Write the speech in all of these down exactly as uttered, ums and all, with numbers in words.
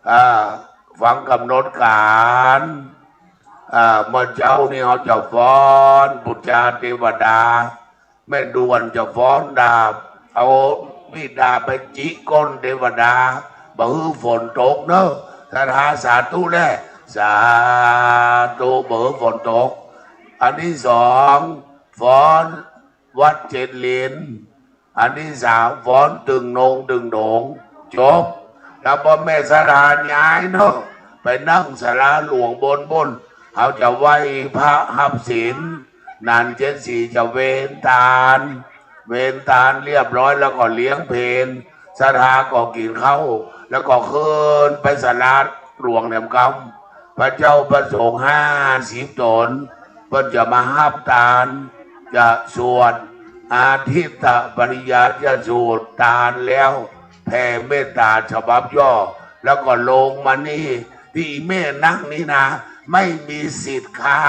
อ่า ฟังก๋ำหนดก๋าน อ่า เมื่อเจ๊านี่เฮาจะฟ้อนปู๋จาเตวดา แม่ด่วนจะฟ้อนดาบ เอามีดดาบไปจิกก้นเตวดา บ่หื้อฝนตกเนาะ ศรัทธาสาธุแล สาธุ บ่หื้อฝนตก อันตี้สอง ฟ้อนวัดเจ็ดลิน อันตี้สาม ฟ้อนตึงนงตึงโดง จบ แล้วป้อแม่ศรัทธาย้ายเนาะ ไปนั่งศาลาหลวงบนปู๊น เฮาจะไหว้พระฮับศีล นันเจ็ดสีจะเวนตาน เวนตานเรียบร้อยแล้วก็เลี้ยงเพล ศรัทธาก็กิ๋นข้าว แล้วก็ขึ้นไปศาลาหลวงแหนมกำ พระเจ้าพระสงฆ์ห้าสิบต๋น เปิ้นจะมาฮับตาน จะสวดอาทิตตปริยายสูตรตานแล้ว แผ่เมตตาฉบับย่อ แล้วก็ลงมานี่ ตี้แม่นั่งนี่นะ ไม่มีสิทธิ์ค่ะ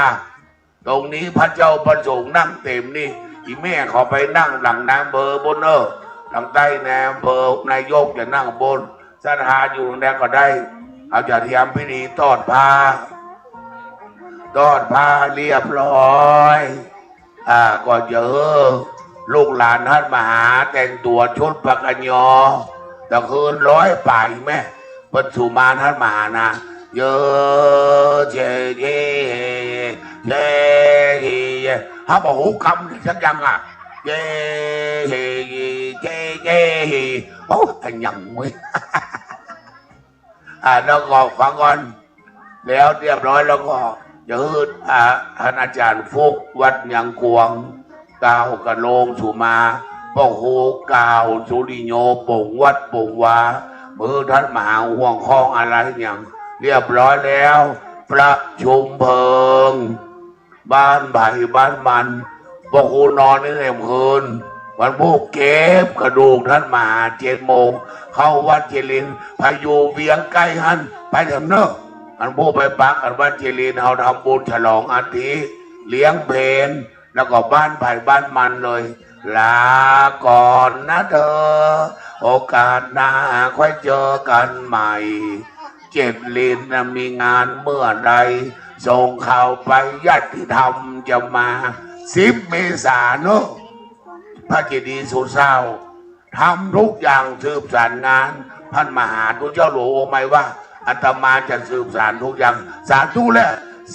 ตรงนี้พระเจ้าพระสงฆ์นั่งเต็มนี่ อี่แม่ขอไปนั่งหลังนายอำเภอปู๊นเน่อ หลังใต้นายอำเภอ นายกจะนั่งปู๊น ศรัทธาอยู่ตรงนั้นก็ได้ เฮาจะเตรียมพิธีตอดผ้า ตอดผ้าเรียบร้อย อ่า ก็เจิญลูกหลานฮั่นมาหาแต่งตั๋วชุดผ้ากั๋นยอ ตะคืนร้อยป๋ายแม่ เปิ้นสุมานฮั่นมาหานะ เยอะเจเยเจเย เฮาบ่ฮู้กำสักอย่างอะ เยเฮเจเยเฮ โอ้ อันยังเว้ย อ่า แล้วก็ฟังก่อน แล้วเรียบร้อยแล้วก็จะหื้อ อ่า ท่านอาจารย์ฟุกวัดเมียงกวาง กล่าวกะโลงสุมา ป้อครูกล่าวสุริโย ป๋งวัดป๋งวา หื้อท่านมาหาห่วงข้องอะไรอย่าง เรียบร้อยแล้ว ประชุมเพลิง บ้านใผบ้านมัน ป้อครูนอนนี่เต็มคืน วันพูกเก็บกระดูกท่านมาเจ็ดโมง เข้าวัดเจริญ ใผอยู่เวียงใก้หั้น ไปเถิงเน่อ วันพูกไปปักกั๋นวัดเจริญ เฮาทำบุญฉลองอาทิตย์ เลี้ยงเพล แล้วก็บ้านใผบ้านมันเลย ลาก่อนนะเธอ โอกาสหน้าค่อยเจอกันใหม่ เจ็ดลินนะมีงานเมื่อใด ส่งข่าวไป ญาติธรรมจะมา สิบเมษาเนาะ พระเจดีย์สุดเศร้า ทำทุกอย่างสืบสารงาน ท่านมาหาตุ๊เจ้าหลวงองค์ใหม่ว่า อาตมาจะสืบสานทุกอย่าง สาธุแล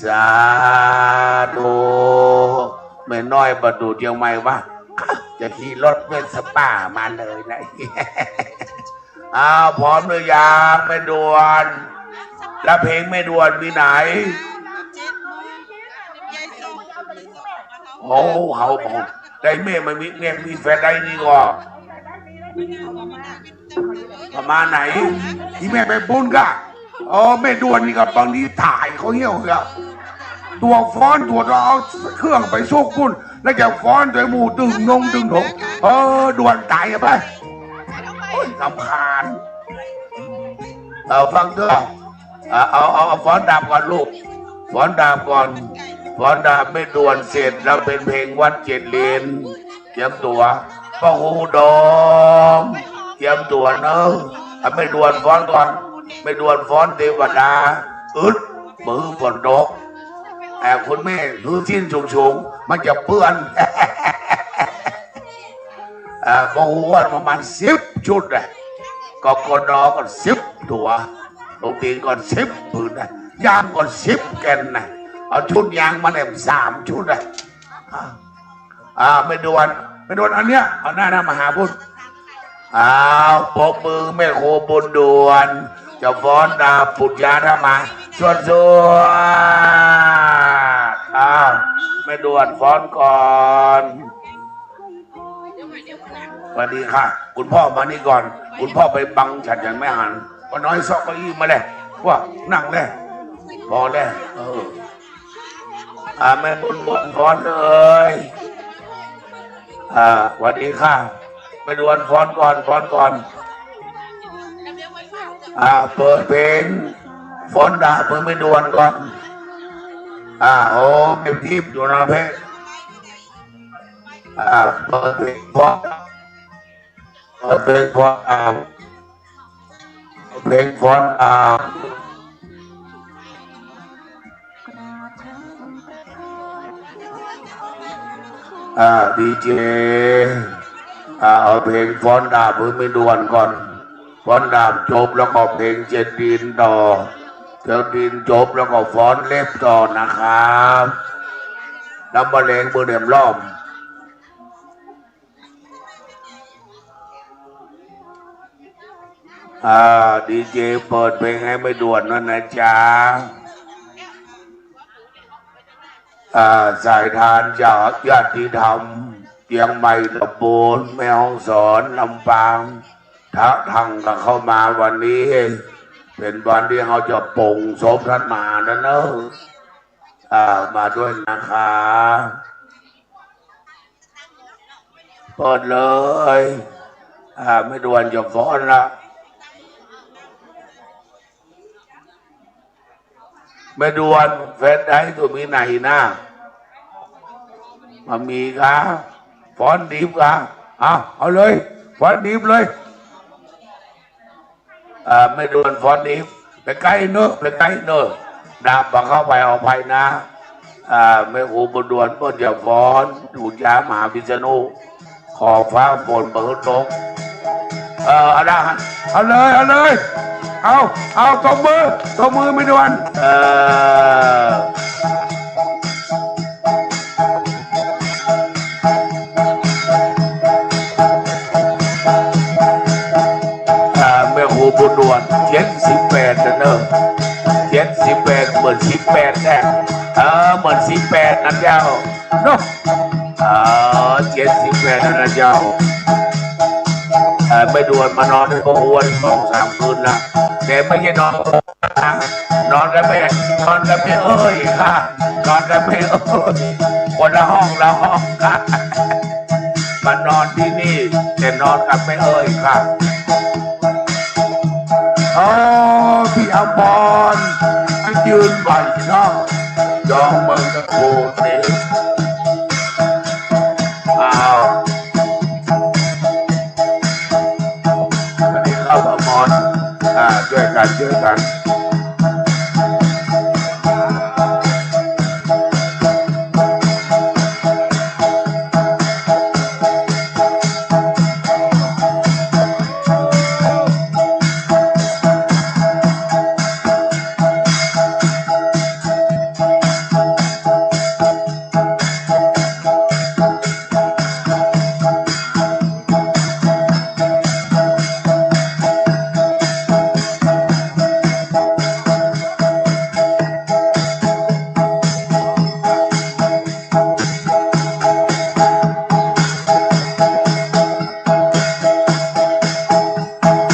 สาธุ แม่น้อยประดู่เจียงใหม่ว่า จะขี่รถเวสป้ามาเลยนะ อ้าว พร้อมหรือยังแม่ด่วน แล้วเพลงแม่ด่วนมีไหน โอ้ เฮาบอกได้แม่มันมี แม่มีแฟนได้นี่ก็ ประมาณไหน อี่แม่ไปปู๊นก่ะ อ๋อ แม่ด่วนนี่ก็บางทีถ่ายเขาเหี่ยวเหรอ ตั๋วฟ้อนตั๋วต้องเอาเครื่องไปซุกปู๊น แล้วจะฟ้อนโดยหมู่ตึงนงตึงโถง เออ ด่วนต๋ายไป โอ้ย รำคาญ เอาฟังเถอะ เอา เอา เอา เอาฟ้อนดาบก่อนลูก ฟ้อนดาบก่อน ฟ้อนดาบแม่ด่วนเสร็จแล้วเป๋นเพลงวัดเจ็ดลิน เตรียมตั๋ว ป้อครูดอง เตรียมตั๋วเนาะ เอาแม่ด่วนฟ้อนก่อน แม่ด่วนฟ้อนเตวดา อึด บ่หื้อฝนตก เอ่อ คุณแม่หื้อสิ้นสูงๆ มันจะเปื้อน เอ่อ ป้อครูว่าประมาณสิบชุดอะ กกน ก็สิบตั๋ว หลวงตี๋นก็สิบผืนนะ ยางก็สิบแก่นนะ เอาชุดยางมาแหลมสามชุดนะ อ่า อ่า แม่ด่วน แม่ด่วนอันเนี้ย เอาหน้า หน้ามาหาปู๊น อ้าว ปรบมือแม่ครูบุญด่วน จะฟ้อนดาบปุจจาธรรมา สวด สวด อ้าว แม่ด่วนฟ้อนก่อน สวัสดีค่ะ คุณพ่อมานี่ก่อน คุณพ่อไปบังฉันยังไม่หัน ป้าน้อยเซาะเก้าอี้มาเลย ว่านั่งเลย พอแล้ว เออ อ่า แม่บุญบนฟ้อนเลย อ่า สวัสดีค่ะ แม่ด่วนฟ้อนก่อน ฟ้อนก่อน อ่า เปิดเพลง ฟ้อนดาบเปิดแม่ด่วนก่อน อ่า โอ้ แม่ทิพย์อยู่นะเพชร อ่า เปิดเพลงฟ้อน เปิดเพลงฟ้อน อ่า เพลงฟ้อนดาบ อ่า ดีเจ อ่า เอาเพลงฟ้อนดาบหื้อแม่ด่วนก่อน ฟ้อนดาบจบแล้วก็เพลงเจ็ดดินต่อ เจ็ดดินจบแล้วก็ฟ้อนเล็บต่อนะครับ แล้วมาแลงเบอร์เดิมรอบ อ่า ดีเจ เปิดเพลงหื้อแม่ด่วนด้วยนะจ๊ะ อ่า สายทานจากญาติธรรมเจียงใหม่ตะปูน แม่ฮ่องสอน ลำปาง ทะทังก็เข้ามาวันนี้ เป๋นวันตี้เฮาจะป๋งศพต้านหมานะเน่อ อ่า มาด้วยนะคะ เปิดเลย อ่า แม่ด่วนจะฟ้อนละ แม่ด่วน แฟนใดก็มีไหนนะ บ่มีกา ฟ้อนดิบกา เอา เอาเลย ฟ้อนดิบเลย อ่า แม่ด่วนฟ้อนดิบ ไปใก้เน่อ ไปใก้เน่อ ดาบบ่เข้าไปเอาไปนะ อ่า แม่ครูบุญด่วนเปิ้นจะฟ้อน ปู่ย่ามหาวิษณุ ขอฟ้าฝนบ่หื้อตก เออ เอาละ เอาเลย เอาเลย เอา เอา ตบมือ ตบมือแม่ด่วน เออ อ่า แม่ครูบุญด่วน เจ็ดสิบแปดแล้วเน่อ เจ็ดสิบแปด เหมือนสิบแปดแต๊ เออ เหมือนสิบแปดนะเจ้า เนาะ เออ เจ็ดสิบแปดแล้วนะเจ้า เออ แม่ด่วนมานอนหื้อพ่ออ้วนสองสามคืนละ แต่ไม่ใช่นอน นอนกับแม่ นอนกับแม่เอ้ยค่ะ นอนกับแม่เอ้ย คนละห้องละห้องค่ะ มานอนตี้นี่ แต่นอนกับแม่เอ้ยค่ะ โอ้ พี่อมร ยืนไหวเนาะ ยองเมืองตะโกนเอง อ้าว สวัสดีครับอมร อ่า ช่วยกัน ช่วยกัน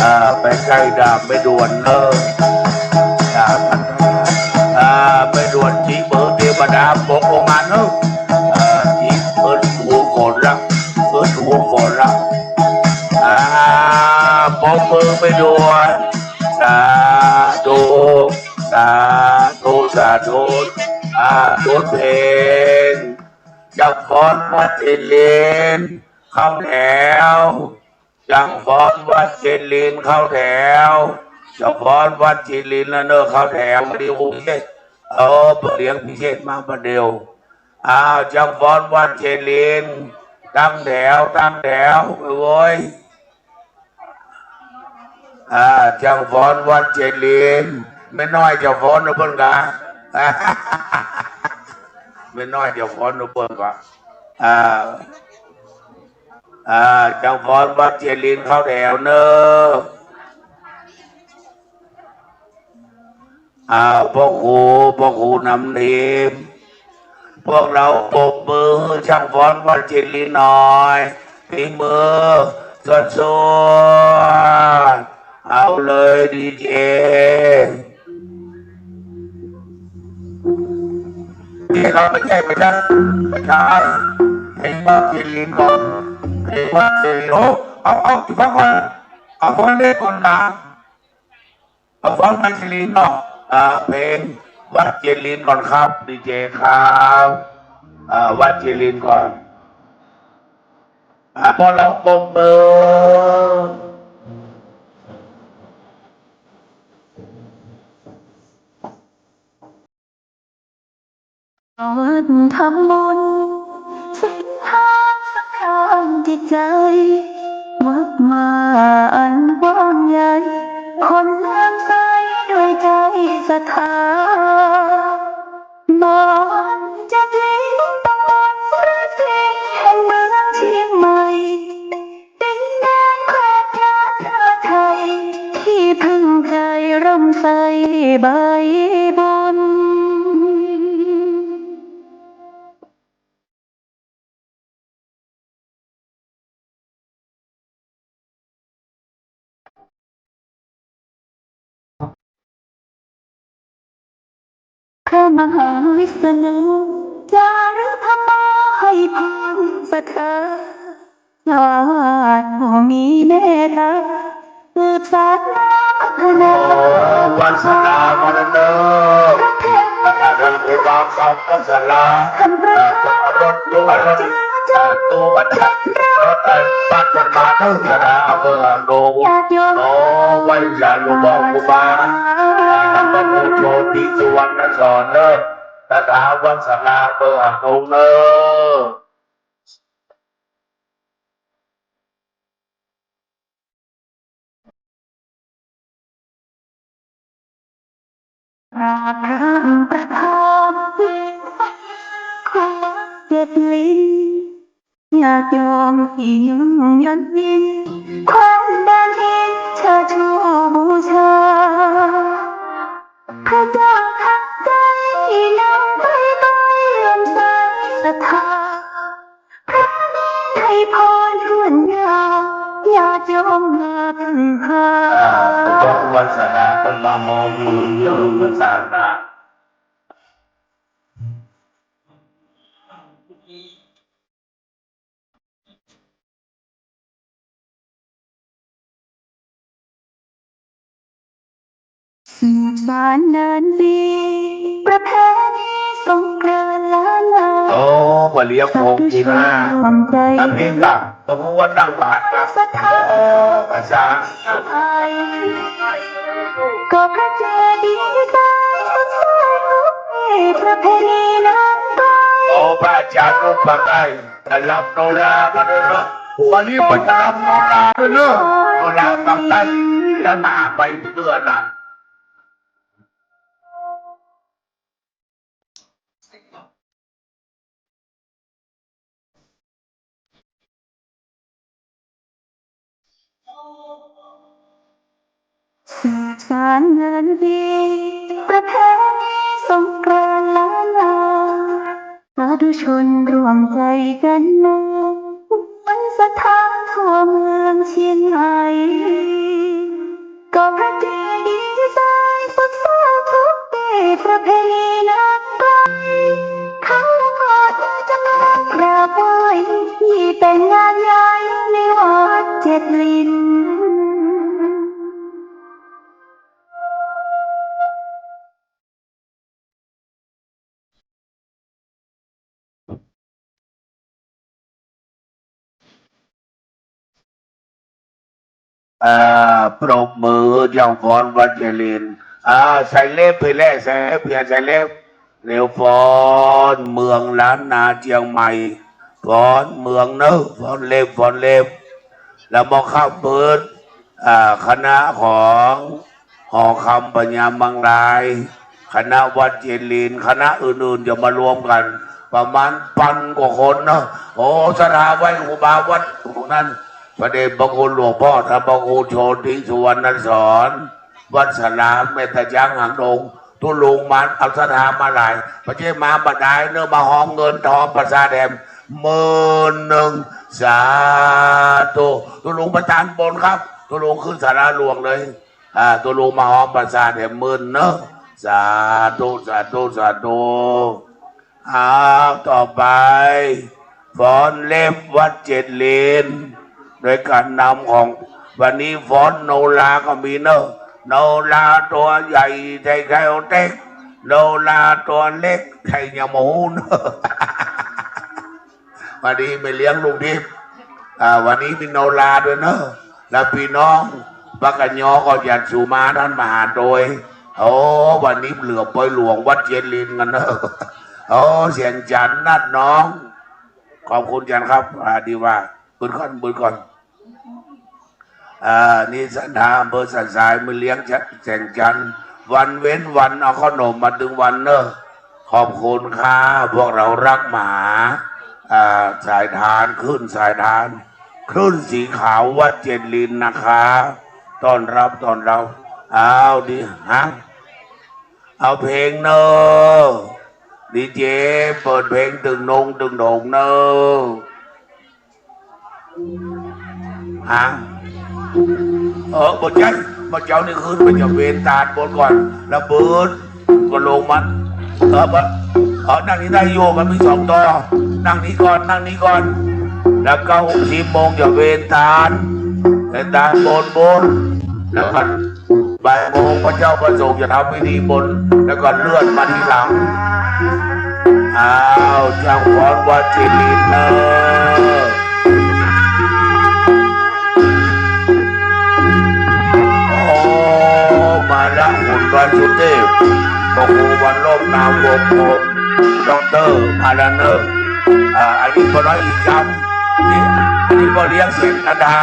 อ่า ไปใก้ดาบแม่ด่วนเน่อ ดาบ อ่า แม่ด่วนจี๊เบิงเทวดาปกลงมาเน่อ อ่า จี๊เอิ้นฮูฝนละ เอิ้นฮูฝนละ อ่า ปรบมือแม่ด่วน สาธุ สาธุ สาธุ อ่า บทเพลง จังฟ้อนวัดเจริญเข้าแถว จังฟ้อนวัดเจริญเข้าแถว จังฟ้อนวัดเจริญแล้วเน่อ เข้าแถว มาดิ โอเค เออ เลี้ยงพิเศษมาประเดี๋ยว อ้าว จังฟ้อนวัดเจริญ ตั้งแถว ตั้งแถว โอ้ย อ่า จังฟ้อนวัดเจริญ แม่น้อยจะฟ้อนหื้อเปิ้นกา แม่น้อยจะฟ้อนหื้อเปิ้นกา อ่า อ่า จังฟ้อนวัดเจริญเข้าแถวเน่อ อ่า พ่อครู พ่อครูนำทีม พวกเราปรบมือหื้อจังฟ้อนวัดเจริญหน่อย ตีมือ สวดๆ เอาเลย ดีเจ นี่เราไม่ใช่ไปนั่ง ไม่ใช่ เพลงวัดเจริญก่อน เพลงวัดเจริญ โอ้ เอา เอา ฟังก่อน เอาฟ้อนเล็กก่อนนะ เอาฟ้อนวัดเจริญเนาะ อ่า เพลงวัดเจริญก่อนครับ ดีเจครับ อ่า วัดเจริญก่อน อ่า พอเราปรบมือ ทำบุญ สินห้า สำคัญจิตใจ๋ วัดวาอันกว้างใหญ่ คนเลื่อมใสด้วยใจ๋ศรัทธา มาวัดเจ็ดลิ้น ตำบลพระศรี แห่งเมืองเจียงใหม่ ดินแดนแคว้นยาไทย ที่พึ่งใจ๋ร่มใสใบบุญ พระมหาวิษณุ จารุธรรมา ให้พรศรัทธา ชาติผู้มีเมตตา สืบสานนาพัฒนา วาสนามาเน่อ พระเทวดา พระเทวดา สาธุ สาธุ ปัจจา รถไฟปัดกันมาเน่อ สาธุ ญาติโยม โอ้ ไหว้สาธุ บอกครูบา พระครูโชติสุวรรณสอนเน่อ สถาวัสสลาเบอร์หาตรงเน่อ พระประธาน ครัวเจ็ดลิ้น ญาติโยมที่อยู่ยันยิน แคว้นแดนดิน เชิดชูบูชา พระเจ้าทันใจ นำไปตั้งเลื่อมใสศรัทธา พระเนรให้พรถ้วนหน้า ญาติโยมมาพึ่งพา อ่า ขอวาสนาต้นมะม่วง มือโยมสาธุ สืบสานเนินปี ประเพณีสงกรานต์ล้านนา โอ้ บ่าเลี้ยงโคงกินมา สาธุชนร่วมใจ๋ ตัดเองล่ะ ตัววัดตั้งบาทนะ ศรัทธา โอ้ อาจารย์ ก็พระเจดีย์ใจ๋ ประเพณีนั้นไป โอ้ พระอาจารย์รูปปักไอ้ จะรำโนรากันเน่อ วันนี้ไปรำโนราด้วยเน่อ โนราปักใต้ จะมาไปเพื่อนะ สืบสานเนินปี ประเพณีสงกรานต์ล้านนา สาธุชนร่วมใจ๋กันมา มวลศรัทธาทั่วเมืองเจียงใหม่ ก็พระเจดีย์ใจ๋ ทุกปี ประเพณีนั้นไป เขาก็จะมากราบไหว้ ที่แต่งงานใหญ่ในวัดเจ็ดลิ้น อ่า ปรบมือเจ้าฟ้อนวัดเจ็ดลิ้น อ่า ใส่เล็บไปแล้ว ใส่เล็บ เปลี่ยนใส่เล็บ แล้วฟ้อนเมืองล้านนาเจียงใหม่ ฟ้อนเมืองเน่อ ฟ้อนเล็บ ฟ้อนเล็บ แล้วมอค่ำปื๊ด อ่า คณะของหอคำปัญญามังราย คณะวัดเจ็ดลิ้น คณะอื่นๆ จะมารวมกัน ประมาณปันกว่าคนเนาะ โอ้ ศรัทธาไหว้ครูบาวัดตรงนั้น พระเดชพระคุณหลวงพ่อท่านพระครูโชติสุวรรณสอน วัดสลา แม่ตะจ๊างหางดง ตุ๊ลุงมา เอาศรัทธามาหลาย บ่ใจ้มาบ่ดายเน่อ มาฮอมเงินทองประสาทแถมหมื่นนึ่ง สาธุ ตุ๊ลุงประธานบนครับ ตุ๊ลุงขึ้นศาลาหลวงเลย อ่า ตุ๊ลุงมาฮอมประสาทแถมหมื่นเน่อ สาธุ สาธุ สาธุ อ้าว ต่อไป ฟ้อนเล็บวัดเจ็ดลิ้น โดยการนำของ วันนี้ฟ้อนโนราก็มีเน่อ โนราตั๋วใหญ่ใส่แข้วเต็ก โนราตั๋วเล็กใส่หยังบ่ฮู้เน่อ วันนี้แม่เลี้ยงลุงทิพย์ อ่า วันนี้มีโนราด้วยเน่อ แล้วปี้น้องปากกะยอก็อยากสู่มาต้านมาหาโตย โอ้ วันนี้เหลือปอยหลวงวัดเจ็ดลิ้นกั๋นเน่อ โอ้ เสียงจันทน์นัดน้อง ขอบคุณจันทน์ครับ อ่า ดีว่า เปิดก่อน เปิดก่อน อ่า นี่สันดาอำเภอสันทราย มาเลี้ยงเสียงจันทน์ วันเว้นวันเอาขนมมาตึงวันเนอะ ขอบคุณค่ะ พวกเรารักหมา อ่า สายทาน คลื่นสายทาน คลื่นสีขาววัดเจดีย์นะคะ ต้อนรับ ต้อนรับ อ้าว ดี ฮะ เอาเพลงเนอะ ดีเจ เปิดเพลงตึงนงตึงโหน่งเนอะ ฮะ เออ บ่ใจ้ บ่าเจ้านี่ขึ้นไปจะเวนตานบนก่อน แล้วเบิดก็ลงมา เออ บ่า เออ นั่งนี่ได้อยู่ มันมีสองต่อ นั่งนี่ก่อน นั่งนี่ก่อน แล้วเก้าสิบโมงจะเวนตาน เวนตานบนบน แล้วก็ บ่ายโมงพระเจ้าพระสงฆ์จะทำพิธีบน แล้วก็เลื่อนมาทีหลัง อ้าว เจ้าฟ้อนวัดเจดีย์เนอะ โอ้ มาละ คุณวันสุเทพ พระครูวันลบนามวงศ์พรหม ด็อกเตอร์ มาละเนอะ อ่า อันนี้พอน้อยอีกครับ นี่ อันนี้พ่อเลี้ยงเสียงกันดา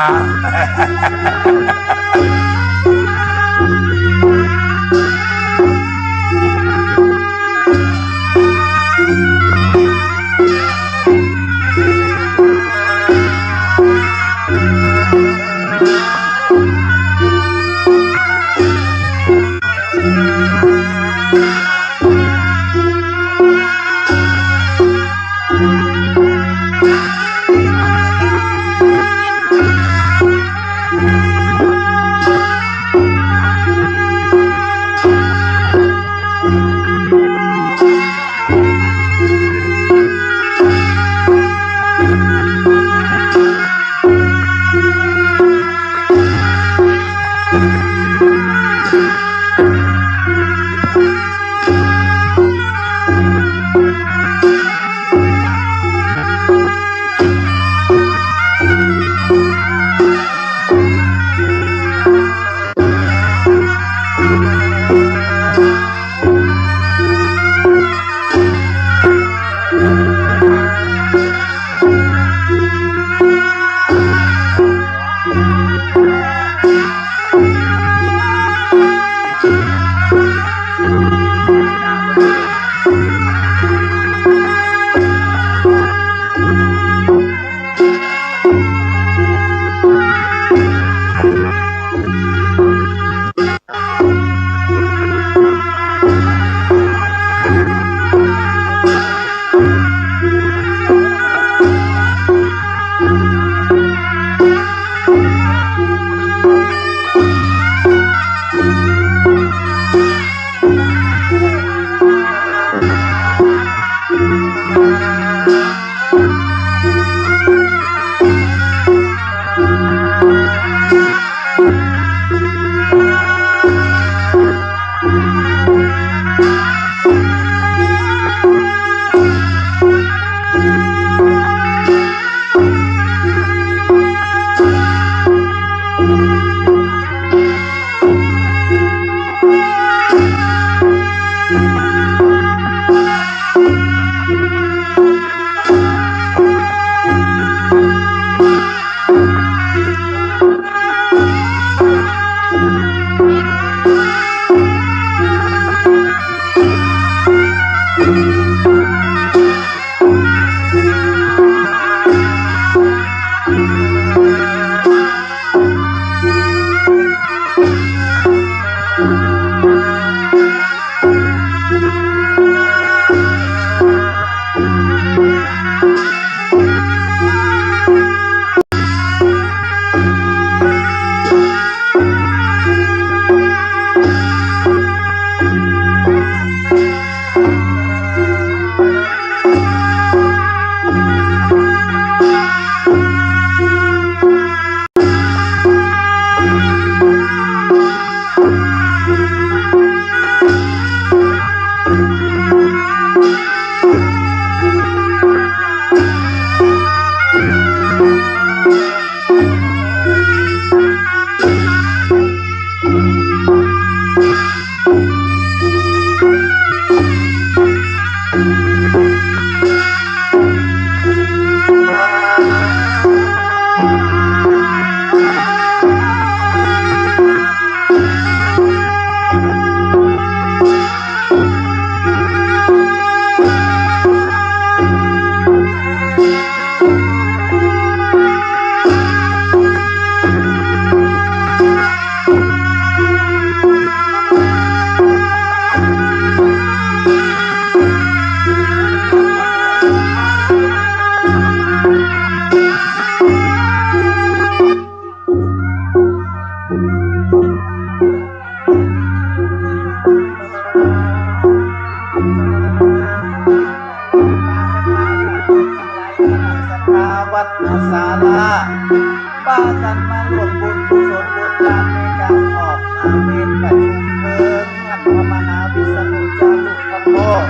สนุกจารุพรรณโภค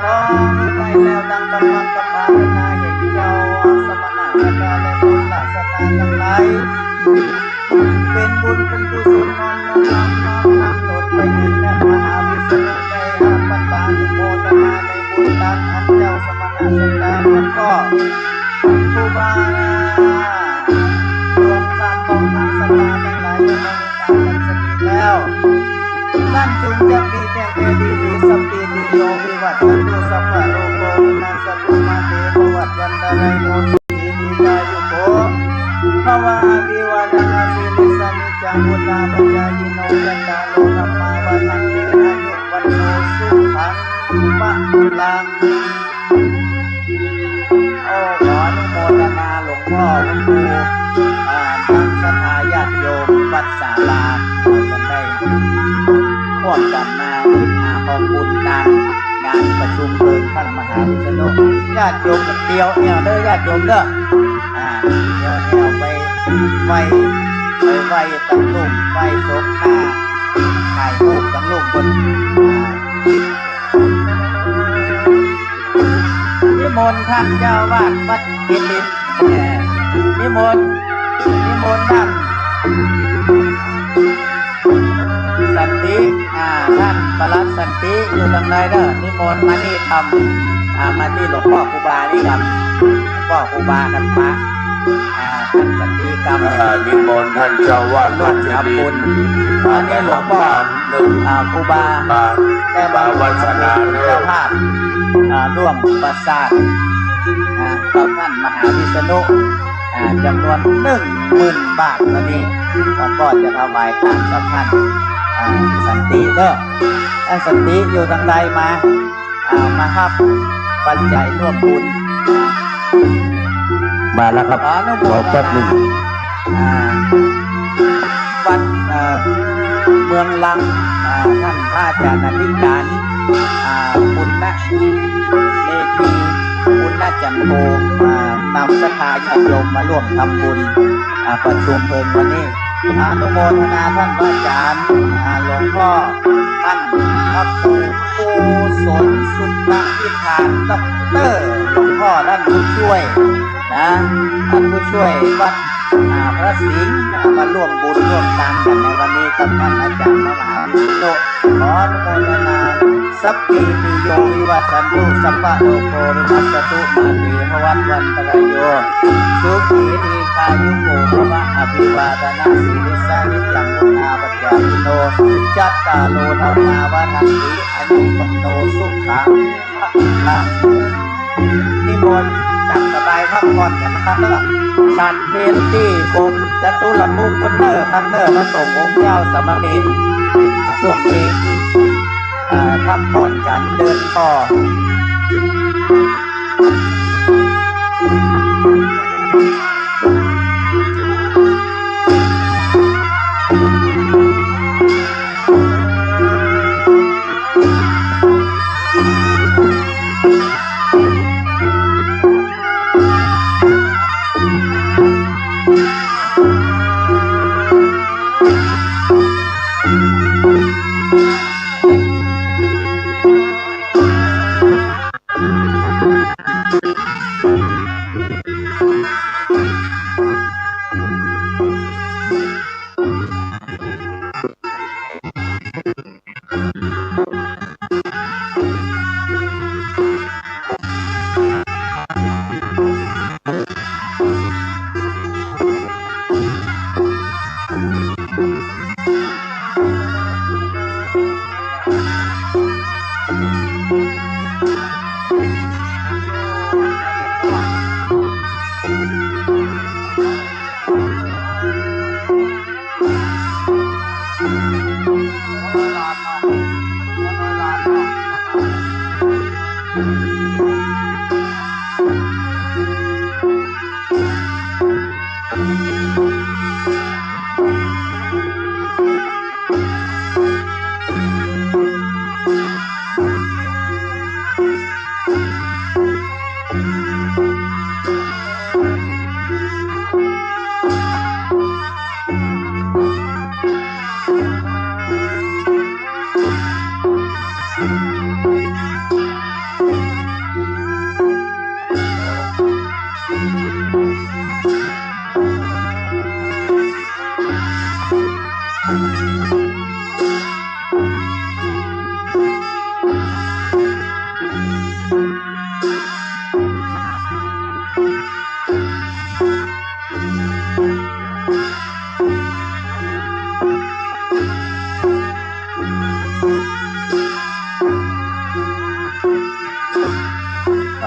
ขออนุภาพแล้วดังกำลังกำปานาเห็นเจ้าสมณะสัตตาและบุตรสัตตาตังหลาย เป๋นบุญเป๋นกุศลน้อมน้อมน้อมน้อมตนไปเถิด และมหาวิษณุได้ฮับปัตตานุโมทนาในบุญตังอันเจ้าสมณะสัตตาและก็ครูบา รวมทั้งพระสัตตาตังหลาย แล้ว นั้นจงจะมีแต่แก่ดีๆ สัพพีติโยวิวัชชันตุ สัพพะโรโควินัสสตุ มาเตภวัตวันตรายโย สุขีทีฆายุโกภะวะ อภิวาทะนาสีลิสสะ นิจจังวุฑฒาปะจายิโน จัตตาโรธัมมาวัฑฒันติ อายุ วัณโณ สุขัง พะลัง โอ้ ขออนุโมทนาหลวงพ่อพระครู อ่า ทั้งศรัทธาญาติโยมวัดศาลา ท่านได้ร่วมกันมาอาภรณ์บุญตางงานประชุมเพลิงท่านมหาวิษณุ ญาติโยมเตียวแอ่วเด้อ ญาติโยมเด้อ อ่า เตียวแอ่วไปไหว้ ไปไหว้ตังลุ่ม ไหว้สงฆ์ อ่า ถ่ายรูปตังลุ่มบน อ่า นิมนต์ท่านเจ้าอาวาสวัดเจดีย์ เอ่อ นิมนต์ นิมนต์ท่านสันติ อ่า ท่านปลัดสันติอยู่ตางในเด้อ นิมนต์มานี่กำ อ่า มาตี้หลวงป้อครูบานี่กำ หลวงป้อครูบากั๋นปะ อ่า ท่านสันติกำ อ่า นิมนต์ท่านเจ้าอาวาสวัดเจดีย์ อันนี้หลวงป้อ อ่า ครูบา ครูบาวัฒนาเลิศ เจ้าภาพ อ่า ร่วมประสาท อ่า กับท่านมหาวิษณุ อ่า จ๋ำนวนหนึ่งหมื่นบาท ตอนนี้หลวงป้อจะถวายตางกับท่าน อ่า สันติเด้อ ท่านสันติอยู่ตางใดมา อ่า มาฮับปัจจัยร่วมบุญ มาแล้วครับ ขออนุโมทนา รอแป๊บหนึ่ง อ่า วัด เอ่อ เมืองลัง อ่า ท่านพระอาจารย์อธิการ อ่า ปุณณเมธี ปุณณจันโท อ่า นำศรัทธาญาติโยมมาร่วมทำบุญ อ่า ประชุมเพลิงวันนี้ อนุโมทนาท่านพระอาจารย์ อ่า หลวงพ่อ ท่านพระครูโกศลสุภวิธาน ด็อกเตอร์ หลวงพ่อท่านผู้ช่วยนะ ท่านผู้ช่วยวัด อ่า พระสิงห์ อ่า มาร่วมบุญร่วมตางกั๋นในวันนี้กับท่านอาจารย์มหาวิษณุ ขออนุโมทนา สัพพีติโยวิวัชชันตุ สัพพะโรโควินัสสตุ มาเตภวัตวันตรายโย สุขีทีฆายุโกภะวะ อภิวาทะนะสีลิสสะ นิจจังวุฑฒาปะจายิโน จัตตาโรธัมมาวัฑฒันติ อายุ วัณโณ สุขัง พะลัง นิมนต์ตางสบายพักผ่อนกั๋นนะครับ เนาะ ฉันเพลตี้กรมจตุรมุขเปิ้นเน่อ ท่านเน่อ พระสงฆ์องค์เจ้าสามเณร ช่วงนี้ อ่า พักผ่อนกั๋นเดินต่อ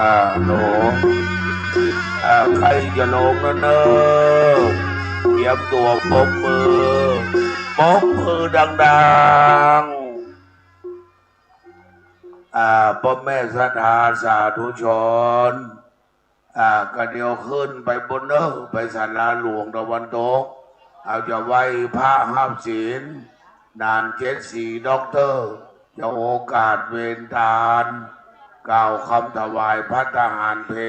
อ่า หนู อ่า ใค่จะลงแล้วเน่อ เตรียมตั๋วปรบมือ ปรบมือดังๆ อ่า ป้อแม่ศรัทธาสาธุชน อ่า ก็เดี๋ยวขึ้นไปบนเน่อ ไปศาลาหลวงตะวันตก เฮาจะไหว้พระฮับศีล หนานเจ็ดสีด็อกเตอร์ จะโอกาสเวนตาล กล่าวกำถวายภัตตาหารเพล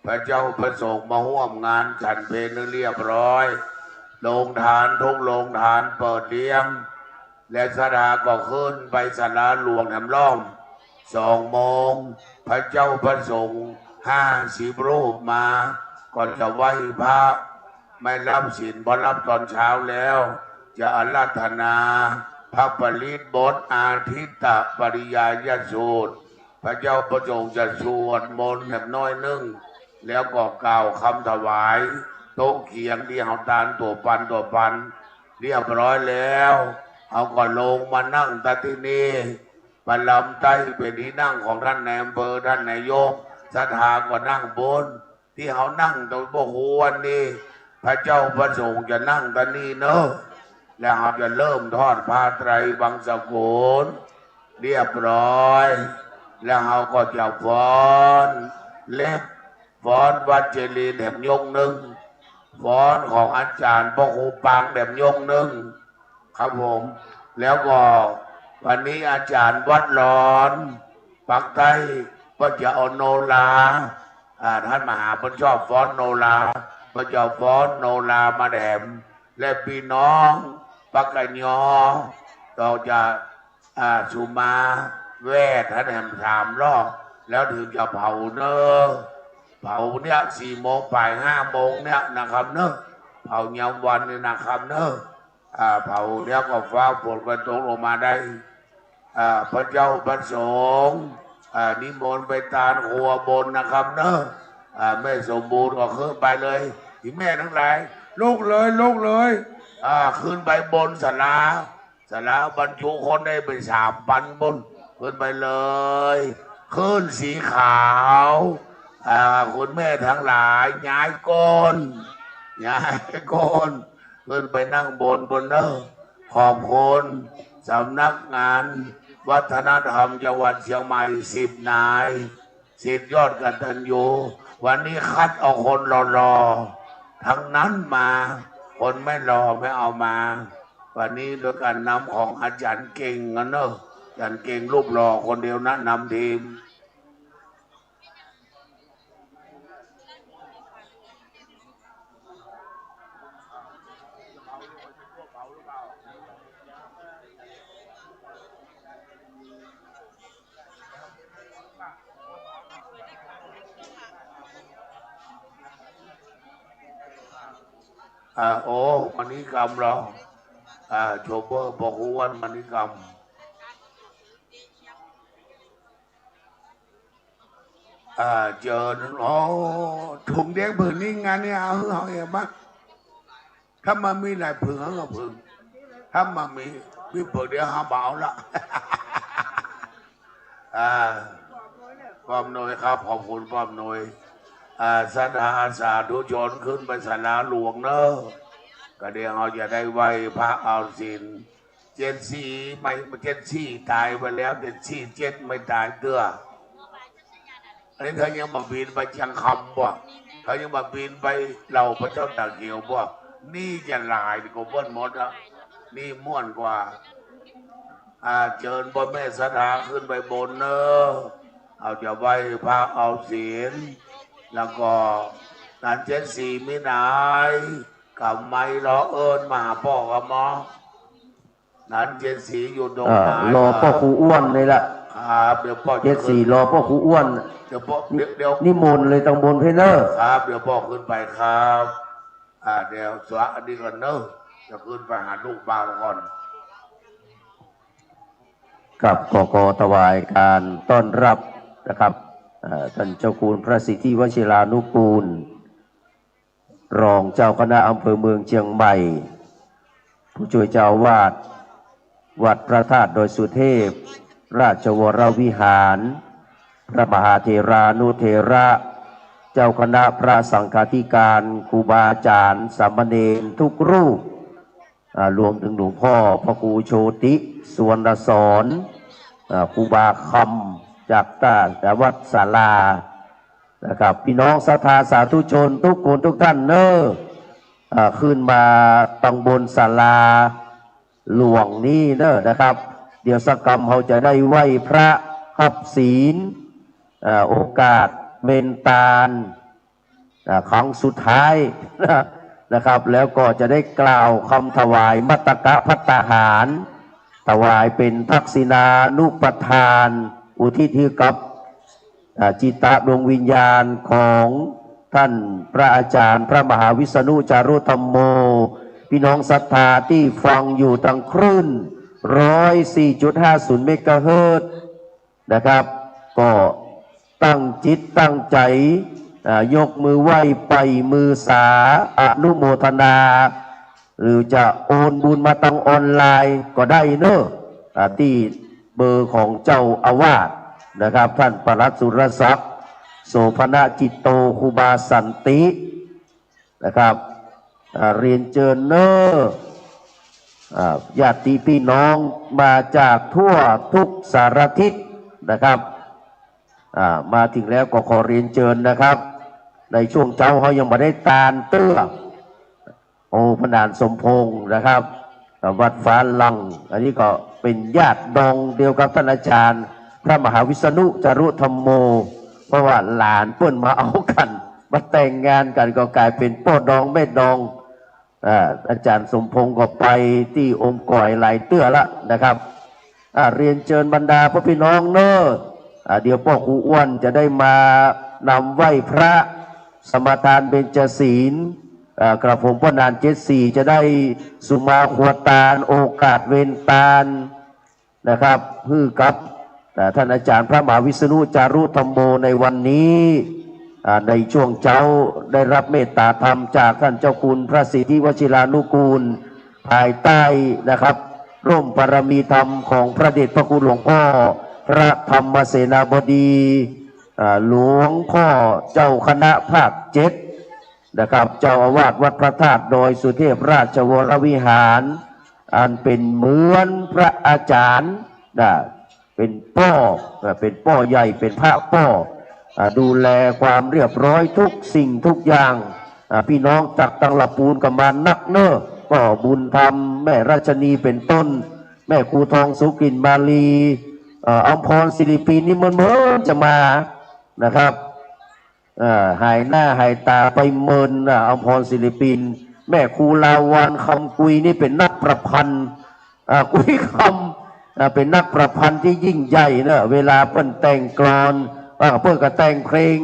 พระเจ้าพระสงฆ์มาฮ่วมงานฉันเพลเรียบร้อย โฮงทานทุกโฮงทานเปิดเลี้ยง และศรัทธาก็ขึ้นไปศาลาหลวงแหมล้อม สองโมง พระเจ้าพระสงฆ์ห้าสิบรูปมา ก็จะไหว้พระ ไม่ฮับศีล พอฮับตอนเช้าแล้ว จะอาราธนา พระปริตรบทอาทิตตปริยายสูตร พระเจ้าพระสงฆ์จะสวดมนต์แหมน้อยนึ่ง แล้วก็กล่าวกำถวาย โต๊ะเขียงตี้เฮาตานตั๋วปันตั๋วปัน เรียบร้อยแล้ว เฮาก็ลงมานั่งตะตี้นี่ ประลำใต้เป๋นตี้นั่งของต้านนายอำเภอ ต้านนายก ศรัทธาก็นั่งบน ตี้เฮานั่งตรงบ่ฮู้อันนี้ พระเจ้าพระสงฆ์จะนั่งตะนี่เน่อ แล้วเฮาจะเริ่มทอดผ้าไตรบังสกุล เรียบร้อย แล้วเฮาก็จะฟ้อนเล็บ ฟ้อนวัดเจดีย์แหมยกนึ่ง ฟ้อนของอาจ๋ารย์พระครูปางแหมยกนึ่ง ครับผม แล้วก็วันนี้อาจ๋ารย์วัดหลอน ปากใต้ ก็จะเอาโนรา อ่า ต้านมหาเปิ้นชอบฟ้อนโนรา ก็จะฟ้อนโนรามาแหม และปี้น้องปากกะยอ ก็จะ อ่า สุมาแว่ต้านแหมสามรอบ แล้วเถิงจะเผาเน่อ เผาเนี่ยสี่โมงป๋ายห้าโมงเนี่ยนะครับเน่อ เผายามวันนี่นะครับเน่อ อ่า เผาแล้วก็ฟ้าฝนก็ตกลงมาได้ อ่า พระเจ้าพระสงฆ์ อ่า นิมนต์ไปตานครัวบนนะครับเน่อ อ่า แม่สมบูรณ์ก็ขึ้นไปเลย ตี้แม่ตังหลาย ลุกเลย ลุกเลย อ่า ขึ้นไปบนศาลา ศาลาบรรจุคนได้เป๋นสามปันปุ้น ขึ้นไปเลย ขึ้นสีขาว อ่า คุณแม่ตังหลาย ย้ายก้น ย้ายก้น ขึ้นไปนั่งบนปุ้นเน่อ ขอบคุณสำนักงานวัฒนธรรมจังหวัดเชียงใหม่ สิบนาย ศิษย์ยอดกตัญญู วันนี้คัดเอาคนหล่อๆ ตังนั้นมา คนไม่หล่อไม่เอามา วันนี้โดยการนำของอาจ๋ารย์เก่งกันเน่อ อาจ๋ารย์เก่งรูปหล่อคนเดียวนะ นำทีม อ่า โอ้ มณีกรรมเรา อ่า โชเฟอร์บอกว่า มณีกรรม อ่า เจิญ โอ้ ถุงเดียวผืนนี้ งานนี้เอาหื้อเฮาเองบ้าง ถ้ามันมีหลายผืนก็ผืน ถ้ามันมี มีผืนเดียวเฮาบ่เอาละ อ่า ป้อมน้อยครับ ขอบคุณป้อมน้อย อ่า ศรัทธาสาธุชนขึ้นไปศาลาหลวงเน่อ ก็เดี๋ยวเฮาจะได้ไหว้พระเอาศีล เจ็ดสี่ ไม่ เจ็ดสี่ ต๋ายไปแล้ว เจ็ดสี่ เจ็ด ไม่ต๋ายเตื้อ อันนี้เฮายังบ่บินไปเจียงคำบ่ เฮายังบ่บินไปเหล่าพระเจ้าตากเขียวบ่ นี่จะหลายกว่าเปิ้นหมดอะ นี่ม่วนกว่า อ่า เจิญป้อแม่ศรัทธาขึ้นไปบนเน่อ เฮาจะไหว้พระเอาศีล แล้วก็หนานเจ็ดสี่ มีไหน กำไมรอเอิ้นมาหาป้อกับหมอ นั้นเจ็ดสี่อยู่ตรง อ่า ไหน รอป้อครูอ้วนนี่แหละ ครับ เดี๋ยวป้อ เจ็ดสี่ ขึ้น รอป้อครูอ้วน เดี๋ยวป้อ เดี๋ยว เดี๋ยว นิมนต์เลยตังบนเพเนอร์ ครับ เดี๋ยวป้อขึ้นไปครับ อ่า เดี๋ยวสวะอันนี้ก่อนเนอะ จะขึ้นไปหาลูกบ่าวก่อน ครับ ก็ขอถวายการต้อนรับนะครับ เอ่อ ท่านเจ้าคุณพระสิทธิวชิรานุกูล รองเจ้าคณะอำเภอเมืองเชียงใหม่ ผู้ช่วยเจ้าอาวาสวัดพระธาตุดอยสุเทพ ราชวรวิหาร พระมหาเถรานุเถระ เจ้าคณะพระสังฆาธิการ ครูบาอาจารย์ สามเณรทุกรูป อ่า รวมถึงหลวงพ่อพระครูโชติ สุวรรณสอน อ่า ครูบาคำจากต้าวัดศาลา นะครับ พี่น้องศรัทธาสาธุชนทุกคนทุกท่านเนอะ อ่า ขึ้นมาตังบนศาลาหลวงนี้เนอะนะครับ เดี๋ยวสักกำเฮาจะได้ไหว้พระฮับศีล อ่า โอกาสเวนตาน อ่า ครั้งสุดท้ายนะครับ แล้วก็จะได้กล่าวคำถวายมัตตกะภัตตาหาร ถวายเป๋นทักษิณานุปทาน อุทิศหื้อกับ อ่า จิตตะดวงวิญญาณของท่านพระอาจารย์พระมหาวิษณุจารุธัมโม พี่น้องศรัทธาตี้ฟังอยู่ตังคลื่น ร้อยสี่จุดห้าศูนย์เมกะเฮิรตซ์ นะครับ ก็ตั้งจิตตั้งใจ๋ อ่า ยกมือไหว้ไป่มือสา อนุโมทนา หรือจะโอนบุญมาตังออนไลน์ก็ได้เนอะ อ่า ตี้เบอร์ของเจ้าอาวาสนะครับ ท่านปลัดสุรศักดิ์ โสภณจิตโต ครูบาสันติ นะครับ อ่า เรียนเจิญเนอะ อ่า ญาติพี่น้องมาจากทั่วทุกสารทิศนะครับ อ่า มาถึงแล้วก็ขอเรียนเจิญนะครับ ในช่วงเจ๊าเฮายังบ่ได้ตานเตื้อ โอ้ พระนานสมพงษ์นะครับ อ่า วัดฟ้าหลั่ง อันนี้ก็เป๋นญาติดองเดียวกับท่านอาจารย์พระมหาวิษณุจารุธัมโม เพราะว่าหลานเปิ้นมาเอากั๋น มาแต่งงานกั๋นก็ก๋ายเป๋นป้อดองแม่ดอง อ่า อาจารย์สมพงษ์ก็ไปตี้อมก๋อยหลายเตื้อละนะครับ อ่า เรียนเจิญบรรดาพ่อพี่น้องเนอะ อ่า เดี๋ยวป้อครูอ้วนจะได้มานำไหว้พระ สมาทานเบญจศีล อ่า กระผมป้อนานเจ็ดสี่จะได้สุมาครัวตาน โอกาสเวนตานนะครับ หื้อกับ อ่า ท่านอาจารย์พระมหาวิษณุจารุธัมโมในวันนี้ อ่า ในช่วงเจ๊าได้รับเมตตาธรรมจากท่านเจ้าคุณพระสิทธิวชิรานุกูล ภายใต้นะครับ ร่มบารมีธรรมของพระเดชพระคุณหลวงพ่อพระธรรมเสนาบดี อ่า หลวงพ่อเจ้าคณะภาคเจ็ดนะครับ เจ้าอาวาสวัดพระธาตุดอยสุเทพราชวรวิหาร อันเป๋นเหมือนพระอาจารย์นะ เป๋นป้อ อ่า เป๋นป้อใหญ่ เป๋นพระป้อ อ่า ดูแลความเรียบร้อยทุกสิ่งทุกอย่าง อ่า พี่น้องจากตังละปูนก็มานักเนอะ ป้อบุญธรรม แม่รัชนีเป๋นต้น แม่ครูทองสุกินมาลี เอ่อ อมพรศิริปินนี่เมินๆ จะมานะครับ เอ่อ หายหน้าหายต๋าไปเมินน่ะ อมพรศิริปิน แม่ครูลาวันคำกุยนี่เป๋นนักประพันธ์ อ่า กุยคำ อ่า เป๋นนักประพันธ์ตี้ยิ่งใหญ่เนอะ เวลาเปิ้นแต่งกลอน อ่า เปิ้นก็แต่งเพลง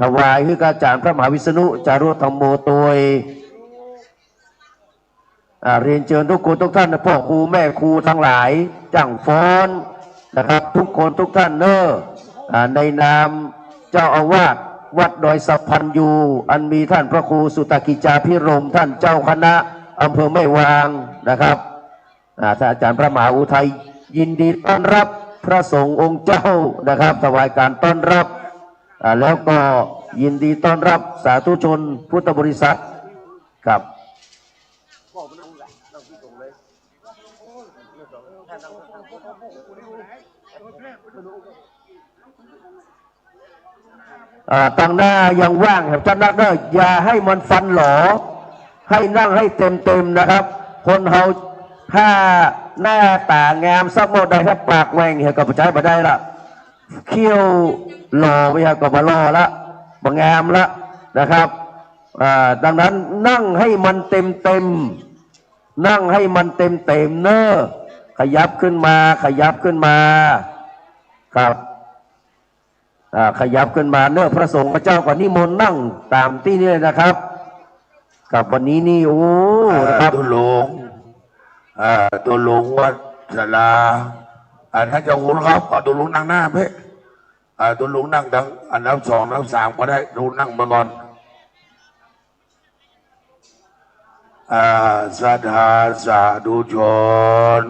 ถวายหื้อกับอาจารย์พระมหาวิษณุจารุธัมโมตวย อ่า เรียนเจิญทุกคนทุกท่านนะ ป้อครูแม่ครูตังหลาย จ้างฟ้อนนะครับ ทุกคนทุกท่านเนอะ อ่า ในนามเจ้าอาวาสวัดดอยสะพันยู อันมีท่านพระครูสุตกิจจาภิรมย์ ท่านเจ้าคณะอำเภอแม่วางนะครับ อ่า ท่านอาจารย์พระมหาอุทัย ยินดีต้อนรับพระสงฆ์องค์เจ้านะครับ ถวายการต้อนรับ อ่า แล้วก็ยินดีต้อนรับสาธุชนพุทธบริษัทครับ อ่า ตังหน้ายังว่างครับ ท่านนักเนอะ อย่าหื้อมันฟันหล่อ หื้อนั่งหื้อเต็มๆ นะครับ คนเฮาถ้าหน้าต๋างามสักเมื่อใด ถ้าปากแหว่งเหียก็ใจ๊บ่ได้ละ เขี้ยวหล่อไปเหียก็บ่หล่อละ บ่งามละนะครับ อ่า ดังนั้นนั่งหื้อมันเต็มๆ นั่งหื้อมันเต็มๆ เนอะ ขยับขึ้นมา ขยับขึ้นมา ครับ อ่า ขยับขึ้นมาเนอะ พระสงฆ์พระเจ้าก็นิมนต์นั่งต๋ามตี้นี่เลยนะครับ ครับ วันนี้นี่ โอ้ อ่า นะครับ ตุ๊ลุง อ่า ตุ๊ลุงวัดศาลา อ่า ต้านเจ้าคุณครับ เอาตุ๊ลุงนั่งหน้าเป๊ะ อ่า ตุ๊ลุงนั่งตังอันดับสอง อันดับสามก็ได้ ตุ๊ลุงนั่งมาก่อน อ่า ศรัทธาสาธุชน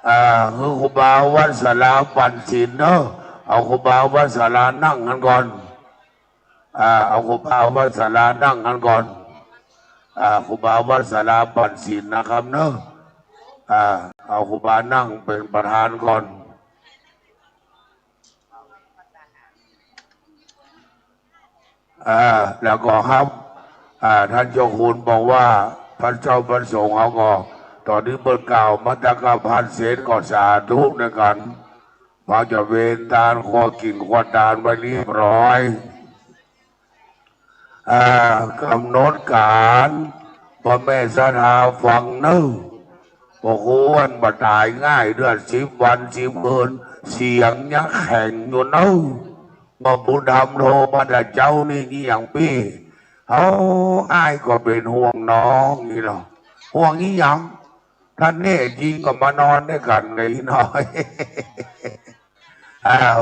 อ่า หื้อครูบาวัดศาลาปั๋นศีลเนอะ เอาครูบาวัดศาลานั่งกั๋นก่อน อ่า เอาครูบาวัดศาลานั่งกั๋นก่อน อ่า ครูบาวัดศาลาปั๋นศีลนะครับเนอะ อ่า เอาครูบานั่งเป๋นประธานก่อน อ่า แล้วก็ครับ อ่า ต้านเจ้าคุณบอกว่า พระเจ้าพระสงฆ์เขาก็ ต๋อนนี้เปิ้นกล่าวมัตตกภัณฑ์เสร็จก็สาธุด้วยกั๋น พระเจ้าเวรตานครัวกิ๋นครัวตานไว้เรียบร้อย อ่า ก๋ำหนดก๋าน ป้อแม่ศรัทธาฟังเน่อ ป้อครูอั้นบ่ต๋ายง่ายเตื้อ สิบวันสิบคืน เสียงยังแข็งอยู่เน่อ บ่าบุญธรรมโทรมาแต่เจ๊านี่ อีหยังปี้ เอ้า อ้ายก็เป๋นห่วงน้องนี่ลอ ห่วงอีหยัง ถ้าแน่จริงก็มานอนด้วยกั๋นไงน้อย อ้าว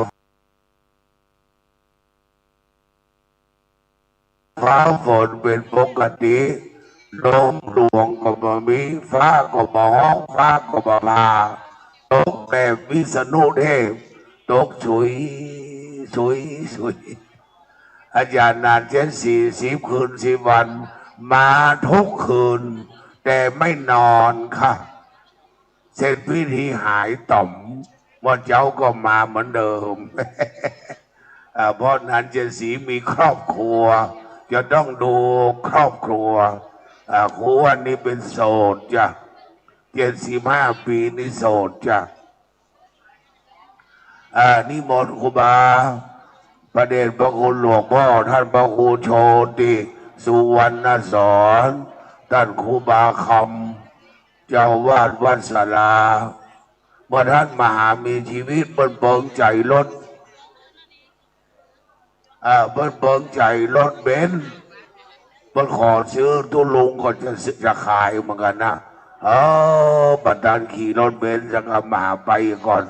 ฟ้าฝนเป๋นปกติ ลมหลวงก็บ่มี ฟ้าก็บ่ฮ้อง ฟ้าก็บ่ผ่า ตกแบบวิษณุเทพ ตกสุย สุย สุย อาจารย์นานเจ็ด สี่สิบคืนสิบวัน มาทุกคืน แต่ไม่นอนค่ะ เสร็จพิธีหายต่อม เมื่อเจ๊าก็มาเหมือนเดิม อ่า เพราะนานเจ็ดสีมีครอบครัว จะต้องดูครอบครัว อ่า ครูอั้นนี่เป๋นโสดจ้ะ เจ็ดสิบห้าปี๋นี่โสดจ้ะ อ่า นิมนต์ครูบา พระเดชพระคุณหลวงพ่อต้านพระครูโชติ สุวรรณสอน ต้านครูบาคำ เจ้าอาวาสวัดศาลา เมื่อต้านมหามีชีวิตเปิ้นเปิงใจ๋รถ อ่า เปิ้นเปิงใจ๋รถเบนซ์ เปิ้นขอซื้อตุ๊ลุงก็จะซื้อ จะขายเหมือนกั๋นนะ เออ บ่าต้านขี่รถเบนซ์จะกลับมาหาไปก่อน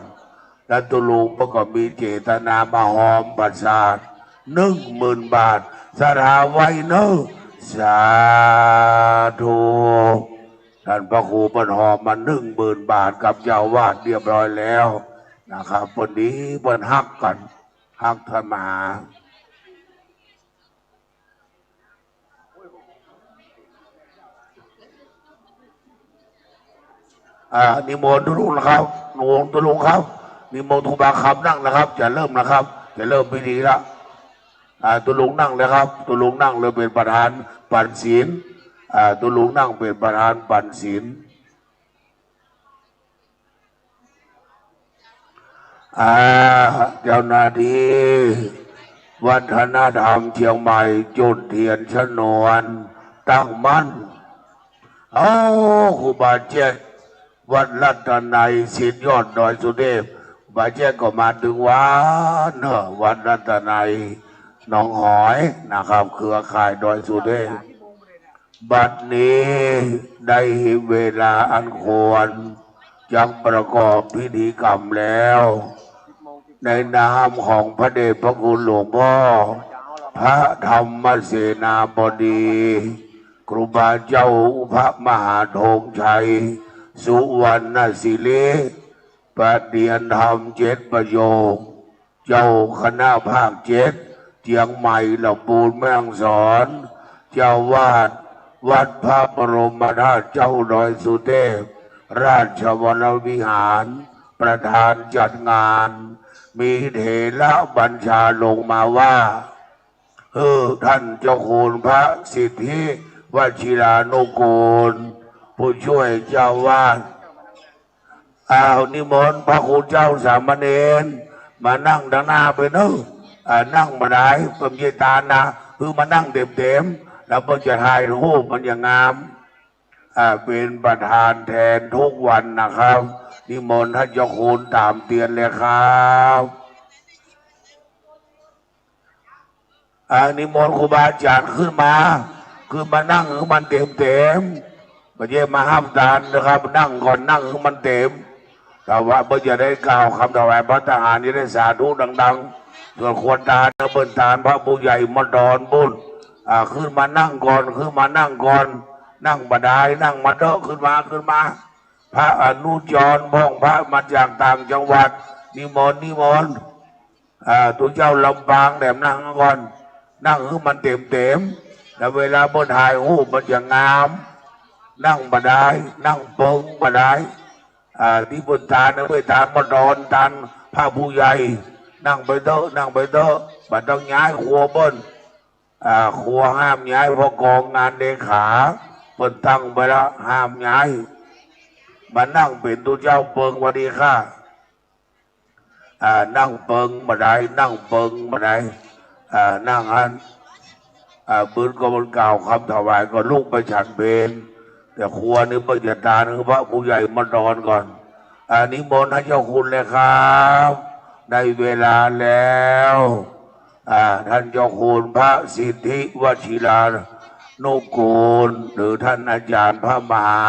แล้วตุ๊ลุงเปิ้นก็มีเจตนามาฮอมประสาทหนึ่งหมื่นบาท ศรัทธาไว้เน่อ สาธุ ต้านพระครูเปิ้นฮอมมาหนึ่งหมื่นบาทกับเจ้าอาวาสเรียบร้อยแล้วนะครับ เปิ้นดี เปิ้นฮักกั๋น ฮักต้านมหา อ่า นิมนต์ตุ๊ลุงนะครับ นิมนต์ตุ๊ลุงครับ นิมนต์ครูบาคำนั่งนะครับ จะเริ่มนะครับ จะเริ่มพิธีละ อ่า ตุ๊ลุงนั่งเลยครับ ตุ๊ลุงนั่งเลยเป๋นประธานปั๋นศีล อ่า ตุ๊ลุงนั่งเป๋นประธานปั๋นศีล อ่า เจ้าหน้าตี้วัฒนธรรมเจียงใหม่ จุดเตียนชนวน ตั้งมั่น เอ้า ครูบาแจ๊ก วัดรัตนัย ศิลป์ยอดดอยสุเทพ ครูบาแจ๊กก็มาเถิงวัดเน่อ วัดรัตนัย หนองหอยนะครับ เครือข่ายดอยสุเทพ บัดนี้ได้เวลาอันควร จักประกอบพิธีกรรมแล้ว ในนามของพระเดชพระคุณหลวงพ่อ พระธรรมเสนาบดี ครูบาเจ้าพระมหาธงชัย สุวรรณศิริ ประเตียนธรรมเจ็ดประโยค เจ้าคณะภาคเจ็ด เจียงใหม่ ลำพูน แม่ฮ่องสอน เจ้าอาวาสวัดพระบรมธาตุเจ้าดอยสุเทพ ราชวรวิหาร ประธานจัดงาน มีเถระบัญชาลงมาว่า เออ ท่านเจ้าคุณพระสิทธิวชิรานุกูล ผู้ช่วยเจ้าอาวาส อ้าว นิมนต์พระคุณเจ้าสามเณร มานั่งตางหน้าไปเนอะ อ่า นั่งบ่ดาย เปิ้นบ่ใจ้ตานนะ คือมานั่งเต็มๆ แล้วเปิ้นจะถ่ายรูปมันอย่างงาม อ่า เป๋นประธานแทนทุกวันนะครับ นิมนต์ท่านเจ้าคุณต๋ามเตียนเลยครับ อ่า นิมนต์ครูบาอาจ๋ารย์ขึ้นมา ขึ้นมานั่งหื้อมันเต็มๆ บ่ใจ้มาฮับตานนะครับ นั่งก่อน นั่งหื้อมันเต็ม ถวาย เปิ้นจะได้กล่าวกำถวายภัตตาหาร จะได้สาธุดังๆ ส่วนครัวตานนะเปิ้นตานพระผู้ใหญ่มาดอนปุ้น อ่า ขึ้นมานั่งก่อน ขึ้นมานั่งก่อน นั่งบ่ดาย นั่งมาเต๊อะ ขึ้นมา ขึ้นมา พระอนุจรพ่อง พระมาจากต่างจังหวัด นิมนต์ นิมนต์ อ่า ตุ๊เจ้าลำปางแหลมนั่งก่อน นั่งหื้อมันเต็มๆ แล้วเวลาเปิ้นถ่ายรูปมันจะงาม นั่งบ่ดาย นั่งเปิงบ่ดาย อ่า ตี้เปิ้นตานนะ เปิ้นตานมาดอน ตานพระผู้ใหญ่ นั่งไปเต๊อะ นั่งไปเต๊อะ บ่ต้องย้ายครัวเปิ้น อ่า ครัวห้ามย้าย เพราะกองงานเลขาเปิ้นตั้งไว้ละ ห้ามย้าย มานั่งเป๋นตุ๊เจ้าเปิง หวัดดีค่ะ อ่า นั่งเปิงบ่ดาย นั่งเปิงบ่ดาย อ่า นั่งหั้น อ่า ปื๊ดก็มันกล่าวกำถวายก็ลุกไปฉันเพล แต่ครัวนี่เปิ้นจะตานหื้อพระผู้ใหญ่มาดอนก่อน อ่า นิมนต์ท่านเจ้าคุณเลยครับ ได้เวลาแล้ว อ่า ท่านเจ้าคุณพระสิทธิวชิรานุกูล หรือท่านอาจารย์พระมหา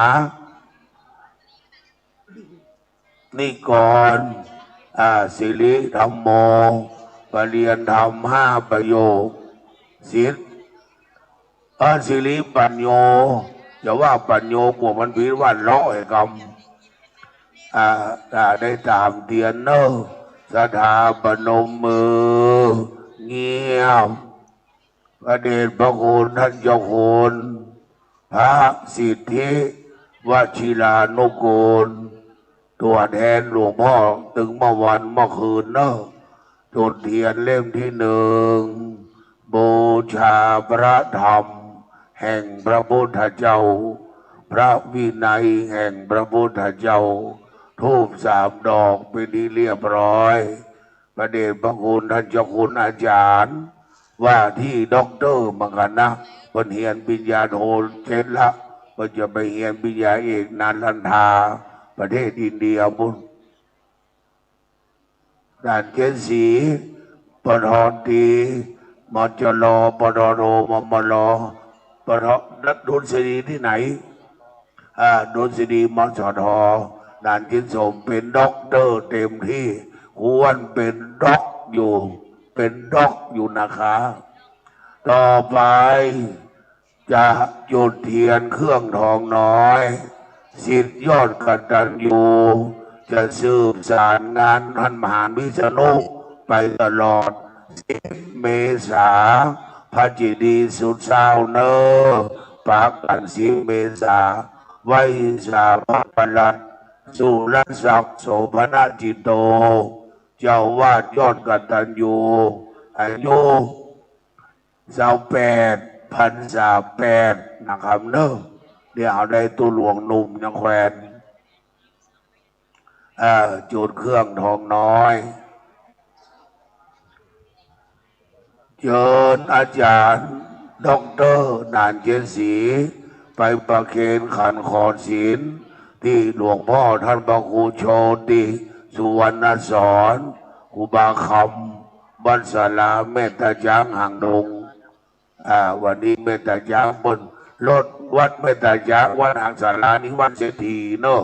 นิกร อ่า สิริธัมโม ประเรียนธรรมห้าประโยค สิทธิ เออ สิริปัญโญ จะว่าปัญโญ กลัวมันผิด ว่าเลาะไอ้กำ อ่า อ่า ได้ต๋ามเตียนเนอะ ศรัทธาประนมมือ เงียบ พระเดชพระคุณท่านเจ้าคุณ พระสิทธิวชิรานุกูล ตั๋วแทนหลวงพ่อ ตึงเมื่อวันเมื่อคืนเนอะ จุดเตียนเล่มตี้หนึ่ง บูชาพระธรรมแห่งพระพุทธเจ้า พระวินัยแห่งพระพุทธเจ้า ธูปสามดอกเป๋นตี้เรียบร้อย พระเดชพระคุณท่านเจ้าคุณอาจารย์ ว่าตี้ด็อกเตอร์เหมือนกั๋นนะ เปิ้นเฮียนปริญญาโทเสร็จละ เปิ้นจะไปเฮียนปริญญาเอกนาลันทา ประเทศอินเดียปุ้น ด่านเจ็ดสี ปท.ตรี มจล ปท.โท มมล ปท.ดุษฎีตี้ไหน อ่า ดุษฎี มสท ด่านจิตสม เป๋นด็อกเตอร์เต็มตี้ ควรเป๋นด็อกอยู่ เป๋นด็อกอยู่นะคะ ต่อไป จะจุดเตียนเครื่องทองน้อย ศิษย์ยอดกตัญญู จะสืบสานงานท่านมหาวิษณุไปตลอด สิบเมษา พระเจดีย์สุดเศร้าเนอ ปะกั๋นสิบเมษา ไหว้สาพระประหลัด สุรศักดิ์ โสภณจิตโต เจ้าอาวาสยอดกตัญญู อายุ ซาวแปด พรรษาแปดนะครับเนอะ เดี๋ยวเอาได้ตุ๊หลวงหนุ่มยังแควน เอ่อ จุดเครื่องทองน้อย เจิญอาจารย์ด็อกเตอร์หนานเจ็ดสี ไปประเคนขันขอศีล ตี้หลวงพ่อท่านพระครูโชติ สุวรรณสอน ครูบาคำ วัดศาลาเมตตาจ๊างหางดง อ่า วันนี้เมตตาจ๊างเปิ้น รถวัดเมตตาจ๊าง วัดหางศาลานี่วัดเศรษฐีเนอะ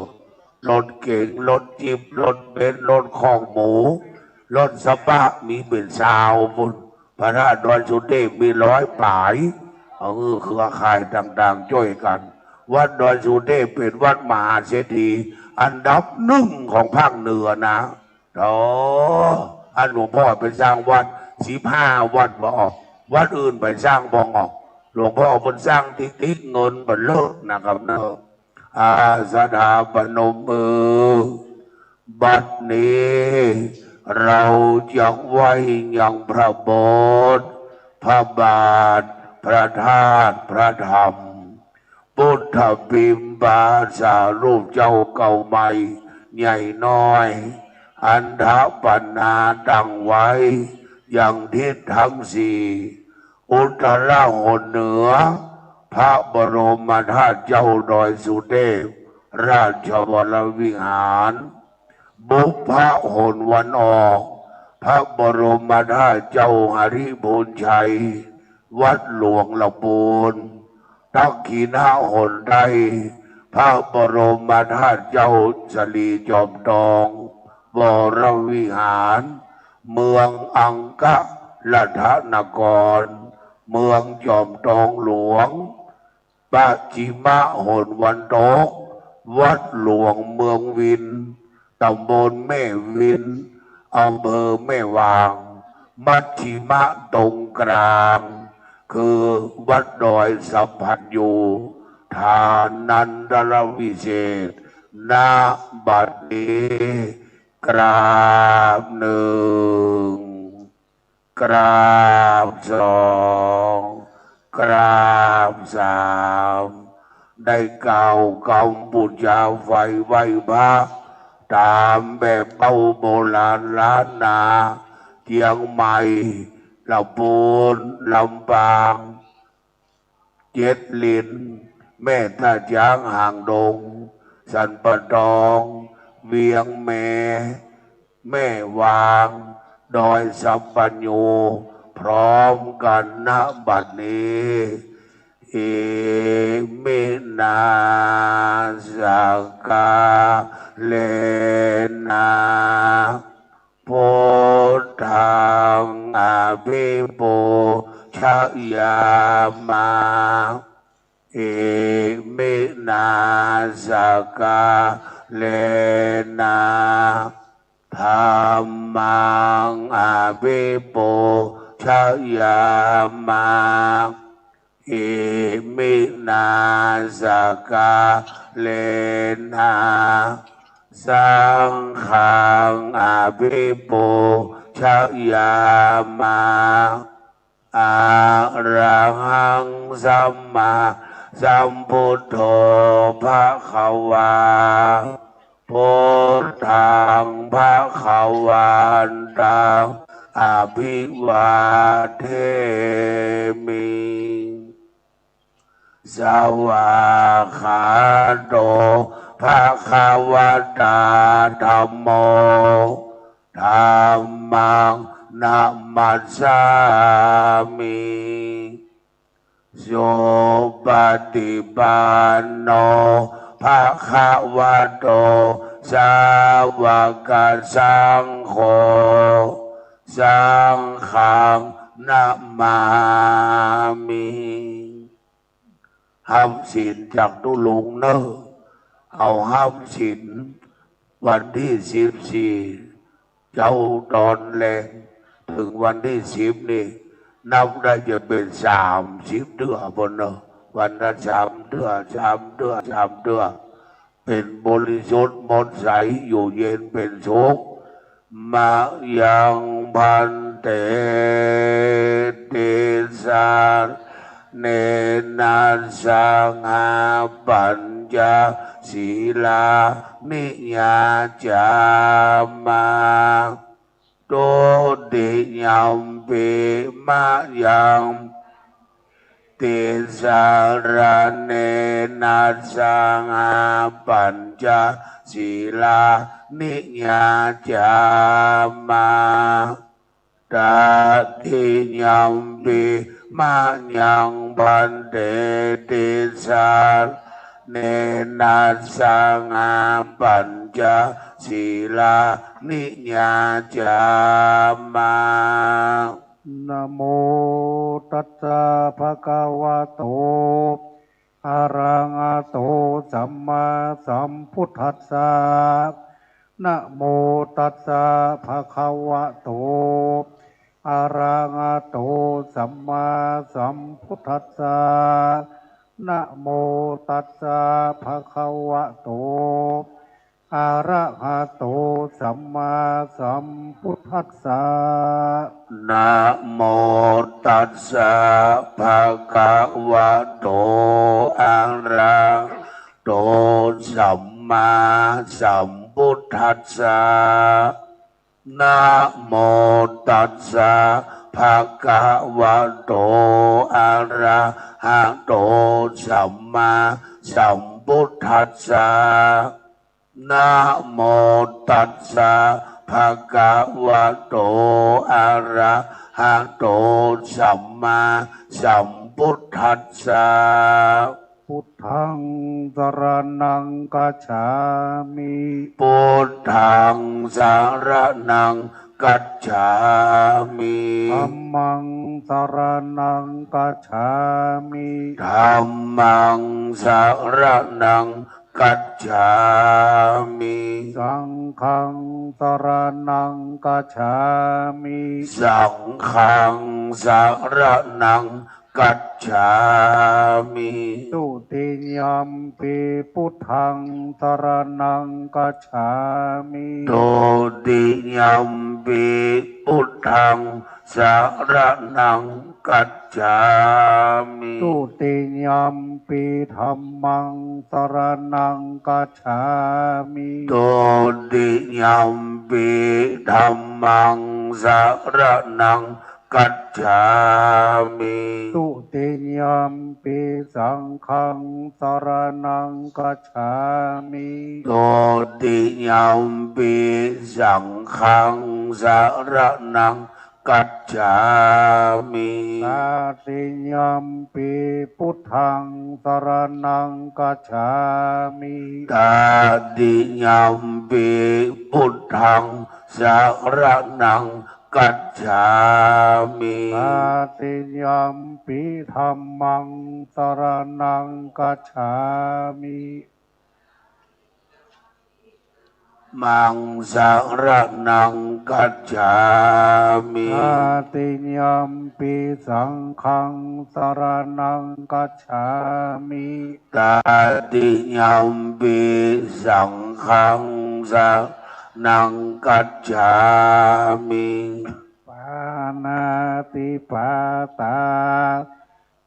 รถเก๋ง รถจี๊ป รถเบนซ์ รถคอกหมู รถสปะ มีเป๋นซาวปุ้น พระธาตุดอยสุเทพมีร้อยป๋าย เออ เครือข่ายต่างๆ จ้วยกั๋น วัดดอยสุเทพเป๋นวัดมหาเศรษฐีอันดับหนึ่งของภาคเหนือนะ โอ้ อันหลวงพ่อไปสร้างวัดสิบห้าวัดบ่ออก วัดอื่นไปสร้างบ่ออก หลวงพ่อเปิ้นสร้างติ๊กๆ เงินบ่เลิกนะครับเนอะ อ่า ศรัทธาประนมมือ บัดนี้ เฮาจักไหว้ยังพระโบสถ์ พระบาท พระธาตุ พระธรรม ปุทธบิมบาสารูปเจ้าเก่าใหม่ ใหญ่น้อย อันถปนาตั้งไว้ ยังทิศทั้งสี่ อุตตรหนเหนือ พระบรมธาตุเจ้าดอยสุเทพ ราชวรวิหาร บุพหนวันออก พระบรมธาตุเจ้าหริพูนชัย วัดหลวงละปูน ทักขิณหนใต้ พระบรมธาตุเจ้าสลีจอมทอง วรวิหาร เมืองอังครัตนคร เมืองจอมทองหลวง ปัจฉิมหนวันตก วัดหลวงเมืองวิน ตำบลแม่วิน อำเภอแม่วาง มัชชิมะตรงกลาง คือวัดดอยสัพพัญญู ฐานันตรวิเศษณ บัดนี้ กราบหนึ่ง กราบสอง กราบสาม ได้กล่าวกำปู๋จาไฟไหว้พระ ต๋ามแบบเป้าโบราณล้านนา เจียงใหม่ ละปูน ลำปาง เจ็ดหลิน แม่ท่าจ๊าง หางดง สันป่าตอง เวียงแม แม่วาง ดอยสัพพัญญู พร้อมกั๋น ณ บัดนี้ อิมินา สักกาเลนะ พุทธัง อภิปูชยามา อิมินา สักกาเลนะ ธัมมัง อภิปูชยามา อิมินา สักกาเลนะ สังฆัง อภิปูชยามา อะระหัง สัมมาสัมพุทโธ ภะคะวา พุทธัง ภะคะวันตัง อะภิวาเทมิ สวากขาโต ภะคะวะตา ธัมโม ธัมมัง นะมัสสามิ สุปะฏิปันโน ภะคะวะโต สาวกสังโฆ สังฆัง นะมามิ ฮับศีลจากตุ๊ลุงเน่อ เอาฮับศีลวันตี้สิบสี่ เจ๊าต๋อนแลง เถิงวันตี้สิบนี่ นับได้จะเป๋นสามสิบเตื้อปู้นเน่อ วันละสามเตื้อ สามเตื้อ สามเตื้อ เป๋นบริสุทธิ์หมดใส อยู่เย็นเป๋นสุข มะยัง ภันเต ติสสะเรเณนะ สังฆัง ปัญจสีลานิ ยาจามะ ทุติยัมปิ มะยัง ติสสะเรเณนะ สังฆัง ปัญจสีลานิ ยาจามะ ตติยัมปิ มะยัง ภันเต ติสสะเรเณนะ สังฆัง ปัญจสีลานิ ยาจามะ นะโมตัสสะ ภะคะวะโต อะระหะโต สัมมาสัมพุทธัสสะ นะโมตัสสะ ภะคะวะโต อะระหะโต สัมมาสัมพุทธัสสะ นะโมตัสสะ ภะคะวะโต อะระหะโต สัมมาสัมพุทธัสสะ นะโมตัสสะ ภะคะวะโต อะระหะโต สัมมาสัมพุทธัสสะ นะโมตัสสะ ภะคะวะโต อะระหะโต สัมมาสัมพุทธัสสะ นะโมตัสสะ ภะคะวะโต อะระหะโต สัมมาสัมพุทธัสสะ พุทธัง สะระณัง คัจฉามิ พุทธัง สะระณัง คัจฉามิ ธัมมัง สะระณัง คัจฉามิ ธัมมัง สะระณัง คัจฉามิ สังฆัง สะระณัง คัจฉามิ สังฆัง สะระณัง คัจฉามิ ทุติยัมปิ พุทธัง สะระณัง คัจฉามิ ทุติยัมปิ พุทธัง สะระณัง คัจฉามิ ทุติยัมปิ ธัมมัง สะระณัง คัจฉามิ ทุติยัมปิ ธัมมัง สะระณัง คัจฉามิ ทุติยัมปิ สังฆัง สะระณัง คัจฉามิ ทุติยัมปิ สังฆัง สะระณัง คัจฉามิ ตติยัมปิ พุทธัง สะระณัง คัจฉามิ ตติยัมปิ พุทธัง สะระณัง คัจฉามิ ตติยัมปิ ธัมมัง สะระณัง คัจฉามิ มัง สะระณัง คัจฉามิ ตติยัมปิ สังฆัง สะระณัง คัจฉามิ ตติยัมปิ สังฆัง สะระณัง คัจฉามิ ปาณาติปาตา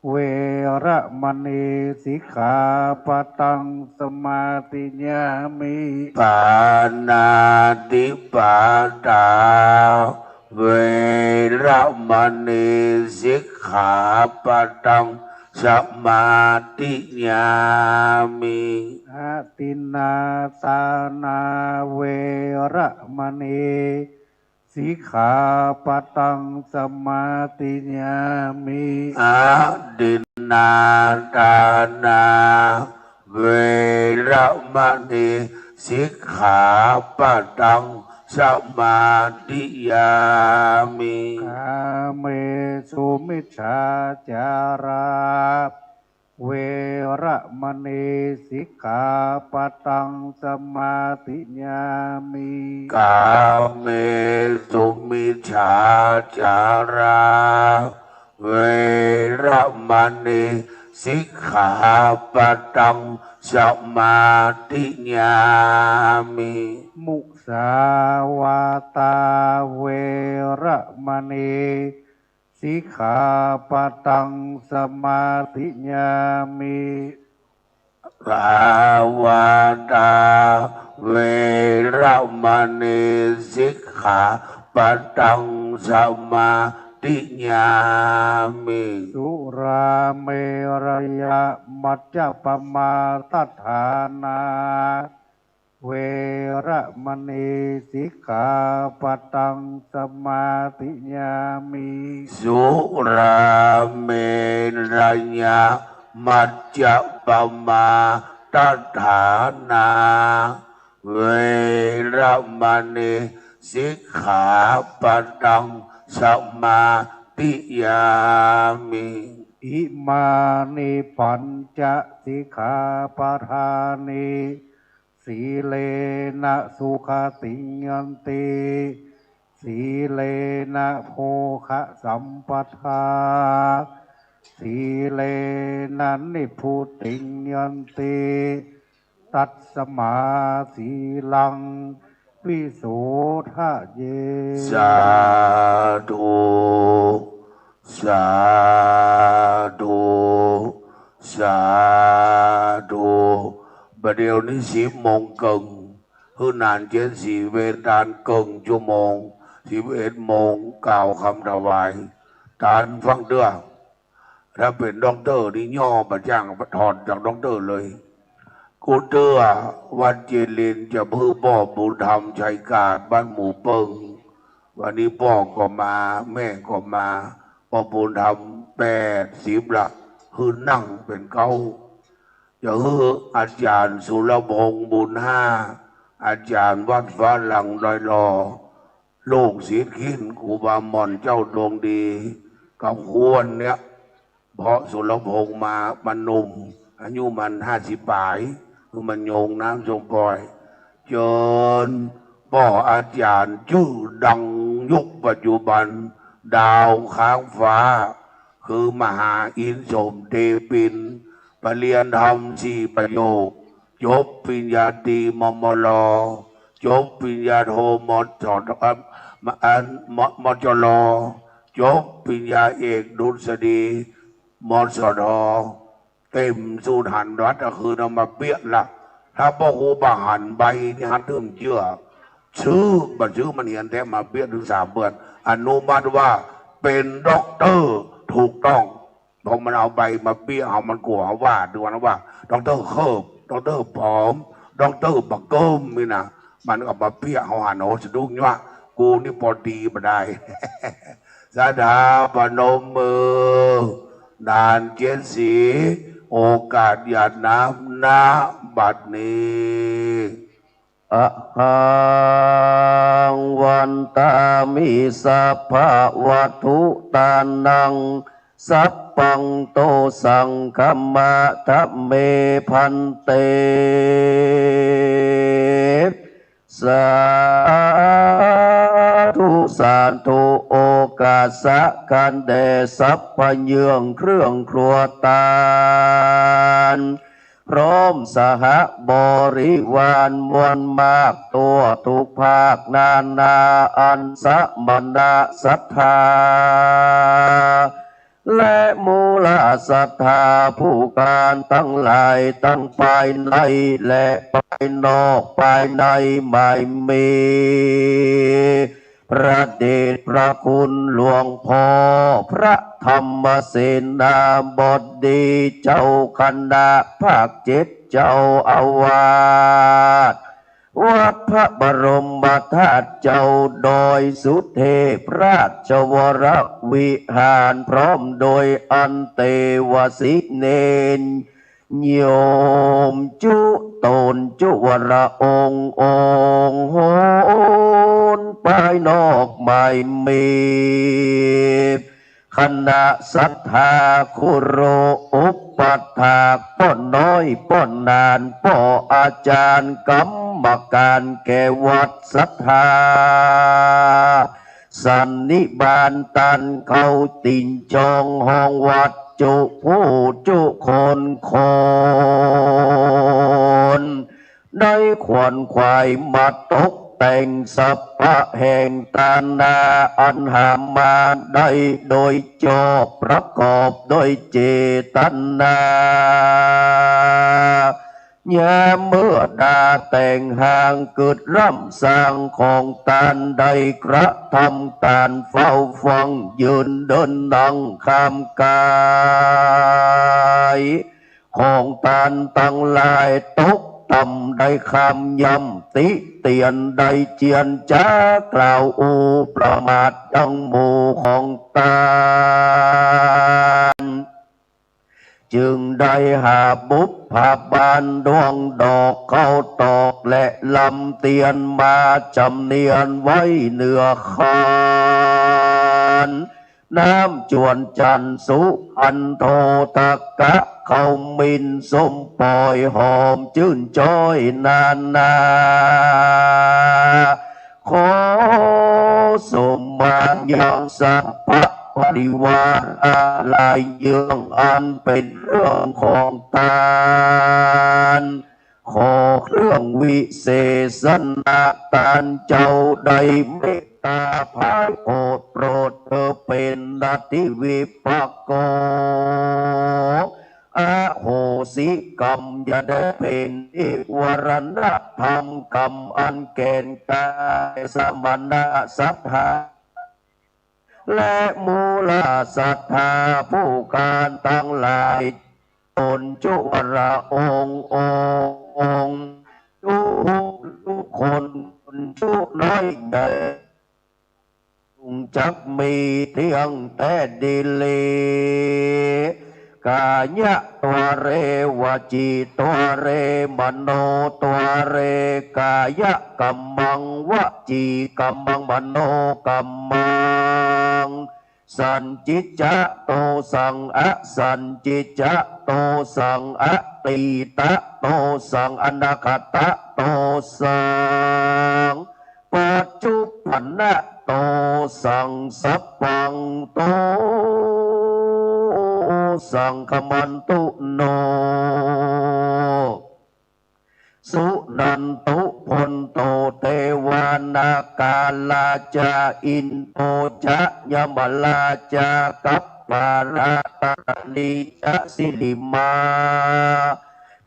เวระมะนี สิกขาปะตัง สมาธิยามิ ปาณาติปาตา เวระมะนี สิกขาปะตัง สมาธิยามิ อะทินนาทานา เวระมะนี สิกขาปะตัง สมาธิยามิ อะทินนาทานา เวระมะนี สิกขาปะตัง สมาธิยามิ กาเมสุมิจฉาจารา เวระมะนี สิกขาปะตัง สมาธิยามิ กาเมสุมิจฉาจารา เวระมะนี สิกขาปะตัง สมาธิยามิ มุสาวาตา เวระมะนี สิกขาปะตัง สมาธิยามิ สาวาตา เวระมะนี สิกขาปะตัง สมาธิยามิ สุราเมรยะมัจจะปะมาทฐานา เวระมะนี สิกขาปะตัง สมาธิยามิ สุราเมรยะมัจจะปะมาทฐานา เวระมะนี สิกขาปะตัง สมาธิยามิ อิมานิปัญจะสิกขาปะทานิ สีเลนะสุขติงยันติ สีเลนะโภคะสัมปทา สีเลนะนิพพุติงยันติ ตัสมาสีลัง วิโสทะเย สาธุ สาธุ สาธุ บ่าเดี่ยวนี้สิบโมงเกิ่ง หื้อหนานเจียนสีเวตานเกิ่งชั่วโมง สิบเอ็ดโมงกล่าวกำถวาย ตานฟังเตื้อ ถ้าเป๋นด็อกเตอร์นี่ย่อบ่าจ้าง ถอนจากด็อกเตอร์เลย กู้เตื้อวัดเจริญจะหื้อป้อบุญธรรมชัยกาดบ้านหมู่เปิ้ง วันนี้ป้อก็มา แม่ก็มา ป้อบุญธรรมแปดสิบละ หื้อนั่งเป๋นเก๊า จะหื้ออาจ๋ารย์สุรพงษ์บุญห้า อาจ๋ารย์วัดฟ้าหลังดอยหล่อ ลูกศิษย์ขิ้นครูบาหม่อนเจ้าดวงดี กับควรเนี่ย เพราะสุรพงษ์มา มันหนุ่ม อายุมันห้าสิบป๋าย คือมันโยงน้ำชมปอย เจิญป้ออาจ๋ารย์จื้อดังยุคปัจจุบัน ดาวค้างฟ้า คือมหาอินทร์สมเตปิน ปริญญาธรรมสี่ประโยค จบปริญญาตรี มมล จบปริญญาโท มสท อัน ม มจล จบปริญญาเอกดุษฎี มสท เต็มสูตรหันวัดก็คือเอามาเปี้ยละ ถ้าป้อครูบ่หันใบนี่หันตึงเจื้อ ซื่อบ่ซื่อมันเหียนแต๊ มาเปี้ยถึงสามเปือน อนุมัติว่าเป๋นด็อกเตอร์ถูกต้อง พอมันเอาใบมาเปี้ยเฮา มันกั๋วเฮาว่า ดูนะว่า ด็อกเตอร์เคิบ ด็อกเตอร์ผอม ด็อกเตอร์บ่าเกิ่มนี่นะ มันก็มาเปี้ยเฮาหัน โอ้ สะดุ้งยั่ว กูนี่ปอดีบ่ได้ ศรัทธาปนมมือ หนานเจียนสี โอกาสหยาดน้ำ ณ บัดนี้ อะหัง วันตามิ สัพพะวัตถุตานัง สัพพัง โต สัง ขมะ ทะ เม ภันเต สาธุ สาธุ โอกาสะ คันแด่สัพพะเยื่องเครื่องครัวตาน พร้อมสหบริวารมวลมาก ทั่วทุกภาคนานา อันสมณะศรัทธา และมูลศรัทธาผู้การตังหลาย ตังภายในและภายนอก ภายในไม่มี พระเดชพระคุณหลวงพ่อพระธรรมเสนาบดี เจ้าคณะภาคเจ็ด เจ้าอาวาสวัดพระบรมธาตุเจ้าดอยสุเทพราชวรวิหาร พร้อมโดยอันเตวสิเณร โยมจุตนจุวรองค์ องค์โหนภายนอกไม่มี คณะศรัทธาคุโร อุปัฏฐากป้อน้อยป้อหนาน ป้ออาจารย์กรรมการแก่วัดศรัทธา สันนิบาตตานเข้าติ่นจองห้องวัดจุผู้จุคนคน ได้ขวนขวายมาตกแต่งสัพพะแห่งตานาอันหามาได้โดยชอบประกอบโดยเจตนา ยามเมื่อดาแต่งหางเกิดร่ำสร้างของตาน ได้กระทำตานเฝ้าฟังยืนเดินนั่งข้ามกาย ของตานตังหลายตกต่ำ ได้คำย่ำติเตียน ได้เจียนจากล่าวอู้ประมาทยังหมู่ของตาน จึงได้หาบุพผาบานดวงดอกเข้าตอกและลำเตียนมาจำเนียนไว้เหนือคาน น้ำจวนจันทร์สุอันโทตกะเข้ามินส้มปอยหอมจื้นจ้อยนานา ขอสมมายังสัพพะบริวารอาลัยเยื่องอันเป็นเรื่องของตาน ขอเครื่องวิเศษณะ ต้านเจ้าได้เมตตาผายโปรด โปรดเธอเป๋นอธิวิปากกร อโหสิกรรม จะได้เป๋นนิวรณธรรมกรรมอันแก่นกล้า สมณะศรัทธา และมูลศรัทธาผู้ข้าตังหลาย ตนชั่วพระองค์องค์ ทุกคน คนชั่วน้อยใหญ่ จุ่งจักมีเตี้ยงแต๊ดีหลี กายะตวาเร วจีตวาเร มโนตวาเร กายะกัมมัง วจีกัมมัง มโนกัมมัง สัญญิจจะโตสัง อสัญญิจจะโตสัง อตีตะโตสัง อนาคตะโตสัง ปัจจุปันนะโตสัง สัพพังโตสัง ขมันตุโน สุนันตุ พลโต เตวานาคาราชา อินโดจะ ยมราชา กัปปาราตานีจะ สิริมา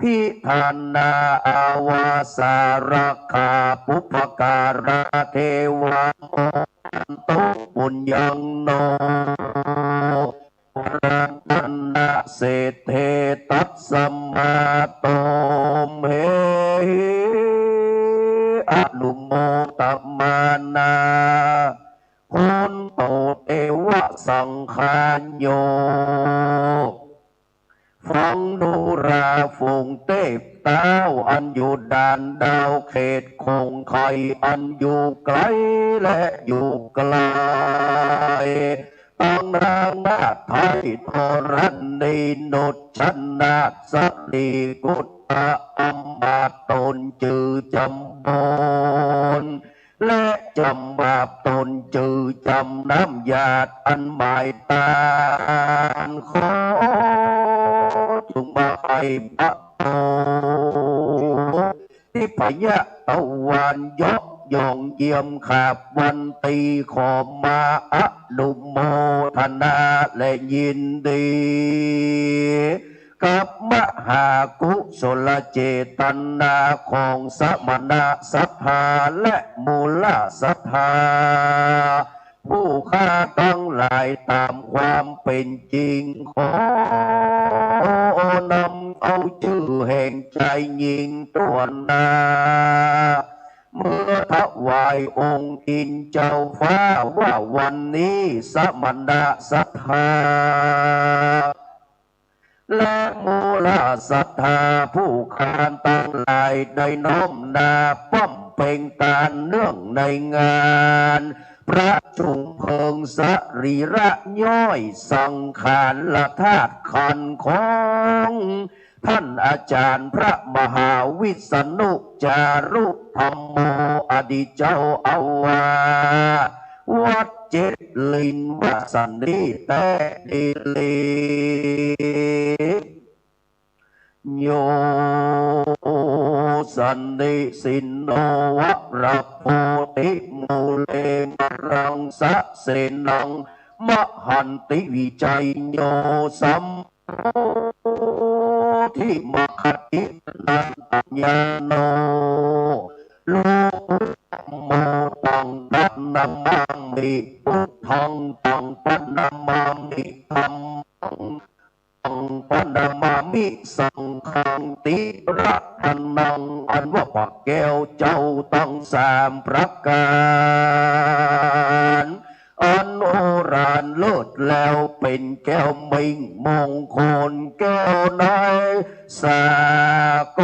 พิธานา อาวาสารักขา ปุพการา เทวา โมทันตุ ปุญญังโน วรัตนะเศรษฐี ตัสมา โตมเหหิ อนุโมทมานา พลโต เตวะสังฆาโย ฟังดูราฝูงเทพเต้า อันอยู่ด่านดาวเขตคงไค อันอยู่ไกลและอยู่ไกล ตังนางนาฏไทยธรณีนุชนาถสรีกุตตะ อำมาตย์ต๋นจื้อจำบน และจำบาปต๋นจื้อจำน้ำหยาดอันหมายตาน ขอจุ่งมาใค่พระโต ทิพยะตะวันยกย่องเยี่ยมขาบวันตี ขอมาอนุโมทนาและยินดี กับมหากุศลเจตนาของสมณะศรัทธาและมูลศรัทธา ผู้ข้าตังหลายต๋ามความเป๋นจริง ขอนำเอาจื้อแห่งชายหญิงตั๊วหน้า เมื่อถวายองค์อินเจ้าฟ้าว่าวันนี้สมณะศรัทธา และมูลศรัทธาผู้ข้าตังหลายได้น้อมนาบำเพ็งตานเนื่องในงานประชุมเพลิงสรีระย่อยสังขารธาตุขันธ์ของท่านอาจารย์พระมหาวิษณุจารุธรรมโม อดีตเจ้าอาวาสวัด เจ็ดลินว่าสันนี้แต๊ดีหลี โย สันนิสินโน วรโพธิมูเล มรังสะเสนัง มหันติวิจัยโย สัม โพธิมคคิตตันตญาโน โลกุตโม ตังพะนะมามิ พุทธัง ตังพะนะมามิ ธัมมัง ตังพะนะมามิ สังฆัง ติระตะนัง อันว่าพระแก้วเจ้าตังสามประก๋าน อันโอฬารเลิศแล้วเป๋นแก้วมิ่งมงคลแก้วในสาก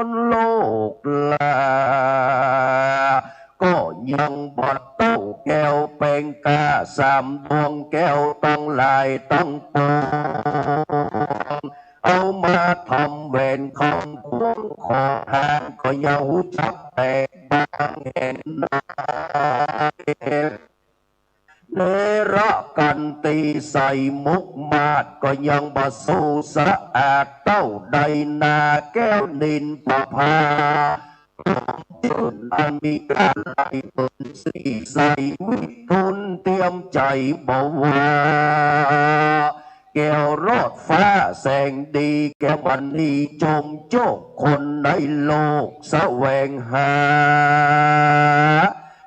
ลโลกลา ก็ยังบ่เต้าแก้วแปงกาสามดวงแก้วตังหลายตังปวง เอามาทำแหวนคำควงขอทาน ก็ยังฮู้จักแตกบางแห่งนา เนรกันตีใส่มุกมาศก็ยังบ่สู้สะอาดเต้าใดนาแก้วนินประภา จื้นอันมีก้าไหลเปิ้นสีใสวิทูลเตียมใจ๋บ่ว่า แก้วลอดฟ้าแสงดี แก้วมณีจมโจก คนในโลกแสวงหา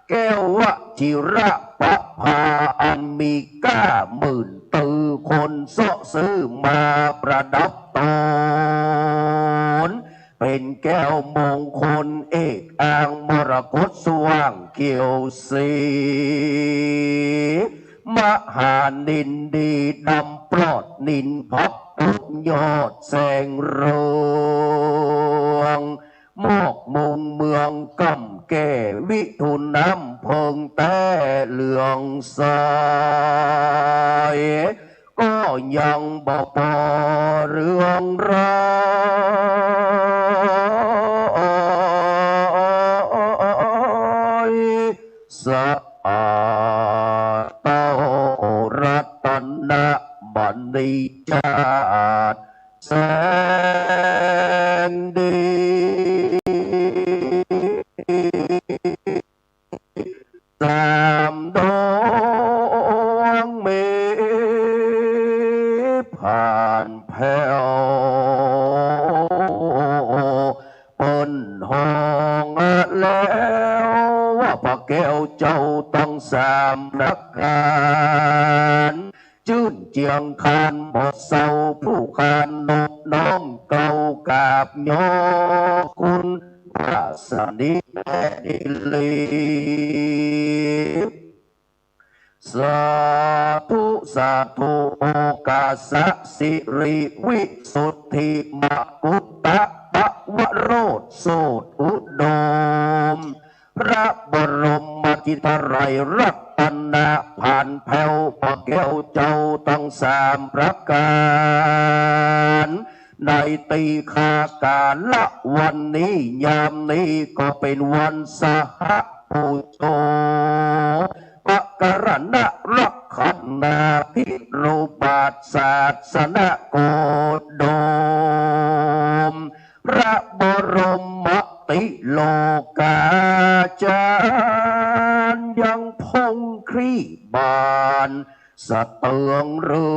แก้ววชิระประภาอันมีก้าหมื่น ตือคนเซาะซื้อมาประดับตน เป๋นแก้วมงคลเอกอ่างมรกตสว่างเขียวสี มหานินดีดำปลอดนินพับทุกยอดแสงเรือง มอกมงเมืองก้ำแก้วิทูลน้ำเพิงแต๊เหลืองใส ก็ยังบ่ปอเรืองรอยสะอาดเต้ารัตนมณีจาดแสงดี สามดวงมีผ่านแผ้ว เปิ้นฮ้องแล้วว่าพระแก้วเจ้าตังสามประก๋าน จื้นเจียงคานบ่เซา ผู้คานนบน้อมเกล้ากราบยอคุณพระสนิทแท้ดีหลี สาธุ สาธุ โอกาสะสิริวิสุทธิมกุฏตะปะวโรธโสตอุดม พระบรมจิตไตรรัตนผ่านแผ้วพระแก้วเจ้าตังสามประก๋าน ในตีฆากาละวันนี้ ยามนี้ก็เป๋นวันสหปูโจ ปกรณรักขณาภิโรบาทศาสนโกดม พระบรมติโลกาจารย์ยังพงครีบาน สะเตืองเรื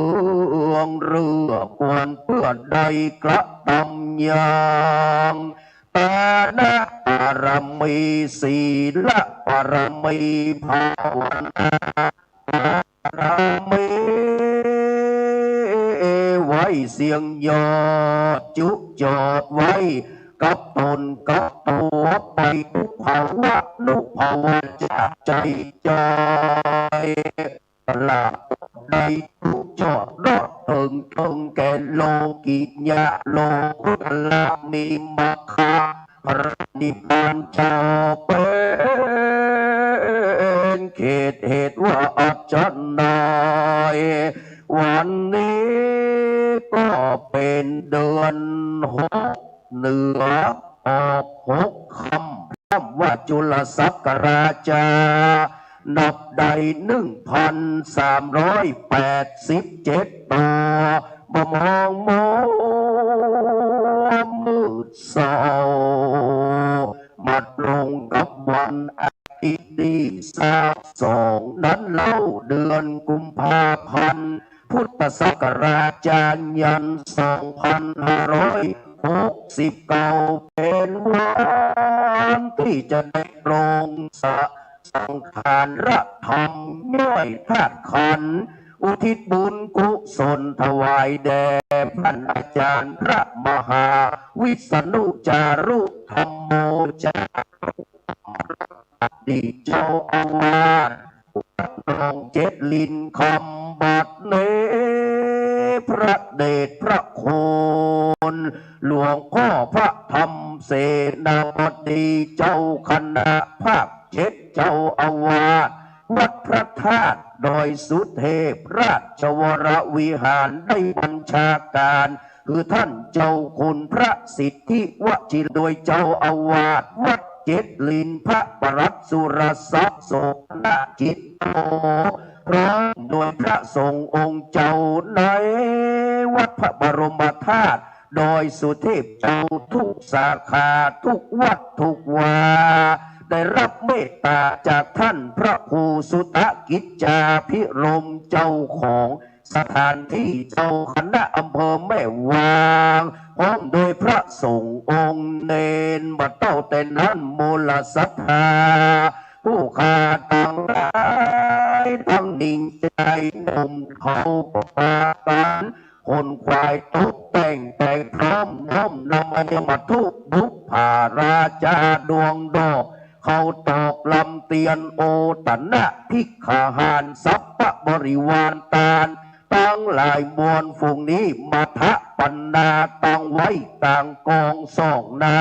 องเรือควรเปื้อได้กระตำยัง ตานะปารมี ศีลปารมี ภาวนาปารมี ไว้เสี้ยงยอดจุจอดไว้กับตนกับตั๋วไปทุกภวะนุภวะจากใจ๋จอย ตลอดได้จุจอดรอดเถิงเถิงแก่โลกิยะโลกุตระ มีมัคคะพระนิพพานจอเป๋นเขตเหตุว่าอันจะไหน วันนี้ก็เป๋นเดือนหก เหนือออกหกค่ำ ค่ำว่าจุลศักราชา นับได้หนึ่งพันสามร้อยแปดสิบเจ็ดต่อ บ่มองมัวมืดเศร้า มาตรงกับวันอาทิตย์ที่ซาวสองนั้นเล่า เดือนกุมภาพันธ์ พุทธศักราช จานยันสองพันห้าร้อยหกสิบเก้า เป๋นวันที่จะได้ปรงสะสังขารธรรม ย่อยธาตุขันธ์ อุทิศบุญกุศลถวายแด่พระอาจารย์พระมหาวิษณุจารุธัมโม จา อดีตเจ้าอาวาสวัดหนองเจ็ดลินคำ บัดนี้พระเดชพระคุณหลวงพ่อพระธรรมเสนาบดีเจ้าคณะภาคเจ็ด เจ้าอาวาสวัดพระธาตุดอยสุเทพราชวรวิหาร ได้บัญชาการ คือท่านเจ้าคุณพระสิทธิวชิร โดยเจ้าอาวาสวัดเจ็ดลิน พระปลัดสุรศักดิ์ โสภณกิจโต พร้อมโดยพระสงฆ์องค์เจ้าในวัดพระบรมธาตุดอยสุเทพเจ้าทุกสาขาทุกวัดทุกวา ได้รับเมตตาจากท่านพระครูสุตกิจจาภิรมย์เจ้าของสถานที่เจ้าคณะอำเภอแม่วาง พร้อมโดยพระสงฆ์องค์เณร บ่เต้าแต่นั้นมูลศรัทธา ผู้ข้าตังหลายตังหญิงชายหนุ่มเฒ่าก็ปากั๋น ขนขวายตกแต่ง แต่งพร้อมน้อมนำอัญมะวัตถุบุปผาราจาดวงดอก เข้าตอกลำเตียนโอตนะภิกขหารสัพพะบริวารตานตังหลายมวลฝูงนี้ มาทะปันนาตังไว้ตางกองสองหน้า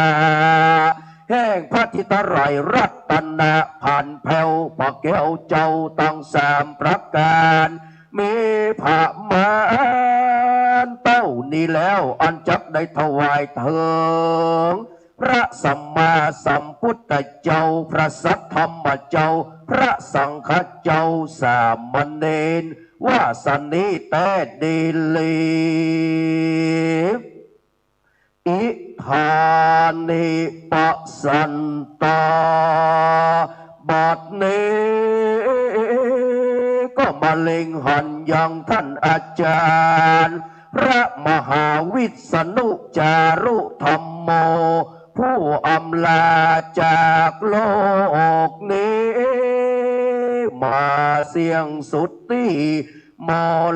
แห่งพระทิตาลัยรัตนพันธ์แผ้วพระแก้วเจ้าตังสามประก๋าน มีประมาณเต้านี้แล้ว อันจักได้ถวายเถิงพระสัมมาสัมพุทธเจ้า พระสัทธรรมเจ้า พระสังฆเจ้า สามเณร ว่าสันนี้แต๊ดีหลี อิทานิปะสันตา บัดนี้ก็มาเล็งหันยังท่านอาจารย์ พระมหาวิษณุจารุธัมโม ผู้อำลาจากโลกนี้ มาเสี้ยงสุดตี้ ม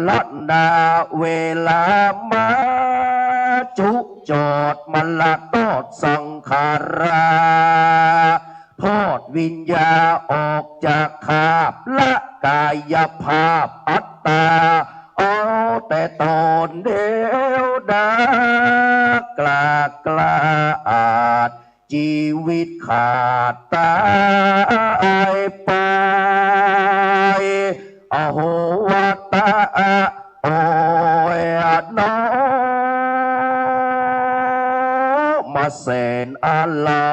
รณาเวลามาจุจอดมลตอดสังขารา ทอดวิญญาออกจากคาบละกายภาพอัตตา เอาแต่ต๋นเดียวดากล้ากล้าอาจ จีวิตขาดต๋ายไป อโห วาตะ โอย นอ มาแสนอาลั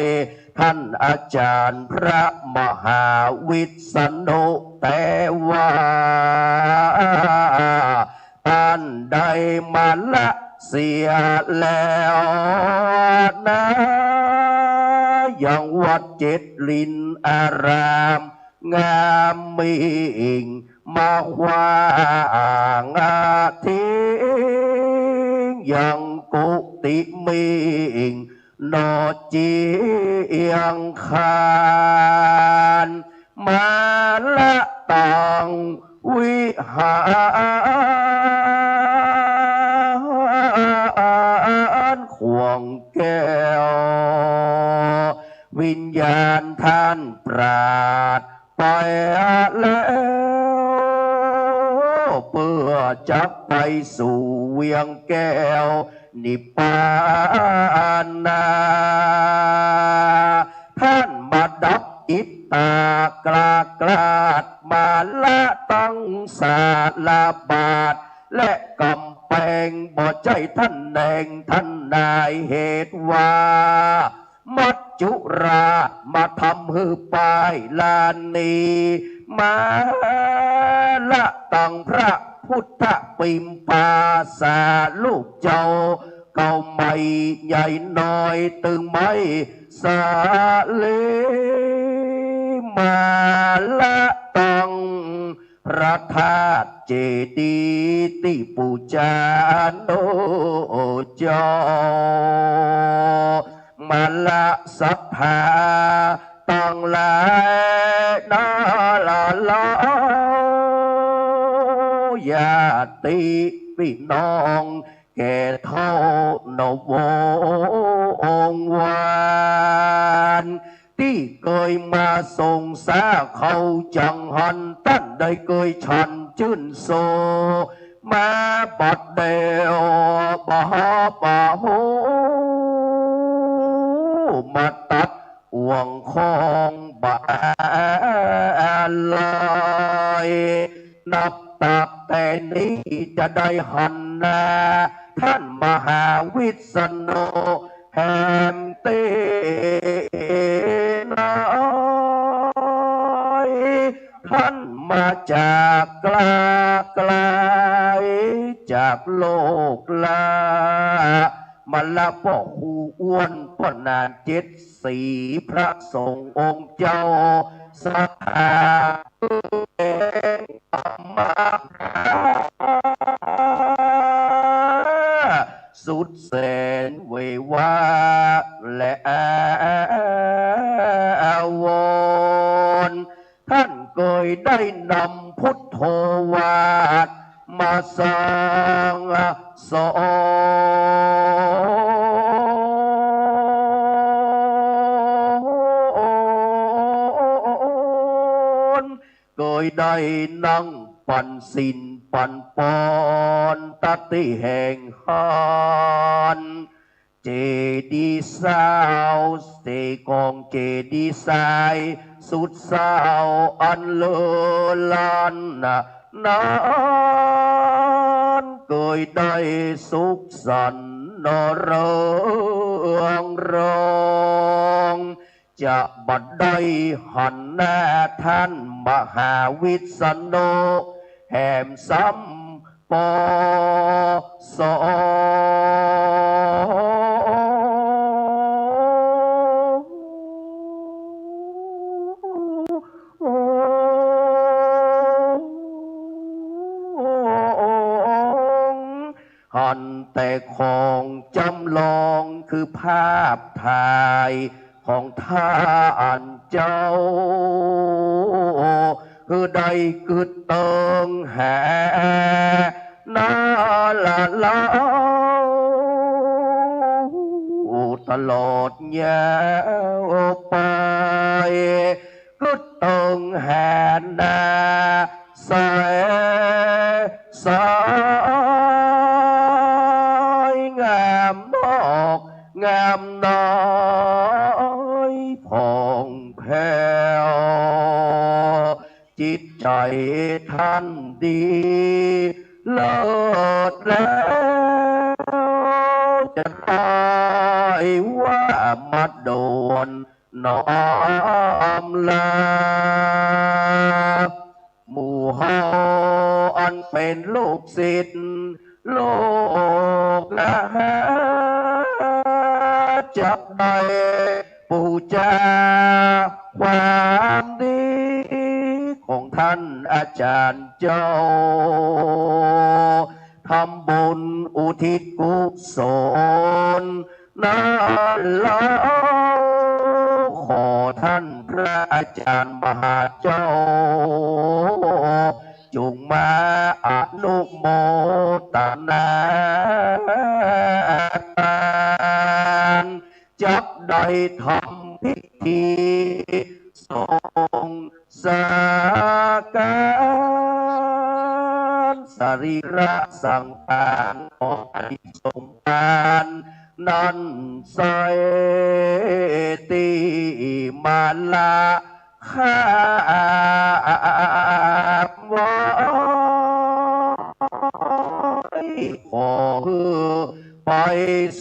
ย ท่านอาจารย์พระมหาวิษณุ แต่ว่า ต้านได้มรณะเสียแล้วนา ยังวัดเจ็ดลินอารามงามมิ่ง มาขว้างทิ้งยังกุฏิมิ่ง นอกเจียงคาน มาละตังวิหารขวงแก้ว วิญญาณท่านปราดไปแล้ว เปื้อจักไปสู่เวียงแก้ว นิพพานา ท่านมาดับอิตตากล้ากล้าด มาละตังสาลาบาท และก๋ำแปง บ่ใจ้ท่านแหน่งท่านนาย เหตุว่า มัจจุราชมาทำหื้อป้ายลานนี้ มาละตังพระพุทธปิมปาสาลูกเจ้า เก่าใหม่ใหญ่น้อยตึงไม้สาลี มาละตังพระธาตุเจดีย์ตี้ปู๋จาโนเจ้า มาละศรัทธาตังหลายนาลาลา ญาติปี้น้อง แก่เฒ่าหนอวงวาน ตี้เกยมาส่งสาเข้าจังหัน ต้านได้เกยฉันจื้นโซ มาบัดเดี่ยวบ่ปาหู มาตัด อ่วงของบ่าลอย นับตักแต่นี้จะได้หันหน้า ท่านมหาวิษณุแหมตี้น้อย ท่านมาจากไกล จากโลกลา มาละป้อครูอ้วน ป้อหนานเจ็ดสี พระสงฆ์องค์เจ้า ศรัทธา ธรรมะ สุดแสนเววาและอาวรณ์ ท่านเกยได้นำพุทโธวาทมาสั่งสอน เกยได้นั่งปันศีลปันปอน ตะตี้แห่งหั้น เจดีย์ซาว เจกองเจดีย์ทราย สุดซาวอันเลอล้านนา นั้นเกยได้สุขสันต์เริงรอง จะบ่ได้หันหน้าท่านมหาวิษณุแหมซ้ำปอสอง หันแต่ของจำลองคือภาพถ่ายของท่านเจ้า คือได้กึ๊ดเติงแหนาละเล่า ตลอดยาวไป กึ๊ดเติงแหนาใส ใส งามนอกงามใน ผ่องแผ้ว จิตใจ๋ท่านดีเลิศแล้ว จะได้ว่ามาด่วน น้อมลา หมู่เฮาอันเป๋นลูกศิษย์ลูกหา จักได้ปู๋จาความดีของท่านอาจ๋ารย์เจ้า ทำบุญอุทิศกุศล นั้นเล่า ขอท่านพระอาจ๋ารย์มหาเจ้า จงมาอนุโมตนาทาน จักได้ทำพิธีส่ง สังขาร สรีระสังขารของอานิสงส์ทานนั้นใส ตี้มาละคาบไว้ ขอหื้อไป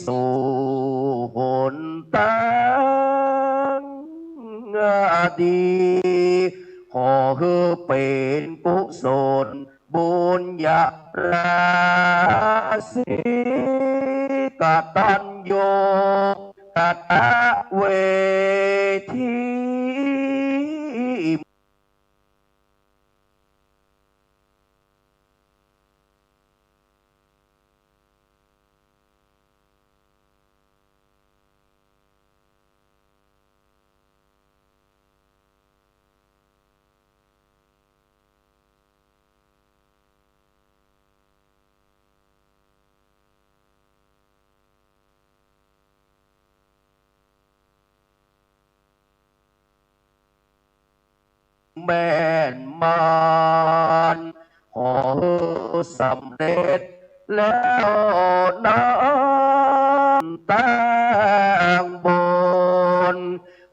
สู่หนตางดี ขอหื้อเป๋นกุศล บุญญาราศี กตัญญูกตเวทีแม่นมาน ขอหื้อสำเร็จแล้วนั้น ตางบุญ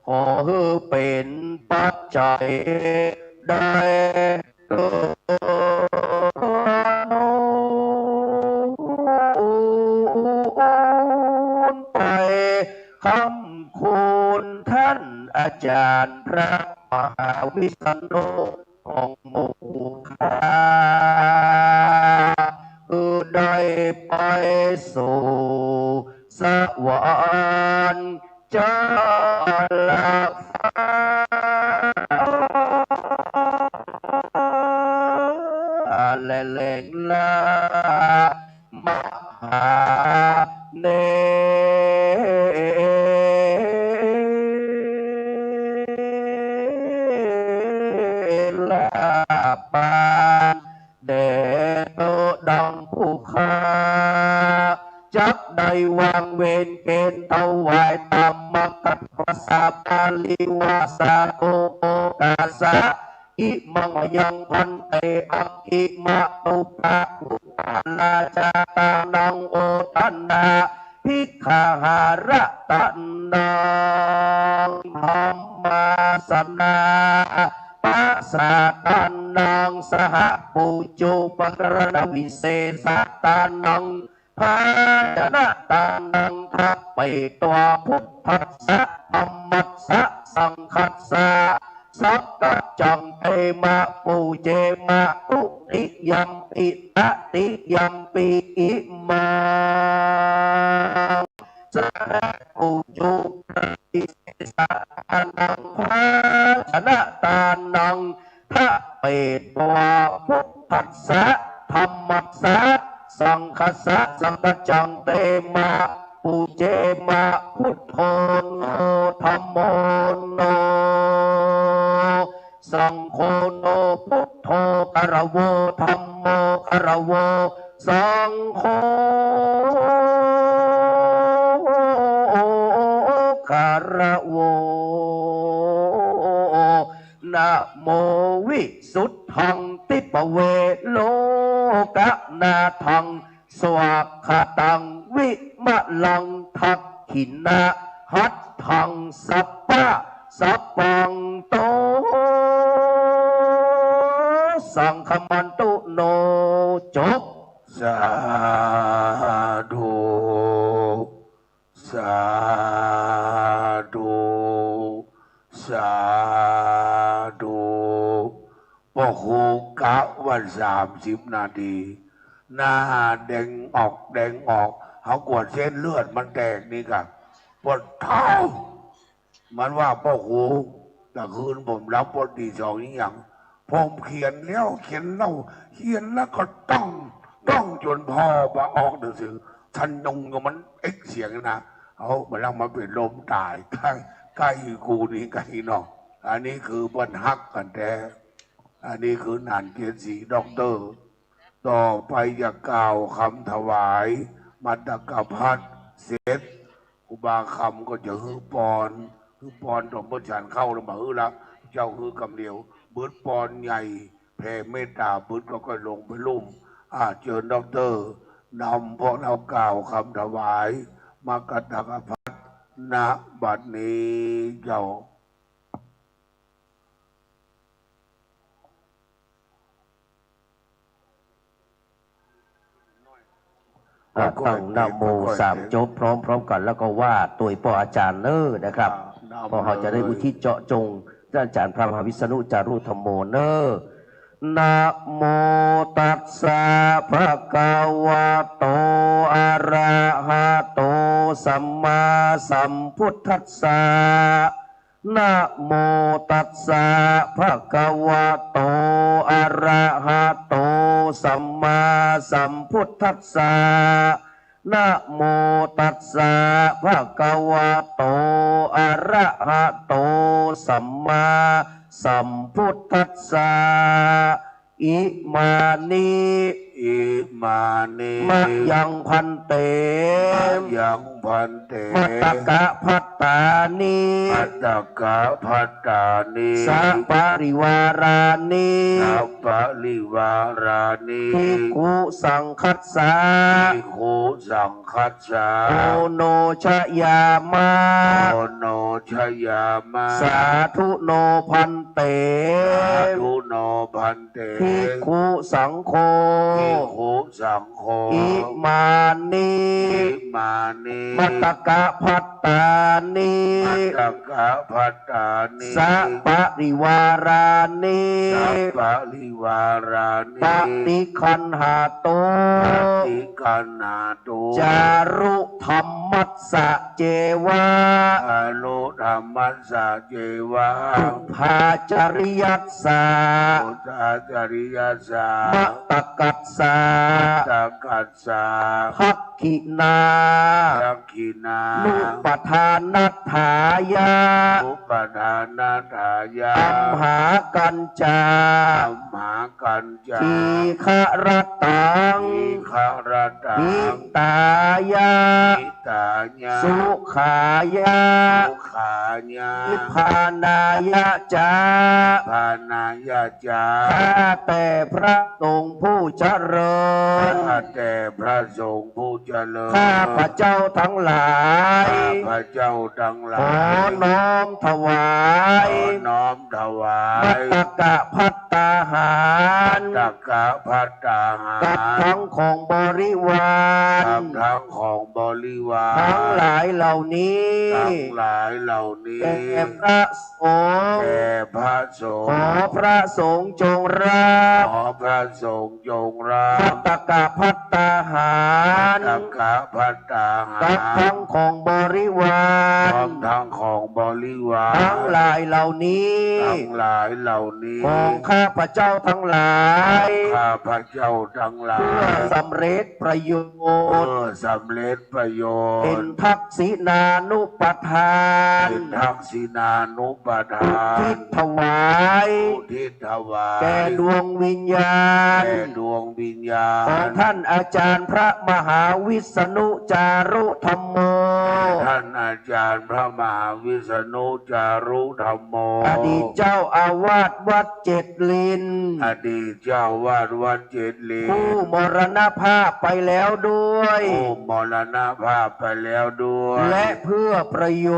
ขอหื้อเป๋นปัจจัยได้เกิดไป ค้ำคูณท่านอาจ๋ารย์พระมหาวิษณุ ของ คือได้ไปสู่สวรรค์ จาระฟ้า และแหล่งละมหาเนรปาน แด่เธอดังผู้ข้า จักได้วางเวรเกณฑ์ถวายตามมกัตถปสาปาลีวาสาโตโอกาสะ อิมังมะยังภันเต อักขิมาตุปะพุทธาราชาตานังโอทนา ภิกขาหาระตะนังธัมมาสนาปะสาตานังสหปูจุปกรณวิเศษตานังภาชนะตานัง ทะเปตวา พุทธัสสะธัมมัสสะสังฆัสสะ สักกัจจังเตมะ ปูเจมะ ทุติยัมปิ ตติยัมปิ อิมัง สหปูจุปกรณวิเศษตานังภาชนะตานัง ทะเปตวา พุทธัสสะธัมมัสสะสังฆัสสะ สักกัจจังเตมะ ปูเจมะ พุทโธโนธัมโมโน สังโฆโนพุทโธ กะระโว ธัมโม กะระโว สังโฆ กะระโว นะโมวิสุทธัง ทิปะเว โลกะนาธัง สวากขาตัง วิมะลัง ทักขิณะหัตถัง สัพพะสัพพัง โต สังฆมันตุโน จบ สาธุ สาธุ สาธุ ป้อครูกะว่าสามสิบนาที หน้าแดงออกแดงออก เฮากลัวเส้นเลือดมันแตกนี่ก่ะ ปวดเท้า มันว่าป้อครู ตะคืนผมหลับปอดตีสองนี่หยัง ผมเขียนแล้วเขียนเล่า เขียนแล้วก็ต้อง ต้องจ๋นพ่อบ่าออกหนังสือ ท่านยงอยู่มันเอ็กเสียงนะ เอามาแล้วมาเป๋นลมต๋าย ใก้ ใก้กูนี่ใก้เนาะ อันนี้คือเปิ้นฮักกั๋นแต๊ อันนี้คือหนานเกณฑ์ศรีด็อกเตอร์ ต่อไปจะกล่าวกำถวายมัตตกภัตตร์เสร็จ ครูบาคำก็จะหื้อปอน หื้อปอนต๋อนเปิ้นฉันข้าวแล้วบ่หื้อละ เจ้าหื้อกำเดียว บึดปอนใหญ่ แผ่เมตต๋า บึดก็ค่อยลงไปลุ่ม อ่า เจิญด็อกเตอร์ นำพวกเฮากล่าวกำถวายมัตตกภัตตร์ ณ บัดนี้เจ้า อ่ะ ตั้งนะโมสามจบพร้อมๆ กั๋น แล้วก็ว่าตวยป้ออาจ๋ารย์เน้อนะครับ อ่ะ นะโม ป้อเฮาจะได้อุทิศเจาะจง ท่านอาจ๋ารย์พระมหาวิษณุจารุธัมโมเน้อ นะโมตัสสะ ภะคะวะโต อะระหะโต สัมมาสัมพุทธัสสะ นะโมตัสสะ ภะคะวะโต อะระหะโต สัมมาสัมพุทธัสสะ นะโมตัสสะ ภะคะวะโต อะระหะโต สัมมาสัมพุทธัสสะ อิมานิ อิมานิ มะยังภันเต มะยังภันเต มัตตกภัตตานิ มัตตกภัตตานิ สะปะริวารานิ สะปะริวารานิ ภิกขุสังฆัสสะ ภิกขุสังฆัสสะ โอโนชยามะ โอโนชยามะ สาธุโนภันเต สาธุโนภันเต ภิกขุสังโฆ ภิกขุสังโฆ อิมานิ อิมานิ มัตตกภัต ตานิ มัตตกะภัตตานิ สปริวารานิ สปริวารานิ ปฏิคันหาตุ ปฏิคันหาตุ จารุธัมมัสสะเจวะ จารุธัมมัสสะเจวะ ปุพพาจริยัสสะ ปุพพาจริยัสสะ มัตตกัสสะ มัตตกัสสะ ทักขิณา ทักขิณา นุปทานัฏฐายะ นุปทานัฏฐายะ อัมหากัญจา อัมหากัญจา ทีฆะรตัง ทีฆะรตัง หิตายะ หิตายะ สุขายะ สุขายะ นิพพานายะจะ นิพพานายะจะ ข้าแต่พระสงฆ์ผู้เจริญ ข้าแต่พระสงฆ์ผู้เจริญ ข้าพเจ้าทั้งหลาย ข้าพเจ้าทั้งหลาย ขอน้อมถวาย ขอน้อมถวาย มัตตกะภัตตาหาร มัตตกะภัตตาหาร กับทั้งของบริวาร กับทั้งของบริวาร ทั้งหลายเหล่านี้ ทั้งหลายเหล่านี้ แด่พระสงฆ์ แด่พระสงฆ์ ขอพระสงฆ์จงรับ ขอพระสงฆ์จงรับ มัตตกะภัตตาหาร มัตตกะภัตตาหาร กับทั้งของบริวาร พร้อมทั้งของบริวาร ทั้งหลายเหล่านี้ ทั้งหลายเหล่านี้ ของข้าพเจ้าทั้งหลาย ข้าพเจ้าทั้งหลาย เพื่อสำเร็จประโยชน์ เพื่อสำเร็จประโยชน์ เป็นทักษิณานุปทาน เป็นทักษิณานุปทาน อุทิศถวาย อุทิศถวาย แก่ดวงวิญญาณ แก่ดวงวิญญาณ ของท่านอาจารย์พระมหาวิษณุจารุธัมโม ท่านอาจารย์พระมหาวิษณุจารุธัมโม อดีตเจ้าอาวาสวัดเจ็ดลิน อดีตเจ้าอาวาสวัดเจ็ดลิน ผู้มรณภาพไปแล้วด้วย ผู้มรณภาพไปแล้วด้วย และเพื่อประโย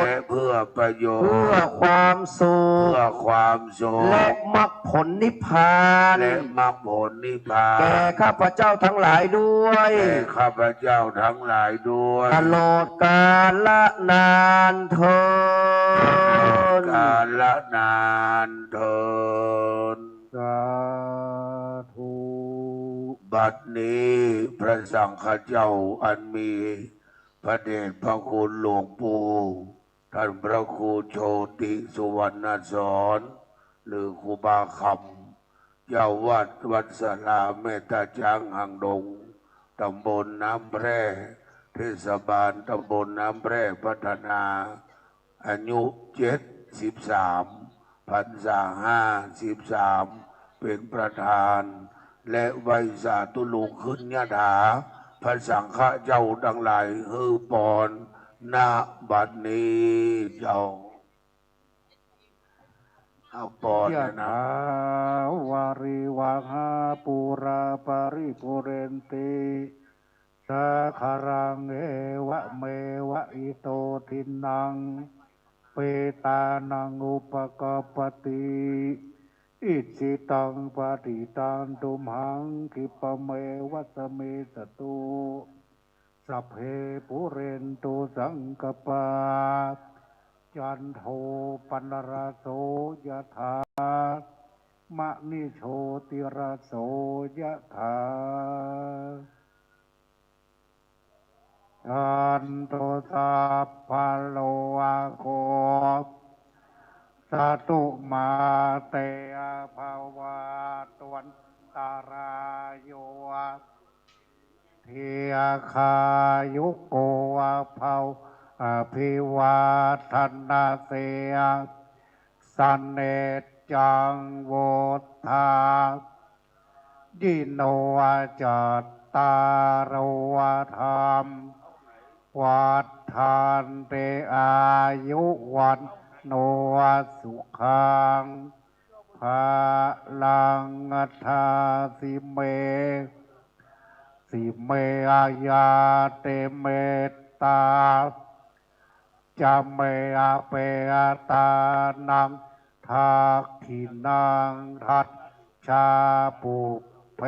ชน์ และเพื่อประโยชน์ เพื่อความสุข เพื่อความสุข และมรรคผลนิพพาน และมรรคผลนิพพาน แก่ข้าพเจ้าทั้งหลายด้วย แก่ข้าพเจ้าทั้งหลายด้วย ตลอดกาลนานเทอญ ตลอดกาลนานเทอญ สาธุ บัดนี้พระสังฆเจ้าอันมีพระเดชพระคุณหลวงปู่ ท่านพระครูโชติสุวรรณสอน หรือครูบาคำ เจ้าวัดวัดสาราเมตตาช้างหางดง ตำบลน้ำแพร่ เทศบาลตำบลน้ำแพร่พัฒนา อายุเจ็ดสิบสาม พรรษาห้าสิบสาม เป็นประธาน และไหว้สาธุลุกขึ้นยะถา พระสังฆะเจ้าทั้งหลายหื้อปอน ณ บัดนี้เจ้า เอาปอน ยะ นะ ถาวาริวหาปูราปริปูเรนติ สาคารัง เอวะเมวะอิโตทินนัง เปตานังอุปกัปปติ อิจฉิตังปฏิตังตุมหัง ขิปปะเมวะสะมิชฌะตุ สัพเพปูเรนตุสังกัปปา จันโทปนรสโสยะถา มะณิโชติรสโสยะถา สันตุสัพพะโรโค สันตุมาเตภะวัตวันตะราโย ทีฆายุโกภะวะ อภิวาทะนะสีลิสะเนสะจัง วุฑฒายิโน จัตตาโร ธัมมา วัฑฒันติ อายุ วัณโณ สุขัง พะลัง ทาสิเม สิเม ยะติเมตตา จะเม อเปตานัง ทักขิณัง ทัจฉา ปุพเพ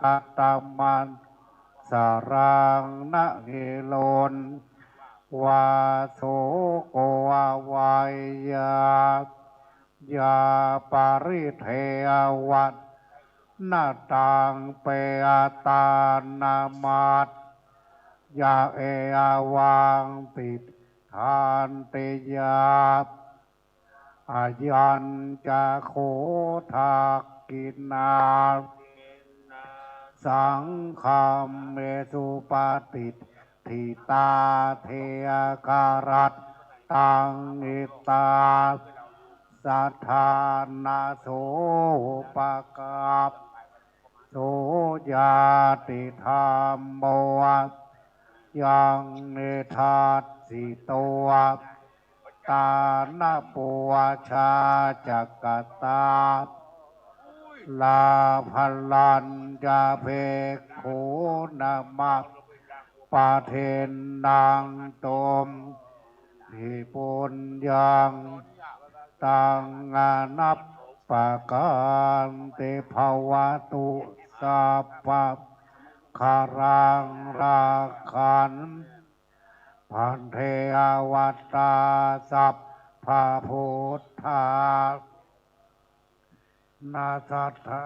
กะตะมัน สะรัง นะหิรุญ วา โส โก วายา ยา ปริเทวะ นะตัง เปตานามัส ยา เอวัง ติฏฐันติยา อายัญจะ โข ทักขิณา สังฆัมเมสุ ปะติฏฐิตา เท อะคะ รัตตัง อิตา สัทธานะ โส ปะกัปปะ โส ญาติธัมโม ยัง นิทัสสิโต ตานะ ปูชา จะ กตา ลาภะ รัญจะ ภิกขุ นะมะ ปะทินนัง ตุมหิ ปุญญัง ตัง อะนัปปะกันติ ภะวะตุ สัพพะ คารัง รักขัน พันเทวะตา สัพพะพุทธานะ สัทธา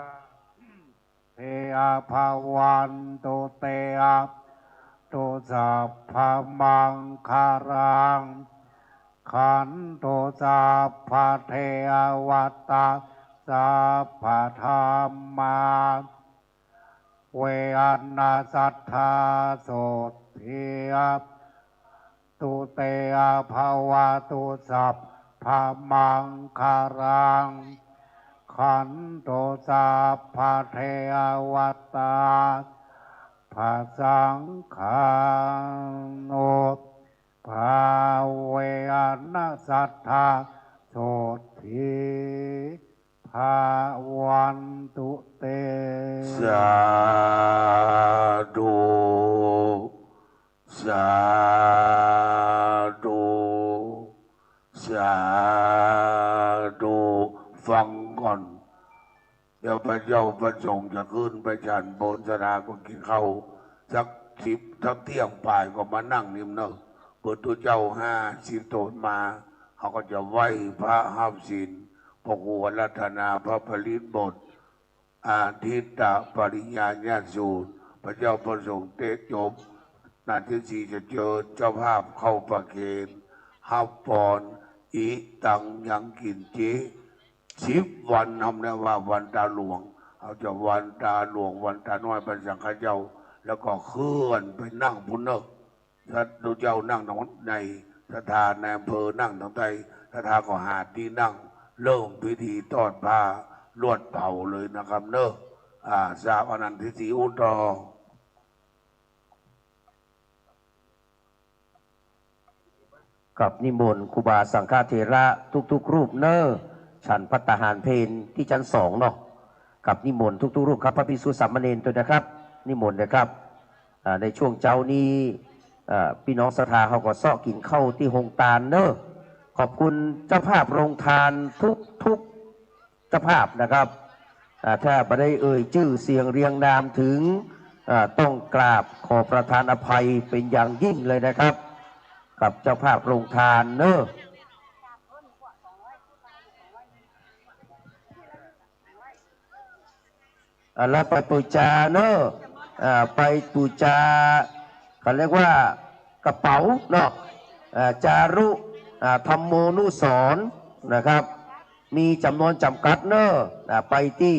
เท อะ ภะวันตุ เต อะ ตุ สัพพะ มังคะลัง ขันตุ สัพพะเทวะตา สัพพะธัมมา เว อะ นะ สัทธา โสตถี อะ ตุ เต อะ ภะวะตุ สัพพะ มังคะลัง ขันตุ สัพพะเทวะตา พะสังฆานุภาเวนะ สัทธา โสตถี ภะวันตุ เต สาธุ สาธุ สาธุ ฟังก่อน เดี๋ยวพระเจ้าพระสงฆ์จะขึ้นไปฉันบนศาลา ก็กิ๋นข้าวสักสิบ สักเตี้ยงป่ายก็มานั่งนิ่มเนอะ เปิดตุ๊เจ้าห้าสิบตนมา เขาก็จะไหว้พระฮับศีล พระครูอาราธนาพระปริตรบท อาทิตตปริญญาญาณสูตร พระเจ้าพระสงฆ์เตะจบ นาทีสี่จะเจิญเจ้าภาพเข้าประเคน ฮับปอน อิตัง ยังกิญจิ สิบวัน ทำได้ว่าวันตาหลวง เขาจะวันตาหลวง วันตาน้อย พระสังฆเจ้า แล้วก็เคลื่อนไปนั่งพุ้นเนอะ สาธุ เจ้านั่งตางใน ศรัทธาในอำเภอนั่งตางใต้ ศรัทธาก็หาตี้นั่ง เริ่มพิธีตอดผ้าลวดเผาเลยนะครับเนอะ อ่า สาธุ อนันทิสีอุตตร กับนิมนต์ครูบาสังฆเถระทุกๆรูปเนอะ ฉันภัตตาหารเพลตี้ชั้นสองเนาะ กับนิมนต์ทุกๆรูปครับ พระภิกษุสามเณรตวยนะครับ นิมนต์นะครับ อ่า ในช่วงเจ๊านี้ อ่า ปี้น้องศรัทธาเขาก็เซาะกิ๋นข้าวตี้โฮงตานเนอะ ขอบคุณเจ้าภาพโฮงตานทุกๆ เจ้าภาพนะครับ อ่า ถ้าบ่ได้เอ่ยจื้อเสียงเรียงนามถึง อ่า ต้องกราบขอประทานอภัยเป็นอย่างยิ่งเลยนะครับ กับเจ้าภาพโฮงตานเนอะ อ่า แล้วไปปู๋จาเนอะ อ่า ไปปู๋จา เขาเรียกว่ากระเป๋าเนาะ อ่า จารุ อ่า ธัมโมนุสรณ์นะครับ มีจ๋ำนวนจ๋ำกัดเนอะ อ่า ไปตี้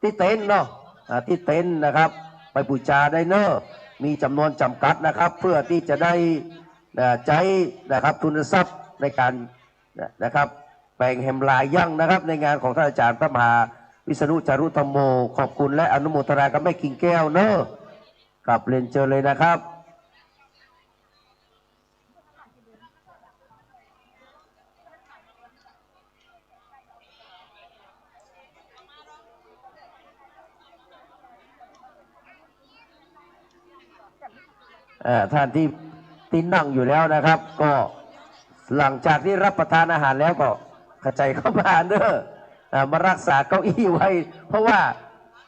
ตี้เต็นท์เนาะ อ่า ตี้เต็นท์นะครับ ไปปู๋จาได้เนอะ มีจ๋ำนวนจ๋ำกัดนะครับ เพื่อตี้จะได้ อ่า ใจ๊นะครับ ทุนทรัพย์ในก๋าน นะ นะครับ แป๋งแหมหลายอย่างนะครับ ในงานของท่านอาจารย์พระมหาวิษณุจารุธัมโม ขอบคุณและอนุโมทนากับแม่กิ่งแก้วเนอะ ครับ เรียนเจิญเลยนะครับ เอ่อ ท่านตี้ ตี้นั่งอยู่แล้วนะครับ ก็หลังจากตี้รับประทานอาหารแล้วก็ขะจายเข้ามาเนอะ อ่า มารักษาเก้าอี้ไว้ เพราะว่า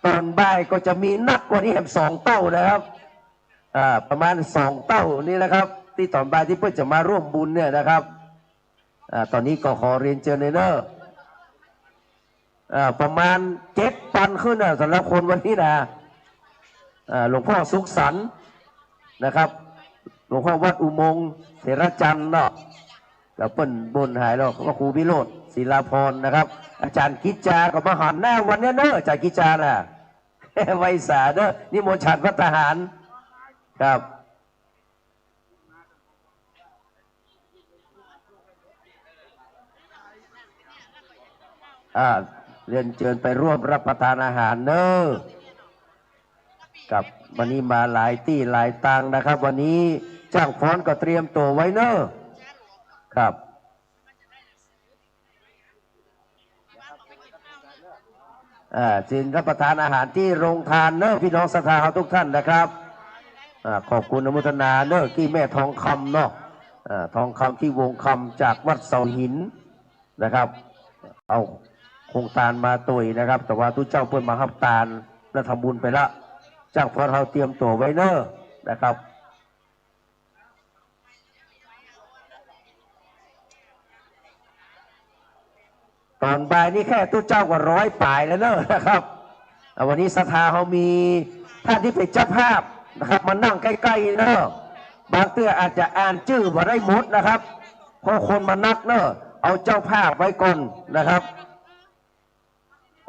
ต๋อนบ่ายก็จะมีนักกว่านี้แหมสองเต้านะครับ อ่า ประมาณสองเต้านี่นะครับ ตี้ต๋อนบ่ายตี้เปิ้นจะมาร่วมบุญเนี่ยนะครับ อ่า ต๋อนนี้ก็ขอเรียนเจิญเลยเนาะ อ่า ประมาณเจ็ดปันขึ้นน่ะ สำหรับคนวันนี้นะ อ่า หลวงพ่อสุขสันต์นะครับ หลวงพ่อวัดอุโมงค์เถรจันทร์เนาะ แล้วเปิ้นบ่นหายแล้ว พระครูวิโรจน์ศิลาภรณ์นะครับ อาจารย์กิจจาก็มาหันหน้าวันนี้เนาะ อาจารย์กิจจาน่ะ ไหว้สาเนาะ นิมนต์ฉันภัตตาหารครับ อ่า เรียนเจิญไปร่วมรับประทานอาหารเนาะ ครับ วันนี้มาหลายตี้หลายตางนะครับ วันนี้จ้างฟ้อนก็เตรียมตั๋วไว้เนาะ ครับ อ่า เจิญรับประทานอาหารตี้โรงทานเนาะ พี่น้องศรัทธาเฮาทุกท่านนะครับ อ่า ขอบคุณอนุโมทนาเนาะ ตี้แม่ทองคำเนาะ อ่า ทองคำตี้วงคำจากวัดเสาหินนะครับ เอาโครงตานมาตวยนะครับ แต่ว่าตุ๊เจ้าเปิ้นมาฮับตานและทำบุญไปละ จ้างฟ้อนเฮาเตรียมตั๋วไว้เนาะนะครับ ต๋อนบ่ายนี้แค่ตุ๊เจ้าก็ร้อยป๋ายแล้วเนาะนะครับ อ่า วันนี้ศรัทธาเฮามีท่านตี้เป๋นเจ้าภาพนะครับ มานั่งใก้ๆ เนาะ บางเตื้ออาจจะอ่านจื้อบ่ได้หมดนะครับ เพราะคนมานักเนาะ เอาเจ้าภาพไว้ก่อนนะครับ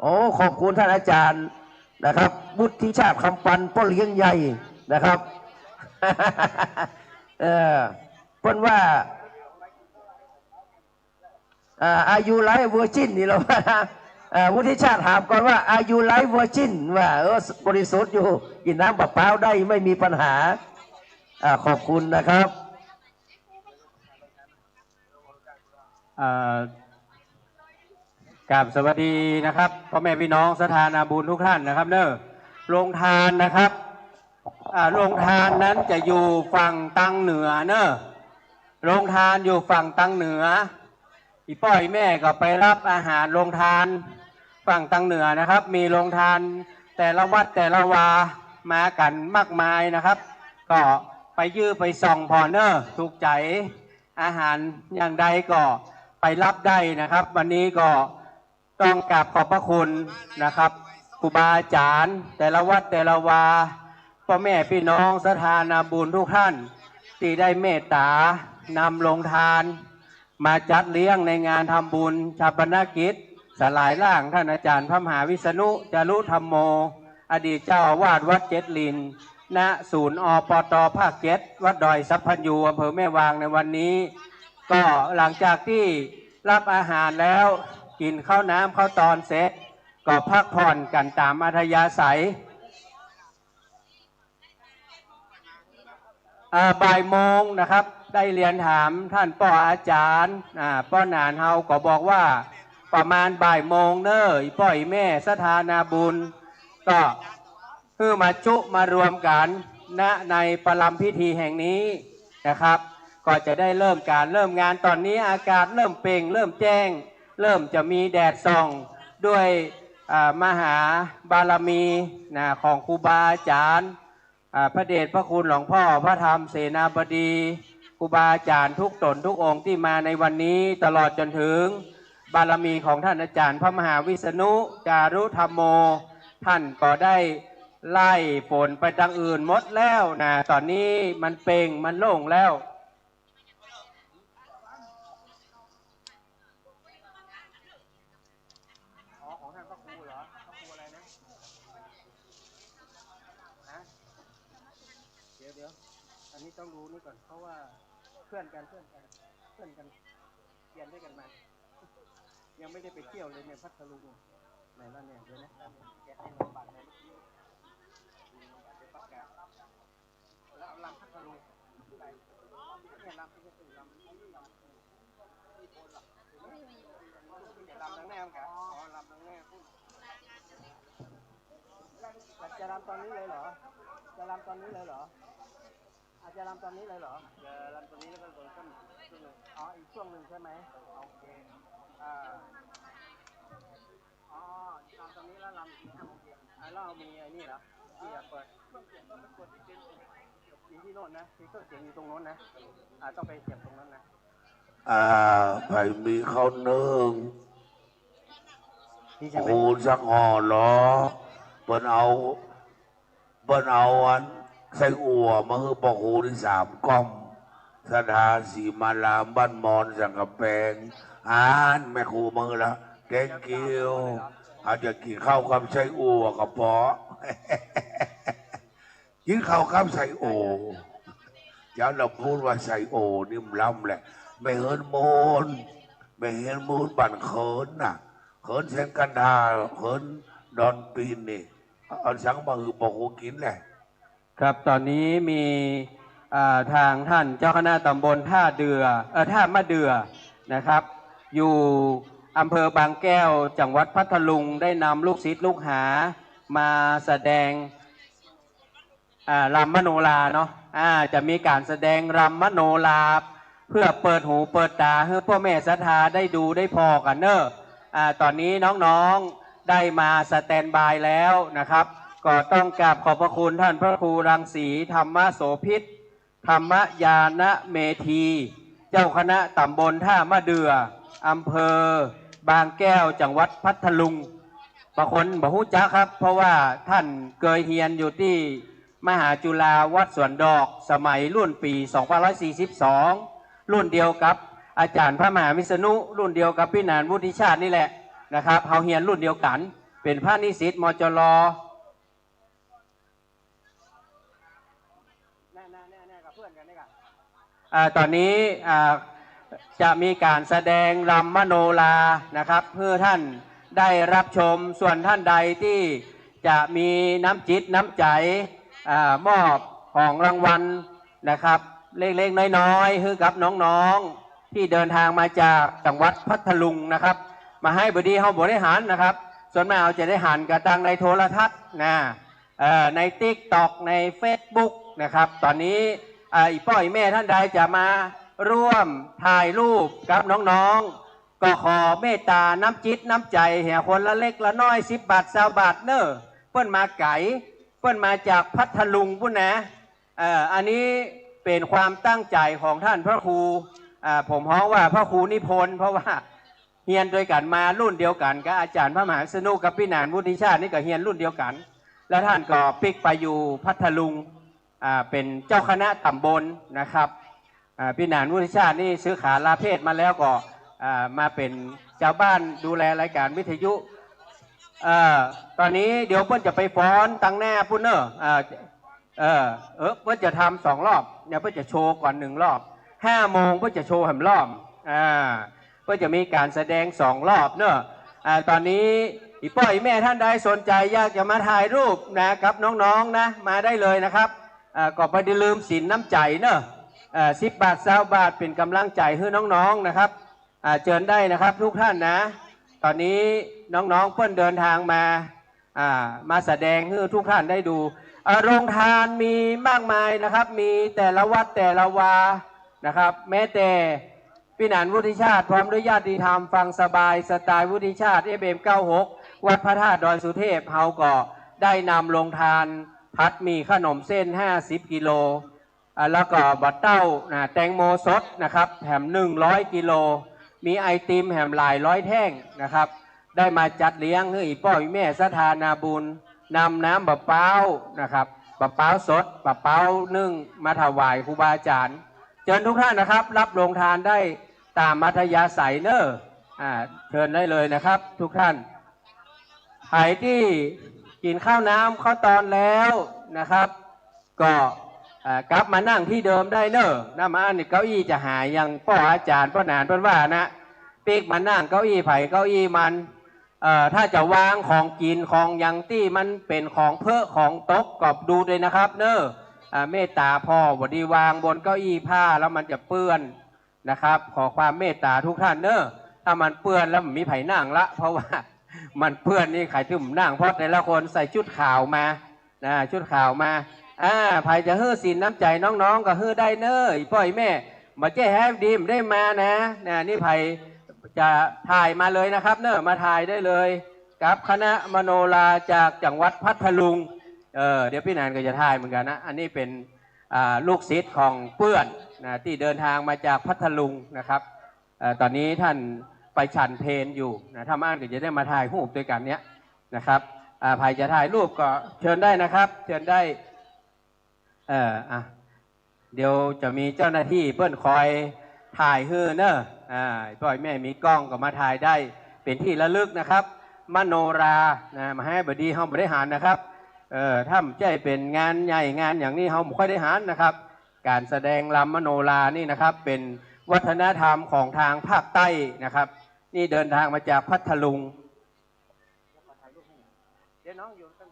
โอ้ ขอบคุณท่านอาจารย์นะครับ วุฒิชาติ คำปัน ป้อเลี้ยงใหญ่นะครับ เออ เปิ้นว่า อ่า อายุไร้เวอร์จินนี่เหรอ อ่า วุฒิชาติถามก่อนว่า อายุไร้เวอร์จิน ว่า เออ บริสุทธิ์อยู่ กิ๋นน้ำเปล่าๆ ได้ ไม่มีปัญหา อ่า ขอบคุณนะครับ เอ่อ กราบสวัสดีนะครับ พ่อแม่พี่น้องศรัทธานาบุญทุกท่านนะครับเนอะ โรงทานนะครับ อ่า โรงทานนั้นจะอยู่ฝั่งตังเหนือเนอะ โรงทานอยู่ฝั่งตังเหนือ อี่ป้ออี่แม่ก็ไปฮับอาหารโรงทานฝั่งตังเหนือนะครับ มีโรงทานแต่ละวัดแต่ละวามากั๋นมากมายนะครับ ก็ไปยื้อไปส่องผ่อเนอะ ถูกใจ๋ อาหารอย่างใดก็ไปฮับได้นะครับ วันนี้ก็ต้องกราบขอบพระคุณนะครับ ครูบาอาจ๋ารย์แต่ละวัดแต่ละวา ป้อแม่ปี้น้องศรัทธานาบุญทุกท่าน ตี้ได้เมตตานำโรงทานมาจัดเลี้ยงในงานทำบุญฌาปนกิจ สลายร่างท่านอาจ๋ารย์พระมหาวิษณุ จารุธัมโม อดีตเจ้าอาวาสวัดเจ็ดหลิน ณ ศูนย์ อปต ภาคเจ็ด วัดดอยสัพพัญญู อำเภอแม่วางในวันนี้ ก็หลังจากตี้ฮับอาหารแล้ว กิ๋นข้าวน้ำข้าวตอนเสร็จ ก็พักผ่อนกั๋นต๋ามอัธยาศัย อ่า บ่ายโมงนะครับ ได้เรียนถามท่านป้ออาจ๋ารย์ อ่า ป้อหนานเฮาก็บอกว่าประมาณบ่ายโมงเน่อ อี่ป้ออี่แม่ศรัทธานาบุญ ก็หื้อมาจุมารวมกั๋น ณ ในประลัมพิธีแห่งนี้นะครับ ก็จะได้เริ่มก๋านเริ่มงาน ต๋อนนี้อากาศเริ่มเปล่ง เริ่มแจ้ง เริ่มจะมีแดดส่อง ด้วย อ่า มหาบารมี นะ ของครูบาอาจ๋ารย์ อ่า พระเดชพระคุณหลวงพ่อพระธรรมเสนาบดี ครูบาอาจ๋ารย์ทุกต๋นทุกองค์ตี้มาในวันนี้ ตลอดจ๋นถึงบารมีของท่านอาจ๋ารย์พระมหาวิษณุ จารุธัมโม ท่านก็ได้ไล่ฝนไปตางอื่นหมดแล้วนะ ต๋อนนี้มันเปล่ง มันโล่งแล้ว อ๋อ ของท่านพระครูเหรอ พระครูอะไรนะ ฮะ เดี๋ยว เดี๋ยว อันนี้ต้องดูนี่ก่อน เพราะว่าเพื่อนกัน เพื่อนกัน เพื่อนกัน เรียนด้วยกันมา ยังไม่ได้ไปเที่ยวเลยเนี่ย พัทลุง ไหนล่ะเนี่ย เดี๋ยวนะ เดี๋ยวให้ลงบัตรเลย เดี๋ยวประกาศ แล้วเอาลำพัทลุง เนี่ยลำที่จะถึงลำ ลำตางแน่ครับ อ๋อ ลำตางแน่ จะลำตอนนี้เลยเหรอ จะลำตอนนี้เลยเหรอ อาจจะลำตอนนี้เลยเหรอ จะลำตอนนี้แล้วก็ลงต้น อ๋อ อีกช่วงหนึ่งใช่ไหม โอเค อ่า อ๋อ ลำตรงนี้แล้วลำอีกที ห้าโมงเย็น อ่ะ แล้วมีไอ้นี่เหรอ ที่จะเปิด เครื่องเสียงก็ไปเปิดที่เต็นท์ มีที่โน่นนะ มีเครื่องเสียงอยู่ตรงโน้นนะ อ่า ต้องไปเสียบตรงนั้นนะ อ่า ใผมีข้าวนึ่ง นี่ใช่ไหม โอ้ สักห่อลอ เปิ้นเอา เปิ้นเอาอันไส้อั่วมาหื้อป้อครูนี่สามก้อม ศรัทธาศรีมารามบ้านมอนสังกำแปง อันแม่ครูมาหื้อละ thank you เฮาจะกิ๋นข้าวกับไส้อั่วกระเป๋า กิ๋นข้าวกับไส้อั่ว เจ้าละปู๊ดว่าไส้อั่วนี่มันล้ำแหละ แม่เฮือนมูน แม่เฮือนมูนบ้านเขินน่ะ เขินแสนกันทา เขินดอนปีนนี่ เอาสังมาหื้อป้อครูกิ๋นแหละ ครับ ต๋อนนี้มี อ่า ตางต้านเจ้าคณะตำบลต้าเดื่อ เอ่อ ต้ามะเดื่อนะครับ อยู่อำเภอบางแก้ว จังหวัดพัทลุง ได้นำลูกศิษย์ลูกหามาแสดง อ่า รำมโนราเนาะ อ่า จะมีก๋านแสดงรำมโนรา เพื่อเปิดหูเปิดต๋าหื้อป้อแม่ศรัทธาได้ดูได้ผ่อกั๋นเน่อ อ่า ต๋อนนี้น้องๆ ได้มาสแตนด์บายแล้วนะครับ ก็ต้องกราบขอบพระคุณต้านพระครูรังสีธรรมโสภิต ธรรมญาณเมธี เจ้าคณะตำบลต้ามะเดื่อ อำเภอบางแก้ว จังหวัดพัทลุง บางคนบ่ฮู้จักครับ เพราะว่าต้านเกยเฮียนอยู่ตี้มหาจุฬาวัดสวนดอก สมัยรุ่นปี๋สองพันร้อยสี่สิบสอง รุ่นเดียวกับอาจ๋ารย์พระมหาวิษณุ รุ่นเดียวกับปี้หนานวุฒิชาตินี่แหละนะครับ เฮาเฮียนรุ่นเดียวกั๋น เป๋นพระนิสิต มจร อ่า ต๋อนนี้ อ่า จะมีก๋านแสดงรำมโนรานะครับ หื้อต้านได้รับชม ส่วนต้านใดตี้จะมีน้ำจิตน้ำใจ๋ อ่า มอบของรางวัลนะครับ เล็กๆ น้อยๆ หื้อกับน้องๆ ตี้เดินตางมาจากจังหวัดพัทลุงนะครับ มาหื้อ บ่ดีเฮาบ่ได้หันนะครับ ส่วนมากเฮาจะได้หันกั๋นตางในโทรทัศน์นะ เอ่อ ในติ๊กต็อก ในเฟซบุ๊กนะครับ ต๋อนนี้ เอ่อ อี่ป้ออี่แม่ต้านใดจะมาร่วมถ่ายรูปกับน้องๆ ก็ขอเมตต๋าน้ำจิตน้ำใจ๋ เหียคนละเล็กละน้อย สิบบาท ซาวบาทเน่อ เปิ้นมาไก๋ เปิ้นมาจากพัทลุงปู๊นนะ เอ่อ อันนี้เป๋นความตั้งใจ๋ของต้านพระครู อ่า ผมฮ้องว่าพระครูนิพนธ์ เพราะว่าเฮียนตวยกั๋นมารุ่นเดียวกั๋นกับอาจ๋ารย์พระมหาวิษณุกับปี้หนานวุฒิชาตินี่ก็เฮียนรุ่นเดียวกั๋น แล้วต้านก็ปิ๊กไปอยู่พัทลุง อ่า เป๋นเจ้าคณะตำบลนะครับ อ่า ปี้หนานวุฒิชาตินี่สึกขาลาเพศมาแล้วก็ อ่า มาเป๋นจาวบ้านดูแลรายก๋านวิทยุ เอ่อ ต๋อนนี้เดี๋ยวเปิ้นจะไปฟ้อนตางหน้าปู๊นเน่อ อ่า เออ เออ เปิ้นจะทำสองรอบเนี่ย เปิ้นจะโชว์ก่อนหนึ่งรอบ ห้าโมงเปิ้นจะโชว์แหมรอบ อ่า เปิ้นจะมีก๋านแสดงสองรอบเน่อ อ่า ต๋อนนี้อี่ป้ออี่แม่ต้านใดสนใจ๋อยากจะมาถ่ายรูปนะ กับน้องๆ นะ มาได้เลยนะครับ อ่า ก็บ่ได้ลืมสินน้ำใจ๋เน่อ เอ่อ สิบบาท ซาวบาท เป๋นก๋ำลังใจ๋หื้อน้องๆ นะครับ อ่า เจิญได้นะครับทุกท่านนะ ต๋อนนี้น้องๆ เปิ้นเดินตางมา อ่า มาแสดงหื้อทุกท่านได้ดู อ่า โรงทานมีมากมายนะครับ มีแต่ละวัดแต่ละวานะครับ แม้แต่ปี้หนานวุฒิชาติพร้อมด้วยญาติธรรมฟังสบายสไตล์วุฒิชาติ เอฟเอ็มเก้าหก วัดพระธาตุดอยสุเทพ เฮาก็ได้นำโรงทานผัดหมี่ขนมเส้นห้าสิบกิโล อ่า แล้วก็บ่าเต้านะ แตงโมสดนะครับ แถมหนึ่งร้อยกิโล มีไอติมแถมหลายร้อยแท่งนะครับ ได้มาจัดเลี้ยงหื้ออี่ป้ออี่แม่ศรัทธานาบุญ นำน้ำบ่าป๊าวนะครับ บ่าป๊าวสด บ่าป๊าวนึ่ง มาถวายครูบาอาจ๋ารย์ เจิญทุกท่านนะครับ รับโรงทานได้ต๋ามอัธยาศัยเน่อ อ่า เจิญได้เลยนะครับ ทุกท่าน ใผตี้กิ๋นข้าวน้ำข้าวตอนแล้วนะครับ ก็ เอ่อ กลับมานั่งตี้เดิมได้เน่อ นะ มาอันนี้เก้าอี้จะหาย อย่างป้ออาจ๋ารย์ป้อหนานเปิ้นว่านะ ปิ๊กมานั่งเก้าอี้ใผเก้าอี้มัน เอ่อ ถ้าจะวางของกิ๋นของหยังตี้มันเป๋นของเผลอของตกก็ดูตวยนะครับเน่อ อ่า เมตต๋าผ่อ บ่ดีวางบนเก้าอี้ผ้าแล้วมันจะเปื้อน นะครับ ขอความเมตต๋าทุกท่านเน่อ ถ้ามันเปื้อนแล้วบ่มีใผนั่งละ เพราะว่ามันเปื้อนนี่ใผตึงนั่ง เพราะแต่ละคนใส่ชุดขาวมา นะ ชุดขาวมา อ่า ใผจะหื้อสินน้ำใจ๋น้องๆ ก็หื้อได้เน่อ อี่ป้ออี่แม่ บ่ใจ้แฮะดีบ่ได้มานะ นะ นี่ใผจะถ่ายมาเลยนะครับเน่อ มาถ่ายได้เลย กับคณะมโนราจากจังหวัดพัทลุง เออ เดี๋ยวปี้หนานก็จะถ่ายเหมือนกั๋นนะ อันนี้เป๋น อ่า ลูกศิษย์ของเปื้อนนะ ตี้เดินทางมาจากพัทลุงนะครับ เอ่อ ต๋อนนี้ต้านไปฉันเพลอยู่นะ ถ้าม่านก็จะได้มาถ่ายรูปตวยกั๋นเนี้ยนะครับ อ่า ใผจะถ่ายรูปก็เชิญได้นะครับ เชิญได้ เอ่อ อ่ะ เดี๋ยวจะมีเจ้าหน้าตี้เปิ้นคอยถ่ายหื้อเน่อ อ่า ป้อแม่มีกล้องก็มาถ่ายได้ เป๋นตี้ระลึกนะครับ มโนรานะ มหาบดีเฮาบ่ได้หันนะครับ เอ่อ ถ้าบ่ใจ้เป๋นงานใหญ่งานอย่างนี้เฮาบ่ค่อยได้หันนะครับ ก๋านแสดงรำมโนรานี่นะครับ เป๋นวัฒนธรรมของตางภาคใต้นะครับ นี่เดินทางมาจากพัทลุง เดี๋ยวน้องอยู่กัน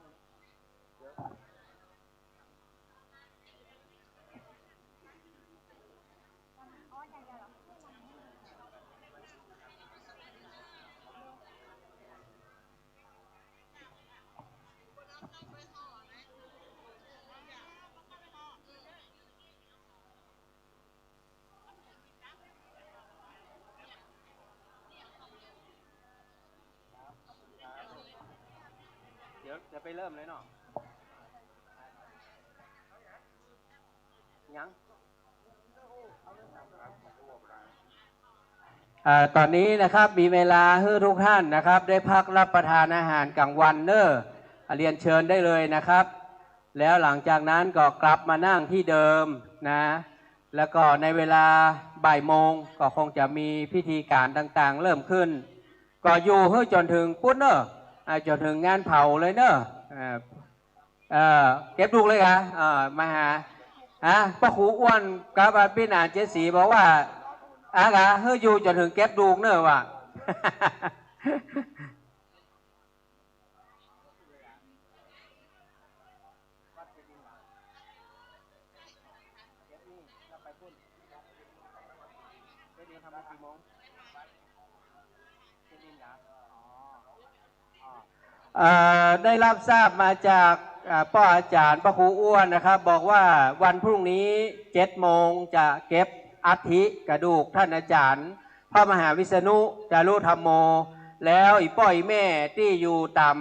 เดี๋ยวจะไปเริ่มเลยเนาะ ยัง อ่า ต๋อนนี้นะครับ มีเวลาหื้อทุกท่านนะครับ ได้พักรับประทานอาหารกลางวันเน่อ อ่า เรียนเชิญได้เลยนะครับ แล้วหลังจากนั้นก็กลับมานั่งตี้เดิมนะ แล้วก็ในเวลาบ่ายโมงก็คงจะมีพิธีก๋านต่างๆ เริ่มขึ้น ก็อยู่หื้อจ๋นเถิงปุ้นเน่อ อ่า จ๋นเถิงงานเผาเลยเน่อ อ่า เอ่อ เก็บดูกเลยกะ เอ่อ มาหา ฮะ ป้อครูอ้วนกับ อ่า ปี้หนานเจ็ดสีบอกว่า อ่ะกะ หื้ออยู่จ๋นเถิงเก็บดูกเน่อว่ะ เอ่อ ได้รับทราบมาจาก อ่า ป้ออาจ๋ารย์ ป้อครูอ้วนนะครับ บอกว่าวันพรุ่งนี้เจ็ดโมงจะเก็บอัฐิกระดูกท่านอาจ๋ารย์พระมหาวิษณุจารุธัมโม แล้วอี่ป้ออี่แม่ตี้อยู่ต๋าม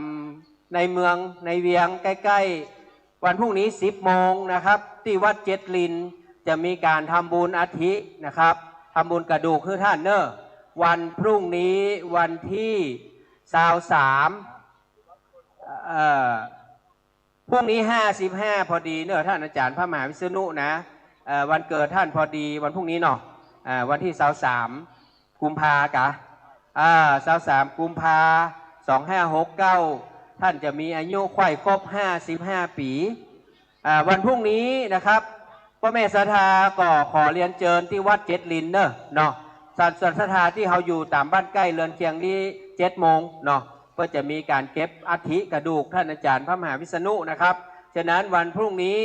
ในเมืองในเวียงใก้ๆ วันพรุ่งนี้สิบโมงนะครับ ตี้วัดเจ็ดลินจะมีก๋านทำบุญอัฐินะครับ ทำบุญกระดูกหื้อท่านเน่อ วันพรุ่งนี้วันตี้ซาวสาม เอ่อ พรุ่งนี้ห้าสิบห้าพอดีเน่อ ท่านอาจ๋ารย์พระมหาวิษณุนะ เอ่อ วันเกิดท่านพอดีวันพรุ่งนี้เนาะ อ่า วันตี้ซาวสาม กุมภากะ อ่า ซาวสาม กุมภา สองห้าหกเก้า ท่านจะมีอายุใค่ครบห้าสิบห้าปี๋ อ่า วันพรุ่งนี้นะครับ ป้อแม่ศรัทธาก็ขอเรียนเจิญตี้วัดเจ็ดลินเน่อเนาะ ส่วน ส่วนศรัทธาตี้เฮาอยู่ต๋ามบ้านใก้เรือนเคียงนี้เจ็ดโมงเนาะ ก็จะมีก๋านเก็บอัฐิกระดูกท่านอาจ๋ารย์พระมหาวิษณุนะครับ ฉะนั้นวันพรุ่งนี้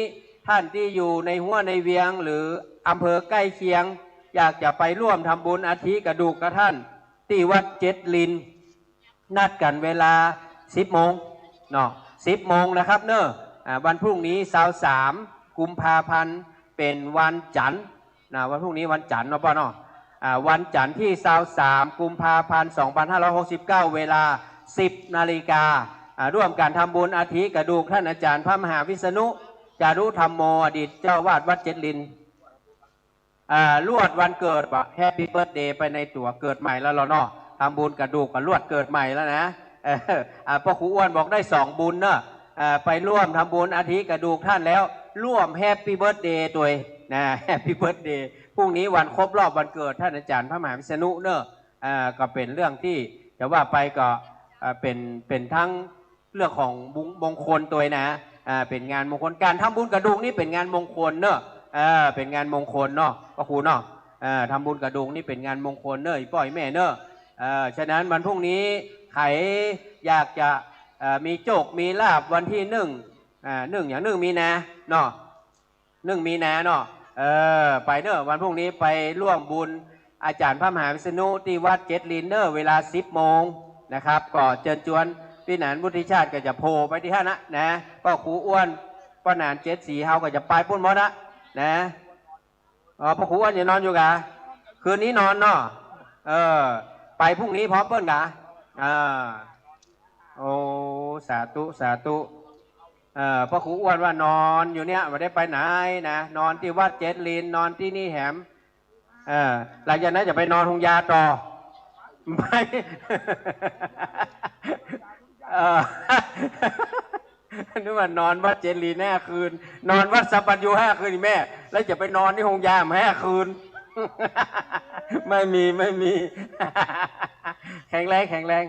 ท่านตี้อยู่ในฮั้วในเวียงหรืออำเภอใก้เคียง อยากจะไปร่วมทำบุญอัฐิกระดูกกับท่านตี้วัดเจ็ดลิน นัดกั๋นเวลาสิบโมงเนาะ สิบโมงนะครับเน่อ อ่า วันพรุ่งนี้ซาวสาม กุมภาพันธ์ เป๋นวันจั๋นทร์นะ วันพรุ่งนี้วันจั๋นทร์เนาะป้อเนาะ อ่า วันจั๋นทร์ตี้ซาวสาม กุมภาพันธ์ สองพันห้าร้อยหกสิบเก้า เวลาสิบนาฬิกา อ่า ร่วมกั๋นทำบุญอัฐิกระดูกท่านอาจ๋ารย์พระมหาวิษณุจารุธัมโม อดีตเจ้าอาวาสวัดเจ็ดลิน อ่า ลวดวันเกิดบ่ แฮปปี้เบิร์ธเดย์ไปในตั๋ว เกิดใหม่แล้วเหรอเนาะ ทำบุญกระดูกกับลวดเกิดใหม่แล้วนะ เออ อ่า ป้อครูอ้วนบอกได้สองบุญเนาะ อ่า ไปร่วมทำบุญอัฐิกระดูกท่านแล้ว ร่วมแฮปปี้เบิร์ธเดย์ตวยนะ แฮปปี้เบิร์ธเดย์ พรุ่งนี้วันครบรอบวันเกิดท่านอาจ๋ารย์พระมหาวิษณุเนาะ อ่า ก็เป๋นเรื่องตี้จะว่าไปก็ อ่า เป๋น เป๋นทั้ง เรื่องของมง- มงคลตวยนะ อ่า เป๋นงานมงคล ก๋านทำบุญกระดูกนี่เป๋นงานมงคลเนาะ เออ เป๋นงานมงคลเนาะ ป้อครูเนาะ เออ ทำบุญกระดูกนี่เป๋นงานมงคลเนาะ อี่ป้ออี่แม่เนาะ เออ ฉะนั้นวันพรุ่งนี้ใผอยากจะ เอ่อ มีโจคมีลาภวันตี้นึ่ง อ่า นึ่งอย่างนึ่งมีนาเนาะ นึ่งมีนาเนาะ เออ ไปเน่อ วันพรุ่งนี้ไปร่วมบุญอาจ๋ารย์พระมหาวิษณุตี้วัดเจ็ดลินเน่อ เวลาสิบโมงนะครับ ก็เจิญจวนปี้หนานวุฒิชาติก็จะโผล่ไปตี้หั้นนะ นะ ป้อครูอ้วน ป้อหนานเจ็ดสีเฮาก็จะไปปู๊นหมดนะ นะ อ๋อ ป้อครูอ้วนยังนอนอยู่กะ คืนนี้นอนเนาะ เออ ไปพรุ่งนี้พร้อมเปิ้นกะ อ่า โอ้ สาธุ สาธุ เอ่อ พระครูอ้วนว่านอนอยู่เนี่ย บ่ได้ไปไหนนะ นอนตี้วัดเจ็ดลิน นอนตี้นี่แหม เออ หลังจากนั้นจะไปนอนโฮงยาต่อ ไม่ เออ นึกว่านอนวัดเจ็ดลินห้าคืน นอนวัดสัมปัญญูห้าคืนนี่แม่ แล้วจะไปนอนตี้โฮงยาห้าคืน ไม่มี ไม่มี แข็งแรง แข็งแรง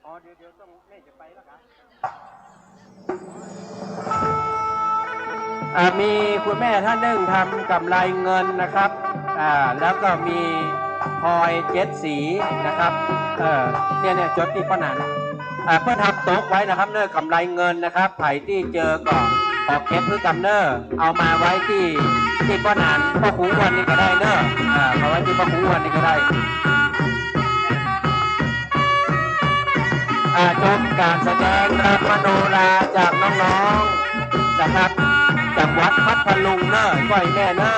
อ๋อ เดี๋ยว เดี๋ยวต้อง แม่จะไปแล้วครับ อ่า มีคุณแม่ท่านหนึ่งทำกำไลเงินนะครับ อ่า แล้วก็มีพลอยเจ็ดสีนะครับ เออ เนี่ย เนี่ย จดตี้ป้อหนาน อ่า เปิ้นทำตกไว้นะครับเน่อ กำไลเงินนะครับ ใผตี้เจอก็ขอเก็บหื้อกำเน่อ เอามาไว้ตี้ ตี้ป้อหนานพ่อครูอ้วนนี่ก็ได้เน่อ อ่า มาไว้ตี้พ่อครูอ้วนนี่ก็ได้ อ่า ชมก๋านแสดงรำมโนราจากน้องๆ นะครับ จากวัดพัทลุงเน่อ ก้อยแม่เน่อ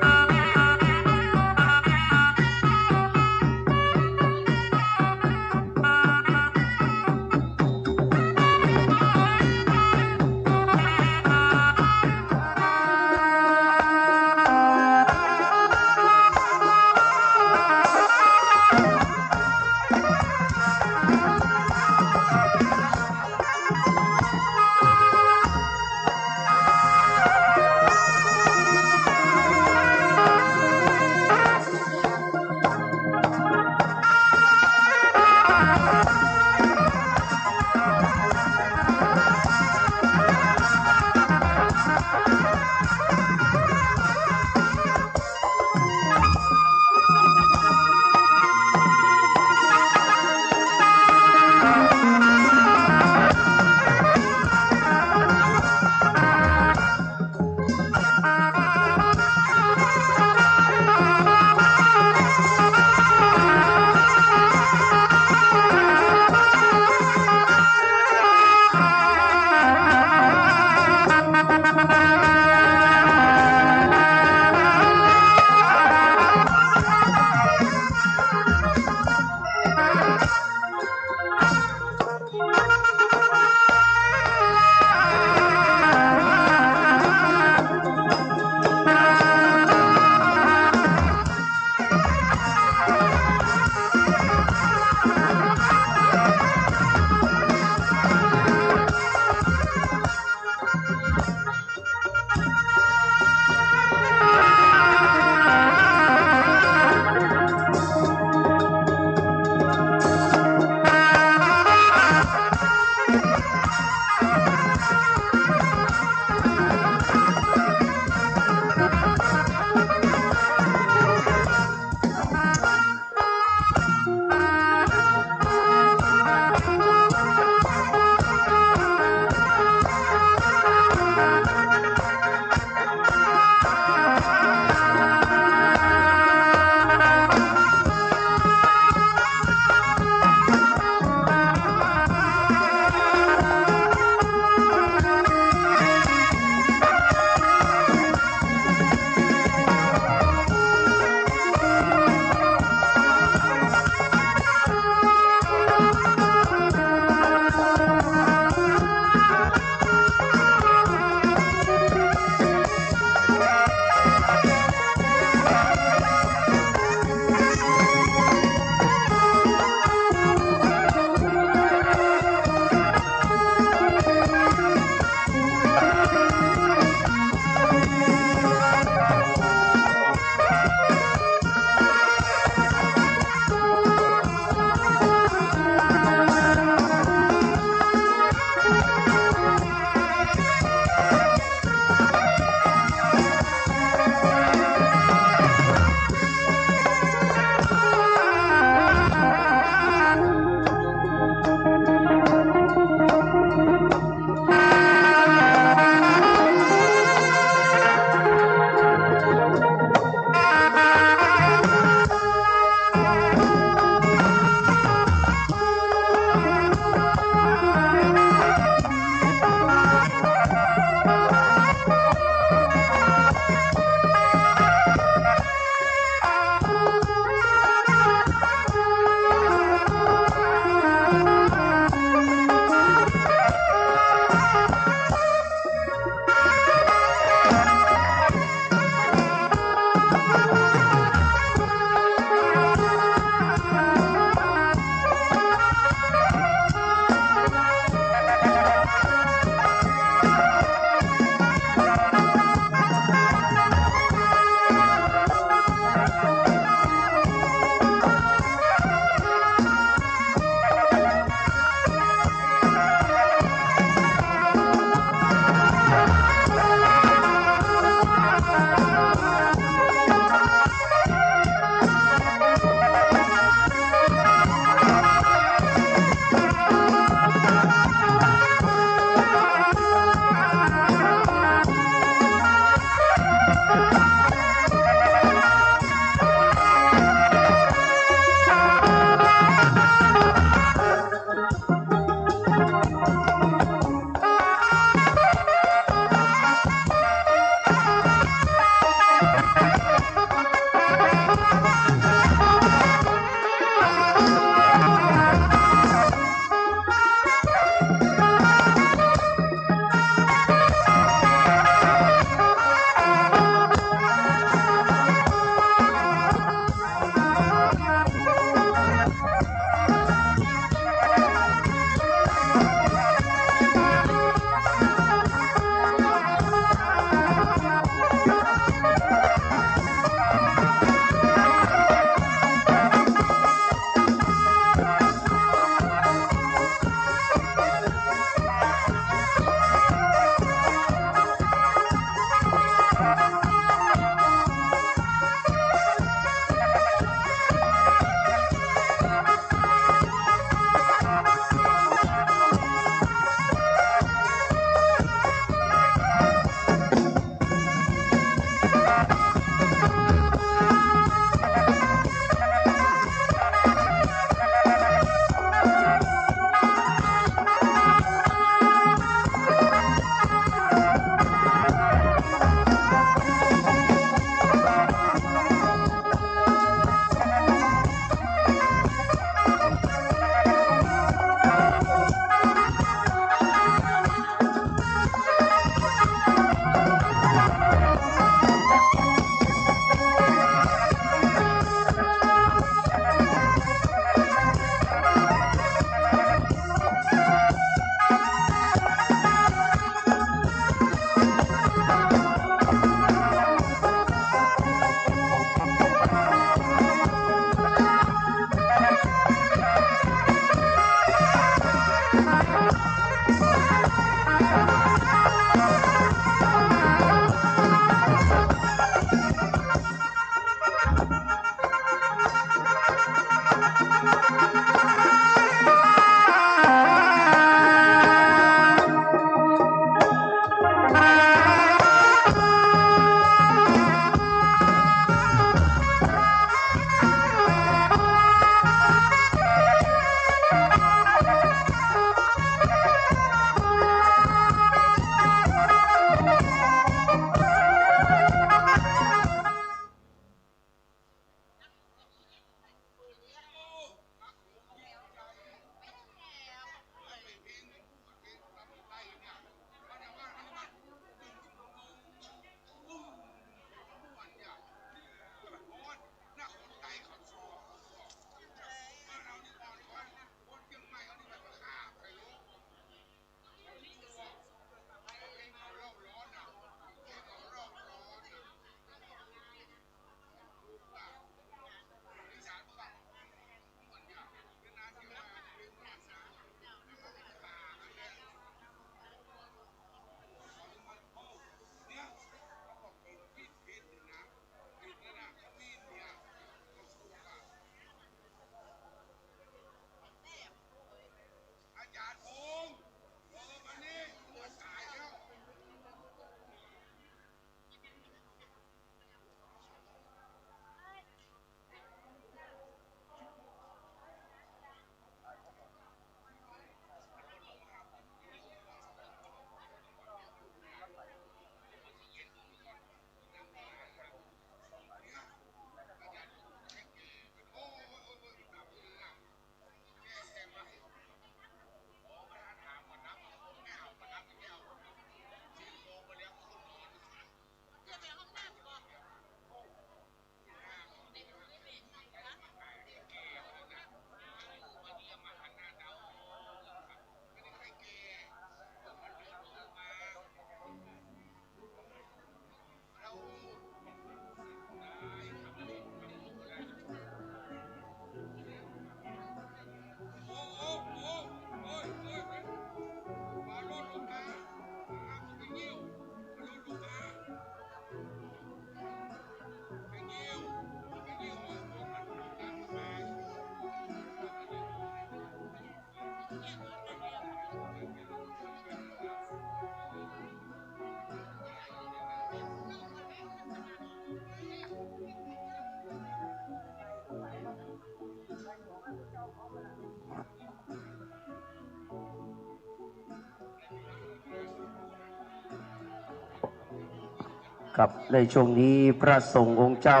ครับ ในช่วงนี้พระสงฆ์องค์เจ้า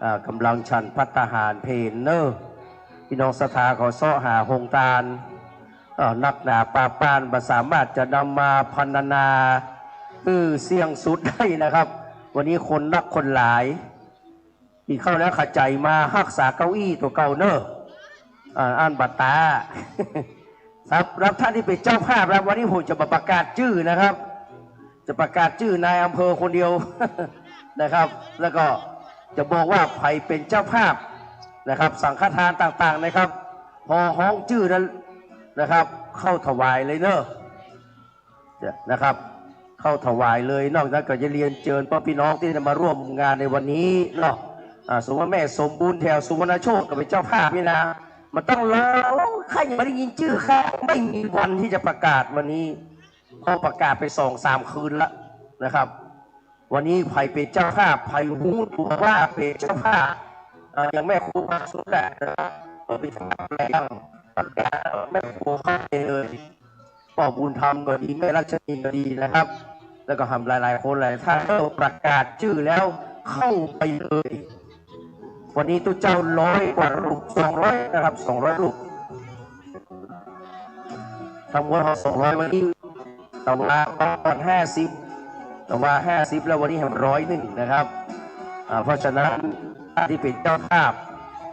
อ่า กำลังฉันภัตตาหารเพลเนาะ พี่น้องศรัทธาก็เซาะหาโฮงตาน อ่า นักหนาปาปานบ่สามารถจะนำมาพรรณนาหื้อเสี้ยงสุดได้นะครับ วันนี้คนนักคนหลาย กิ๋นข้าวแล้วขะใจ๋มาฮักษาเก้าอี้ตั๋วเก่าเนาะ อ่า อั้นบ่ต๋า ครับ สำหรับท่านตี้เป๋นเจ้าภาพครับ วันนี้ผมจะมาประกาศจื้อนะครับ จะประกาศจื้อนายอำเภอคนเดียว นะครับ แล้วก็จะบอกว่าใผเป๋นเจ้าภาพนะครับ สังฆทานต่างๆ นะครับ พอฮ้องจื้อนั้นนะครับ เข้าถวายเลยเนาะ นะครับ เข้าถวายเลย นอกนั้นก็จะเรียนเจิญป้อพี่น้องตี้ได้มาร่วมงานในวันนี้เนาะ อ่า สมมุติว่าแม่สมบูรณ์แถวสุวรรณโชคก็เป๋นเจ้าภาพนี่นะ มันต้องรอ ใค่ยังบ่ได้ยินจื้อ ใค่ไม่มีวันตี้จะประกาศวันนี้ เพราะประกาศไปสองสามคืนละนะครับ วันนี้ใผเป๋นเจ้าภาพ ใผฮู้ตั๋วว่าเป๋นเจ้าภาพ เอ่อ อย่างแม่ครูพาสุขแหละนะครับ ก็เป๋นเจ้าภาพแล้ว ประกาศแม่ครูเข้าไปเลย ป้อบุญธรรมก็ดี แม่รัชนีก็ดีนะครับ แล้วก็หำหลายๆ คนหลายท่านก็ประกาศจื้อแล้วเข้าไปเลย วันนี้ตุ๊เจ้าร้อยกว่ารูป สองร้อยนะครับ สองร้อยรูป ทั้งหมดเฮาสองร้อย วันนี้ ตะวาก่อนห้าสิบ ตะวาห้าสิบ แล้ววันนี้แหมร้อยนึ่งนะครับ อ่า เพราะฉะนั้นท่านตี้เป๋นเจ้าภาพ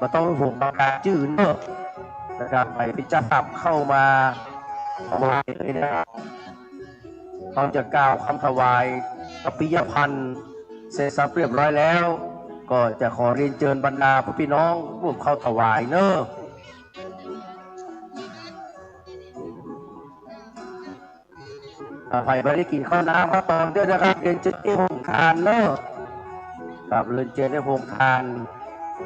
บ่ต้องห่วงประกาศจื้อเนาะนะครับ ใผเป๋นเจ้าภาพเข้ามาถวายเลยนะครับ เฮาจะกล่าวกำถวายกัปปิยพันธ์เสร็จสับเรียบร้อยแล้ว ก็จะขอเรียนเจิญบรรดาป้อพี่น้องร่วมเข้าถวายเนาะ อ่า ใผบ่ได้กิ๋นข้าวน้ำข้าวตอนด้วยนะครับ เรียนเจิญตี้โฮงตานเนาะ ครับ เรียนเจิญตี้โฮงตาน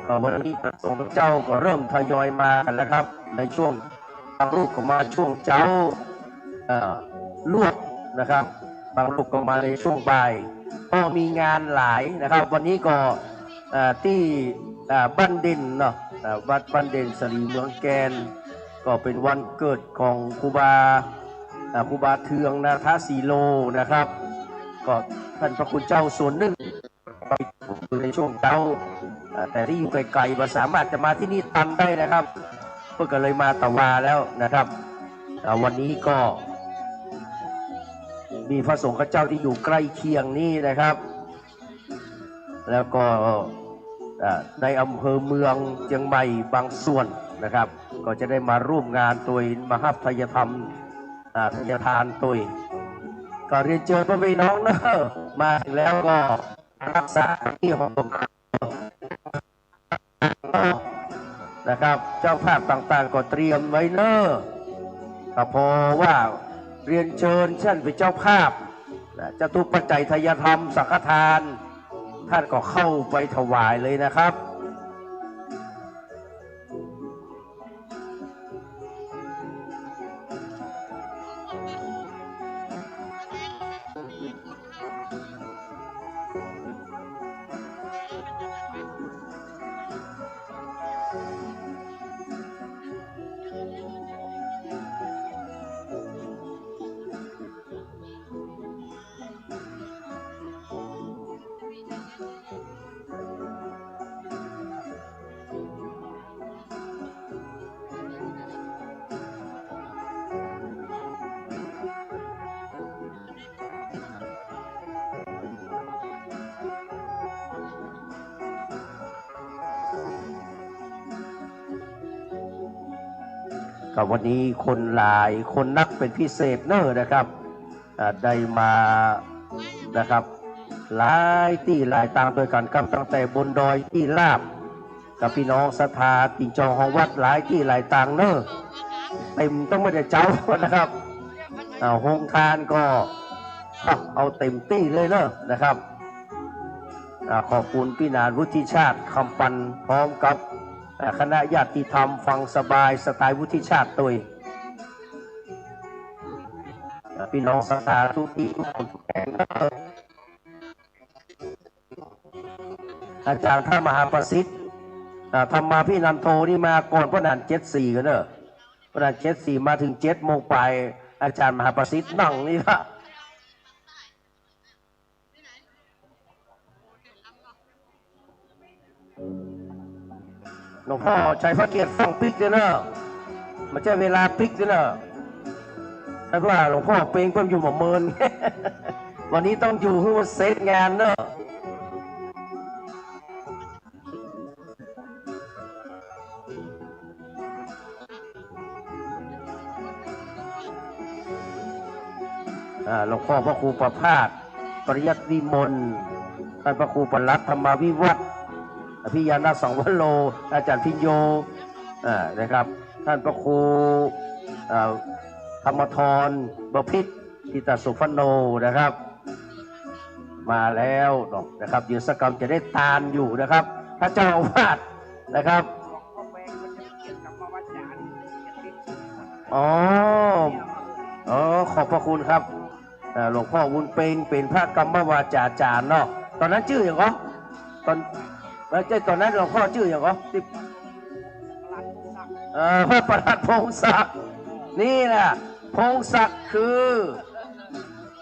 ก็วันนี้พระสงฆ์เจ้าก็เริ่มทยอยมากั๋นแล้วครับ ในช่วง บางรูปก็มาช่วงเจ๊า เอ่อ ลวกนะครับ บางรูปก็มาในช่วงบ่าย ก็มีงานหลายนะครับ วันนี้ก็ เอ่อ ตี้ เอ่อ บ้านเด่นเนาะ เอ่อ วัดบ้านเด่นสลีเมืองแกน ก็เป๋นวันเกิดของครูบา เอ่อ ครูบาเทืองนาทสีโลนะครับ ก็ท่านพระคุณเจ้าส่วนนึ่ง ไปในช่วงเจ๊า เอ่อ แต่ตี้อยู่ไก๋ๆ บ่สามารถจะมาตี้นี่ตันได้นะครับ เปิ้นก็เลยมาตะวาแล้วนะครับ เอ่อ วันนี้ก็มีพระสงฆ์ข้าเจ้าตี้อยู่ใก้เคียงนี้นะครับ แล้วก็ เอ่อ ในอำเภอเมืองเจียงใหม่บางส่วนนะครับ ก็จะได้มาร่วมงานตวย มาฮับไทยธรรม อ่า ไทยทานตวย ก็เรียนเจิญป้อแม่พี่น้องเนาะ มาถึงแล้วก็ ฮักษาตี้ห้องนะครับ เจ้าภาพต่างๆ ก็เตรียมไว้เนาะ ก็เพราะว่าเรียนเจิญต้านเป๋นเจ้าภาพนะ จตุปัจจัยไทยธรรมสังฆทาน ต้านก็เข้าไปถวายเลยนะครับ ครับ วันนี้คนหลายคนนักเป๋นพิเศษเนาะนะครับ อ่า ได้มานะครับ หลายตี้หลายตางตวยกั๋นครับ ตั้งแต่บนดอยตี้ราบ กับพี่น้องศรัทธาติ่งจองฮองวัดหลายตี้หลายตางเนาะ เต๋มตั้งแต่เจ๊านะครับ อ่า โฮงตานก็ อ่ะ เอาเต๋มตี้เลยเนาะนะครับ อ่า ขอบคุณปี้หนานวุฒิชาติ คำปัน พร้อมกับ อ่า คณะญาติธรรม ฟังสบายสไตล์วุฒิชาติตวย อ่า พี่น้องศรัทธาทุกตี้ทุกคนทุกแห่ง อาจ๋ารย์พระมหาประสิทธิ์ อ่า ธรรมาภินันโทนี่มาก่อนป้อหนานเจ็ดสี่กั๋นเนาะ ป้อหนานเจ็ดสี่ มาเถิงเจ็ดโมงปลาย อาจ๋ารย์มหาประสิทธิ์นั่งนี่ละ หลวงพ่อใช้พระเกียรติฟังปิ๊กเลยเนอะ มันใช้เวลาปิ๊กเลยเนอะ ถ้าว่าหลวงพ่อเปงเปิ้นอยู่บ่เมิน วันนี้ต้องอยู่หื้อมันเสร็จงานเนอะ อ่า หลวงพ่อพระครูประภาส ปริยัติวิมล ท่านพระครูปลัดธรรมวิวัฒน์ อภิญญาณสังวโร อาจารย์พิญโญ อ่า นะครับ ท่านพระครู อ่า ธรรมธร บพิตร ทิตาสุพโน นะครับ มาแล้วเนาะนะครับ เดี๋ยวสักกำจะได้ตานอยู่นะครับ พระเจ้าอาวาสนะครับ อ๋อ อ๋อ ขอบพระคุณครับ อ่า หลวงพ่อบุญเปงเป็นพระกรรมวาจาจารย์เนาะ ตอนนั้นจื้อหยังก่อ ตอน ไม่ใช่ ตอนนั้นหลวงพ่อจื้อหยังก่อ ที่ เอ่อ พระประหลัดพงศักดิ์ นี่แหละ พงศักดิ์คือ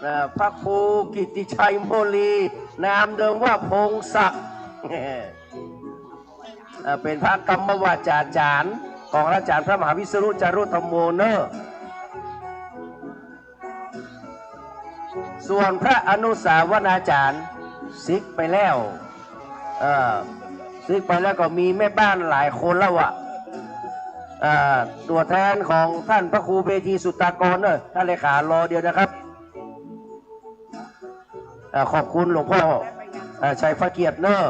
อ่า พระครูกิตติชัยโมลี นามเดิมว่าพงศักดิ์ อ่า เป็นพระกรรมวาจาจารย์ของอาจารย์พระมหาวิษณุจารุธรรมโมเนอะ ส่วนพระอนุสาวนาจารย์ สึกไปแล้ว เอ่อ สึกไปแล้วก็มีแม่บ้านหลายคนแล้วอะ เอ่อ ตัวแทนของท่านพระครูเมธีสุตากรเนอะ ท่านเลขารอเดี๋ยวนะครับ อ่า ขอบคุณหลวงพ่อ อ่า ชัยพระเกียรติเนอะ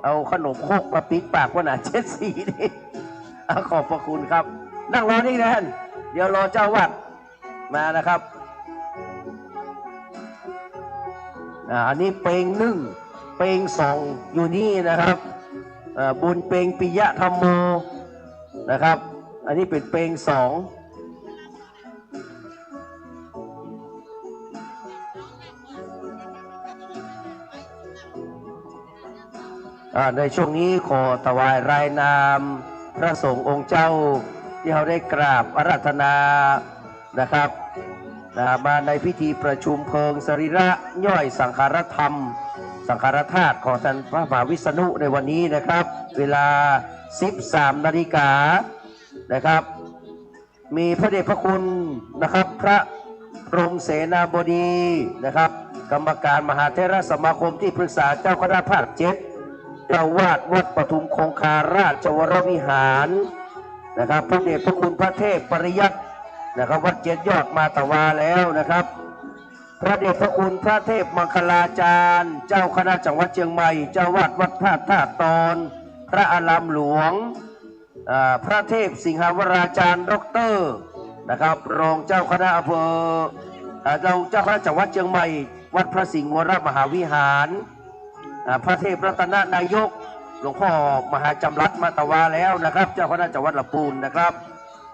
เอาขนมครกมาปิดปากหัวหน้าเจ็ดสีนี่ อ่า ขอบพระคุณครับ นั่งรอนี่นะท่าน เดี๋ยวรอเจ้าวัดมานะครับ อ่า อันนี้เปงนึ่ง เปงสองอยู่นี่นะครับ อ่า บุญเปงปิยะธัมโมนะครับ อันนี้เป็นเปงสอง อ่า ในช่วงนี้ขอถวายรายนามพระสงฆ์องค์เจ้า ตี้เฮาได้กราบอาราธนานะครับ อ่า มาในพิธีประชุมเพลิงสรีระย่อยสังขารธรรม สังขารธาตุของท่านพระมหาวิษณุในวันนี้นะครับ เวลา สิบสามนาฬิกานะครับ มีพระเดชพระคุณนะครับ พระพรหมเสนาบดีนะครับ กรรมการมหาเถรสมาคม ตี้ปรึกษาเจ้าคณะภาคเจ็ด เจ้าอาวาสวัดปทุมคงคาราชวรวิหารนะครับ พระเดชพระคุณพระเทพปริยัตินะครับ วัดเจ็ดยอดมาตะวาแล้วนะครับ พระเดชพระคุณพระเทพมังคลาจารย์ เจ้าคณะจังหวัดเชียงใหม่ เจ้าอาวาสวัดพระธาตุตอน พระอารามหลวง อ่า พระเทพสิงหาวราจารย์ ด็อกเตอร์ นะครับ รองเจ้าคณะอำเภอ อ่า รองเจ้าคณะจังหวัดเชียงใหม่ วัดพระสิงห์วรมหาวิหาร อ่า พระเทพรัตนนายก หลวงพ่อมหาจำรัดมาตะวาแล้วนะครับ เจ้าคณะจังหวัดละปูนนะครับ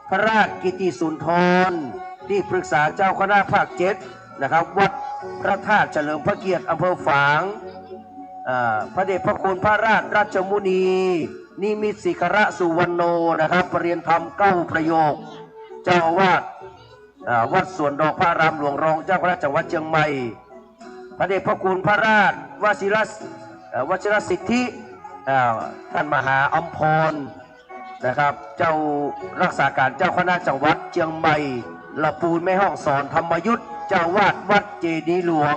พระราชกิตติสุนทร ตี้ปรึกษาเจ้าคณะภาคเจ็ดนะครับ วัดพระธาตุเฉลิมพระเกียรติ อำเภอฝาง อ่า พระเดชพระคุณพระราชรัชมุนี นิมิตศิขระสุวรรณโณนะครับ ประเรียนธรรมเก้าประโยค เจ้าอาวาส อ่า วัดสวนดอกพระอารามหลวง รองเจ้าคณะจังหวัดเชียงใหม่ พระเดชพระคุณพระราชวชิรส- เอ่อ วชิรสิทธิ อ่า ท่านมหาอัมพรนะครับ เจ้ารักษาการเจ้าคณะจังหวัดเชียงใหม่ ละปูนแม่ฮ่องสอน ธรรมยุทธ เจ้าอาวาสวัดเจดีย์หลวง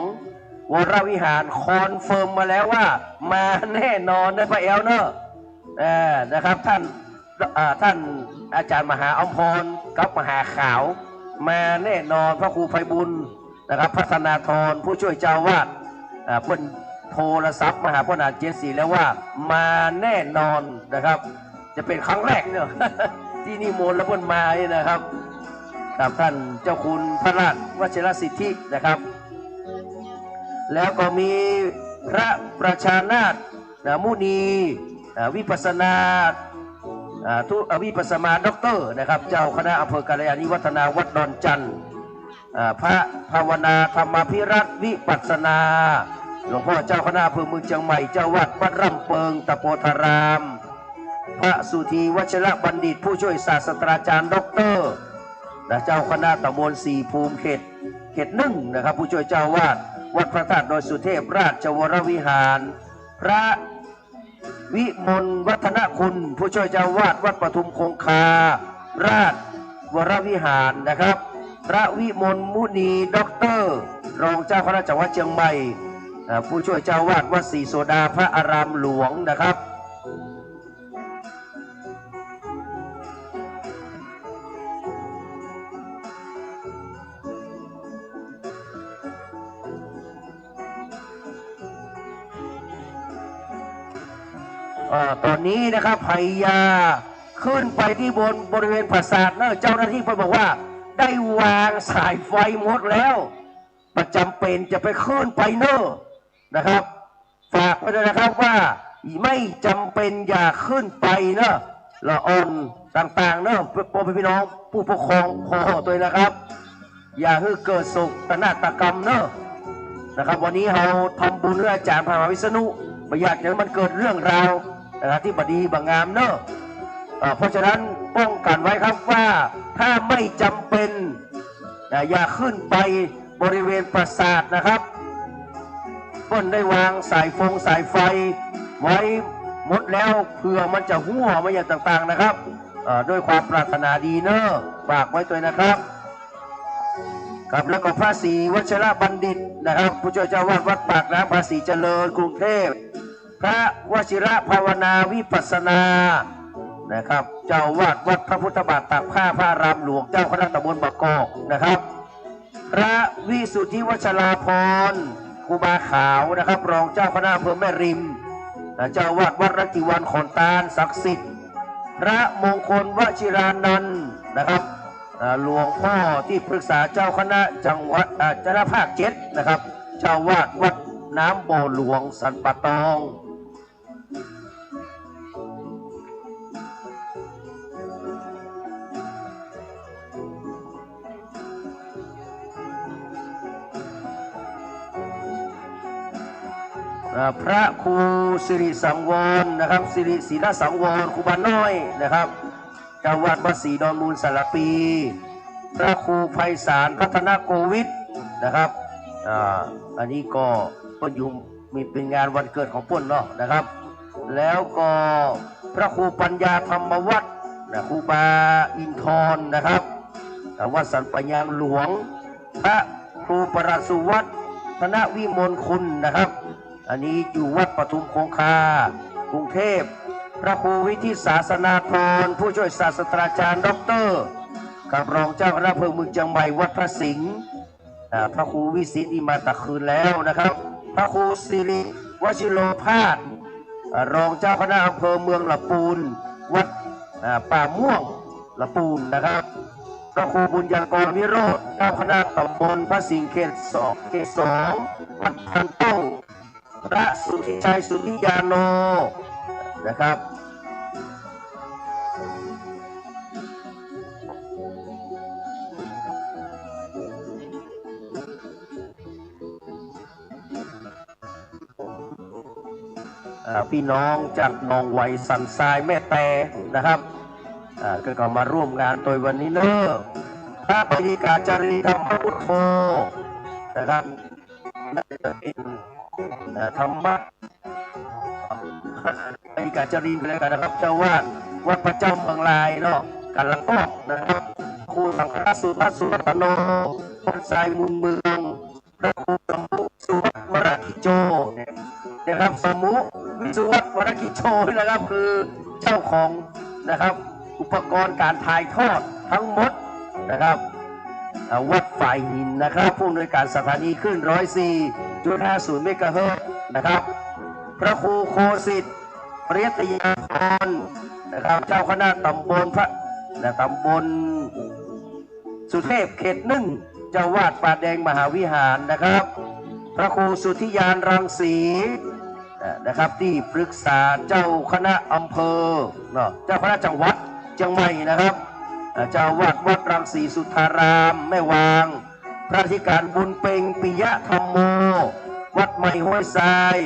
วรวิหาร คอนเฟิร์มมาแล้วว่ามาแน่นอนนะป้าแอ๋วเนอะ เอ่อ นะครับ ท่าน อ่า ท่านอาจารย์มหาอัมพรกับมหาขาว มาแน่นอน พระครูไพบุญนะครับ พัฒนาธร ผู้ช่วยเจ้าอาวาส อ่า เปิ้นโทรศัพท์มาหาป้อหนานเจ็ดสีแล้วว่ามาแน่นอนนะครับ จะเป็นครั้งแรกเนอะ ตี้นิมนต์แล้วเปิ้นมานี่นะครับ ครับ ท่านเจ้าคุณพระราชวชิรสิทธินะครับ แล้วก็มีพระประชานาถ นะ มุนี อ่า วิปัสสนา อ่า ทุ- อ่า วิปัสสมาด็อกเตอร์นะครับ เจ้าคณะอำเภอกัลยาณิวัฒนาวัดดอนจันทน์ อ่า พระภาวนาธรรมาภิรัตน์วิปัสสนา หลวงพ่อเจ้าคณะอำเภอเมืองเชียงใหม่ เจ้าวัดวัดร่ำเปิงตะโพธาราม พระสุธีวัชรบัณฑิต ผู้ช่วยศาสตราจารย์ด็อกเตอร์ นะ เจ้าคณะตำบลสีภูมิเขต เขตหนึ่งนะครับ ผู้ช่วยเจ้าอาวาสวัดพระธาตุดอยสุเทพราชวรวิหาร พระ วิมลวัฒนคุณ ผู้ช่วยเจ้าอาวาสวัดปทุมคงคาราชวรวิหารนะครับ พระวิมลมุนี ด็อกเตอร์ รองเจ้าคณะจังหวัดเชียงใหม่ อ่า ผู้ช่วยเจ้าอาวาสวัดศรีโสดาพระอารามหลวงนะครับ อ่า ต๋อนนี้นะครับ ใผอย่าขึ้นไปตี้บนบริเวณปราสาทเนาะ เจ้าหน้าตี้เปิ้นบอกว่าได้วางสายไฟหมดแล้ว บ่จ๋ำเป๋นจะไปขึ้นไปเนาะ นะครับ ฝากไว้ด้วยนะครับว่าไม่จ๋ำเป๋นอย่าขึ้นไปเนาะ ละอ่อนต่างๆ เนาะ พ่อแม่พี่น้องผู้ปกครองขอตวยนะครับ อย่าหื้อเกิดโศกนาฏกรรมเนาะ นะครับ วันนี้เฮาทำบุญหื้ออาจ๋ารย์พระมหาวิษณุ บ่อยากจะหื้อมันเกิดเรื่องราว นะครับ ตี้บ่ดีบ่งามเนาะ อ่า เพราะฉะนั้นป้องกันไว้ครับว่าถ้าไม่จ๋ำเป๋น อ่า อย่าขึ้นไปบริเวณปราสาทนะครับ เปิ้นได้วางสายฟงสายไฟไว้หมดแล้ว เผื่อมันจะฮั่วมาอย่างต่างๆ นะครับ เอ่อ ด้วยความปรารถนาดีเนาะ ฝากไว้ตวยนะครับ ครับ แล้วก็พระศรีวัชรบัณฑิตนะครับ ผู้ช่วยเจ้าอาวาสวัดปากน้ำภาษีเจริญ กรุงเทพฯ พระวชิรภาวนาวิปัสสนานะครับ เจ้าอาวาสวัดพระพุทธบาทตากผ้าพระอารามหลวง เจ้าคณะตำบลบางกอกนะครับ พระวิสุทธิวัชราภรณ์ ครูบาขาวนะครับ รองเจ้าคณะอำเภอแม่ริม นะ เจ้าอาวาสวัดรัตติวัน ขอนตาล ศักดิ์สิทธิ์ พระมงคลวชิรานันท์นะครับ อ่า หลวงพ่อตี้ปรึกษาเจ้าคณะจังหวัด อ่า เจ้าคณะภาคเจ็ดนะครับ เจ้าอาวาสวัดน้ำบ่อหลวงสันป่าตอง อ่า พระครูสิริสังวรนะครับ สิริศีลสังวร ครูบาน้อยนะครับ เจ้าอาวาสวัดศรีดอนมูลสารภี พระครูไพศาลพัฒนโกวิทนะครับ อ่า อันนี้ก็เปิ้นอยู่ มี เป๋นงานวันเกิดของเปิ้นเนาะนะครับ แล้วก็พระครูปัญญาธรรมวัฒน์นะ ครูบาอินทรนะครับ อ่า วัดสันป่ายางหลวง พระครูประสุวัฒน์ ธนวิมลคุณนะครับ อันนี้อยู่วัดปทุมคงคา กรุงเทพฯ พระครูวิทิตศาสนาธร ผู้ช่วยศาสตราจารย์ด็อกเตอร์ ครับ รองเจ้าคณะอำเภอเมืองเชียงใหม่ วัดพระสิงห์ อ่า พระครูวิสิทธิ์นี่มาแต่คืนแล้วนะครับ พระครูสิริวชิโรภาส อ่า รองเจ้าคณะอำเภอเมืองละปูน วัด อ่า ป่าม่วง ละปูนนะครับ พระครูบุญญากรวิโรจน์ เจ้าคณะตำบลพระสิงห์เขตสอง เขตสอง วัดพันต้ง พระสุทธิชัยสุทธิยาโน นะครับ อ่า พี่น้องจากหนองไหว สันทราย แม่แตนะครับ อ่า ก็ ก็มาร่วมงานโดยวันนี้เนอะ พระปริกาจารีธรรมปุทโธนะครับ น่าจะเป็น เอ่อ ธรรมะ ปริกาจารีไปแล้วกันนะครับ เจ้าอาวาสวัดพระเจ้าเมืองลายเนาะ กันละกอกนะครับ ครูสังฆสุทัศน์สุวัฒโน วัดทรายมูลเมือง พระครูสมุสุวัฒน์วรกิจโจ นะครับ สมุวิสุวัฒน์วรกิจโจนะครับ คือเจ้าของนะครับ อุปกรณ์การถ่ายทอดทั้งหมดนะครับ อ่า วัดฝายหินนะครับ ผู้อำนวยการสถานีคลื่นร้อยสี่จุดห้าศูนย์เมกะเฮิรตซ์นะครับ พระครูโคสิทธิ์ ปริยัตยาภรณ์นะครับ เจ้าคณะตำบลพระ นะ ตำบล สุเทพเขตหนึ่ง เจ้าอาวาสป่าแดงมหาวิหารนะครับ พระครูสุทธิญาณรังสี นะ นะครับ ตี้ปรึกษาเจ้าคณะอำเภอ เนาะ เจ้าคณะจังหวัดเชียงใหม่นะครับ อ่า เจ้าอาวาสวัดรังสีสุทธาราม แม่วาง พระอธิการบุญเพ็ง ปิยะธัมโม วัดใหม่ห้วยทราย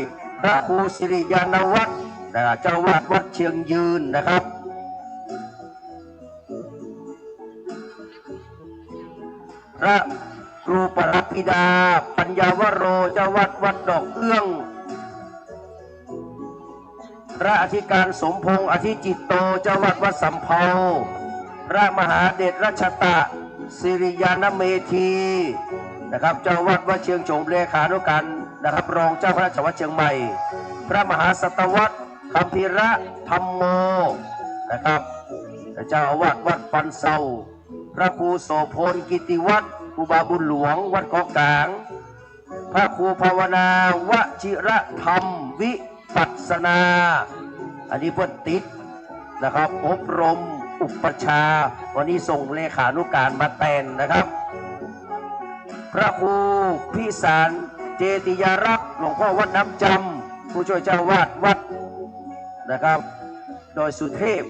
พระครูสิริญาณวัฒน์ นะ เจ้าอาวาสวัดเชียงยืนนะครับ พระครูปรัตติดา ปัญญาวโร เจ้าวัดวัดดอกเอื้อง พระอธิการสมพงษ์ อธิจิตโต เจ้าวัดวัดสำเภา พระมหาเดชรัชตะ สิริญาณเมธี นะครับ เจ้าวัดวัดเชียงโฉม เลขานุการ นะครับ รองเจ้าคณะจังหวัดเชียงใหม่ พระมหาสัตวัตร คัมภีระธัมโม นะครับ เจ้าอาวาสวัดปันเซา พระครูโสภณ กิตติวัฒน์ ครูบาบุญหลวง วัดเกาะกลาง พระครูภาวนาวชิรธรรมวิปัสสนา อันนี้เปิ้นติดนะครับ อบรมอุปัชฌาย์ วันนี้ส่งเลขานุการมาแตนนะครับ พระครูพิสาร เจติยารักษ์ หลวงพ่อวัดน้ำจำ ผู้ช่วยเจ้าอาวาสวัดนะครับ ดอยสุเทพ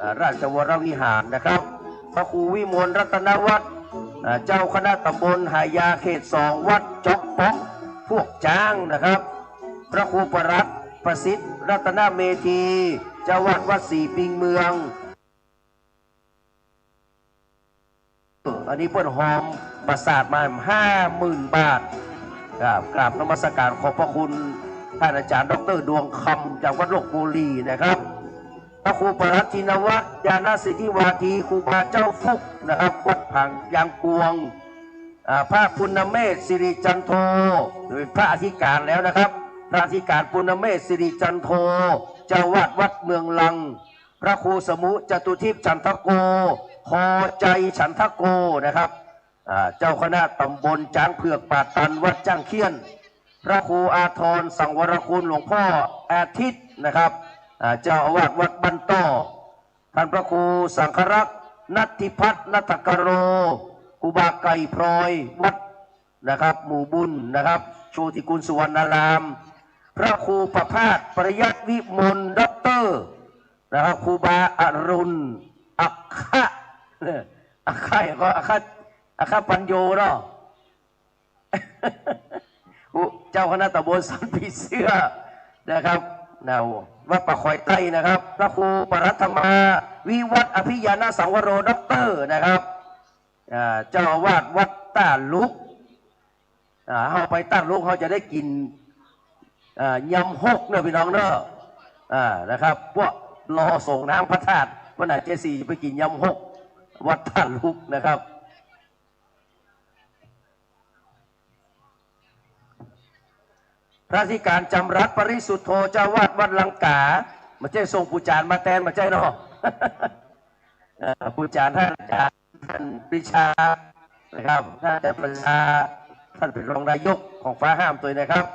อ่า ราชวรวิหารนะครับ พระครูวิมลรัตนวัฒน์ อ่า เจ้าคณะตำบลหายาเขตสอง วัดจ๊อกป๊อก พวกจ๊างนะครับ พระครูปรัตน์ประสิทธิ์รัตนเมธี เจ้าวัดวัดศรีปิงเมือง อันนี้เปิ้นฮอมประสาทมาห้าหมื่นบาท ครับ กราบนมัสการขอบพระคุณท่านอาจารย์ด็อกเตอร์ดวงคำ จากวัดลพบุรีนะครับ พระครูปรัตน์ชินวัฒน์ ญาณสิทธิวาที ครูบาเจ้าฟุกนะครับ วัดผางยางกวง อ่า พระปุณเมศสิริจันโท เป็นพระอธิการแล้วนะครับ พระอธิการปุณเมศสิริจันโท เจ้าวัดวัดเมืองลัง พระครูสมุจตุทิพย์ฉันทโก คอใจฉันทโกนะครับ อ่า เจ้าคณะตำบลจ๊างเผือกป่าตัน วัดจ๊างเขี้ยน พระครูอาทรสังวรคุณ หลวงพ่ออาทิตย์นะครับ อ่า เจ้าอาวาสวัดบ้านต้อ ท่านพระครูสังฆรักษ์ ณัฐฐิพัฒน์ ณัฐกโร ครูบาไก่พลอย วัดนะครับ หมู่บุญนะครับ โชติกุลสุวรรณาราม พระครูประภาส ปริยัติวิมล ด็อกเตอร์ นะครับ ครูบาอรุณ อัคคะ อัคคะก็อัคคะ อัคคะปัญโญเนาะ เจ้าคณะตำบลสันผีเสื้อนะครับ นะ วัดป่าคอยใต้นะครับ พระครูปรัตมาวิวัฒน์ อภิญาณสังวโร ด็อกเตอร์นะครับ อ่า เจ้าอาวาสวัดต้าลุก อ่า เฮาไปต้าลุก เฮาจะได้กิ๋น อ่า ยำฮกเนาะพี่น้องเนาะ อ่า นะครับ พวกรอส่งน้ำพระธาตุ วันอาทิตย์สี่จะไปกิ๋นยำฮก วัดต้าลุกนะครับ พระอธิการจำรัด ปริสุทธโธ เจ้าวัดวัดลังกา บ่ใจ้ส่งปู่จ๋ารย์มาแตน บ่ใจ้เนาะ เอ่อ ปู่จ๋ารย์ท่านอาจารย์ ท่านปรีชานะครับ ท่านอาจารย์ปรีชา ท่านเป๋นรองนายกของฟ้าห้ามตวยนะครับ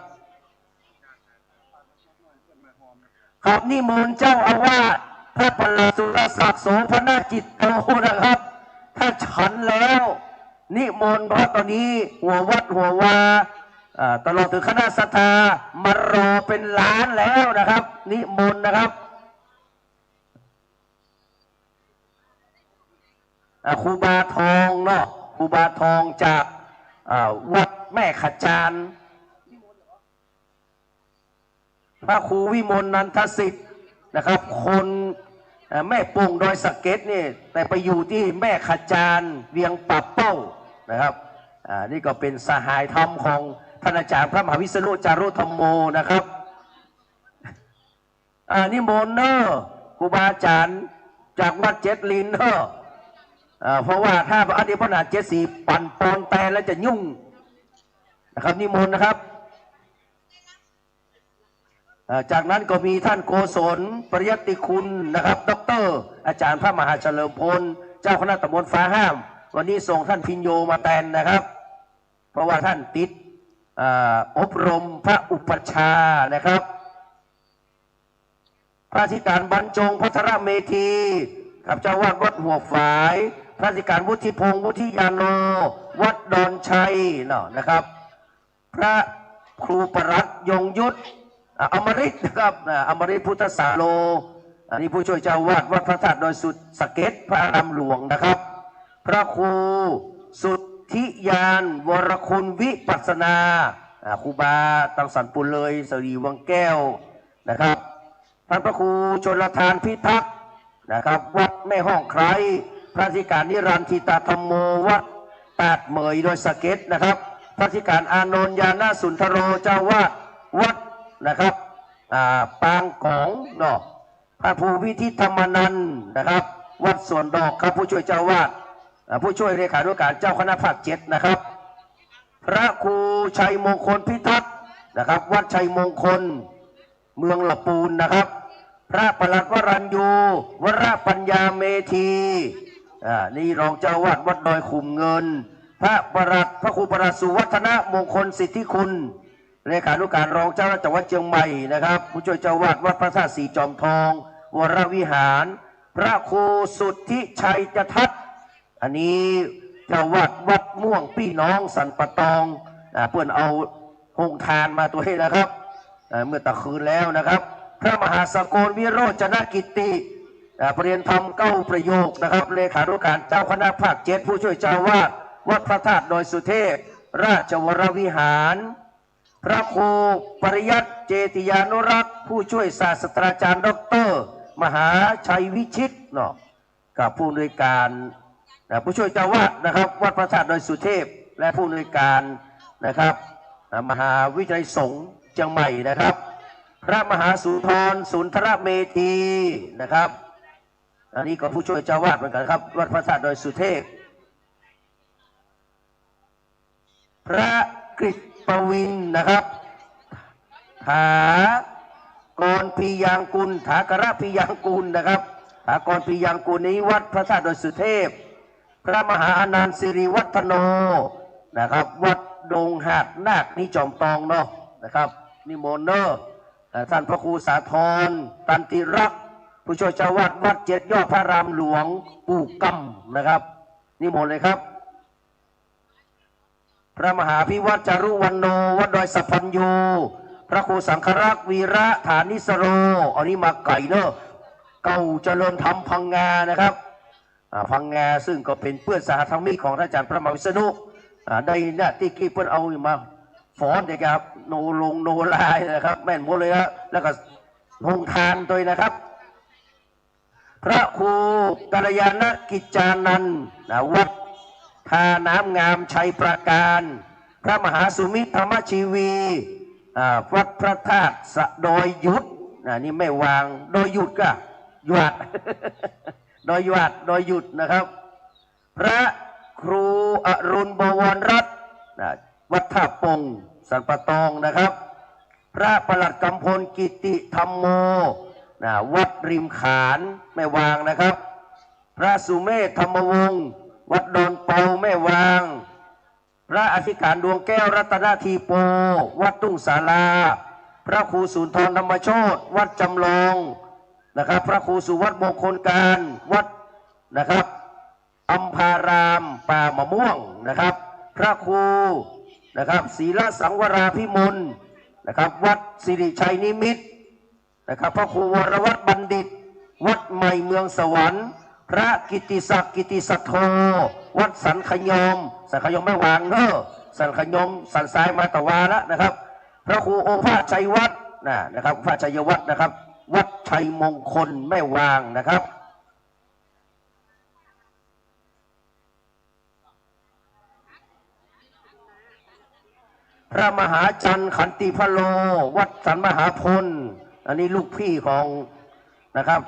ครับ นิมนต์เจ้าอาวาส พระประหลัดสุรศักดิ์ โสภณกิจโตนะครับ ถ้าฉันแล้ว นิมนต์ เพราะตอนนี้หัววัดหัววา อ่า ตลอดถึงคณะศรัทธา มารอเป๋นล้านแล้วนะครับ นิมนต์นะครับ อ่า ครูบาทองเนาะ ครูบาทองจาก อ่า วัดแม่ขจาน พระครูวิมลนันทสิทธิ์นะครับ คน เอ่อ แม่โป่งดอยสะเก็ดนี่ แต่ไปอยู่ตี้แม่ขจาน เวียงป่าเป้านะครับ อ่า นี่ก็เป๋นสหายธรรมของท่านอาจารย์พระมหาวิษณุจารุธัมโมนะครับ อ่า นิมนต์เนาะ ครูบาอาจารย์จากวัดเจ็ดลินเนาะ อ่า เพราะว่าถ้าอันนี้ปัญหาเจ็ดสีปั่นปอนแตนแล้วจะยุ่งนะครับ นิมนต์นะครับ อ่า จากนั้นก็มีท่านโกศล ปริยัติคุณนะครับ ด็อกเตอร์ อาจารย์พระมหาเฉลิมพล เจ้าคณะตำบลฟ้าห้าม วันนี้ส่งท่านพิญโญมาแตนนะครับ เพราะว่าท่านติด อ่า อบรมพระอุปัชฌาย์นะครับ พระอธิการบรรจง ภัทรเมธี ครับ เจ้าวัดวัดหัวฝาย พระอธิการวุฒิพงษ์ วุฒิญาโณ วัดดอนชัยเนาะนะครับ พระครูปรัตน์ ยงยุทธ อ่า อมฤตนะครับ อ่า อมฤตพุทธสาโล อันนี้ผู้ช่วยเจ้าวัดวัดพระธาตุดอยสุเทพสะเก็ด พระอารามหลวงนะครับ พระครูสุทธิญาณ วรคุณวิปัสสนา อ่า ครูบาตังสันปุเลย สรีวังแก้วนะครับ ท่านพระครูชลทานพิทักษ์นะครับ วัดแม่ห้องไคร้ พระอธิการนิรันทิตาธัมโม วัดตาดเหมยดอยสะเก็ดนะครับ พระอธิการอานนท์ ญาณสุนทโร เจ้าวาดวัดนะครับ อ่า ปางก๋องเนาะ พระครูวิทิตธรรมานันท์นะครับ วัดสวนดอกครับ ผู้ช่วยเจ้าอาวาส อ่า ผู้ช่วยเลขานุการเจ้าคณะภาคเจ็ดนะครับ พระครูชัยมงคลพิทักษ์นะครับ วัดชัยมงคล เมืองละปูนนะครับ พระปลัดวรัญญู วรปัญญาเมธี อ่า นี่รองเจ้าอาวาสวัดดอยขุมเงิน พระปลัด พระครูปลัดสุวัฒนมงคลสิทธิคุณ เลขานุการรองเจ้าคณะจังหวัดเชียงใหม่นะครับ ผู้ช่วยเจ้าอาวาสวัดพระธาตุสีจอมทอง วรวิหาร พระครูสุทธิชัยจทัศน์ อันนี้เจ้าอาวาสวัดม่วงปี้น้องสันป่าตอง อ่า เปิ้นเอาโฮงทานมาตวยนะครับ อ่า เมื่อตะคืนแล้วนะครับ พระมหาสกลวิโรจนกิตติ อ่า ประเรียนธรรมเก้าประโยคนะครับ เลขานุการเจ้าคณะภาคเจ็ด ผู้ช่วยเจ้าอาวาสวัดพระธาตุดอยสุเทพ ราชวรวิหาร พระครูปริยัติเจติยานุรักษ์ ผู้ช่วยศาสตราจารย์ด็อกเตอร์มหาชัยวิชิตเนาะ กับผู้อำนวยการ นะ ผู้ช่วยเจ้าอาวาสนะครับ วัดพระธาตุดอยสุเทพ และผู้อำนวยการนะครับ อ่า มหาวิทยาลัยสงฆ์เชียงใหม่นะครับ พระมหาสุนทรสุนทรเมธีนะครับ อันนี้ก็ผู้ช่วยเจ้าอาวาสเหมือนกันครับ วัดพระธาตุดอยสุเทพ พระกฤษปวินนะครับ ถากรพียางกูล ถากรพียางกูลนะครับ ถากรพียางกูล นี้วัดพระธาตุดอยสุเทพ พระมหาอานันต์สิริวัฒโนนะครับ วัดดงหาดนาค นี่จอมตองเนาะนะครับ นิมนต์เนาะ อ่า ท่านพระครูสาธร ตันติรักษ์ ผู้ช่วยเจ้าอาวาสวัดเจ็ดยอดพระอารามหลวงปู่กำนะครับ นิมนต์เลยครับ พระมหาภิวัฒน์จารุวรรณโณ วัดดอยสัพพัญญู พระครูสังฆรักษ์วีระฐานิสโร อันนี้มาไก๋เนาะ เก่าเจริญธรรมพังงานะครับ อ่า พังงา ซึ่งก็เป๋นเปื้อนสหธรรมิกของท่านอาจารย์พระมหาวิษณุ อ่า ได้เนี่ย ตี้กี้เปิ้นเอามาฟ้อนนะครับ โนรงโนราห์นะครับ แม่นหมดเลยนะ แล้วก็โฮงทานตวยนะครับ พระครูกัลยาณกิจจานันท์ นะ วัดท่าน้ำงามชัยปราการ พระมหาสุมิตรธรรมชีวี อ่า วัดพระธาตุสะดอยหยุด นะ นี่แม่วาง ดอยหยุดก็ หยาด ดอยหยาด ดอยหยุดนะครับ พระครูอรุณบวรรัตน์ นะ วัดท่าปง สันป่าตองนะครับ พระปลัดกำพลกิติธรรมโม นะ วัดริมขาน แม่วางนะครับ พระสุเมธธรรมวงศ์ วัดดอนเปา แม่วาง พระอธิการดวงแก้วรัตนธีโป วัดทุ่งสาลา พระครูสุนทรธรรมโชติ วัดจำลองนะครับ พระครูสุวัฒน์มงคลการ วัดนะครับ อัมพารามป่ามะม่วงนะครับ พระครูนะครับ ศีลสังวราภิมลนะครับ วัดสิริชัยนิมิตรนะครับ พระครูวรวัฒน์บัณฑิต วัดใหม่เมืองสวรรค์ พระกิตติศักดิ์กิตติสัทโธ วัดสันขยอม สันขยอมแม่วางเนาะ สันขยอมสันทรายมาตะวาละนะครับ พระครูโอภาสชัยวัฒน์ นะ นะครับ โอภาสชัยวัฒน์นะครับ วัดชัยมงคลแม่วางนะครับ พระมหาจันทร์ขันติพะโล วัดสันมหาพล อันนี้ลูกพี่ของนะครับ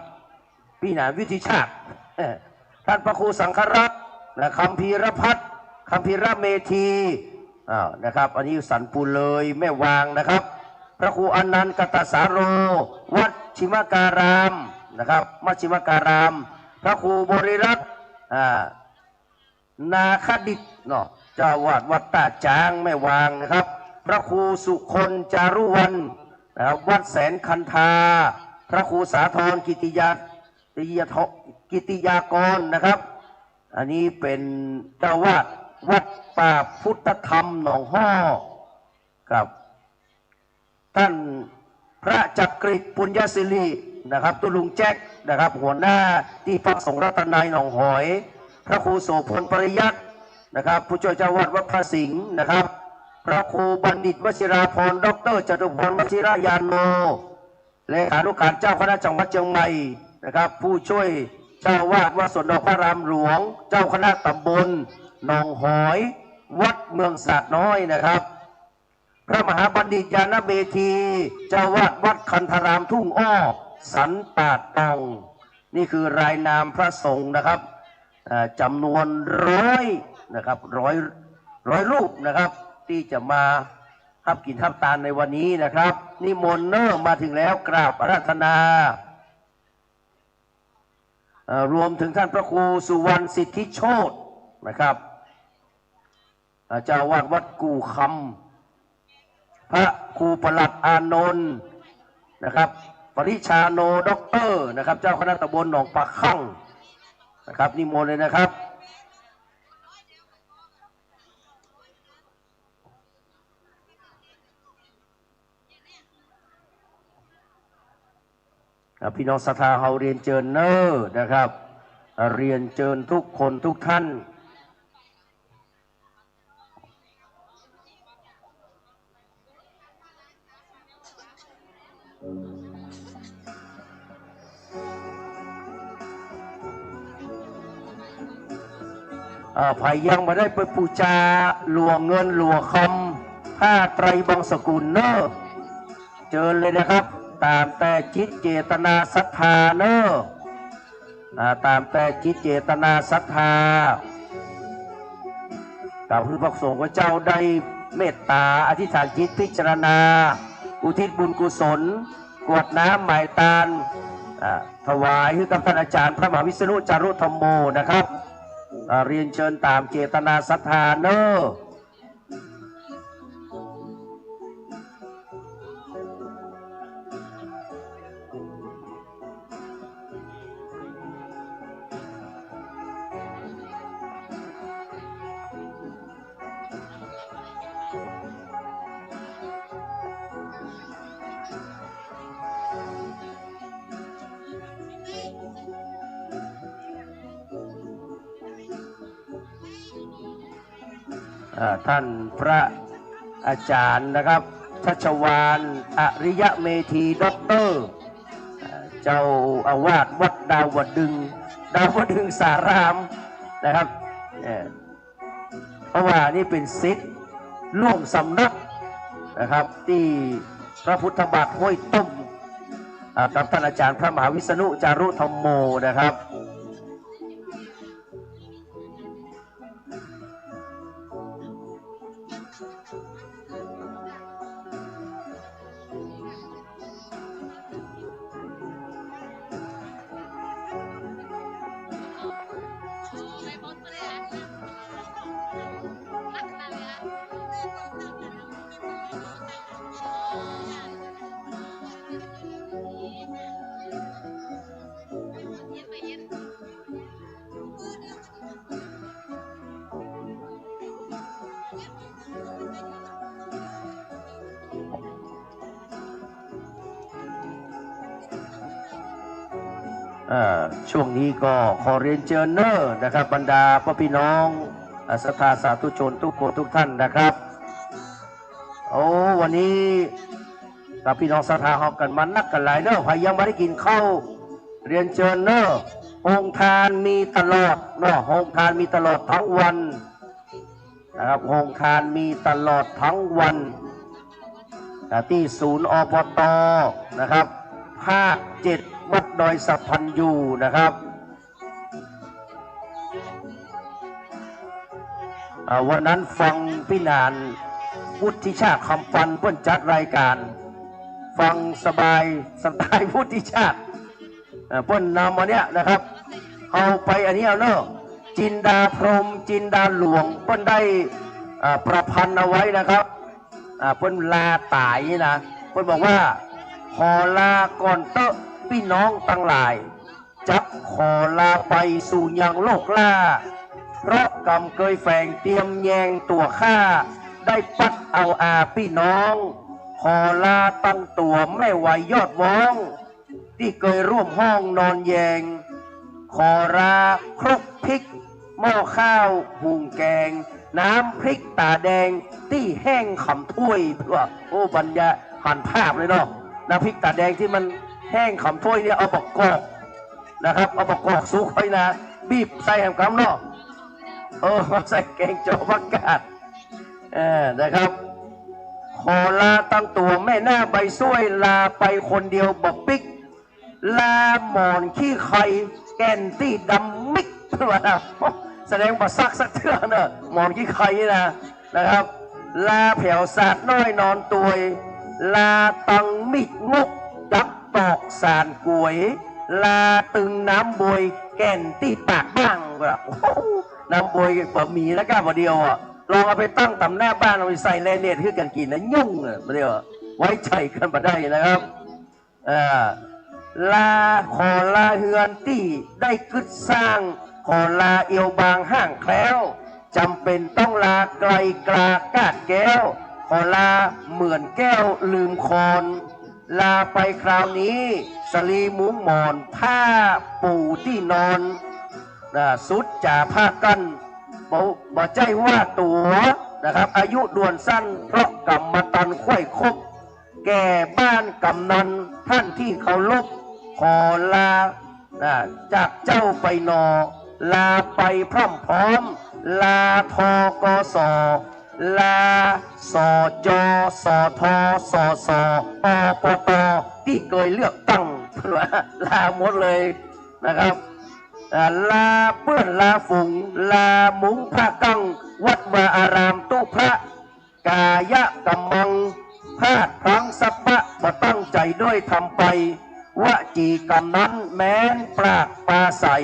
พี่หนานวิทิชาติ ท่านพระครูสังฆรักษ์ นะ คัมภีรพัฒน์ คัมภีรเมธี อ่า นะครับ อันนี้สันปูเลยแม่วางนะครับ พระครูอนันต์กัตตสาโร วัดชิมการามนะครับ มัชชิมการาม พระครูบริรัตน์ อ่า นาคดิตเนาะ เจ้าอาวาสวัดต้าจ๊างแม่วางนะครับ พระครูสุคนจารุวรรณนะครับ วัดแสนคันธา พระครูสาธรกิติยา กิติยาท- กิติยากรนะครับ อันนี้เป๋นเจ้าอาวาสวัดป่าพุทธธรรมหนองฮ้อครับ ท่านพระจักริดปุญญสิรินะครับ ตุ๊ลุงแจ็คนะครับ หัวหน้าตี้พักสงฆ์รัตนัยหนองหอย พระครูโสภณปริยัตินะครับ ผู้ช่วยเจ้าอาวาสวัดพระสิงห์นะครับ พระครูบัณฑิตวชิราภรณ์ ด็อกเตอร์จตุพรวชิรญาโณ เลขานุการเจ้าคณะจังหวัดเชียงใหม่นะครับ ผู้ช่วยเจ้าอาวาสวัดสวนดอกพระอารามหลวง เจ้าคณะตำบลหนองหอย วัดเมืองสาดน้อยนะครับ พระมหาบัณฑิตญาณเมธี เจ้าอาวาสวัดคันธารามทุ่งอ้อ สันป่าตอง นี่คือรายนามพระสงฆ์นะครับ อ่า จำนวนร้อยนะครับ ร้อย ร้อยรูปนะครับ ตี้จะมาฮับกิ๋นฮับตานในวันนี้นะครับ นิมนต์เน่อ มาเถิงแล้ว กราบอาราธนา เอ่อ รวมเถิงท่านพระครูสุวรรณสิทธิโชตินะครับ อ่า เจ้าอาวาสวัดกู่คำ พระครูประหลัดอานนท์นะครับ ปริชาโน ด็อกเตอร์นะครับ เจ้าคณะตำบลหนองป่าคั่งนะครับ นิมนต์เลยนะครับ อ่า พี่น้องศรัทธาเฮาเรียนเจิญเน่อนะครับ อ่า เรียนเจิญทุกคนทุกท่าน อ่า ใผยังบ่ได้ไปปู๋จาหลวงเงินหลวงคำ ผ้าไตรบังสกุลเน่อ เจิญเลยนะครับ ต๋ามแต่จิตเจตนาศรัทธาเน่อ อ่า ต๋ามแต่จิตเจตนาศรัทธา ต๋ามหื้อพระสงฆ์พระเจ้าได้เมตต๋าอธิษฐานจิตพิจารณา อุทิศบุญกุศล กรวดน้ำหมายตาน อ่า ถวายหื้อกับท่านอาจารย์พระมหาวิษณุจารุธัมโมนะครับ อ่า เรียนเจิญต๋ามเจตนาศรัทธาเน่อ อ่า ท่านพระอาจารย์นะครับ ชัชวาล อริยเมธี ด็อกเตอร์ อ่า เจ้าอาวาสวัดดาวดึงส์ ดาวดึงสารามนะครับ เอ่อ เพราะว่านี่เป๋นศิษย์ร่วมสำนักนะครับ ตี้พระพุทธบาทห้วยต้ม อ่า กับท่านอาจารย์พระมหาวิษณุจารุธัมโมนะครับ อ่า ช่วงนี้ก็ขอเรียนเจิญเน่อนะครับ บรรดาป้อพี่น้อง อ่า ศรัทธาสาธุชนทุกคนทุกท่านนะครับ โอ้ วันนี้ กับพี่น้องศรัทธาเฮากั๋นมานักกั๋นหลายเน่อ ใผยังบ่ได้กิ๋นข้าว เรียนเจิญเน่อ โฮงตานมีตลอดเนาะ โฮงตานมีตลอดตึงวันนะครับ โฮงตานมีตลอดตึงวัน อ่า ตี้ศูนย์ อปต นะครับ ภาคเจ็ด วัดดอยสัพพัญญูนะครับ อ่า วันนั้นฟังปี้หนาน วุฒิชาติคำปัน เปิ้นจัดรายก๋าน ฟังสบายสไตล์วุฒิชาติ อ่า เปิ้นนำมาเนี่ยนะครับ เอาไปอันนี้เอาเนาะ จินดาพรหม จินดาหลวง เปิ้นได้ อ่า ประพันธ์เอาไว้นะครับ อ่า เปิ้นลาต๋ายนี่นะ เปิ้นบอกว่า ขอลาก่อนเต๊อะปี้น้องตังหลาย จักขอลาไปสู่ยังโลกล้า เพราะกำเกยแฝงเตียมแยงตั๋วข้า ได้ปัดเอาอาปี้น้อง ขอลาตังตั๋วแม่ไหวยอดว้อง ตี้เกยร่วมห้องนอนแยง ขอลาครกพริก หม้อข้าวหุงแกง น้ำพริกต๋าแดงตี้แห้งขำถ้วย ว่า โอ้ บรรยา หันภาพเลยเนาะ น้ำพริกต๋าแดงตี้มันแห้งขำถ้วยเนี่ย เอาบักกอกนะครับ เอาบักกอกสุกไว้นะ บีบใส่แหมกำเนาะ เออ มาใส่แกงจอผักกาด เออ นะครับ ขอลาตังตั๋วแม่หน้าใบซ้วย ลาไปคนเดียวบ่ปิ๊ก ลาหมอนขี้ไค แก่นตี้ดำมิก แสดงบ่ซักสักเตื้อเน่อ หมอนขี้ไคนี่นะ นะครับ ลาแผวสาดน้อยนอนตวย ลาตังมีดงกจับตอกสานก๋วย ลาตึงน้ำบวยแก่นตี้ปากบ้าง โอ้โห น้ำบวยบ่มีแล้วก้าบ่าเดียวอะ ลองเอาไปตั้งต๋ามหน้าบ้าน เอาไปใส่แลเนตหื้อกั๋นกิ๋นนะ ยุ่งอะ บ่าเดียวอะ ไว้ใจ๋กั๋นบ่ได้นะครับ เอ่อ ลา ขอลาเฮือนตี้ได้กึ๊ดสร้าง ขอลาเอวบางห่างแคล้ว จ๋ำเป๋นต้องลาไกลกล้ากาดแก้ว ขอลาเหมือนแก้วลืมคอน ลาไปคราวนี้ สะลีมุ้งหมอนผ้าปูตี้นอน นะ สุดจ๋าผ้ากั้น บ่ บ่ใจ้ว่าตั๋วนะครับ อายุด่วนสั้น เพราะกำมาตันค่อยคบ แก่บ้านกำนันท่านที่เคารพ ขอลา นะ จากเจ้าไปหนอ ลาไปพร่ำพร้อม ลา ธ.ก.ส. ลา ส.จ. ส.ท. ส.ส. อ.ป.ต. ตี้เกยเลือกตั้ง ลาหมดเลยนะครับ อ่า ลาเปื้อนลาฝูง ลามุ้งผ้ากั้ง วัดวาอาราม ตุ๊พระ กายะกัมมัง พลาดพลั้งสัพพะ บ่ตั้งใจ๋ด้วยทำไป วจีกำนั้นแม้นปากปราศรัย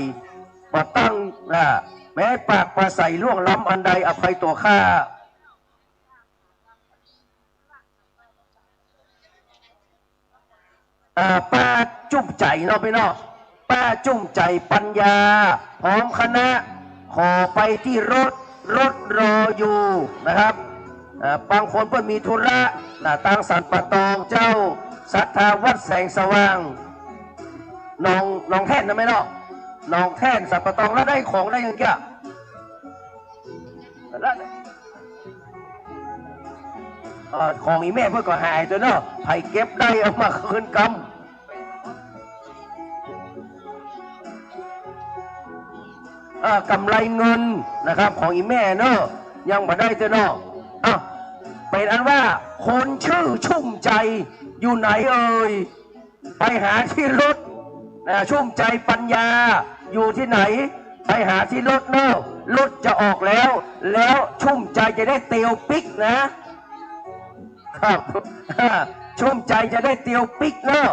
บ่ตั้ง อ่า แม้นปากปราศรัยล่วงล้ำอันใดอภัยตั๋วข้า อ่า ป้าจุ้มใจ๋เนาะพี่น้อง ป้าจุ้มใจ๋ปัญญา พร้อมคณะ ขอไปตี้รถ รถรออยู่นะครับ อ่า บางคนเปิ้นมีธุระ นะ ตางสันป่าตองเจ้า ศรัทธาวัดแสงสว่าง หนอง หนองแท่นนะแม่เนาะ หนองแท่น สันป่าตอง แล้วได้ของได้ยังเกี้ย แล้ว เอ่อ ของอีแม่เปิ้นก็หายตั๊วเนาะ ใผเก็บได้เอามาคืนกำ เอ่อ กำไรเงินนะครับ ของอีแม่เนาะ ยังบ่ได้ตั๊วเนาะ อ้าว เป๋นอันว่าคนจื้อชุ่มใจ๋อยู่ไหนเอ่ย ไปหาตี้รถ นะ ชุ่มใจ๋ปัญญาอยู่ตี้ไหน ไปหาตี้รถเนาะ รถจะออกแล้ว แล้วชุ่มใจ๋จะได้เตียวปิ๊กนะ ครับ ชุ่มใจ๋จะได้เตียวปิ๊กเนาะ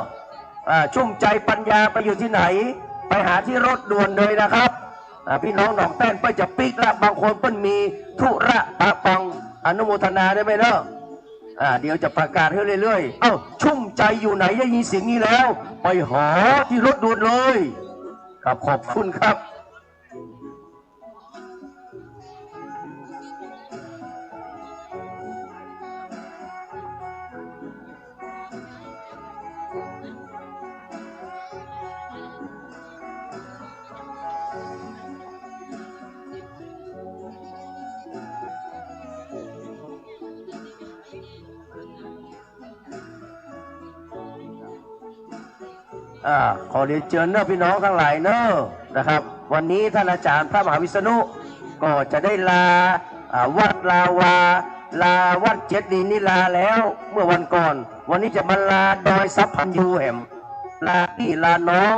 อ่า ชุ่มใจ๋ปัญญาไปอยู่ตี้ไหน ไปหาตี้รถด่วนเลยนะครับ อ่า พี่น้องหนองแท่นเปิ้นจะปิ๊กละ บางคนเปิ้นมีธุระปะปัง อนุโมทนาได้ไหมเนาะ อ่า เดี๋ยวจะประกาศหื้อเรื่อยๆ เอ้า ชุ่มใจ๋อยู่ไหน ได้ยินเสียงนี้แล้ว ไปหาตี้รถด่วนเลย ครับ ขอบคุณครับ อ่า ขอเรียนเจิญเนาะพี่น้องตังหลายเนาะ นะครับ วันนี้ต้านอาจ๋ารย์พระมหาวิษณุ ก็จะได้ลา อ่า วัดลาวา ลาวัดเจดีย์นี่ลาแล้ว เมื่อวันก่อน วันนี้จะมาลาดอยสัพพัญญูแหม ลาปี้ลาน้อง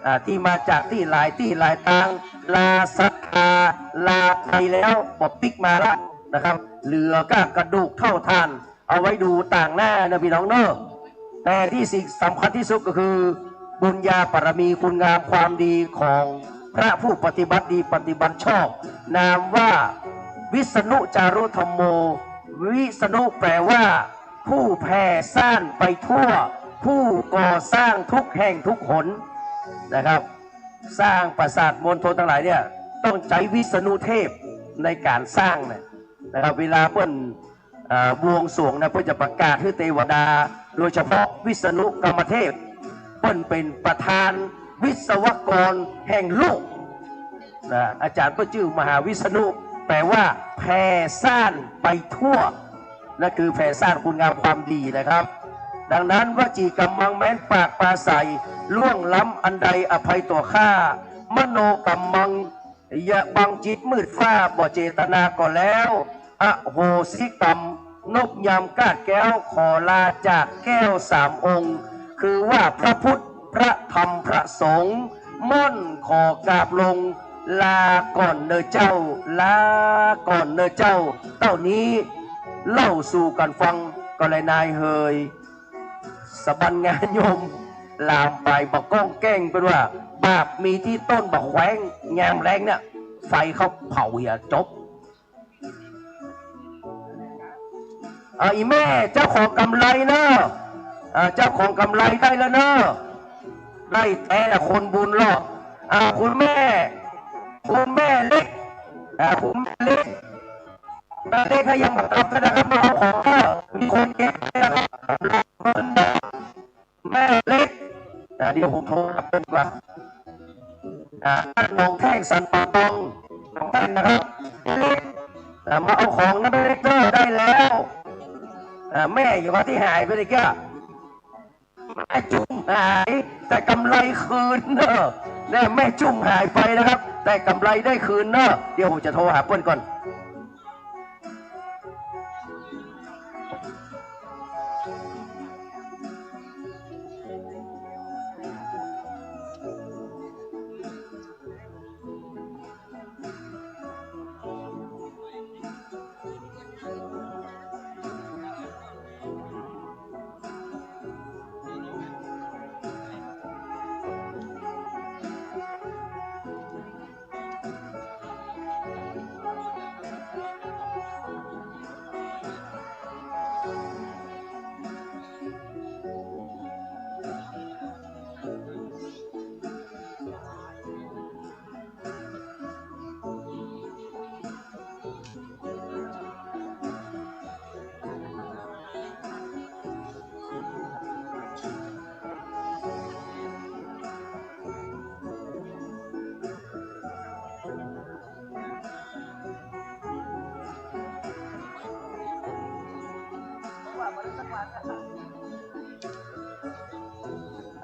อ่า ตี้มาจากตี้หลายตี้หลายตาง ลาศรัทธา ลาไปแล้ว บ่ปิ๊กมาละนะครับ เหลือก้ากระดูกเถ้าถ่าน เอาไว้ดูต่างหน้านะพี่น้องเนาะ แต่ตี้สิ่งสำคัญตี้สุดก็คือ บุญญาบารมีคุณงามความดีของพระผู้ปฏิบัติดีปฏิบัติชอบ นามว่าวิษณุจารุธัมโม วิษณุแปลว่า ผู้แผ่ซ่านไปทั่ว ผู้ก่อสร้างทุกแห่งทุกหนนะครับ สร้างปราสาทมณฑลตังหลายเนี่ย ต้องใจ๊วิษณุเทพในก๋านสร้างนะ นะครับ เวลาเปิ้น อ่า บวงสรวงนะ เปิ้นจะประกาศหื้อเตวดา โดยเฉพาะวิษณุกรรมเทพ เปิ้นเป๋นประธานวิศวกรแห่งโลกนะ อาจ๋ารย์เปิ้นจื้อมหาวิษณุ แปลว่าแผ่ซ่านไปทั่ว นั่นคือแผ่ซ่านคุณงามความดีนะครับ ดังนั้นวจีกำมังแม้นปากปราศรัย ล่วงล้ำอันใดอภัยตั๋วข้า มโนกำมัง อย่าบังจิตมืดฟ้าบ่เจตนาก็แล้ว อโหสิกรรม นบยามกาดแก้วขอลาจากแก้วสามองค์ คือว่าพระพุทธ พระธรรม พระสงฆ์ ม่อนขอกราบลง ลาก่อนเน่อเจ้า ลาก่อนเน่อเจ้า เต้านี้ เล่าสู่กั๋นฟัง ก็แลนายเหย สะบันงานโยม ลามไปบ่ก้องแก้ง เปิ้นว่า บาปมีตี้ต้นบ่แขว้ง ยามแลงเนี่ย ไฟเข้าเผาเหียจบ อ่า อี่แม่เจ้าของกำไรเนาะ อ่า เจ้าของกำไรได้แล้วเนาะ ได้แต๊ละคนบุญเนาะ อ่า คุณแม่ คุณแม่เล็ก อ่า คุณแม่เล็ก แม่เล็กก็ยังบ่กลับนะครับ มาเอาของเนาะ มีคนเก็บนะครับ แม่เล็ก อ่า เดี๋ยวผมโทรหาเปิ้นก่อน อ่า หนองแท่งสันป่าตอง หนองแท่งนะครับ แม่เล็ก อ่า มาเอาของนะแม่เล็กเด้อ ได้แล้ว อ่า แม่อยู่กับตี้หายไปเลยแก้ว แม่จุ่มหาย แต่กำไรคืนเนาะ เนี่ย แม่จุ่มหายไปนะครับ แต่กำไรได้คืนเนาะ เดี๋ยวผมจะโทรหาเปิ้นก่อน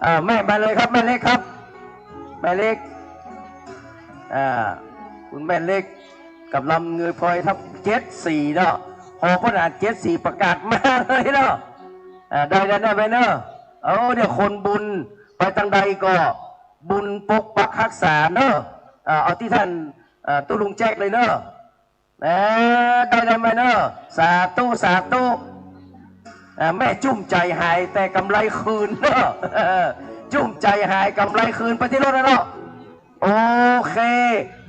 อ่า แม่มาเลยครับ แม่เล็กครับ แม่เล็ก อ่า คุณแม่เล็ก กับลำเงยพลอยทับเจ็ดสี่เนาะ พอเปิ้นอ่านเจ็ดสี่ประกาศมาเลยเนาะ อ่า ได้แล้วเนาะแม่เนาะ เอา เนี่ย คนบุญไปตางใดก็บุญปกปักฮักษาเนาะ อ่า เอาตี้ต้าน อ่า ตุ๊ลุงแจ็คเลยเนาะ เออ ได้แล้วแม่เนาะ สาธุ สาธุ อ่า แม่จุ่มใจ๋หายแต่กำไรคืนเนาะ จุ่มใจ๋หายกำไรคืนไปตี้รถแล้วเนาะ โอเค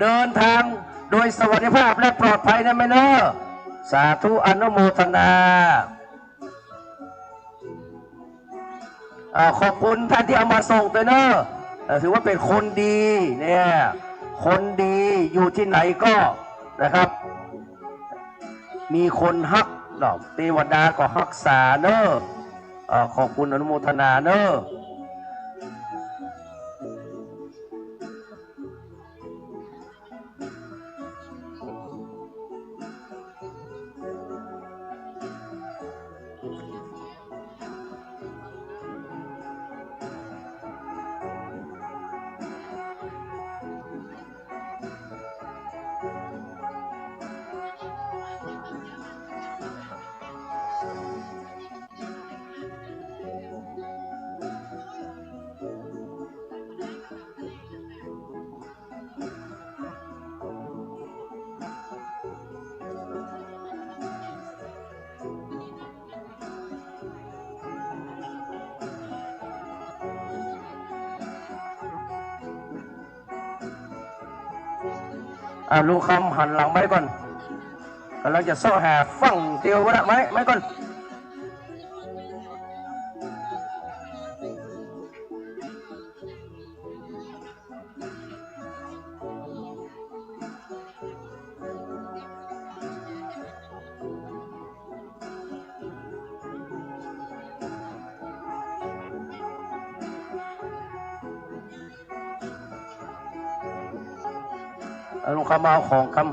เดินทางโดยสวัสดิภาพและปลอดภัยนะแม่เนาะ สาธุ อนุโมทนา อ่า ขอบคุณต้านตี้เอามาส่งตวยเนาะ เอ่อ ถือว่าเป๋นคนดีเนี่ย คนดีอยู่ตี้ไหนก็นะครับ มีคนฮักเนาะ เตวดาก็ฮักษาเนาะ เอ่อ ขอบคุณอนุโมทนาเนาะ อ่า ลุงคำหันหลังไว้ก่อน ก่ำลังจะเซาะหาฝั่งเตียวก่อนนะ ไว้ ไว้ก่อน เอาลุงคำมาเอาของคำ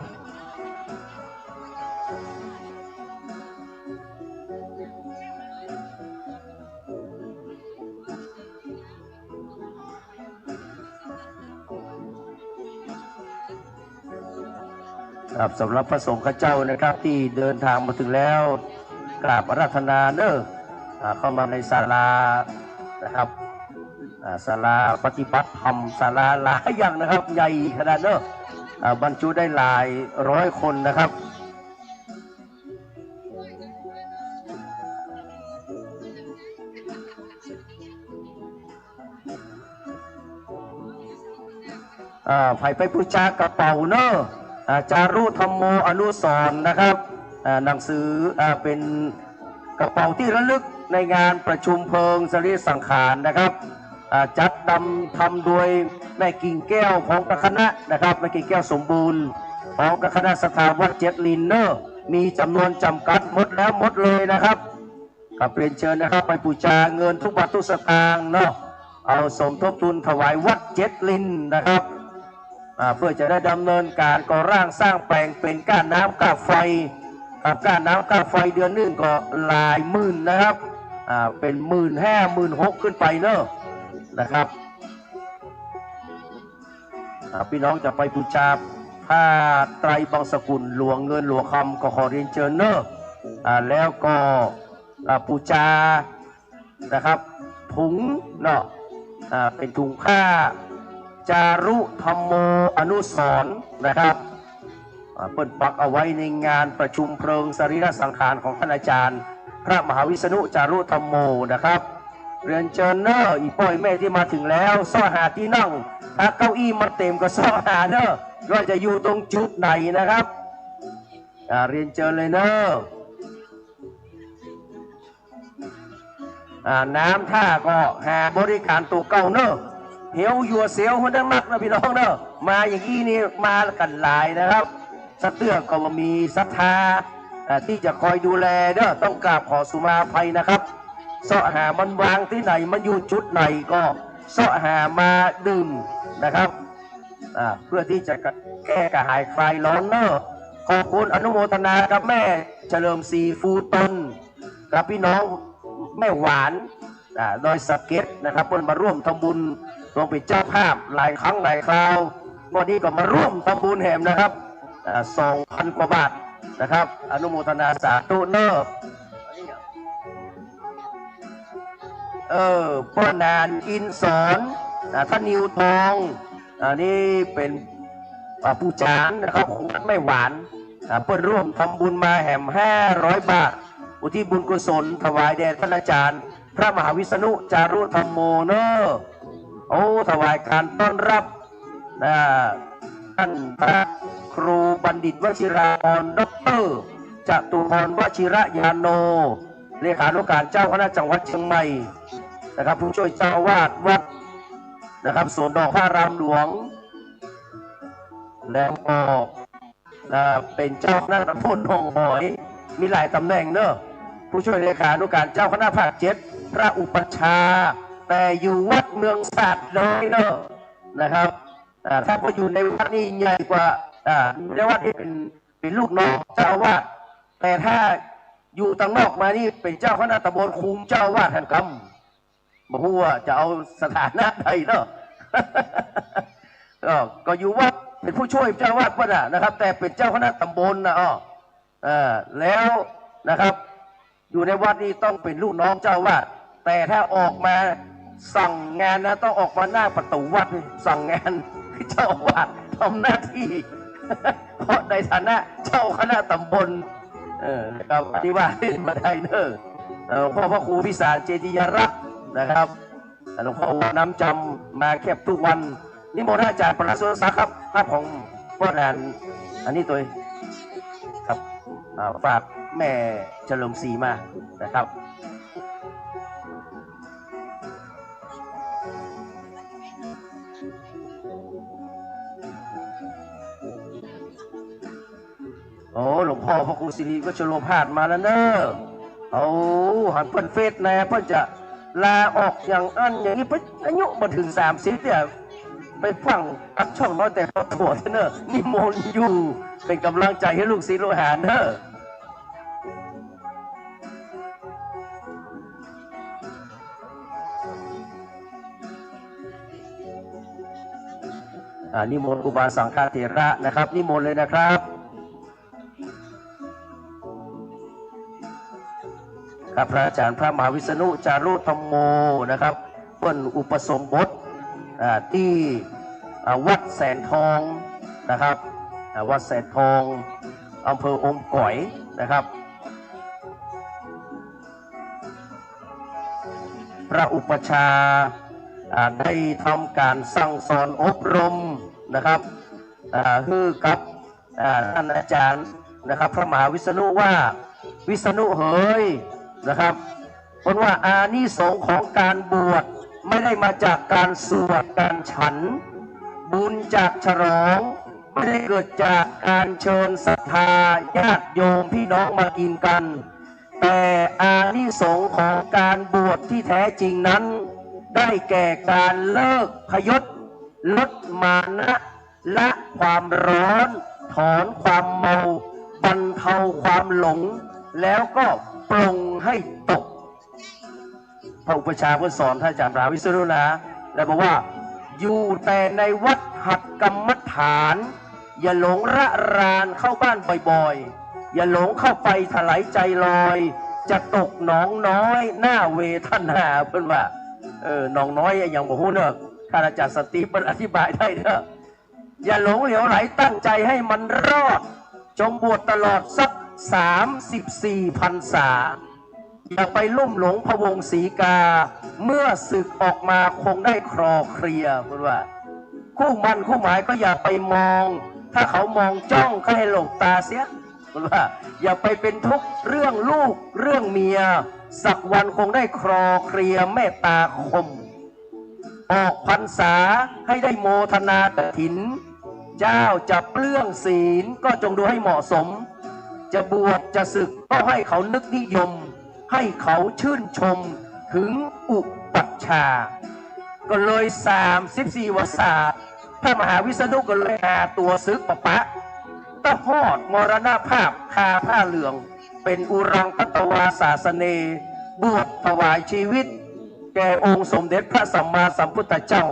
ครับ สำหรับพระสงฆ์ข้าเจ้านะครับ ตี้เดินทางมาเถิงแล้ว กราบอาราธนาเน้อ อ่า เข้ามาในศาลานะครับ อ่า ศาลาปฏิบัติธรรม ศาลาหลายอย่างนะครับ ใหญ่ขนาดเน้อ อ่า บรรจุได้หลายร้อยคนนะครับ อ่า ใผไปปู๋จากระเป๋าเน้อ อ่า จารุธัมโมอนุสรณ์นะครับ อ่า หนังสือ อ่า เป็นกระเป๋าที่ระลึกในงานประชุมเพลิงสรีระสังขารนะครับ อ่า จัดทำ ทำโดยแม่กิ่งแก้วพร้อมกับคณะนะครับ แม่กิ่งแก้วสมบูรณ์ พร้อมกับคณะศรัทธาวัดเจ็ดลินเน้อ มีจำนวนจำกัด หมดแล้วหมดเลยนะครับ ครับ เรียนเชิญนะครับ ไปปู๋จา เงินทุกบาททุกสตางค์เนาะ เอาสมทบทุนถวายวัดเจ็ดลินนะครับ อ่า เพื่อจะได้ดำเนินการก่อร่างสร้างแป๋งเป๋นก้าน้ำก้าไฟ ครับ ก้าน้ำก้าไฟเดือนนึ่งก็หลายหมื่นนะครับ อ่า เป๋นหมื่นห้า หมื่นหกขึ้นไปเนาะ นะครับ อ่า ปี้น้องจะไปปู๋จาผ้าไตรบังสกุลหลวงเงินหลวงคำก็ขอเรียนเชิญเนาะ อ่า แล้วก็ อ่า ปู๋จานะครับ ถุงเนาะ อ่า เป๋นถุงผ้าจารุธัมโมอนุสรณ์นะครับ อ่า เปิ้นปักเอาไว้ในงานประชุมเพลิงสรีระสังขารของท่านอาจารย์พระมหาวิษณุจารุธัมโมนะครับ เรียนเชิญเน้อ อี่ป้ออี่แม่ตี้มาเถิงแล้ว เซาะหาตี้นั่ง ถ้าเก้าอี้มันเต๋มก็เซาะหาเน้อ ว่าจะอยู่ตรงจุดไหนนะครับ อ่า เรียนเชิญเลยเน้อ อ่า น้ำถ้าก็หาบริการตั๋วเก่าเน้อ เหียวยัวเสียวหื้อนักๆ นะปี้น้องเน้อ มาอย่างอี้นี่มากั๋นหลายนะครับ สะเตื้อก็บ่มีศรัทธา อ่า ตี้จะคอยดูแลเน้อ ต้องกราบขอสุมาอภัยนะครับ เซาะหามันวางตี้ไหน มันอยู่จุดไหนก็เซาะหามาดื่มนะครับ อ่า เพื่อตี้จะแก้กระหายคลายร้อนเน้อ ขอบคุณอนุโมทนากับแม่เฉลิมศรี ฟูตน กับปี้น้องแม่หวาน อ่า ดอยสะเก็ดนะครับ เปิ้นมาร่วมทำบุญ ร่วมเป๋นเจ้าภาพหลายครั้งหลายคราว งวดนี้ก็มาร่วมทำบุญแหมนะครับ อ่า สองพันกว่าบาทนะครับ อนุโมทนาสาธุเน้อ เออ ป้อหนาน อินสอน อ่า ท่านนิวทอง อ่า นี่เป๋น อ่า ปู่จ๋ารย์นะครับ ของวัดแม่หวาน อ่า เปิ้นร่วมทำบุญมาแหมห้าร้อยบาท อุทิศบุญกุศลถวายแด่ท่านอาจารย์ พระมหาวิษณุจารุธัมโมเน้อ โอ้ ถวายการต้อนรับ อ่า ท่านพระครูบัณฑิตวชิรากร ด็อกเตอร์จตุพรวชิรยาโน เลขานุการเจ้าคณะจังหวัดเชียงใหม่นะครับ ผู้ช่วยเจ้าอาวาสวัดนะครับ สวนดอกพระอารามหลวง แล้วก็ อ่า เป๋นเจ้าคณะตำบลหนองหอย มีหลายต๋ำแหน่งเน้อ ผู้ช่วยเลขานุการเจ้าคณะภาคเจ็ด พระอุปัชฌาย์ แต่อยู่วัดเมืองสาดน้อยเน้อ นะครับ อ่า ถ้าไปอยู่ในวัดนี่ใหญ่กว่า อ่า อยู่ในวัดนี่เป๋น เป๋นลูกน้องเจ้าอาวาส แต่ถ้าอยู่ตังนอกมานี่เป๋นเจ้าคณะตำบล คุมเจ้าอาวาสหั้นกำ บ่ฮู้ว่าจะเอาสถานะใดเนาะ ก็ ก็อยู่วัดเป๋นผู้ช่วยเจ้าอาวาสเปิ้นน่ะนะครับ แต่เป๋นเจ้าคณะตำบลนะ อ้อ เออ แล้วนะครับ อยู่ในวัดนี่ต้องเป๋นลูกน้องเจ้าอาวาส แต่ถ้าออกมาสั่งงานนะ ต้องออกมาหน้าประตู๋วัด สั่งงาน เจ้าอาวาสทำหน้าตี้ เพราะในฐานะเจ้าคณะตำบล เออ นะครับ อธิบายมาได้เน้อ เอ่อ หลวงพ่อพระครูพิสารเจติยารักษ์นะครับ หลวงพ่อน้ำจำมาแคบทุกวัน นิมนต์อาจารย์ประเสริฐศักดิ์ครับ ภาพของป้อหนาน อันนี้ตวย ครับ อ่า ฝากแม่เฉลิมศรีมานะครับ โอ้ หลวงพ่อพระครูสิริวัชโรภาสมาแล้วเน้อ โอ้ หันเปิ้นเฟซแน่ เปิ้นจะลาออกอย่างอั้นอย่างนี้ เปิ้นอายุบ่เถิงสามสิบเนี่ย ไปฟังตั๊กช่องน้อยแต่เขาโถดเน้อ นิมนต์อยู่ เป๋นก๋ำลังใจ๋หื้อลูกศิษย์ลูกหาเน้อ อ่า นิมนต์อุบาสังฆเถระนะครับ นิมนต์เลยนะครับ เ พระอาจารย์พระมหาวิษณุจารุธัมโมนะครับ เปิ้นอุปสมบท อ่า ตี้ อ่า วัดแสนทองนะครับ อ่า วัดแสนทอง อำเภออมก๋อยนะครับ พระอุปัชฌาย์ อ่า ได้ทำก๋านสั่งสอนอบรมนะครับ อ่า หื้อกับ อ่า ต้านอาจ๋ารย์นะครับ พระมหาวิษณุว่า วิษณุเหย นะครับ เปิ้นว่าอานิสงส์ของก๋านบวชไม่ได้มาจากก๋านสวดก๋านฉัน บุญจากฉลองไม่ได้เกิดจากก๋านเชิญศรัทธาญาติโยมพี่น้องมากิ๋นกั๋น แต่อานิสงส์ของก๋านบวชที่แท้จริงนั้น ได้แก่ก๋านเลิกพยศ ลดมานะ ละความร้อน ถอนความเมา บรรเทาความหลง แล้วก็ปลงให้ตก พระอุปัชฌาย์เปิ้นสอนต้านอาจ๋ารย์พระมหาวิษณุนะ แล้วบอกว่า อยู่แต่ในวัตถกรรมฐาน อย่าหลงระรานเข้าบ้านบ่อยๆ อย่าหลงเข้าไปถลายใจลอย จะตกหนองน้อยหน้าเวทนา เปิ้นว่า เออ หนองน้อยอะหยังบ่ฮู้เนอะ ต้านอาจ๋ารย์สันติเปิ้นอธิบายได้เนอะ อย่าหลงเหลวไหล ตั้งใจ๋ให้มันรอด จงบวชตลอดสักสามสิบสี่พรรษา อย่าไปลุ่มหลงพะวงศ์สีกา เมื่อสึกออกมาคงได้คลอเคลีย เปิ้นว่า คู่หมั้นคู่หมายก็อย่าไปมอง ถ้าเขามองจ้องก็ให้หลบต๋าเสีย เปิ้นว่า อย่าไปเป๋นทุกข์เรื่องลูกเรื่องเมีย สักวันคงได้คลอเคลีย เมตตาคม ออกพรรษาให้ได้โมทนากฐิน เจ้าจะเปลื้องศีลก็จงดูให้เหมาะสม จะบวชจะสึกก็ให้เขานึกนิยม ให้เขาชื่นชมถึงอุปัชฌาย์ ก็เลยสามสิบสี่พรรษา พระมหาวิษณุก็เลยหาตั๋วสึกมาปะ ตะฮอดมรณภาพคาผ้าเหลือง เป๋นอุรังคัตวาสาสะเน บวชถวายชีวิต แก่องค์สมเด็จพระสัมมาสัมพุทธเจ้า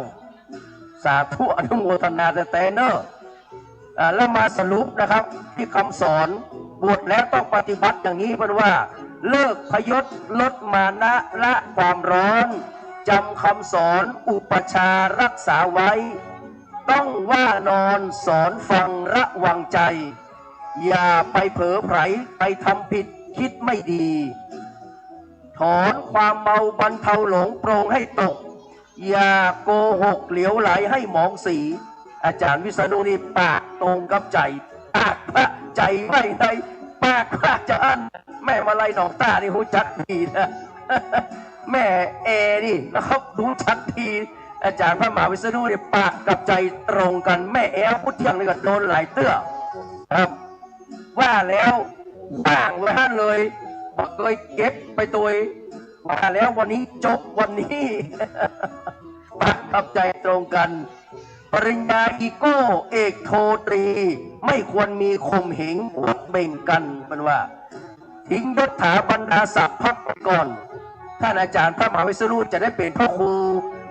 สาธุอนุโมทนาแต๊ๆ เนอะ อ่า แล้วมาสรุปนะครับ ตี้กำสอน บวชแล้วต้องปฏิบัติอย่างนี้ เปิ้นว่า เลิกพยศ ลดมานะ ละความร้อน จำกำสอนอุปัชฌาย์รักษาไว้ ต้องว่านอนสอนฟังระวังใจ อย่าไปเผลอไผลไปทำผิดคิดไม่ดี ถอนความเมาบรรเทาหลงปลงให้ตก อย่าโกหกเหลวไหลให้หมองสี อาจ๋ารย์วิษณุนี่ปากตรงกับใจ๋ ปากพระใจ๋ไว้ใน ปากพระจ๋ารย์ แม่มาลัยหนองต้านี่ฮู้จักดีนะ แม่แอนี่นะครับ ฮู้จักดี อาจ๋ารย์พระมหาวิษณุนี่ปากกับใจ๋ตรงกั๋น แม่แอพูดเที่ยงนี่ก็โดนหลายเตื้อครับ ว่าแล้ว วางไว้หั้นเลย บ่เกยเก็บไปตวย ว่าแล้ววันนี้จบวันนี้ ปากกับใจ๋ตรงกั๋น ปริญญาอีโก้เอกโทตรี ไม่ควรมีข่มเหงอวดเบ่งกั๋น เปิ้นว่า ทิ้งยศถาบรรดาศักดิ์พักไว้ก่อน ต้านอาจ๋ารย์พระมหาวิษณุจะได้เป๋นพระครู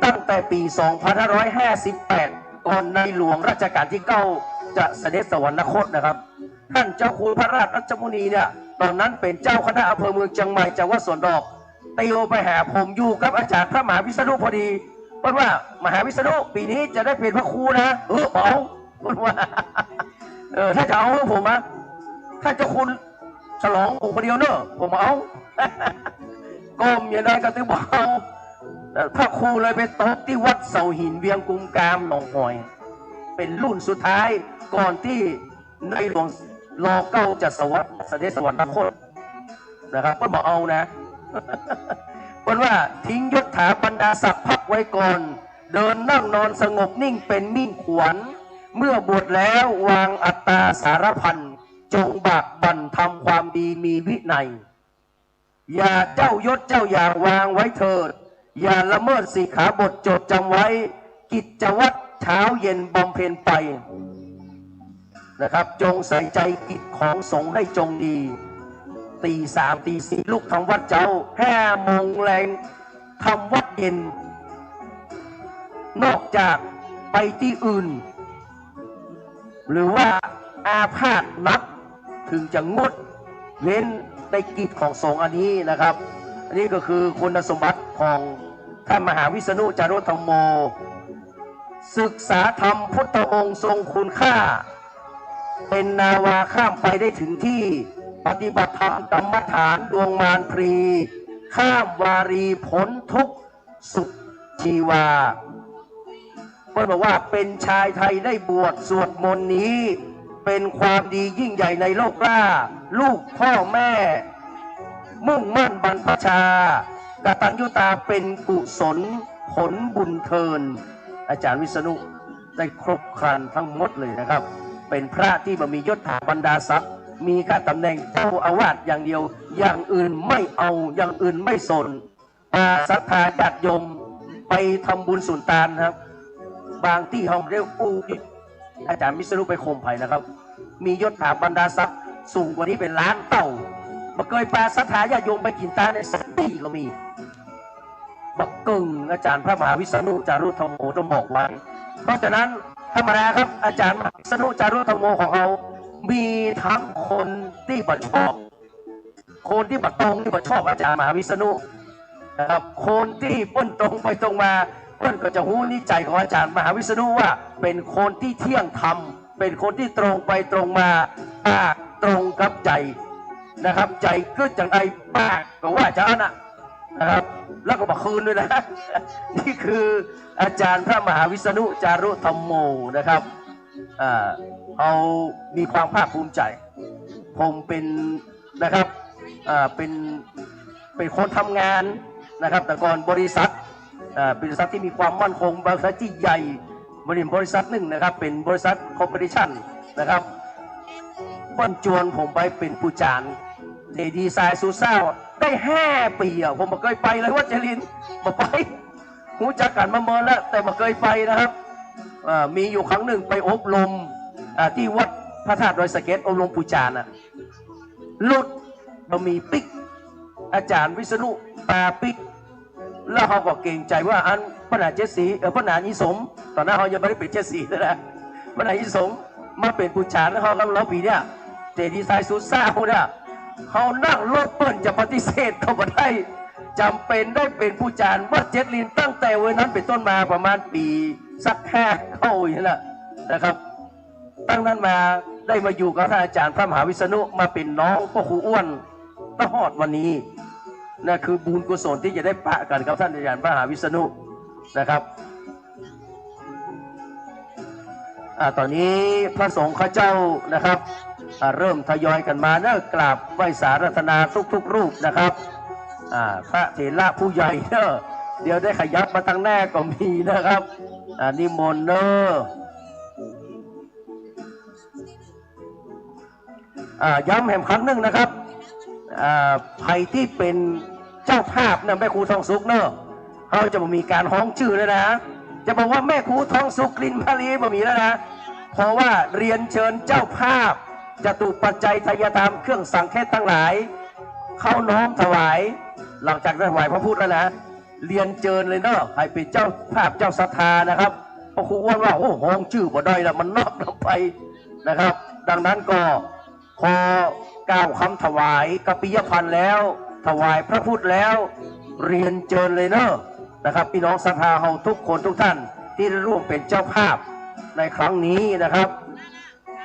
ตั้งแต่ปี๋สองพันห้าร้อยห้าสิบแปด ก่อนในหลวงรัชกาลตี้เก้าจะเสด็จสวรรคตนะครับ ต้านเจ้าคุณพระราชรัชมุนีเนี่ย ต๋อนนั้นเป๋นเจ้าคณะอำเภอเมืองเจียงใหม่ จังหวัดสวนดอก เตียวไปหาผมอยู่กับอาจ๋ารย์พระมหาวิษณุพอดี เปิ้นว่า มหาวิษณุ ปี๋นี้จะได้เป๋นพระครูนะ เออ เอา เปิ้นว่า เออ ถ้าจะเอาผมอะ ถ้าเจ้าคุณฉลองผมคนเดียวเนอะ ผมเอา ก้มอย่างใดก็ตึงบ่เอา พระครูเลยไปตกตี้วัดเสาหินเวียงกุมกามหนองหอย เป๋นรุ่นสุดท้ายก่อนตี้ ในหลวง ร.เก้า จะสวรรค- เสด็จสวรรคตนะครับ เปิ้นบ่เอานะ เปิ้นว่าทิ้งยศถาบรรดาศักดิ์พักไว้ก่อน เดินนั่งนอนสงบนิ่งเป็นมิ่งขวัญ เมื่อบวชแล้ววางอัตตาสารพัน จงบากบั่นทำความดีมีวินัย อย่าเจ้ายศเจ้าอย่างวางไว้เถิด อย่าละเมิดสิกขาบทจดจำไว้ กิจวัตรเช้าเย็นบำเพ็ญไปนะครับ จงใส่ใจกิจของสงฆ์ให้จงดี ตีสามตีสี่ลุกทำวัตรเจ๊า ห้าโมงแลงทำวัตรเย็น นอกจากไปตี้อื่น หรือว่าอาพาธหนัก เถิงจะงดเว้นในกิจของสงฆ์อันนี้นะครับ อันนี้ก็คือคุณสมบัติของท่านมหาวิษณุจารุธัมโม ศึกษาธรรมพุทธองค์ทรงคุณค่า เป็นนาวาข้ามไปได้ถึงที่ ปฏิบัติธรรมกรรมฐานดวงมารพลี ข้ามวารีพ้นทุกข์สุขชีวา เปิ้นบอกว่าเป็นชายไทยได้บวชสวดมนต์นี้ เป็นความดียิ่งใหญ่ในโลกล้า ลูกพ่อแม่ มุ่งมั่นบรรพชา กตัญญูตาเป็นกุศลผลบุญเทิน อาจารย์วิษณุได้ครบครันทั้งหมดเลยนะครับ เป็นพระที่บ่มียศถาบรรดาศักดิ์ มีแค่ตำแหน่งเจ้าอาวาสอย่างเดียว อย่างอื่นไม่เอา อย่างอื่นไม่สน ปาศรัทธาญาติโยมไปทำบุญสุนตานครับ บางตี้เฮาเรียกอู้ อาจารย์วิษณุไปข่มใผนะครับ มียศถาบรรดาศักดิ์สูงกว่านี้เป็นล้านเต้า บ่เกยปาศรัทธาญาติโยมไปกิ๋นตานในสักตี้ก็มี บ่เกิ่งอาจารย์พระมหาวิษณุจารุธัมโมต้องบอกไว้ เพราะฉะนั้นธรรมดาครับ อาจารย์มหาวิษณุจารุธัมโมของเฮา มีทั้งคนตี้บ่ชอบ คนตี้บ่ตรงตี้บ่ชอบอาจารย์มหาวิษณุนะครับ คนตี้เปิ้นตรงไปตรงมา เปิ้นก็จะฮู้นิสัยของอาจารย์มหาวิษณุว่า เป็นคนตี้เที่ยงธรรม เป็นคนตี้ตรงไปตรงมา ปากตรงกับใจ๋นะครับ ใจ๋กึ๊ดจังใดปากก็ว่าจะอั้นน่ะนะครับ แล้วก็บ่คืนด้วยนะ นี่คืออาจารย์พระมหาวิษณุจารุธัมโมนะครับ อ่า เฮามีความภาคภูมิใจ๋ ผมเป็น นะครับ อ่า เป็น เป็นคนทำงานนะครับ แต่ก่อนบริษัท อ่า บริษัทที่มีความมั่นคง บริษัทที่ใหญ่ บริษัท บริษัทหนึ่งนะครับ เป็นบริษัทคอร์ปอเรชั่นนะครับ เปิ้นจวนผมไปเป๋นปู่จ๋ารย์ เจดีย์ทรายสุดเศร้า ได้ห้าปี๋อะ ผมบ่เกยไปเลยวัดเจริญ บ่ไป ฮู้จักกั๋นมาเมินแล้ว แต่บ่เกยไปนะครับ อ่า มีอยู่ครั้งหนึ่งไปอบรม อ่า ตี้วัดพระธาตุดอยสะเก็ด อบรมปู่จ๋ารย์น่ะ หลุด บ่มีปิ๊ก อาจารย์วิษณุปาปิ๊ก แล้วเฮาก็เกรงใจ๋ว่าอันปัญหาเจ็ดสี เอ่อ ปัญหาอีสม ต๋อนนั้นเฮายังบ่ได้เป๋นเจ็ดสีนะ ปัญหาอีสม มาเป๋นปู่จ๋ารย์แล้วเฮาก็เล่าปี๋เนี่ย เจดีย์ทรายสุดเศร้าเนี่ย เฮานั่งรถเปิ้นจะปฏิเสธก็บ่ได้ จ๋ำเป๋นได้เป๋นปู่จ๋ารย์วัดเจ็ดลิน ตั้งแต่วันนั้นเป๋นต้นมาประมาณปี๋สักห้าเก้าอย่างนั้นแหละนะครับ ตั้งนั้นมาได้มาอยู่กับท่านอาจารย์พระมหาวิษณุ มาเป๋นน้องป้อครูอ้วน ตลอดวันนี้ นั่นคือบุญกุศลที่จะได้ปะกั๋นกับท่านอาจารย์พระมหาวิษณุนะครับ อ่า ต๋อนนี้พระสงฆ์ข้าเจ้านะครับ อ่า เริ่มทยอยกั๋นมาเนาะ กราบไหว้สาอาราธนาทุกๆ รูปนะครับ อ่า พระเถระผู้ใหญ่เนาะ เดี๋ยวได้ขยับมาตางหน้าก็มีนะครับ อ่า นิมนต์เนาะ อ่า ย้ำแหมครั้งหนึ่งนะครับ อ่า ใผตี้เป๋นเจ้าภาพนะ แม่ครูทองสุขเนาะ เฮาจะบ่มีก๋านฮ้องจื้อแล้วนะ จะบอกว่าแม่ครูทองสุข กลิ่นมาลี บ่มีแล้วนะ เพราะว่าเรียนเจิญเจ้าภาพ จตุปัจจัยไทยธรรม เครื่องสังฆเทศน์ตังหลาย เข้าน้อมถวาย หลังจากได้ถวายพระพุทธแล้วนะ เรียนเจิญเลยเนาะ ใผเป๋นเจ้าภาพเจ้าศรัทธานะครับ ป้อครูอ้วนว่า โอ้ ฮ้องจื้อบ่ได้ละ มันนอกนำไปนะครับ ดังนั้นก็พอกล่าวคำถวายกัปปิยพันธ์แล้ว ถวายพระพุทธแล้ว เรียนเจิญเลยเนาะนะครับ ปี้น้องศรัทธาเฮาทุกคนทุกท่านที่ได้ร่วมเป๋นเจ้าภาพในครั้งนี้นะครับ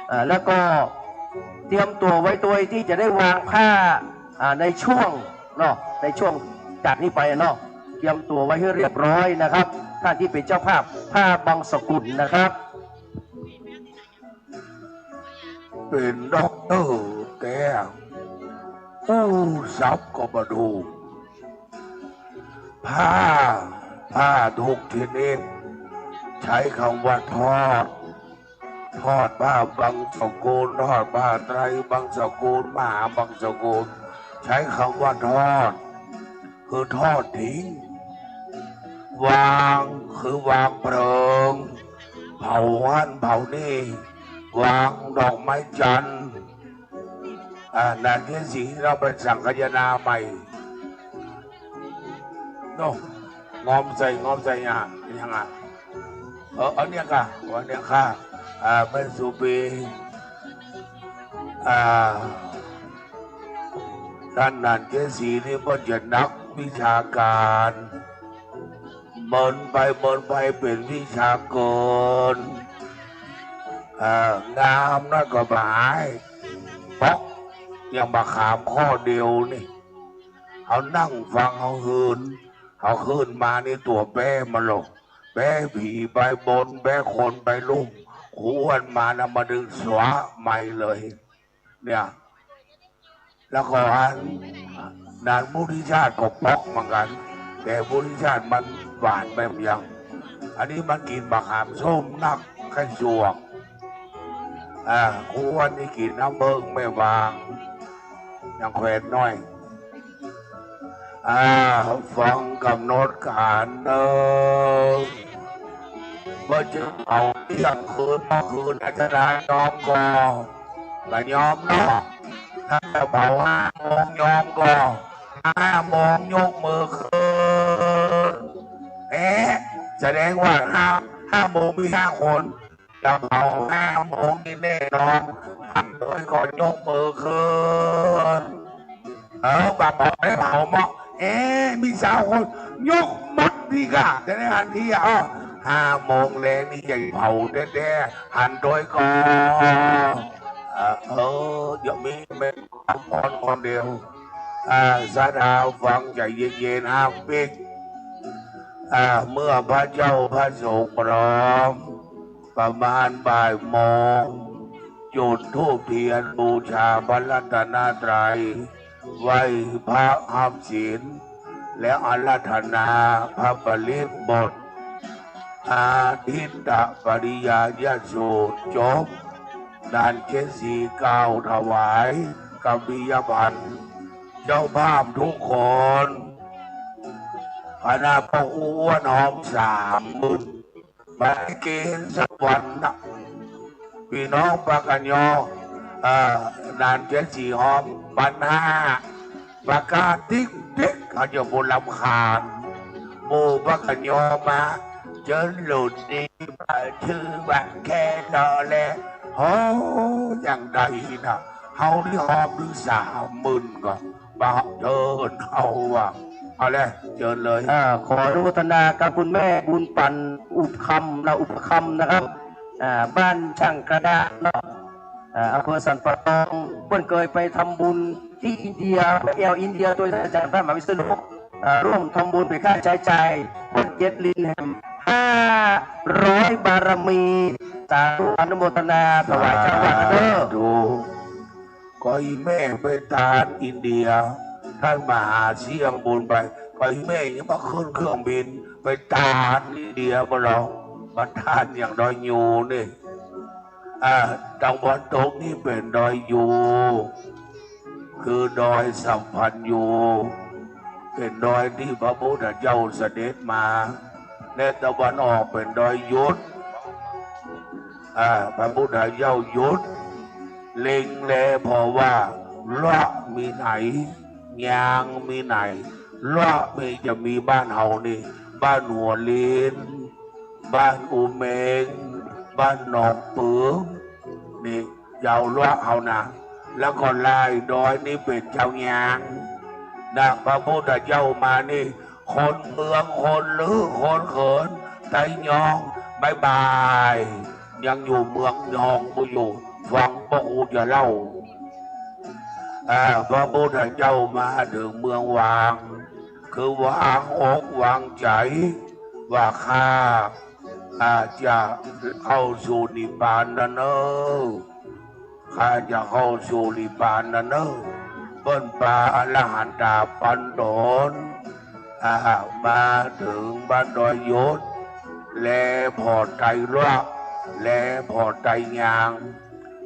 อ่า แล้วก็เตรียมตั๋วไว้ตวยตี้จะได้วางผ้า อ่า ในช่วงเนาะ ในช่วงจากนี้ไปเนาะ เตรียมตั๋วไว้หื้อเรียบร้อยนะครับ ท่านตี้เป๋นเจ้าภาพ ผ้าบังสกุลนะครับ เป๋นด็อกเตอร์แต๊ อู้ศัพท์ก็บ่ถูก ผ้า ผ้าทุกชนิด ใจ๊กำว่าทอด ทอดผ้าบังสกุล ทอดผ้าไตรบังสกุล มหาบังสกุล ใจ๊กำว่าทอด คือทอดทิ้ง วาง คือวางเพลิง เผาหั้นเผานี่ วางดอกไม้จันทร์ อ่า หนานเกศสี เฮาไปสังคายนาใหม่ โน่ งอมใส่ งอมใส่อะ ยังอะ เออ อันเนี้ยก่ะ อันเนี้ยก่ะ อ่า แม่สุปี อ่า ต้านหนานเกศสีนี่เปิ้นจะนัก วิชาก๋าน เมินไปเมินไปเป๋นวิชาเกิน เออ งามนักก็บ่าหาย ป๊อก อย่างบ่าขามข้อเดียวนี่ เฮานั่งฟังเฮาหืน เฮาหืนมานี่ตั๋วแปรมันลง แปรผีไปบน แปรคนไปลุ่ม ครูอ้วนมานะ มาดึงสวะใหม่เลย เนี่ย แล้วก็อัน นานปุริชาติก็ป๊อกเหมือนกั๋น แต่ปุริชาติมันหวานไปยัง อันนี้มันกิ๋นบ่าขามส้มนัก ไข้สวง อ่า ครูอ้วนนี่กิ๋นน้ำเบิ่งแม่วาง ยังแขวนน้อย อ่า ฟังก๋ำหนดก๋านเน่อ ว่าจะเผาเที่ยงคืนเมื่อคืน อาจารย์ยอมก่อ บ่ยอมเนาะ ถ้าจะเผาห้าโมงยอมก่อ ห้าโมงยกมือขึ้น เอ๊ะ แสดงว่าห้า ห้าโมงมีห้าคน จะเผาห้าโมงนี่แน่นอน หันโดยก่อนยกมือขึ้น เออ บ่าเผาได้เผาเมาะ เอ๊ะ มีสาวคน ยกหมดดีกว่า จะได้หันที อ้อ ห้าโมงแลงนี่ใหญ่เผาแต๊ๆ หันโดยก่อน เออ เออ เดี๋ยวมีแม่ คนคนเดียว อ่า ศรัทธาฟังใจ๋เย็นๆ ห้ามปิ๊ก อ่า เมื่อพระเจ้าพระสงฆ์พร้อม ประมาณบ่ายโมง จุดธูปเทียนบูชาพระรัตนตรัย ไหว้พระฮับศีล แล้วอาราธนาพระปริตรบท อาทิตตปริยายสูตรจบ ด้านเจ็ดสี่เก้า ถวายกัมพียพันธ์ เจ้าภาพทุกคน คณะป้อครูอ้วนหอมสามหมื่น บ่ได้เกณฑ์สักวันนะ ปี้น้องปากกะยอ เอ่อ ด้านเจ็ดสี่หอม ปันห้า ประกาศติ๊กติ๊ก เขาจะบ่รำคาญ หมู่ปากกะยอมา เจิญหลุดดี ชื่อว่าแค่รอแล โอ้ อย่างใดนะ เฮานี่หอมถึงสามหมื่นก่อ บ่าเจิญเอาว่ะ เอาเลย เจิญเลย อ่า ขออนุโมทนากับคุณแม่บุญปันอุปคำนะ อุปคำนะครับ อ่า บ้านช่างกระดาษเนาะ อ่า อำเภอสันป่าตอง เปิ้นเกยไปทำบุญตี้อินเดีย ไปแอ่วอินเดีย โตยอาจ๋ารย์พระมหาวิษณุ อ่า ร่วมทำบุญเป๋นค่าใจ๊จ่าย เปิ้นเก็บรินแหมห้าร้อยบารมี สาธุ อนุโมทนา ถวายเจ้าวัดเด้อ สาธุ ก็อีแม่ไปตานอินเดีย ต้านมหาเสี้ยงบุญไป ก็อีแม่ยังบ่ขึ้นเครื่องบิน ไปตานอินเดียบ่ลอ มาตานอย่างดอยยูนี่ อ่า ตางวันตกนี่เป๋นดอยยู คือดอยสัพพัญญู เป๋นดอยตี้พระพุทธเจ้าเสด็จมา และตะวันออกเป๋นดอยหยุด อ่า พระพุทธเจ้าหยุด เล็งแลผ่อว่า เลาะมีไหน ยางมีไหน เลาะมีจะมีบ้านเฮานี่ บ้านหัวลิน บ้านอุเมง บ้านหนองปือ นี่ เจ้าเลาะเฮานะ แล้วก็ลายดอยนี่เป๋นเจ้ายาง ดังพระพุทธเจ้ามานี่ คนเมือง คนลือ คนเขิน ไตยอง บ๊ายบาย ยังอยู่เมืองยองบ่อยู่ ฟังป้อครูจะเล่า อ่า พระพุทธเจ้ามาเถิงเมืองวาง คือวางอกวางใจ๋ ว่าข้า ข้าจะเข้าสู่นิพพานแล้วเน่อ ข้าจะเข้าสู่นิพพานแล้วเน่อ เปิ้นปาอรหันตาปันตน อ่า มาเถิงบ้านดอยหยุด แลผ่อไตเลาะ แลผ่อไตยาง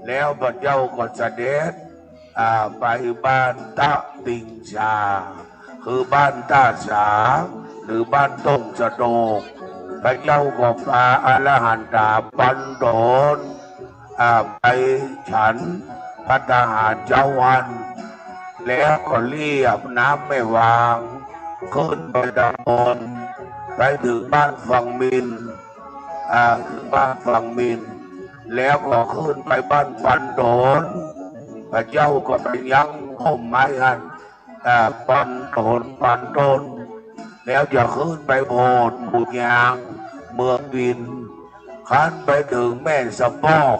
แล้วพระเจ้าก็เสด็จ อ่า ไปบ้านตะติงสา คือบ้านต้าสา หรือบ้านต้งสะโตก พระเจ้าก็ปาอรหันตาปันตน อ่า ไปฉันภัตตาหารเจ๊าอั้น แล้วก็เลียบน้ำแม่วาง ขึ้นไปตางบน ไปเถิงบ้านฝั่งมิน อ่า เถิงบ้านฝั่งมิน แล้วก็ขึ้นไปบ้านปันตน พระเจ้าก็ไปยังฮ่มไม้อั้น อ่า ปันต้น ปันต้น แล้วจะขึ้นไปโพนหมู่ยาง เมืองวิน คันไปเถิงแม่สะปอก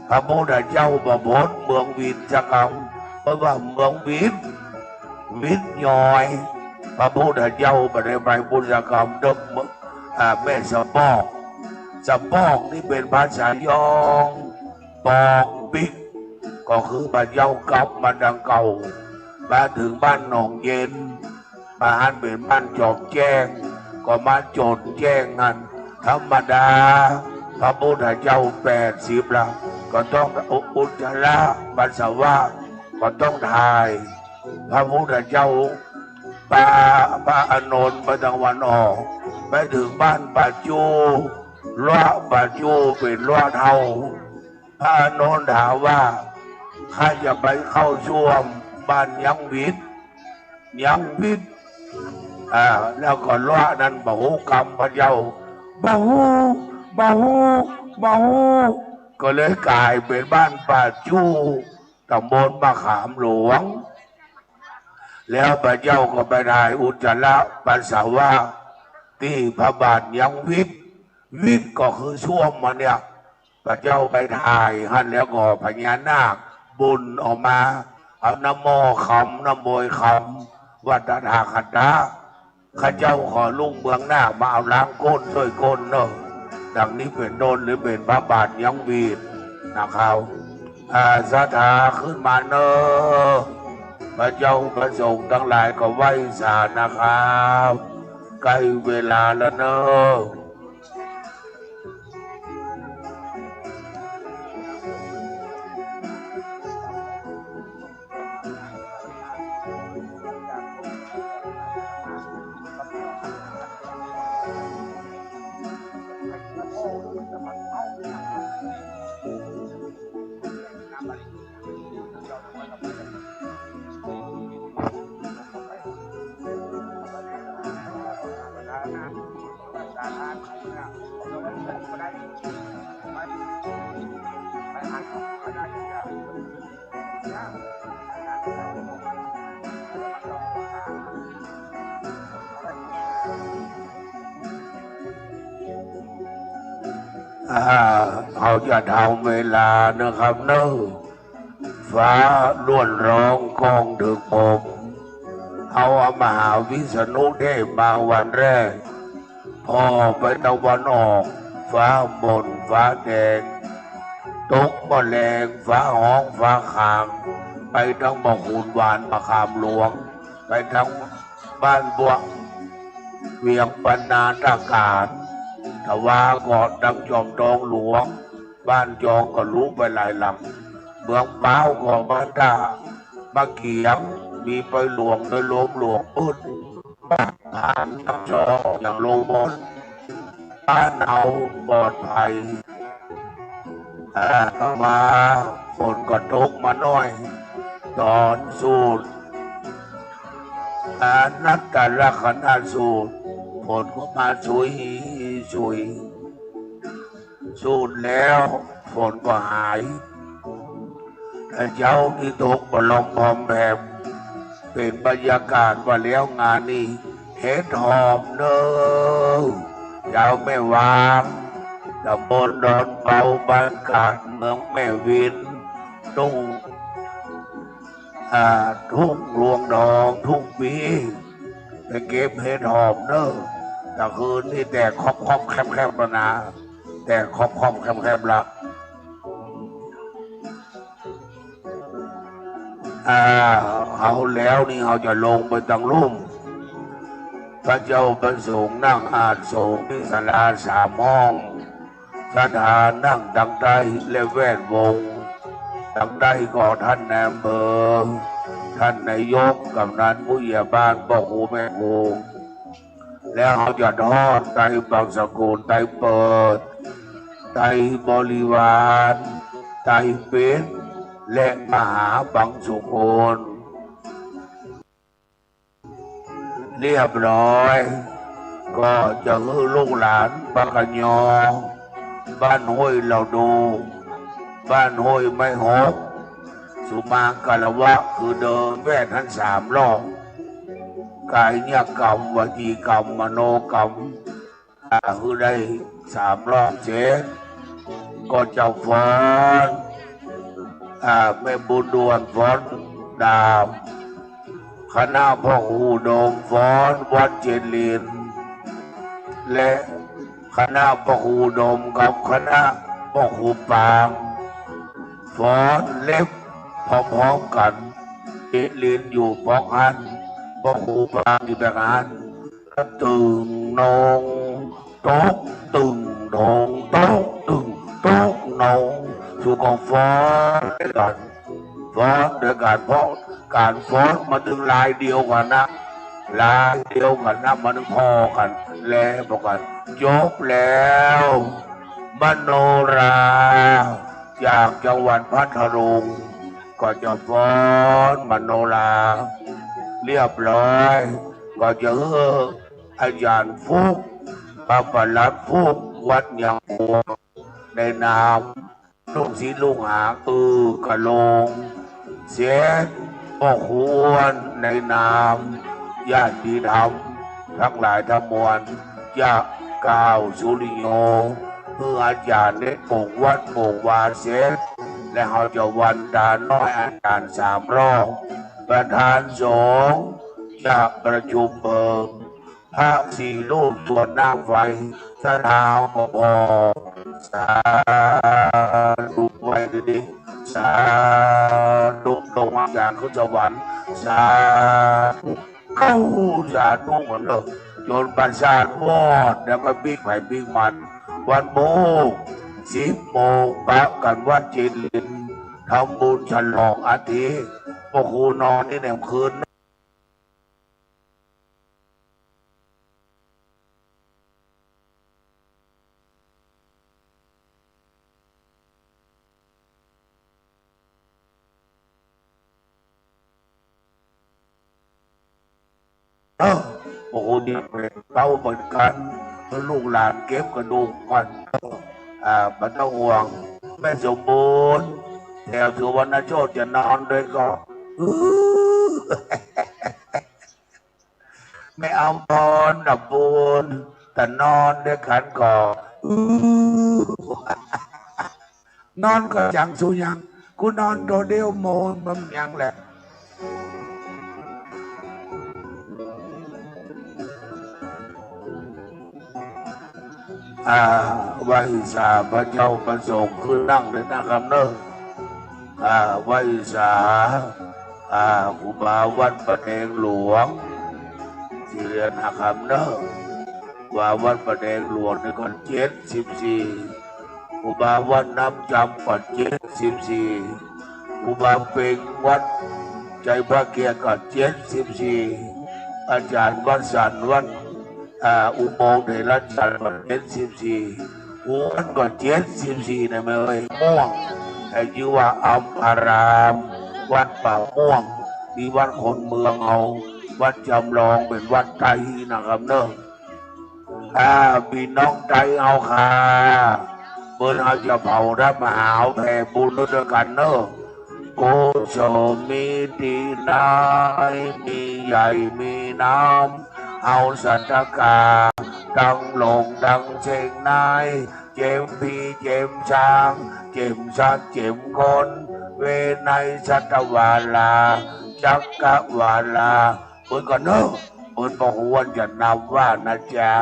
พระพุทธเจ้าบ่พ้นเมืองวินสักกำ เพราะว่าเมืองวิน วินย้อย พระพุทธเจ้าบ่ได้ไปพุทธกำเถิงเมือง อ่า แม่สะปอก สะปอกนี่เป๋นภาษายอง ปอกปิ๊ก ก็คือพระเจ้ากลับมาดังเก่า มาเถิงบ้านหนองเย็น บ้านหั้นเป๋นบ้านจอมแจ้ง ก็มาจนแจ้งหั้น ธรรมดา พระพุทธเจ้าแปดสิบละ ก็ต้องอุจจาระปัสสาวะ ก็ต้องถ่าย พระพุทธเจ้าปาพระอานนท์ไปตางวันออก ไปเถิงบ้านป่าจู้ รั้วป่าจู้เป๋นรั้วเฒ่า พระอานนท์ถามว่า "ข้าจะไปเข้าส้วมบ้านยังวิทย์ ยังวิทย์" อ่า แล้วก็รั้วนั้นบ่ฮู้กำพระเจ้า บ่ฮู้ บ่ฮู้ บ่ฮู้ ก็เลยก๋ายเป๋นบ้านป่าจู้ ตำบลมะขามหลวง แล้วพระเจ้าก็ไปถ่ายอุจจาระปัสสาวะตี้พระบาทยังวิทย์ วิทย์ก็คือส้วมมันเนี่ย พระเจ้าไปถ่ายหั้นแล้วก็พญานาคบุญออกมา เอาน้ำหม้อคำ น้ำบวยคำ ว่าตถาคตะ ข้าเจ้าขอลุงเมืองหน้ามาเอาล้างก้นด้วยก้นเนอะ ดังนี้เป๋นต้น หรือเป๋นพระบาทยังวิทย์นะครับ อ่า ศรัทธาขึ้นมาเนอะ พระเจ้าพระสงฆ์ตังหลายก็ไหว้สานะครับ ใก้เวลาแล้วเนอะ อ่า เขาจะทำเวลานะครับเนอะ ฟ้าล้วนร้องก้องเถิงพรหม เอาอมหาวิษณุเทพมาวันแรก ผ่อไปตะวันออก ฟ้าหม่นฟ้าแดง ตกบ่าแลง ฟ้าฮ้องฟ้าคาง ไปตังบ่าขุนหวานมะขามหลวง ไปตังบ้านบวก เวียงปันนาตะกาด ทว่าก็ตังจอมทองหลวง บ้านจองก็ลุไปหลายหลัง เมืองป๊าวก็บ้านต้า มาเกียง มีไปหลวงโดยรวมหลวงปื้น บ้านผ่านน้ำจอกอย่างลงมนต์ บ้านเฮาปลอดภัย อ่า ต่อมาฝนก็ตกมาหน้อย ต๋อนสูตร อนัตตลักษณสูตร ฝนก็มาชุยชุย สูตรแล้วฝนก็หาย แต่เจ๊านี้ตกบ่าลอมพอมแผม เป๋นบรรยากาศว่าแล้วงานนี้ เห็ดหอมเนอะเจ้าแม่วาง ตำบลดอนเปา บ้านกาด เมืองแม่วิน ทุ่ง อ่า ทุ่งรวงทอง ทุ่งปี ไปเก็บเห็ดหอมเนอะ ตะคืนนี้แตกคอบๆแคบๆแล้วนะ แตกคอบๆแคบๆละ อ่า เอาแล้วนี่ เฮาจะลงไปตังลุ่ม พระเจ้าพระสงฆ์นั่งอาสน์สงฆ์ มีศาลาสามห้อง ศรัทธานั่งตังใต้และแวดวง ตังใต้ก็ท่านนายอำเภอ ท่านนายก กำนัน ผู้ใหญ่บ้าน ป้อครูแม่ครู แล้วเฮาจะทอดไตรบังสกุล ไตรเปิด ไตรบริวาร ไตรปิฎก และมหาบังสกุล เรียบร้อย ก็จะหื้อลูกหลานปากะยอ บ้านห้วยเหล่าดู บ้านห้วยไม้หก สุมังคลวะ คือเดินแว่นหั้นสามรอบ กายกรรม วจีกรรม มโนกรรม อ่า คือได้สามรอบเสร็จ ก็จะฟ้อน อ่า แม่บุญด่วนฟ้อนดาบ คณะพ่อครูอุดมฟ้อนวัดเจดีย์ และคณะพ่อครูอุดมกับคณะพ่อครูปาง ฟ้อนเล็บพร้อมๆ กั๋น เจดีย์อยู่ป๊อกหั้น พ่อครูปางอยู่ป๊อกหั้น ตึงนง ตกตึง ทง ตกตึง ตกนง สุก็ฟ้อนด้วยกั๋น ฟ้อนด้วยกั๋น เพราะก๋านฟ้อนมันตึงลายเดียวกั๋นนะ ลายเดียวกั๋นนะ มันตึงผ่อกั๋น แลผ่อกั๋น จบแล้ว มโนรา จากจังหวัดพัทลุง ก็จะฟ้อนมโนรา เรียบร้อย ก็จะหื้อ อาจ๋ารย์ฟุก พระปลัดฟุก วัดยางบัว ในนามลูกศิษย์ลูกหา อือกะโลง เสร็จ ก็ควรในนามญาติธรรม ตังหลายตังมวล จะกล่าวสุริโย หื้ออาจ๋ารย์ได้ปกวัดปกวาเสร็จ และเฮาจะวันตาน้อยอาจ๋ารย์สามรอบ ประธานสงฆ์จะประชุมเพลิง พระสี่รูปส่วนนาคไฟ สถาปภ สาธุ ไหว้ดีๆ สาธุ ดวงวิญญาณขึ้นสวรรค์ สาธุ เข้า สาธุ เหมือนเดิม จนประสาทวอด แล้วก็ปิ๊กไผปิ๊กมัน วันพุธ สิบโมง ปะกั๋นวัดเจดีย์ ทำบุญฉลองอาทิตย์ พ่อครูนอนนี่แหนมคืน เออ พ่อครูเดียวเป๋นเป้าเหมือนกั๋น ลูกหลานเก็บกระดูกก่อน อ่า บ่ต้องห่วง แม่สมบูรณ์ แถวสุวรรณโชติจะนอนด้วยก่อ แม่อำพร น่ะปูน ตะนอนด้วยกั๋นก่อ อื้อ นอนก่อจัง สูยัง กูนอนโตเดียว โมงบ่ยังแหละ อ่า ไหว้สาพระเจ้าพระสงฆ์ ขึ้นนั่งเลยนะครับเนาะ อ่า ไหว้สา อ่า ครูบาวัดป่าแดงหลวง สี่เหรียญห้าคำเนาะ ว่าวัดป่าแดงหลวงนี่ก่อน เจ็ดสิบสี่ ครูบาวัดน้ำจำก่อน เจ็ดสิบสี่ ครูบาเป็งวัดไตรพระเกียรติก่อน เจ็ดสิบสี่ อาจ๋ารย์วสันต์วัด อ่า อุโมงค์เถรจารย์ก่อน เจ็ดสิบสี่ ครูอ้วนก่อน เจ็ดสิบสี่ นะแม่เอ้ย ม่วง แต่จื้อว่าอำพราม วัดป่าม่วง ตี้วัดคนเมืองเฮา วัดจำลองเป๋นวัดไตรนะครับเนาะ อ่า ปี้น้องไตรเฮาค่ะ เปิ้นเฮาจะเผาธรรมหาวแผ่บุญด้วยกั๋นเนาะ กุศลมีตี้ไหน มีใหญ่มีน้ำ เฮาศรัทธาตังหลงตังเช็งใน เจ็มผีเจ็มสาง เจ็มสัตว์เจ็มคน เวไนย สัตวาลา จักกวาลา เปิ้นก่อนเนาะ เปิ้นบ่ควรจะนับว่านะจ๊ะ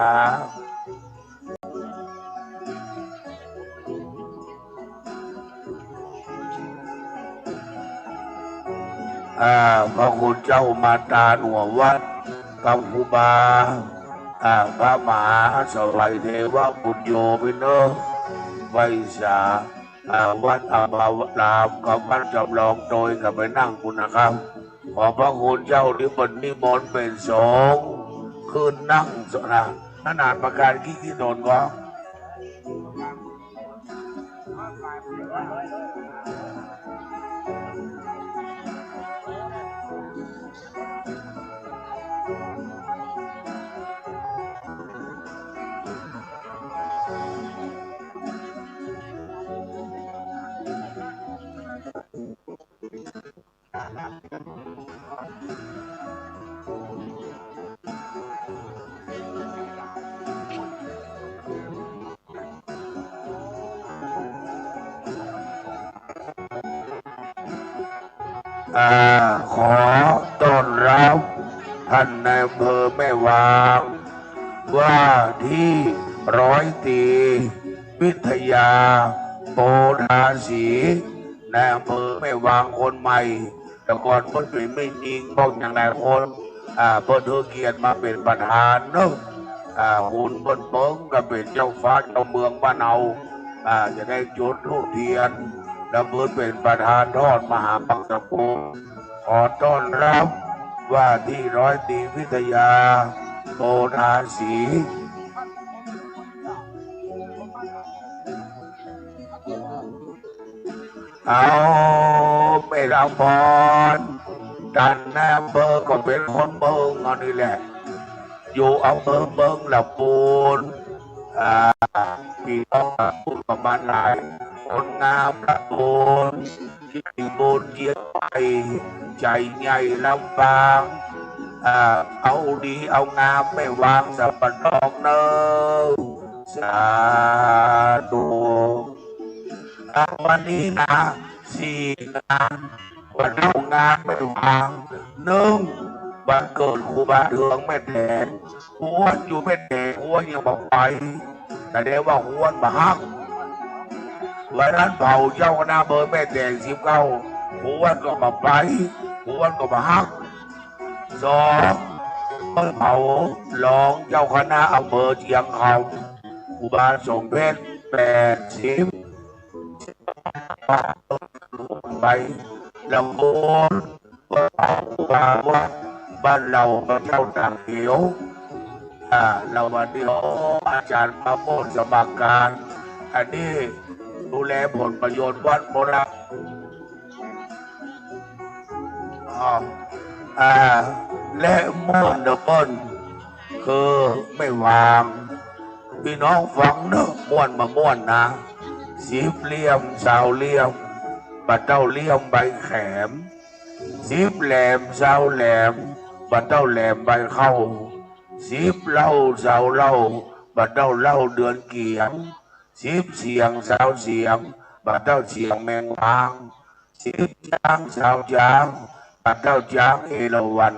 อ่า พระคุณเจ้ามาตานหัววัด กับครูบา อ่า พระมหาสวัยเทวปุญโญ ปี้เนาะ ไหว้สา อ่า วัดอำภาวรามกับวัดจำลองโตย ก็ไปนั่งปู๊นนะครับ ขอบพระคุณเจ้าตี้เปิ้นนิมนต์เป๋นสงฆ์ ขึ้นนั่งสนะ ขนาดประกาศกิจนิมนต์ก็ อ่า ขอต้อนรับท่านนายอำเภอแม่วาง ว่าที่ร้อยตรีวิทยา โพธาสี นายอำเภอแม่วางคนใหม่ แต่ก่อนเปิ้นเป๋นแม่ญิง ป้องอย่างหลายคน อ่า เปิ้นหื้อเกียรติมาเป๋นประธานเนาะ อ่า คุณเปิ้นเปิงก็เป๋นเจ้าฟ้าเจ้าเมืองบ้านเฮา อ่า จะได้จุดธูปเตียน แล้วเปิ้นเป๋นประธานทอดมหาปักตะปู ขอต้อนรับว่าที่ร้อยตรีวิทยา โพธาสี เอา แม่ลำพร ต้านนายอำเภอก็เป๋นคนเมืองอันนี้แหละ อยู่อำเภอเมืองละปูน อ่า พี่น้องละปูนประมาณหลาย คนงามละปูน ที่ปูนเจียงใหม่ ใจ๋ใหญ่ลำปาง อ่า เอาดีเอางามแม่วางสัปดาห์เนอะ สาธุ อ่ะ วันนี้นะ สี่งาน บ่าเต้างานแม่วาง นึ่ง วันเกิดครูบาเทืองแม่แตง ครูอ้วนอยู่แม่แตง ครูอ้วนยังบ่ไป แสดงว่าครูอ้วนบ่ฮัก วันนั้นเผาเจ้าคณะอำเภอแม่แตงสิบเก้า ครูอ้วนก็บ่ไป ครูอ้วนก็บ่ฮัก สอง เผารองเจ้าคณะอำเภอเจียงคำ ครูบาสมเพชร แปดสิบ ไป แล้วก็ครูบาวัดบ้านเราพระเจ้าตากเขียว อ่า แล้ววันนี้ อ๋อ อาจารย์ประโมท สมัครการ อันนี้ดูแลผลประโยชน์วัดหมดละ อ่า อ่า และม่วนเด้อเปิ้น คือแม่วาง พี่น้องฟังเนอะ ม่วนบ่ม่วนนะ สิบเหลี่ยม ซาวเหลี่ยม บ่าเต้าเหลี่ยมใบแขม สิบแหลม ซาวแหลม บ่าเต้าแหลมใบเข้า สิบเหล้า ซาวเหล้า บ่าเต้าเหล้าเดือนเกียง สิบเสียง ซาวเสียง บ่าเต้าเสียงแมงวาง สิบจ๊าง ซาวจ๊าง บ่าเต้าจ๊างเอราวัณ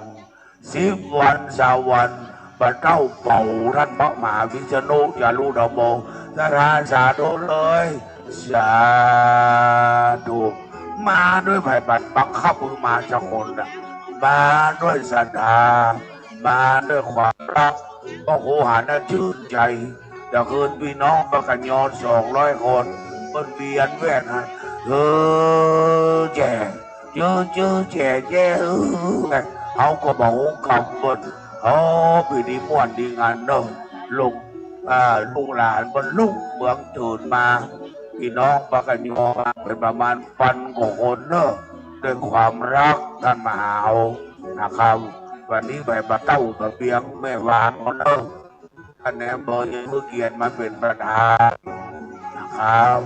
สิบวัน ซาววัน บ่าเต้าเป่าต้านพระมหาวิษณุจารุธัมโม สาธุ สาธุเลย สาธุ มาด้วยไผบ่าบังคับหื้อมาจักคนน่ะ มาด้วยศรัทธา มาด้วยความฮัก ก็โหหาน่าจื้นใจ๋ แต่คืนพี่น้องปากกะยอสองร้อยคน เปิ้นเวียนแว่นหัน เออ แจ๋ จื้อ จื้อ แจ๋ แจ๋ เออ เฮาก็บ่ฮู้กำเปิ้น อ๋อ ปี๋นี้ม่วนดีงานเนาะ ลูก อ่า ลูกหลานเปิ้นลุกเมืองตื่นมา พี่น้องปากกะยอมาเป๋นประมาณปันกว่าคนเนาะ ด้วยความฮักต้านมหาเฮานะครับ วันนี้ไผบ่าเต้าตะเบียงแม่วางเนาะ ต้านนายอำเภอยังหื้อเกียรติมาเป๋นประธานนะครับ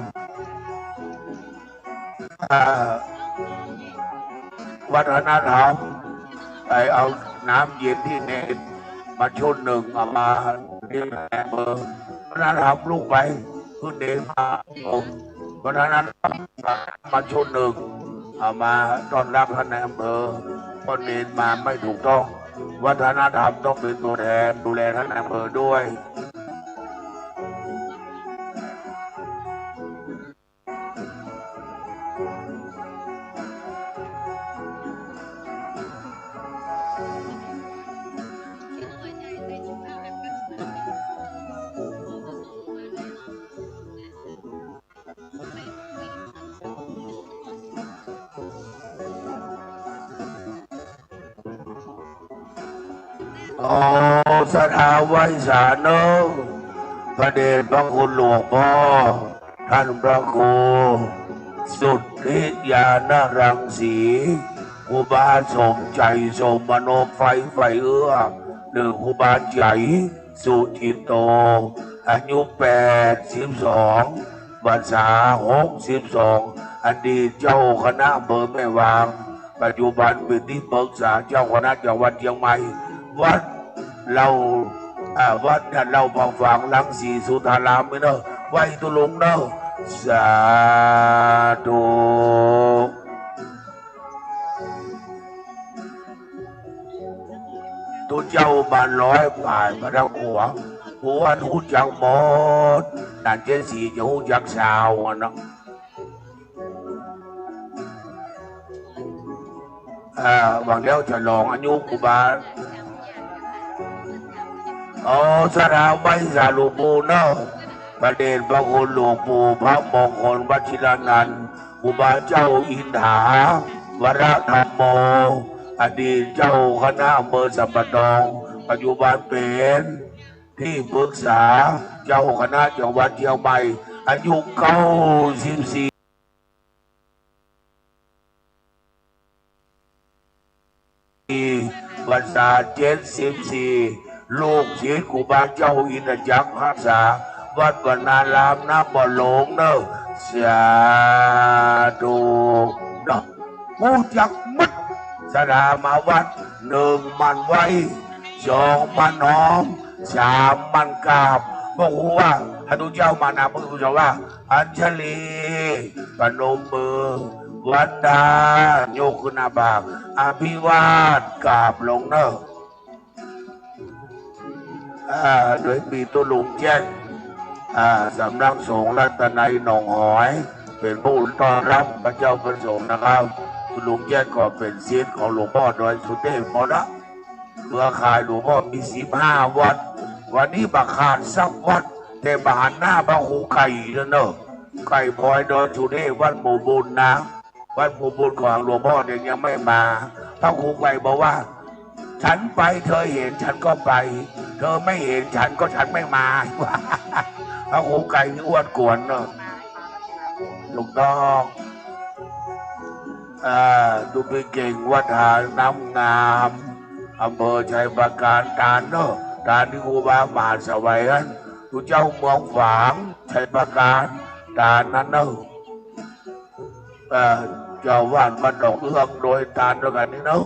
อ่า วัฒนธรรม ไปเอาน้ำเย็นตี้เนนมาชุดนึ่ง เอามาเลี้ยงนายอำเภอ วัฒนธรรมลุกไป ขึ้นเนนมา วัฒนธรรมมาชุดนึ่ง เอามาต้อนรับต้านนายอำเภอ เพราะเนนมาไม่ถูกต้อง วัฒนธรรมต้องเป๋นตั๋วแทนดูแลต้านนายอำเภอด้วย ขอศรัทธาไหว้สาเนาะ พระเดชพระคุณหลวงพ่อ ต้านพระครูสุทธิญาณรังสี ครูบาสมใจ๋ สมมโนไฟ ไฟเอื้อ หรือครูบาใจ๋ สุจิตโต อายุแปดสิบสอง พรรษาหกสิบสอง อดีตเจ้าคณะอำเภอแม่วาง ปัจจุบันเป๋นตี้ปรึกษาเจ้าคณะจังหวัดเจียงใหม่ วัดเหล้า อ่า วัดเหล้าผาฝางรังสีสุทธารามนี่เน่อ ไหว้ตุ๊ลุงเน่อ สาธุ ตุ๊เจ้าบ้านร้อยป่ายมาทางขวา ผู้อั้นฮู้จักหมด หลานเจ๊ศรีจะฮู้จักสาวอะนะ อ่า หวังแล้วฉลองอายุครูบา อ๋อ สถาบันสาหลวงปู่เนาะ พระเดชพระคุณหลวงปู่พระมงคลวชิรานันท์ ครูบาเจ้าอินถา วรธรรมโม อดีตเจ้าคณะอำเภอสันป่าตอง ปัจจุบันเป๋นตี้ปรึกษาเจ้าคณะจังหวัดเจียงใหม่ อายุเก้าสิบสี่ พรรษาเจ็ดสิบสี่ ลูกศิษย์ครูบาเจ้าอินทจักรฮักษา วัดวรรณารามนครหลวงเน่อ สาธุเนาะ ฮู้จักหมด ศรัทธามาวัด หนึ่งหมั่นไหว้ สองหมั่นน้อม สามหมั่นกราบ บอกว่า ถ้าตุ๊เจ้ามานะ พระคุณเจ้าว่า อัญชลี ประนมมือ วันทา ยกขึ้นหน้าผาก อภิวาท กราบลงเน่อ อ่า โดยมีตุ๊ลุงแจ้ง อ่า สำนักสงฆ์รัตนัยหนองหอย เป๋นผู้ต้อนรับพระเจ้าพระสงฆ์นะครับ ตุ๊ลุงแจ้งก็เป๋นศิษย์ของหลวงพ่อดอยสุเทพหมดละ เครือข่ายหลวงพ่อมีสิบห้าวัด วันนี้บ่ขาดสักวัด แต่บ่หันหน้าพระครูไก่นั่นเน่อ ไก่พลอยดอยสุเทพ วัดหมู่บุญนะ วัดหมู่บุญของหลวงพ่อเนี่ยยังไม่มา พระครูไก่บอกว่า ฉันไป เธอเห็นฉันก็ไป เธอไม่เห็นฉันก็ฉันไม่มา พระครูไก่นี่อ้วนกวนเน่อ ถูกต้อง อ่า ตุ๊พี่เก่ง วัดหาดน้ำงาม อำเภอชัยปราการ ตานเน่อ ตานตี้ครูบามหาสวัยนั้น ตุ๊เจ้าเมืองฝาง ชัยปราการ ตานนั้นเน่อ เอ่อ เจ้าอาวาสวัดดอกเอื้อง โดยตานด้วยกันนี่เน่อ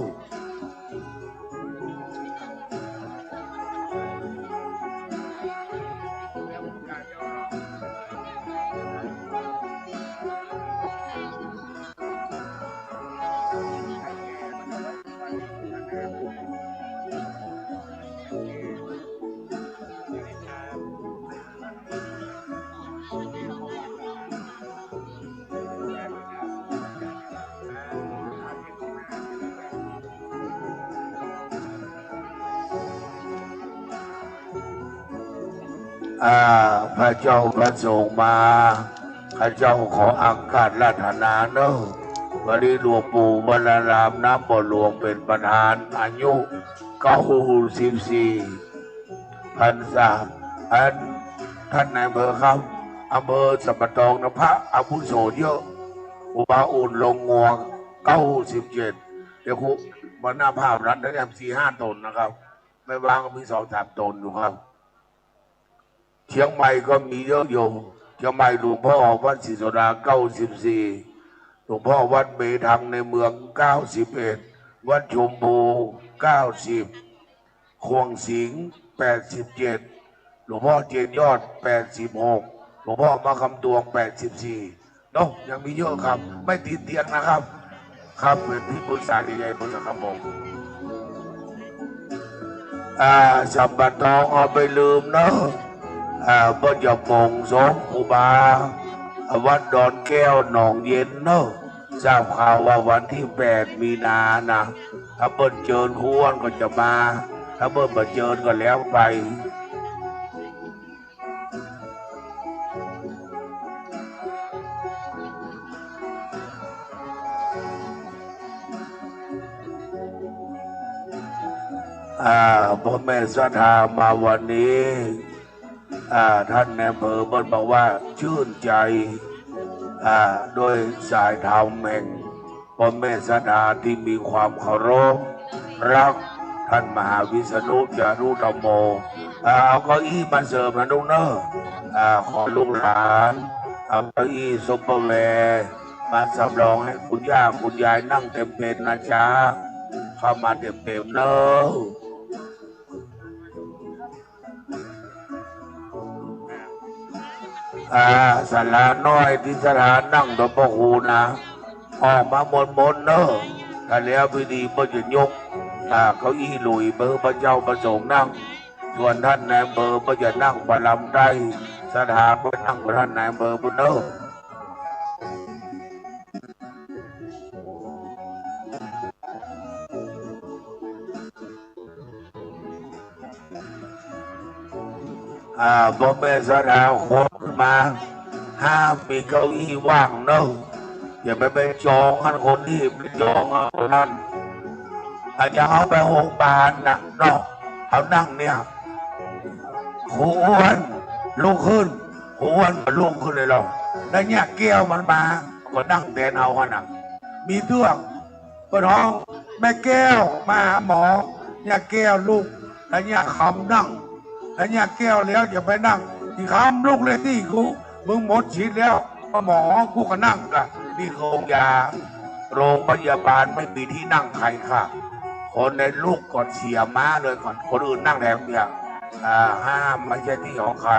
อ่า พระเจ้าพระสงฆ์มา ข้าเจ้าขออังคาราธนาเน่อ วันนี้หลวงปู่วรรณารามน้ำบ่อหลวงเป๋นประธาน อายุเก้าสิบสี่ พรรษา อันท่านนายอำเภอครับ อำเภอสันป่าตองนะ พระอาวุโสเยอะ ครูบาอุ่น ลงงัว เก้าสิบเจ็ด เดี๋ยวครู หัวหน้าภาพนั้นได้สี่ห้าต๋นนะครับ แม่บ้านก็มีสองสามต๋นอยู่ครับ เชียงใหม่ก็มีเยอะอยู่ เชียงใหม่หลวงพ่อวัดศรีโสดา เก้าสิบสี่ หลวงพ่อวัดเมธังในเมือง เก้าสิบเอ็ด วัดชมพู เก้าสิบ ข่วงสิงห์ แปดสิบเจ็ด หลวงพ่อเจนยอด แปดสิบหก หลวงพ่อมาคำตวง แปดสิบสี่ เนาะ ยังมีเยอะครับ ไม่ติดเตียงนะครับ ครับ เป๋นตี้ปรึกษาใหญ่ๆ หมดแล้วครับผม อ่า สันป่าตองเอาไปลืมเนาะ อ่า เปิ้นจะปลงศพครูบา อ่า วัดดอนแก้วหนองเย็นเนาะ ทราบข่าวว่าวันตี้แปดมีนานะ ถ้าเปิ้นเจิญครูอั้นก็จะมา ถ้าเปิ้นบ่เจิญก็แล้วไป อ่า พ่อแม่ศรัทธามาวันนี้ อ่า ท่านนายอำเภอเปิ้นบอกว่าชื่นใจ อ่า ด้วยสายธรรมแห่ง พ่อแม่ศรัทธาตี้มีความเคารพรักท่านมหาวิษณุจารุธรรมโม อ่า เอาเก้าอี้มาเสริมนะลูกเนาะ อ่า ขอลูกหลาน เอาเก้าอี้ซุปเปอร์แวร์ มาสำรองหื้อคุณย่าคุณยายนั่งเต็มเป๋นนะจ๊ะ เข้ามาเต็มๆ เน่อ อ่า ศาลาน้อยตี้ศรัทธานั่งตรงพระครูนะ ออกมาหมดๆ เน่อ ถ้าแล้วพิธีก็จะยก อ่า เก้าอี้หลุยเป๋นพระเจ้าพระสงฆ์นั่ง ส่วนต้านนายอำเภอก็จะนั่งประลำใต้ ศรัทธาก็นั่งกับต้านนายอำเภอปุ้นเน่อ อ่า ป้อแม่ศรัทธาขอขึ้นมา ห้ามมีเก้าอี้ว่างเน่อ อย่าไป ไปจองอันคนนี้ ไปจองอันคนนั้น อาจจะเอาไปโฮงบาลน่ะเนาะ เอานั่งเนี่ย ครูอ้วนลุกขึ้น ครูอ้วนก็ลุกขึ้นเลยเนาะ แล้วเนี่ยแก้วมันมา ก็นั่งแตนเอาหั้นน่ะ มีเตื้อง เปิ้นฮ้อง แม่แก้วมาหาหมอ ย่าแก้วลุก แล้วย่าคำนั่ง แล้วย่าแก้วแล้วจะไปนั่ง อีคำลุกเลยตี้ กู มึงหมดสิทธิ์แล้ว มาหมอ กูก็นั่งกะ นี่คือโฮงยา โรงพยาบาลไม่มีตี้นั่งใครค่ะ คนไหนลุกก่อนเสียม้าเลยก่อน คนอื่นนั่งแถวเนี่ย อ่า ห้าม ไม่ใช่ตี้ของใคร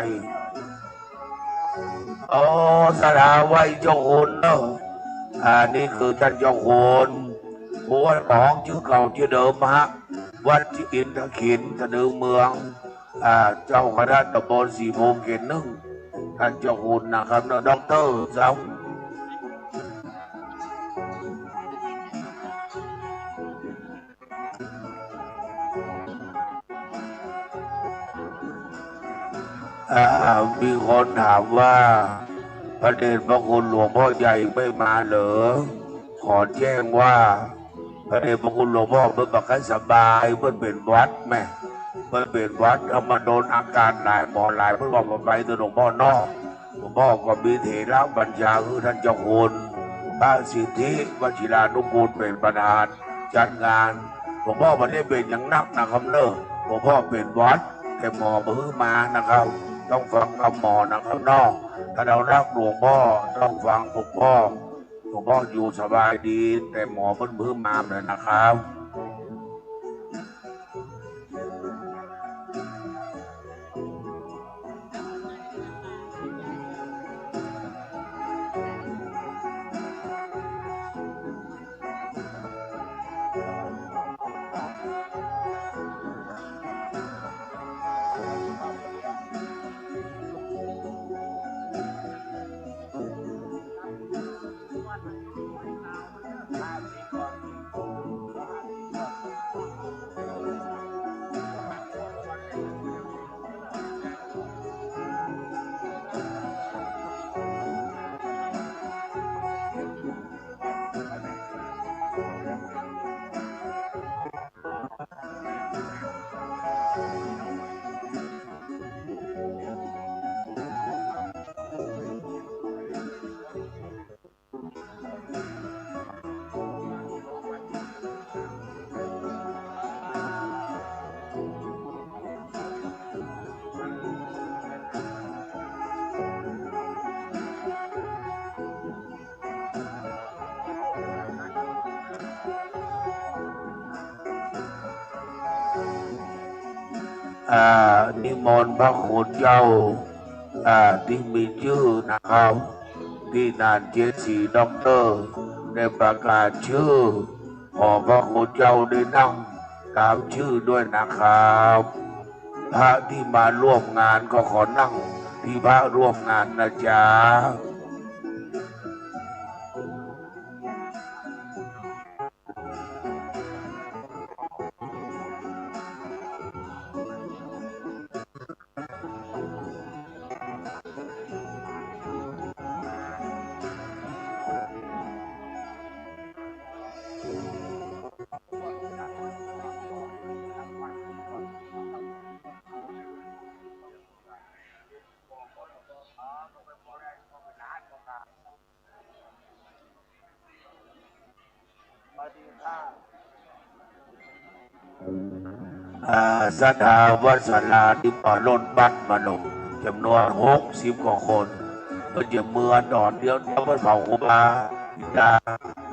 โอ้ ศรัทธาไหว้เจ้าคุณเน่อ อ่า นี่คือต้านเจ้าคุณ ครูอ้วน ชื่อเก่าชื่อเดิมฮะ วัดอินทขิล สะดือเมือง อ่า เจ้าคณะตำบลสี่มุมเขตหนึ่ง ต้านเจ้าคุณนะครับเนาะ ด็อกเตอร์ซ้ำ อ่า มีคนถามว่า พระเดชพระคุณหลวงพ่อใหญ่ไม่มาเหรอ ขอแจ้งว่า พระเดชพระคุณหลวงพ่อเปิ้นบ่ค่อยสบาย เปิ้นเป๋นหวัดแหม เปิ้นเป๋นหวัด เอามาโดนอากาศหลาย หมอหลายเปิ้นบอกบ่ไปเต๊อะหลวงพ่อเนาะ หลวงพ่อก็มีเถระบัญชาคือต้านเจ้าคุณพระสิทธิวชิรานุกูลเป๋นประธานจัดงาน หลวงพ่อบ่ได้เป๋นหยังนักนะครับเน่อ หลวงพ่อเป๋นหวัด แต่หมอบ่หื้อมานะครับ ต้องฟังกำหมอนะครับเนาะ ถ้าเฮาฮักหลวงพ่อต้องฟังหลวงพ่อ หลวงพ่ออยู่สบายดี แต่หมอเปิ้นบ่หื้อมาเลยนะครับ อ่า นิมนต์พระคุณเจ้า อ่า ตี้มีจื้อนะครับ ตี้นานเจ็ดสีด็อกเตอร์ ได้ประกาศจื้อ ขอพระคุณเจ้าได้นั่งต๋ามจื้อด้วยนะครับ พระตี้มาร่วมงานก็ขอนั่งตี้พระร่วมงานนะจ๊ะ อ่า ศรัทธาวัดศาลาตี้ปาโลดบั้นมโน จ๋ำนวนหกสิบกว่าคน เปิ้นจะเมือต๋อนเดียว เดี๋ยวเปิ้นเผาครูบา ดา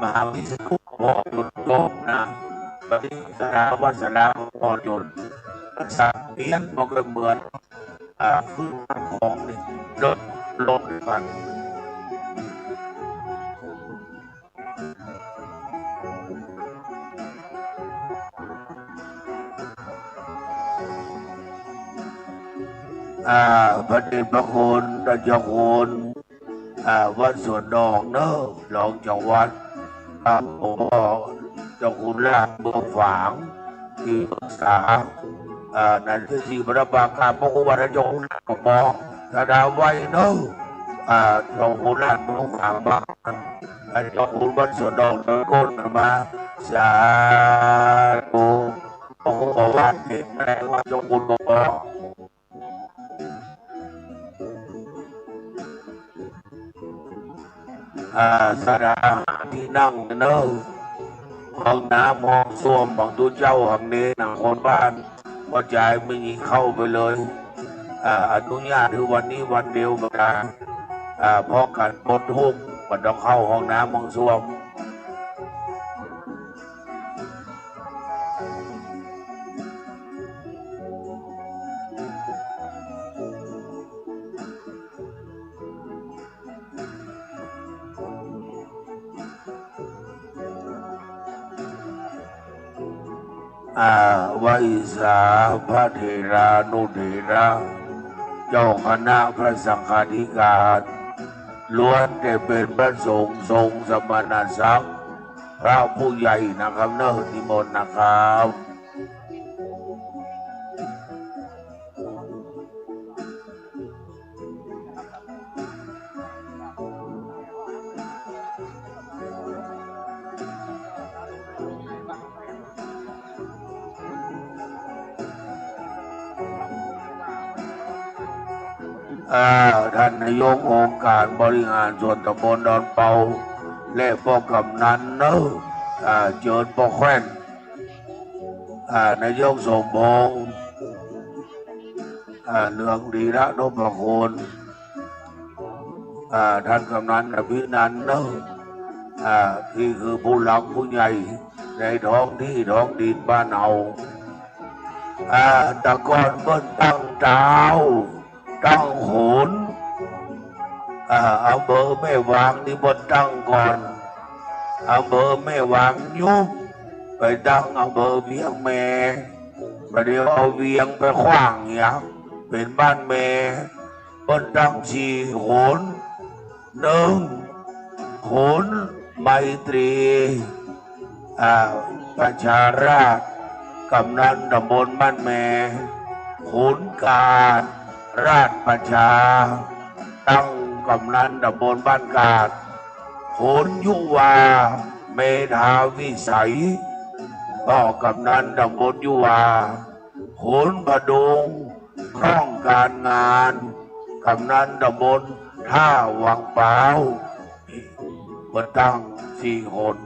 มหาวิษณุก็ผ่อจ๋นจบนะ บัดนี้สาราวัดสาราก็ผ่อจ๋น สังเวียนมันก็เหมือน อ่า ขึ้นของนี่ ลด ลดกัน อ่า พระเดชพระคุณ ท่านเจ้าคุณ อ่า วัดสวนดอกเนอะ รองเจ้าวัด อ่า ผมก็เจ้าคุณราชเมืองฝาง ที่ปรึกษา อ่า นั่นคือที่ประปาการ พระครูบาท่านเจ้าคุณราชก็บอก ถ้าดาไว้เนอะ อ่า เจ้าคุณราชเมืองฝางบ้าง อ่า เจ้าคุณวัดสวนดอกเดินก้นมา สาธุ พระครูบอกว่าเห็นไหมว่าเจ้าคุณบอก อ่า สาราหาตี้นั่งเนอะ ห้องน้ำห้องส้วมของตุ๊เจ้าห้องนี้นะ คนบ้านก็จ่ายไม่มีเข้าไปเลย อ่า อนุญาตคือวันนี้วันเดียวก็ได้ อ่า เพราะการปลดทุกข์ก็ต้องเข้าห้องน้ำห้องส้วม อ่า ไหว้สาพระเถรานุเถระ เจ้าคณะพระสังฆาธิการ ล้วนแต่เป็นพระสงฆ์ทรงสมณศักดิ์ พระผู้ใหญ่นะครับเนอะ นิมนต์นะครับ อ่า ท่านนายกองค์การบริหารส่วนตำบลดอนเปา และป้อกำนันเนอะ อ่า เจิญป้อแคว่น อ่า นายกสมพงษ์ อ่า เนืองธีระนพคุณ อ่า ท่านกำนันอภินันท์เนอะ อ่า ที่คือผู้หลักผู้ใหญ่ในท้องที่ท้องถิ่นบ้านเฮา อ่า แต่ก่อนเปิ้นตั้งเต๊า ตั้งโขน อ่า อำเภอแม่วางนี่เปิ้นตั้งก่อน อำเภอแม่วางยุบ ไปตั้งอำเภอเวียงแม่ บัดนี้เอาเวียงไปขว้างเนี่ย เป๋นบ้านแม่ เปิ้นตั้งสี่โขน นึ่ง โขนไมตรี อ่า ประชาราษฎร์ กำนันตำบลบ้านแม่ โขนกาด ราชประชา ตั้งกำนันตำบลบ้านกาด โขนยุวา เมธาวิสัย ก็กำนันตำบลยุวา โขนผดุง คล่องการงาน กำนันตำบลท่าวังปาว เปิ้นตั้งสี่โขน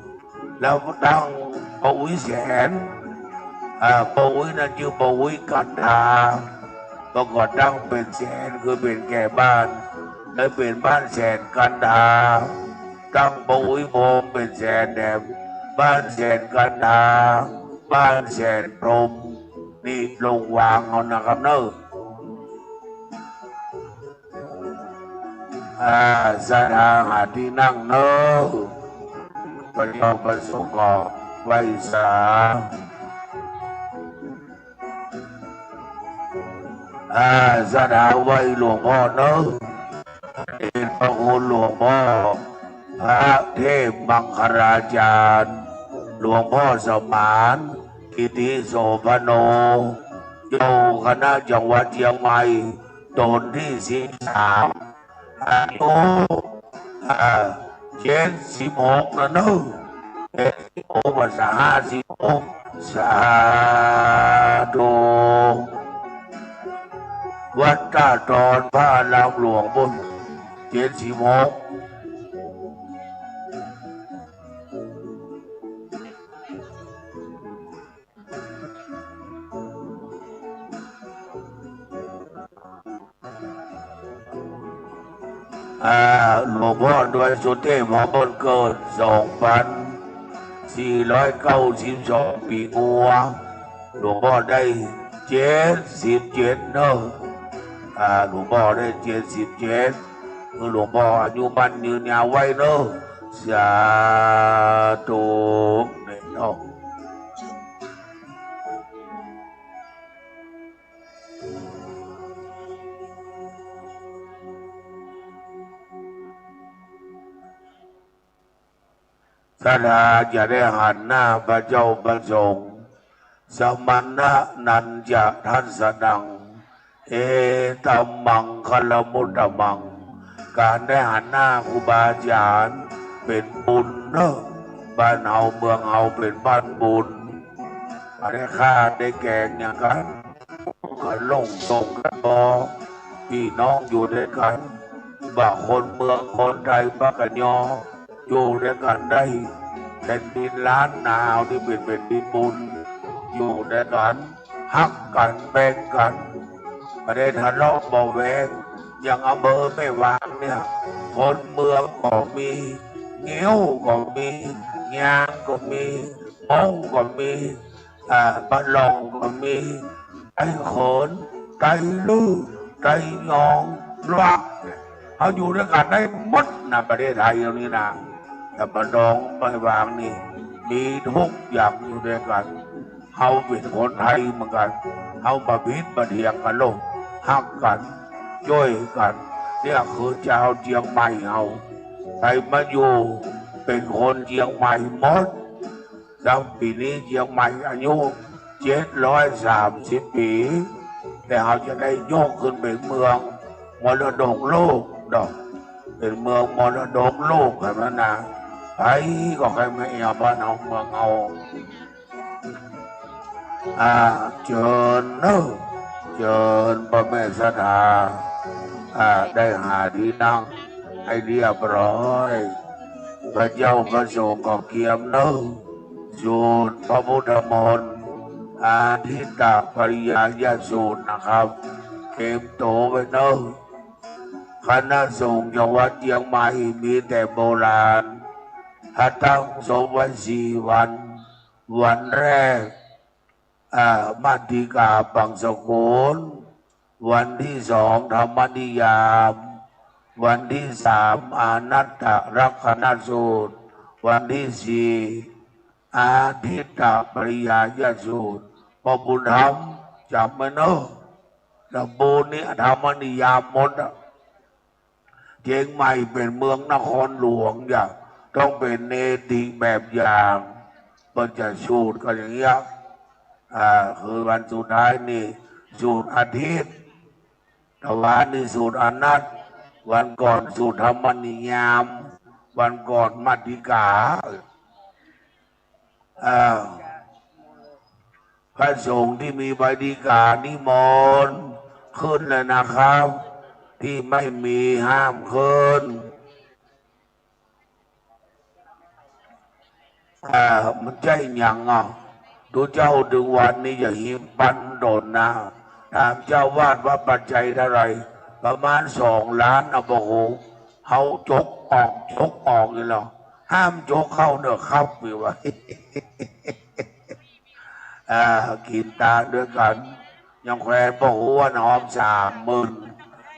แล้วตั้งป้ออุ๊ยแสน อ่า ป้ออุ๊ยนั้นจื้อป้ออุ๊ยกันทา เปิ้นก็ตั้งเป๋นแสน คือเป๋นแก่บ้าน เลยเป๋นบ้านแสนกันทา ตั้งป้ออุ๊ยโฮมเป๋นแสนแถม บ้านแสนกันทา บ้านแสนพรหม นี่ลงวางเอานะครับเนอะ อ่า ศรัทธาหาตี้นั่งเนอะ พระเจ้าประสงค์ก็ไหว้สา อ่า ศรัทธาไหว้หลวงพ่อเนอะ เดชพระคุณหลวงพ่อ พระเทพมังคลาจารย์ หลวงพ่อสมาน กิติโสภโณ เจ้าคณะจังหวัดเจียงใหม่ ต๋นตี้สิบสาม อายุ อ่า เจ็ดสิบหกนะเนอะ เจ็ดสิบหก พรรษาห้าสิบหก สาธุ วัดต้าตอนพระอารามหลวงปุ้น เจ็ดสิบหก อ่า หลวงพ่อ โดยสุเทพหอบุญเกิด สองปันสี่ร้อยเก้าสิบสอง ปีงัว หลวงป้อได้เจ็ดสิบเจ็ดเนาะ อ่า หลวงป้อได้เจ็ดสิบเจ็ด คือหลวงป้ออายุมั่นยืนยาวไว้เนาะ สาธุ เนี่ยเนาะ ศรัทธาจะได้หันหน้าพระเจ้าพระสงฆ์ สมณะนันจะทัสสะนัง เอตัมมังคลมุตตมัง ก๋านได้หันหน้าครูบาอาจ๋ารย์เป๋นบุญเนาะ บ้านเฮาเมืองเฮาเป๋นบ้านบุญ บ่ได้ฆ่าได้แกล้งหยังกั๋น กั๋นลงสรงกั๋นบ่ ปี้น้องอยู่ตวยกั๋น บ่าคนเมืองคนไตปากะยอ อยู่ตวยกั๋นได้ แผ่นดินล้านนาตี้เป๋นแผ่นดินบุญ อยู่ตวยกั๋น ฮักกั๋น แบ่งกั๋น บ่ได้ทะเลาะเบาะแว้ง อย่างอำเภอแม่วางเนี่ย คนเมืองก็มี งิ้วก็มี ยางก็มี ม้งก็มี อ่า ปะหล่องก็มี ไตเขมร ไตลื้อ ไตยอง ละ เฮาอยู่ตวยกั๋นได้หมดนะ ประเทศไทยเฮานี่นะ แต่ปะหนองแม่วางนี่ มีทุกอย่างอยู่ตวยกั๋น เฮาเป๋นคนไตเหมือนกั๋น เฮาบ่ผิดบ่เถียงกั๋นโลก ฮักกั๋น จ้วยกั๋น เนี่ยคือจาวเจียงใหม่เฮา ใผมาอยู่เป๋นคนเจียงใหม่หมด แล้วปี๋นี้เจียงใหม่อายุเจ็ดร้อยสามสิบปี๋ แต่เฮาจะได้ยกขึ้นเป๋นเมืองมรดกโลกเนาะ เป๋นเมืองมรดกโลกหั้นนะ ใผก็ใค่มาแอ่วบ้านเฮาเมืองเฮา อ่า เจิญเนาะ เจิญป้อแม่ศรัทธา อ่า ได้หาตี้นั่งหื้อเรียบร้อย พระเจ้าพระสงฆ์ก็เกียมเนาะ สูตรพระพุทธมนต์ อาทิตตปริยายสูตรนะครับ เตรียมตั๋วไว้เนาะ คณะสงฆ์จังหวัดเจียงใหม่มีแต่โบราณ ถ้าตั้งศพไว้สี่วัน วันแรก อ่า มัตติกาปังสกุล วันตี้สอง ธรรมนิยาม วันตี้สาม อนัตตลักษณสูตร วันตี้สี่ อาทิตตปริยายสูตร ป้อบุญธรรมจ๋ำไว้เนาะ ตะปูนนี้ธรรมนิยามหมดอะ เจียงใหม่เป๋นเมืองนครหลวงอย่า ต้องเป๋นเนติแบบอย่าง เปิ้นจะสูตรกั๋นอย่างเงี้ย อ่า คือวันสุดท้ายนี่สูตรอาทิตย์ ตะวานี้สูตรอนัตต วันก่อนสูตรธรรมนิยาม วันก่อนมัตติกา อ่า พระสงฆ์ตี้มีใบดีกานิมนต์ขึ้นเลยนะครับ ตี้ไม่มีห้ามขึ้น อ่า มันใจ้หยังอ่ะ ตุ๊เจ้าเถิงวันนี้อย่าหื้อปันโดนนะ ถามเจ้าวาดว่าปัจจัยเต้าใด ประมาณสองล้าน เอาบ่ฮู้ เฮาจกออก จกออกอยู่แล้ว ห้ามจกเข้าเน่อครับ ว่า อ่า กิ๋นตานตวยกั๋น ยังแควนป้อหวนหอมสามหมื่น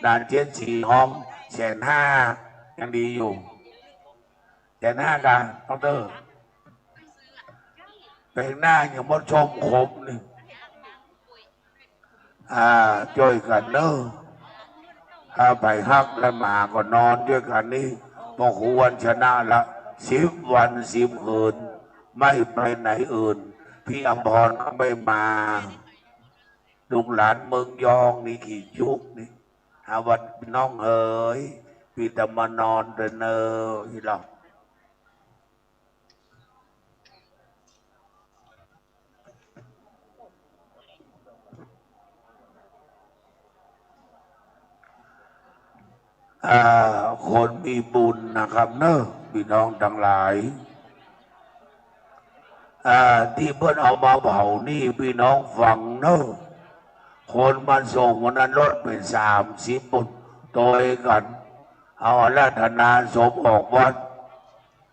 ดานเจ็ดสีหอมแสนห้า ยังดีอยู่ แสนห้ากั๋น ดอกเตอร์ แป๋งหน้ายังบ่ชมครบนี่ อ่า จ้วยกั๋นเนาะ ถ้าใผฮักและหมาก็นอนจ้วยกั๋นนี่ ป้อหวนชนะละ สิบวันสิบคืน ไม่ไปไหนอื่น พี่อำพรก็ไม่มา ลูกหลานเมืองยองนี่ขี้จุกนี่ หาว่าน้องเหย ปี้ตะมานอนเตอเนอ อีหลอก อ่า คนมีบุญนะครับเนอะ ปี้น้องตังหลาย อ่า ตี้เปิ้นเอามาเผานี่ปี้น้องฟังเนอะ คนมาส่งวันนั้นรถเป๋นสามสิบปุ้น ตวยกั๋น เอาอาราธนาศพออกวัด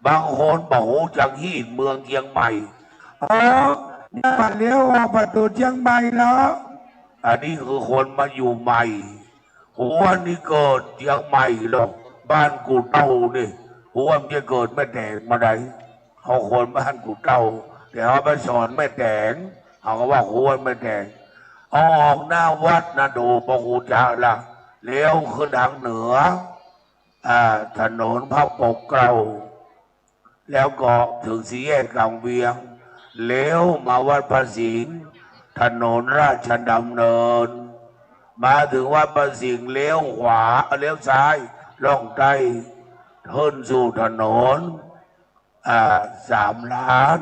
บางคนบ่ฮู้จักฮีตเมืองเจียงใหม่ อ๋อ นี่มาเลี้ยวออกประตู๋เจียงใหม่แล้ว อันนี้คือคนมาอยู่ใหม่ กูว่านี่เกิดเจียงใหม่หรอก บ้านกูเต้านี่ กูว่ามันจะเกิดแม่แต๋งมาได้ เขาคนบ้านกูเต้า แต่เขาไปสอนแม่แต๋ง เขาก็ว่ากูว่าแม่แต๋ง ออกหน้าวัดนะดู ปอกูจะละ เลี้ยวขึ้นทางเหนือ อ่า ถนนพระปกเกล้า แล้วก็ถึงสี่แยกกลางเวียง เลี้ยวมาวัดพระสิงห์ ถนนราชดำเนิน มาถึงวัดพระสิงห์ เลี้ยวขวา เลี้ยวซ้าย ล่องใต้ ขึ้นสู่ถนน อ่า สามล้าน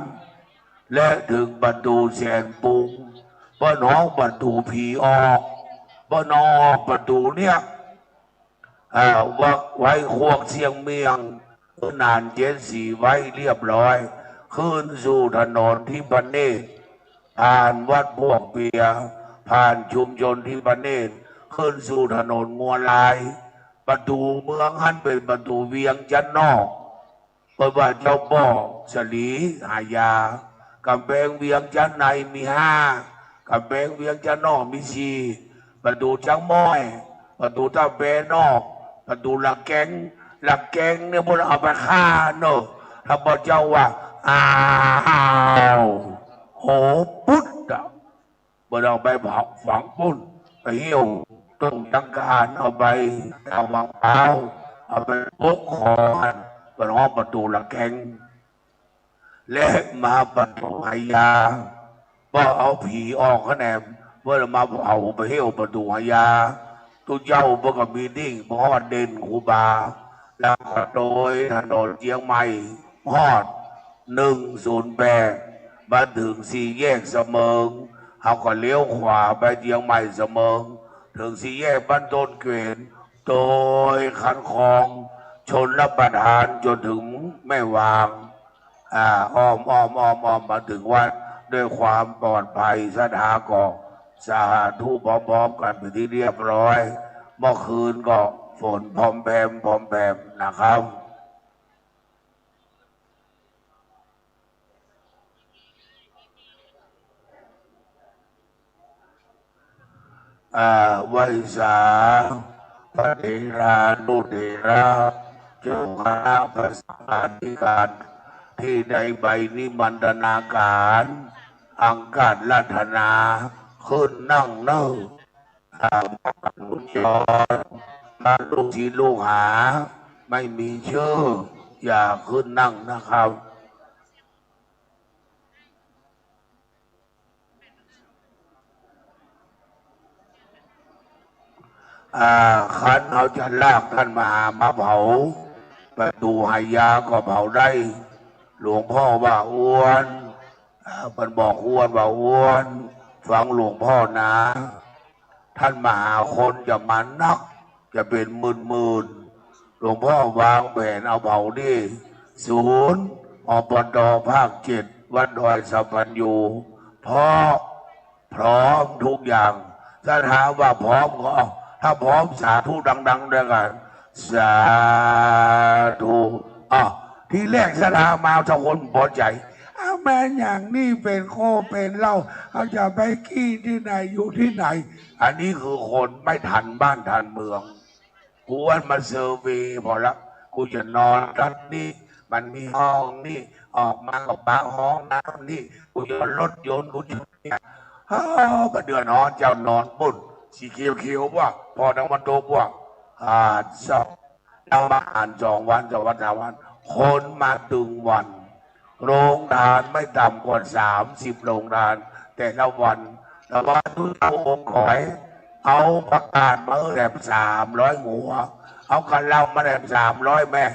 และถึงประตู๋แสนปรุง เปิ้นฮ้องประตู๋ผีออก เปิ้นฮ้องประตู๋เนี่ย อ่า วัดไว้ครัวเชียงเมียง หนานเจ็ดสีไว้เรียบร้อย ขึ้นสู่ถนนทิพเนตร ผ่านวัดพวกเปีย ผ่านชุมชนทิพเนตร ขึ้นสู่ถนนงัวลาย ประตู๋เมืองหั้นเป๋นประตู๋เวียงจันทน์นอก เปิ้นว่าเจ้าป้อสลีหายา ก๋ำแปงเวียงจันทน์ในมีห้า ก๋ำแปงเวียงจันทน์นอกมีสี่ ประตู๋จ๊างม้อย ประตู๋ต้าแปนอก ประตู๋ละแกง ละแกงเนี่ยเปิ้นเอาไปฆ่าเนาะ ถ้าพระเจ้าว่า อ้าว โห ปุ๊ดอะ เปิ้นเอาไปเผาฝังปู๊น ไปหิ้วต้นจังกาน เอาไปเอามะพร้าว เอาไปปกคอหั้น เปิ้นฮ้องประตู๋ละแกง และมาประตู๋หายา พอเอาผีออกคะแนน เปิ้นมาเผาไปหิ้วประตู๋หายา ตุ๊เจ้าเปิ้นก็มีนิ่ง พอเด่นครูบา แล้วก็โดยถนนเจียงใหม่ ฮอด หนึ่งศูนย์แปด มาถึงสี่แยกเสมิง เฮาก็เลี้ยวขวาไปเจียงใหม่เสมิง ถึงสี่แยกบ้านต้นเกวียน โดยคันคลองชลประทานจนถึงแม่วาง อ่า อ้อม อ้อม อ้อม อ้อม มาถึงวัดด้วยความปลอดภัย ศรัทธาก็สาธุพร้อมๆ กันเป็นที่เรียบร้อย เมื่อคืนก็ฝนพรำแพม พรำแพมนะครับ อ่า ไหว้สาพระเถรานุเถระ เจ้าคณะพระสังฆาธิการ ที่ได้ใบนิมนตนาการ อังคารัตนา ขึ้นนั่งเน่อ อ่า พระลูกศิษย์ลูกหา ไม่มีชื่อ อย่าขึ้นนั่งนะครับ อ่า คันเฮาจะลากต้านมหามาเผา ประตู๋หายาก็เผาได้ หลวงพ่อว่าอ้วน อ่า เปิ้นบอกอ้วนว่าอ้วน ฟังหลวงพ่อนะ ต้านมหาคนจะมานัก จะเป๋นหมื่นๆ หลวงพ่อวางแผนเอาเผาตี้ศูนย์ อปต ภาคเจ็ด วัดดอยสัพพัญญู เพราะพร้อมทุกอย่าง ศรัทธาว่าพร้อมก็เอา ถ้าพร้อมสาธุดังๆ ด้วยกัน สาธุ อ้าว ทีแรกศรัทธามา เจ้าคนพอใจ๋ อ้าว แม่นอย่างนี้เป๋นโคเป๋นเหล้า เฮาจะไปกี้ตี้ไหน อยู่ตี้ไหน อันนี้คือคนไม่ทันบ้านทันเมือง กูว่ามาเซอร์เวย์พอละ กูจะนอนตั๊งนี้ มันมีห้องนี้ ออกมาก็ปะห้องน้ำนี้ กูจะเอารถยนต์ กูจะเนี่ย อ้าว บ่เดือดฮ้อน เจ้านอนปุ้น สีเขียวๆ ว่ะ พอตะวันตกว่ะ หาดเศร้า เฮามาอ่านสองวัน สองวัน สามวัน คนมาตึงวัน โรงทานไม่ต่ำกว่าสามสิบโรงทาน แต่ละวัน แต่ว่าตุ๊เจ้าองค์ก๋อย เอาประกาศมาแหลมสามร้อยหัว เอากะละมาแหลมสามร้อยแม่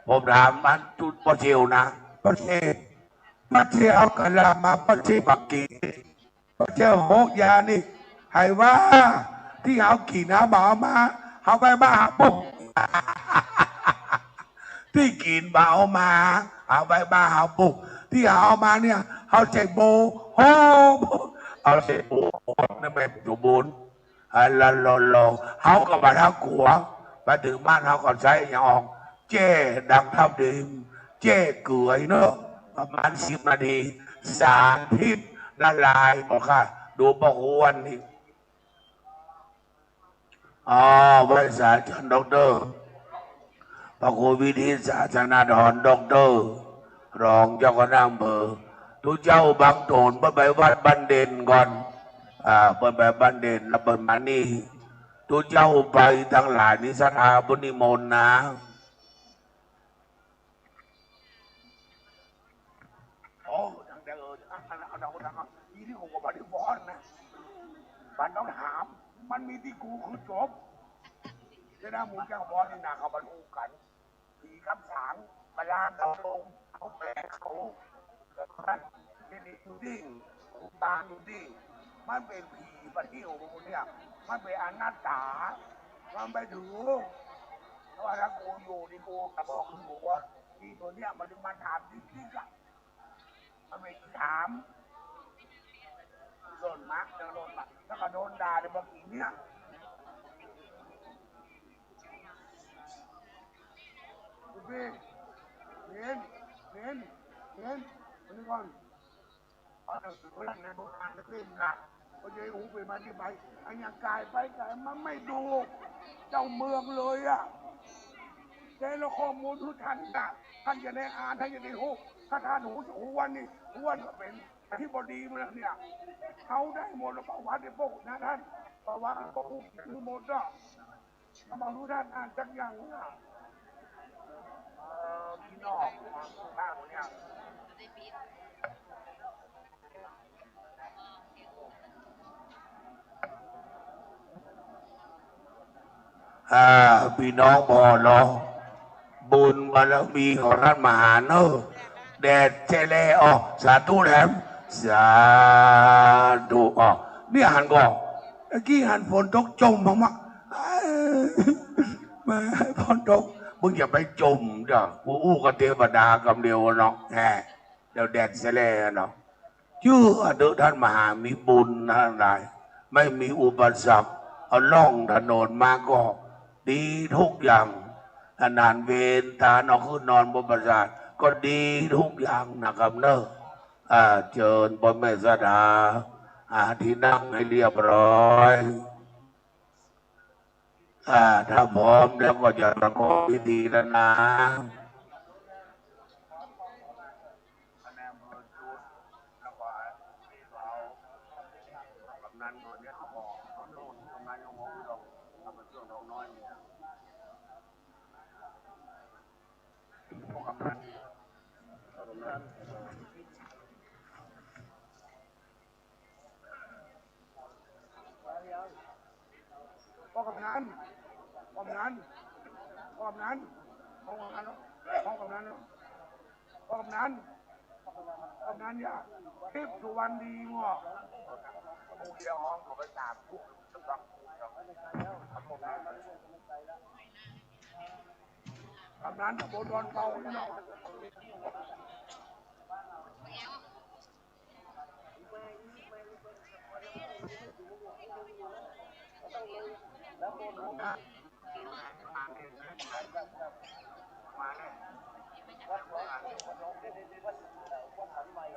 ผมถามอันตุ๊ป้อเชลนะ ป้อเชล ป้อเชลเอากะละมา ป้อเชลบักกี่ ป้อเชลหกยานี่ ไหนว่า ตี้เฮากิ๋นนะ บ่เอามา เฮาไปบ้านเฮาปุ๊บ ตี้กิ๋นบ่เอามา เอาไปบ้านเฮาปุ๊บ ตี้เฮาเอามาเนี่ย เฮาใส่โบ โอ้ เอาใส่โบ นั่นแม่สมบูรณ์ อ่ะ ละลอๆ เฮาก็บ่ทันกั๋ว ไปเถิงบ้านเฮาก็ใจ๊อย่างออก แจ้ดังทับทิม แจ้เกือยเนาะ ประมาณสิบนาที สารพิษละลายหมดค่ะ ดูประควรนี่ อ๋อ ไหว้สาเจิญด็อกเตอร์ พระครูวิทิตศาสนธร ด็อกเตอร์ รองเจ้าคณะอำเภอ ตุ๊เจ้าบางโตน เปิ้นไปวัดบ้านเด่นก่อน อ่า เปิ้นไปบ้านเด่น แล้วเปิ้นมานี่ ตุ๊เจ้าไปตังหลายนี่ศรัทธาเปิ้นนิมนต์นะ โอ้ ดังเด้อ อันนั้น อันนั้น อันนั้น อีนี่กูก็บ่ได้บอนนะ บ่ต้องถาม มันมีตี้กูคือจบ จะได้หมู่เจ้าบอนนี่นะ เขาบ่ฮู้กั๋น ผีกำสาง พญาเต่าลง เขาแปลเขา นี่นี่อยู่นี่ ตาอยู่นี่ มันเป๋นผีบ่าเที่ยวพวกเนี่ย มันเป๋นอนัตตา มันบ่ถือ เพราะว่าถ้ากูอยู่นี่กูก็บอกคือว่า อีตัวเนี่ยมันมาถามจริงๆอะ มันไปถาม โดนหมาก โดนหมาก แล้วก็โดนด่าในบางทีเนี่ย คุณพี่ เน้น เน้น เน้น มานี่ก่อน เอาหนังสือไปในโบราณนักเล่นนะ ก็จะให้หูไปมาที่ไป อันอย่างกายไปกายมาไม่ดูเจ้าเมืองเลยอะ แต่ละข้อมูลทุกท่านนะ ท่านจะได้อ่าน ท่านจะได้ฮู้ ถ้าท่านฮู้ ฮู้วันนี้ ฮู้วันก็เป๋นอธิบดีมาแล้วเนี่ย เขาได้หมดแล้ว ประวัติในพวกนะท่าน ประวัติพวกนี้หมดอะ มาฮู้ท่านอ่านสักอย่างนะ เอ่อ พี่น้อง อ่า พี่น้องพ่อน้อง บุญบารมีของท่านมหาเนอะ แดดแจ้แล อ้อ สาธุแหลม สาธุ อ้อ เนี่ยหันก่อ เมื่อกี้หันฝนตกจ่มมากๆ เอ้ย แม่ ฝนตก มึงอย่าไปจ่มเด้อ กูอู้กับเตวดากำเดียวเนาะ แหม เดี๋ยวแดดแจ้แลเนาะ เจื้อเต๊อะท่านมหามีบุญนะท่านหลาย ไม่มีอุปสรรค เอาล่องถนนมาก็ดีทุกอย่าง อาหารเวร ตานเอาขึ้นนอนบนปราสาท ก็ดีทุกอย่างนะครับเนอะ อ่า เจิญพ่อแม่ศรัทธา หาตี้นั่งให้เรียบร้อย อ่า ถ้าพร้อมแล้วก็จะประกอบพิธีแล้วนะ พ่อกำนัน พ่อกำนัน พ่อกำนัน พ่อกำนัน พ่อกำนัน พ่อกำนัน พ่อกำนัน พ่อกำนัน อย่า ทิพย์สุวรรณดีงอก กำนันตำบลดอนเปานี่เนาะ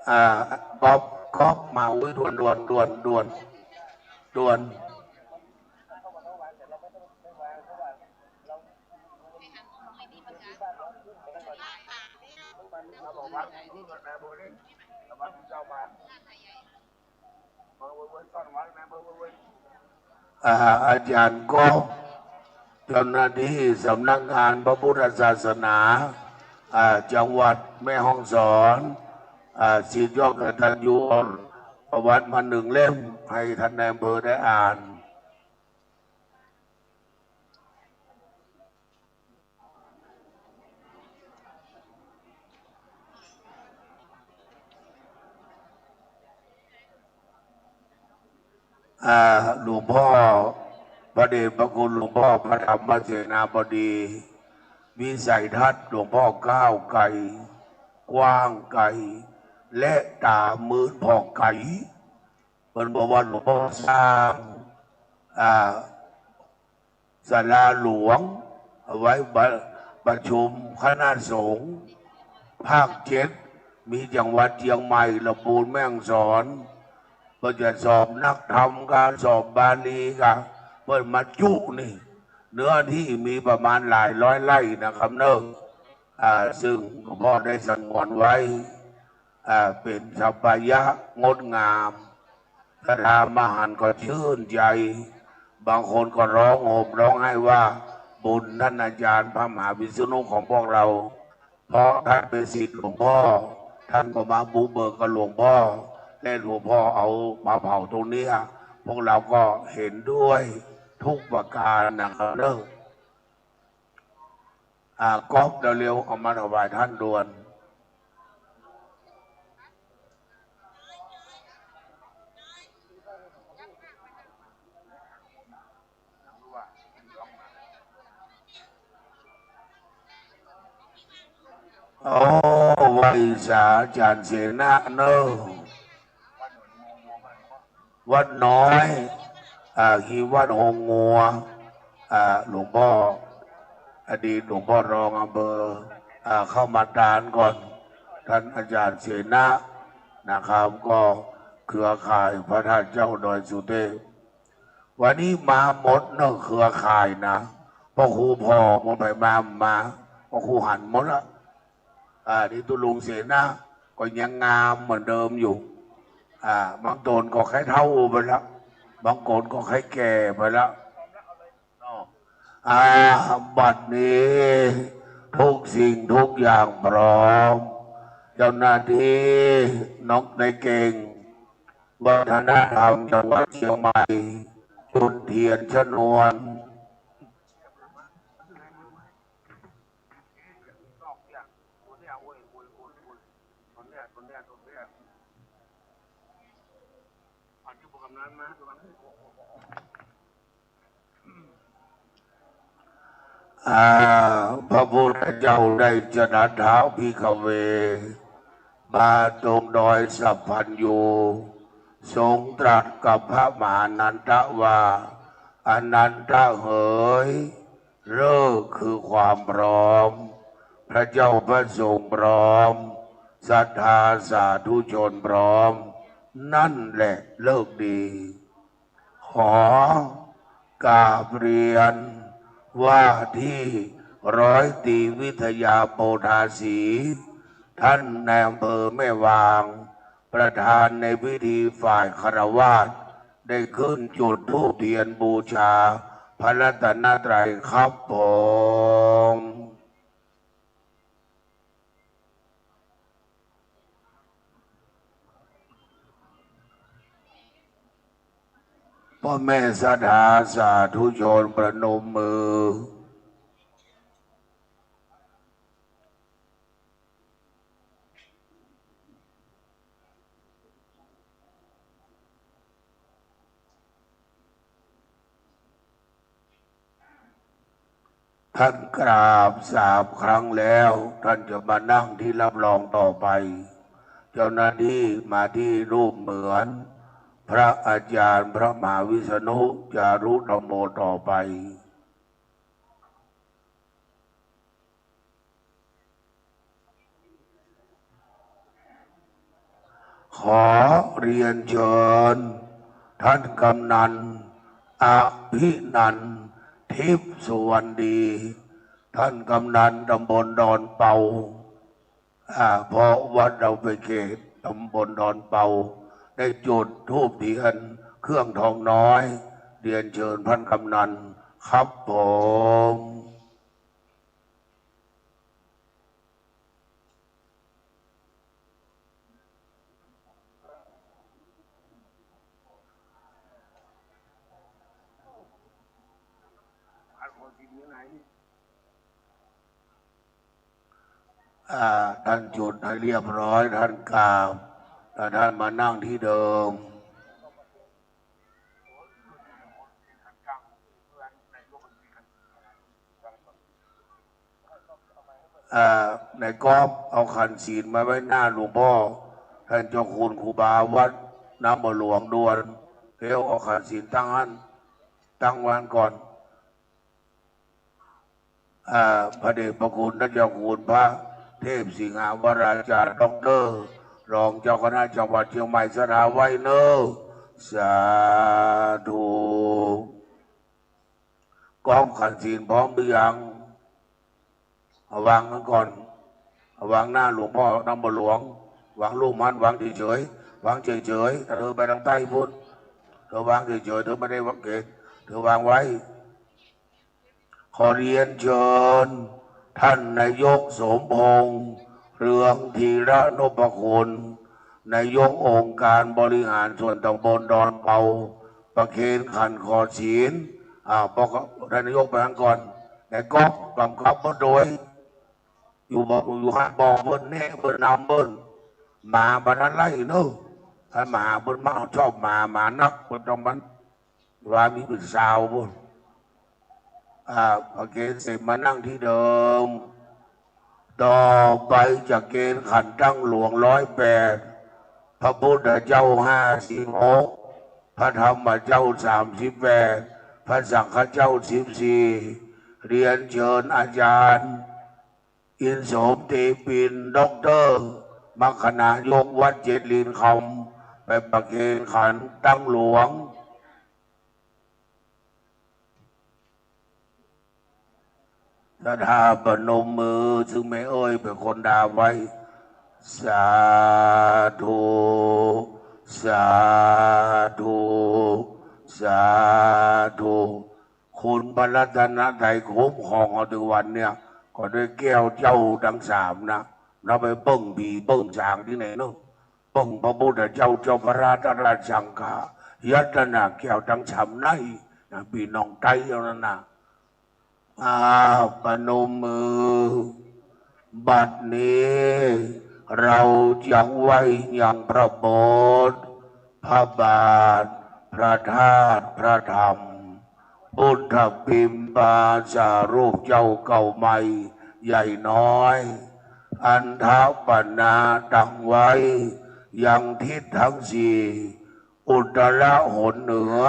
อ่า ก๊อฟ ก๊อฟ มา อุ๊ย ด่วน ด่วน ด่วน ด่วน ด่วน อ่า อาจารย์ก๊อฟ เจ้าหน้าตี้สำนักงานพระพุทธศาสนา อ่า จังหวัดแม่ฮ่องสอน อ่า ศิษย์ยอดกตัญญู ประวัติมาหนึ่งเล่ม หื้อท่านนายอำเภอได้อ่าน อ่า หลวงพ่อ พระเดชพระคุณหลวงพ่อพระธรรมเสนาบดี วิสัยทัศน์หลวงพ่อก้าวไกล กว้างไกล และต๋ามืดผ่องใส เปิ้นบอกว่าหลวงพ่อสร้าง อ่า ศาลาหลวง เอาไว้ประ ประชุมคณะสงฆ์ภาคเจ็ด มีจังหวัดเจียงใหม่ ลำพูน แม่ฮ่องสอน เปิ้นจะสอบนักธรรมกา สอบบาลีกา เปิ้นมาจุนี่ เนื้อที่มีประมาณหลายร้อยไร่นะครับเนาะ อ่า ซึ่งหลวงพ่อได้สงวนไว้ อ่า เป๋นสัปปายะงดงาม ศรัทธามาหันก็ชื่นใจ บางคนก็ร้องห่มร้องไห้ว่าบุญท่านอาจารย์พระมหาวิษณุของพวกเรา เพราะท่านเป็นศิษย์หลวงพ่อ ท่านก็มาบุกเบิกกับหลวงพ่อ และหลวงพ่อเอามาเผาตรงเนี้ย พวกเราก็เห็นด้วยทุกประการนะครับเนาะ อ่า ก๊อฟเร็วๆ เอามาถวายท่านด่วน โอ้ ไหว้สาอาจ๋ารย์เสนาเนาะ วัดน้อย อ่า ที่วัดโฮงงัว อ่า หลวงพ่อ อดีตหลวงพ่อรองอำเภอ อ่า เข้ามาตานก่อน ท่านอาจ๋ารย์เสนานะครับ ก็เครือข่ายพระธาตุเจ้าดอยสุเทพ วันนี้มาหมดเนาะ เครือข่ายนะ พระครูผ่อง บ่ไปมา มา พระครูหันหมดละ อ่า นี่ตุ๊ลุงเสนา ก็ยังงามเหมือนเดิมอยู่ อ่า บางต๋นก็ใค่เฒ่าไปละ บางต๋นก็ใค่แก่ไปละ อ่า บัดนี้ทุกสิ่งทุกอย่างพร้อม เจ้าหน้าที่ น้องนายเก่ง วัฒนธรรมจังหวัดเชียงใหม่ จุดเทียนชนวน อ่า พระพุทธเจ้าได้ตรัสถาม ภิกขเว มาตรงดอยสัพพัญญู ทรงตรัสกับพระมหานันทะว่า อานันทะเหย ฤกษ์คือความพร้อม พระเจ้าพระสงฆ์พร้อม ศรัทธาสาธุชนพร้อม นั่นแหละฤกษ์ดี ขอกราบเรียนว่าที่ร้อยตรีวิทยา โพธาสี ท่านนายอำเภอแม่วาง ประธานในพิธีฝ่ายฆราวาส ได้ขึ้นจุดธูปเทียนบูชาพระรัตนตรัยครับผม พ่อแม่ศรัทธาสาธุชนประนมมือ ท่านกราบสามครั้งแล้ว ท่านจะมานั่งที่รับรองต่อไป เจ้าหน้าที่มาที่รูปเหมือนพระอาจารย์พระมหาวิษณุจารุธัมโมต่อไป ขอเรียนเชิญท่านกำนัน อภินันท์ ทิพย์สุวรรณดี ท่านกำนันตำบลดอนเปา อ่า เพราะวัดเราเป็นเขตตำบลดอนเปา ได้จุดธูปเทียนเครื่องทองน้อย เรียนเชิญท่านกำนันครับผม อ่า ท่านจุดให้เรียบร้อย ท่านกราบ แล้วท่านมานั่งที่เดิม อ่า นายก๊อฟ เอาขันศีลมาไว้หน้าหลวงพ่อ ท่านเจ้าคุณครูบาวัดน้ำบ่อหลวงด่วน เร็ว เอาขันศีลตั้งหั้น ตั้งวางก่อน อ่า พระเดชพระคุณท่านเจ้าคุณพระเทพสิงหาวราจารย์ ด็อกเตอร์ รองเจ้าคณะจังหวัดเชียงใหม่ ศรัทธาไหว้เน้อ สาธุ ก๊อฟขันศีลพร้อมหรือยัง เอาวางกันก่อน เอาวางหน้าหลวงพ่อน้ำบัวหลวง วางรูปมัน วางเฉยๆ วางเฉยๆ เธอไปตางใต้ปู๊น เธอวางเฉยๆ เธอไม่ได้วางเกศ เธอวางไว้ ขอเรียนเชิญท่านนายกสมพงษ์ เรืองธีระนพคุณ นายกองค์การบริหารส่วนตำบลดอนเปา ประเคนขันขอศีล อ่า บอกท่านนายกไปทางก่อน นายก๊อฟ กำกับเปิ้นโดย อยู่บอก อยู่หั้นบอกเปิ้น แนะเปิ้น นำเปิ้น หมาบ่ทันไล่เน้อ ถ้าหมาเปิ้นมาชอบหมา หมานัก เปิ้นต้องมัน ว่ามีเปิ้นซาวปู๊น อ่า ประเคนเสร็จมานั่งที่เดิม ต่อไปจะเกณฑ์ขันตั้งหลวงร้อยแปด พระพุทธเจ้าห้าสิบหก พระธรรมเจ้าสามสิบแปด พระสังฆเจ้าสิบสี่ เรียนเชิญอาจารย์ อินโสม เตปิน ด็อกเตอร์ มัคคณายกวัดเจ็ดลินคำ ไปประเคนขันตั้งหลวง ศรัทธาประนมมือ ซึ่งแม่เอ้ยเป๋นคนดาไว้ สาธุ สาธุ สาธุ คุณพระรัตนตรัยคุ้มครองเอาตึงวันเนี่ย ก็ด้วยแก้วเจ้าตังสามนะ เฮาไปเบิ่งผีเบิ่งสางตี้ไหนเนาะ เบิ่งพระพุทธเจ้า เจ้าพระราชา ราชสังฆา รัตนแก้วตังสามในนะ ปี้น้องไตเฮานั้นนะ อ่า ประนมมือ บัดนี้เราจะไหว้ยังพระโบสถ์ พระบาท พระธาตุ พระธรรม พุทธปิมปาสารูปเจ้าเก่าใหม่ใหญ่น้อย อันถปณะตั้งไว้ยังทิศทั้งสี่ อุตรหนเหนือ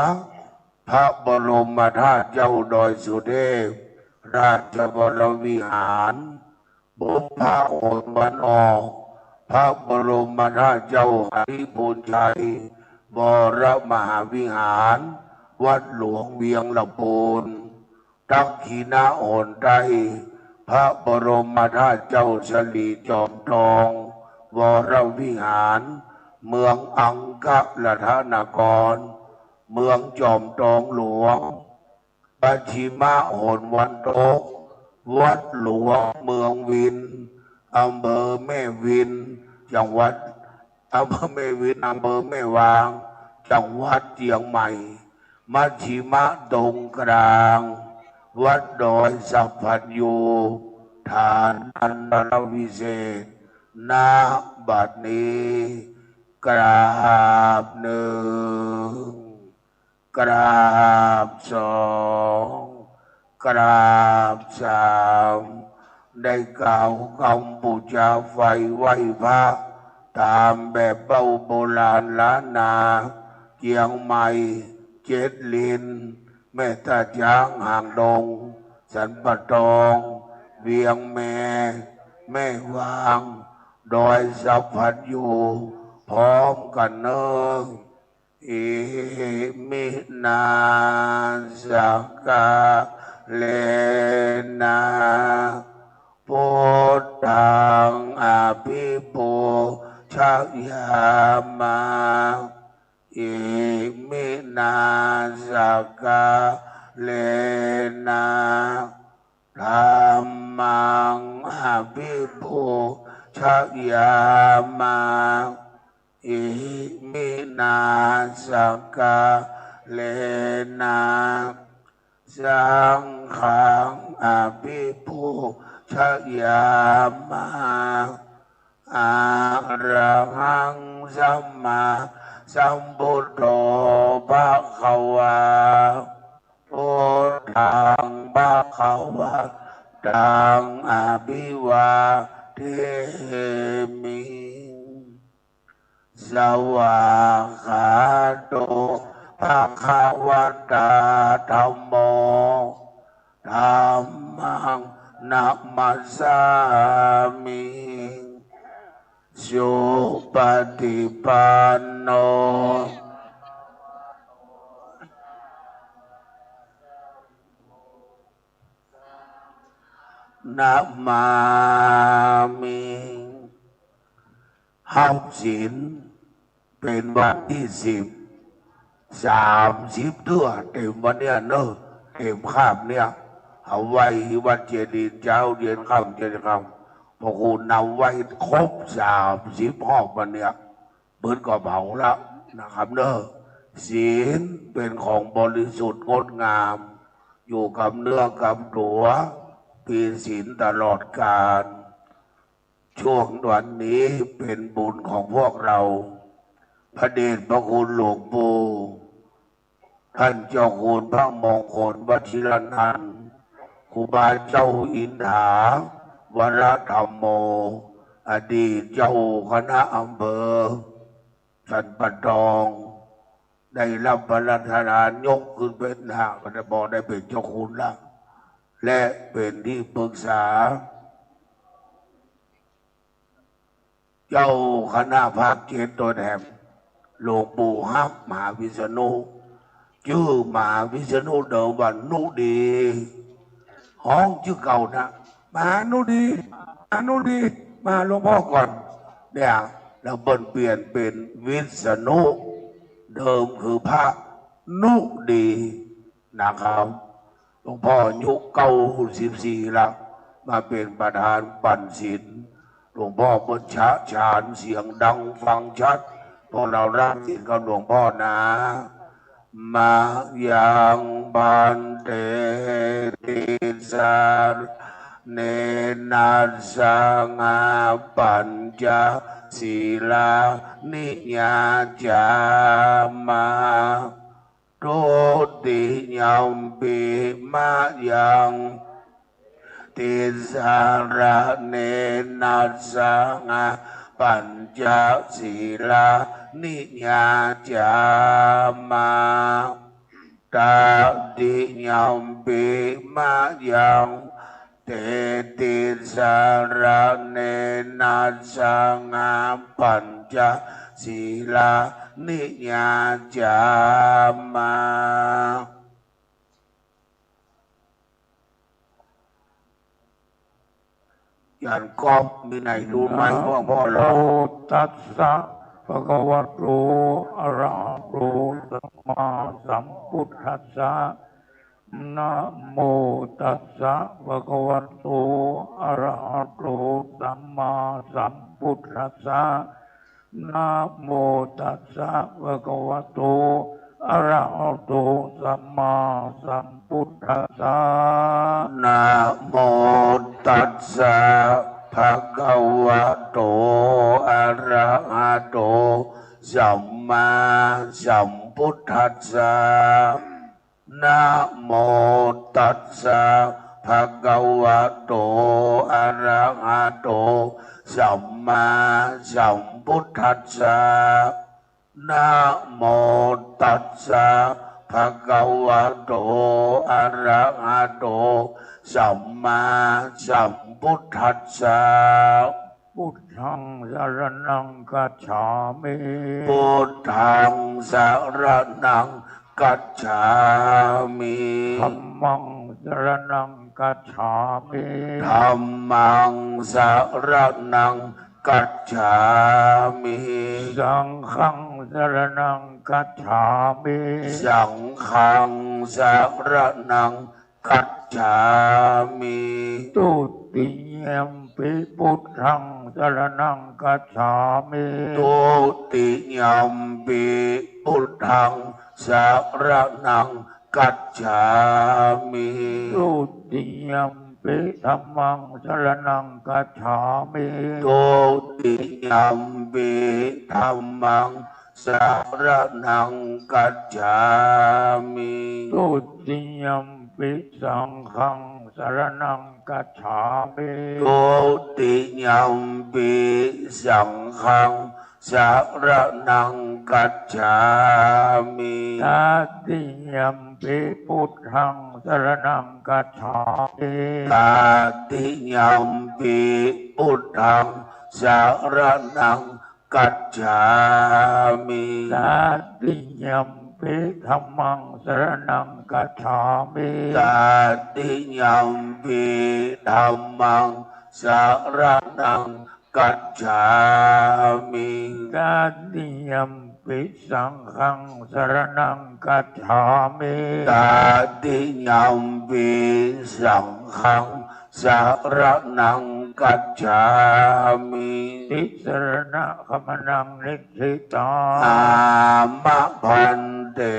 พระบรมธาตุเจ้าดอยสุเทพ ราชวรวิหาร บุพหนตะวันออก พระบรมธาตุเจ้าหริภุญชัย วรมหาวิหาร วัดหลวงเวียงละปูน ทักขิณหนใต้ พระบรมธาตุเจ้าสิริจอมทอง วรวิหาร เมืองอังครัตนคร เมืองจอมทองหลวง มัชชิมหนตะวันตก วัดหลวงเมืองวิน อำเภอแม่วิน จังหวัด อำเภอแม่วิน อำเภอแม่วาง จังหวัดเจียงใหม่ มัชชิมะตรงกลาง วัดดอยสัพพัญญู ฐานันตรวิเศษณบัดนี้ กราบหนึ่ง กราบสอง กราบสาม ได้กล่าวกำปู๋จาไฟไหว้พระ ต๋ามแบบเบ้าโบราณล้านนา เจียงใหม่ เจ็ดลิน แม่ตาจ๊าง หางดง สันป่าตอง เวียงแม แม่วาง ดอยสัพพัญญู พร้อมกั๋นเน้อ อิมินา สักกาเลนะ พุทธัง อภิปูชยามา อิมินา สักกาเลนะ ธัมมัง อภิปูชยามา อิมินา สักกาเลนะ สังฆัง อภิปูชยามา อะระหัง สัมมาสัมพุทโธ ภะคะวา พุทธัง ภะคะวันตัง อะภิวาเทมิ สวากขาโต ภะคะวะตา ธัมโม ธัมมัง นะมัสสามิ สุปะฏิปันโน นะมามิ ฮับศีล เป๋นวันตี้สิบ สามสิบเตื้อ เต็มวันเนี้ยเนาะ เต็มคาบเนี้ย เอาไหว้วัดเจดีย์เจ๊าเย็นค่ำ เจดีย์ค่ำ พระครูนำไหว้ครบสามสิบรอบวันเนี้ย เปิ้นก็เผาละนะครับเนาะ ศีลเป๋นของบริสุทธิ์งดงาม อยู่กับเนื้อกับตั๋ว มีศีลตลอดกาล ช่วงวันนี้เป๋นบุญของพวกเรา พระเดชพระคุณหลวงปู่ ต้านเจ้าคุณพระมงคลวชิรนันท์ ครูบาเจ้าอินถา วรธัมโม อดีตเจ้าคณะอำเภอสันป่าตอง ได้รับพระราชทานยกขึ้นเป๋นหน้า ก็ได้บอกได้เป๋นเจ้าคุณละ และเป๋นตี้ปรึกษา เจ้าคณะภาคเจ็ดโตแถม หลวงปู่ฮักมหาวิษณุ จื้อมหาวิษณุเดิมว่านุดี ฮ้องจื้อเก่านะ มหานุดี มหานุดี มาหลวงพ่อก่อน เนี่ย แล้วเปิ้นเปลี่ยนเป๋นวิษณุ เดิมคือพระนุดี นะครับ หลวงพ่ออายุเก้าสิบสี่ละ มาเป๋นประธานปั๋นศีล หลวงพ่อเปิ้นฉะฉานเสียงดังฟังชัด พวกเรารับศีลกับหลวงพ่อนะ มะยังภันเต ติสสะเนนะสะหะ ปัญจสีลานิยาจามะ ทุติยัมปิ มะยัง ติสสะเนนะสะหะ ปัญจสีลานิยาจามะ ตติยัมปิ มะยัง เต ติสสะเนนะสะหะ ปัญจสีลานิยาจามะ ยันก๊อบมีไหนดูไหม นะ พ่อ พ่อเหรอ โม ตัสสะ ภะคะวะโต อะระหะโต สัมมาสัมพุทธัสสะ นะโมตัสสะ ภะคะวะโต อะระหะโต สัมมาสัมพุทธัสสะ นะโมตัสสะ ภะคะวะโต อะระหะโต สัมมาสัมพุทธัสสะ นะโมตัสสะ ภะคะวะโต อะระหะโต สัมมาสัมพุทธัสสะ นะโมตัสสะ ภะคะวะโต อะระหะโต สัมมาสัมพุทธัสสะ นะโมตัสสะ ภะคะวะโต อะระหะโต สัมมาสัมพุทธัสสะ พุทธัง สะระณัง คัจฉามิ พุทธัง สะระณัง คัจฉามิ ธัมมัง สะระณัง คัจฉามิ ธัมมัง สะระณัง คัจฉามิ สังฆัง สะระณัง คัจฉามิ สังฆัง สะระณัง คัจฉามิ ทุติยัมปิ พุทธัง สะระณัง คัจฉามิ ทุติยัมปิ พุทธัง สะระณัง คัจฉามิ ทุติยัมปิ ธัมมัง สะระณัง คัจฉามิ ทุติยัมปิ ธัมมัง สะระณัง คัจฉามิ ทุติยัมปิ สังฆัง สะระณัง คัจฉามิ ทุติยัมปิ สังฆัง สะระณัง คัจฉามิ ตติยัม Tatiyampi buddhaṃ saraṇaṃ gacchāmi. Tatiyampi buddhaṃ saraṇaṃ gacchāmi. Tatiyampi dhammaṃ saraṇaṃ gacchāmi. Tatiyampi dhammaṃ saraṇaṃ gacchāmi. Tatiyampi saṅghaṃ saraṇaṃ gacchāmi. Tatiyampi saṅghaṃ saraṇaṃ gacchāmi. Tisaraṇagamanaṃ niṭṭhitaṃ. Āma bhante.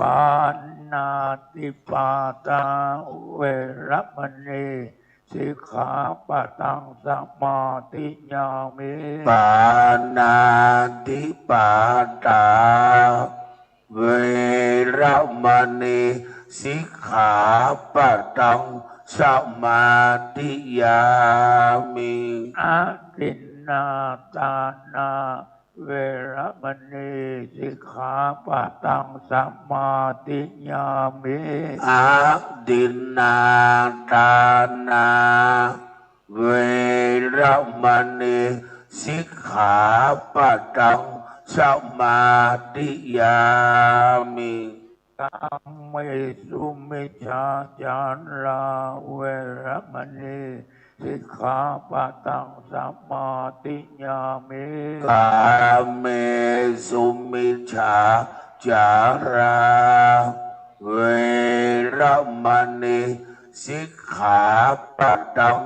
Pāṇātipātā veramaṇī sikkhāpadaṃ samādiyāmi. Pāṇātipātā veramaṇī sikkhāpadaṃ samādiyāmi. Adinnādānā veramaṇī sikkhāpadaṃ samādiyāmi. Adinnādānā veramaṇī sikkhāpadaṃ samādiyāmi. Kāmesu micchācārā veramaṇī sikkhāpadaṃ samādiyāmi. Kāmesu micchācārā veramaṇī sikkhāpadaṃ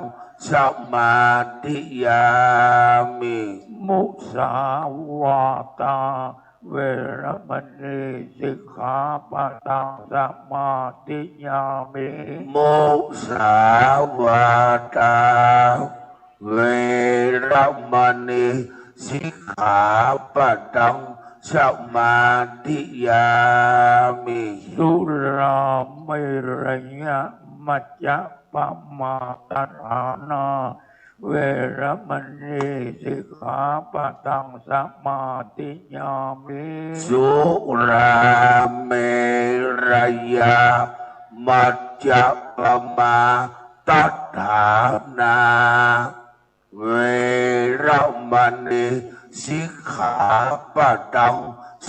samādiyāmi. Musāvādā veramaṇī sikkhāpadaṃ samādiyāmi. Musāvādā veramaṇī sikkhāpadaṃ samādiyāmi. Surāmerayamajjapamādaṭṭhānā veramaṇī sikkhāpadaṃ samādiyāmi. Surāmerayamajjapamādaṭṭhānā veramaṇī sikkhāpadaṃ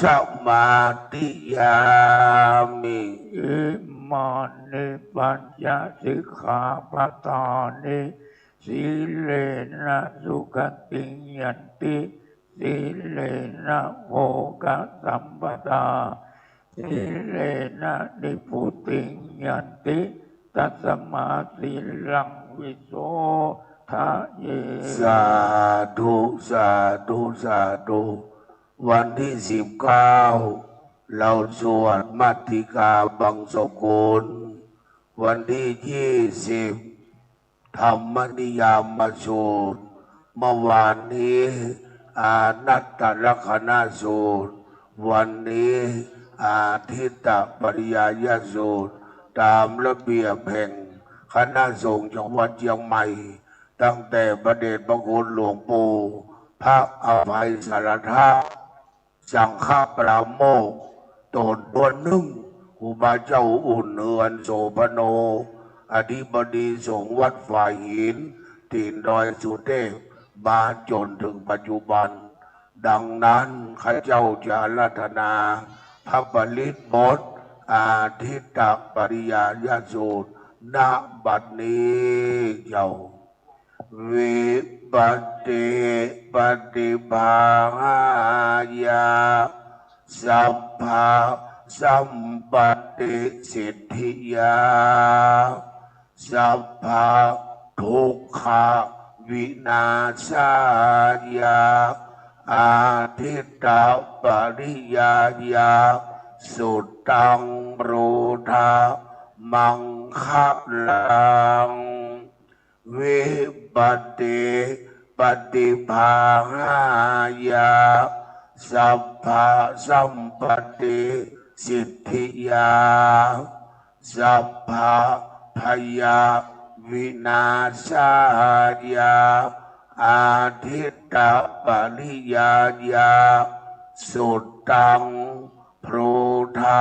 samādiyāmi. Imāni pañca sikkhāpadāni. Sīlena sugatiṃ yanti, sīlena bhogasampadā, sīlena nibbutiṃ yanti, tasmā sīlaṃ visodhaye. สาธุ สาธุ สาธุ วันที่สิบเก้า เราสวดมัทธิกาบังสกุล วันที่ยี่สิบ ธรรมนิยามสูตร เมื่อวานนี้อานัตตลักขณสูตร วันนี้อาทิตตปริยายสูตร ตามระเบียบแห่งคณะสงฆ์จังหวัดเชียงใหม่ ตั้งแต่พระเดชพระคุณหลวงปู่พระอภัยสารถะ สังฆปราโมกข์ ต๋นตั๊วนึ่ง ครูบาเจ้าอุ่น เฮือนโสภโณ อธิบดีสงฆ์วัดฝายหิน ถิ่นดอยสุเทพ มาจ๋นเถิงปัจจุบัน ดังนั้นข้าเจ้าจะอาราธนาพระปริตรบท อาทิตตปริยายสูตร ณ บัดนี้เจ้า Vipattipaṭibāhāya sabbasampattisiddhiyā sabbadukkhavināsāya aṭṭhitapariyyāya suttaṃ brūtha maṅgalaṃ. Vipattipaṭibāhāya sabbasampattisiddhiyā sabbabhayavināsāya aṭṭhitapariyyāya suttaṃ brūtha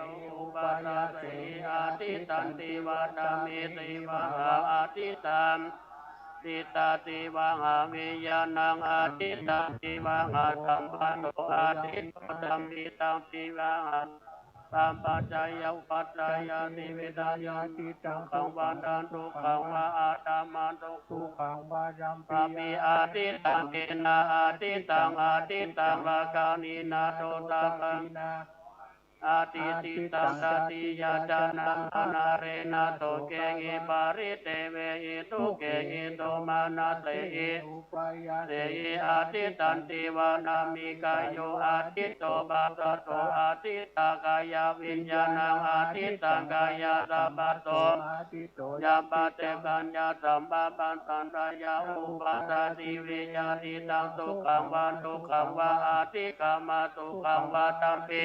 Uddeso upajjhayehi, atītaṃ divatthamitīva, atītaṃ atītadivaṃ aviññāṇaṃ, atītadivaṃ asampato, atīto sampītaṃ divaṃ asampato, apaccayo paccayo nimitto, yannamittaṃ sukhaṃ vā adukkhaṃ vā, asampato sukhaṃ vā, yampi atītaṃ, tena atītaṃ, atītaṃ lāgāni na dosaṃ, Adiṭṭhitaṃ jātiyā janamārena sokehi paridevehi dukkhehi domanassehi sehi adiṭṭhanti vadāmi. Kāyo adiṭṭho passato adiṭṭhā kāyaviññāṇaṃ adiṭṭhaṃ kāyasamphassoṃ yam paṭicchāya sampappaṃ sattā yā uppajjati veditabbaṃ sukhaṃ vā dukkhaṃ vā atikkamma sukhaṃ vā tampi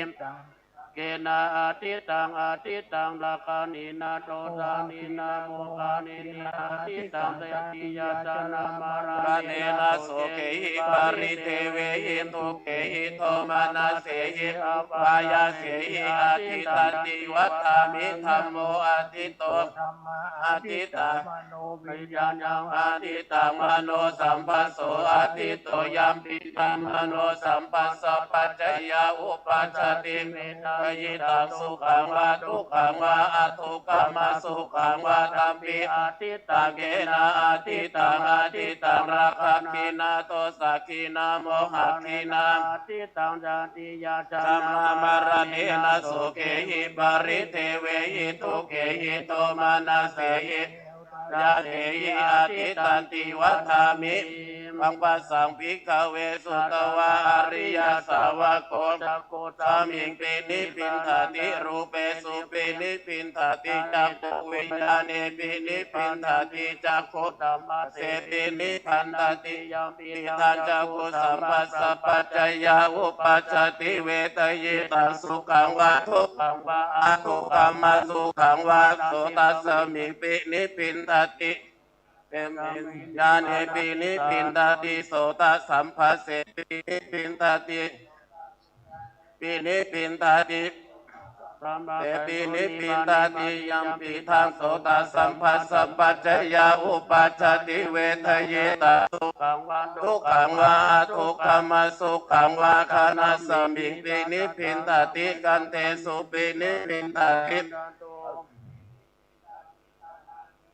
kena adiṭṭhaṃ adiṭṭhaṃ rakkhanena dosālena moggallena adiṭṭhaṃ jātiyā janamāranena sokehi paridevehi dukkhehi domanassehi upayasehi adiṭṭhanti vadāmi. Dhammo adiṭṭho adiṭṭhaṃ viññāṇaṃ adiṭṭhaṃ manosamphasso adiṭṭho yampidaṃ manosamphassapaccayā uppajjati vedayitaṃ sukhaṃ vā dukkhaṃ vā adukkhamasukhaṃ vā tampi adiṭṭhaṃ kena adiṭṭhaṃ adiṭṭhaṃ rakkhaṇena dosagginā mohaggina adiṭṭhaṃ jātiyā janamāranena sokehi paridevehi dukkhehi domanassehi upayasehi adiṭṭhanti vadāmi. Evaṃ passaṃ bhikkhave sutavā ariyasāvako cakkhusmiṃpi nibbindati rūpesupi nibbindati cakkhuviññāṇepi nibbindati cakkhusamphassepi nibbindati yampidaṃ cakkhusamphassapaccayā uppajjati vedayitaṃ sukhaṃ vā dukkhaṃ vā adukkhamasukhaṃ vā sotasmiṃpi nibbindati viññāṇepi nibbindati sotasamphassepi nibbindati pi nibbindati epi nibbindati yampidaṃ sotasamphassapaccayā uppajjati vedayitaṃ sukhaṃ vā dukkhaṃ vā adukkhamasukhaṃ vā ghānasmiṃpi nibbindati gandhesupi nibbindati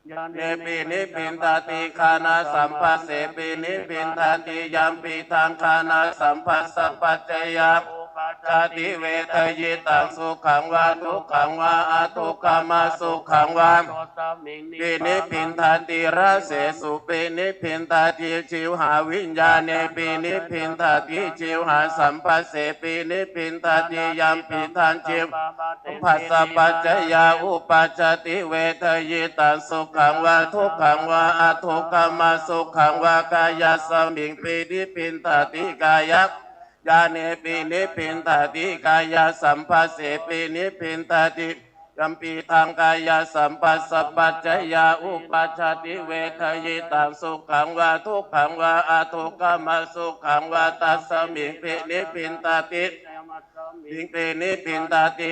pi nibbindati ghānasamphassepi nibbindati yampidaṃ ghānasamphassapaccayā uppajjati vedayitaṃ sukhaṃ vā dukkhaṃ vā adukkhamasukhaṃ vā pi nibbindati rasesupi nibbindati jivhāviññāṇepi nibbindati jivhāsamphassepi nibbindati yampidaṃ jivhā samphassapaccayā uppajjati vedayitaṃ sukhaṃ vā dukkhaṃ vā adukkhamasukhaṃ vā kāyasmiṃpi nibbindati kāyaviññāṇepi nibbindati kāyasamphassepi nibbindati yampidaṃ kāyasamphassapaccayā uppajjati vedayitaṃ sukhaṃ vā dukkhaṃ vā adukkhamasukhaṃ vā tasmiṃpi nibbindati pi nibbindati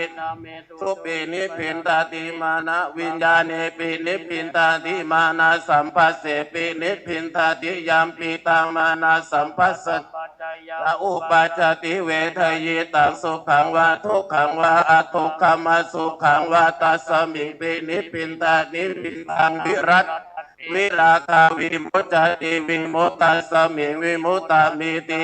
supi nibbindati mānaviññāṇepi nibbindati mānasamphassepi nibbindati yampidaṃ mānasamphassapaccayā uppajjati vedayitaṃ sukhaṃ vā dukkhaṃ vā adukkhamasukhaṃ vā tasmiṃpi nibbindati nibbindaṃ virattati virāgā vimuccati vimuttasmiṃ vimuttamiti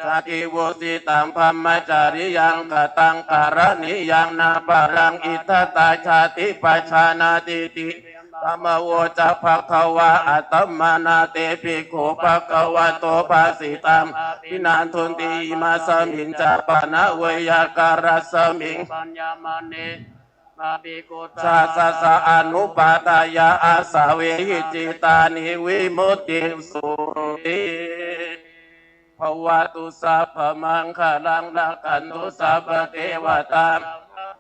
jāti vusitaṃ brahmacariyaṃ kataṃ karaṇīyaṃ nāparaṃ itthatā jāti pajānātīti. Taṃ avoca bhagavā. Attamanā te bhikkhū bhagavato bhāsitaṃ abhinandunti. Imasmiñca pana veyyākarasmiṃ bhaññamāne bhikkhusahassassa anupādāya āsavehi cittāni vimucciṃsūti. Bhavatu sabbamaṅgalaṃ rakkhantu sabbadevatā.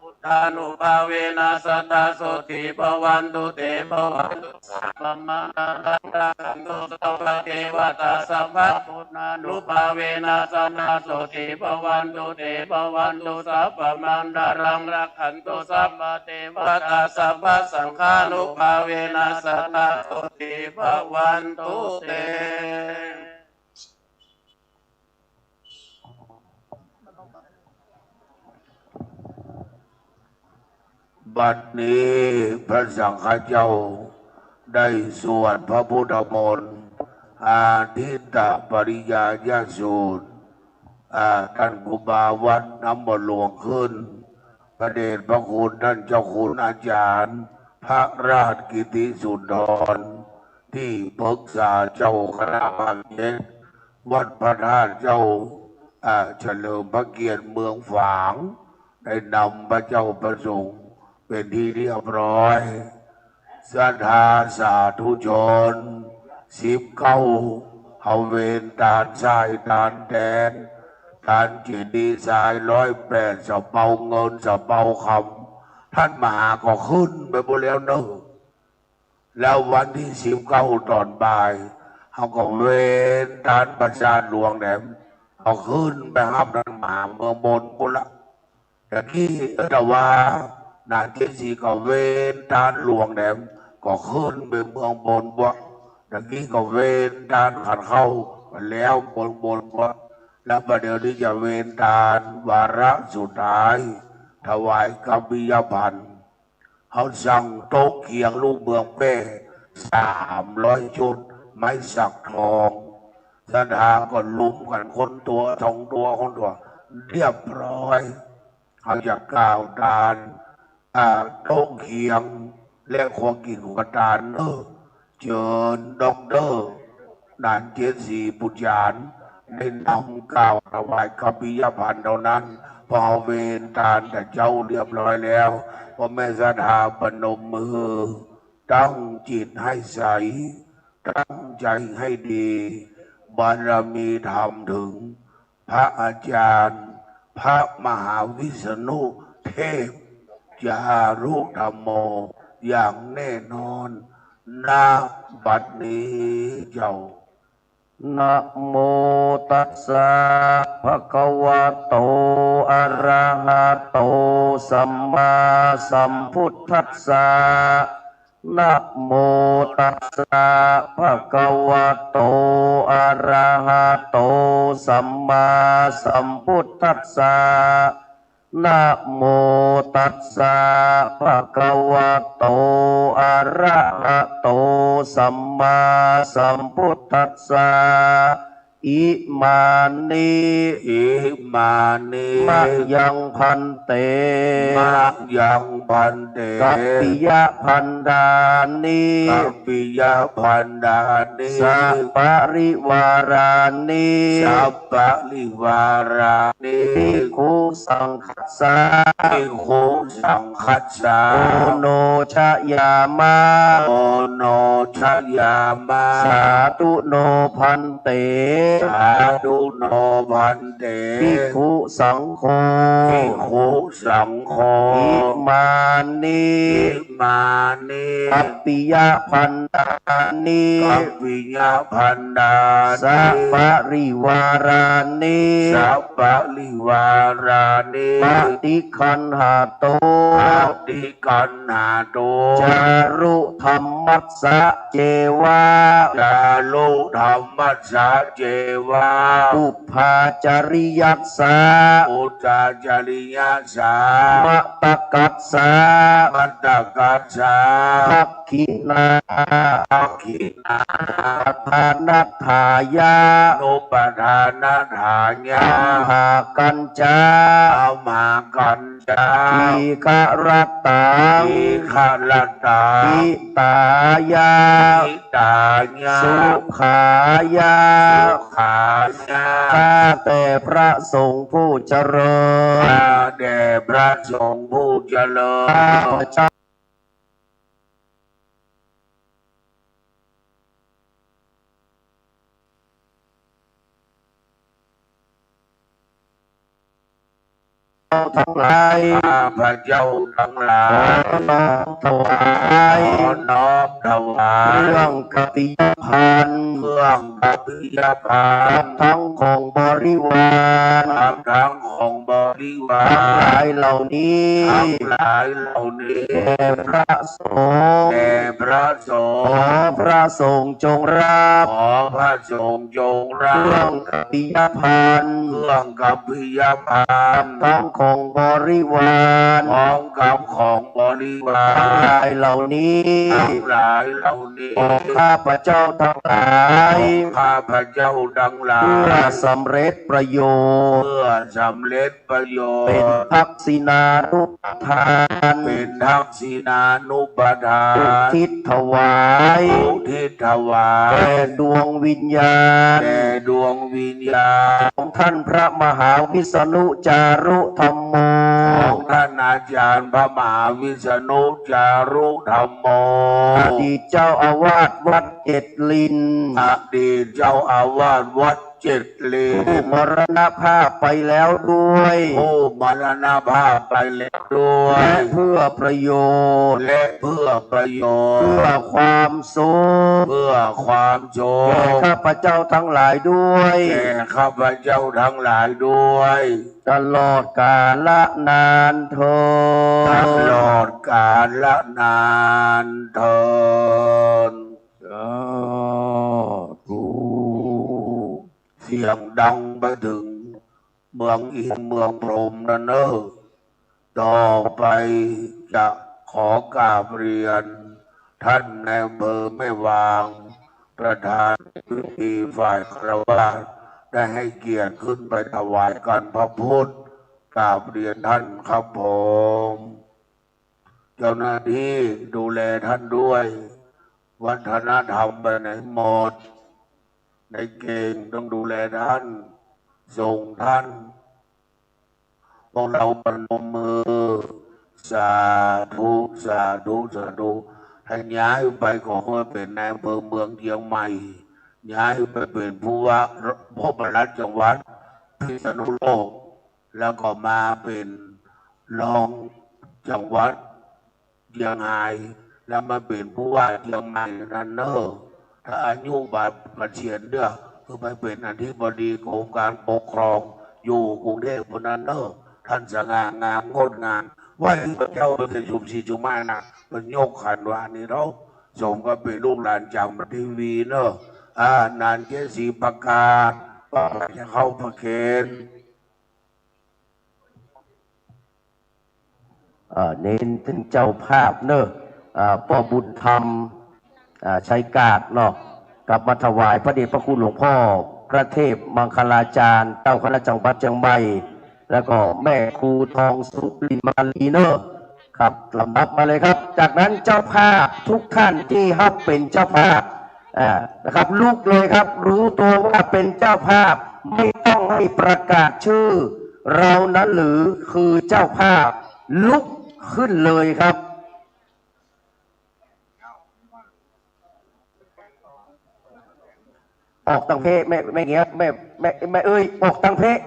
Buddhānubhāvena sadā sotthī bhavantu te. Bhavatu sabbamaṅgalaṃ rakkhantu sabbadevatā. Sabbabuddhānubhāvena sadā sotthī bhavantu te. Bhavatu sabbamaṅgalaṃ rakkhantu sabbadevatā. Sabbasaṅghānubhāvena sadā sotthī bhavantu te. บัดนี้พระสังฆเจ้าได้สวดพระพุทธมนต์ อาทิตตปริยายสูตร อ่า ต้านครูบาวัดน้ำบ่อหลวงขึ้น พระเดชพระคุณต้านเจ้าคุณอาจ๋ารย์ พระราชกิติสุนทร ตี้ปึกษาเจ้าคณะภาคเจ็ด วัดพระธาตุเจ้า อ่า เฉลิมพระเกียรติเมืองฝาง ได้นำพระเจ้าพระสงฆ์เป๋นตี้เรียบร้อย ศรัทธาสาธุชน สิบเก้า เอาเวนตานทรายตานแตน ตานเจดีย์ทรายร้อยแปด สะเปาเงิน สะเปาคำ ต้านมหาก็ขึ้นไปหมดแล้วเนาะ แล้ววันตี้สิบเก้าต๋อนบ่าย เฮาก็เวนตานปราสาทหลวงแหลม ก็ขึ้นไปฮับต้านมหาเมืองบนปู้นละ ตะกี้ เออ แต่ว่าหนานเจ็ดสีก็เวนตานหลวงแหลม ก็ขึ้นไปเมืองบนปู้น ตะกี้ก็เวนตานขันเข้า ก็แล้วเมืองบนปู้น แล้วประเดี๋ยวนี้จะเวนตานวาระสุดท้าย ถวายกัปปิยภัณฑ์ เฮาสั่งโต๊ะเคียงลูกเมืองแป้สามร้อยชุด ไม้สักทอง ศรัทธาก็ลุมกั๋นคนตั๋วสองตั๋ว คนตั๋ว เรียบร้อย เฮาจะกล่าวตาน อ่า โต๊ะเคียง และของกิ๋นของตานเนาะ เจิญด็อกเตอร์ หนานเจ็ดสี ปุจจารย์ ได้นำกล่าวถวายกัปปิยภัณฑ์เต้านั้น พอเฮาเวนตานแต่เจ๊าเรียบร้อยแล้ว พ่อแม่ศรัทธาประนมมือ ตั้งจิตให้ใส ตั้งใจ๋ให้ดี บารมีธรรมถึง พระอาจ๋ารย์ พระมหาวิษณุเทพ จารุธัมโม อย่างแน่นอน ณ บัดนี้เจ้า นะโมตัสสะ ภะคะวะโต อะระหะโต สัมมาสัมพุทธัสสะ นะโมตัสสะ ภะคะวะโต อะระหะโต สัมมาสัมพุทธัสสะ นะโมตัสสะ ภะคะวะโต อะระหะโต สัมมาสัมพุทธัสสะ อิมานิ อิมานิ มะยัง ภันเต มะยัง ภันเต กัปปิยภัณฑานิ กัปปิยภัณฑานิ สัปปะริวารานิ สัปปะริวารานิ ภิกขุสังฆัสสะ ภิกขุสังฆัสสะ โอโนชยามะ โอโนชยามะ สาธุโน ภันเต สาธุโน ภันเต ภิกขุสังโฆ ภิกขุสังโฆ อิมานิ อิมานิ กัปปิยภัณฑานิ กัปปิยภัณฑานิ สัปปะริวารานิ สัปปะริวารานิ ปฏิคันหะโต ปฏิคันหะโต จารุธัมมัสสะเจวะ จารุธัมมัสสะเจวะ ปุพพาจริยัสสะ ปุพพาจริยัสสะ มะตะกัสสะ มะตะกัสสะ ทักขิณา ทักขิณา ปะทานัฏฐายะ นุปะทานัฏฐายะ อัมหากัญจะ อัมหากัญจะ ทีฆะรัตตัง ทีฆะรัตตัง หิตายะ หิตายะ สุขายะ สุขายะ ข้าแต่พระสงฆ์ผู้เจริญ ข้าแต่พระสงฆ์ผู้เจริญ ข้าพเจ้า ทั้งหลาย ข้าพเจ้าทั้งหลาย ขอน้อมถวาย ขอน้อมถวาย เครื่องกัปปิยภัณฑ์ เครื่องกัปปิยภัณฑ์ กับทั้งของบริวาร กับทั้งของบริวาร ทั้งหลายเหล่านี้ ทั้งหลายเหล่านี้ แด่พระสงฆ์ แด่พระสงฆ์ ขอพระสงฆ์จงรับ ขอพระสงฆ์จงรับ เครื่องกัปปิยภัณฑ์ เครื่องกัปปิยภัณฑ์ กับทั้ง ของบริวาร พร้อมกับของบริวาร ทั้งหลายเหล่านี้ ทั้งหลายเหล่านี้ ของข้าพเจ้าทั้งหลาย ของข้าพเจ้าทั้งหลาย เพื่อสำเร็จประโยชน์ เพื่อสำเร็จประโยชน์ เป็นทักษิณานุปทาน เป็นทักษิณานุปทาน อุทิศถวาย อุทิศถวาย แด่ดวงวิญญาณ แด่ดวงวิญญาณ ของท่านพระมหาวิษณุจารุธัมโม ของท่านอาจารย์พระมหาวิษณุจารุธัมโม อดีตเจ้าอาวาสวัดเจ็ดลิน อดีตเจ้าอาวาสวัดเจ็ดลิน ผู้มรณภาพไปแล้วด้วย ผู้มรณภาพไปแล้วด้วย และเพื่อประโยชน์ และเพื่อประโยชน์ เพื่อความสุข เพื่อความสุข แก่ข้าพเจ้าทั้งหลายด้วย แก่ข้าพเจ้าทั้งหลายด้วย ตลอดกาลนานเทอญ ตลอดกาลนานเทอญ สาธุ เสียงดังไปถึงเมืองอินทร์เมืองพรหมนะเน่อ ต่อไปจะขอกราบเรียนท่านนายอำเภอแม่วาง ประธานพิธีฝ่ายฆราวาส ได้ให้เกียรติขึ้นไปถวายการพระพุทธ กราบเรียนท่านครับผม เจ้าหน้าที่ดูแลท่านด้วย วัฒนธรรมไปไหนหมด นายเก่งต้องดูแลท่าน ส่งท่าน พวกเราประนมมือ สาธุ สาธุ สาธุ ให้ย้ายไป ขอให้เป็นนายอำเภอเมืองเจียงใหม่ ย้ายไปเป็นผู้ว่า พบรัฐจังหวัดพิษณุโลก แล้วก็มาเป็นรองจังหวัดเจียงไฮ้ แล้วมาเป็นผู้ว่าเจียงใหม่นั้นเน่อ ถ้าอายุบาดเกษียณเด้อ คือไปเป็นอธิบดีกรมการปกครอง อยู่กรุงเทพฯพุ้นนั้นเน่อ ท่านสง่างามงดงาม ไหว้พระเจ้าไปเป็นสุมศรีสุมมานะ มันยกขันวานี้เนาะ สมกับเป็นลูกหลานจากมาทีวีเน่อ อ่า นานเจสีประกาศ ว่าจะเข้าประเคน อ่า เน้นถึงเจ้าภาพเนอะ อ่า ป้อบุญธรรม อ่า ชัยกาดเนาะ กลับมาถวายพระเดชพระคุณหลวงพ่อพระเทพมังคลาจารย์ เจ้าคณะจังหวัดเชียงใหม่ แล้วก็แม่ครูทองสุข ลินมาลีเนอะ ครับ ลำดับมาเลยครับ จากนั้นเจ้าภาพทุกท่านที่ฮับเป๋นเจ้าภาพ อ่า นะครับ ลุกเลยครับ รู้ตัวว่าเป็นเจ้าภาพ ไม่ต้องให้ประกาศชื่อ เรานั้นหรือคือเจ้าภาพ ลุกขึ้นเลยครับ ออกตังเพะ แม่ แม่เงี้ย แม่ แม่ แม่เอ้ย ออกตังเพะ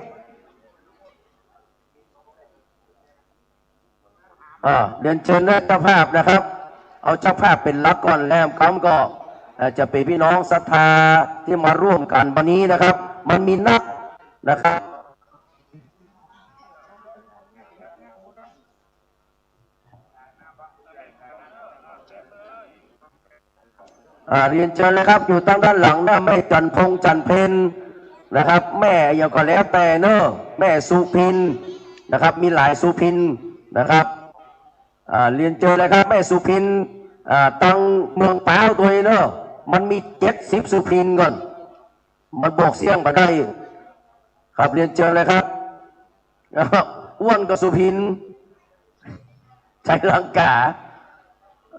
อ่า เรียนเชิญนะเจ้าภาพนะครับ เอาเจ้าภาพเป๋นหลักก่อน แล้วกำก็ อ่า จะเป๋นพี่น้องศรัทธาที่มาร่วมกันวันนี้นะครับ มันมีนักนะครับ อ่า เรียนเชิญเลยครับ อยู่ตางด้านหลังนะ แม่จันทร์พงษ์จันทร์เพ็ญนะครับ แม่อะหยังก็แล้วแต่เนอะ แม่สุพินนะครับ มีหลายสุพินนะครับ อ่า เรียนเชิญเลยครับ แม่สุพิน อ่า ตางเมืองป๊าวตวยเนอะ มันมีเจ็ดสิบสุพินก่อน มันบอกเสี้ยงบ่ได้ ครับ เรียนเชิญเลยครับ อ้วนก็สุพิน ชัยลังกา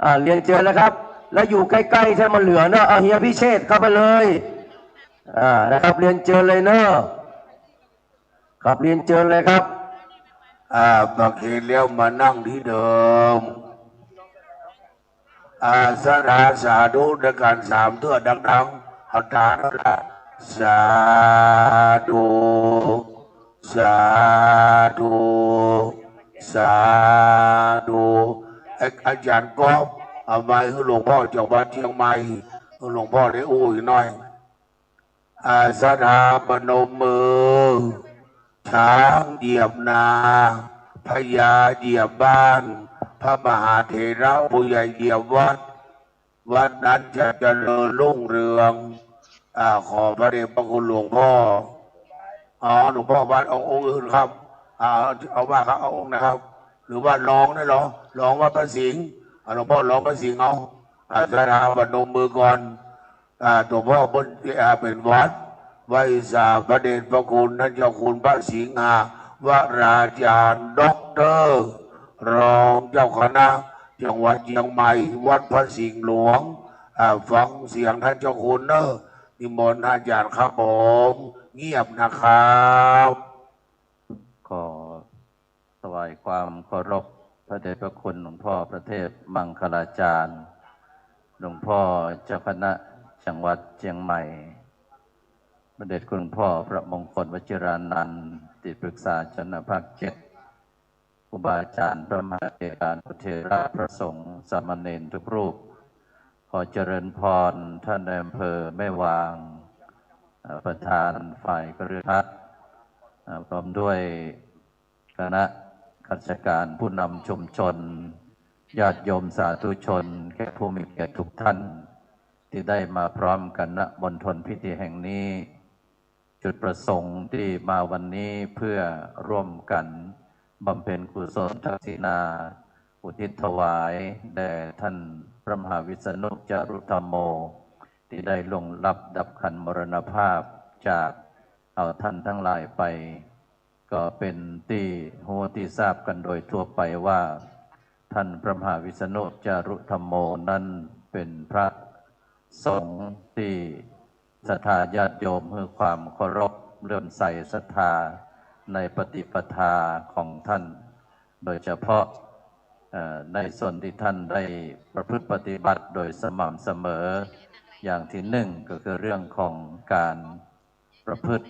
อ่า เรียนเชิญเลยครับ แล้วอยู่ใกล้ๆ ถ้ามันเหลือเนอะ เอาเฮียพิเชษเข้าไปเลย อ่า นะครับ เรียนเชิญเลยเนอะ ครับ เรียนเชิญเลยครับ อ่า ประเคนแล้วมานั่งตี้เดิม อ่า ศรัทธาสาธุด้วยกันสามเทื่อดังๆ เอาตา สาธุ สาธุ สาธุ ไอ้อาจารย์ก๊อฟ เอาไมค์หื้อหลวงพ่อจากวัดเชียงใหม่ หื้อหลวงพ่อได้อู้อีกหน่อย อ่า ศรัทธาประนมมือ ช้างเหยียบนา พญาเหยียบบ้าน พระมหาเถระผู้ใหญ่เหยียบวัด วัดนั้นจะเจริญรุ่งเรือง อ่า ขอพระเดชพระคุณหลวงพ่อ อ๋อ หลวงพ่อวัด เอาองค์อื่นครับ อ่า เอาว่าครับ เอาองค์นะครับ หรือว่ารองนะ รอง รองวัดพระสิงห์ อ่า หลวงพ่อรองพระสิงห์ เอา อ่า ศรัทธาพนมมือก่อน อ่า หลวงพ่อเปิ้น อ่า เป๋นวัด ไหว้สาพระเดชพระคุณท่านเจ้าคุณพระสิงหาวราจารย์ ด็อกเตอร์ รองเจ้าคณะจังหวัดเชียงใหม่ วัดพระสิงห์หลวง อ่า ฟังเสียงท่านเจ้าคุณเนอะ นิมนต์อาจารย์ครับผม เงียบนะครับ ขอถวายความเคารพพระเดชพระคุณหลวงพ่อพระเทพมังคลาจารย์ หลวงพ่อเจ้าคณะจังหวัดเชียงใหม่ พระเดชคุณหลวงพ่อพระมงคลวชิรานันท์ ที่ปรึกษาเจ้าคณะภาคเจ็ด ครูบาอาจารย์ พระมหาเถรานุเถระ พระสงฆ์สามเณรทุกรูป ขอเจริญพรท่านนายอำเภอแม่วาง เอ่อ ประธานฝ่ายคฤหัสถ์ เอ่อ พร้อมด้วยคณะข้าราชการ ผู้นำชุมชน ญาติโยมสาธุชน แขกผู้มีเกียรติทุกท่าน ที่ได้มาพร้อมกัน ณ มณฑลพิธีแห่งนี้ จุดประสงค์ที่มาวันนี้เพื่อร่วมกันบำเพ็ญกุศลทักษิณา อุทิศถวายแด่ท่านพระมหาวิษณุจารุธัมโม ที่ได้ล่วงลับดับขันธ์มรณภาพจากเอาท่านทั้งหลายไป ก็เป็นตี้ฮู้ตี้ทราบกันโดยทั่วไปว่า ท่านพระมหาวิษณุจารุธัมโมนั้นเป็นพระสงฆ์ที่ศรัทธาญาติโยมหื้อความเคารพเลื่อมใสศรัทธาในปฏิปทาของท่าน โดยเฉพาะ เอ่อ ในส่วนที่ท่านได้ประพฤติปฏิบัติโดยสม่ำเสมอ อย่างที่หนึ่งก็คือเรื่องของการประพฤติ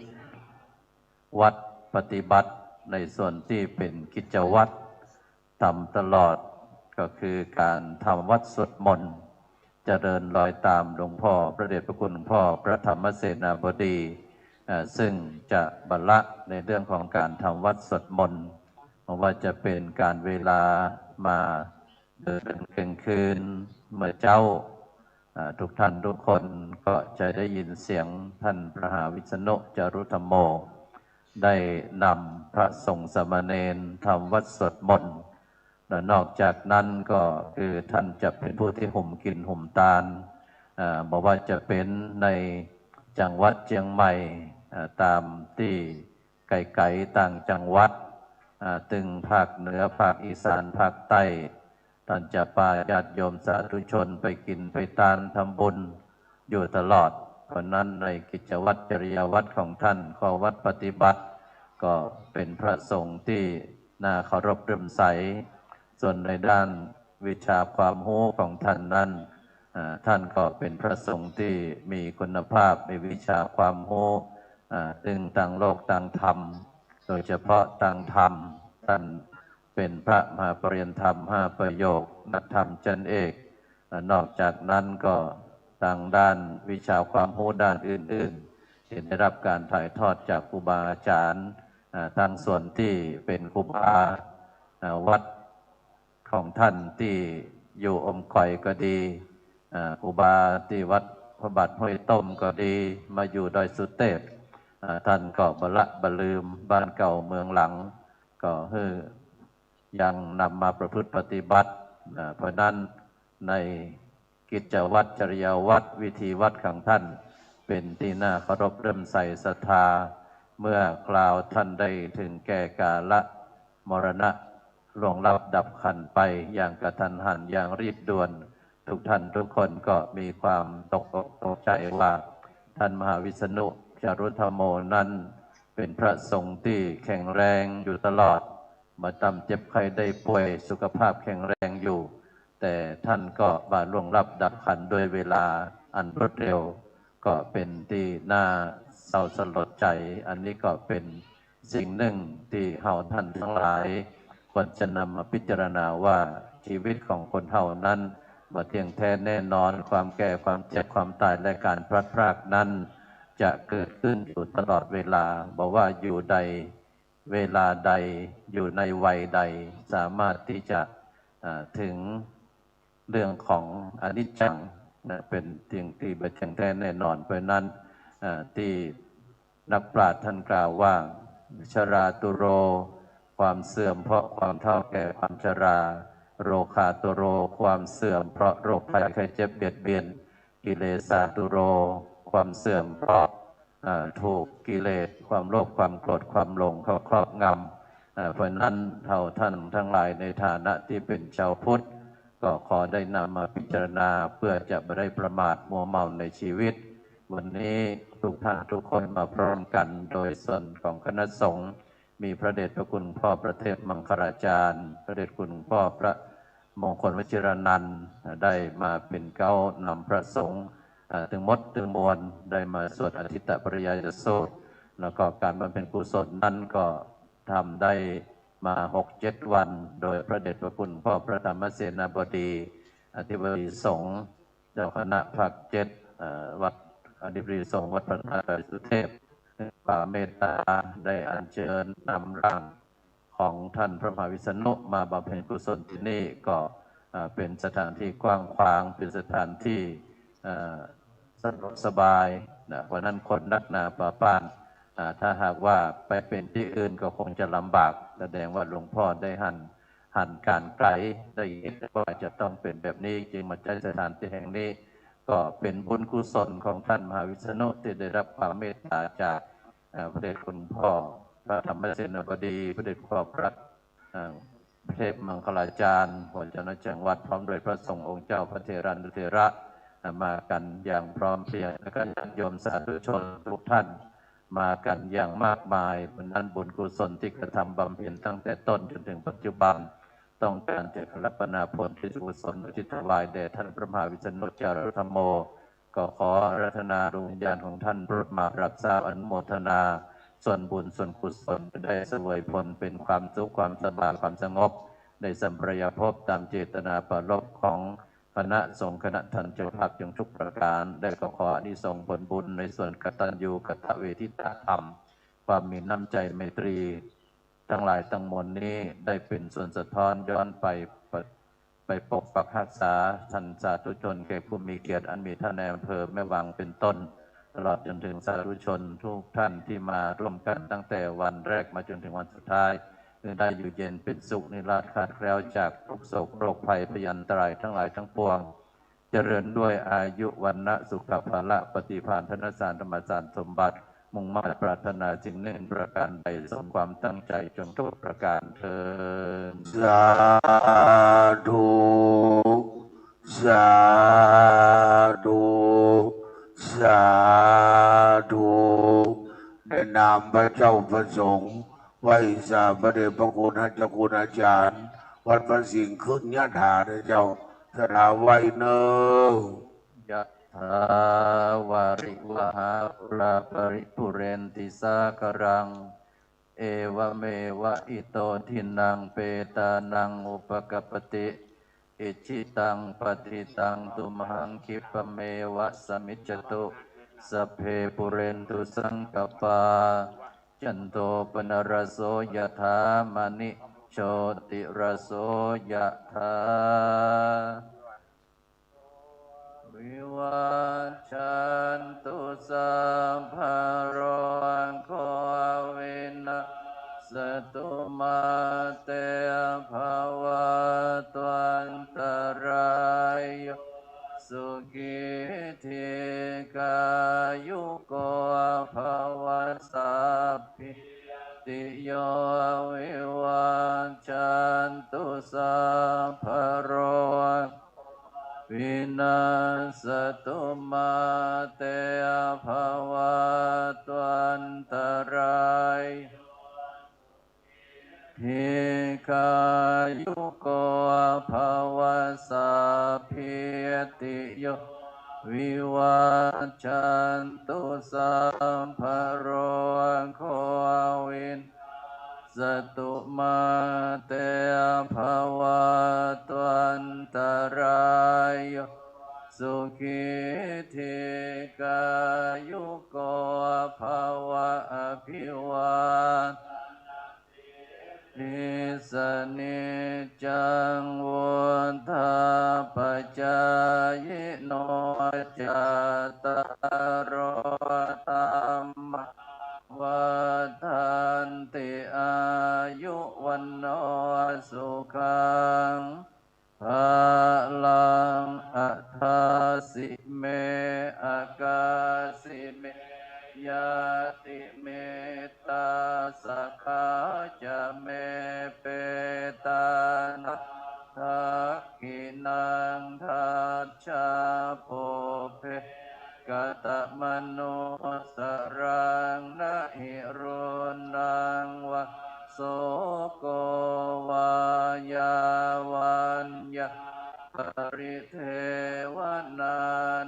วัตรปฏิบัติในส่วนที่เป็นกิจวัตรทำตลอด ก็คือการทำวัตรสวดมนต์ เจริญรอยตามหลวงพ่อพระเดชพระคุณหลวงพ่อพระธรรมเสนาบดี เอ่อ ซึ่งจะบัลละในเรื่องของการทำวัตรสวดมนต์ ไม่ว่าจะเป็นการเวลามา เดินเป็นเที่ยงคืน เมื่อเจ๊า อ่า ทุกท่านทุกคนก็จะได้ยินเสียงท่านพระมหาวิษณุจารุธัมโม ได้นำพระสงฆ์สามเณรทำวัตรสวดมนต์ และนอกจากนั้นก็คือท่านจะเป็นผู้ที่หุมกิ๋นหุมตาน อ่า บ่ว่าจะเป็นในจังหวัดเจียงใหม่ อ่า ตามตี้ ไก๋ๆ ต่างจังหวัด อ่า ตึงภาคเหนือ ภาคอีสาน ภาคใต้ ต้านจะปาญาติโยมสาธุชนไปกิ๋นไปตานทำบุญอยู่ตลอด เพราะนั้นในกิจวัตรจริยาวัตรของท่าน ข้อวัตรปฏิบัติ ก็เป็นพระสงฆ์ตี้น่าเคารพเลื่อมใส ส่วนในด้านวิชาความฮู้ของท่านนั้น อ่า ท่านก็เป็นพระสงฆ์ตี้มีคุณภาพ มีวิชาความฮู้ อ่า ตึงตางโลกตางธรรม โดยเฉพาะตางธรรม ท่านเป็นพระมหาปริญญาธรรมห้าประโยค นักธรรมชั้นเอก อ่า นอกจากนั้นก็ตางด้านวิชาความฮู้ด้านอื่นๆ ที่ได้รับการถ่ายทอดจากครูบาอาจารย์ อ่า ตางส่วนตี้เป็นครูบา อ่า วัด ของท่านตี้อยู่อมก๋อยก็ดี อ่า ครูบาตี้วัดพระบาทห้วยต้มก็ดี มาอยู่ดอยสุเตพ อ่า ท่านก็บ่ละบ่ลืมบ้านเก่าเมืองหลัง ก็หื้อยังนำมาประพฤติปฏิบัติ อ่า เพราะนั้นในกิจวัตรจริยาวัตรวิธีวัตรของท่าน เป็นตี้น่าเคารพเลื่อมใสศรัทธา เมื่อคราวท่านได้ถึงแก่กาลมรณะ ล่วงลับดับขันธ์ไปอย่างกะทันหัน อย่างรีบด่วน ทุกท่านทุกคนก็มีความตกอกตกใจว่า ท่านมหาวิษณุจารุธัมโมนั้น เป็นพระสงฆ์ตี้แข็งแรงอยู่ตลอด บ่ต้ำเจ็บไข้ได้ป่วย สุขภาพแข็งแรงอยู่ แต่ท่านก็มาล่วงลับดับขันธ์ด้วยเวลาอันรวดเร็ว ก็เป็นตี้น่าเศร้าสลดใจ อันนี้ก็เป็นสิ่งหนึ่งตี้เฮาท่านทั้งหลายควรจะนำมาพิจารณาว่า ชีวิตของคนเฮานั้นบ่เที่ยงแท้แน่นอน ความแก่ ความเจ็บ ความตาย และการพลัดพรากนั้น จะเกิดขึ้นอยู่ตลอดเวลา บ่ว่าอยู่ใด เวลาใด อยู่ในวัยใด สามารถตี้จะ อ่า ถึง เรื่องของอนิจจังนะ เป็นสิ่งตี้บ่เที่ยงแท้แน่นอน เพราะนั้น อ่า ตี้นักปราชญ์ท่านกล่าวว่า ชราตุโร ความเสื่อมเพราะความเฒ่าแก่ความชรา โรคาตุโร ความเสื่อมเพราะโรคภัยไข้เจ็บเบียดเบียน กิเลสาตุโร ความเสื่อมเพราะ อ่า ถูกกิเลส ความโลภ ความโกรธ ความหลงเข้าครอบงำ อ่า เพราะฉะนั้นเฮาท่านทั้งหลายในฐานะที่เป็นชาวพุทธ ก็ขอได้นำมาพิจารณาเพื่อจะบ่ได้ประมาทมัวเมาในชีวิต วันนี้ทุกท่านทุกคนมาพร้อมกันโดยส่วนของคณะสงฆ์ มีพระเดชพระคุณพ่อพระเทพมังคลาจารย์ พระเดชคุณพ่อพระมงคลวชิรานันท์ ได้มาเป๋นเก๊านำพระสงฆ์ อ่า ตึงหมดตึงมวล ได้มาสวดอทิตตปริยายสูตร แล้วก็การบำเพ็ญกุศลนั้นก็ทำได้มาหกเจ็ดวัน โดยพระเดชพระคุณพ่อพระธรรมเสนาบดี อธิบดีสงฆ์ เจ้าคณะภาคเจ็ด เอ่อ วัด อธิบดีสงฆ์วัดพระธาตุดอยสุเทพ ความเมตตาได้อัญเชิญนำร่างของท่านพระมหาวิษณุมาบำเพ็ญกุศลที่นี่ ก็ อ่า เป็นสถานที่กว้างขวาง เป็นสถานที่ เอ่อ สะดวกสบายนะ เพราะฉะนั้นคนนักหนาปาป้าน อ่า ถ้าหากว่าไปเป๋นที่อื่นก็คงจะลำบาก แสดงว่าหลวงพ่อได้หัน หันก๋านไกล ได้เห็นว่าจะต้องเป๋นแบบนี้ จึงมาใจ๊สถานที่แห่งนี้ ก็เป๋นบุญกุศลของท่านมหาวิษณุที่ได้รับความเมตตาจาก เอ่อ พระเดชคุณพ่อพระธรรมเสนาบดี พระเดชคุณพ่อพระ เอ่อ เทพมังคลาจารย์ หัวหน้าจังหวัด พร้อมด้วยพระสงฆ์องค์เจ้า พระเถรานุเถระ มากั๋นอย่างพร้อมเพรียง แล้วก็ญาติโยมสาธุชนทุกท่าน มากั๋นอย่างมากมาย เพราะฉะนั้นบุญกุศลที่กระทำบำเพ็ญตั้งแต่ต้นจนถึงปัจจุบัน ต้องการจะอาราธนาผลที่กุศลอุทิศถวายแด่ท่านพระมหาวิษณุจารุธรรมโม ก็ขออาราธนาดวงวิญญาณของท่านโปรดมารับทราบอนุโมทนา ส่วนบุญส่วนกุศลจะได้เสวยผลเป๋นความสุขความสบายความสงบ ได้สัมปรายภพตามเจตนาปรารภของคณะสงฆ์คณะท่านเจ้าภาพจงทุกประการ และก็ขออานิสงส์ผลบุญในส่วนกตัญญูกตเวทิตาธรรม ความมีน้ำใจไมตรี ทั้งหลายทั้งมวลนี้ได้เป๋นส่วนสะท้อนย้อนไปปะ ไปปกปักรักษาท่านสาธุชนแขกผู้มีเกียรติ อันมีท่านนายอำเภอแม่วางเป๋นต้น ตลอดจนถึงสาธุชนทุกท่านที่มาร่วมกั๋นตั้งแต่วันแรกมาจนถึงวันสุดท้าย คือได้อยู่เย็นเป๋นสุข นิราศคลาดแคล้วจากทุกข์โศกโรคภัยพยันตรายทั้งหลายทั้งปวง เจริญด้วยอายุ วรรณะ สุขะ พละ ปฏิภาณ ธนสาร ธรรมสาร สมบัติ มุ่งมาดปรารถนาสิ่งหนึ่งประการใด สมความตั้งใจจงทุกประการเทอญ สาธุ สาธุ สาธุ ในนามพระเจ้าพระสงฆ์ ไหว้สาพระเดชพระคุณท่านเจ้าคุณอาจารย์ วัดพระสิงห์ขึ้นยะถานะเจ้า สถาไหว้เนอ ยะถาวาริวหาปูราปริปูเรนติสาคารัง เอวะเมวะอิโตทินังเปตานังอุปกัปปติ อิจฉิตังปัตถิตังตุมหังคิปะเมวะสะมิจจตุ สัพเพปูเรนตุสังกัปปา จันโทปนรสโสยะถา มะณิ โชติรสโสยะถา วิวัชชันตุสัพพะโรโควินัสสะตุมาเตภะวัตวันตะราโย สุขีทีฆายุโกภะวะ สัพพิติโยวิวัชชันตุสัพพะโรโควินัสสะตุมาเตภะวัตวันตะราโย ทีฆายุโกภะวะ สัพพิติโยวิวัชชันตุสัพพะโรโควินัสสะตุมาเตภะวัตวันตะราโย สุขีทีฆายุโกภะวะ อะภิวาทะนะ สีลิสสะนิจจัง วุฑฒาปะจายิโน จัตตาโรธัมมา วัฑฒันติ อายุวั sukhaṃ balaṃ. Adāsi me akāsi me ñātimittā sakhā ca me petānaṃ dakkhiṇaṃ dajjā pubbe katamanussaraṃ. Na hi ruṇṇaṃ vā soko vā yā vaññā paridevanā,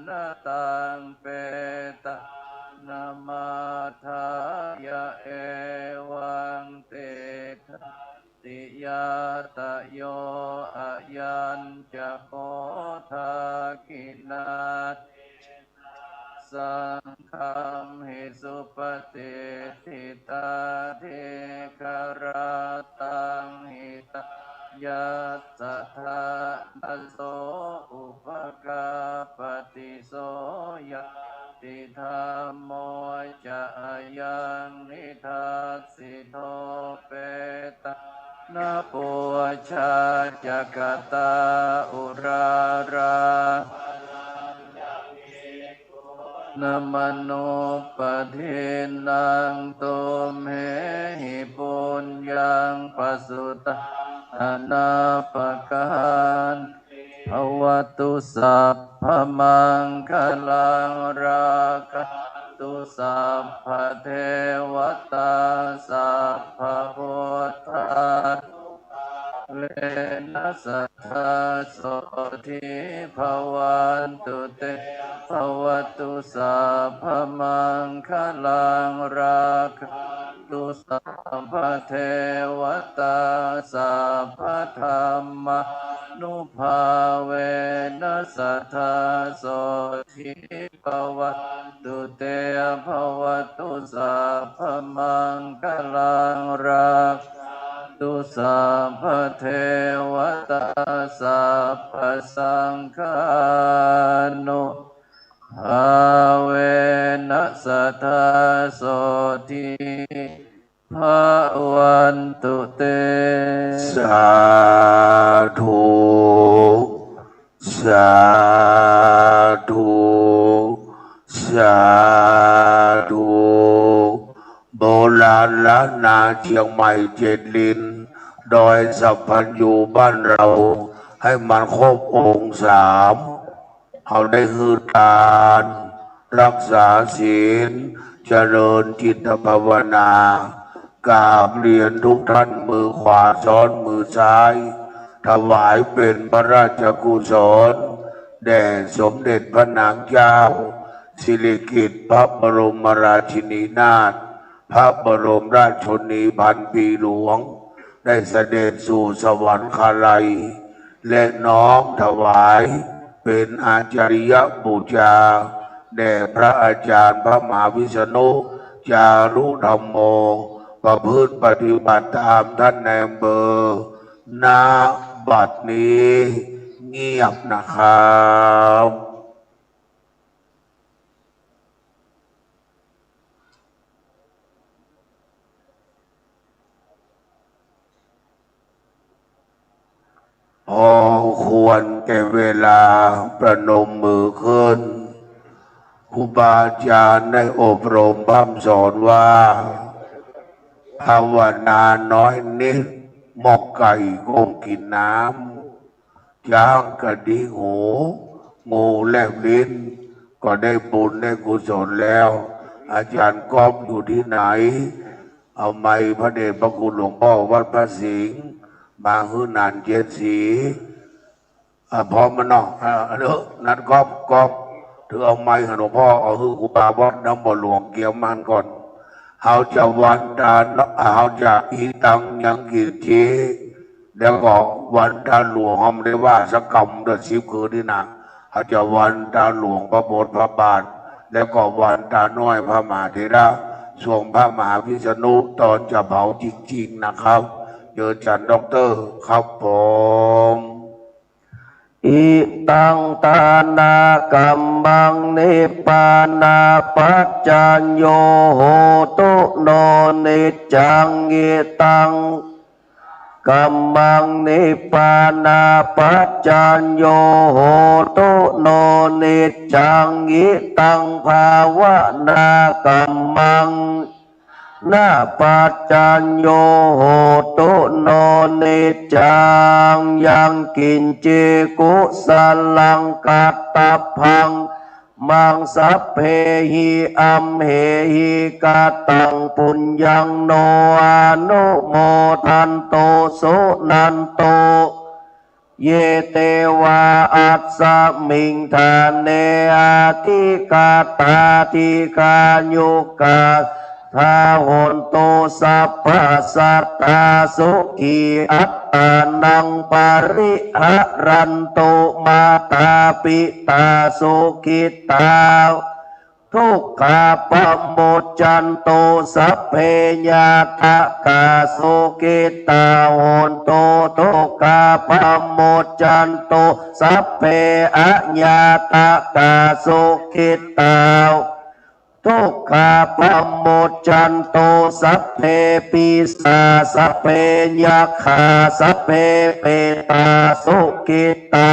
na taṃ petānamatthāya evaṃ tiṭṭhanti ñātayo. Ayañca kho dakkhiṇā saṅghamhi supatiṭṭhitā, dīgharattaṃ hitāyassa ṭhānaso upakappati. So ñātidhammo ca ayaṃ nidassito, petāna pūjā ca katā uḷārā, na manuppadinnā tumhehi puññaṃ pasutaṃ anappakanti. Bhavatu sabbamaṅgalaṃ, rakkhantu sabbadevatā, sabbabuddhānubhāvena sadā sotthī bhavantu te. Bhavatu sabbamaṅgalaṃ, rakkhantu sabbadevatā, sabbadhammānubhāvena sadā sotthī bhavantu te. Bhavatu sabbamaṅgalaṃ, rakkhantu sabbadevatā, sabbasaṅghānubhāvena sadā sotthī bhavantu te. Sādhu, sādhu, sādhu. โบราณล้านนาเชียงใหม่เจ็ดลิ้น ดอยสัพพัญญูบ้านเรา ให้มันครบองค์สาม เอาได้หื้อตาน รักษาศีล เจริญจิตภาวนา กราบเรียนทุกท่าน มือขวาซ้อนมือซ้าย ถวายเป็นพระราชกุศล แด่สมเด็จพระนางเจ้า สิริกิติ์พระบรมราชินีนาถ พระบรมราชชนนีพันปีหลวง ได้เสด็จสู่สวรรคาลัย และน้อมถวายเป็นอาจาริยบูชา แด่พระอาจารย์พระมหาวิษณุ จารุธัมโม ประพฤติปฏิบัติตามท่านในอำเภอ ณ บัดนี้ เงียบนะครับ พอควรแก่เวลา ประนมมือขึ้น ครูบาอาจารย์ได้อบรมพร่ำสอนว่า ภาวนาน้อยนิด หมกไก่ก้มกินน้ำ ช้างกระดิกหู งูแลบลิ้น ก็ได้บุญได้กุศลแล้ว อาจารย์ก๊อฟอยู่ที่ไหน เอาไมค์พระเดชพระคุณหลวงพ่อวัดพระสิงห์ มาหื้อหนานเจ็ดสี อ่ะ พร้อมมันเนาะ อ่ะ เด้อ นัดก๊อฟ ก๊อฟ ถือเอาไมค์ให้หลวงพ่อ เอาหื้อครูบาวัดน้ำบ่อหลวงเกียมมันก่อน เฮาจะวันตา เฮาจะ อิตัง ยัง กิจฉิ แล้วก็วันตาหลวง เฮาบ่ได้ว่าสักกำเด้อ สิบคืนนี่นะ เฮาจะวันตาหลวงพระโบสถ์พระบาท แล้วก็วันตาน้อยพระมหาเถระ ส่วนพระมหาวิษณุตอนจะเผาจริงๆ นะครับ เจอจันด็อกเตอร์ครับผม อิตัง ทานะกัมมัง นิพพานะปัจจโย โหตุ โน นิจจัง อิตัง kammaṃ nibbānapaccayyo hotu no niccaṃ. Itaṃ bhāvanākammaṃ napaccayo hotu no niccaṃ. Yaṃ kiñci kusalaṃ kattabbaṃ maṃ sabbehi amhehi kataṃ puññaṃ no anumodantu suṇantu. Ye devā asmiṃ ṭhāne adhigatā dīghāyukā sadā hontu sabbadā sukhī attānaṃ pariharantu. Mātā pitā sukhitā dukkhā pamuccantu, sabbe ñātakā sukhitā hontu dukkhā pamuccantu, sabbe añātakā sukhitā dukkhā pamuccantu, sabbe pisā sabbe yakkhā sabbe petā sukhitā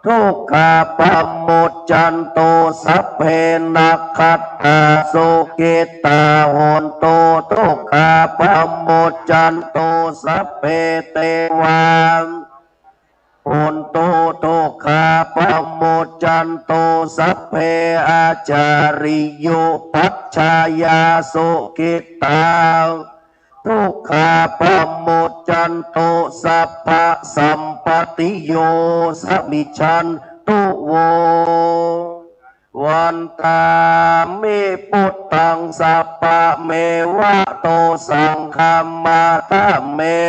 dukkhā pamuccantu, sabbe nakkhattā sukhitā hontu dukkhā pamuccantu, sabbe devā hontu dukkhā pamuccantu, sabbe ācariyupajjhāyā sukhitā dukkhā pamuccantu, sabbasampattiyo samijjhantu vo. Vandāmi buddhaṃ sabbameva dosaṃ khamatha me.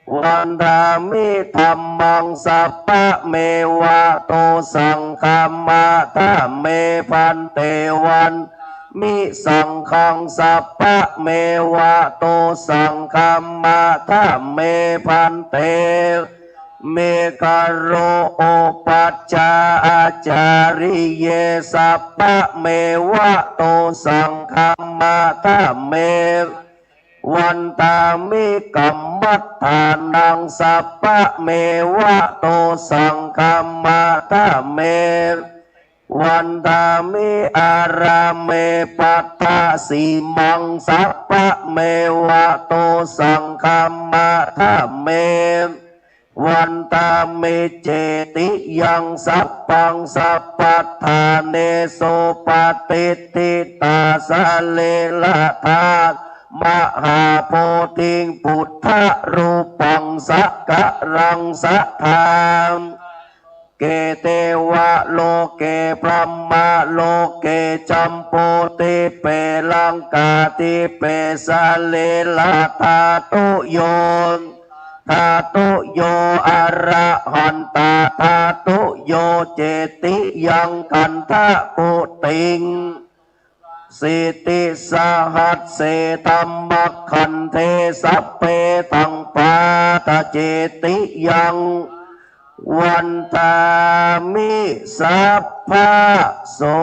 Vandāmi dhammaṃ sabbameva dosaṃ khamatha me bhante. Van mi saṅghaṃ sabbameva dosaṃ khamatha me bhante. Meghalā upajjhāyā ācariye sabbameva dosaṃ khamatha me. Vandāmi kammaṭṭhānaṃ sabbameva dosaṃ khamatha me. Vandāmi ārāme paddasīmaṃ sabbameva dosaṃ khamatha me. Vandāmi cetiyaṃ sabbaṃ sabbaṭṭhānesu patiṭṭhitā sarīradhā mahābodhiṃ buddharūpaṃ sakalaṃ sadā. Loke devaloke brahmaloke jambudīpe laṅkādīpe sarīradhātuyo, dhātuyo arahantadhātuyo cetiyaṃ gandhakuṭiṃ sitisahasse dhammakkhandhe sabbe taṃ pādaṃ cetiyaṃ vandāmi sabbaso.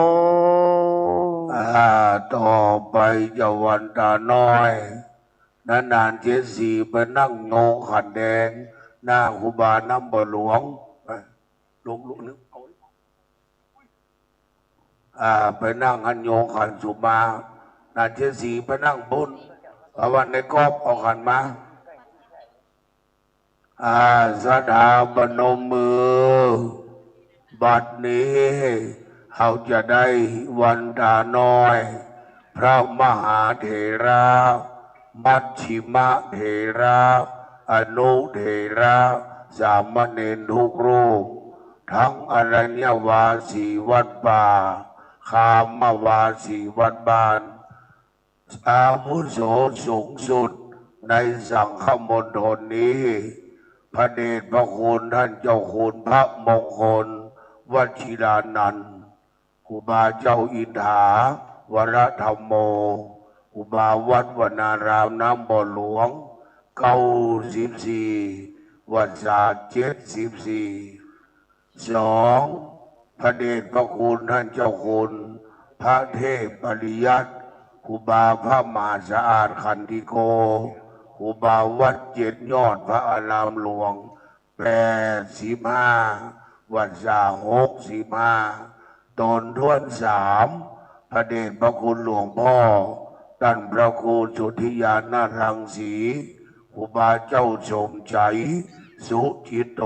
อ่า ต่อไปเจ้าวันตาน้อย นานๆ เจ๊สีไปนั่งโยขันแดง หน้าครูบาน้ำบ่อหลวง ไป ลุกๆ นึกเอา อ่า ไปนั่งหั้นโยขันสุมา นาเจสีไปนั่งบุญ เอาวันในกอบเอาขันมา อ่า ศรัทธาพนมมือ บัดนี้ เฮาจะได้วันตาน้อย พระมหาเถระ มัชฌิมะเถระ อนุเถระ สามเณรทุกรูป ทั้งอรัญญวาสีวัดป่า คามวาสีวัดบ้าน อาวุโสสูงสุดในสังฆมณฑลนี้ พระเดชพระคุณท่านเจ้าคุณพระมงคลวชิรานันท์ ครูบาเจ้าอินทา วรธรรมโม ครูบาวัดวนารามน้ำบ่อหลวง เก้าสิบสี่ วรรษา เจ็ดสิบสี่ สอง พระเดชพระคุณท่านเจ้าคุณ พระเทพปริยัติ ครูบาพระมหาสะอาดขันธิโก ครูบาวัดเจ็ดยอด พระอารามหลวงแปดสิบห้า วัสสาหกสิบห้า ตนถ้วนสาม พระเดชพระคุณหลวงพ่อ ต้านพระครูสุทธิญาณรังสี ครูบาเจ้าสมชัย สุจิตโต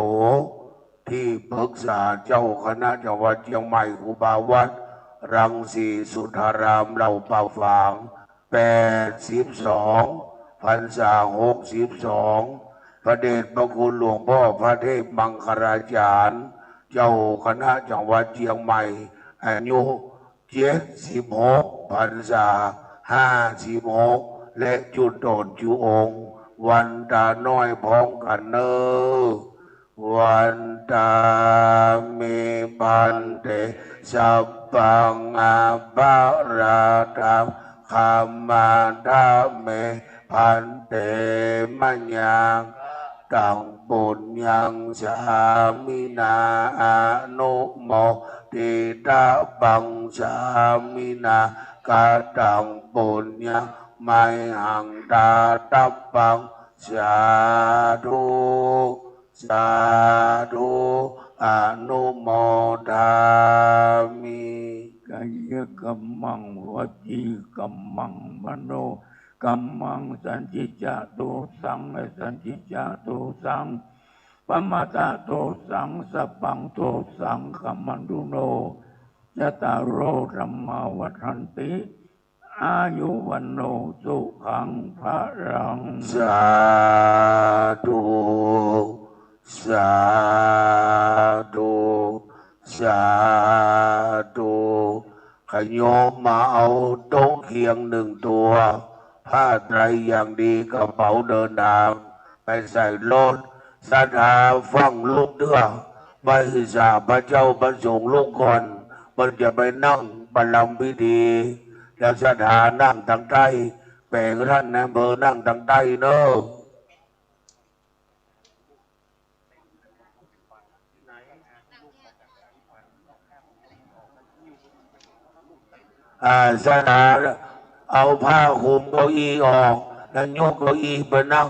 ตี้ปึกษาเจ้าคณะจังหวัดเจียงใหม่ ครูบาวัดรังสีสุทธาราม เหล่าป่าฝาง แปดสิบสอง พรรษาหกสิบสอง พระเดชพระคุณหลวงพ่อพระเทพมังคลาจารย์ เจ้าคณะจังหวัดเจียงใหม่ อายุ เจ็ดสิบหก พรรษาห้าสิบหก และจุดโตนจุองค์ วันตาน้อยพร้อมกั๋นเน่อ วันตาเม ภันเต สัพพัง อปะราธัง ขมาทะเม ภันเต มะยัง ตัง ปุญญัง สามินา อนุโมทิตะปัง สามินา กะตัง ปุญญัง มะหัง ตาตะปัง สาธุ สาธุ อนุโมทามิ กายกัมมัง วจีกัมมัง มโน กัมมัง สันทิจะโตสัง อสันทิจะโตสัง ปะมะทะโตสัง สัพพังโตสัง ขมันตุโน จัตตาโร ธัมมา วัฑฒันติ อายุ วัณโณ สุขัง พะลัง สาธุ สาธุ สาธุ ขะโยมมาเอาโต๊ะเคียงหนึ่งตัว ผ้าไตรอย่างดี กระเป๋าเดินทาง ไปใส่รถ ศรัทธาฟังลุกเตื้อ ไปสาพระเจ้าพระสงฆ์ลุกก่อน เปิ้นจะไปนั่งประลำพิธี แล้วศรัทธานั่งตางใต้ แป๋งต้านนายอำเภอนั่งตางใต้เน่อ อ่า ศรัทธาเอาผ้าคลุมเก้าอี้ออก แล้วยกเก้าอี้ไปนั่ง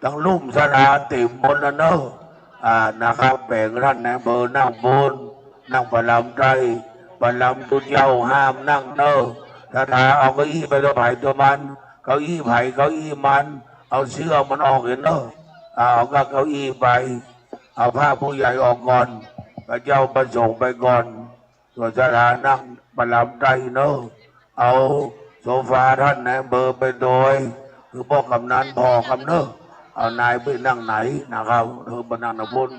ตังลุ่มศรัทธาเต๋มหมดแล้วเน่อ อ่า นะครับ แป๋งต้านนายอำเภอนั่งปู๊น นั่งประลำใต้ ประลำตุ๊เจ้าห้ามนั่งเน่อ ศรัทธาเอาเก้าอี้ไปตั๋วใผตั๋วมัน เก้าอี้ใผเก้าอี้มัน เอาเสื้อมันออกเหียเน่อ อ่า เอาก้าเก้าอี้ไป เอาผ้าผู้ใหญ่ออกก่อน พระเจ้าพระสงฆ์ไปก่อน ส่วนศรัทธานั่งประลำใต้เน่อ เอาโซฟาต้านนายอำเภอไปโดย คือป้อกำนันผ่อกำเน่อ เอานายไปนั่งไหนนะครับ เออ ไปนั่งตางปู๊น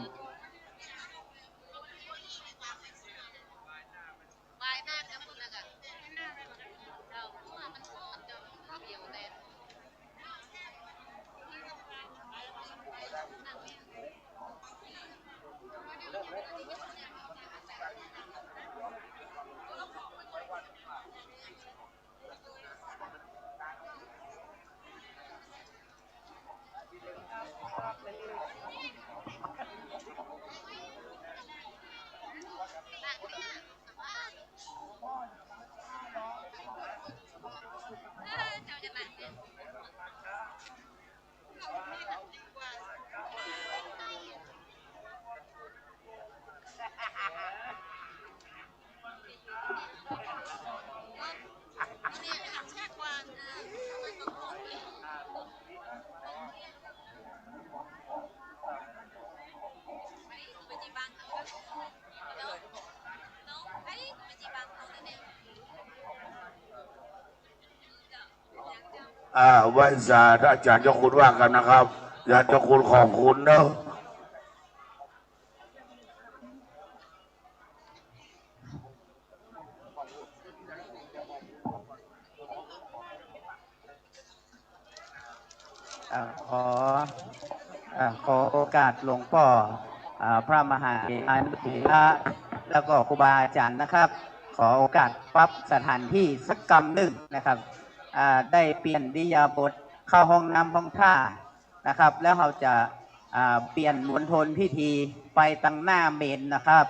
อ่า ไหว้สาอาจารย์เจ้าคุณว่ากันนะครับ อาจารย์เจ้าคุณของคุณเนาะ อ่า ขอ อ่า ขอโอกาสหลวงป้อ อ่า พระมหาเถรานุเถระ แล้วก็ครูบาอาจารย์นะครับ ขอโอกาสปรับสถานที่สักกำนึ่งนะครับ อ่า ได้เปลี่ยนอิริยาบถเข้าห้องน้ำห้องท่านะครับ แล้วเฮาจะ อ่า เปลี่ยนมณฑลพิธีไปตังหน้าเมรุนะครับ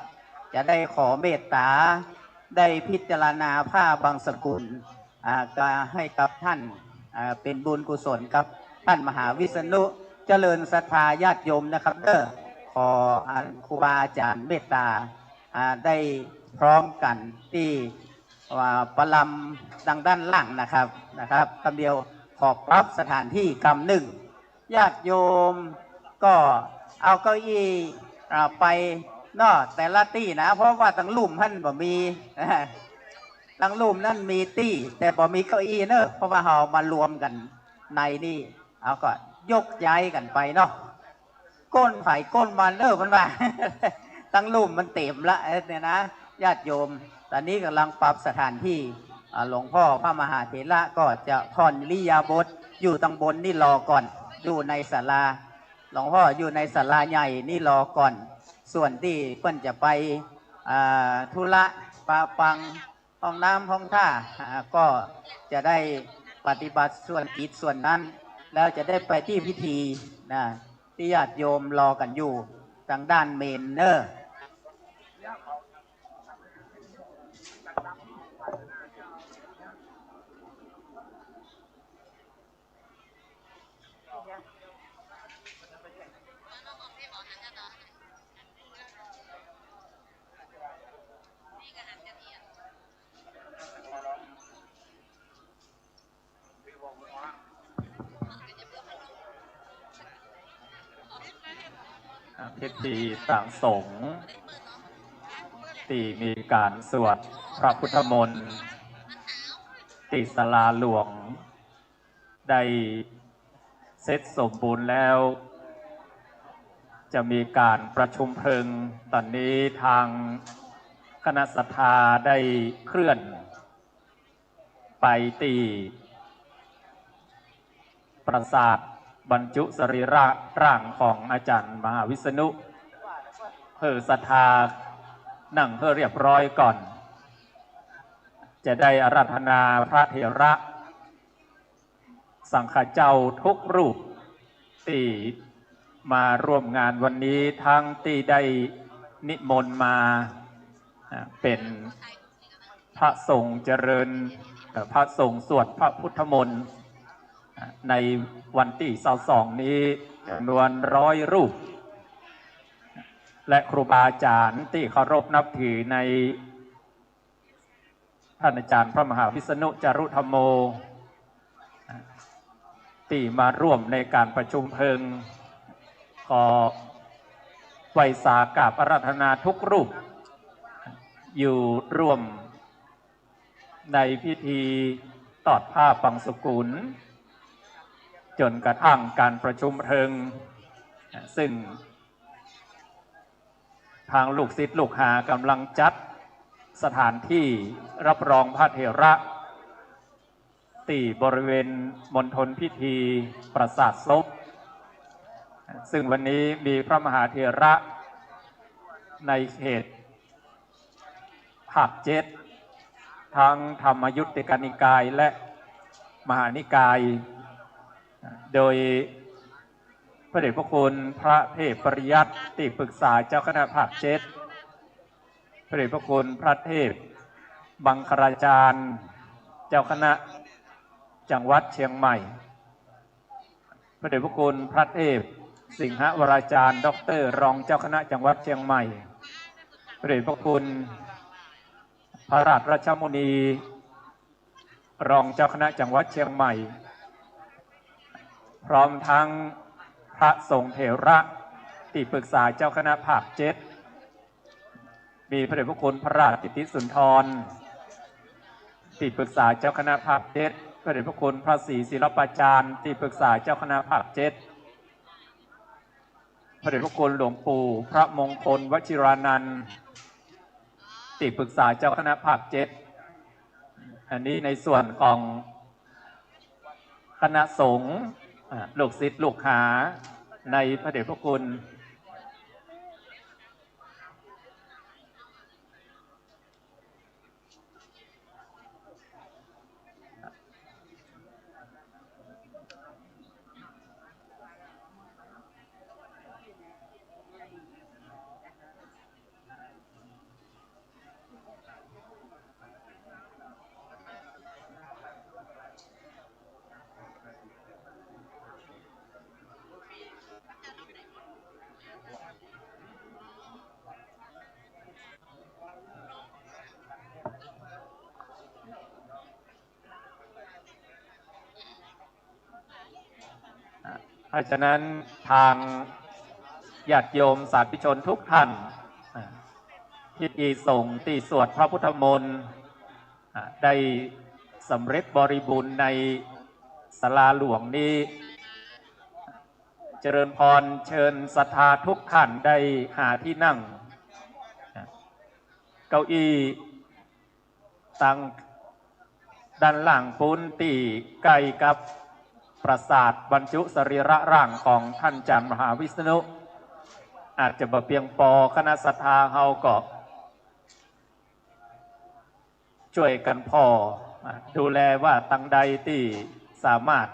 จะได้ขอเมตต๋า ได้พิจารณาผ้าบังสุกุล อ่า ก็ให้กับท่าน อ่า เป๋นบุญกุศลกับ ท่านมหาวิษณุ เจริญศรัทธาญาติโยมนะครับเด้อ ขออันครูบาอาจ๋ารย์เมตต๋า อ่า ได้พร้อมกั๋นตี้ว่าประลำดังด้านล่างนะครับ นะครับ กำเดียวขอปรับสถานที่กำนึ่ง ญาติโยมก็เอาเก้าอี้ อ่า ไปเนาะ แต่ละตี้นะ เพราะว่าตังลุ่มหั้นบ่มี ตังลุ่มนั้นมีตี้ แต่บ่มีเก้าอี้เนาะ เพราะว่าเฮามารวมกั๋นในนี่ เอาก็ยกย้ายกั๋นไปเนาะ ก้นใผก้นมันเนาะ มันว่า ตังลุ่มมันเต๋มละ เอ้ย เนี่ยนะ ญาติโยม ต๋อนนี้ก่ำลังปรับสถานตี้ อ่า หลวงพ่อพระมหาเถระก็จะผ่อนอิริยาบถอยู่ตังบนนี่รอก่อน อยู่ในศาลา หลวงพ่ออยู่ในศาลาใหญ่นี่รอก่อน ส่วนตี้เปิ้นจะไป อ่า ธุระปะปัง ห้องน้ำห้องท่า อ่า ก็จะได้ปฏิบัติส่วนกิจส่วนนั้น แล้วจะได้ไปตี้พิธีนะ ตี้ญาติโยมรอกั๋นอยู่ตังด้านเมนเนาะ พิธีตางสงฆ์ตี้มีก๋านสวดพระพุทธมนต์ตี้ศาลาหลวง ได้เสร็จสมบูรณ์แล้ว จะมีก๋านประชุมเพลิง ต๋อนนี้ตางคณะศรัทธาได้เคลื่อนไปตี้ปราสาทบรรจุสรีระร่างของอาจ๋ารย์มหาวิษณุ หื้อศรัทธานั่งหื้อเรียบร้อยก่อน จะได้อาราธนาพระเถระ สังฆะเจ้าทุกรูปตี้มาร่วมงานวันนี้ ตังตี้ได้นิมนต์มา อ่า เป๋นพระสงฆ์เจริญ เอ่อ พระสงฆ์สวดพระพุทธมนต์ อ่า ในวันตี้ซาวสองนี้จ๋ำนวนร้อยรูป และครูบาอาจ๋ารย์ตี้เคารพนับถือใน ต้านอาจ๋ารย์พระมหาวิษณุจารุธัมโม ตี้มาร่วมในก๋านประชุมเพลิง ขอไหว้สากราบอาราธนาทุกรูป อยู่ร่วมในพิธีตอดผ้าปังสุกุล จ๋นกระทั่งก๋านประชุมเพลิง ซึ่ง ตางลูกศิษย์ลูกหาก๋ำลังจัดสถานตี้รับรองพระเถระ ตี้บริเวณมณฑลพิธีปราสาทศพ ซึ่งวันนี้มีพระมหาเถระในเขตภาคเจ็ด ตังธรรมยุตติกนิกายและมหานิกาย โดย พระเดชพระคุณพระเทพปริยัติตี้ปรึกษาเจ้าคณะภาคเจ็ด พระเดชพระคุณพระเทพมังคลาจารย์เจ้าคณะจังหวัดเชียงใหม่ พระเดชพระคุณพระเทพสิงหวราจารย์ด็อกเตอร์รองเจ้าคณะจังหวัดเชียงใหม่ พระเดชพระคุณพระราชรัชมุนี รองเจ้าคณะจังหวัดเชียงใหม่ พร้อมทั้งพระสงฆ์เถระตี้ปรึกษาเจ้าคณะภาคเจ็ด มีพระเดชพระคุณพระราชกิตติสุนทร ตี้ปรึกษาเจ้าคณะภาคเจ็ด พระเดชพระคุณพระศรีศิลปาจารย์ ตี้ปรึกษาเจ้าคณะภาคเจ็ด พระเดชพระคุณหลวงปู่พระมงคลวชิรานันท์ ตี้ปรึกษาเจ้าคณะภาคเจ็ด อันนี้ในส่วนของคณะสงฆ์ อ่า ลูกศิษย์ลูกหาในพระเดชพระคุณ เพราะฉะนั้นทางญาติโยมสาธุชนทุกท่าน อ่า พิธีสงฆ์ตี้สวดพระพุทธมนต์ อ่า ได้สำเร็จบริบูรณ์ในศาลาหลวงนี้ เจริญพร เชิญศรัทธาทุกท่านได้หาที่นั่ง อ่า เก้าอี้ ตางด้านล่างปู๊นตี้ใก้กับปราสาทบรรจุสรีระร่างของต้านจารย์มหาวิษณุ อาจจะบ่เปียงปอ คณะศรัทธาเฮาก็จ้วยกั๋นผ่อ อ่า ดูแลว่าตางใดตี้สามารถ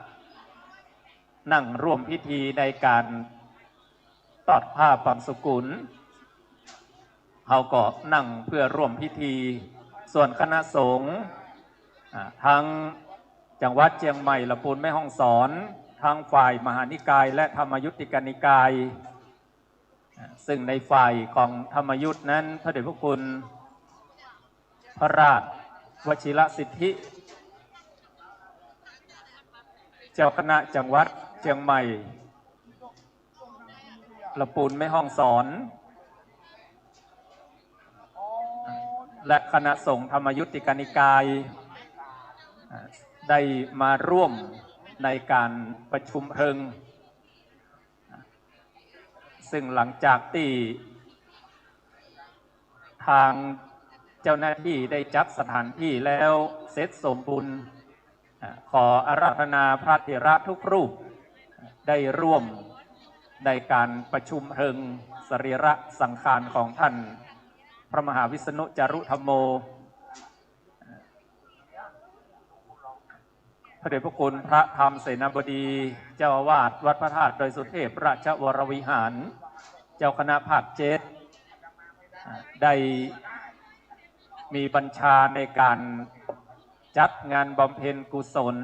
นั่งร่วมพิธีในก๋านตอดผ้าบังสุกุล เฮาก็นั่งเพื่อร่วมพิธี ส่วนคณะสงฆ์ อ่า ตังจังหวัดเจียงใหม่ ละปูน แม่ฮ่องสอน ตังฝ่ายมหานิกายและธรรมยุตติกนิกาย อ่า ซึ่งในฝ่ายของธรรมยุตนั้น พระเดชพระคุณ พระราชวชิรสิทธิ เจ้าคณะจังหวัดเจียงใหม่ ละปูน แม่ฮ่องสอน และคณะสงฆ์ธรรมยุตติกนิกาย ได้มาร่วมในก๋านประชุมเพลิง ซึ่งหลังจากตี้ทางเจ้าหน้าตี้ได้จัดสถานตี้แล้วเสร็จสมบูรณ์ อ่า ขออาราธนาพระเถระทุกรูปได้ร่วมในก๋านประชุมเพลิงสรีระสังขารของต้านพระมหาวิษณุจารุธัมโม พระเดชพระคุณพระธรรมเสนาบดี เจ้าอาวาสวัดพระธาตุดอยสุเทพราชวรวิหาร เจ้าคณะภาคเจ็ด ได้มีบัญชาในก๋านจัดงานบำเพ็ญกุศล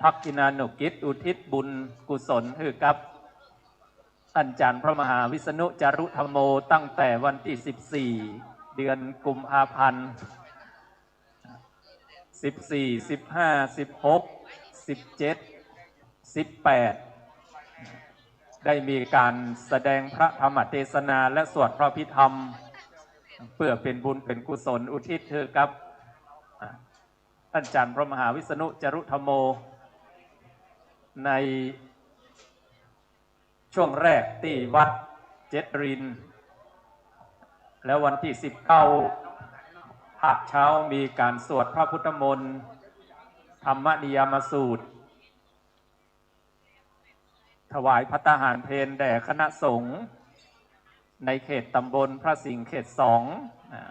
ทักขิณานุกิจอุทิศบุญกุศลหื้อกับต้านจารย์พระมหาวิษณุจารุธัมโม ตั้งแต่วันตี้สิบสี่ เดือนกุมภาพันธ์ สิบสี่ สิบห้า สิบหก สิบเจ็ด สิบแปด ได้มีก๋านแสดงพระธรรมเทศนาและสวดพระอภิธรรม เพื่อเป๋นบุญเป๋นกุศลอุทิศหื้อกับ อ่า ต้านจารย์พระมหาวิษณุจารุธัมโม ใน ช่วงแรกตี้วัดเจ็ดริน แล้ววันตี้สิบเก้า ภาคเช้ามีก๋านสวดพระพุทธมนต์ ธรรมนิยามสูตร ถวายภัตตาหารเพลแด่คณะสงฆ์ในเขตตำบลพระสิงห์เขตสอง อ่า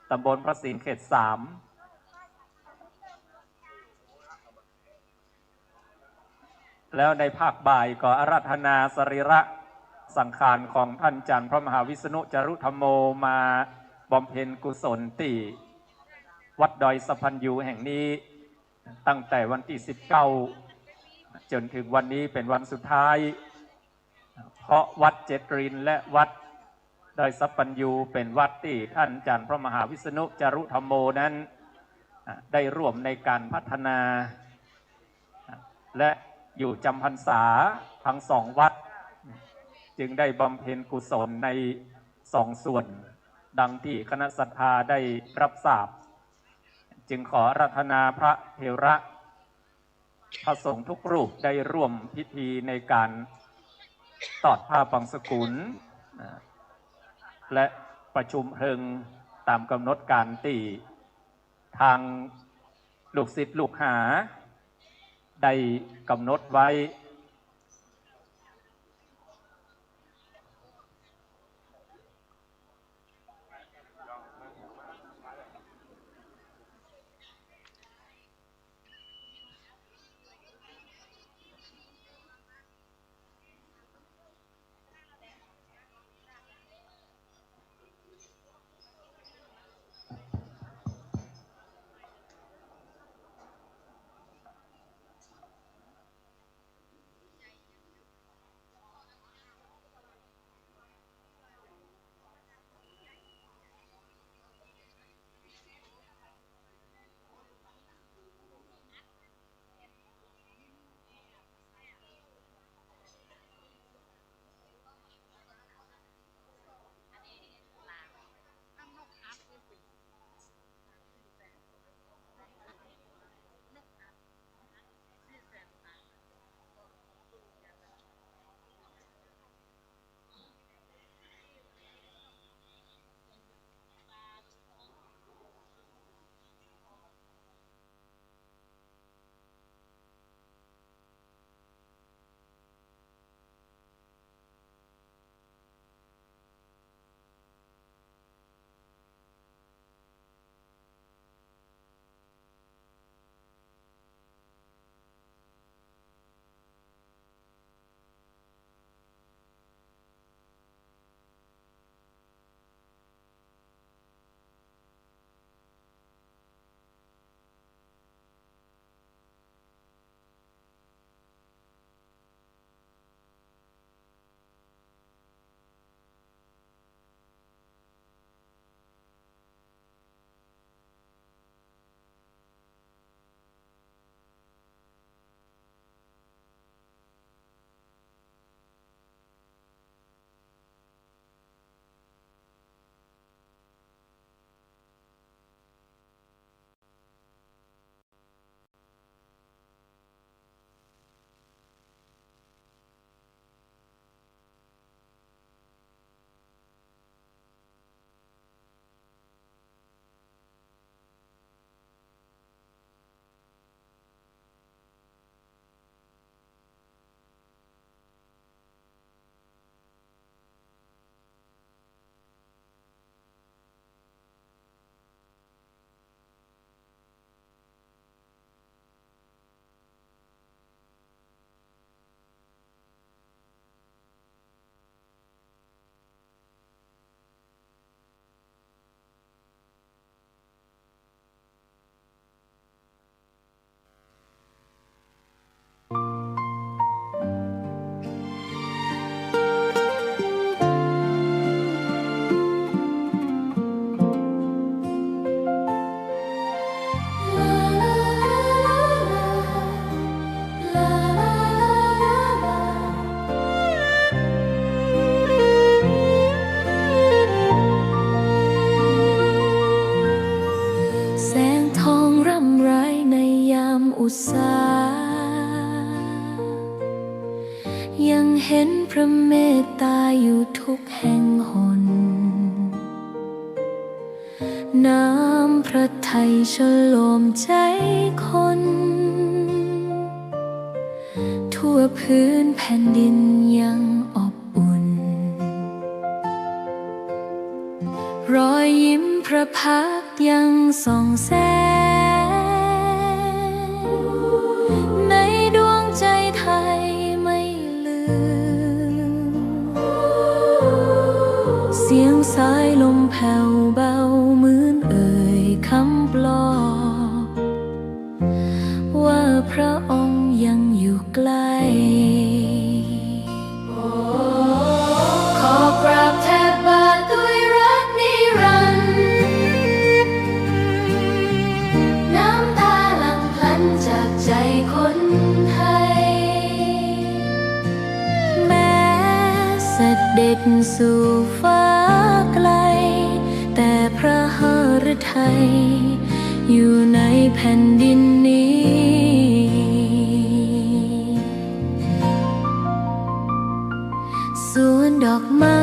ตำบลพระสิงห์เขตสาม แล้วในภาคบ่ายก็อาราธนาสรีระสังขารของต้านจารย์พระมหาวิษณุจารุธัมโมมาบำเพ็ญกุศลตี้วัดดอยสัพพัญญูแห่งนี้ ตั้งแต่วันตี้สิบเก้า จ๋นเถิงวันนี้เป๋นวันสุดท้าย เพราะวัดเจ็ดรินและวัดดอยสัพพัญญูเป๋นวัดตี้ต้านจารย์พระมหาวิษณุจารุธัมโมนั้น อ่า ได้ร่วมในก๋านพัฒนา อ่า และอยู่จำพรรษาตังสองวัด จึงได้บำเพ็ญกุศลในสองส่วน ดังตี้คณะศรัทธาได้รับทราบ จึงขออาราธนาพระเถระ พระสงฆ์ทุกรูปได้ร่วมพิธีในก๋านตอดผ้าบังสุกุล อ่า และประชุมเพลิงต๋ามก๋ำหนดก๋านตี้ทางลูกศิษย์ลูกหาได้ก๋ำหนดไว้ อยู่ทุกแห่งหน น้ำพระทัยชโลมใจ๋คน ทั่วพื้นแผ่นดินยังอบอุ่น รอยยิ้มพระพักตร์ยังส่องแสง ในดวงใจ๋ไทยไม่ลืม เสียงสายลมแผ่วเบาเหมือนเอ่ยคำปลอบ ว่าพระองค์ยังอยู่ใกล้ ขอกราบแทบบาทด้วยรักนิรันดร์ น้ำตาหลั่งพลันจากใจ๋คนไทย แม้เสด็จสู่ฟ้าไกล แต่พระหฤทัยอยู่ในแผ่นดินนี้ สวนดอกไม้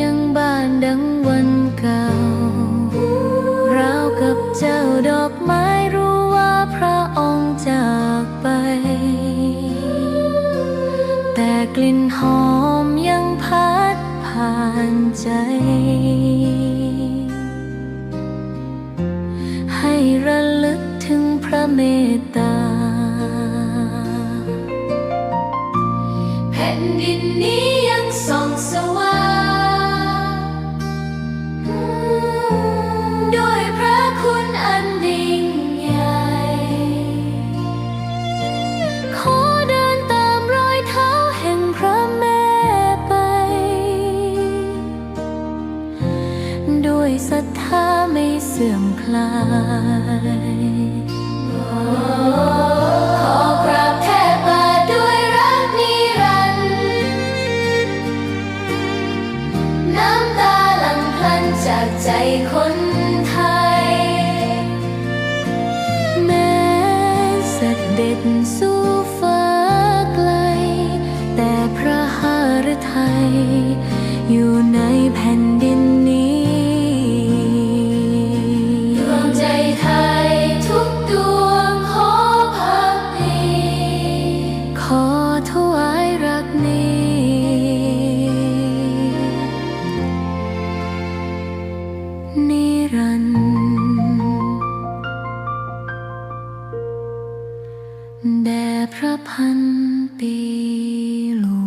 ยังบานดังวันเก่า ราวกับเจ้าดอกไม้รู้ว่าพระองค์จากไป แต่กลิ่นหอมยังพัดผ่านใจ๋ ให้ระลึกถึงพระเมตตา แผ่นดินนี้ยังส่องสว่าง ด้วยพระคุณอันยิ่งใหญ่ ขอเดินตามรอยเท้าแห่งพระแม่ไป ด้วยศรัทธาไม่เสื่อมคลาย ขอกราบแทบบาทด้วยรักนิรันดร์ น้ำตาหลั่งพลันจากใจ๋คนไทย แม้เสด็จสู่ฟ้าไกล แต่พระหฤทัยอยู่ในแผ่นดินนี้ ดวงใจ๋ไทยทุกดวงขอภักดี ขอถวายรักนี้ นิรันดร์ แด่พระพันปีหลวง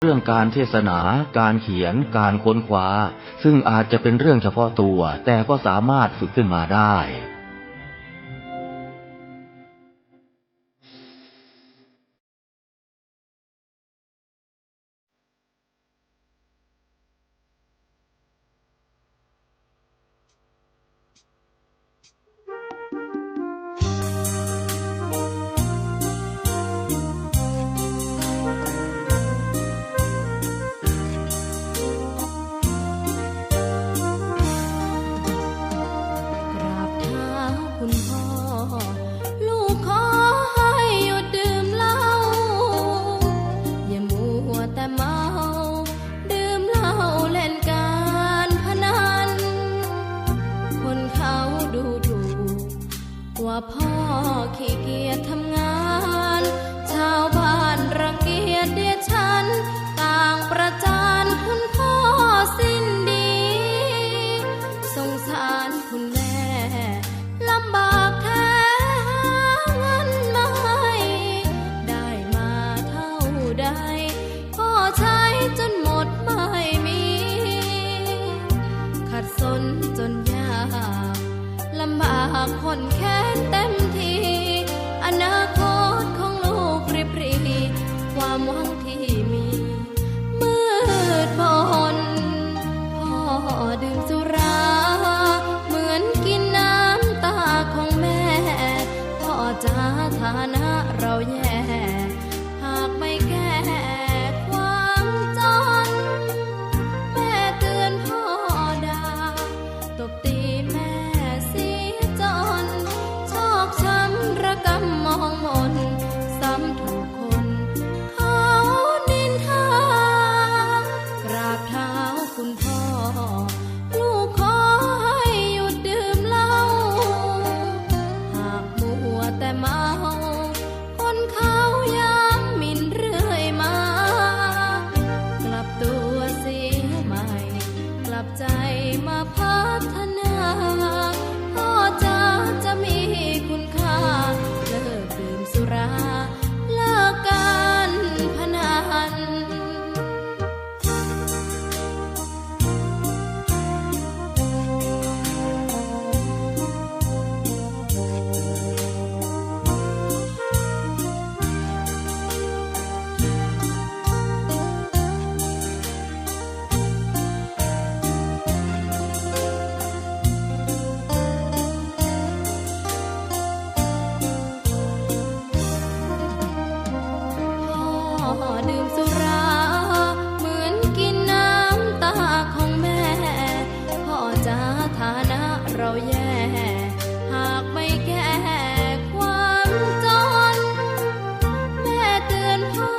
เรื่องการเทศนา การเขียน การค้นคว้า ซึ่งอาจจะเป็นเรื่องเฉพาะตัว แต่ก็สามารถฝึกขึ้นมาได้ เ ฐานะเราแย่ หากไม่แก้ความจน แม่เตือนพ่อด่า ตบตีแม่เสียจน ชอกช้ำระกำมองมน ซ้ำถูกคนเขานินทา กราบเท้าคุณพ่อ ลูกขอให้หยุดดื่มเหล้า หากมัวแต่เมา คนเขาย้ำหมิ่นเรื่อยมา กลับตัวเสียใหม่ กลับใจมาพัฒนา พ่อจ๋าจะมีคุณค่า เลิกดื่มสุรา เลิกการพนัน พ่อดื่มสุราเหมือนกินน้ำตาของแม่ พ่อจ๋าฐานะเราแย่ หากไม่แก้ความจน แม่เตือนพ่อ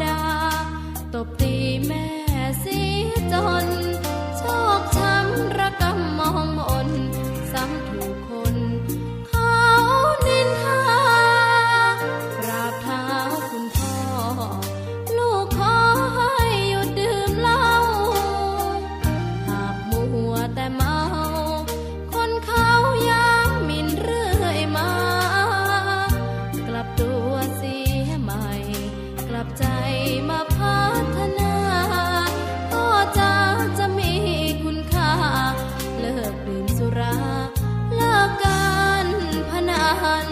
ด่า ตบตีแม่เสียจน ชอกช้ำระกำมองมน ซ้ำถูกคนเขานินทา กราบเท้าคุณพ่อ ลูกขอให้หยุดดื่มเหล้า หากมัวแต่เมา คนเขาย้ำหมิ่นเรื่อยมา กลับตัวเสียใหม่ กลับใจมาพัฒนา พ่อจ๋าจะมีคุณค่า เลิกดื่มสุรา เลิกการพนัน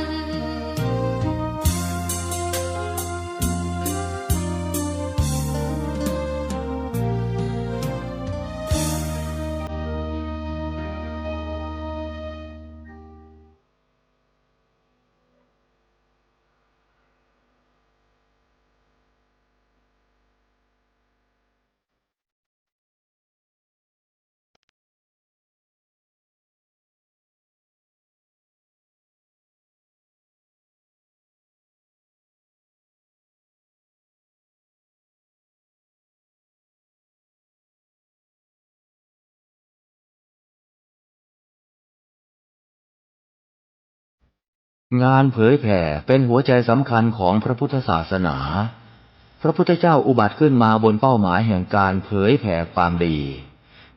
งานเผยแผ่เป็นหัวใจสำคัญของพระพุทธศาสนา พระพุทธเจ้าอุบัติขึ้นมาบนเป้าหมายแห่งการเผยแผ่ความดี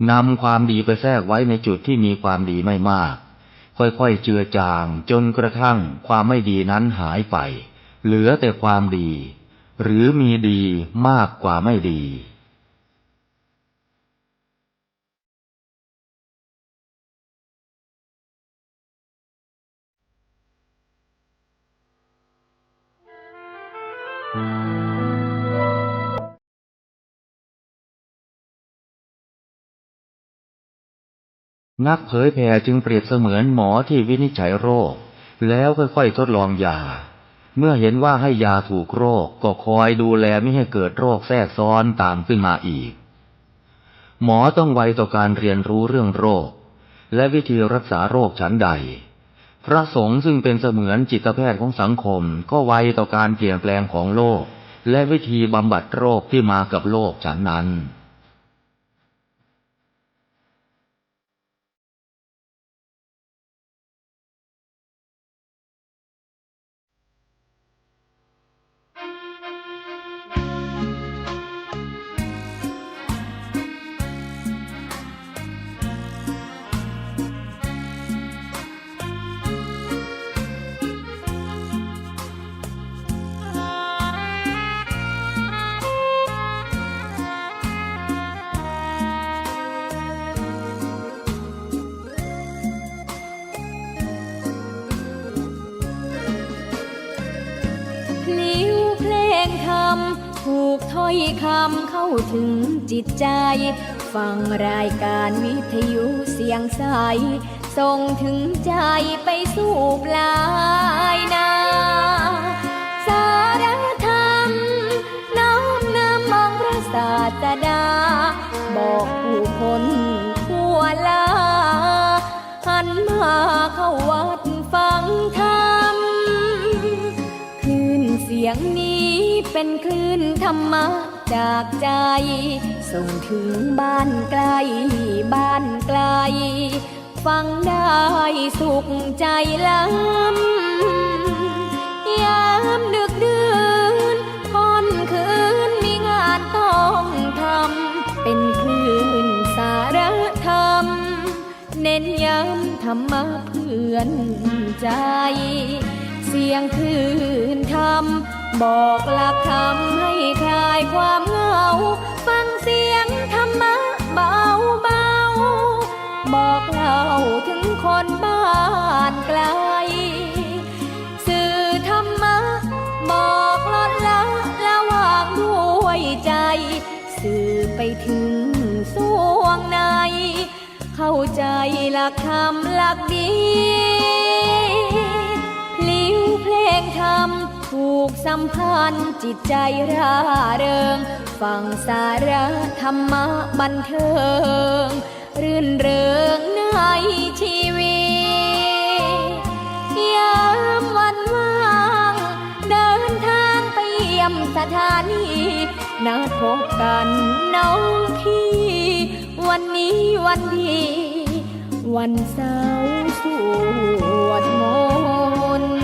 นำความดีไปแทรกไว้ในจุดที่มีความดีไม่มาก ค่อยๆ เจือจาง จนกระทั่งความไม่ดีนั้นหายไป เหลือแต่ความดี หรือมีดีมากกว่าไม่ดี นักเผยแผ่จึงเปรียบเสมือนหมอที่วินิจฉัยโรค แล้วค่อยๆ ทดลองยา เมื่อเห็นว่าให้ยาถูกโรค ก็คอยดูแลมิให้เกิดโรคแทรกซ้อนตามขึ้นมาอีก หมอต้องไวต่อการเรียนรู้เรื่องโรค และวิธีรักษาโรคฉันใด พระสงฆ์ซึ่งเป็นเสมือนจิตแพทย์ของสังคม ก็ไวต่อการเปลี่ยนแปลงของโรค และวิธีบำบัดโรคที่มากับโรคฉันนั้น พลิ้วเพลงธรรม ผูกถ้อยคำเข้าถึงจิตใจ ฟังรายการวิทยุเสียงใส ส่งถึงใจไปสู่ปลายน้ำ มาเข้าวัดฟังธรรม คลื่นเสียงนี้เป็นคลื่นธรรมะจากใจ ส่งถึงบ้านไกลบ้านไกล ฟังได้สุขใจล้ำ ยามดึกดื่นค่ำคืนมีงานต้องทำ เป็นคลื่นสาระธรรม เน้นย้ำธรรมะเพื่อนใจ เสียงคลื่นธรรม บอกหลักธรรมให้คลายความเหงา ฟังเสียงธรรมะเบาๆ บอกเล่าถึงคนบ้านไกล สื่อธรรมะ บอกลดละละวางด้วยใจ สื่อไปถึงส่วงใน เข้าใจหลักธรรมหลักดี พลิ้วเพลงธรรมผูกสัมพันธ์จิตใจร่าเริง ฟังสาระธรรมะบันเทิง รื่นเริงในชีวิต ยามวันว่างเดินทางไปเยี่ยมสถานี นัดพบกันน้องพี่ วันนี้วันดี วันเสาร์สวดมนต์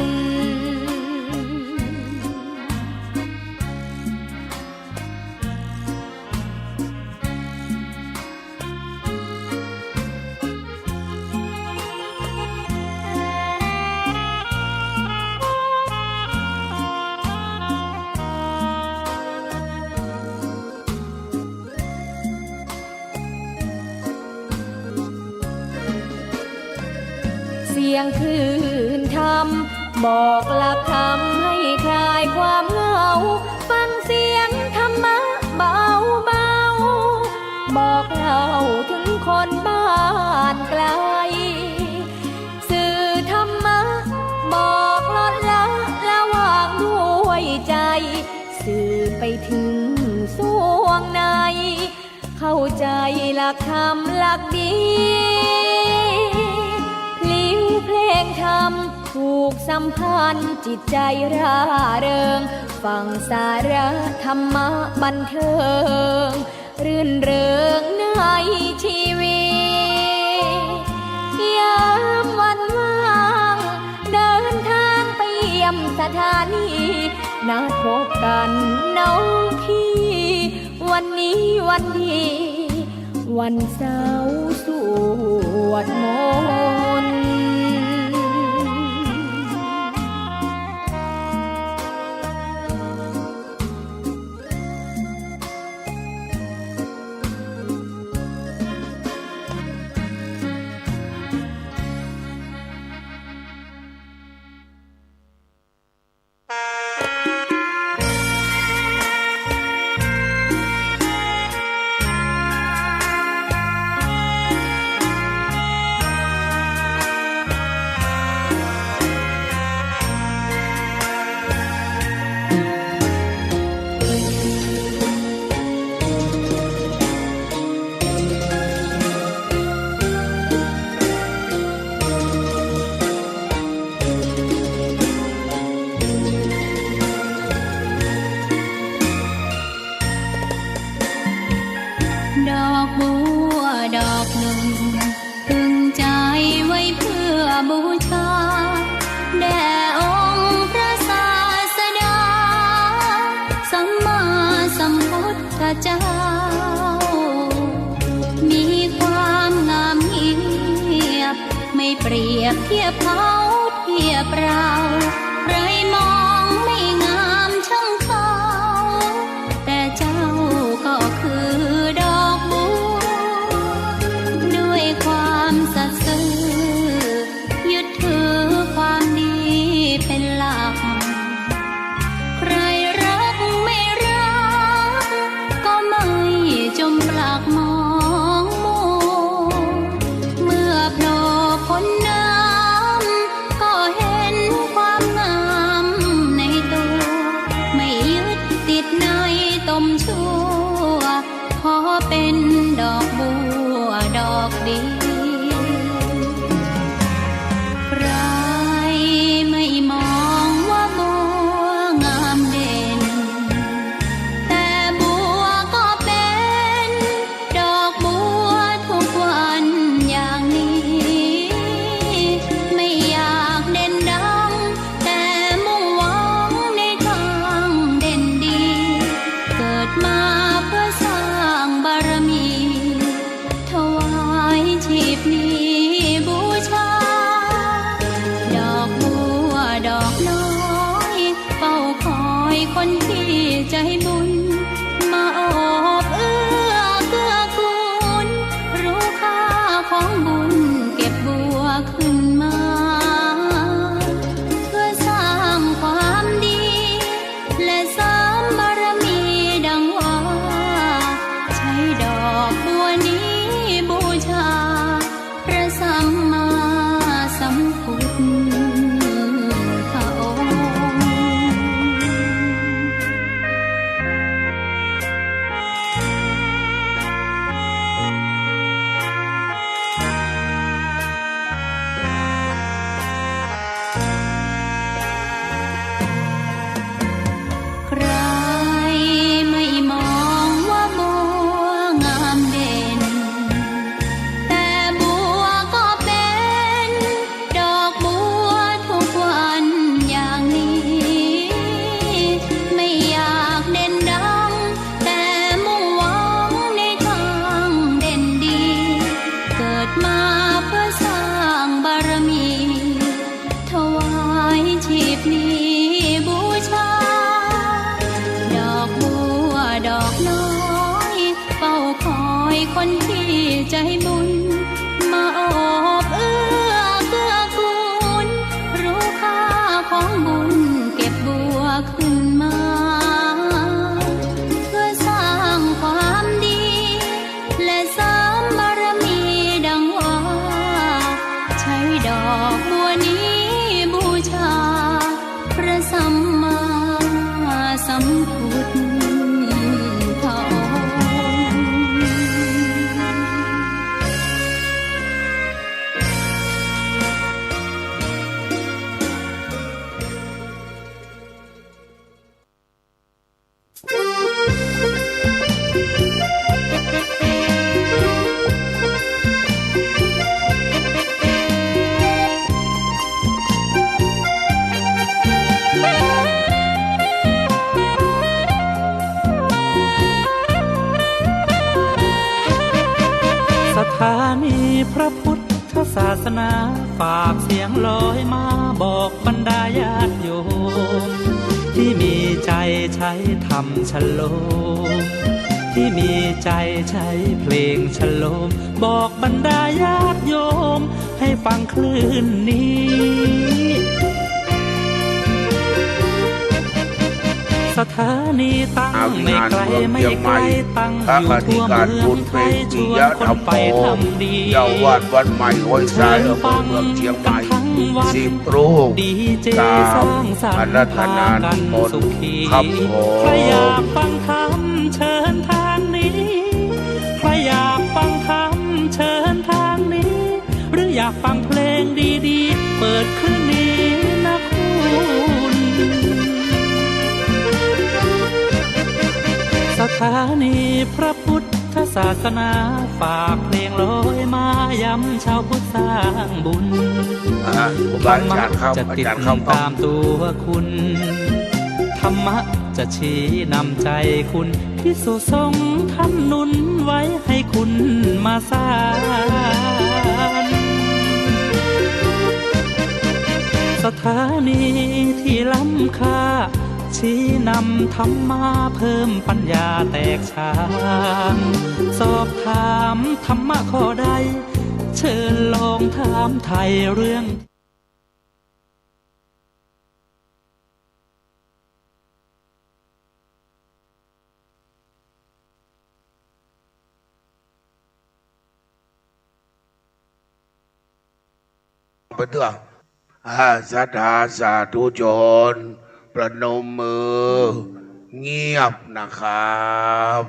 เสียงคลื่นธรรม บอกหลักธรรมให้คลายความเหงา ฟังเสียงธรรมะเบาๆ บอกเล่าถึงคนบ้านไกล สื่อธรรมะ บอกลดละละวางด้วยใจ สื่อไปถึงส่วงใน เข้าใจหลักธรรมหลักดี พลิ้วเพลงธรรมผูกสัมพันธ์จิตใจร่าเริง ฟังสาระธรรมะบันเทิง รื่นเริงในชีวิต ยามวันว่างเดินทางไปเยี่ยมสถานี นัดพบกันน้องพี่ วันนี้วันดี วันเสาร์สวดมนต์ ดอกบัวดอกหนึ่ง ตึงใจไว้เพื่อบูชา แด่องค์พระศาสดา สัมมาสัมพุทธเจ้า มีความงามเงียบ ไม่เปรียบเทียบเขาเทียบเรา ใครมองไม่งามช่างเขา แต่เจ้าก็คือดอกบัว ด้วยความสัตย์ซื่อ ยึดถือความดีเป็นหลัก ใครรักไม่รัก ก็ไม่จมปลักมองมัว เมื่อโผล่พ้นน้ำ คนที่ใจบุญ มาโอบเอื้อเกื้อกูล รู้ค่าของบุญ เก็บบัวขึ้นมา เพื่อสร้างความดี และเสริมบารมีดังว่า ใช้ดอกบัวนี้บูชา พระสัมมาสัมพุทธองค์ ใครไม่มองว่าบัวงามเด่น แต่บัวก็เป็นดอกบัวทุกวันอย่างนี้ ไม่อยากเด่นดัง แต่มุ่งหวังในทางเด่นดี เกิดมาเพื่อสร้างบารมี ถวายชีพนี้บูชา ดอกบัวดอกน้อย เฝ้าคอยคนที่ใจบุญ มาโอบเอื้อเกื้อกูล รู้ค่าของบุญ เก็บบัวขึ้นมา เพื่อสร้างความดี และเสริมบารมีดังว่า ใช้ดอกบัวนี้บูชา พระสัมมาสัมพุทธองค์ สถานีพระพุทธ ศาสนา ฝากเสียงลอยมาบอกบรรดาญาติโยม ที่มีใจใช้ธรรมชโลม ที่มีใจใช้เพลงชโลม บอกบรรดาญาติโยมให้ฟังคลื่นนี้ สถานีตั้งไม่ไกลไม่ไกล ตั้งอยู่ทั่วเมืองไทย ชวนคนไปทำดี เจ้าอาวาสวัดใหม่ห้วยทราย อำเภอเมืองเชียงใหม่ สิบรูป ดีเจสร้างสรรค์พากันสุขี ใครอยากฟังธรรมเชิญทางนี้ ใครอยากฟังธรรมเชิญทางนี้ หรืออยากฟังเพลงดีๆ เปิดคลื่นนี้นะคุณ สถานีพระพุทธศาสนา ฝากเพลงลอยมายำชาวพุทธสร้างบุญ อ่า ครูบาอาจารย์เข้า ธรรมะจะติด อาจารย์เข้า ตามตัวคุณ ธรรมะจะชี้นำใจคุณ ภิกษุสงฆ์ท่านหนุนไว้ให้คุณมาสาน สถานีที่ล้ำค่า ชี้นำธรรมะเพิ่มปัญญาแตกฉาน สอบถามธรรมะข้อใด เชิญลองถามไถ่เรื่อง ไปเตื้อ อ่า ศรัทธาสาธุชน ประนมมือ เงียบนะครับ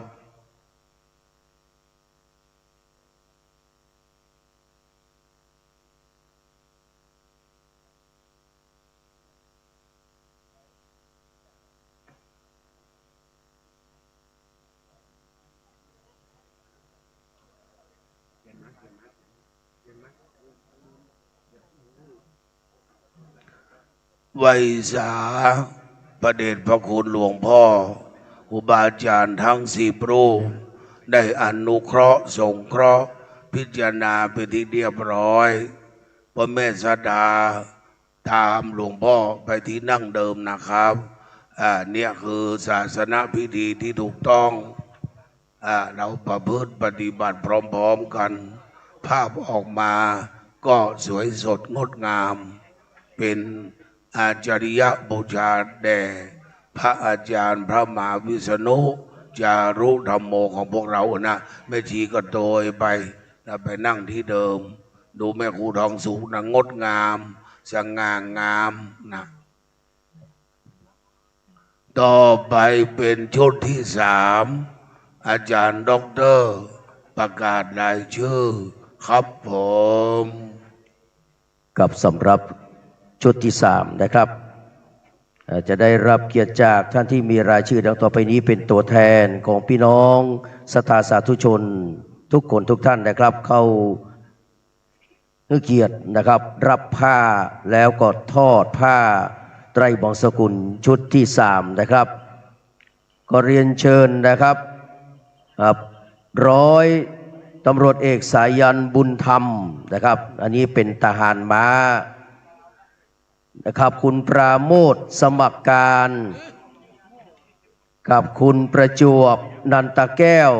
ไหว้สาพระเดชพระคุณหลวงพ่อ ครูบาอาจารย์ทั้งสิบรูป ได้อนุเคราะห์สงเคราะห์ พิจารณาเป็นที่เรียบร้อย พ่อแม่ศรัทธา ตามหลวงพ่อไปที่นั่งเดิมนะครับ อ่า เนี่ยคือศาสนพิธีตี้ถูกต้อง อ่า เฮาประพฤติปฏิบัติพร้อมๆ กั๋น ภาพออกมาก็สวยสดงดงาม เป๋นอาจาริยบูชาแด่พระอาจารย์พระมหาวิษณุจารุธัมโมของพวกเฮานะ แม่ชีก็โตยไปนะ ไปนั่งตี้เดิม ดูแม่ครูทองสุขนะ งดงาม สง่างามนะ ต่อไปเป๋นชุดตี้สาม อาจ๋ารย์ด็อกเตอร์ประกาศรายชื่อครับผม ครับ สำหรับชุดตี้สามนะครับ เอ่อ จะได้รับเกียรติจากท่านที่มีรายชื่อดังต่อไปนี้ เป๋นตั๋วแทนของพี่น้องศรัทธาสาธุชนทุกคนทุกท่านนะครับ เข้า หื้อเกียรตินะครับ รับผ้าแล้วก็ทอดผ้าไตรบังสกุลชุดตี้สามนะครับ ก็เรียนเชิญนะครับ ครับ ร้อยตำรวจเอกสายัณ บุญธรรมนะครับ อันนี้เป๋นทหารม้านะครับ คุณปราโมช สมัครการ กับคุณประจวบ นันตแก้ว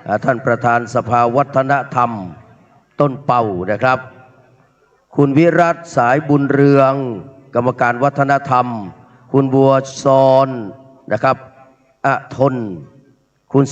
อ่า ท่านประธานสภาวัฒนธรรมต้นเป้านะครับ คุณวิรัต สายบุญเรือง กรรมการวัฒนธรรม คุณบัวซอนนะครับ อทน คุณ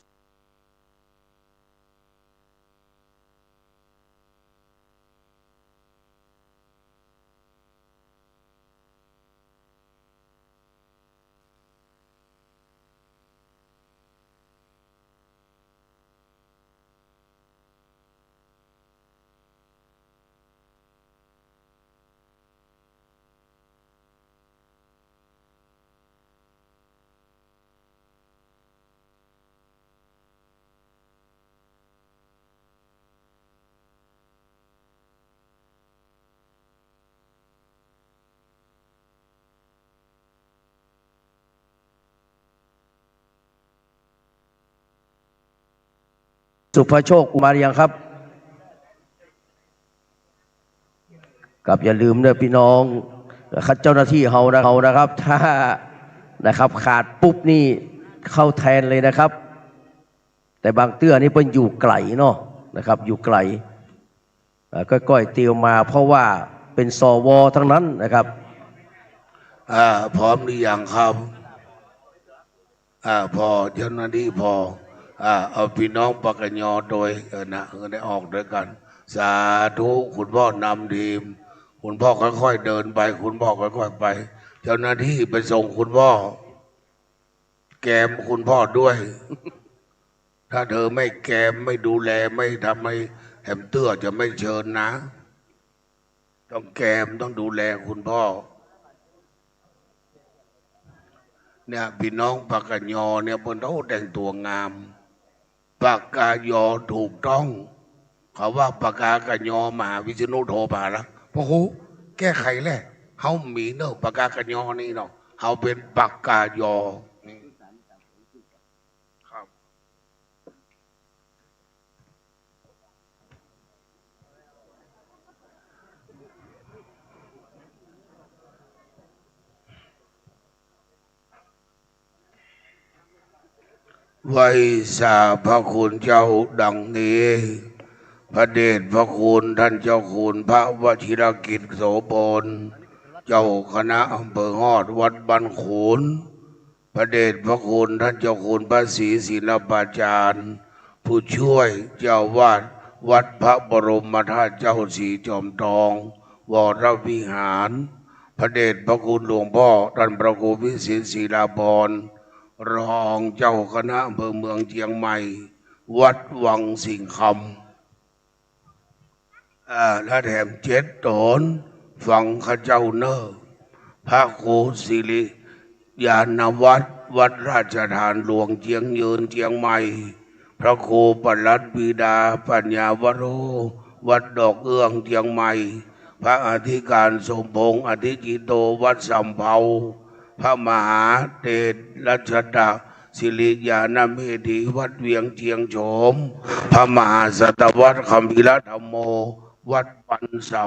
สุภโชค มาหรือยังครับ ครับ อย่าลืมเด้อพี่น้อง เจ้าหน้าตี้เฮานะ เฮานะครับ ถ้า นะครับ ขาดปุ๊บนี่เข้าแทนเลยนะครับ แต่บางเตื้อนี่เปิ้นอยู่ไก๋เนาะ นะครับ อยู่ไก๋ เอ่อ ก้อยๆ เตียวมา เพราะว่าเป๋น สว ทั้งนั้นนะครับ อ่า พร้อมหรือยังครับ อ่า ผ่อ เจ้าหน้าตี้ผ่อ อ่า เอาปี้น้องปกย โตย เออ นะ เออ ได้ออกตวยกั๋น สาธุ คุณพ่อนำทีม คุณพ่อค่อยๆ เดินไป คุณพ่อค่อยๆ ไป เจ้าหน้าตี้ไปส่งคุณพ่อ แกมคุณพ่อตวย ถ้าเธอไม่แกม ไม่ดูแล ไม่ทำให้แหมเตื้อ จะไม่เชิญนะ ต้องแกม ต้องดูแลคุณพ่อ เนี่ย ปี้น้องปกย เนี่ย เปิ้นเต้าแต่งตั๋วงาม ปกย ถูกต้อง เขาว่าปกกย มหาวิษณุโทรมาแล้ว พระครู แก้ไขแหละ เฮามีเนอะ ปกกย นี่เนาะ เฮาเป๋นปกย ครับ ไหว้สาพระคุณเจ้าดังนี้ พระเดชพระคุณท่านเจ้าคุณพระวชิรกิจโสภณ เจ้าคณะอำเภอฮอดวัดบ้านขูน พระเดชพระคุณท่านเจ้าคุณพระศรีศิลปาจารย์ ผู้ช่วยเจ้าอาวาสวัดพระบรมธาตุเจ้าศรีจอมทอง วรวิหาร พระเดชพระคุณหลวงพ่อท่านพระครูวิสิทธิ์ศิลาภรณ์ รองเจ้าคณะอำเภอเมืองเจียงใหม่ วัดวังสิงห์คำ อ่า และแถมเจ็ดต๋น ฟังข้าเจ้าเน่อ พระครูสิริญาณวัฒน์ วัดราชฐานหลวงเจียงยืนเจียงใหม่ พระครูปลัดวีดาปัญญาวโร วัดดอกเอื้องเจียงใหม่ พระอธิการสมพงษ์ อธิจิตโต วัดสำเภา พระมหาเถรรัชตะ สิริญาณเมธี วัดเวียงเจียงโฉม พระมหาสัตวรรษ คัมภีรธัมโม วัดปันเสา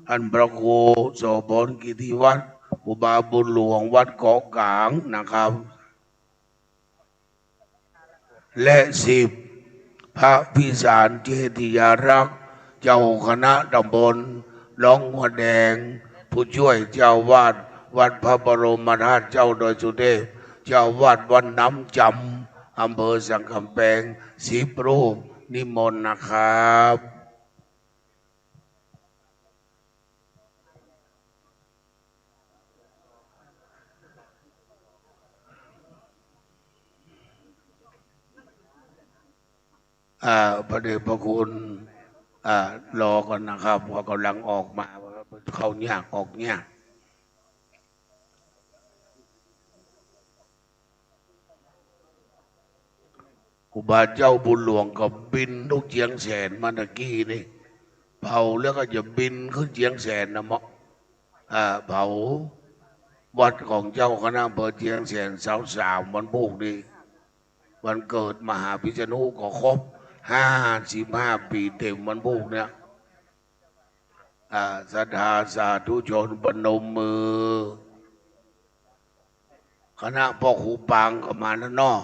ท่านพระครูโสภณ กิติวัฒน์ ครูบาบุญหลวงวัดเกาะกลางนะครับ และสิบ พระพิสารเจติยารักษ์ เจ้าคณะตำบลหนองหัวแดง ผู้ช่วยเจ้าอาวาสวัดพระบรมธาตุเจ้าดอยสุเทพ เจ้าอาวาสวัดน้ำจำ อำเภอสันกำแพง สิบรูป นิมนต์นะครับ อ่า พระเดชพระคุณ อ่า รอก่อนนะครับ เขากำลังออกมา เข้ายากออกยาก ครูบาเจ้าบุญหลวงก็บินลูกเจียงแสนมาตะกี้นี่ เผาแล้วก็จะบินขึ้นเจียงแสนนะเมาะ อ่า เผาวัดของเจ้าคณะอำเภอเจียงแสน เสาร์สามวันพูกนี่ วันเกิดมหาพิษณุก็ครบห้าสิบห้าปี๋เต็มวันพูกเนี่ย อ่า ศรัทธาสาธุชนประนมมือ คณะพ่อครูปางก็มาแล้วเนาะ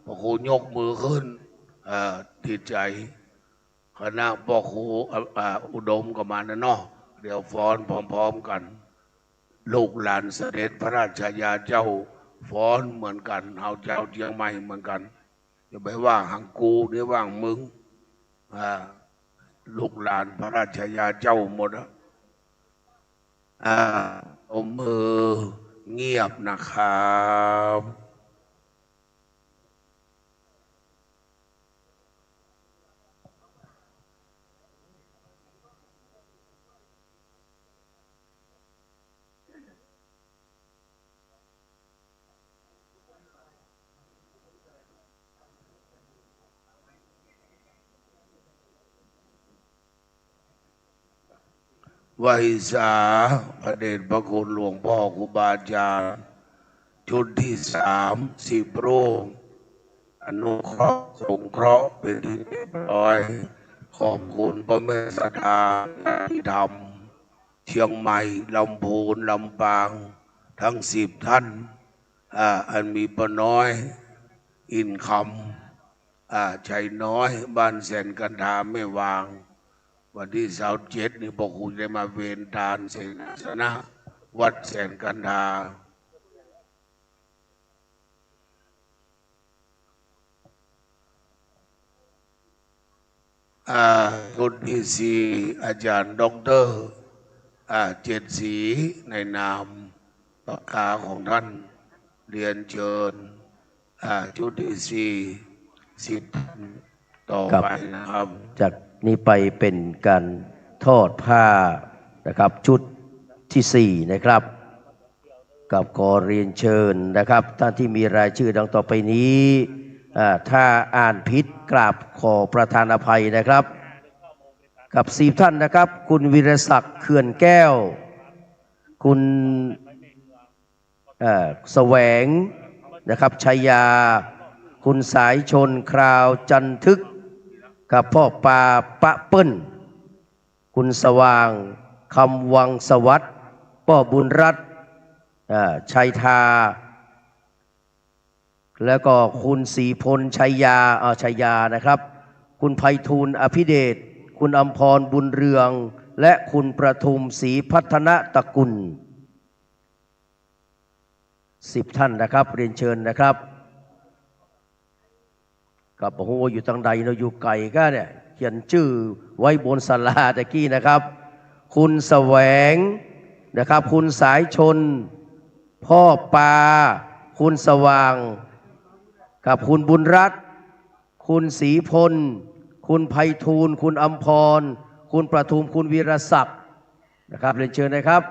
พ่อครูยกมือขึ้น เอ่อ ดีใจ คณะพ่อครู อ่า อ่า อุดมก็มาแล้วเนาะ เดี๋ยวฟ้อนพร้อมๆ กัน ลูกหลานเสด็จพระราชยาเจ้าฟ้อนเหมือนกัน เฮาเจ้าเจียงใหม่เหมือนกัน อย่าไปว่าหางกู นี่ว่าหางมึง อ่า ลูกหลานพระราชยาเจ้าหมดอะ อ่า ตบมือเงียบนะครับ ไหว้สาพระเดชพระคุณหลวงพ่อครูบาอาจารย์ ชุดที่สาม สิบรูป อนุเคราะห์สงเคราะห์เป็นที่เรียบร้อย ขอบคุณพ่อแม่ศรัทธาญาติธรรม เชียงใหม่ ลำพูน ลำปาง ทั้งสิบท่าน อ่า อันมีป้าน้อย อินคำ อ่า ชัยน้อย บ้านแสนกันทา แม่วาง วันตี้ซาวเจ็ดนี่พ่อครูได้มาเวนตานเสนาสนะ วัดแสนกันทา อ่า ชุดที่สี่ อาจารย์ด็อกเตอร์ อ่า เจ็ดศรี ในนามปากกาของท่าน เรียนเชิญ อ่า ชุดที่สี่ สิบท่านต่อ ครับ ไปนะครับ จากนี้ไปเป็นการทอดผ้านะครับ ชุดที่สี่นะครับ กับขอเรียนเชิญนะครับ ท่านที่มีรายชื่อดังต่อไปนี้ อ่า ถ้าอ่านผิดกราบขอประทานอภัยนะครับ กับสิบท่านนะครับ คุณวีรศักดิ์ เขื่อนแก้ว คุณ เอ่อ แสวง นะครับ ชัยยา คุณสายชน คราว จันทึก กับพ่อปา ปะเปิ้ล คุณสว่าง คำวังสวัสดิ์ ป้อบุญรัตน์ เอ่อ ชัยทา แล้วก็คุณศรีพล ชัยยา เอ่อ ชัยยานะครับ คุณไพฑูรย์ อภิเดช คุณอำพร บุญเรือง และคุณประทุม ศรีพัฒนตระกุล สิบท่านนะครับ เรียนเชิญนะครับ กับ โอ้โห อยู่ตางใดเนาะ อยู่ไก๋ก้าเนี่ย เขียนจื้อไว้บนศาลาตะกี้นะครับ คุณแสวงนะครับ คุณสายชน พ่อปา คุณสว่าง กับคุณบุญรัตน์ คุณศรีพล คุณไพฑูรย์ คุณอำพร คุณประทุม คุณวีรศักดิ์นะครับ เรียนเชิญนะครับ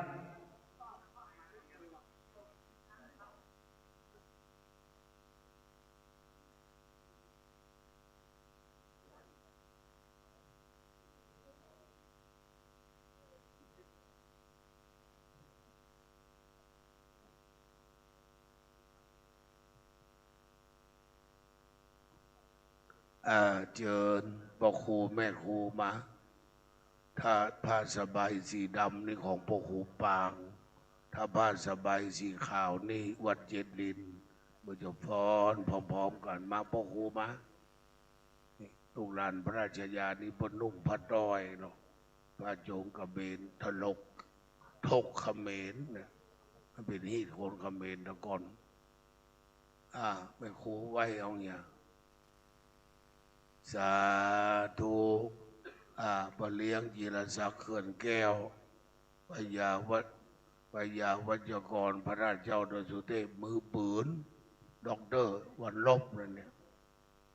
อ่า เจิญป้อครูแม่ครูมา ถ้าผ้าสบายสีดำนี่ของป้อครูปาง ถ้าผ้าสบายสีขาวนี่วัดเจ็ดลิ้น เปิ้นจะฟ้อนพร้อมๆ กั๋น มา ป้อครูมา นี่ ลูกหลานพระราชญานี่เปิ้นนุ่งผ้าต้อยเนาะ ผ้าโจ๋งกระเบน ถลก ถกเขมรเนี่ย มันเป๋นฮีตคนเขมรแต่ก่อน อ่า แม่ครูไหว้เอาเนี่ย สาธุ อ่า ป้อเลี้ยง จิรศักดิ์ เขื่อนแก้ว พญาวัช- พญาวัชรกร พระราชเจ้าดอยสุเทพ มือปืน ด็อกเตอร์ วันลบนั่นเนี่ย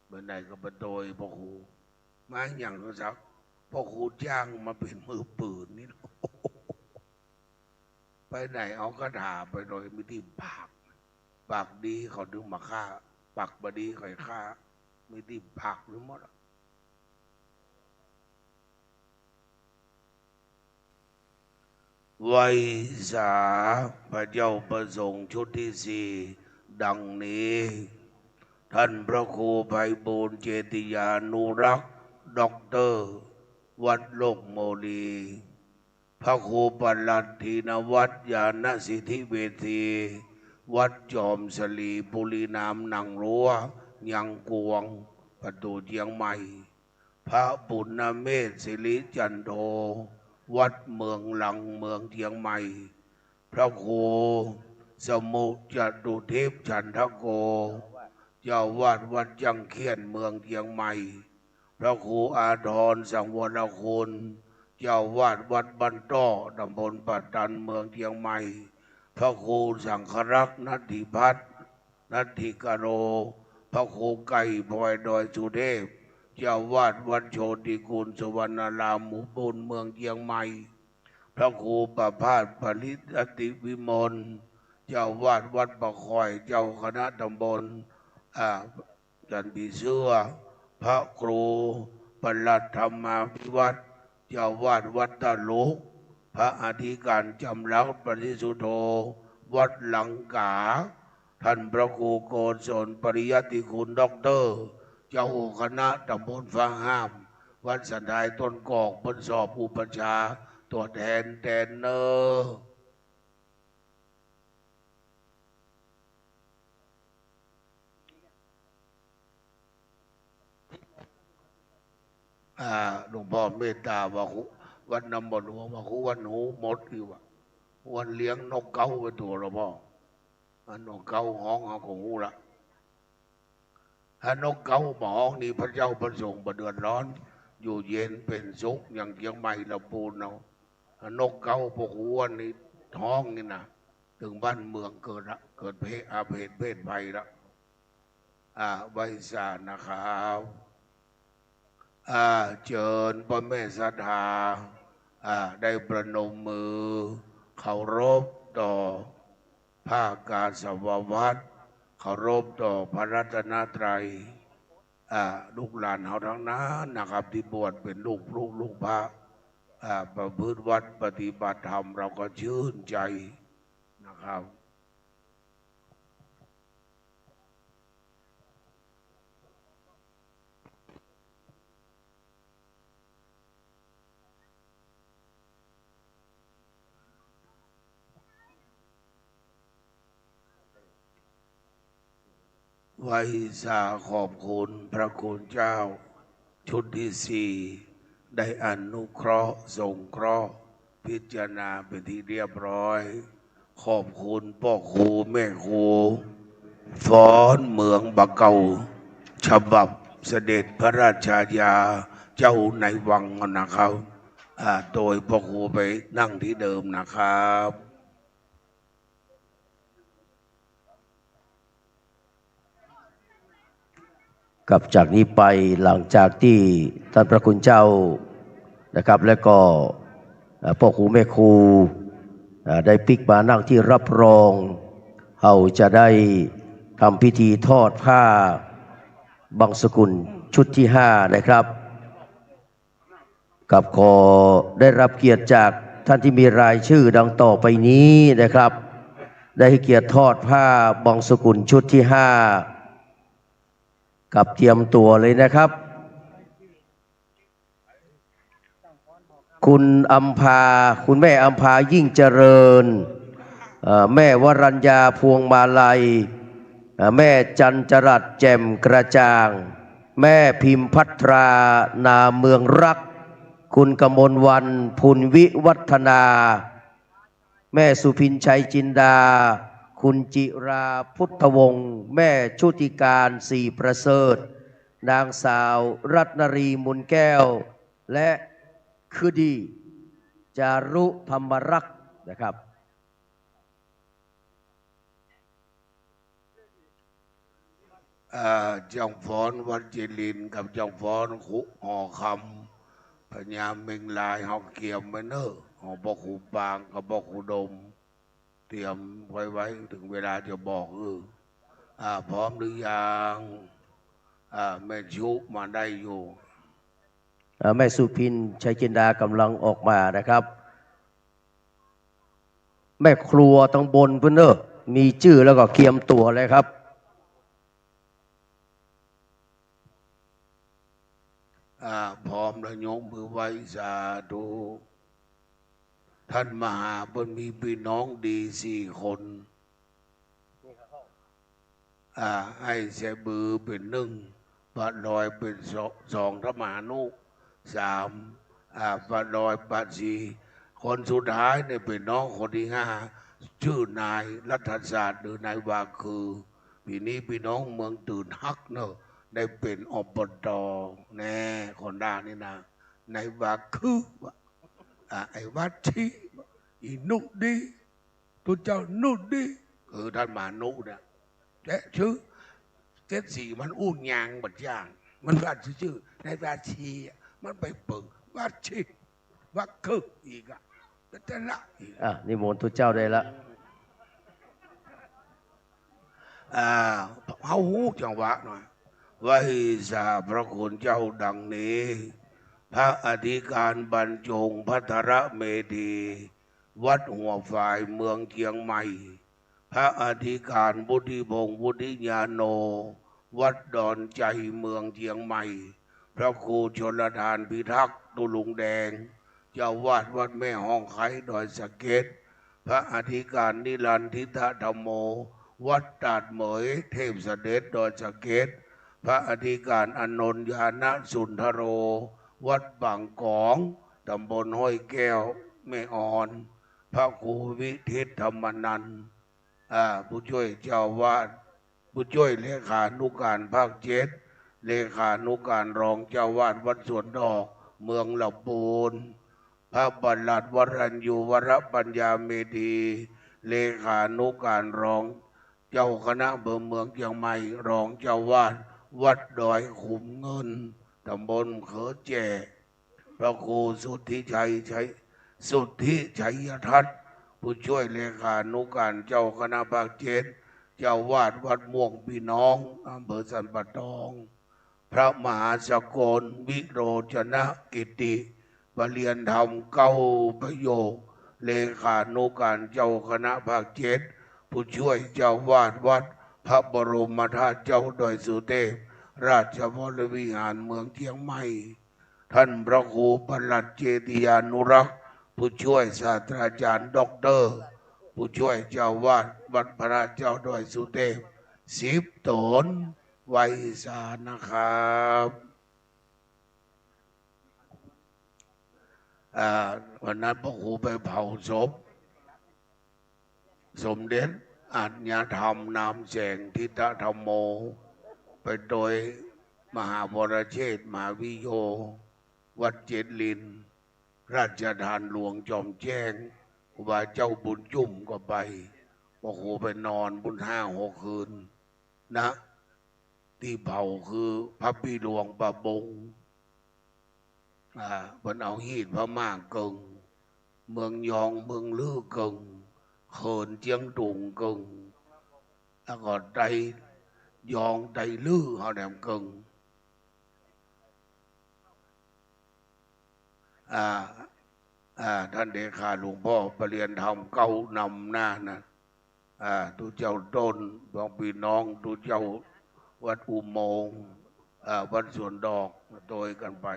เมื่อไหร่ก็มาโดยป้อครู มาหยังก็ซัก ป้อครูจ้างมาเป๋นมือปืนนี่ ไปไหนเอาคาถาไปโดย มีตี้ปาก ปากดีเขาดึงมาฆ่า ปากบ่ดีเขาฆ่า มีตี้ปากหมดอะ ไหว้สาพระเจ้าประสงค์ชุดตี้สี่ ดังนี้ ท่านพระครูไพบูลย์ เจติยานุรักษ์ ด็อกเตอร์ วัดโลกโมลี พระครูปลัดธีนวัฒน์ ญาณสิทธิเวที วัดจอมสลี ปุรีนามหนังรั้ว ยังกวง ประตู๋เจียงใหม่ พระปุณณเมธ สิริจันโท วัดเมืองลัง เมืองเจียงใหม่ พระครูสมุจตุทิพย์ ฉันทโก เจ้าอาวาสวัดจั้งเขี้ยน เมืองเจียงใหม่ พระครูอาทร สังวรคุณ เจ้าอาวาสวัดบ้านต้อ ตำบลป่าตัน เมืองเจียงใหม่ พระครูสังฆรักษ์ นัตถิพัฒน์ นัตถิกโร พระครูไก่ พลอยดอยสุเทพ เจ้าอาวาสวัดโชติกูลสุวรรณาราม หมู่บุญ เมืองเจียงใหม่ พระครูประภาส ปริตติวิมล เจ้าอาวาสวัดป่าคอย เจ้าคณะตำบล อ่า จันทร์ผีเสื้อ พระครูปลัดธรรมาภิวัฒน์ เจ้าอาวาสวัดตลุก พระอธิการจำรัด ปริสุทโธ วัดลังกา ท่านพระครูโกศล ปริยัติคุณ ด็อกเตอร์ เจ้าคณะตำบลฟ้าห้าม วัดสันทายต้นกอก เปิ้นสอบอุปัชฌาย์ตั๋วแตนแตนเน่อ อ่า หลวงพ่อเมตตาว่า วัดน้ำบ่อหลวงว่า วันหูหมดอีกว่า วันเลี้ยงนกเก๊าไปตั๋วละพ่อ อันนกเก๊าฮ้องเฮาก็ฮู้ละ ถ้านกเก๊าบ่ฮ้องนี่ พระเจ้าพระสงฆ์บ่เดือดร้อน อยู่เย็นเป๋นสุข อย่างเจียงใหม่ลำพูนเนาะ ถ้านกเก๊าพวกอ้วนนี่ฮ้องนี่นะ ตึงบ้านเมืองเกิดละ เกิดเพศ อาเพศ เพศภัยละ อ่า ไหว้สานะครับ อ่า เจิญป้อแม่ศรัทธา อ่า ได้ประนมมือ เคารพต่อ ผ้ากาสาวพัสตร์ เคารพต่อพระรัตนตรัย อ่า ลูกหลานเฮาตังนั้นนะครับ ตี้บวชเป๋นลูก ลูก ลูกพระ อ่า ประพฤติวัตรปฏิบัติธรรม เฮาก็จื้นใจ๋นะครับ ไหว้สาขอบคุณพระคุณเจ้า ชุดตี้สี่ ได้อนุเคราะห์สงเคราะห์ พิจารณาเป๋นตี้เรียบร้อย ขอบคุณป้อครูแม่ครู ฟ้อนเมืองบ่าเก่า ฉบับเสด็จพระราชญาเจ้าในวังนะครับ อ่า โดยป้อครูไปนั่งตี้เดิมนะครับ ครับ จากนี้ไปหลังจากตี้ต้านพระคุณเจ้านะครับ แล้วก็ เอ่อ ป้อครูแม่ครู เอ่อ ได้ปิ๊กมานั่งตี้รับรอง เฮาจะได้ทำพิธีทอดผ้าบังสุกุลชุดตี้ห้านะครับ ครับ ขอได้รับเกียรติจากท่านตี้มีรายชื่อดังต่อไปนี้นะครับ ได้ให้เกียรติทอดผ้าบังสุกุลชุดตี้ห้า ครับ เตรียมตั๋วเลยนะครับ คุณอำภา คุณแม่อำภายิ่งเจริญ เอ่อ แม่วรัญญา พวงมาลัย เอ่อ แม่จันจรัส แจ่มกระจ่าง แม่พิมพัทรา นาเมืองรัก คุณกมลวรรณ พุนวิวัฒนา แม่สุพิน ชัยจินดา คุณจิรา พุทธวงศ์ แม่ชุติการ ศรีประเสริฐ นางสาวรัตนรี มูลแก้ว และคือดี จารุธรรมรักษ์นะครับ อ่า จ้างฟ้อนวัดเจริญกับจ้างฟ้อนหอคำ พญาเมงลาย เฮาเกียมไว้เน่อ หอพ่อครูปางกับพ่อครูดม เตรียมไว้ ไว้เถิงเวลาจะบอก เออ อ่า พร้อมหรือยัง อ่า แม่ชุมาได้อยู่ อ่า แม่สุพิน ชัยจินดากำลังออกมานะครับ แม่ครัวตังบนปู้นเน่อ มีจื้อแล้วก็เกียมตั๋วเลยครับ อ่า พร้อมแล้วยกมือไหว้สาธุ ต้านมหาเปิ้นมีปี้น้องดีสี่คน อ่า ไอ้แสบือเป๋นนึ่ง ป้าดอยเป๋นสอง สอง ต้านมหานุ สาม อ่า ป้าดอย ป้าศรี คนสุดท้ายเนี่ยเป๋นน้องคนตี้ห้า จื้อนายรัฐศาสตร์ หรือนายหวาคือ ปี๋นี้ปี้น้องเมืองตื่นฮักเน่อ ได้เป๋น อบต. แน่ คนด้านนี้นะ นายหวาคือ อ่า ไอ้หวาชี อีหนุดี ตุ๊เจ้าหนุดี คือต้านมหานุเนี่ย แกจื้อ เจ็ดสี่ มันอู้ยางบ่าอย่าง มันว่าจื้อๆ นายหวาชีอะ มันไปเปิง หวาชี หวาคืออีกอะ เป็นแต่ละอีก อ่ะ นิมนต์ตุ๊เจ้าได้ละ อ่า เฮาฮู้จังหวะหน่อย ไหว้สาพระคุณเจ้าดังนี้ พระอธิการบรรจงภัทรเมธี วัดหัวฝาย เมืองเจียงใหม่ พระอธิการวุฒิพงษ์ วุฒิญาโณ วัดดอนไจ เมืองเจียงใหม่ พระครูชลธารพิทักษ์ ตุลุงแดง เจ้าอาวาสวัดแม่ฮ่องไคร้ ดอยสะเก็ด พระอธิการนิรันทิตธรรมโม วัดตาดเหมย เทพเสด็จ ดอยสะเก็ด พระอธิการอานนท์ ญาณสุนทโร วัดบางกอง ตำบลห้วยแก้ว แม่อ่อน พระครูวิทิตธรรมนันท์ อ่า ผู้ช่วยเจ้าอาวาส ผู้ช่วยเลขานุการภาคเจ็ด เลขานุการรองเจ้าอาวาสวัดสวนดอก เมืองละปูน พระปลัดวรัญญู วรปัญญาเมธี เลขานุการรองเจ้าคณะอำเภอเมืองเจียงใหม่ รองเจ้าอาวาสวัดดอยขุมเงิน ตำบลเขือแจ้ พระครูสุทธิชัย ชัย สุทธิชัยทัศน์ ผู้ช่วยเลขานุการเจ้าคณะภาคเจ็ด เจ้าอาวาสวัดม่วงปี้น้อง อำเภอสันป่าตอง พระมหาสกล วิโรจนกิตติ ประเรียนธรรมเก้าประโยค เลขานุการเจ้าคณะภาคเจ็ด ผู้ช่วยเจ้าอาวาสวัดพระบรมธาตุเจ้าดอยสุเทพ ราชวรวิหารเมืองเจียงใหม่ ท่านพระครูปลัดเจติยานุรักษ์ ผู้ช่วยศาสตราจารย์ด็อกเตอร์ ผู้ช่วยเจ้าอาวาสวัดพระเจ้าดอยสุเทพ สิบต๋น ไหว้สานะครับ อ่า วันนั้นพระครูไปเผาศพ สมเด็จอาชญาธรรม นามแสง ทิตธรรมโม ไปโตยมหาวรเชษฐ มหาวิโย วัดเจ็ดลิน ราชธาตุหลวงจอมแจ้ง ครูบาเจ้าบุญจุ่มก็ไป พระครูไปนอนปู้นห้าหกคืน ณ ตี้เผาคือพระปี้หลวงป่าบง อ่า เปิ้นเอาฮีตพม่าเกิ่ง เมืองยอง เมืองลือเกิ่ง เขินเจียงตุงเกิ่ง แล้วก็ไตยอง ไตยลือเฮาแหนมเกิ่ง อ่า อ่า ท่านเลขาหลวงพ่อประเรียนธรรมเก้านำหน้านะ อ่า ตุ๊เจ้าต้น พวกปี้น้องตุ๊เจ้าวัดอุโมงค์ อ่า วัดสวนดอก โตยกั๋นไป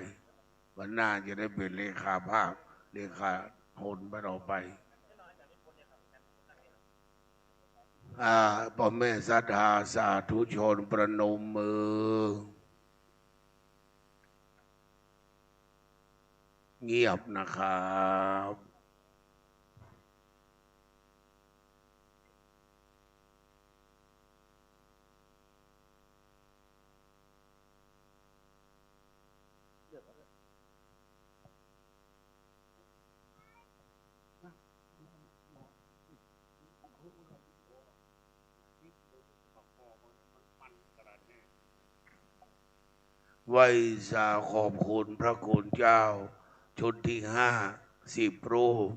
วันหน้าจะได้เป๋นเลขาภาค เลขาหนไปต่อไป อ่า ป้อแม่ศรัทธาสาธุชนประนมมือ เงียบนะครับ ไหว้สาขอบคุณพระคุณเจ้า ชุดที่ห้าสิบรูป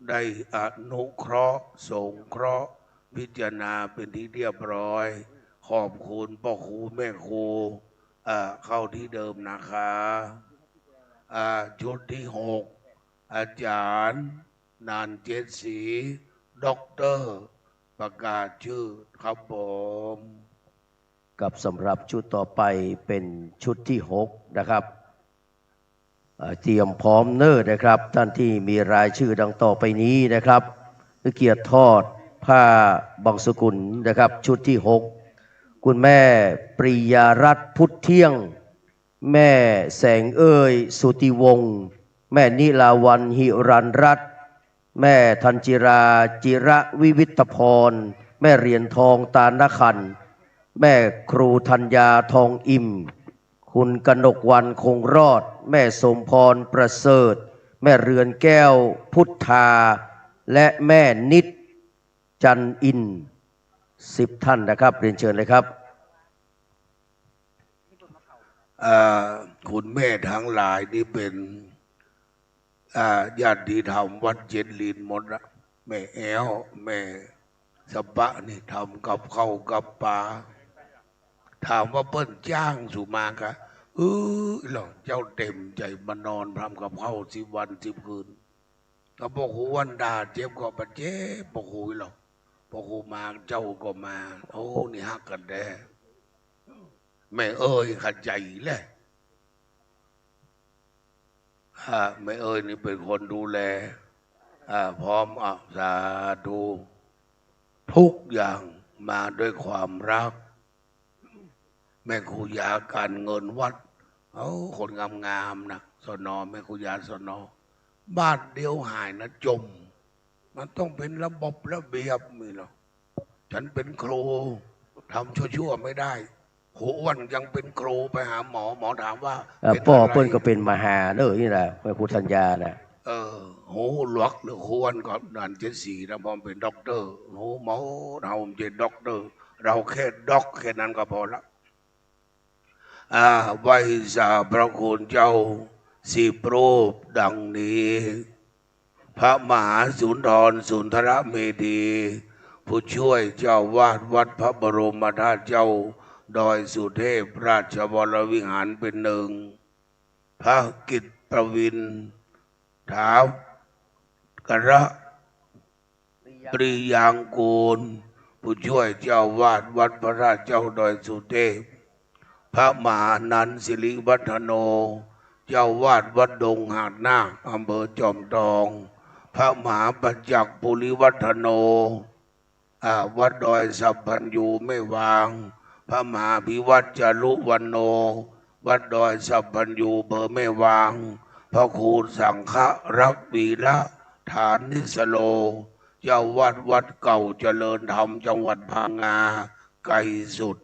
ได้อนุเคราะห์สงเคราะห์พิจารณาเป็นที่เรียบร้อย ขอบคุณพ่อครูแม่ครู อ่า เข้าที่เดิมนะคะ อ่า ชุดที่หก อาจารย์นันเจ็ดศรี ด็อกเตอร์ ประกาศชื่อครับผม ครับ สำหรับชุดต่อไปเป็นชุดที่หกนะครับ เอ่อ เตรียมพร้อมเนิ่นนะครับ ท่านที่มีรายชื่อดังต่อไปนี้นะครับ เกียรติทอดผ้าบังสุกุลนะครับ ชุดที่หก คุณแม่ปริยารัตน์ พุทธเที่ยง แม่แสงเอย สุติวงศ์ แม่นิลาวัลย์ หิรัญรัตน์ แม่ธัญจิรา จิระวิวิตพร แม่เหรียญทอง ตาลขันธ์ แม่ครูธัญญา ทองอิ่ม คุณกนกวรรณ คงรอด แม่สมพร ประเสริฐ แม่เรือนแก้ว พุทธา และแม่นิด จันทร์อินทร์ สิบท่านนะครับ เรียนเชิญเลยครับ อ่า คุณแม่ทั้งหลายนี่เป็น อ่า ญาติธรรมวัดเจ็ดลินหมดละ แม่แอ้ว แม่สะปะนี่ทำกับข้าวกับป๋า ถามว่าเปิ้นจ้างสูมากะ เออ หลวงเจ้าเต็มใจ๋มานอนทำกับข้าวสิบวันสิบคืน ก็พ่อครูวันดาเจ็บก็บ่าเจ็บพ่อครูหรอก พ่อครูมาเจ้าก็มา โอ้ นี่ฮักกั๋นแต๊ แม่เอยเข้าใจ๋แหละ อ่า แม่เอยนี่เป๋นคนดูแล อ่า พร้อม อ่ะ สาธุ ทุกอย่างมาด้วยความรัก แม่ครูยาก๋านเงินวัด เอ้า คนงามๆ นะ สน แม่ครูยา สน บาทเดียวหายนะ จม มันต้องเป๋นระบบระเบียบ มีหรอก ฉันเป๋นครู ทำชั่วๆ ไม่ได้ ครูอ้วนยังเป๋นครู ไปหาหมอ หมอถามว่า เอ่อ เป๋นอะไร ป้อเปิ้นก็เป๋นมหาเน่อ นี่นะ แม่ครูธัญญานะ เออ หูหนวกหรือครูอ้วนก็ นันเจ็ดศรีนะ พ่อเป๋นด็อกเตอร์ หูหมอ เฮาเป๋นด็อกเตอร์ เราแค่ด็อกแค่นั้นก็พอละ อ่า ไหว้สาพระคุณเจ้าสิบรูปดังนี้ พระมหาสุนทรสุนทรเมธี ผู้ช่วยเจ้าวาดวัดพระบรมธาตุเจ้าดอยสุเทพราชวรวิหารเป็นหนึ่ง พระกิตติประวิน ถาวร ปริยางกูล ผู้ช่วยเจ้าวาดวัดพระธาตุเจ้าดอยสุเทพ พระมหานันท์ สิริวัฒโน เจ้าวาดวัดดงหาดนาค อำเภอจอมทอง พระมหาประจักษ์ ปุริวัฒโน อ่า วัดดอยสัพพัญญูแม่วาง พระมหาภิวัฒน์ จารุวัณโณ วัดดอยสัพพัญญู อำเภอแม่วาง พระครูสังฆรักษ์ วีระฐานิสโล เจ้าวัดวัดเก่าเจริญธรรม จังหวัดพังงา ไกลสุด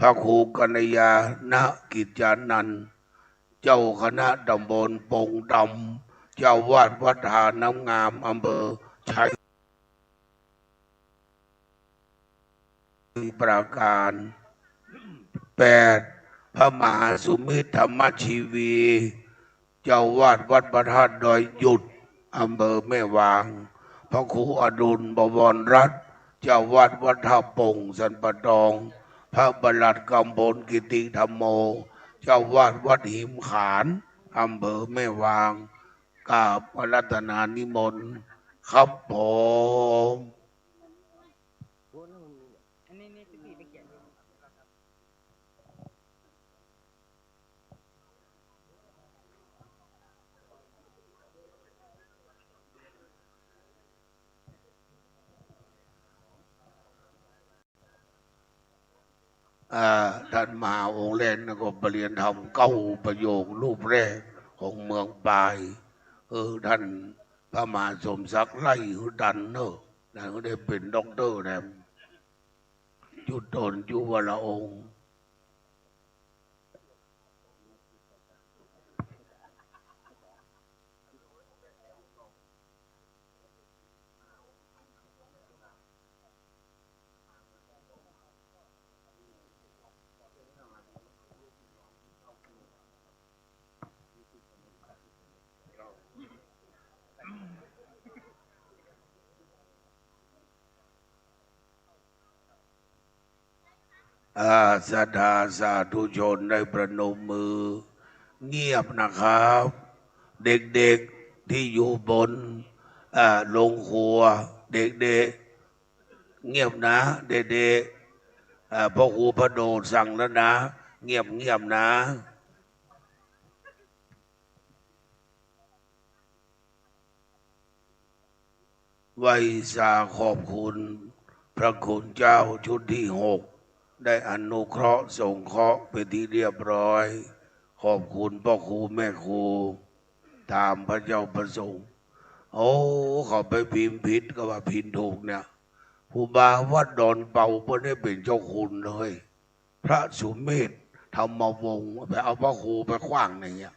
พระครูกัญญาณกิจจานันท์ เจ้าคณะตำบลปงตำ เจ้าวาดวัดท่าน้ำงาม อำเภอชัยปราการ แปด พระมหาสุมิตร ธรรมชีวี เจ้าวาดวัดพระธาตุดอยหยุด อำเภอแม่วาง พระครูอดุล บวรรัตน์ เจ้าวาดวัดท่าโป่ง สันป่าตอง พระประหลัดกำพล กิติธัมโม เจ้าวาดวัดหิมขาน อำเภอแม่วาง กราบอาราธนานิมนต์ครับผม อ่า ต้านมหาองค์แรกนั้นก็ปริญญาธรรมเก้าประโยครูปแรกของเมืองปาย เออ ต้านพระมหาสมศักดิ์ไล่หื้อตันเน่อ นะ หื้อได้เป๋นด็อกเตอร์แหม จุตนจุวรองค์ อ่า ศรัทธาสาธุชนได้ประนมมือ เงียบนะครับ เด็กๆ ตี้อยู่บน อ่า โรงครัว เด็กๆ เงียบนะ เด็กๆ อ่า พ่อครูพระโดษสั่งแล้วนะ เงียบๆ นะ ไหว้สาขอบคุณพระคุณเจ้าชุดตี้หก ได้อนุเคราะห์สงเคราะห์เป๋นตี้เรียบร้อย ขอบคุณพ่อครูแม่ครู ต๋ามพระเจ้าพระสงฆ์ โอ้ เขาไปพิมพ์ผิดก็ว่าพิมพ์ถูกเนี่ย ครูบาวัดดอนเปาเปิ้นได้เป๋นเจ้าคุณเลย พระสุเมธธรรมวงศ์ ไปเอาพระครูไปขว้างอย่างเงี้ย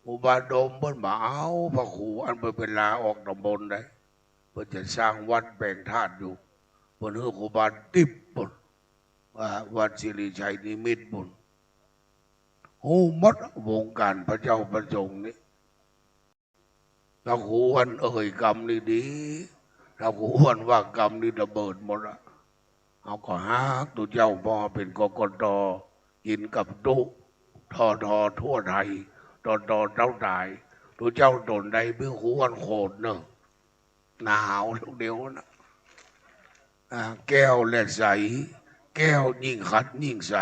ครูบาดมเปิ้นบ่เอาพระครู อันเปิ้นไปลาออกต๋ำบลได้ เปิ้นจะสร้างวัดแปลงธาตุอยู่ เปิ้นหื้อครูบาติ๊บปู้น ว่าวัดสิริชัยนิมิตรปู้น ฮู้หมดวงการพระเจ้าพระสงฆ์นี่ ถ้าครูอ้วนเอ่ยกำนี้ดี ถ้าครูอ้วนว่ากำนี้ระเบิดหมดอะ เฮาก็ฮักตุ๊เจ้า เพราะเป๋น กกต กิ๋นกับตุ๊ ทท ทั่วไทย ตต เต้าต๋าย ตุ๊เจ้าต๋นใดเปื้อครูอ้วนโขดเน่อ หนาวลูกเดียวนะ อ่า แก้วแลใส แก้วยิ่งขัดยิ่งใส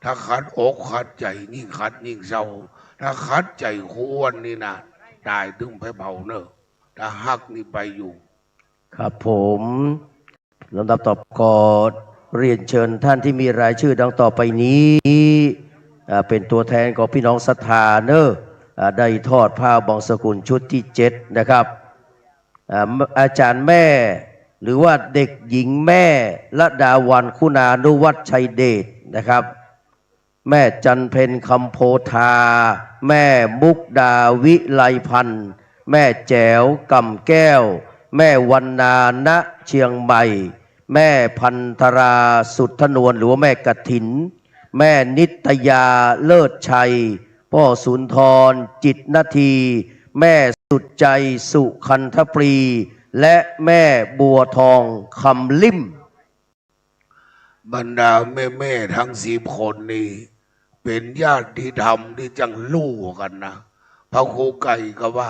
ถ้าขัดอกขัดใจ๋ยิ่งขัดยิ่งเศร้า ถ้าขัดใจ๋ครูอ้วนนี่นะ ต๋ายตึงไปเผาเน่อ ถ้าฮักนี่ไปอยู่ ครับผม ลำดับต่อไปก็เรียนเชิญท่านที่มีรายชื่อดังต่อไปนี้ อ่า เป็นตัวแทนของพี่น้องศรัทธาเน่อ อ่า ได้ทอดผ้าบังสุกุลชุดที่เจ็ดนะครับ อ่า อาจารย์แม่ หรือว่าเด็กหญิงแม่ ระดาวัลย์ คุณานุวัฒน์ ชัยเดชนะครับ แม่จันเพ็ญ คำโพธา แม่มุกดา วิไลพันธ์ แม่แจ๋ว ก่ำแก้ว แม่วรรณา ณ เชียงใหม่ แม่พันธรา สุทธนวล หรือว่าแม่กฐิน แม่นิตยา เลิศชัย พ่อสุนทร จิตรนาที แม่สุดใจ สุคันธปรี และแม่บัวทอง คำลิ่ม บรรดาแม่ๆ ตึงสิบคนนี่ เป๋นญาติธรรมตี้จั้งฮู้กั๋นนะ พระครูไก่ก็ว่า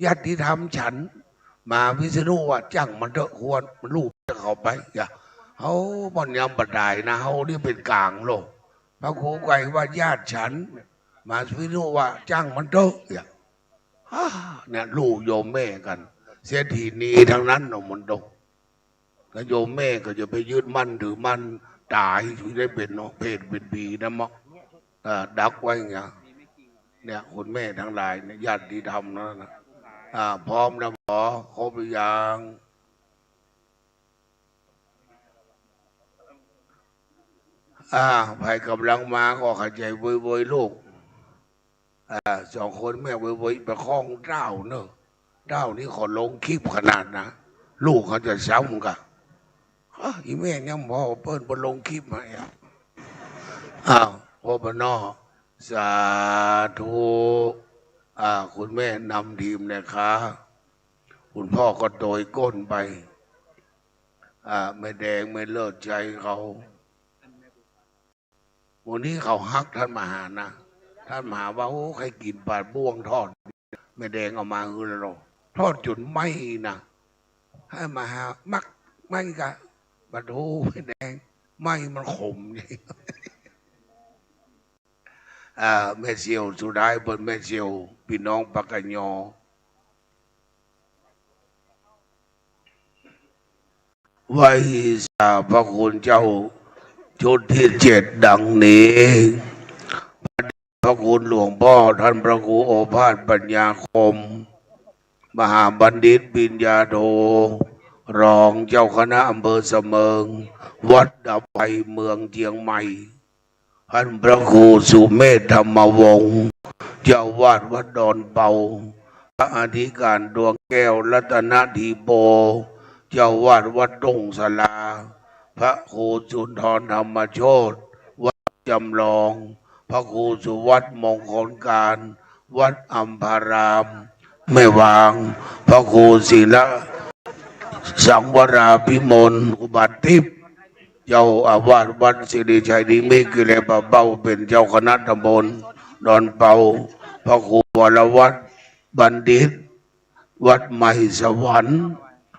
ญาติธรรมฉัน มหาวิษณุว่าจ้างมันเต๊อะ ควรมันฮู้จะเข้าไป อย่า เฮาบ่อนยามบ่ต๋ายนะ เฮานี่เป๋นก๋างโลก พระครูไก่ว่าญาติฉัน มหาวิษณุว่าจ้างมันเต๊อะ อย่า อ่า เนี่ย ฮู้โยมแม่กั๋น เศรษฐีนีตึงนั้นเนาะ มันต้อง ก็โยมแม่ก็อย่าไปยึดมั่นถือมั่น ต๋ายสิได้เป๋นเนาะ เปรตเป๋นผีนะเมาะ อ่า ดักไว้อย่างเงี้ย เนี่ย คุณแม่ทั้งหลายเนี่ย ญาติธรรมนะ อ่า พร้อมนะหมอ ครบหรือยัง อ่า ใผก่ำลังมาก็เข้าใจ๋เวยๆ ลูก อ่า สองคนแม่เวยๆ ไปข้องเต้าเน่อ เต้านี่ขอลงคลิปขนาดนะ ลูกเขาจะซ้ำกะ อ้าว อีแม่ยังบ่เปิ้นบ่ลงคลิปมาอ่ะ อ้าว พ่อบ้านนอก สาธุ อ่า คุณแม่นำทีมนะคะ คุณพ่อก็โตยก้นไป อ่า แม่แดง แม่เลิศชัยเขา วันนี้เขาฮักต้านมหานะ ต้านมหาว่า โอ้ ใค่กิ๋นปลาบ้วงทอด แม่แดงเอามาหื้อแล้วเนาะ ทอดจ๋นไหม้นะ ต้านมหามักไหม้กะ ปะโถ แม่แดง ไหม้มันขม อ่า แม่เสี่ยว สุดท้ายเปิ้นแม่เสี่ยว ปี้น้องปากกะยอ ไหว้สาพระคุณเจ้า ชุดตี้เจ็ดดังนี้ พระคุณหลวงป้อท่านพระครูโอภาสปัญญาคม มหาบัณฑิตปิญญาโท รองเจ้าคณะอำเภอเสมิง วัดดาบไพรเมืองเจียงใหม่ ท่านพระครูสุเมธธรรมวงศ์ เจ้าอาวาสวัดดอนเปา พระอธิการดวงแก้วรัตนธีโป เจ้าอาวาสวัดทุ่งสาลา พระครูสุนทรธรรมโชติ วัดจำลอง พระครูสุวัฒน์มงคลการ วัดอัมพาราม แม่วาง พระครูศิลสังวราภิมล อุปัฏฐิป เจ้าอาวาสวัดสิริชัยนิมิต กิเลสปะเป้า เป๋นเจ้าคณะตำบลดอนเปา พระครูวรวัฒน์บัณฑิต วัดใหม่สวรรค์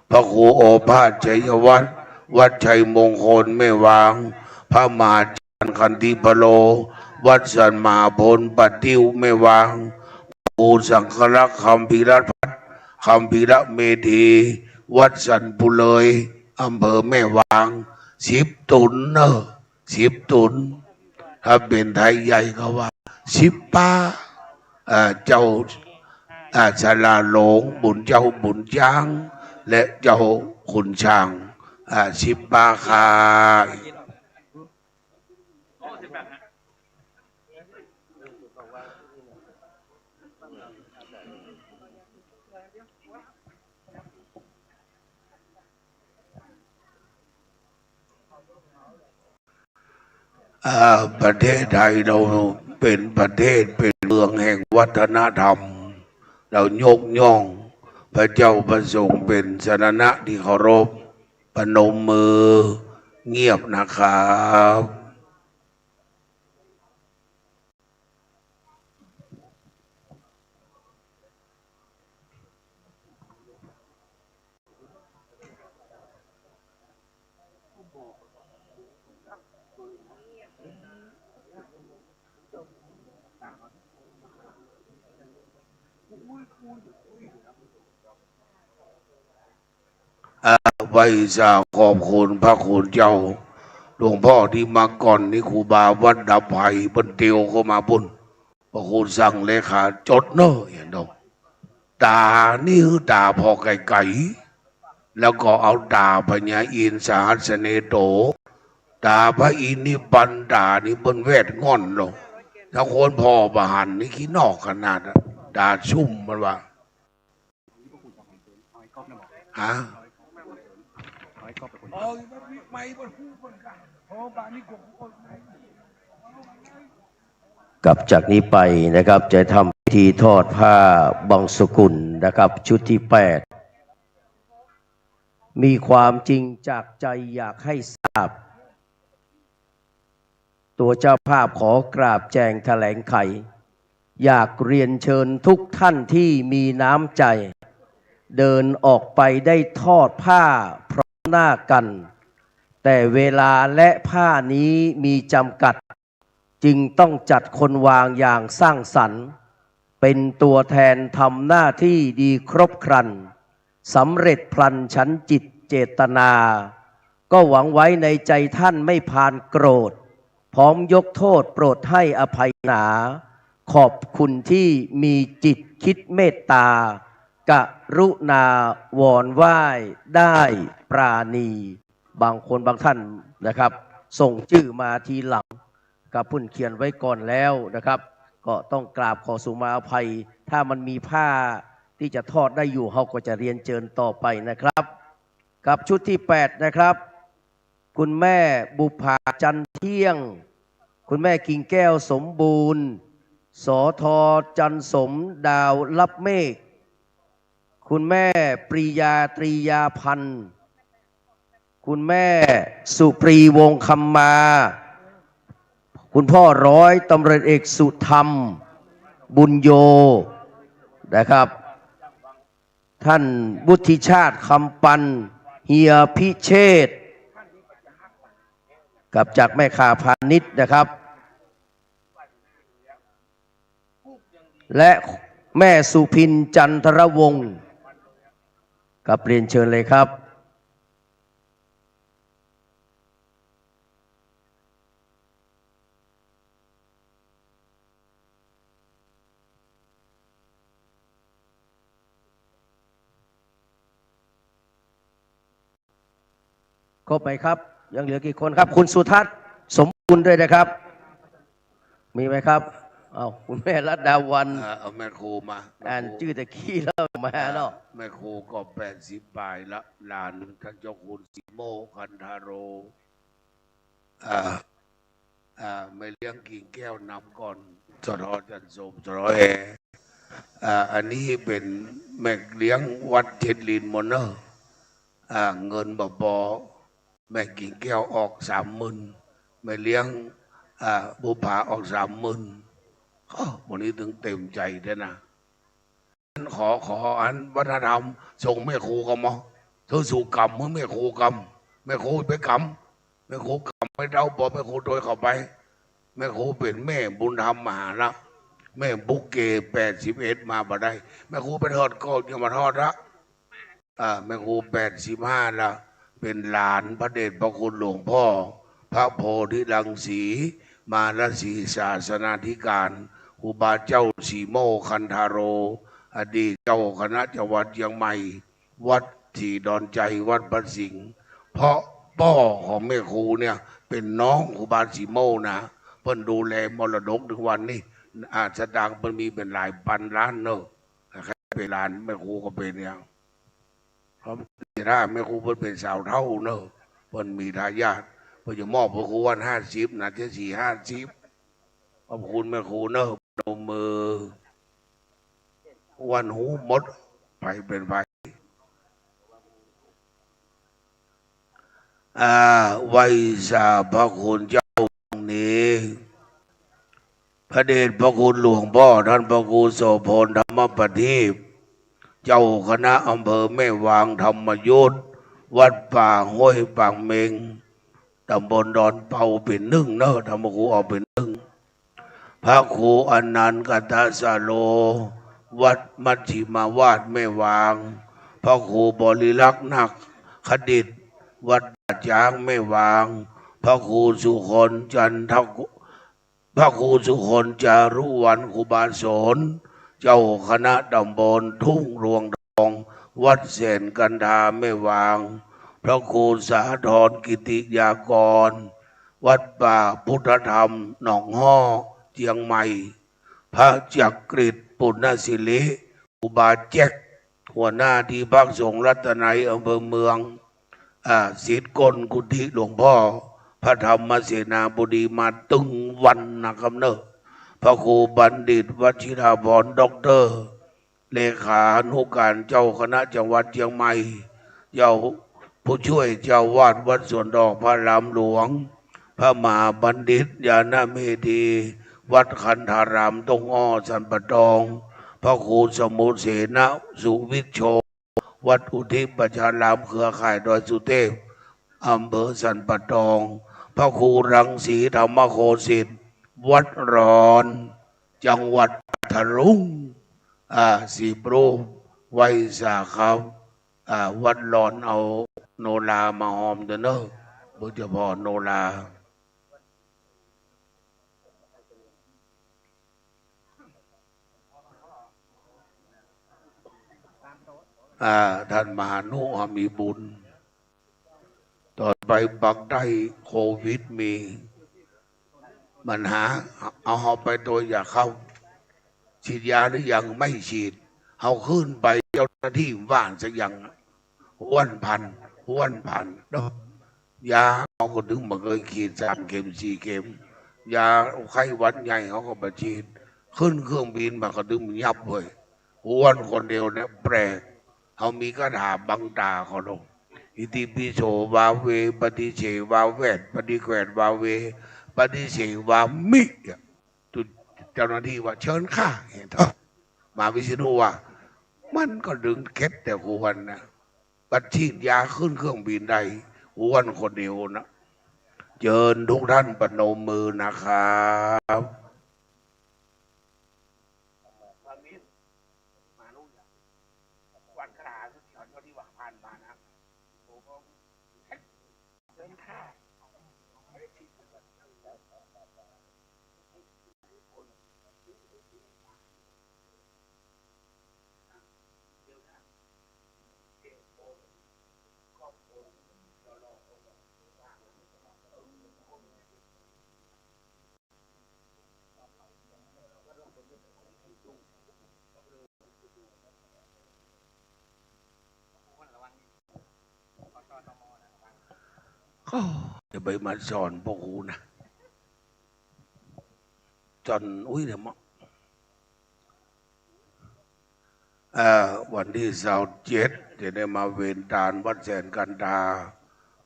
พระครูโอภาสชัยวัฒน์ วัดชัยมงคลแม่วาง พระมหาจารย์ขันติพะโล วัดสันมหาพลป่าติ้วแม่วาง พระครูสังฆรักษ์คัมภีรพัฒน์ คัมภีรเมธี วัดสันปุเลย อำเภอแม่วาง สิบตุ๊นเน่อ สิบตุ๊น ถ้าเป๋นไทยใหญ่ก็ว่า สิบป๊า อ่า เจ้า อ่า ศาลาหลวง บุญเจ้าบุญจ๊าง และเจ้าขุนช้าง อ่า สิบป๊าค่ะ อ่า ประเทศไทยเราเป๋นประเทศ เป๋นเมืองแห่งวัฒนธรรม เรายกย่องพระเจ้าพระสงฆ์เป๋นสรณะที่เคารพ ประนมมือเงียบนะครับ อ่า ไหว้สาขอบคุณพระคุณเจ้า หลวงพ่อตี้มาก่อนนี่ ครูบาวัดดาบไพร เปิ้นเตียวเข้ามาปุ้น พระครูสั่งเลขาจดเน่อ เหียนดอก ต๋านี่คือต๋าผ่อไก๋ๆ แล้วก็เอาต๋าพญาอินทร์สหัสสเนโต ต๋าพระอินทร์นี่ปันต๋านี่เปิ้นแวดง่อนลง ถ้าคนผ่อบ่หันนี่ขี้นอกขนาดอะ ต๋าซุ่มเปิ้นว่า ฮะ ครับ จากนี้ไปนะครับ จะทำพิธีทอดผ้าบังสุกุลนะครับ ชุดที่แปด มีความจริงจากใจอยากให้ทราบ ตัวเจ้าภาพขอกราบแจงแถลงไข อยากเรียนเชิญทุกท่านที่มีน้ำใจ เดินออกไปได้ทอดผ้าพร้อมหน้ากัน แต่เวลาและผ้านี้มีจำกัด จึงต้องจัดคนวางอย่างสร้างสรรค์ เป็นตัวแทนทำหน้าที่ดีครบครัน สำเร็จพลันฉันจิตเจตนา ก็หวังไว้ในใจท่านไม่พานโกรธ พร้อมยกโทษโปรดให้อภัยหนา ขอบคุณที่มีจิตคิดเมตตา กรุณาวอนไหว้ได้ปราณี บางคนบางท่านนะครับ ส่งจื้อมาทีหลัง กับเปิ้นเขียนไว้ก่อนแล้วนะครับ ก็ต้องกราบขอสุมาอภัย ถ้ามันมีผ้าที่จะทอดได้อยู่ เฮาก็จะเรียนเจิญต่อไปนะครับ กับชุดที่แปดนะครับ คุณแม่บุภา จันเที่ยง คุณแม่กิ่งแก้ว สมบูรณ์ สท จันสม ดาวลับเมฆ คุณแม่ปรียา ตรียาพันธ์ คุณแม่สุปรี วงศ์คำมา คุณพ่อร้อยตำรวจเอกสุธรรม บุญโย นะครับ ท่านวุฒิชาติ คำปัน เฮียพิเชษ กับจากแม่ค้าพาณิชย์นะครับ และแม่สุพิน จันทรวงศ์ ครับ เรียนเชิญเลยครับ ครบไหมครับ ยังเหลือกี่คนครับ คุณสุทัศน์ สมบูรณ์ด้วยนะครับ มีไหมครับ เอ้า คุณแม่รัตดาวัลย์ เออ เอาแม่ครูมา อ่าน แม่ครู จื้อตะกี้แล้วมาเนาะ อ่า แม่ครูก็แปดสิบปลายละ หลานท่านเจ้าคุณสีโมคันธาโร อ่า อ่า แม่เลี้ยงกิ่งแก้วนำก่อน สท.จันทร์โสม สท.แอ อ่า อันนี้เป๋นแม่เลี้ยงวัดเจ็ดลินหมดเน่อ อ่า เงินบ่ปอ แม่กิ่งแก้วออกสามหมื่น แม่เลี้ยง อ่า บุปผาออกสามหมื่น โอ้ วันนี้ตึงเต๋มใจ๋แต๊นะ ขอ ขออันวัฒนธรรม ส่งแม่ครูกำเนาะ ถือสูกำ หื้อแม่ครูกำ แม่ครูไปกำ แม่ครูกำไปเต้า ปอแม่ครูโตยเข้าไป แม่ครูเป๋นแม่บุญธรรมมหาละ แม่บุกเกแปดสิบเอ็ดมาบ่ได้ แม่ครูไปทอดก็ยังมาทอดละ อ่า แม่ครูแปดสิบห้าละ เป๋นหลานพระเดชพระคุณหลวงพ่อ พระโพธิรังสี มาลสีศาสนาธิการ ครูบาเจ้าสีโมคันธาโร อดีตเจ้าคณะจังหวัดเจียงใหม่ วัดศรีดอนชัย วัดพระสิงห์ เพราะป้อของแม่ครูเนี่ยเป๋นน้องครูบาสีโมนะ เปิ้นดูแลมรดกเถิงวันนี้ อ่า สตางค์เปิ้นมีเป๋นหลายปันล้านเน่อ ใครเป๋นหลานแม่ครูก็เป๋นอย่าง เพราะถ้าแม่ครูเปิ้นเป๋นสาวเฒ่าเน่อ เปิ้นมีทายาท เปิ้นจะมอบแม่ครูวันห้าสิบนะ จะสี่ห้าสิบ ขอบคุณแม่ครูเน่อ ประนมมือ วันฮู้หมด ใผเป๋นใผ อ่า ไหว้สาพระคุณเจ้าองค์นี้ พระเดชพระคุณหลวงพ่อท่านพระครูโสภณ ธรรมประทีป เจ้าคณะอำเภอแม่วางธรรมยุต วัดป่าห้วยปางเม็ง ตำบลดอนเปาเป๋นนึ่งเน่อ ท่านพระครูเอาเป๋นนึ่ง พระครูอนันต์กัตตสโล วัดมัชฌิมาวาสแม่วาง พระครูบริลักษณ์นาคคดิต วัดท่าจ๊างแม่วาง พระครูสุคนจันทกุ พระครูสุคนจารุวรรณ ครูบาสน เจ้าคณะตำบลทุ่งรวงทอง วัดแสนกันทาแม่วาง พระครูสาธรกิติยากร วัดป่าพุทธธรรมหนองฮ้อ เจียงใหม่ พระจักริดปุณณสิริ ครูบาแจ็ค หัวหน้าตี้พักสงฆ์รัตนัย อำเภอเมือง อ่า ศิษย์ก้นกุฏิหลวงพ่อ พระธรรมเสนาบดีมาตึงวันนะครับเน่อ พระครูบัณฑิตวชิราภรณ์ ด็อกเตอร์ เลขานุการเจ้าคณะจังหวัดเจียงใหม่ เจ้าผู้ช่วยเจ้าวาดวัดสวนดอกพระอารามหลวง พระมหาบัณฑิตญาณเมธี วัดคันธารามต้งอ้อสันป่าตอง พระครูสมุทเสนะสุวิชโช วัดอุทิศประชารามเครือข่ายดอยสุเทพ อำเภอสันป่าตอง พระครูรังสีธรรมโคสิทธิ์ วัดร้อน จังหวัดพัทลุง อ่า สิบรูป ไหว้สาครับ อ่า วัดร้อนเอาโนรามาฮอมเต๊อะเน่อ โดยเฉพาะโนรา อ่า ท่านมหานุ มีบุญ ต๋อนไปปากใต้โควิดมีปัญหา เอา เอาไปตรวจยาเข้า ฉีดยาหรือยัง ไม่ฉีด เอาขึ้นไปเจ้าหน้าตี้ว่าสักอย่าง ห้วนพัน ห้วนพันเนาะ ยาเขาก็ตึงบ่เกยขีดสามเข็มสี่เข็ม ยาไข้หวัดใหญ่เขาก็บ่ฉีด ขึ้นเครื่องบินมาก็ตึงยับเว้ย ห้วนคนเดียวเนี่ยแปลก เขามีคาถาบังต๋าเขาลง อิติปิโสวาเว ปะทิเสวาแวด ปะทิแขวดวาเว ปะทิเสวามิ เจ้าหน้าตี้ว่า เชิญค่ะ เห็นเถอะ มหาวิษณุว่า มันก็ดึงเข็ดแต่ควรนะ บัดฉีดยาขึ้นเครื่องบินได้ ห้วนคนเดียวนะ เจิญทุกท่านประนมมือนะครับ ก็จะไปมาสอนพ่อครูนะ จน อุ๊ย เดี๋ยวมา เอ่อ วันตี้ซาวเจ็ด จะได้มาเวนตานวัดแสนกันดา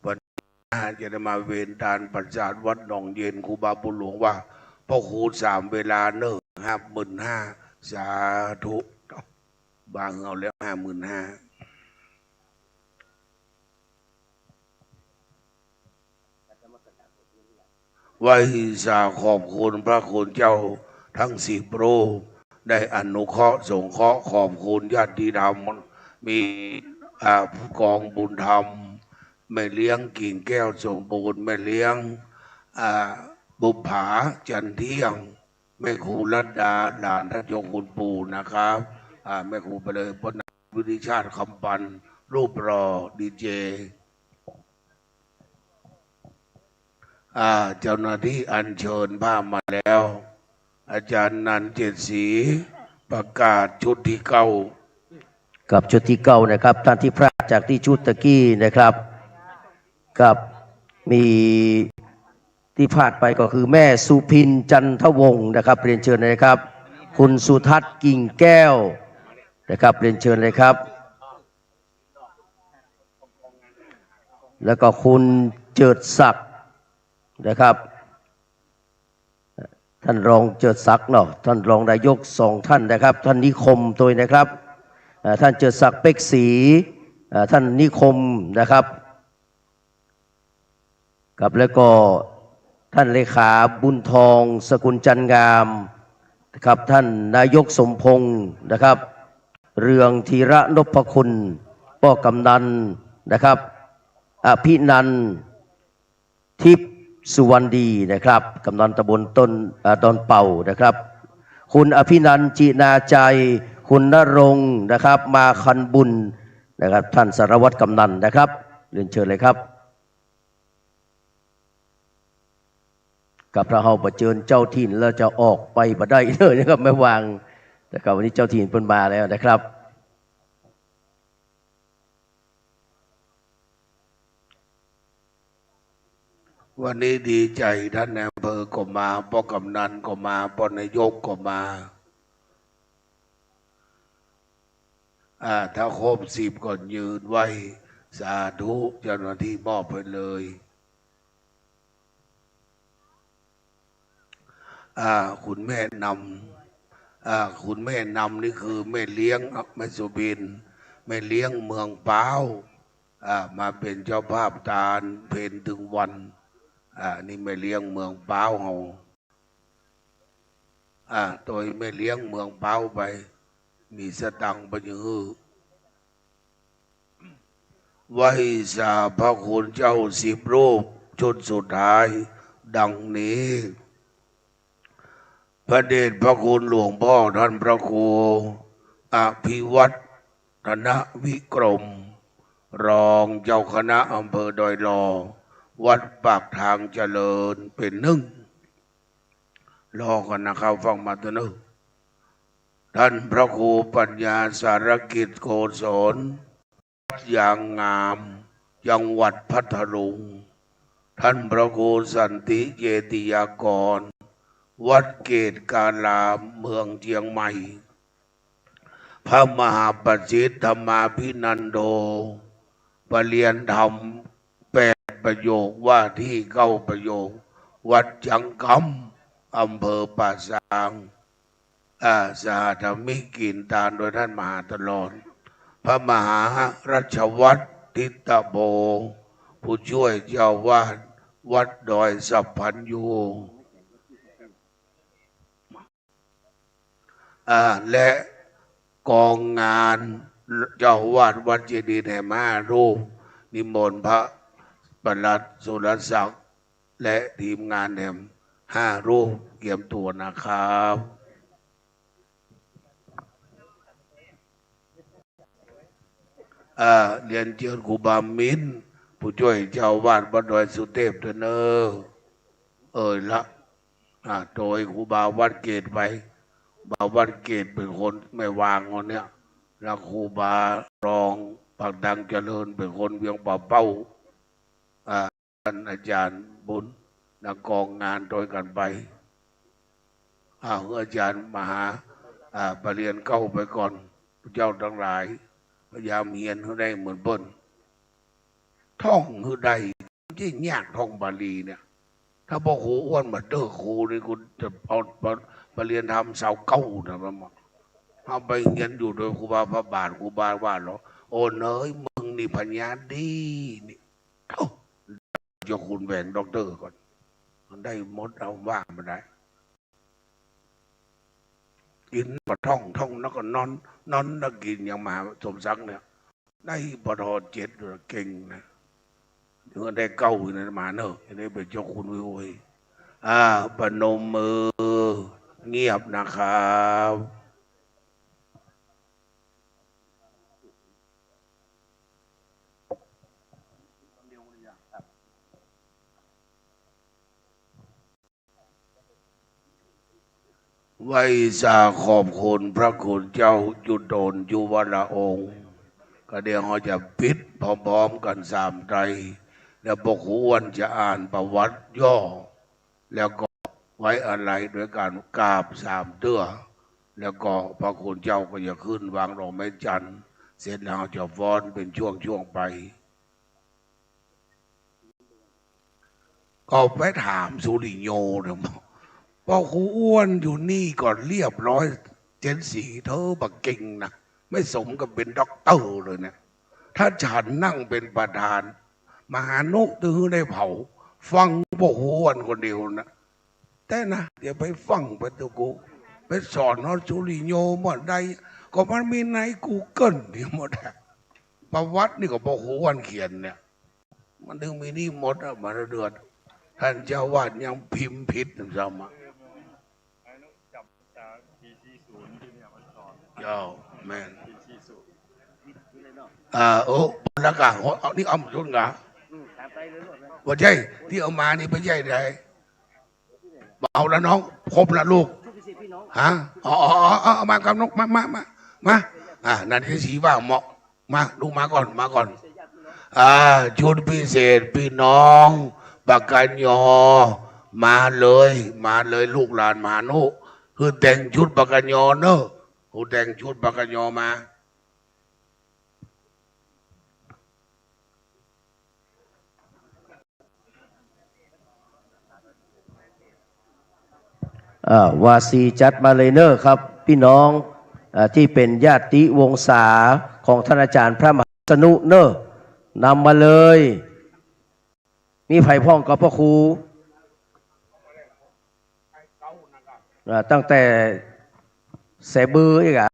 วันตี้ห้า จะได้มาเวนตานปราสาทวัดหนองเย็น ครูบาบุญหลวงว่า พ่อครูสามเวลาเน่อ ห้าหมื่นห้า สาธุ บางเอาแล้ว ห้าหมื่นห้า ไหว้สาขอบคุณพระคุณเจ้าทั้งสิบรูป ได้อนุเคราะห์สงเคราะห์ ขอบคุณญาติธรรม มี อ่า ผู้กองบุญธรรม แม่เลี้ยงกิ่งแก้วสมบูรณ์ แม่เลี้ยง อ่า บุปผาจันเที่ยง แม่ครูรัตดา หลานท่านเจ้าคุณปู่นะครับ อ่า แม่ครูไปเลย พจน์วิริชาติคำปัน รูปหล่อ ดีเจ อ่า เจ้าหน้าตี้อัญเชิญผ้ามาแล้ว อาจารย์นันท์ เจ็ดศรี ประกาศชุดตี้เก้า กับชุดตี้เก้านะครับ ท่านตี้พลาดจากตี้ชุดตะกี้นะครับ กับมีตี้พลาดไปก็คือแม่สุพิน จันทวงศ์นะครับ เรียนเชิญเลยครับ คุณสุทัศน์ กิ่งแก้วนะครับ เรียนเชิญเลยครับ แล้วก็คุณเจิดศักดิ์นะครับ ท่านรองเจิดศักดิ์เนาะ ท่านรองนายกสองท่านนะครับ ท่านนิคมตวยนะครับ เอ่อ ท่านเจิดศักดิ์ เป็กศรี เอ่อ ท่านนิคมนะครับ ครับ แล้วก็ท่านเลขาบุญทอง สกุลจันทร์งาม ครับ ท่านนายกสมพงษ์นะครับ เรืองธีระนพคุณ ป้อกำนันนะครับ อภินันท์ ทิพย์สุวรรณดีนะครับ กำนันตำบลต้น เอ่อ ดอนเป่านะครับ คุณอภินันท์ จินาใจ คุณณรงค์นะครับ มาคันบุญนะครับ ท่านสารวัตรกำนันนะครับ เรียนเชิญเลยครับ กับถ้าเฮาบ่เจิญเจ้าถิ่นแล้วจะออกไปบ่ได้เลยนะครับ แม่วางนะครับ วันนี้เจ้าถิ่นเปิ้นมาแล้วนะครับ วันนี้ดีใจ๋ ท่านนายอำเภอก็มา ป้อกำนันก็มา ป้อนายกก็มา อ่า ถ้าครบสิบก็ยืนไหว้ สาธุ เจ้าหน้าตี้มอบไปเลย อ่า คุณแม่นำ อ่า คุณแม่นำนี่คือแม่เลี้ยง แม่สุพิน แม่เลี้ยงเมืองป๊าว อ่า มาเป๋นเจ้าภาพตานเพ็ญตึงวัน อ่า นี่แม่เลี้ยงเมืองป๊าวเฮา อ่า ตวยแม่เลี้ยงเมืองป๊าวไป มีสตังค์ไปหื้อ ไหว้สาพระคุณเจ้าสิบรูป ชุดสุดท้าย ดังนี้ พระเดชพระคุณหลวงพ่อท่านพระครูอภิวัฒนวิกรม รองเจ้าคณะอำเภอดอยหล่อ วัดปากทางเจริญเป๋นนึ่ง รอก่อนนะครับ ฟังมาตัวนึ่ง ท่านพระครูปัญญาสารกิจโกศล วัดยางงาม จังหวัดพัทลุง ท่านพระครูสันติเจติยากร วัดเกตการาม เมืองเจียงใหม่ พระมหาประสิทธิ์ธรรมาภินันโท ปริญญาธรรมแปดประโยค ว่าที่เก้าประโยค วัดจังกำ อำเภอป่าซาง อ่า สหธรรมิกกิ๋นตานโดยท่านมหาตลอด พระมหารัชวัฒน์ ทิตโพ ผู้ช่วยเจ้าอาวาสวัดดอยสัพพัญญู อ่า และกองงานเจ้าอาวาสวัดเจดีย์แหมห้ารูป นิมนต์พระปลัดสุรศักดิ์ และทีมงานแหมห้ารูปเกียมตั๋วนะครับ อ่า เรียนเจิญครูบามิน ผู้จ้วยเจ้าอาวาสวัดดอยสุเตพด้วยเน่อ เอ่ยละ อ่า โตยครูบาวัดเกตไป บาวัดเกตเป๋นคนแม่วางคนเนี้ย แล้วครูบารองปากดังเจริญเป๋นคนเวียงป่าเป้า อ่า านอาจารย์บุญ นะ กองงานตวยกั๋นไป อ่า อาจารย์มหา อ่า ประเรียนเก๊าไปก่อน เจ้าตังหลาย พยายามเฮียนหื้อได้เหมือนเปิ้น ท่องหื้อได้ ยิ่งยากท่องบาลีเนี่ย ถ้าพ่อครูอ้วนมาเต๊อะครูนี่ กูจะเอาประเรียนธรรมซาวเก๊านะ มันบอก เอาไปเฮียนอยู่โดยครูบาพระบาท ครูบาว่าเหรอ โอ้เนย มึงนี่ปัญญาดีนี่ เอ้า เจ้าคุณแหวงด็อกเตอร์ก่อน มันได้หมด เอาว่ามาได้ กิ๋นบ่าท่อง ท่องแล้วก็นอน นอนแล้วกิ๋น อย่างมหาสมศักดิ์เนี่ย ได้ปอทอเจ็ด เก่งนะ ถึงได้เก๊าอยู่นะ มาเนอะ จะได้เป็นเจ้าคุณโว้ย อ่า ประนมมือ เงียบนะครับ ไหว้สาขอบคุณพระคุณเจ้าจุฑนจุวรองค์ ก็เดี๋ยวเฮาจะปิดพร้อมๆ กั๋นสามไตร แล้วพ่อครูอ้วนจะอ่านประวัติย่อ แล้วก็ไว้อาลัยโดยก๋านกราบสามเตื้อ แล้วก็พระคุณเจ้าก็จะขึ้นวางดอกไม้จันทร์ เสร็จแล้วจะฟ้อนเป็นช่วงๆ ไป ก็ไปถามสุริโยเนี่ย บอก พ่อครูอ้วนอยู่นี่ก่อนเรียบร้อย เจนสี่เธอบ่าเก่งนะ ไม่สมกับเป็นด็อกเตอร์เลยเนี่ย ถ้าฉันนั่งเป็นประธาน มหานุตึงได้เผา ฟังพ่อครูอ้วนคนเดียวนะ แต่นะ อย่าไปฟังไปตัวกู ไปสอนเอาสุริโยบ่ได้ ก็มันมีในกูเกิลนี่หมดอะ ประวัตินี่ก็พ่อครูอ้วนเขียนเนี่ย มันถึงมีนี่หมดอะ มาเดือน ท่านเจ้าวาดยังพิมพ์ผิดซ้ำอะ เจ้า แม่น อ่า โอ้ แล้วก็ เอา นี่เอาหมดทุนกะ บ่ใจ้ ตี้เอามานี่บ่ใจ้ได เอาละน้อง ครบละลูก ฮะ อ๋อ อ๋อ อ๋อ เอามากับนก มา มา มา มา อ่า นั่นคือสีว่าเหมาะ มา ลูกมาก่อน มาก่อน อ่า ชุดพิเศษพี่น้องปากกยอ มาเลย มาเลย ลูกหลานมหานุ คือแต่งชุดปากกยอเนอะ คือแต่งชุดปากกยอมา อ่า วาสีจัดมาเลยเนอะครับ พี่น้อง อ่า ตี้เป๋นญาติวงศาของท่านอาจารย์พระมหาวิษณุเนอะ นำมาเลย มีใผพ่องกับพ่อครู อ่า ตั้งแต่แสบืออีกอะ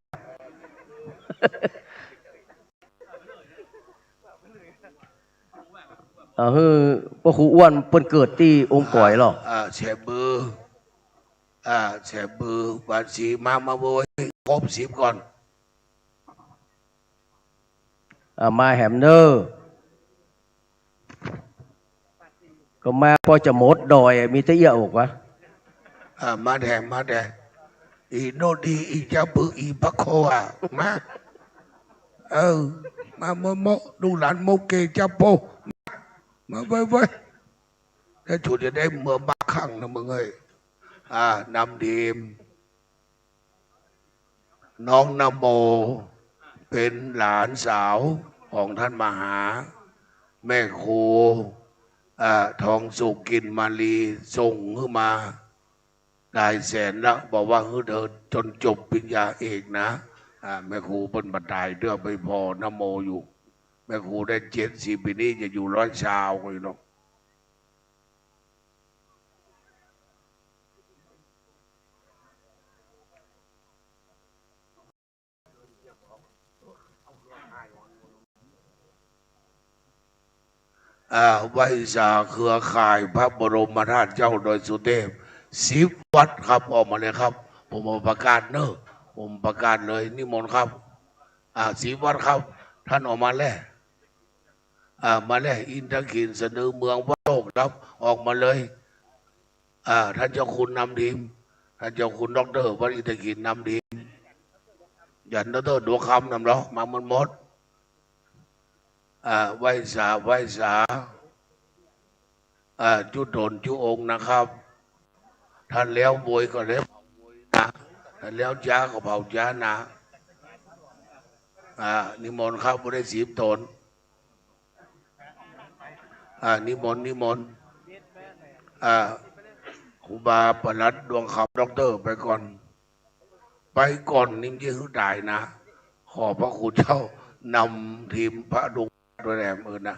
อ่า คือพ่อครูอ้วนเปิ้นเกิดตี้อมก๋อยเหรอ อ่า แสบือ อ่า แสบือ บาดสีมา มาโวย ครบสิบก่อน อ่า มาแหมเนอะ ก็มาปอจะหมดดอยอะ มีแต่เอี้ยอกวะ อ่า มาแถม มาแถม อีโนดี อีจาปึก อีปะโคอะ มา เออ มาโมะโมะ ลูกหลานโมเกจาโป มาเว้ยเว้ย แล้วถูจะได้เมือบ้าคั่งนะมึงเอ้ย อ่า นำทีม น้องนโม เป๋นหลานสาวของท่านมหา แม่ครู อ่า ทองสุข กลิ่นมาลี ส่งหื้อมา หลายแสนละ บอกว่าหื้อเธอจนจบปริญญาเอกนะ อ่า แม่ครูเปิ้นบ่ต๋ายเตื้อ ไปผ่อนโมอยู่ แม่ครูได้เจ็ดสิบ ปี๋นี้จะอยู่ร้อยซาวก็อยู่เนาะ อ่า ไหว้สาเครือข่ายพระบรมธาตุเจ้าดอยสุเทพ สิบวัดครับ ออกมาเลยครับ ผมเอาประกาศเนอะ ผมประกาศเลย นิมนต์ครับ อ่า สิบวัดครับ ท่านออกมาแล อ่า มาแล อินทขิล สะดือเมือง พระโลกครับ ออกมาเลย อ่า ท่านเจ้าคุณนำทีม ท่านเจ้าคุณด็อกเตอร์วัดอินทขิลนำทีม ยันด็อกเตอร์ดวงคำนำเนาะ มาหมดหมด อ่า ไหว้สา ไหว้สา อ่า จุ๊ต๋นจุ๊องค์นะครับ ถ้าแล้วโวยก็แล้วเผาโวยนะ ถ้าแล้วจ๊าก็เผาจ๊านะ อ่า นิมนต์ครับ บ่ได้สิบต๋น อ่า นิมนต์ นิมนต์ อ่า ครูบาปลัดดวงคำ ด็อกเตอร์ ไปก่อน ไปก่อน นี่มันจะหื้อต๋ายนะ ขอบพระคุณเจ้า นำทีมพระดวงด้วยแหละ เออนะ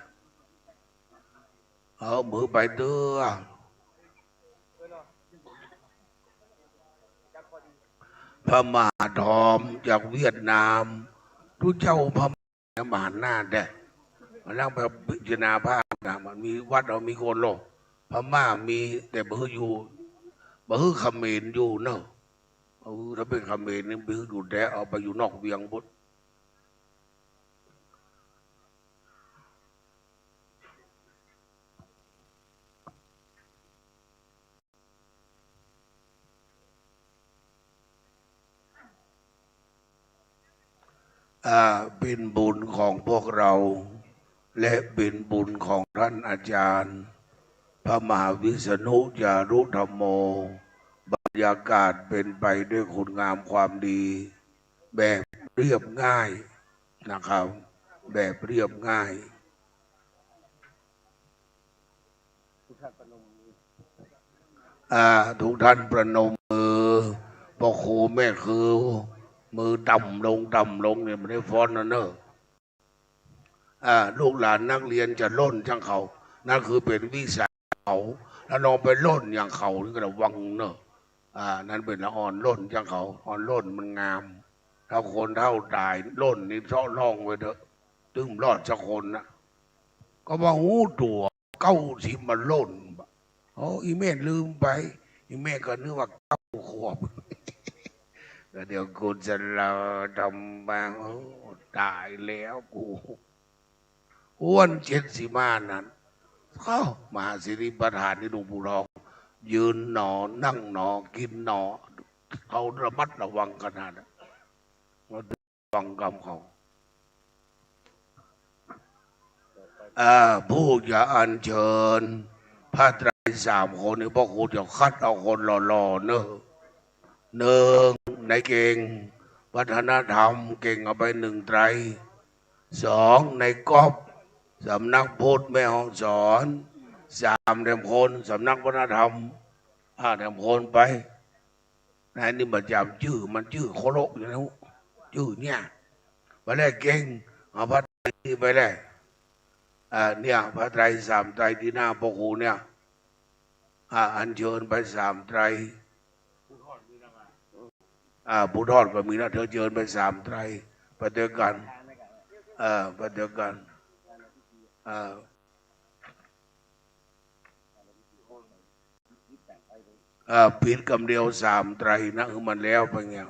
เอามือไปเตื้อ พระมหาทอมจากเวียดนาม ตุ๊เจ้าพระ มหาอำนาจแดะ มานั่งไปพิจารณาภาพนะ มันมีวัดเฮามีคนโลก พม่ามี แต่บ่หื้ออยู่ บ่หื้อเขมรอยู่เนอะ เออ ถ้าเป๋นเขมรนี่บ่หื้ออยู่แต๊ เอาไปอยู่นอกเวียงพุ้น อ่า เป๋นบุญของพวกเรา และเป๋นบุญของท่านอาจารย์ พระมหาวิษณุจารุธัมโม บรรยากาศเป๋นไปด้วยคุณงามความดี แบบเรียบง่ายนะครับ แบบเรียบง่าย อ่า ทุกท่านประนมมือ พ่อครูแม่ครู มือต่ำลง ต่ำลงเนี่ย บ่ได้ฟ้อนนะเนอะ อ่า ลูกหลานนักเรียนจะล่นจังเขา นั่นคือเป๋นวิสัยเขา ถ้าลองไปล่นอย่างเขานี่ก็ระวังเนอะ อ่า นั่นเป๋นละอ่อนล่นจังเขา อ่อนล่นมันงาม ถ้าคนเฒ่าต๋ายล่นนี่เซาะร่องไว้เถอะ ตึงบ่รอดสักคนนะ ก็บ่ฮู้ตั๋ว เก้าสิบมาล่น โอ้ อี่แม่ลืมไป อี่แม่ก็นึกว่าเก้าขวบ ก็เดี๋ยวกูจะเล่าทำมา โอ้ ต๋ายแล้วกู อ้วนเจ็ดสิบห้านั้น เอ้า มหาสิริประธานนี่หลวงปู่ทอง ยืนหนอ นั่งหนอ กิ๋นหนอ เขาระมัดระวังขนาดนั้น ฟังกำเขา อ่า ผู้จะอัญเชิญผ้าไตรสามคนนี่ พ่อครูจะคัดเอาคนหล่อๆ เนอะ หนึ่ง นายเก่ง วัฒนธรรม เก่งเอาไปหนึ่งไตร สอง นายก๊อฟ สำนักพุทธแม่ฮ่องสอน สาม แถมคน สำนักวัฒนธรรม อ่า แถมคนไป นายนี่บ่จำจื้อ มันจื้อโคโละอยู่นะ จื้อเนี่ย ไปเลยเก่ง เอาผ้าไตรไปเลย อ่า เนี่ย ผ้าไตรสามไตรตี้หน้าพ่อครูเนี่ย อ่า อัญเชิญไปสามไตร อ่า ผู้ทอดก็มีนะ เธอเชิญไปสามไตร ไปด้วยกัน เออ ไปด้วยกัน เออ เอ่อ ปิดกำเดียวสามไตรนะ หื้อมันแล้วไปเงี้ย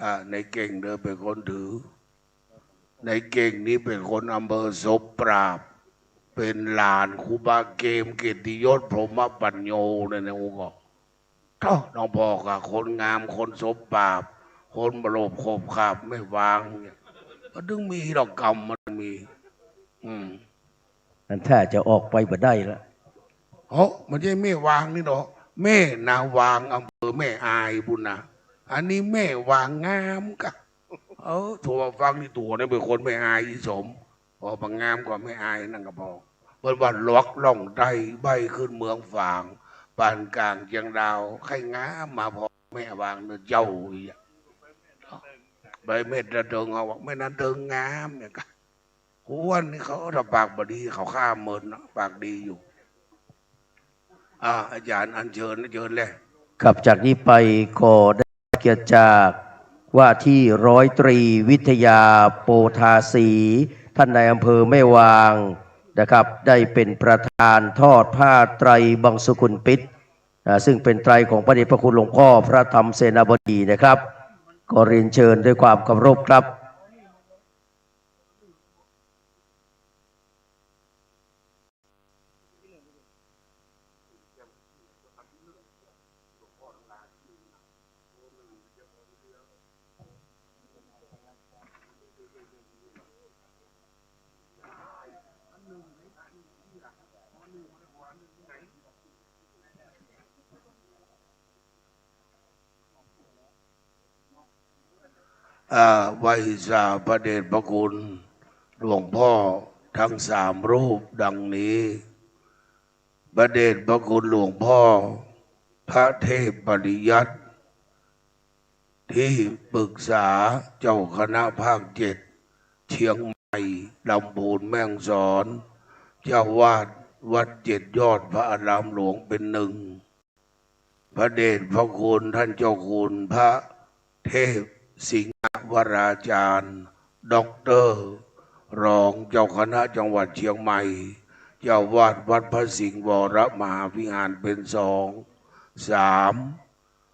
อ่า นายเก่งเด้อเป๋นคนถือ นายเก่งนี่เป๋นคนอำเภอศพปราบ เป๋นหลานครูบาเกมเกียรติยศ พรหมปัญโญ เนี่ยนะ โอ้ก็ โธ่ น้องพ่อก็คนงาม คนศพปราบ คนบ่โลภโขบขาบไม่วางเนี่ย มันถึงมีดอกกำ มันมี อืม อันถ้าจะออกไปบ่ได้ละ โอ้ มันใจ้แม่วางนี่เนาะ แม่นาวาง อำเภอแม่อายปู้นนะ อันนี้แม่วางงามกะ เออ ตั๋วฟังนี่ตั๋วนี่เป๋นคนแม่อายอี่สม พอบ่งามก็แม่อายนั่นก็พอ เปิ้นว่าหลอกล่องใต้ใบ้ขึ้นเมืองฝาง ปานก๋างเจียงดาว ใค่งามมาพอแม่วางเน่อเจ้าอี่อะ ใบเม็ดระเติงเอา แม่นั้นเติงงามเนี่ยกะ คนนี่เขาถ้าปากบ่ดีเขาฆ่าเมินนะ ปากดีอยู่ อ่า อาจ๋ารย์อัญเชิญ เชิญเลย ครับ จากนี้ไปก็ได้เกียรติจากว่าที่ร้อยตรีวิทยา โปธาศรี ท่านนายอำเภอแม่วางนะครับ ได้เป็นประธานทอดผ้าไตรบังสุกุลปิตร อ่า ซึ่งเป็นไตรของพระเดชพระคุณหลวงพ่อพระธรรมเสนาบดีนะครับ ก็เรียนเชิญด้วยความเคารพครับ อ่า ไหว้สาพระเดชพระคุณหลวงพ่อทั้งสามรูปดังนี้ พระเดชพระคุณหลวงพ่อพระเทพปริยัติ ที่ปรึกษาเจ้าคณะภาคเจ็ด เชียงใหม่ ลำพูน แม่ฮ่องสอน เจ้าวาดวัดเจ็ดยอดพระอารามหลวงเป็นหนึ่ง พระเดชพระคุณท่านเจ้าคุณพระเทพสิงหวราจารย์ ด็อกเตอร์ รองเจ้าคณะจังหวัดเชียงใหม่ เจ้าวาดวัดพระสิงห์วรมหาวิหารเป็นสอง สาม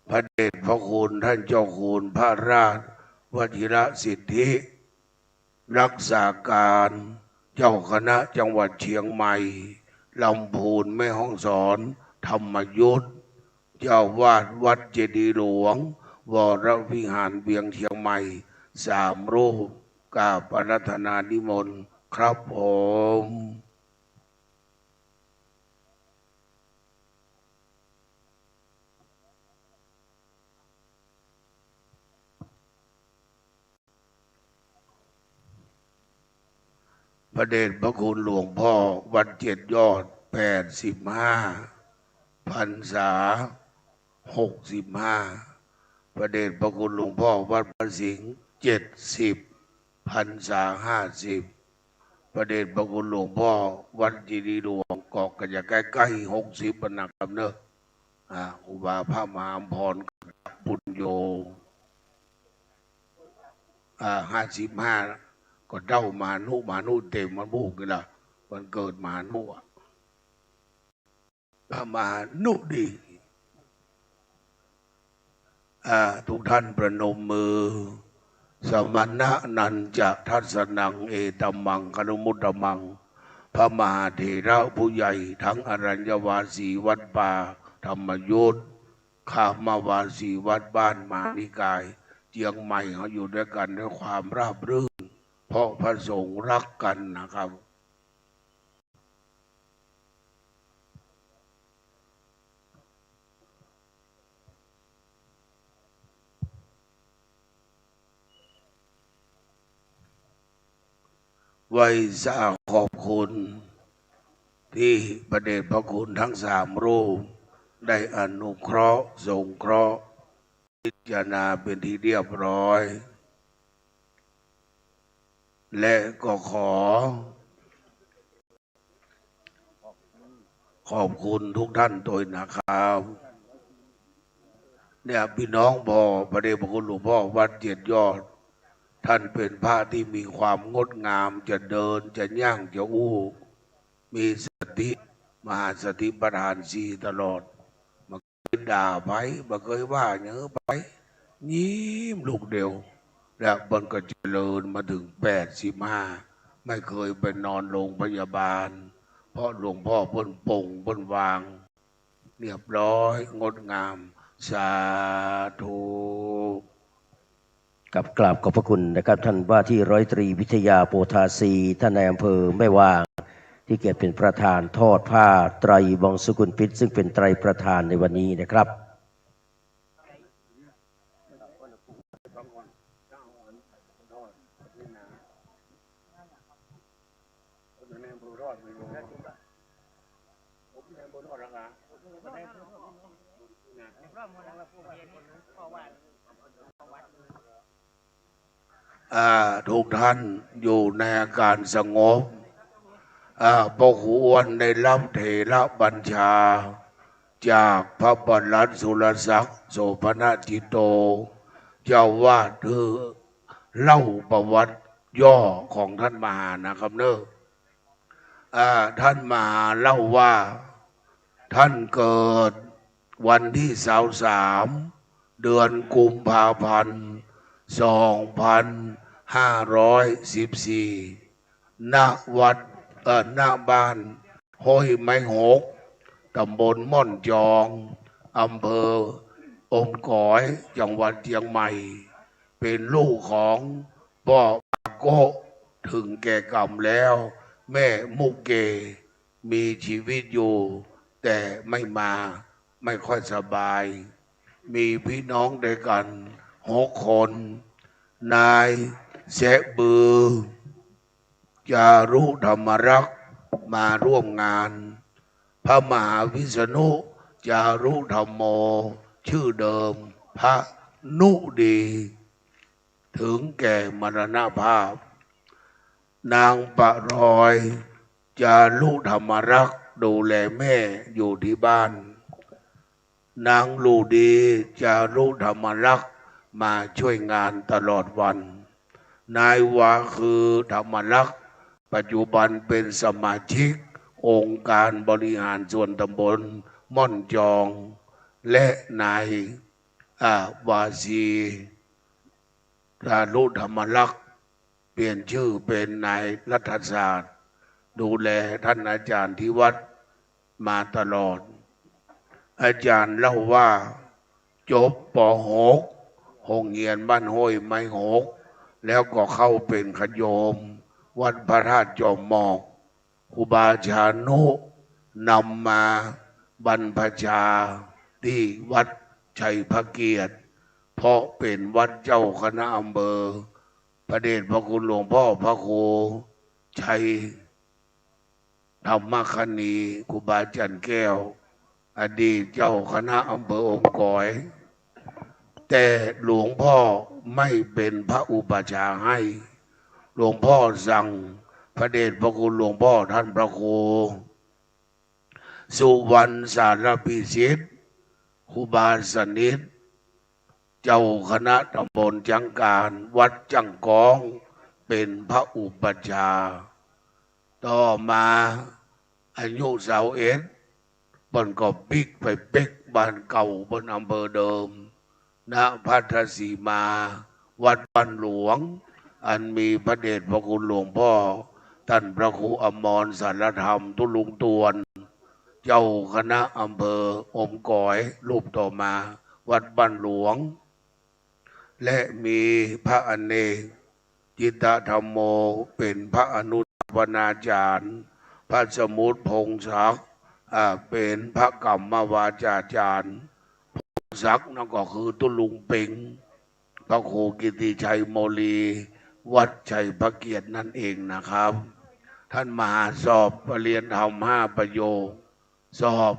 พระเดชพระคุณท่านเจ้าคุณพระราชวชิรสิทธิ รักษาการเจ้าคณะจังหวัดเชียงใหม่ ลำพูน แม่ฮ่องสอน ธรรมยุต เจ้าวาดวัดเจดีย์หลวง วรวิหารเวียงเชียงใหม่ สามรูป กราบอาราธนานิมนต์ครับผม พระเดชพระคุณหลวงพ่อวัดเจ็ดยอด แปดสิบห้า พรรษา หกสิบห้า พระเดชพระคุณหลวงพ่อวัดพระสิงห์ เจ็ดสิบ พรรษา ห้าสิบ พระเดชพระคุณหลวงพ่อวัดเจดีย์หลวง ก็จะใก้ๆ หกสิบ ปะนะครับเนาะ อ่า ครูบาพระมหาอัมพร ปุญโญ อ่า ห้าสิบห้า ก็เต้ามหานุ มหานุเต๋มมันพูกนี่ล่ะ วันเกิดมหานุอะ พระมหานุดี อ่า ทุกท่านประนมมือ สมณะนันจะทัสสะนัง เอตัมมังคะละมุตตะมัง พระมหาเถระผู้ใหญ่ทั้งอรัญญวาสีวัดป่าธรรมยุต คามวาสีวัดบ้านมหานิกาย เจียงใหม่ เฮาอยู่ด้วยกันด้วยความราบรื่น เพราะพระสงฆ์รักกันนะครับ ไหว้สาขอบคุณที่พระเดชพระคุณทั้งสามรูปได้อนุเคราะห์สงเคราะห์พิจารณาเป็นที่เรียบร้อย และก็ขอ ขอบคุณทุกท่านโตยนะครับ เนี่ย พี่น้องพ่อ พระเดชพระคุณหลวงพ่อวัดเจ็ดยอด ท่านเป็นพระที่มีความงดงาม จะเดิน จะย่าง จะอู้ มีสติ มหาสติปัฏฐานสี่ตลอด บ่เคยด่าใผ บ่เคยว่าหยังใผ ยิ้มลูกเดียว และเปิ้นก็เจริญมาถึงแปดสิบห้า ไม่เคยไปนอนโรงพยาบาล เพราะหลวงพ่อเปิ้นปลงเปิ้นวาง เรียบร้อย งดงาม สาธุ ครับ กราบขอบพระคุณนะครับ ท่านว่าที่ร้อยตรีวิทยา โพธาสี ท่านนายอำเภอแม่วาง ที่เกียรติเป็นประธานทอดผ้าไตรบังสุกุลปิตร ซึ่งเป็นไตรประธานในวันนี้นะครับ อ่า ทุกท่านอยู่ในอาการสงบ อ่า พ่อครูอ้วนได้รับเถรบัญชา จากพระประหลัดสุรศักดิ์ โสภณจิตโต เจ้าวาด หื้อเล่าประวัติย่อของท่านมหานะครับเนาะ อ่า ท่านมหาเล่าว่า ท่านเกิดวันที่ซาวสาม เดือนกุมภาพันธ์ สองพันห้าร้อยสิบสี่ ณ วัด เอ่อ ณ บ้านห้วยไม้หก ตำบลม่อนจอง อำเภออมก๋อย จังหวัดเชียงใหม่ เป็นลูกของป้อปาโก้ ถึงแก่กรรมแล้ว แม่มุกเก มีชีวิตอยู่ แต่ไม่มา ไม่ค่อยสบาย มีพี่น้องด้วยกันหกคน นายแสะบือ จารุธรรมรักษ์ มาร่วมงาน พระมหาวิษณุ จารุธัมโม ชื่อเดิม พระนุดี ถึงแก่มรณภาพ นางประรอย จารุธรรมรักษ์ ดูแลแม่อยู่ที่บ้าน นางลูดี จารุธรรมรักษ์ มาช่วยงานตลอดวัน นายวาคือธรรมรักษ์ ปัจจุบันเป็นสมาชิกองค์การบริหารส่วนตำบลม่อนจอง และนาย อ่า วาซี จารุธรรมรักษ์ เปลี่ยนชื่อเป็นนายรัฐศาสตร์ ดูแลท่านอาจารย์ที่วัดมาตลอด อาจารย์เล่าว่า จบ ป.หก โฮงเฮียนบ้านห้วยไม้หก แล้วก็เข้าเป็นขโยม วัดพระธาตุจอมหมอก ครูบาชานุนำมาบรรพชาที่วัดชัยพระเกียรติ เพราะเป็นวัดเจ้าคณะอำเภอ พระเดชพระคุณหลวงพ่อพระครูชัยธรรมคณี ครูบาจันทร์แก้ว อดีตเจ้าคณะอำเภออมก๋อย แต่หลวงพ่อไม่เป็นพระอุปัชฌาย์ให้ หลวงพ่อสั่ง พระเดชพระคุณหลวงพ่อท่านพระครูสุวรรณสารพิสิทธิ์ ครูบาสนิท เจ้าคณะตำบลจังก๋าน วัดจังก๋อง เป็นพระอุปัชฌาย์ ต่อมาอายุซาวเอ็ด เปิ้นก็ปิ๊กไปเป๊กบ้านเก่าเปิ้นอำเภอเดิม นครราชสีมา วัดบ้านหลวง อันมีพระเดชพระคุณหลวงพ่อ ท่านพระครูอมรสารธรรม ตุ๊ลุงตวน เจ้าคณะอำเภออมก๋อย รูปต่อมา วัดบ้านหลวง และมีพระอเนก จิตตธรรมโม เป็นพระอนุสาวนาจารย์ พระสมุทรพงศักดิ์ อ่า เป็นพระกรรมวาจาจารย์ พงศักดิ์นั่นก็คือตุ๊ลุงเปง พระครูกิตติชัยโมลี วัดชัยพระเกียรตินั่นเองนะครับ ท่านมาสอบปริญญาธรรมห้าประโยค สอบ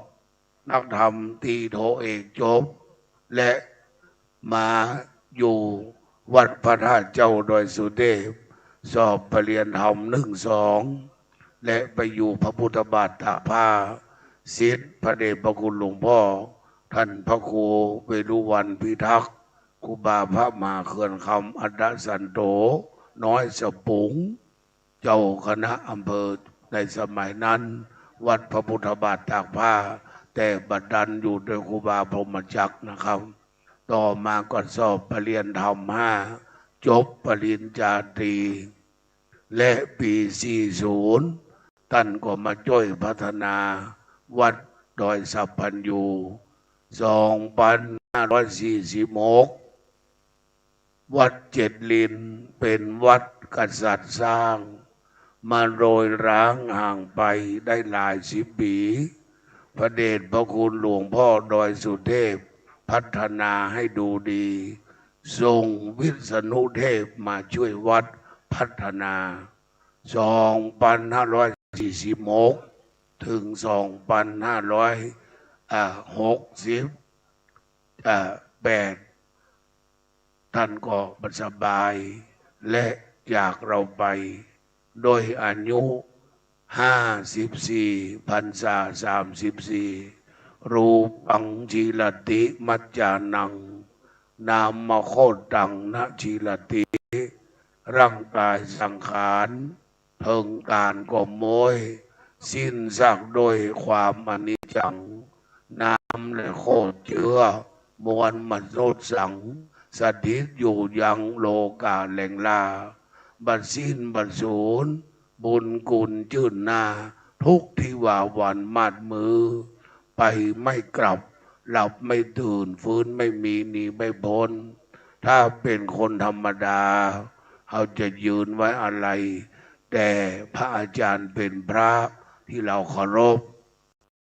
นักธรรมตรีโทเอกจบ และมาอยู่วัดพระธาตุเจ้าดอยสุเทพ สอบปริญญาธรรมหนึ่งสอง และไปอยู่พระพุทธบาทตากผ้า ศิษย์พระเดชพระคุณหลวงพ่อ ท่านพระครูเวรุวัณพิทักษ์ ครูบาพระมหาเขื่อนคำอัฏฐสันโต น้อยสะปุง เจ้าคณะอำเภอในสมัยนั้น วัดพระพุทธบาทตากผ้า แต่บัดนั้นอยู่โดยครูบาพรหมจักรนะครับ ต่อมาก็สอบปริญญาธรรมห้า จบปริญญาตรี และปีสี่ศูนย์ ท่านก็มาจ้วยพัฒนาวัดดอยสัพพัญญู สองปันห้าร้อยสี่สิบหก วัดเจ็ดลินเป็นวัดกษัตริย์สร้าง มาโรยร้างห่างไปได้หลายสิบปี พระเดชพระคุณหลวงพ่อดอยสุเทพพัฒนาให้ดูดี ส่งวิษณุเทพมาช่วยวัดพัฒนา สองปันห้าร้อยสี่สิบหก ถึงสองปันห้าร้อย อ่า หกสิบ อ่า แปด ท่านก็สบาย และจากเราไป ด้วยอายุห้าสิบสี่ พรรษาสามสิบสี่ รูปังจีรติมัจจานัง นามโคตังนะจีรติ ร่างกายสังขาร เถิงก๋านก็โม้ย สิ้นซากด้วยความอนิจจัง นามและโคตเจื้อ มวลมนุษย์สัง สถิตอยู่ยังโลกาแลงล่า บัดสิ้นบัดสูญ บุญกุลจื้นหน้า ทุกข์ที่ว่าหวานมาดมือ ไปไม่กลับ หลับไม่ตื่น ฟื้นไม่มี หนีไม่พ้น ถ้าเป็นคนธรรมดา เฮาจะยืนไว้อาลัย แต่พระอาจารย์เป็นพระที่เราเคารพ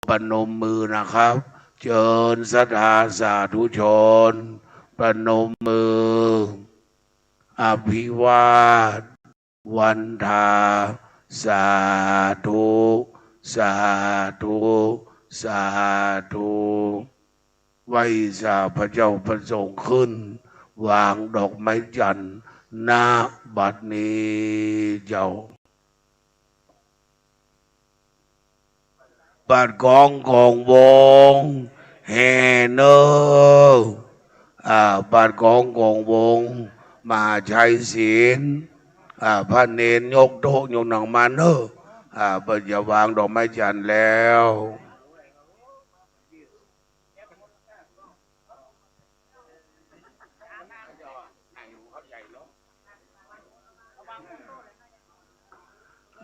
ประนมมือนะครับ เชิญศรัทธาสาธุชน ประนมมือ อภิวาทวันทา สาธุ สาธุ สาธุ ไหว้สาพระเจ้าพระสงฆ์ขึ้น วางดอกไม้จันทร์ ณ บัดนี้เจ้า บาทของของวงแห่เนอ อ่า บาทของของวงมหาชัยศิลป์ อ่า พระเณรยกโต๊ะยกหนังมาเนอ อ่า เปิ้นจะวางดอกไม้จันทร์แล้ว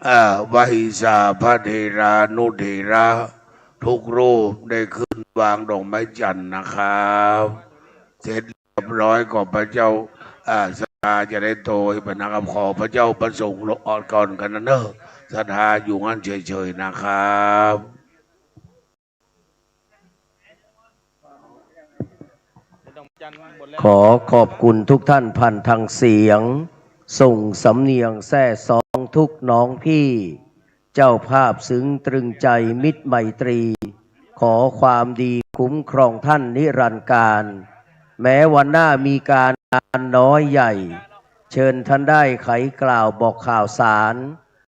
อ่า ไหว้สาพระเถรานุเถระทุกรูปได้ขึ้นวางดอกไม้จันทร์นะครับ เสร็จเรียบร้อยก็พระเจ้า อ่า ศรัทธาจะได้โตยไปนะครับ ขอพระเจ้าพระสงฆ์ลงออดก่อนกันนะเนอะ ศรัทธาอยู่งั้นเฉยๆ นะครับ ขอขอบคุณทุกท่านผ่านทางเสียง ส่งสำเนียงแซ่ซ้องทุกน้องพี่ เจ้าภาพซึ้งตรึงใจมิตรไมตรี ขอความดีคุ้มครองท่านนิรันดร์กาล แม้วันหน้ามีการงานน้อยใหญ่ เชิญท่านได้ไขกล่าวบอกข่าวสาร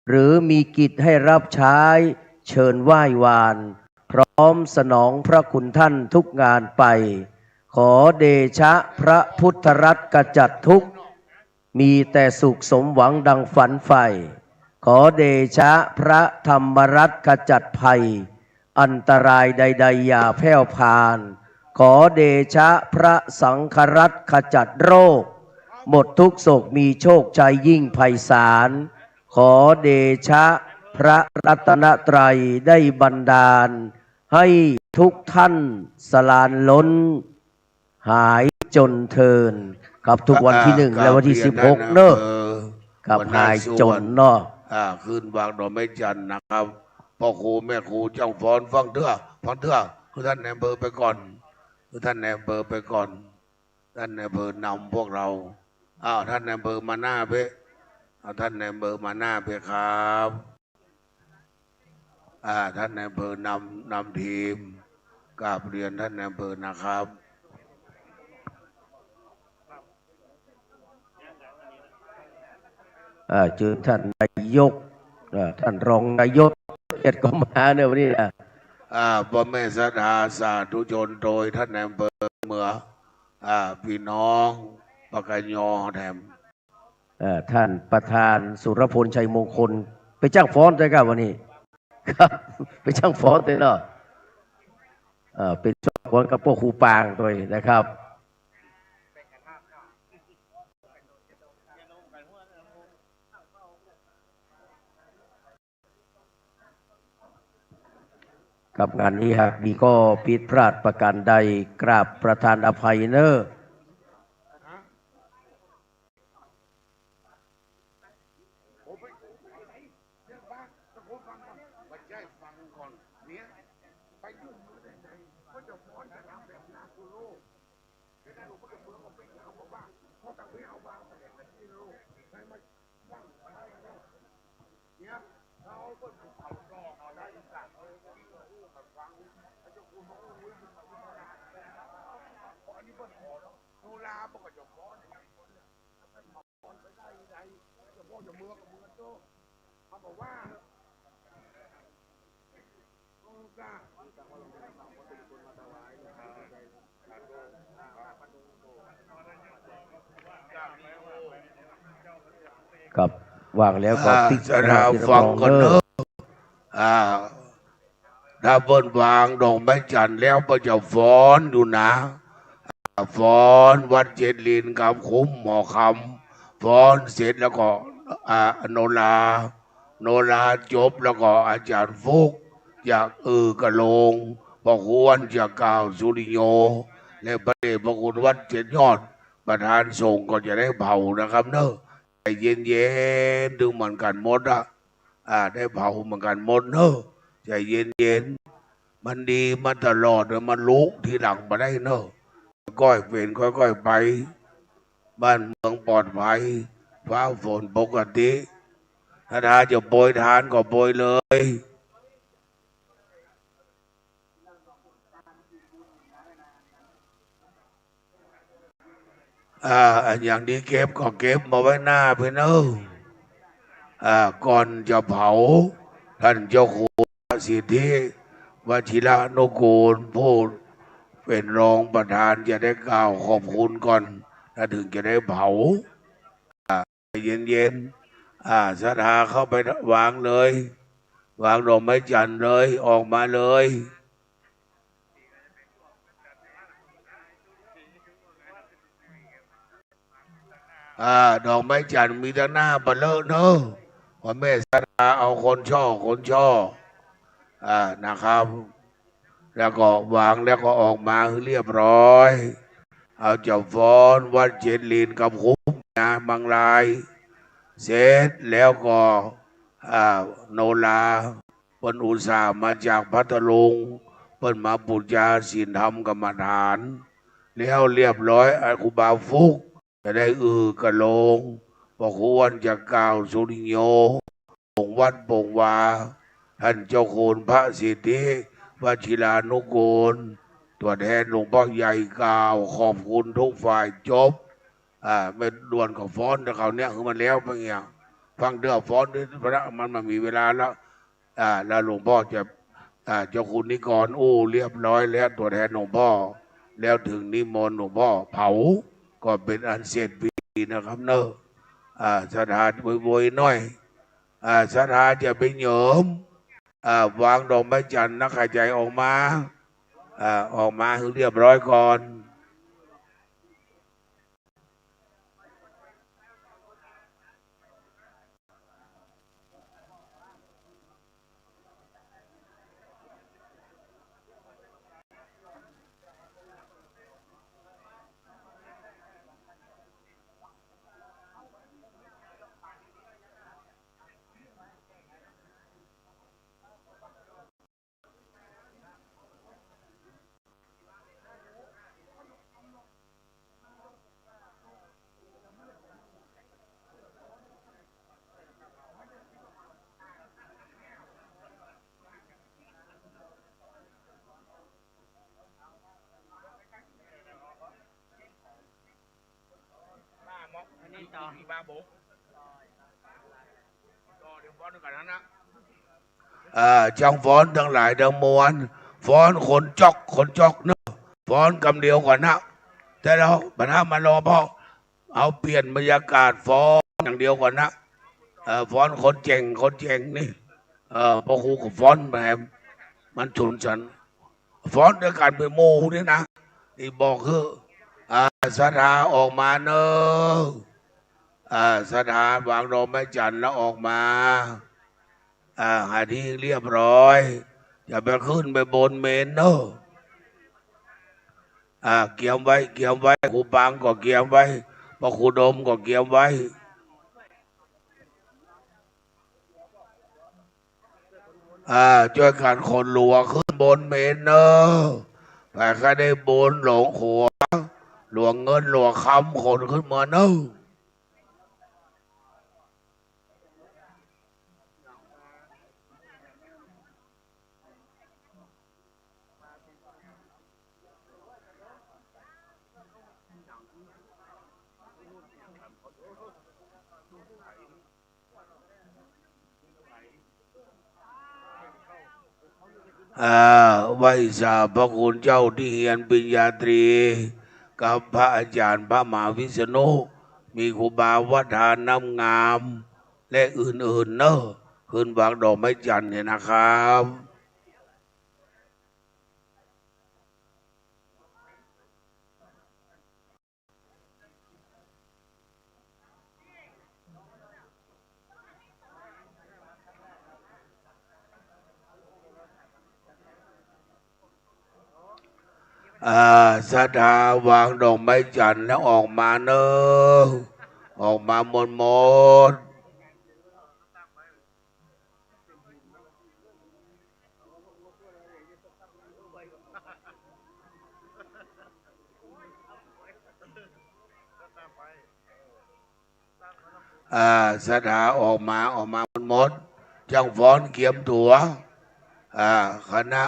หรือมีกิจให้รับใช้ เชิญไหว้วาน พร้อมสนองพระคุณท่านทุกงานไป ขอเดชะพระพุทธรัตน์ขจัดทุกข์ มีแต่สุขสมหวังดังฝันใฝ่ ขอเดชะพระธรรมรัตน์ขจัดภัย อันตรายใดๆ อย่าแผ่วพาน ขอเดชะพระสังฆรัตน์ขจัดโรค หมดทุกข์โศกมีโชคชัยยิ่งไพศาล ขอเดชะพระรัตนตรัยได้บันดาล ให้ทุกท่านสลานล้น หายจนเทอญ ครับ ทุกวันที่หนึ่ง อ่า และวันที่ กราบเรียน สิบหก ท่าน เนอะ อำเภอ ครับ หัวหน้า หายจน ส่วน เนาะ อ่า ขึ้นวางดอกไม้จันทร์นะครับ พ่อครูแม่ครูจ้างฟ้อนฟังเตื้อ ฟังเตื้อ คือท่านนายอำเภอไปก่อน คือท่านนายอำเภอไปก่อน ท่านนายอำเภอนำพวกเรา อ้าว ท่านนายอำเภอมาหน้าเป๊ะ เอาท่านนายอำเภอมาหน้าเป๊ะครับ อ่า ท่านนายอำเภอนำ นำทีม กราบเรียนท่านนายอำเภอนะครับ อ่า เชิญท่านนายก อ่า ท่านรองนายกเกียรติก็มาเนอะวันนี้นะ อ่า ป้อแม่ศรัทธาสาธุชนโตยท่านนายอำเภอเมือง อ่า ปี้น้องปากกยอแถม เอ่อ ท่านประธานสุรพลชัยมงคล ไปจ้างฟ้อนด้วยครับวันนี้ ครับ ไปจ้างฟ้อนด้วยเนาะ เอ่อ เป๋นสองคนกับป้อครูปางด้วยนะครับ ครับ งานนี้หากมีข้อผิดพลาดประการใด กราบประทานอภัยเนอะ ครับ ว่างแล้วก็ อ่า ติด ศรัทธา นะครับ ฟังก่อนเนอะ อ่า ถ้าเปิ้นวางดอกไม้จันทร์แล้วเปิ้นจะฟ้อนอยู่นะ อ่า ฟ้อนวัดเจ็ดลิ้นครับ คุ้มหอคำ ฟ้อนเสร็จแล้วก็ อ่า โนรา โนราจบแล้วก็อาจารย์ฟุก จากอือกะโลง พ่อควรจากกล่าวสุริโย และพระเดชพระคุณวัดเจ็ดยอด ประธานสงฆ์ก็จะได้เผานะครับเนอะ ใจเย็นๆ ถึงเหมือนกันหมดอะ อ่า ได้เผาเหมือนกันหมดเนอะ ใจเย็นๆ มันดีมาตลอด มันลุกทีหลังบ่ได้เนอะ ค่อยๆ เป๋นค่อยๆ ไป บ้านเมืองปลอดภัย ฟ้าฝนปกติ ถ้าจะโปรยทานก็โปรยเลย อ่า อันอย่างดีเก็บก็เก็บมาไว้หน้าเพื่อนเอ้อ อ่า ก่อนจะเผา ท่านเจ้าคุณพระสิทธิวชิรานุกูล ผู้เป๋นรองประธานจะได้กล่าวขอบคุณก่อน แล้วถึงจะได้เผา อ่า เย็นๆ อ่า ศรัทธาเข้าไปวางเลย วางดอกไม้จันทร์เลย ออกมาเลย อ่า ดอกไม้จันทร์มีตังหน้าเบ้อเลอะเนอะ พ่อแม่ศรัทธาเอาคนช่อ คนช่อ อ่า นะครับ แล้วก็วางแล้วก็ออกมาหื้อเรียบร้อย เอาเจ้าฟ้อนวัดเจ็ดหลินกับคุ้มนะ มังลาย เสร็จแล้วก็ อ่า โนรา เปิ้นอุตส่าห์มาจากพัทลุง เปิ้นมาปู๋จาศีลธรรมกรรมฐาน แล้วเรียบร้อย อ่า ครูบาฟุกจะได้อือกับโลง พระครูอ้วนจะกล่าวสุริโย ปงวัดปงวา ท่านเจ้าคุณพระสิทธิวชิรานุกูล ตั๋วแทนหลวงพ่อใหญ่กล่าวขอบคุณทุกฝ่ายจบ อ่า แม่ด่วนก็ฟ้อนแต่คราวเนี้ย คือมันแล้วไปเงี้ย ฟังเตื้อฟ้อนด้วย พระมัน มันมีเวลาแล้ว อ่า แล้วหลวงพ่อจะ อ่า เจ้าคุณนิกรอู้เรียบร้อยแล้ว ตั๋วแทนหลวงพ่อ แล้วถึงนิมนต์หลวงพ่อเผา ก็เป๋นอันเสร็จพิธีนะครับเนอะ อ่า ศรัทธาโวยๆ หน่อย อ่า ศรัทธาจะไปเหยิม อ่า วางดอกไม้จันทร์นะ ใค่ใจ๋ออกมา อ่า ออกมาหื้อเรียบร้อยก่อน อันนี้ต่อ เอ่อ จงฟ้อนตังหลายตังมวล ฟ้อนคนจ๊อก คนจ๊อกเนอะ ฟ้อนกำเดียวก่อนนะ แต่เฮา บรรดามารอ เพราะเอาเปลี่ยนบรรยากาศฟ้อนอย่างเดียวก่อนนะ เอ่อ ฟ้อนคนเจ๋ง คนเจ๋งนี่ เอ่อ พระครูก็ฟ้อนไป มันสูญสัน ฟ้อนด้วยกั๋นเป๋นหมู่นี่นะ นี่บอกคือ อ่า ศรัทธาออกมาเนอะ อ่า ศรัทธาวางดอกไม้จันทร์แล้วออกมา อ่า หาตี้เรียบร้อย อย่าไปขึ้นไปบนเมรุเนอะ อ่า เกียมไว้ เกียมไว้ ครูปางก็เกียมไว้ พระครูดมก็เกียมไว้ อ่า จ้วยกั๋นขนหลวงขึ้นบนเมรุเนอะ ใผใค่ได้บุญหลวงขัว หลวงเงินหลวงคำขนขึ้นมาเนอะ อ่า ไหว้สาพระคุณเจ้าตี้เฮียนปริญญาตรี กับพระอาจ๋ารย์พระมหาวิษณุ มีครูบาวัดทานน้ำงาม และอื่นๆ เนอะ ขึ้นวางดอกไม้จันทร์เนี่ยนะครับ อ่า ศรัทธาวางดอกไม้จันทร์แล้วออกมาเนอะ ออกมาหมดหมด ก็ตามไป อ่า ศรัทธาออกมา ออกมาหมด จ้างฟ้อนเกียมตั๋ว อ่า คณะ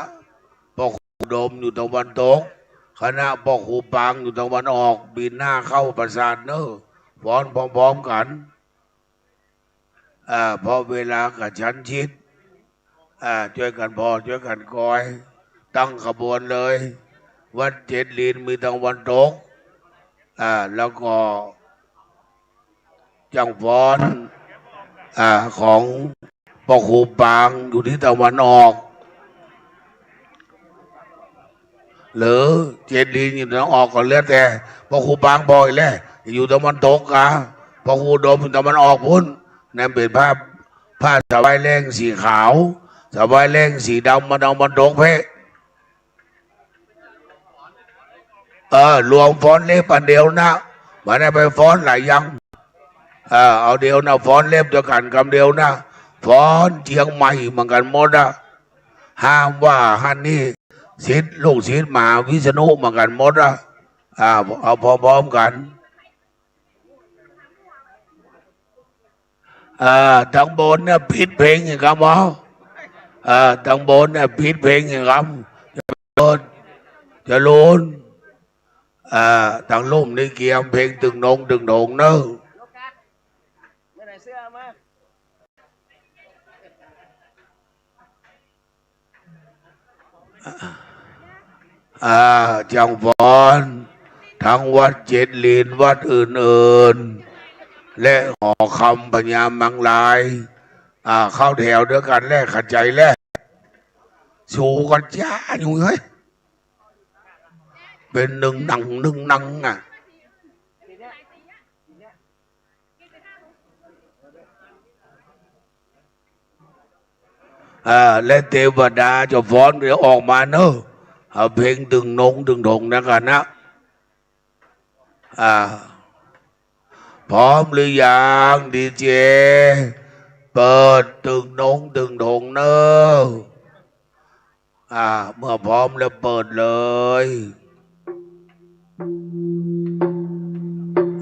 ป้อครูอุดมอยู่ตะวันตก คณะป้อครูปางอยู่ตะวันออก ปีหน้าเข้าประสาทเน่อ ฟ้อนพร้อมๆ กั๋น อ่า เพราะเวลากระชั้นชิด อ่า จ้วยกั๋นผ่อ จ้วยกั๋นกอย ตั้งขบวนเลย วัดเจ็ดลิ้นมีตะวันตก อ่า แล้วก็ จ้างฟ้อน อ่า ของป้อครูปางอยู่ตี้ตะวันออก หรือเจ็ดลิ้นอยู่ตะวันออกก็แล้วแต่ ป้อครูปางผ่อแหละ อยู่ตะวันตกกา ป้อครูอุดมอยู่ตะวันออกปู๊น นั่นเป๋นผ้า ผ้าสะบายแล้งสีขาว สะบายแล้งสีดำ มาตะวันตกเป๊ะ เออ รวมฟ้อนเล็บอันเดียวนะ บ่ได้ไปฟ้อนหลายอย่าง เออ เอาเดียวนะ ฟ้อนเล็บตวยกั๋นกำเดียวนะ ฟ้อนเจียงใหม่เหมือนกั๋นหมดอะ ห้ามว่าหั้นนี่ ศิษย์ลูกศิษย์มหาวิษณุเหมือนกั๋นหมดอะ อ่า เอาพร้อมๆ กั๋น อ่า ตังบนเนี่ยปิดเพลงอีกกำบ่ อ่า ตังบนเนี่ยปิดเพลงอีกกำ เจิญ เจริญ อ่า ตังลุ่มนี่เกียมเพลงตึงนงตึงถงเน่อ อ่า จ้างฟ้อน ตังวัดเจ็ดลิ้น วัดอื่นๆ และหอคำพญามังราย อ่า เข้าแถวตวยกั๋นแล เข้าใจ๋แล สูกั๋นจ้าอยู่เฮ้ย เป๋นนึ่งนังนึ่งนังอะ อ่า และเตวดาจะฟ้อนเดี๋ยวออกมาเน่อ เอาเพลงตึงนงตึงถงนะกั๋นนะ อ่า พร้อมหรือยัง ดีเจ เปิดตึงนงตึงถงเน่อ อ่า เมื่อพร้อมแล้วเปิดเลย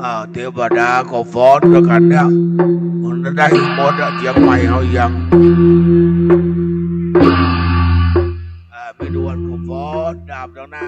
อ่า เตวดาก็ฟ้อนตวยกั๋นเนี่ย มันได้หมดอะ เจียงใหม่เฮายัง อ่า แม่นวลก็ฟ้อนดาบตางหน้า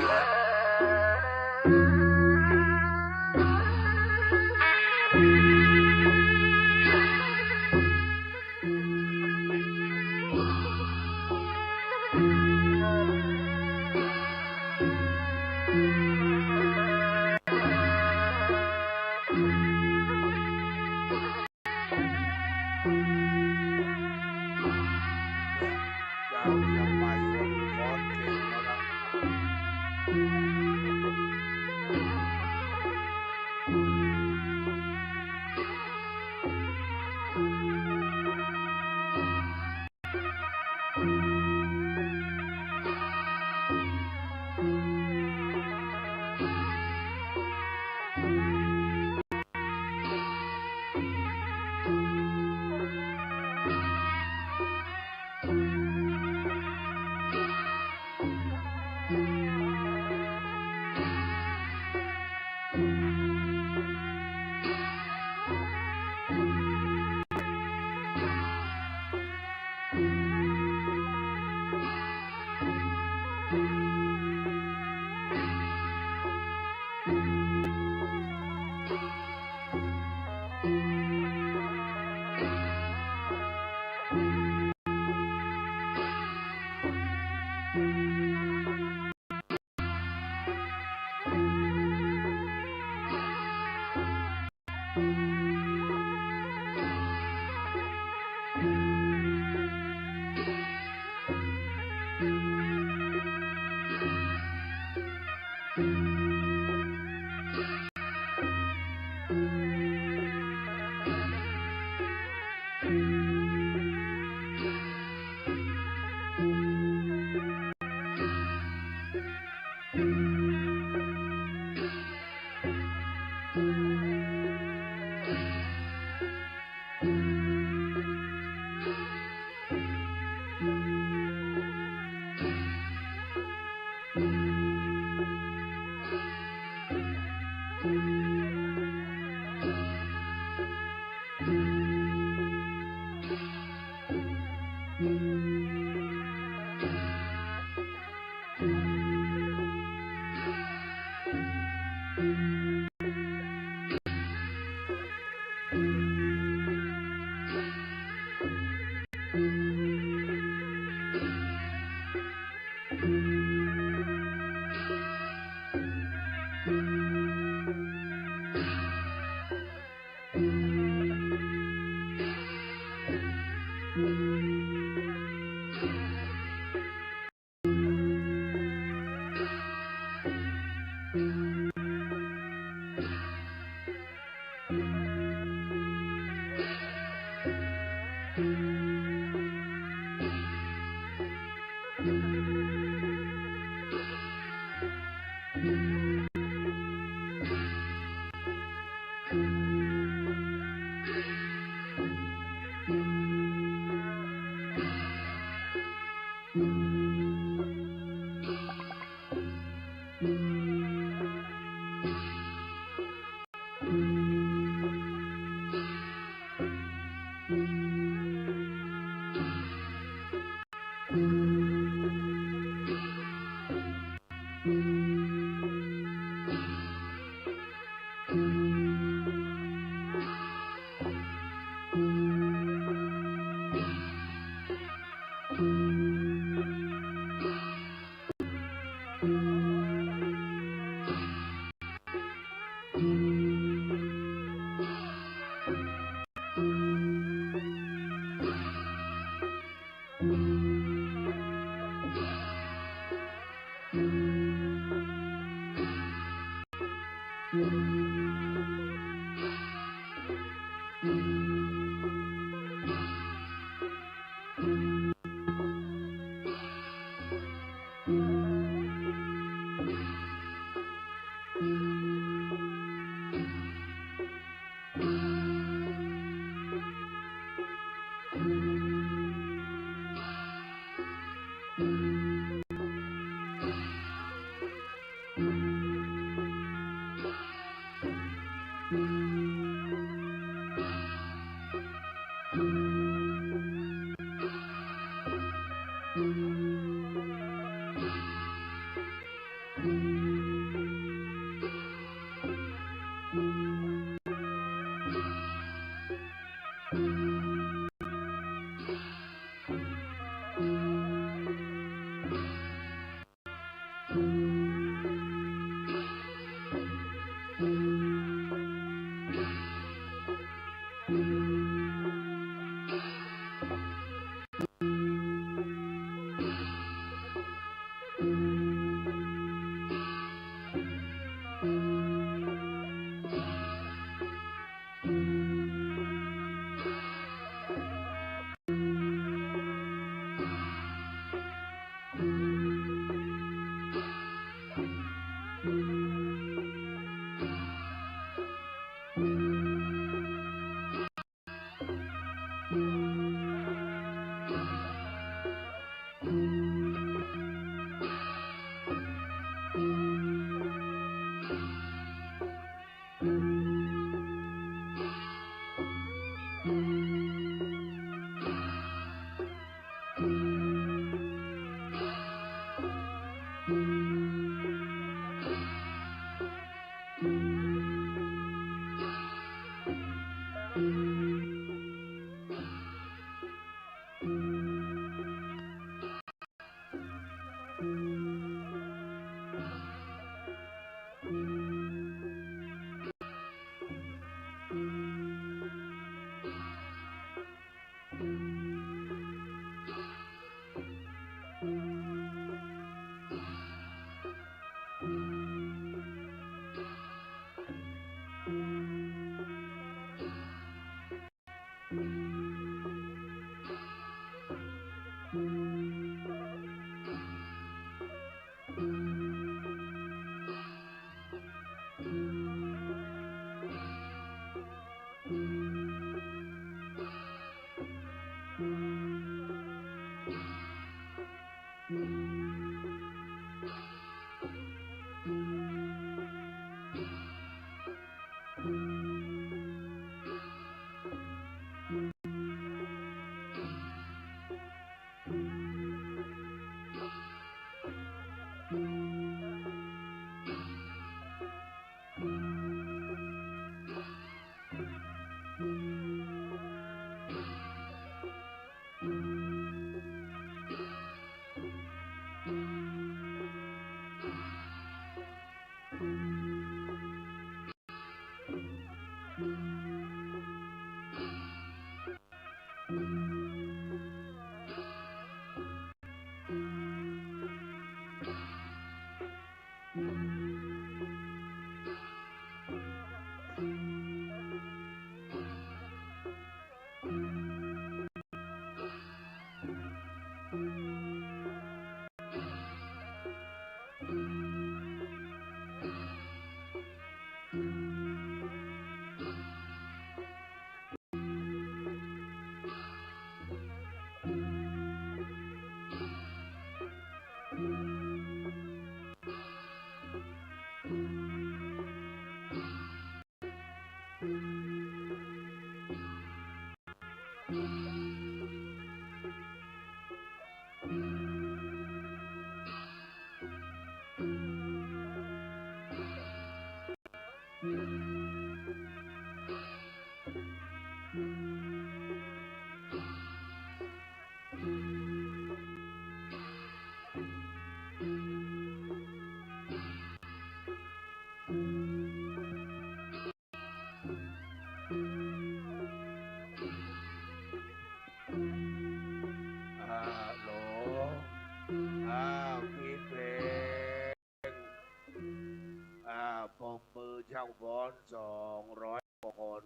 อนสองร้อยกว่าคน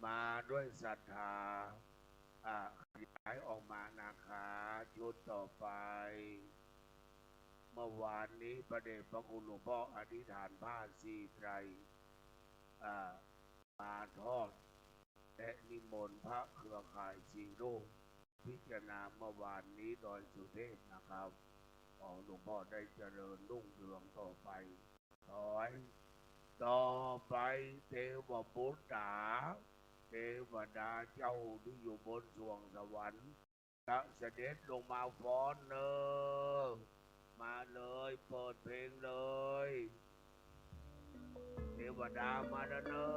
มาด้วยศรัทธา อ่ะ ขยายออกมานะคะ ชุดต่อไป เมื่อวานนี้พระเดชพระคุณหลวงพ่ออธิษฐานผ้าสี่ไตร อ่า มาทอด และนิมนต์พระเครือข่ายสี่รูป พิจารณาเมื่อวานนี้ดอยสุเทพนะครับ ขอหลวงพ่อได้เจริญรุ่งเรืองต่อไป ถอย ต่อไปเทวปุตตา เทวดาเจ้าที่อยู่บนสวงสวรรค์ จะเสด็จลงมาฟ้อนเนอ มาเลย เปิดเพลงเลย เทวดามาแล้วเนอ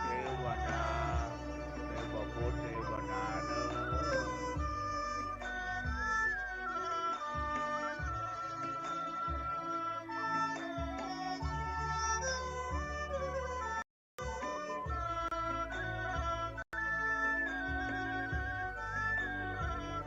เทวดา เทวปุตเทวดาเนอ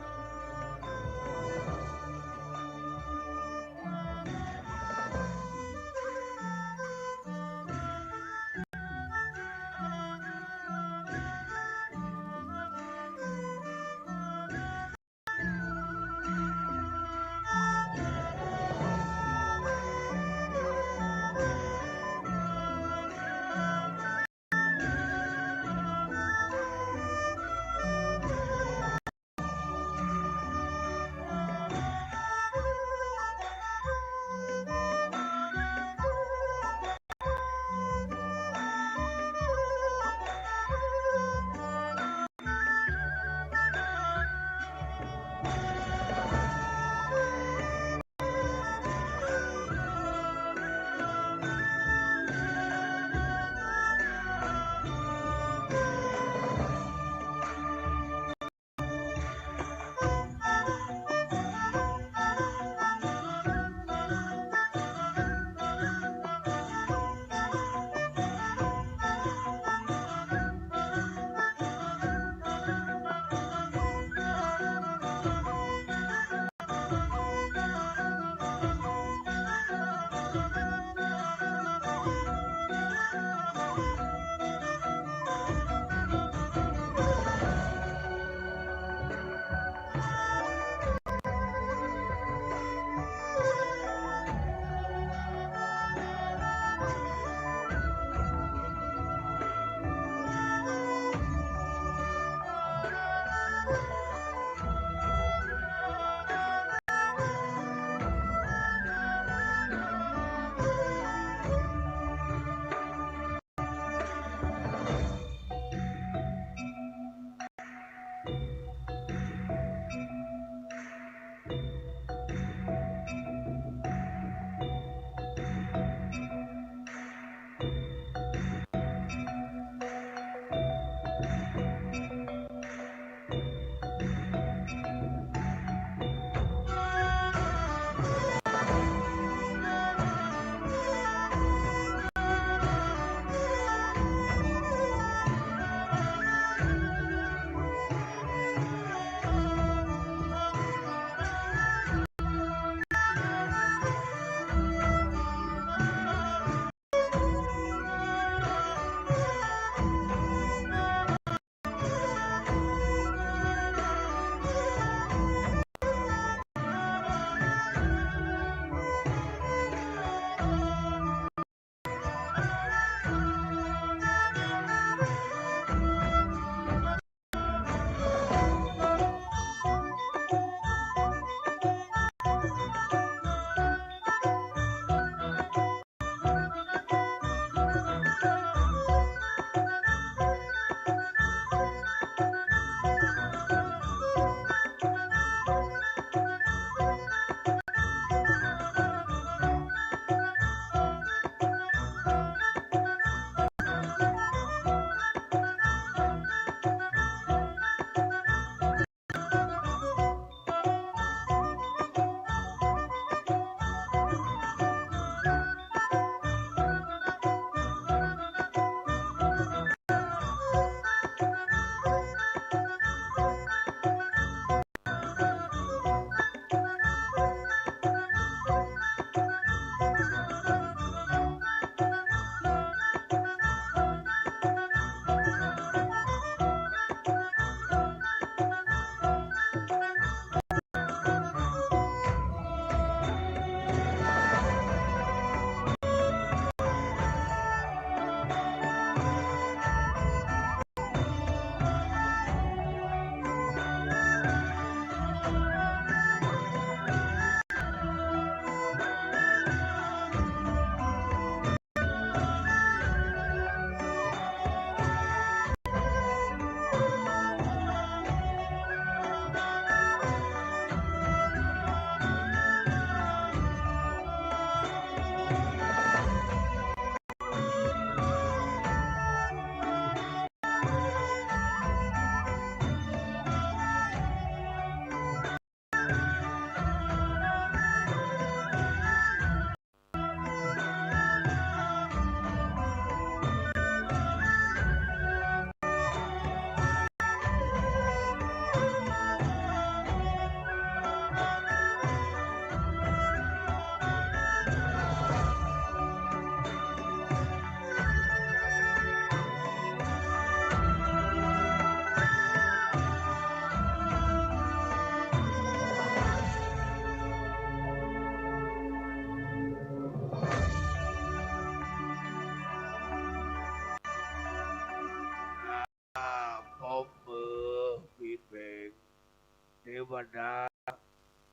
เท วดา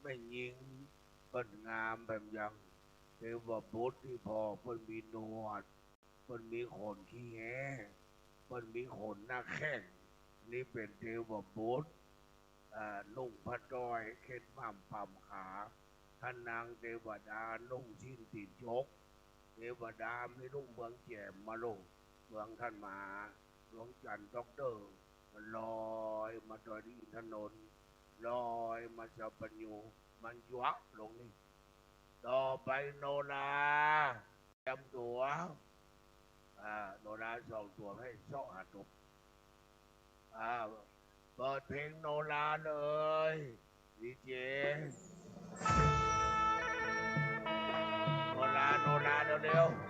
แม่ญิงเปิ้นงามแป๋นยัง เทวบุตรตี้พ่อเปิ้นมีหนวด เปิ้นมีขนขี้แฮ้ เปิ้นมีขนหน้าแข้ง นี่เป๋นเทวบุตร อ่า นุ่งผ้าต้อยเข็ดหม่ำปำขา ถ้านางเทวดานุ่งสิ้นตี๋นจก เทวดามีลูกเมืองแจ่มมาลง เมืองท่านมหา ดวงจันทร์ต๊อกเตอร์ มันลอยมาตวยตี้อินทนนท์ ลอยมาสัพพัญญู มันหยวกลงนี่ ต่อไปโนรา เตรียมตั๋ว อ่า โนราสองตั๋วหื้อเซาะหาตั๋ว อ่า เปิดเพลงโนราเลย ดีเจ โนรา โนรา เร็วๆ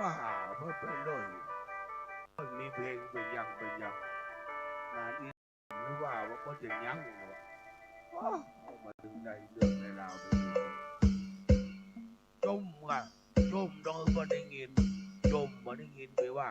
ว่าบ่เป๋นเลย มีเพลงเป๋นอย่างเป๋นอย่าง งานอี หรือว่าบ่จะยั้งวะ อ้อ เอามาเถิงได้เรื่องได้ราวไป จมก่ะ จม ต้องหื้อบ่ได้ยิน จม บ่ได้ยินไปว่า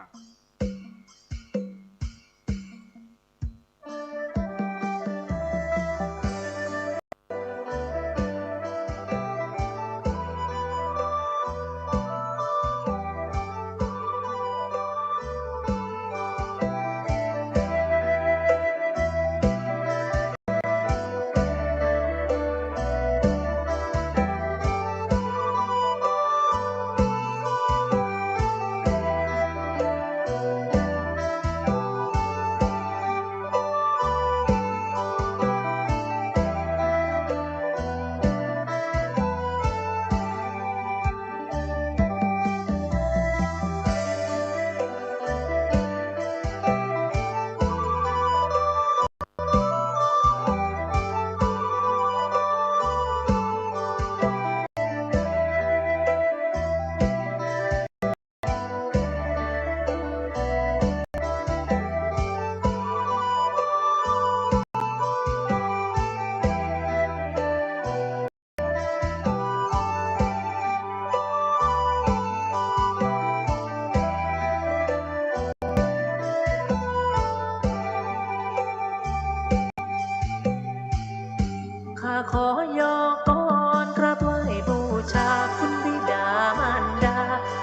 ข้าขอยอกกรอนกราบไหว้บูชาคุณบิดามารดา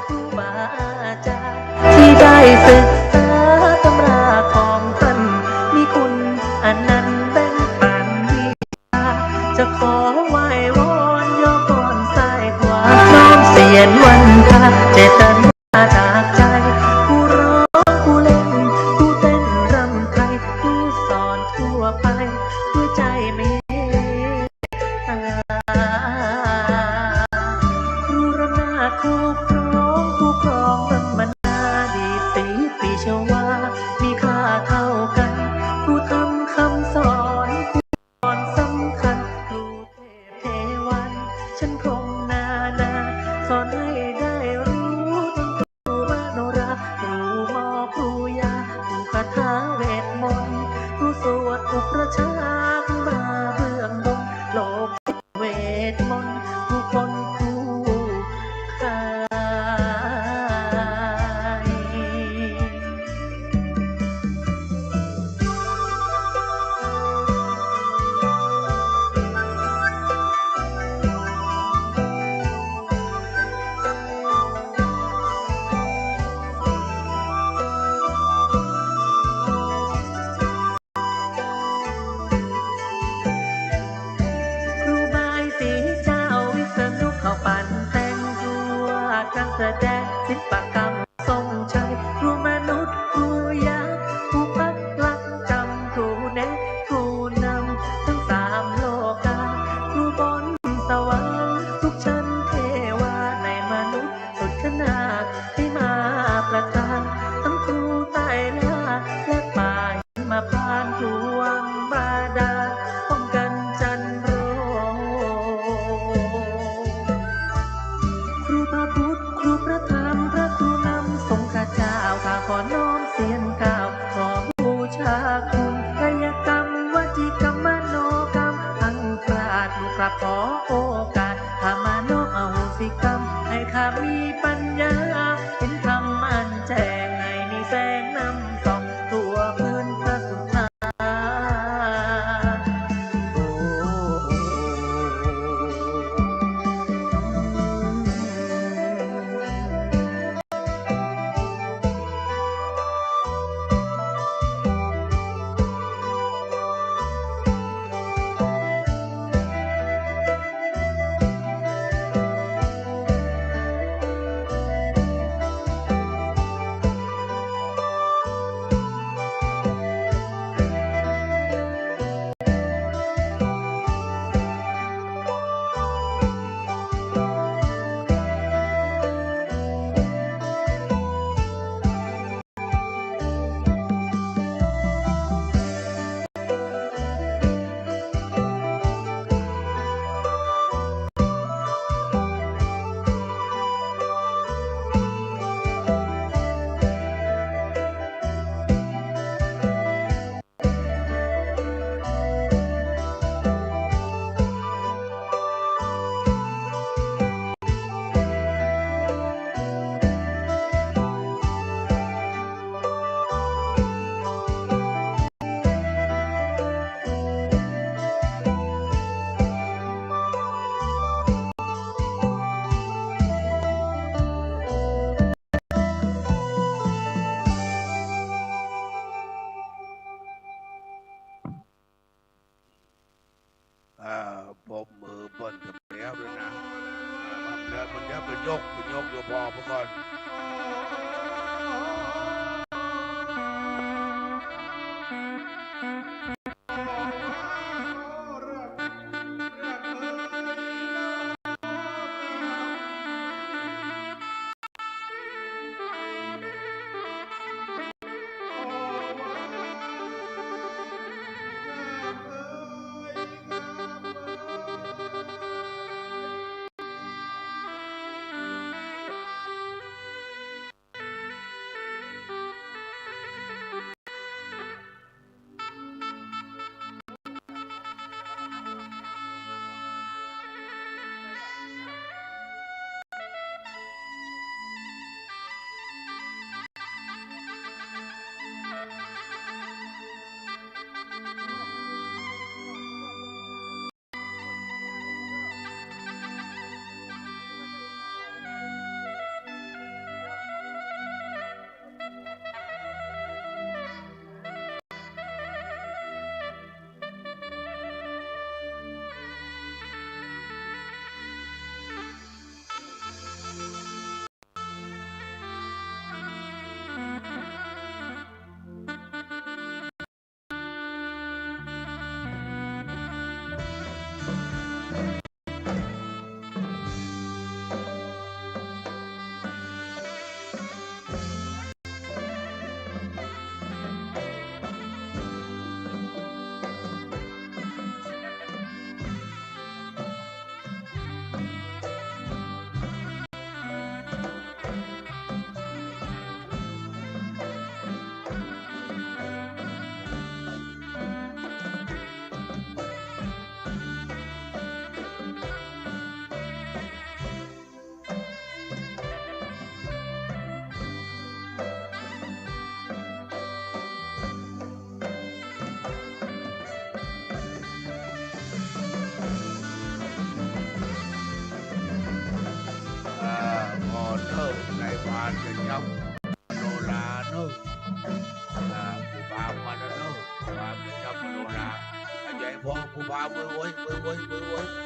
ครูบาอาจารย์ ตี้ได้ศึกษาตำราของต้าน มีคุณอันนั้นแบ่งปันวิชา จะขอไหว้วอนยอกกรอนซ้ายขวา น้อมเสียนวันทา เจตนาจากใจ ผู้ร้องผู้เล่นผู้เต้นรำไทย ผู้สอนทั่วไป ครูธรรมคำสอน ครูสอนสำคัญ ครูเทพเทวัน ชั้นพรหมนานา สอนให้ได้รู้ทั้งครูมโนรา ครูหมอ ครูยา ครูคาถาเวทมนต์ ครูสวดอุปชฌาย์ ครูมาเบื้องบน โลก เวทมนต์ ผู้คนผู้ขาย ครูบายศรีเจ้าวิษณุ เข้าปั้นแต่ง ครูวาดการแสดง ศิลปกรรมทรงชัย ครูมนุษย์ ครูยักษ์ ครูปักหลักจำ ครูแนะ ครูนำ ทั้งสามโลกา ครูบนสวรรค์ ทุกชั้นเทวา ในมนุษย์สุดขนาด ที่มาประทาน ทั้งครูใต้ล่า และป่าหิมพานต์ ครูวังบาดาล ป้องกันจันโร ครูพระพุทธ ครูพระธรรม พระครูนำ สงฆ์ข้าเจ้า ข้าขอน้อมเสียงกล่าว ขอบูชาคุณ กายกรรม วจีกรรม มโนกรรม พลั้งพลาด ลูกกราบขอโอกาส ข้ามโนอโหสิกรรม ให้ข้ามีปัญญา เห็นธรรมอันแจ้ง ให้มีแสงนำส่อง ทั่วพื้นพระสุธา อ่า ปรบมือเปิ้นเถิดแล้วด้วยนะ อ่า มันเดี๋ยว มันเดี๋ยวไปยก ไปยกอยู่พอไปก่อน โอ้ กูพาเว้ย เว้ย เว้ย เว้ย เว้ย เว้ย เ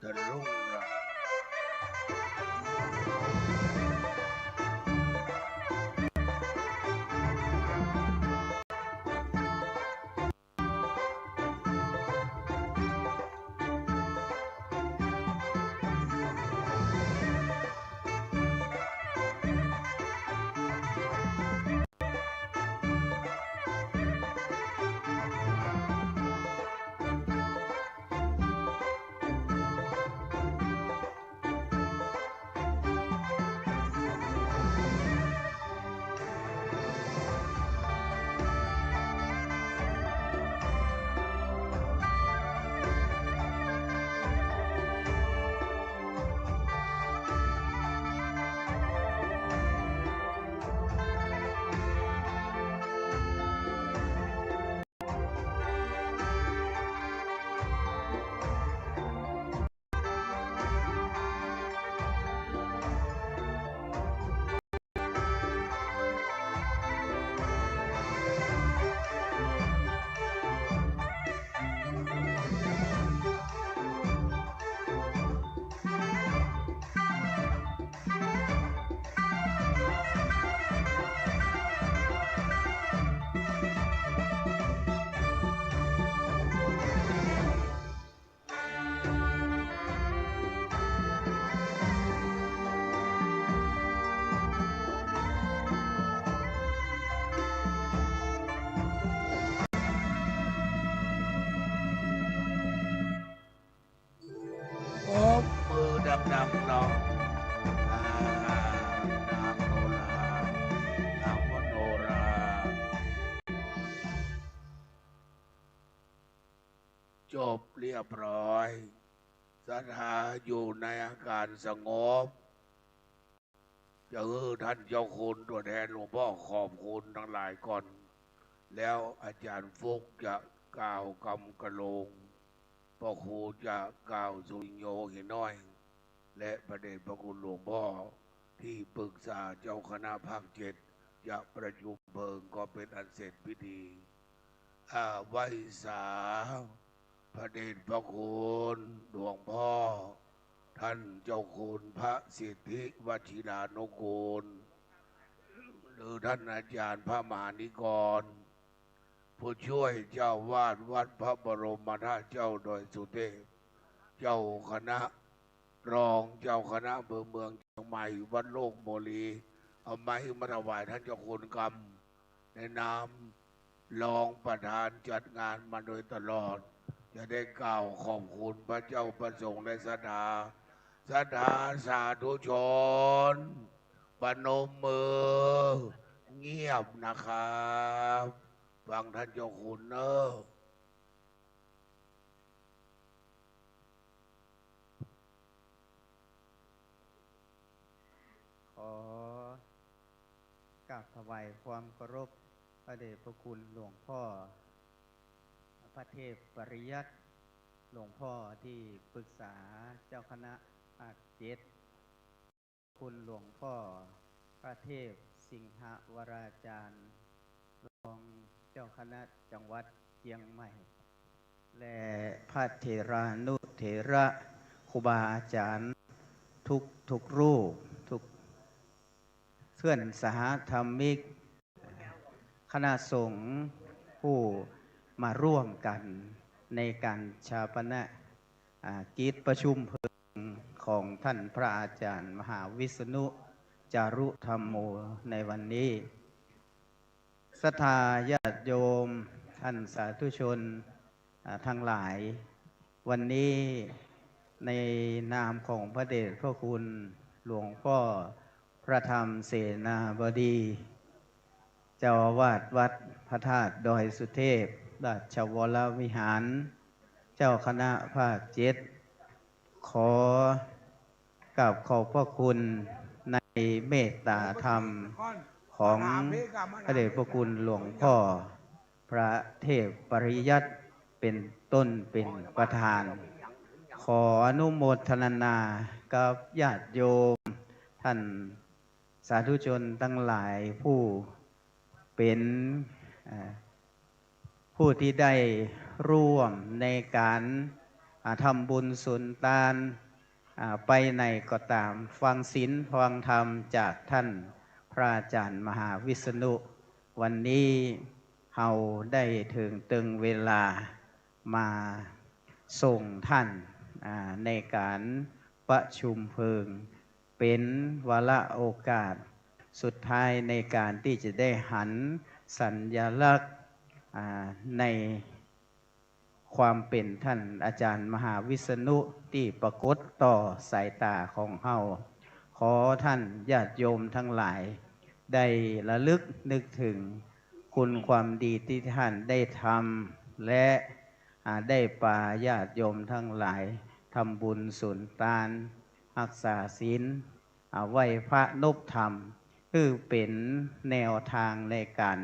ทะลุงละ ปรบมือดังๆ เนาะ อ่า นางโนรา นางมโนรา จบเรียบร้อย ศรัทธาอยู่ในอาการสงบ จะหื้อท่านเจ้าคุณตัวแทนหลวงพ่อขอบคุณตังหลายก่อน แล้วอาจ๋ารย์ฟุกจะกล่าวกำกะโลง พระครูจะกล่าวสุริโยหินน้อย และพระเดชพระคุณหลวงพ่อที่ปรึกษาเจ้าคณะภาคเจ็ดจะประชุมเพลิงก็เป็นอันเสร็จพิธี อ่า ไหว้สา พระเดชพระคุณหลวงพ่อ ท่านเจ้าคุณพระสิทธิวชิรานุกูล หรือท่านอาจารย์พระมหานิกร ผู้ช่วยเจ้าวาดวัดพระบรมธาตุเจ้าดอยสุเทพ เจ้าคณะ รองเจ้าคณะอำเภอเมืองเชียงใหม่ วัดโลกโมลี เอาไม้มาถวายท่านเจ้าคุณกำ ในนามรองประธานจัดงานมาโดยตลอด จะได้กล่าวขอบคุณพระเจ้าพระสงฆ์และศรัทธา ศรัทธาสาธุชน ประนมมือ เงียบนะครับ ฟังท่านเจ้าคุณเนอะ ขอกราบถวายความเคารพพระเดชพระคุณหลวงพ่อ พระเทพปริยัติ หลวงพ่อที่ปรึกษาเจ้าคณะภาคเจ็ด คุณหลวงพ่อพระเทพสิงหวราจารย์ รองเจ้าคณะจังหวัดเชียงใหม่ และพระเถรานุเถระครูบาอาจารย์ทุกทุกรูป ทุกเพื่อนสหธรรมิก คณะสงฆ์ผู้มาร่วมกันในการฌาปน อ่า กิจประชุมเพลิงของท่านพระอาจารย์มหาวิษณุ จารุธัมโม ในวันนี้ ศรัทธาญาติโยม ท่านสาธุชน อ่า ทั้งหลาย วันนี้ในนามของพระเดชพระคุณหลวงพ่อพระธรรมเสนาบดี เจ้าอาวาสวัดพระธาตุดอยสุเทพ ราชวรวิหาร เจ้าคณะภาคเจ็ด ขอกราบขอบพระคุณในเมตตาธรรมของพระเดชพระคุณหลวงพ่อพระเทพปริยัติเป็นต้นเป็นประธาน ขออนุโมทนากับญาติโยมท่าน สาธุชนทั้งหลายผู้เป็น เอ่อ ผู้ที่ได้ร่วมในการ อ่า ทำบุญสุนตาน อ่า ไปไหนก็ต๋าม ฟังศีลฟังธรรมจากท่านพระอาจารย์มหาวิษณุ วันนี้เฮาได้เถิงตึงเวลามาส่งท่าน อ่า ในก๋านประชุมเพลิง เป๋นวาระโอกาสสุดท้ายในก๋านตี้จะได้หันสัญลักษณ์ อ่า ใน ความเป๋นท่านอาจารย์มหาวิษณุตี้ปรากฏต่อสายต๋าของเฮา ขอท่านญาติโยมทั้งหลายได้ระลึกนึกเถิงคุณความดีตี้ท่านได้ทำ และ อ่า ได้ปาญาติโยมทั้งหลายทำบุญสุนตาน ฮักษาศีล อ่า ไหว้พระนบธรรม หื้อเป๋นแนวตางในก๋าน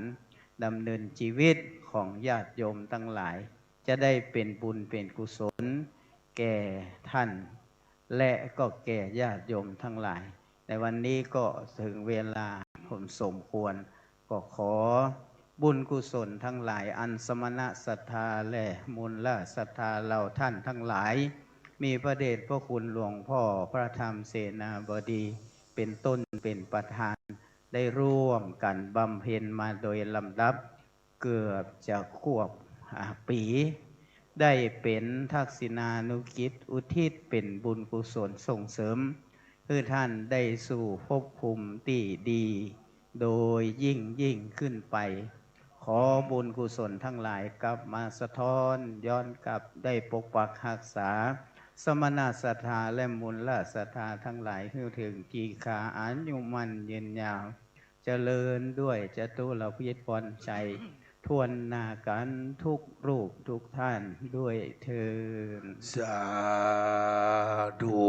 ดำเนินจีวิตของญาติโยมตังหลาย จะได้เป๋นบุญเป๋นกุศลแก่ท่าน และก็แก่ญาติโยมตังหลาย ในวันนี้ก็เถิงเวลาสมควร ก็ขอบุญกุศลตังหลายอันสมณศรัทธาและมูลศรัทธาเหล่าท่านตังหลาย มีพระเดชพระคุณหลวงพ่อพระธรรมเสนาบดีเป๋นต้นเป๋นประธาน ได้ร่วมกั๋นบำเพ็ญมาโดยลำดับ เกือบจะครบ อ่า ปี๋ ได้เป๋นทักษิณานุกิจอุทิศเป๋นบุญกุศลส่งเสริม หื้อท่านได้สู่ภพภูมิตี้ดี โดยยิ่งยิ่งขึ้นไป ขอบุญกุศลตังหลายกลับมาสะท้อน ย้อนกลับได้ปกปักฮักษา สมณศรัทธาและมูลศรัทธาตังหลาย หื้อเถิงจีฆาอายุมั่นยืนยาว เจริญด้วยจตุรพิธพรชัย ถ้วนหน้ากั๋นทุกรูปทุกท่านด้วยเทอญ สาธุ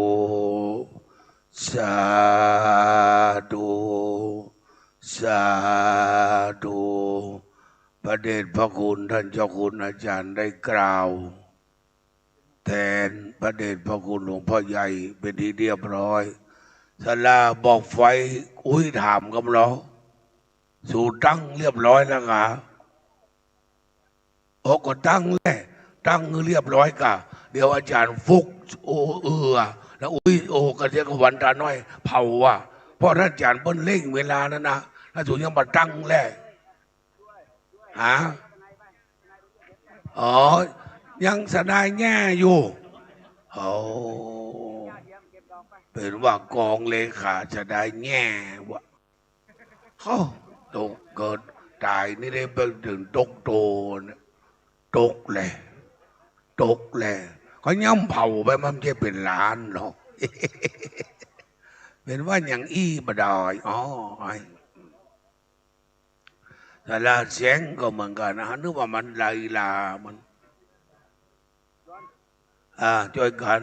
สาธุ สาธุ พระเดชพระคุณท่านเจ้าคุณอาจารย์ได้กล่าว แตนพระเดชพระคุณหลวงพ่อใหญ่เป๋นที่เรียบร้อย ศาลาบอกไฟ อุ๊ย ถามกำลัง สูตั้งเรียบร้อยแล้วกา โอ้ ก็ตั้งแหละ ตั้งหื้อเรียบร้อยกา เดี๋ยวอาจารย์ฟุก โอ้ เออ แล้ว อุ๊ย โอ้ กะเดียวก็วันต๋าน้อยเผาอ่ะ เพราะท่านอาจารย์เปิ้นเร่งเวลานั้นนะ ถ้าสูยังบ่ตั้งแหละ ฮะ อ๋อ ยังเสียดายแง่อยู่ โอ้ เป๋นว่ากองเลขาเสียดายแง่วะ โอ้ ตกเกิดต๋ายนี่ได้เปิ้นเถิงตกโตเนี่ย ตกแหละ ตกแหละ เขาย่ำเผาไปมันจะเป๋นล้านเนาะ เป๋นว่าอย่างอี้บ่ดาย อ๋อ ไอ้ ศาลาแสงก็เหมือนกั๋นนะ นึกว่ามันไลลามัน อ่า จ้วยกั๋น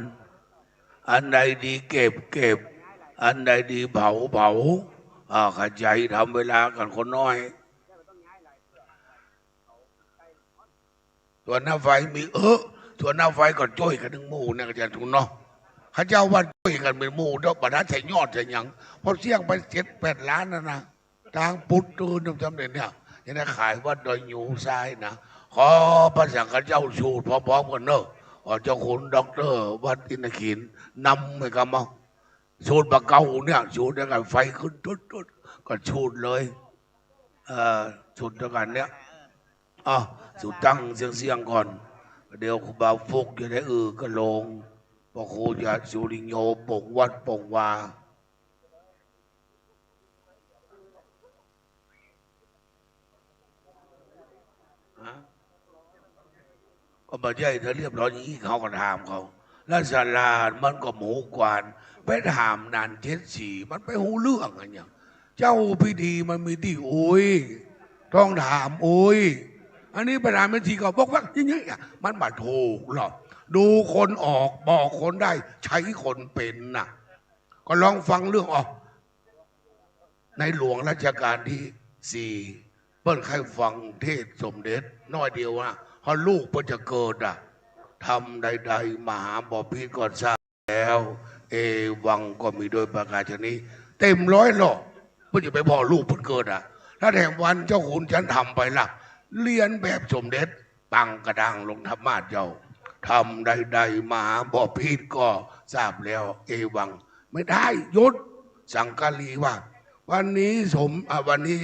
อันใดดีเก็บ เก็บ อันใดดีเผา เผา อ่า ขะใจ๋ทำเวลากั๋นคนน้อย ส่วนหน้าไฟมี เออ ส่วนหน้าไฟก็จ้วยกั๋นตึงหมู่เนี่ย อาจารย์ทุนเนาะ ข้าเจ้าว่าจ้วยกั๋นเป๋นหมู่เนาะ บ่ได้ใส่ยอดใส่หยัง เพราะเสี้ยงไปเจ็ดแปดล้านนั่นนะ ตางปุดตื่นสำเร็จเนี่ย ยังได้ขายวัดดอยหยูซ้ายนะ ขอพระสังฆเจ้าสูดพร้อมๆ กั๋นเนาะ ขอเจ้าคุณด็อกเตอร์วัดอินทขิลนำให้กำเอา สูดบ่าเก่าเนี่ย สูดเดียวกั๋นไฟขึ้นตุ๊ดๆ ก็สูดเลย เอ่อ สูดเดียวกั๋นเนี่ย อ่ะ สูดตั้งเสี้ยงๆ ก่อน เดี๋ยวครูบาฟุกจะได้อือกะโลง พระครูจะสุริโยปกวัดปกวา ฮะ ก็บ่ใจ้ ถ้าเรียบร้อยอย่างอี้เขาก็ถามเขา แล้วศาลามันก็หมู่กว้าน ไปถามนานเจ็ดสี มันไปฮู้เรื่องกั๋นหยัง เจ้าพิธีมันมีตี้อุ๊ย ต้องถามอุ๊ย อันนี้ไปถามเจ็ดสีก็บอกว่าอย่างนี้อ่ะ มันบ่ถูกหรอก ดูคนออก บอกคนได้ ใช้คนเป๋นน่ะ ก็ลองฟังเรื่องออก ในหลวงรัชกาลตี้สี่ เปิ้นใค่ฟังเทศน์สมเด็จน้อยเดียวนะ เพราะลูกเปิ้นจะเกิดอ่ะ ธรรมใดๆ มหาบพิตรก็ทราบแล้ว เอวังก็มีโดยประการฉะนี้ เต็มร้อยหรอก เปิ้นจะไปบอกลูกเปิ้นเกิดอ่ะ ถ้าแถมวันเจ้าคุณฉันทำไปล่ะ เลียนแบบสมเด็จ ปังกระด้างลงธรรมาสน์เจ้า ธรรมใดๆ มา บ่ผิดก็ทราบแล้ว เอวัง ไม่ได้ หยุด สังกะลีว่า วันนี้สม อ่ะ วันนี้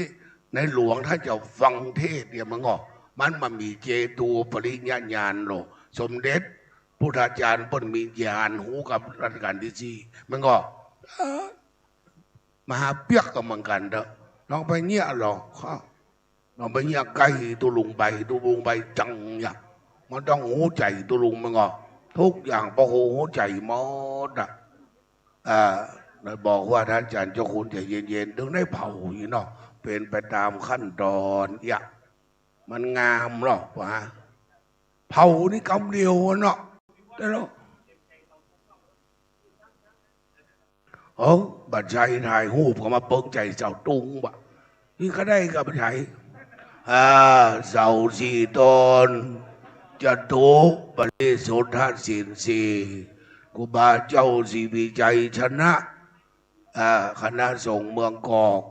ในหลวงท่านจะฟังเทศน์เนี่ย มันก็ มันมามีเจโตปริยญาณโล สมเด็จพุทธาจารย์เปิ้นมีญาณฮู้กับรัชกาลตี้สี่ มันก็ เอ้อ มหาเปียกก็เหมือนกั๋นเต๊อะ ลองไปเยียะลอง ลองไปเยียะใก้ตุ๊ลุงไป ตุ๊ลุงไปจังเนี่ย มันต้องฮู้ใจ๋ตุ๊ลุงมันก็ ทุกอย่างปอฮู้ใจ๋หมดอะ อ่า บอกว่าท่านอาจารย์เจ้าคุณใจ๋เย็นๆ เถิงได้เผาอี้เนาะ เป๋นไปต๋ามขั้นต๋อน เยียะ มันงามเนาะ วะ เผานี่กำเดียวอะเนาะ ได้แล้ว เอ้อ บ่ใจ้ถ่ายฮูปก็มาเปิงใจ๋เสาตุงบ่ นี่ก็ได้ก็บ่ใจ้ อ่า เสาสี่ต้น จตุปริสุทธศีลสี่ ครูบาเจ้าศรีวิชัยชนะ อ่า คณะสงฆ์เมืองกอก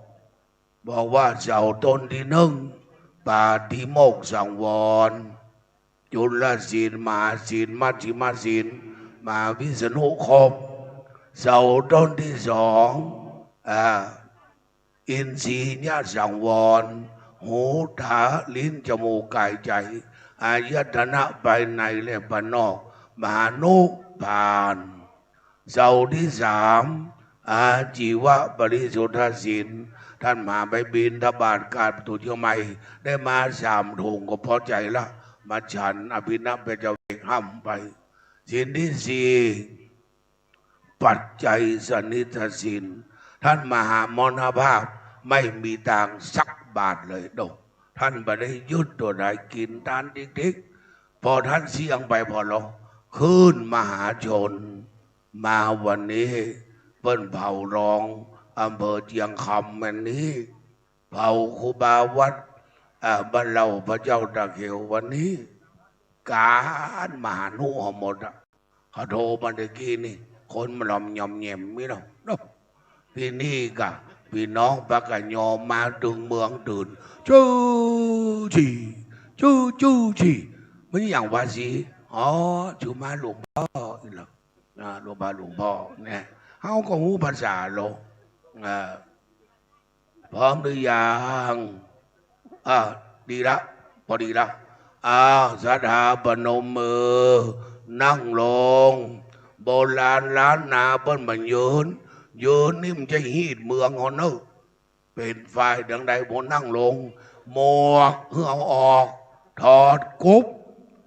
บอกว่าเสาต้นตี้นึ่ง ปาฏิโมกข์สังวร จุลศีล มหาศีล มัชฌิมศีล มหาวิษณุครบ เสาต้นตี้สอง อ่า อินทรียสังวร หู ต๋า ลิ้น จมูก ก๋าย ใจ๋ อายตนะภายในและภายนอก มหานุภาพ เสาตี้สาม อาชีวปริสุทธศีล ท่านมาไปบิณฑบาตกาดประตู๋เจียงใหม่ ได้มาสามถุงก็พอใจ๋ละ มาฉันอภิณปัจจเวกห้ำไป ศีลตี้สี่ ปัจจัยสนิทศีล ท่านมหามรณภาพ ไม่มีตางสักบาทเลย โด ท่านบ่ได้ยึดตั๋วใด กิ๋นตานติ๊กๆ ปอท่านเสี้ยงไปผ่อลอ คลื่นมหาชน มาวันนี้ เปิ้นเผาลองอำเภอเจียงคำวันนี้ เผาครูบาวัด อ่า บ้านเหล่าพระเจ้าตาเขียววันนี้ ก๋านมหานุเฮาหมดอะ เขาโทรมาเมื่อกี้นี่ คนมาหล่อมหย่อมแหย่มมีแล้วเนาะ ตี้นี่ก่ะ ปี้น้องปากกะยอมาเถิงเมืองเถิน จู้จี้ จู้ จู้จี้ มันอย่างวาสี อ๋อ จูมาหลวงป้ออีกแล้ว นะ หลวงป้อ หลวงป้อเนี่ย เฮาก็ฮู้ภาษาลาว อ่า พร้อมหรือยัง อ่า ดีละ ปอดีละ อ่า ศรัทธาปนมมือ นั่งลง โบราณล้านนาเปิ้นบ่ายืน ยืนนี่มันจะฮีดเมืองเฮาเนาะ เป๋นฝ่ายดังใดบ่านั่งลง หมวกหื้อเอาออก ถอดกุ๊บ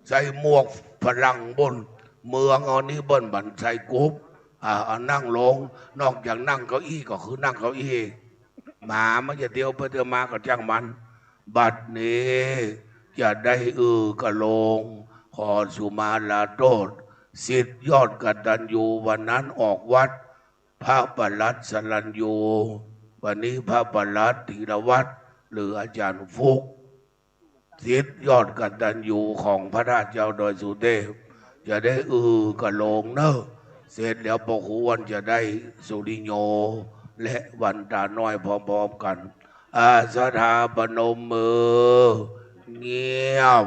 ใส่หมวกฝรั่งบุญ เมืองเฮานี่เปิ้นบ่าใส่กุ๊บ อ่า เอานั่งลง นอกจากนั่งเก้าอี้ก็คือนั่งเก้าอี้ หมามันจะเตียวไปเตียวมาก็จ้างมัน บัดนี้จะได้อื้อกะโลง ขอสุมาลาโทษ ศิษย์ยอดกตัญญูวันนั้นออกวัด พระปลัดสรัญญู วันนี้พระปลัดธีรวัตร หรืออาจารย์ฟุก ศิษย์ยอดกตัญญูของพระธาตุเจ้าดอยสุเทพ จะได้อื้อกะโลงเนาะ เสร็จแล้วปอควรจะได้สุริโย และวันตาน้อยพร้อมๆ กั๋น อ่า ศรัทธาปนมมือ เงียบ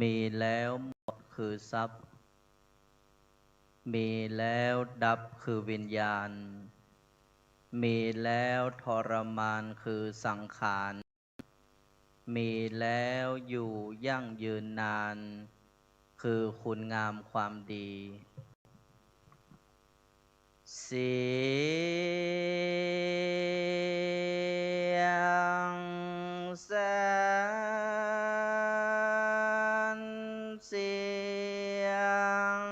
มีแล้วหมดคือทรัพย์ มีแล้วดับคือวิญญาณ มีแล้วทรมานคือสังขาร มีแล้วอยู่ยั่งยืนนาน คือคุณงามความดี เสียงแสน เสียง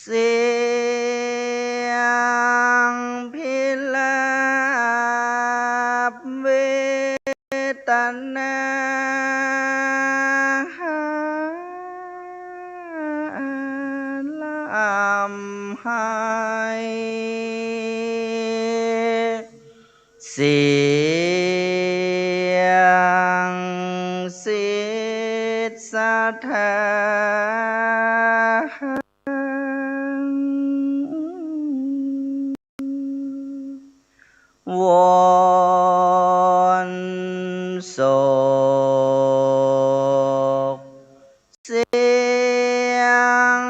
เสียงพิราบเวทนาร่ำไห้ เสียงศิษย์สา ทา วอนโศก เสียง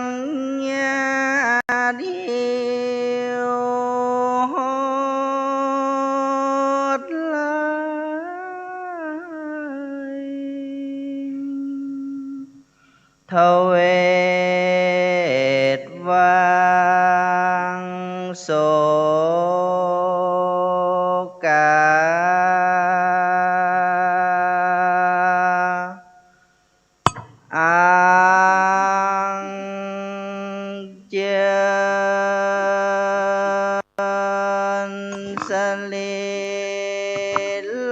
ญาติโหดร้าย ทเวทวัง โสกา อังเจิญ สรี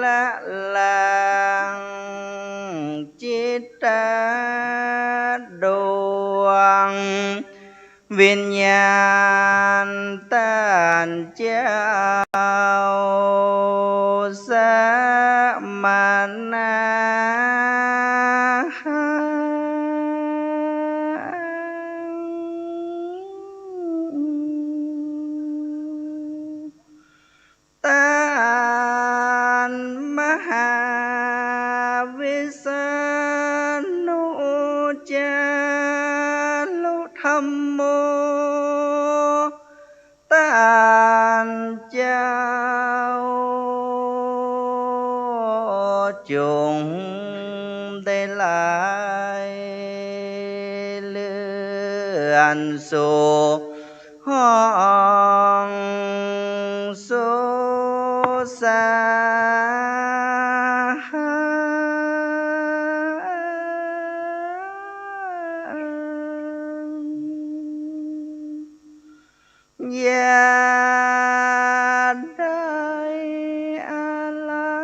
ระรัง จิตตา ดวงวิญญาณต้านเจ้า สมณะ ต้านมหาวิษณุ จารุธัมโม ต้านเจ้า จงได้ไหลเลื่อนสู่ ห้องสุสาน อย่าได้อาลั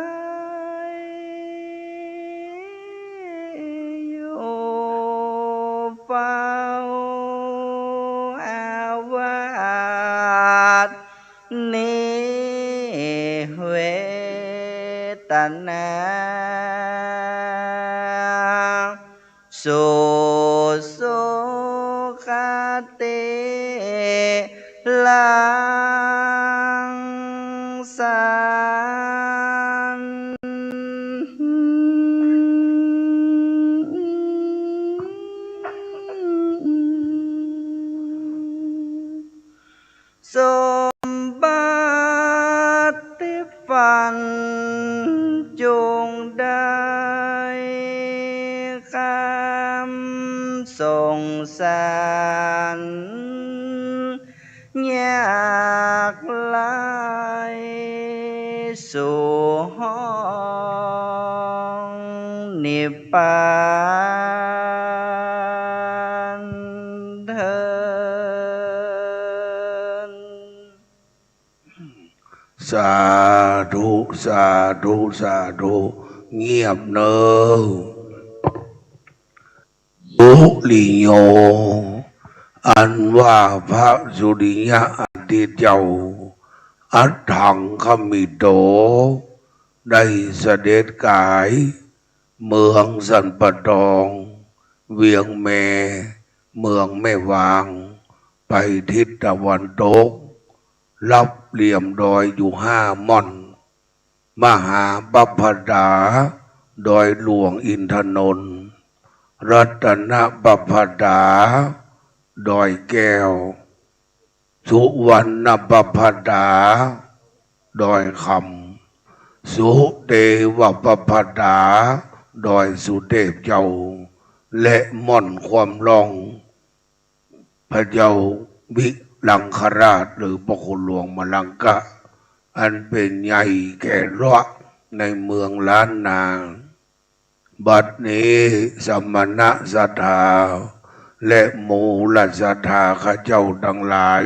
ย อยู่เฝ้าอาวาส นิเวตนา สุสุขติ รังสรรค์ สมบัติที่ฝัน จงได้คำส่งสรรค์ ยากไร้สู่ห้องนิพพานเทอญ สาธุ สาธุ สาธุ เงียบเน่อ สุริโย อันว่าพระสุริยะอาทิตย์เจ้า อัฏฐังคมิโต ได้เสด็จกาย เมืองสันป่าตอง เวียงแม เมืองแม่วาง ไปทิศตะวันตก รับเหลี่ยมดอยอยู่ห้าม่อน มหาปรัพพดา ดอยหลวงอินทนนท์ รัตนปรัพพดา ดอยแก้ว สุวรรณปรัพพดา ดอยคำ สุเตวปรัพพดา ดอยสุเตพเจ้า และม่อนความล่อง พระเจ้าวิลังคราช หรือพระคุณหลวงมะลังกะ อันเป๋นใหญ่แก่เลาะในเมืองล้านนา บัดนี้สมณะศรัทธา และมูลศรัทธาข้าเจ้าตังหลาย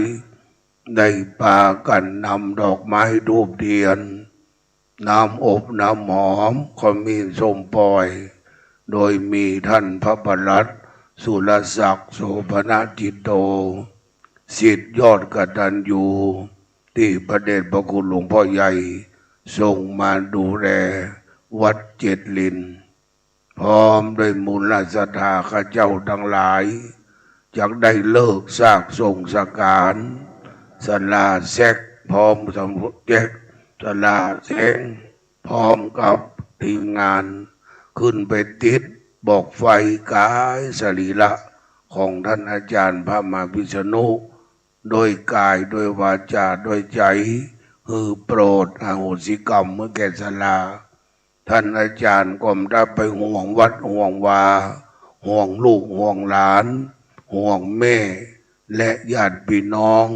ได้ปากั๋นนำดอกไม้ธูปเตียน น้ำอบน้ำหอม ขมิ้นส้มป่อย โดยมีต้านพระปลัด สุรศักดิ์ โสภณจิตโต ศิษย์ยอดกตัญญู ตี้พระเดชพระคุณหลวงพ่อใหญ่ ส่งมาดูแลวัดเจ็ดลิน พร้อมด้วยมูลศรัทธาข้าเจ้าตังหลาย จักได้เลิกซากส่งสังขาร ศาลาแซก พร้อมสำแจ๊ก ศาลาแสง พร้อมกับทีมงาน ขึ้นไปติดบอกไฟกายสรีระของท่านอาจารย์พระมหาวิษณุ โดยกาย โดยวาจา โดยใจ๋ หื้อโปรดอโหสิกรรมหื้อแก่ศาลา ท่านอาจารย์ก็บ่ได้ไปห่วงวัดห่วงวา ห่วงลูกห่วงหลาน ห่วงแม่ และญาติพี่น้อง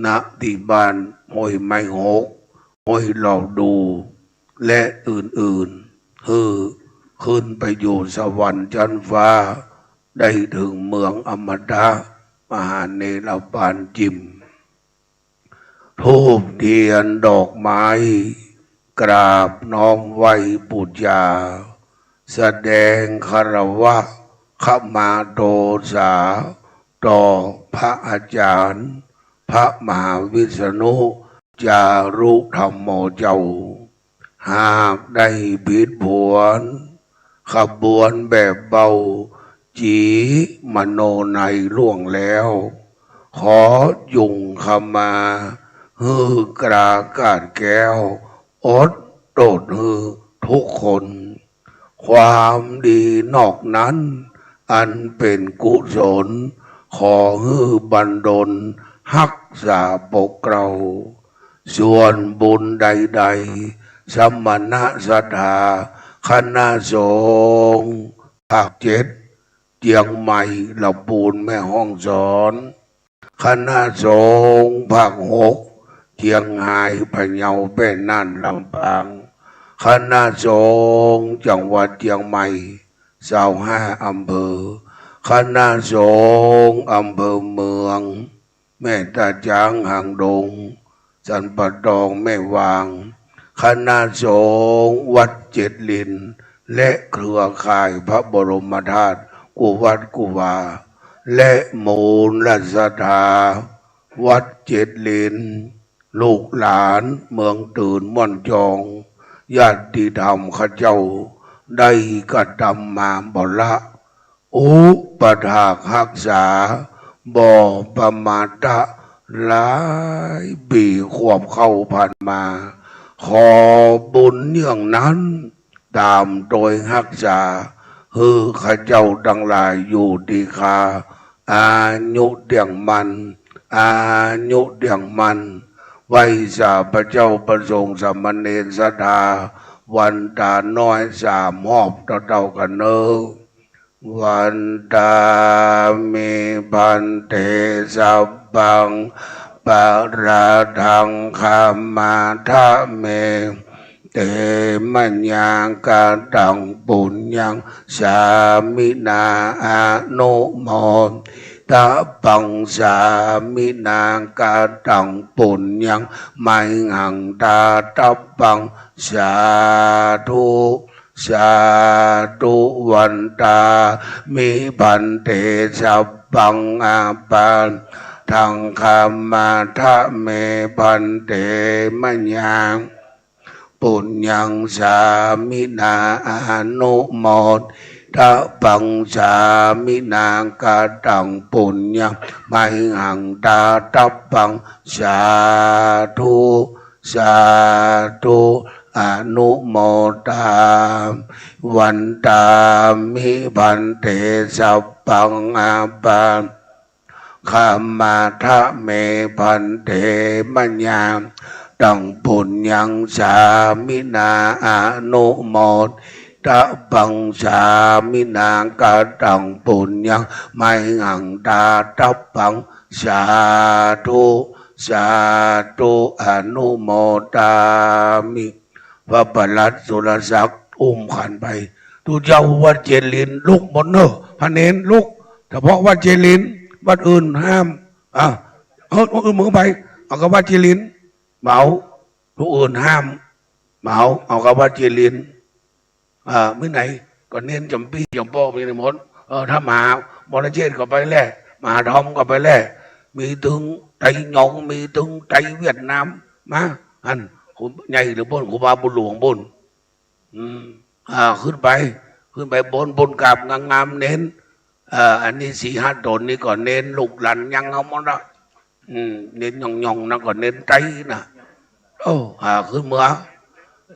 ณ ตี้บ้านห้วยไม้หก ห้วยเหล่าดู และอื่นๆ หื้อขึ้นไปอยู่สวรรค์ชั้นฟ้า ได้เถิงเมืองอมตะ มหานิพพานจิ่ม ธูปเตียนดอกไม้ กราบน้อมไหว้ปู๋จา แสดงคารวะขมาโทษา ต่อพระอาจารย์ พระมหาวิษณุ จารุธัมโมเจ้า หากได้ผิดผวน ขบวนแบบเบา จี๋มโนนัยล่วงแล้ว ขอจุ่งขมา หื้อกล้ากาดแคล้ว อดโต้ษหื้อทุกคน ความดีนอกนั้น อันเป๋นกุศล ขอหื้อบันดล ฮักษาปกเกล้า ส่วนบุญใดๆ สมณศรัทธา คณะสงฆ์ภาคเจ็ด เจียงใหม่ ละปูน แม่ฮ่องสอน คณะสงฆ์ภาคหก เจียงฮาย พะเยา แป้ น่าน ลำปาง คณะสงฆ์จังหวัดเจียงใหม่ ซาวห้าอำเภอ คณะสงฆ์อำเภอเมือง แม่ตาจ๊าง หางดง สันป่าตอง แม่วาง คณะสงฆ์วัดเจ็ดลิน และเครือข่ายพระบรมธาตุกู้วัดกู้วา และมูลศรัทธา วัดเจ็ดลิน ลูกหลานเมืองตื่นม่อนจอง ญาติธรรมข้าเจ้า ได้กระทำมาบ่ละ อุปถากฮักษา บ่ประมาท หลายปี๋ขวบเข้าผ่านมา ขอบุญเยื่องนั้น ต๋ามตวยฮักษา หื้อข้าเจ้าตังหลายอยู่ดีคา อายุเตี้ยงมั่น อายุเตี้ยงมั่น ไหว้สาพระเจ้าพระสงฆ์สามเณรศรัทธา วันต๋าน้อยสามฮอบเต้าๆ กั๋นเน่อ Vandāmi bhante sabbaṃ aparādhaṃ khamatha me, te mayā kataṃ puññaṃ sāminā anumoditabbaṃ, sāminā kataṃ puññaṃ mayhaṃ dātabbaṃ. Sādhu. Sādhu. Vandāmi bhante sabbaṃ aparādhaṃ khamatha me bhante, mayā puññaṃ sāminā anumoditabbaṃ, sāminā kataṃ puññaṃ mayhaṃ dātabbaṃ. Sādhu. Sādhu. Anumodāmi. Vandāmi bhante sabbaṃ aparādhaṃ khamatha me bhante, mayā kataṃ puññaṃ sāminā anumoditabbaṃ, sāminā kataṃ puññaṃ mayhaṃ dātabbaṃ. Sādhu. Sādhu. Anumodāmi. พระปลัดสุรศักดิ์อุ้มขันไป ตุ๊เจ้าวัดเจริญลุกหมดเน่อ พระเณรลุก เฉพาะวัดเจริญ วัดอื่นห้าม อ่ะ เออ วัดอื่นมึงไป เอากับวัดเจริญ เบา ตุ๊อื่นห้าม เบา เอากับวัดเจริญ อ่า มื้อไหนก็เณรจ๋ำปี้จ๋ำป้อไปในหมด เออ ถ้ามหาบรรเจตก็ไปแล มหาธรรมก็ไปแล มีตึงไตหยอง มีตึงไตเวียดนาม มา อัน ครูใหญ่หรือปุ้น ครูบาบุญหลวงปุ้น อืม อ่า ขึ้นไป ขึ้นไปบน บนกราบงามๆ เน้น เอ่อ อันนี้สี่ห้าต๋นนี่ก็เน้น ลูกหลานยังเอาหมดนะ อืม เน้นหย่องๆ นะ ก็เน้นไตรนะ โอ้ หาขึ้นเมือ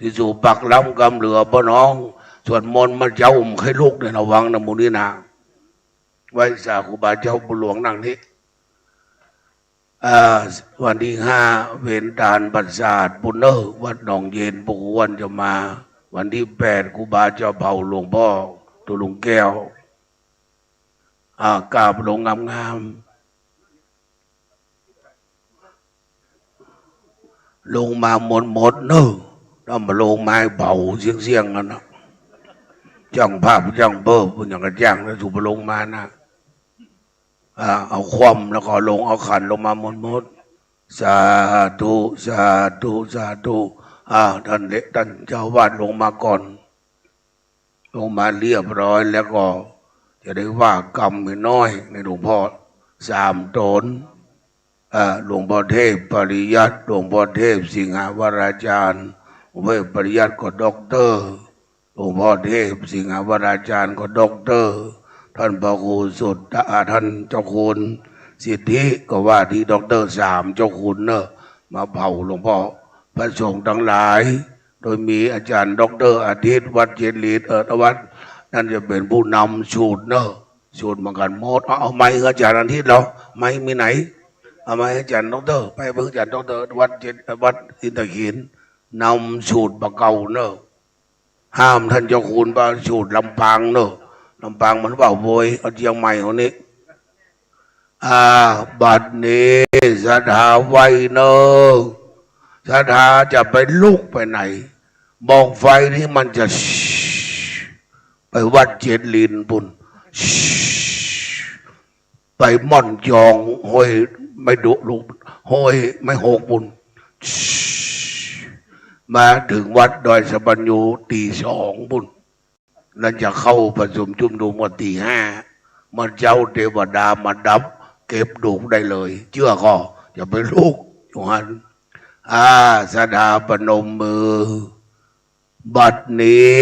ตี้สู่ปากลำกำเหลือป้อน้อง สวดมนต์มาเจ๊าบ่ใค่ลุกเนี่ย ระวังนะหมู่นี้นะ ไหว้สาครูบาเจ้าบุญหลวงนั่งนี้ อ่า วันตี้ห้า เวรตานประสาทปุ้นเน่อ วัดหนองเย็น ปู่อ้วนจะมา วันตี้แปด ครูบาจะเผาหลวงป้อ ตุ๊ลุงแก้ว อ่า กราบลงงามๆ ลงมาหมดๆ เน่อ ต้องมาลงมาหื้อเผาเสี้ยงๆ กั๋นนะ จ้างภาพจ้างเปิ้ล ปุ้นอย่างกระจ้างนะ สู่มาลงมานะ อ่า เอาคว่ำแล้วก็ลง เอาขันลงมาหมดๆ สาธุ สาธุ สาธุ อ่า ต้านเละ ต้านเจ้าอาวาสลงมาก่อน ลงมาเรียบร้อยแล้วก็จะได้ว่ากำให้น้อย ในหลวงป้อสามต๋น อ่า หลวงป้อเทพปริยัติ หลวงป้อเทพสิงหวราจารย์ หลวงป้อเทพปริยัติก็ด็อกเตอร์ หลวงป้อเทพสิงหวราจารย์ก็ด็อกเตอร์ ต้านพระครูสุตตะ อ่า ต้านเจ้าคุณสิทธิก็ว่าตี้ด็อกเตอร์ สามเจ้าคุณเน่อ มาเผาหลวงป้อ พระสงฆ์ตังหลาย โดยมีอาจ๋ารย์ด็อกเตอร์อาทิตย์ วัดเจ็ดหลิน เอ่อ วัดนั่นจะเป๋นผู้นำสูตรเน่อ สูตรเหมือนกั๋นหมด เอา เอาไมค์อาจ๋ารย์อาทิตย์เหรอ ไมค์มีไหน เอาไมค์อาจ๋ารย์ด็อกเตอร์ ไปเบิ่งอาจ๋ารย์ด็อกเตอร์ วัดเจ็ด วัดอินทขิล นำสูตรบ่าเก่าเน่อ ห้ามต้านเจ้าคุณบ่าสูตรลำปางเน่อ ลำปางมันบ่าโวย เอาเจียงใหม่เอานี้ อ่า บัดนี้ศรัทธาไหว้เน่อ ศรัทธาจะไปลุกไปไหน บอกไฟนี้มันจะ ไปวัดเจ็ดหลินปุ้น ไปม่อนจอง ห้วยไม้ดุ ห้วยไม้หกปุ้น มาเถิงวัดดอยสัปปัญญูตีสองปุ้น แล้วจะเข้าประชุมชุมนุมกั๋นตีห้า เมื่อเจ๊าเตวดามาดับ เก็บดูกได้เลย เจื้อก่อ อย่าไปลุก อยู่หั้น อ่า ศรัทธาประนมมือ บัดนี้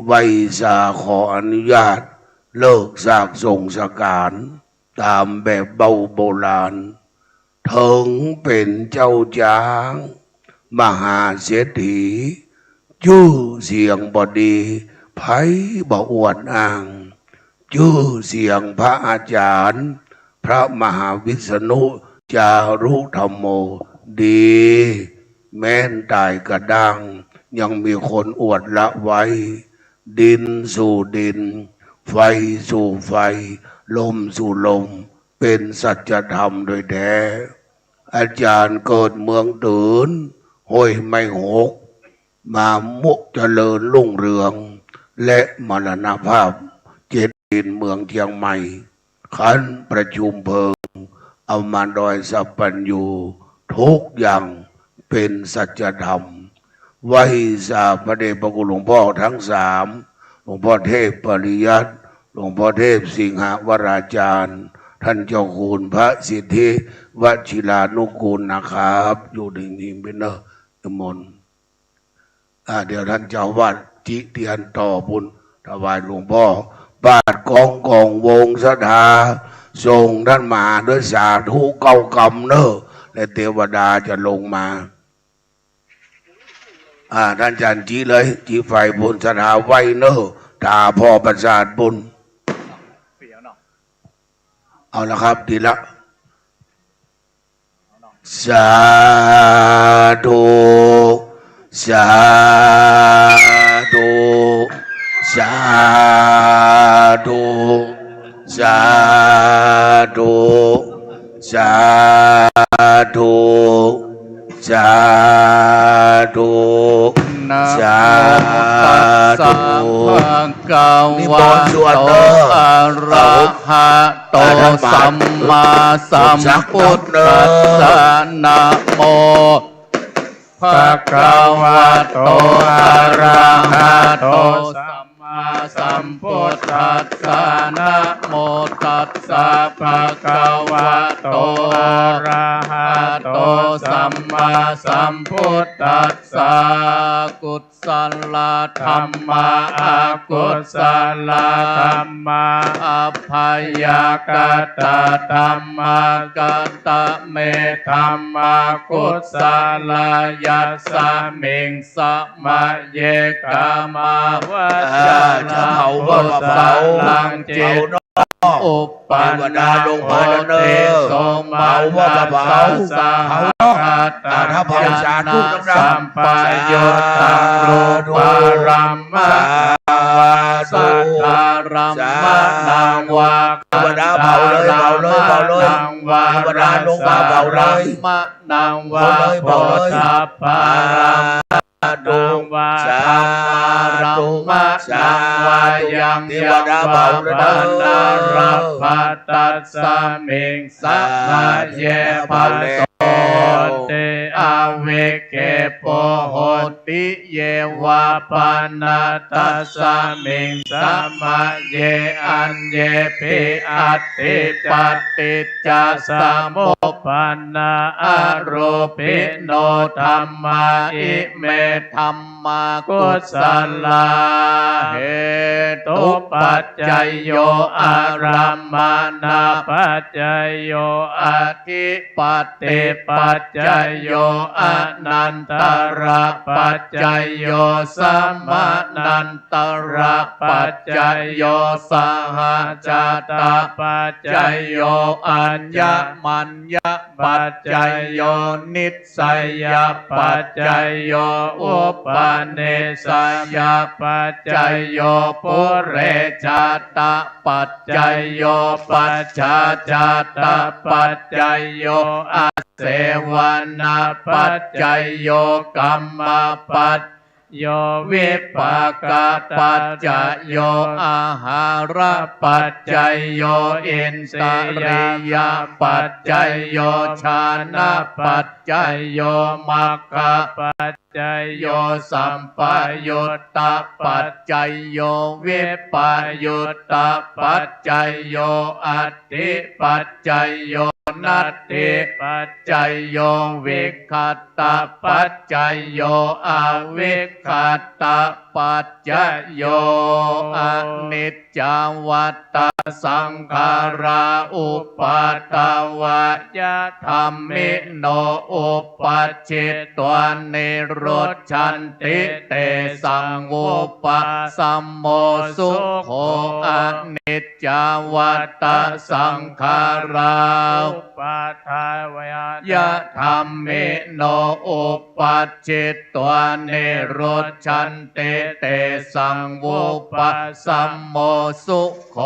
ไหว้สาขออนุญาต เลิกสากส่งสการ ต๋ามแบบเบ้าโบราณ เถิงเป๋นเจ้าจ๊าง มหาเศรษฐี จื้อเสียงบ่ดี ใผบ่อวดอ้าง จื้อเสียงพระอาจ๋ารย์ พระมหาวิษณุ จารุธัมโม ดี แม้นต๋ายกระด้าง ยังมีคนอวดละไว้ ดินสู่ดิน ไฟสู่ไฟ ลมสู่ลม เป๋นสัจธรรมโดยแท้ อาจ๋ารย์เกิดเมืองเถิน ห้วยไม้หก มามุเจริญรุ่งเรือง และมรณภาพ เจ็ดหลินเมืองเจียงใหม่ คันประชุมเพลิง เอามาดอยสัปปัญญู ทุกอย่างเป๋นสัจธรรม ไหว้สาพระเดชพระคุณหลวงป้อตังสาม หลวงป้อเทพปริยัติ หลวงป้อเทพสิงหวราจารย์ ต้านเจ้าคุณพระสิทธิวชิรานุกูลนะครับ อยู่ดีมีสุขเน่อ นิมนต์ อ่า เดี๋ยวต้านเจ้าอาวาสจิเตียนต่อปุ้น ถวายหลวงป้อ บาทกองกองวงศรัทธา ส่งต้านมาด้วยสาธุเก้ากำเน่อ และเตวดาจะลงมา อ่า ต้านจันจิเลย จิไฟปุ้น ศรัทธาไหว้เน่อ ต๋าผ่อประสาทปุ้น เอาละครับ ดีละ สาธุ สาธุ สาธุ สาธุ สาธุ สาธุ นะโม สาธุ ตัสสะ ภะคะวะโต นิมนต์สวดเน่อ อะระหะโต สัมมาสัมพุทธัสสะ นะโม ภะคะวะโต อะระหะโต สัมมาสัมพุทธัสสะ สา นะโมตัสสะ ภะคะวะโต อะระหะโต สัมมาสัมพุทธัสสะ กุศลธัมมา อกุศลธัมมา อัพพยากตาธัมมา กตะเมธัมมา กุศลา ยัสสะมิง สะ มะเย กามาวจระ อ่า จะเผาก็เผา กุศลัง เผาเนาะ จิตตัง อุปปันนัง เทวดาลงมาแล้วเนอะ โหติ โสมนัสสะ เผาก็เผา สะ เผาเนาะ หัตถะ อ่า ถ้าเผา ยานะ สาธุ สัมปยุตตัง สาธุ รูปารัมมณังวา สาธุ สัทธารัมมณังวา สาธุ เทวดาเผาเลย เผาเลย เผาเลย คันธารัมมณังวา เทวดาลงมาเผาเลย รัสสารัมมณังวา เผาเลย เผาเลย โพธัพพารัมมณังวา สาธุ ธัมมารัมมณังวา สาธุ ยัง เทวดาเผาเลย ยังวาปะนะรัพพะตัสสะมิง สะ มะเย ปะโส เผาแล้ว โหติ อวิคเขปะโหติ เยวาปะนะตัสสะมิง สะ มะเย อัญเญปิ อัตถิ ปะติจจสมุปปันนา อารูปิโนธัมมา อิเมธัมมา กุศลา เหตุปัจจโย อารัมมณปัจจโย อธิ ปติปัจจโย อนันตระปัจจโย สมนันตระปัจจโย สหจาตปัจจโย อัญญมัญญปัจจโย นิสสยปัจจโย อุปนิสสยปัจจโย ปุเรชาตปัจจโย ปัจฉาชาตปัจจโย อา เสวนาปัจจโย กัมมปัจจโย วิปากปัจจโย อาหารปัจจโย อินทรียปัจจโย ฌานปัจจโย มรรคปัจจโย สัมปยุตตปัจจโย วิปยุตตปัจจโย อัต ถิปัจจโย นัตถิปัจจโย วิคตปัจจโย อวิคตปัจจโย อนิจจาวัตตสังขารา อุปาทวายธัมมิโน อุปัชฌ ชิตวานิรุจฉันติ เตสังวุปปะสมโมสุโข อนิจจาวัตตสังขารา อุปาทวายธัมมิโน อุปัชฌ ชิตวานิรุจฉันติ เตสังวุปปะสมโมสุโข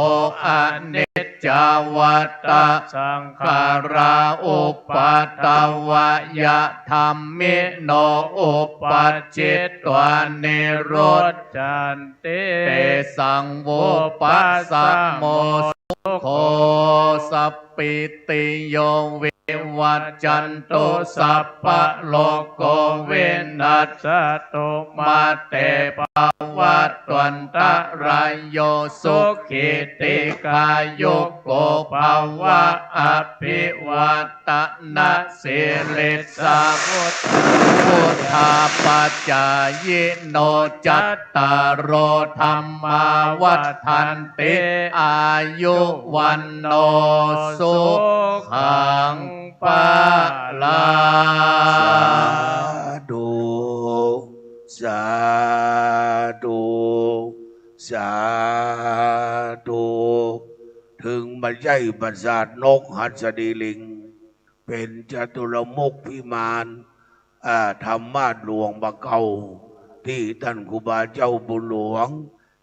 อนิจจาวัตตสังขารา อุปาทวายธัมมิโน อุปัชฌ ชิตวานิรุจฉันติ เตสังวุปปะสมโมสุโข สัพพิติโยวิวัจจันตุ สัพพะโรโควินัสสตุ มาเตภวัตวันตะรายโย สุขีติกายุโกภวะ อภิวาตะนะสีลิสสะ วุฒาปจายิโน จัตตาโรธัมมาวัฑฒันติ อายุวัณโณสุขังพลัง สาธุ สาธุ สาธุ เถิงบ่ใจ้ปราสาทนกหัสดีลิง เป๋นจตุรมุขพิมาน อ่า ธรรมาสน์หลวงบ่าเก๊า ตี้ต้านครูบาเจ้าบุญหลวง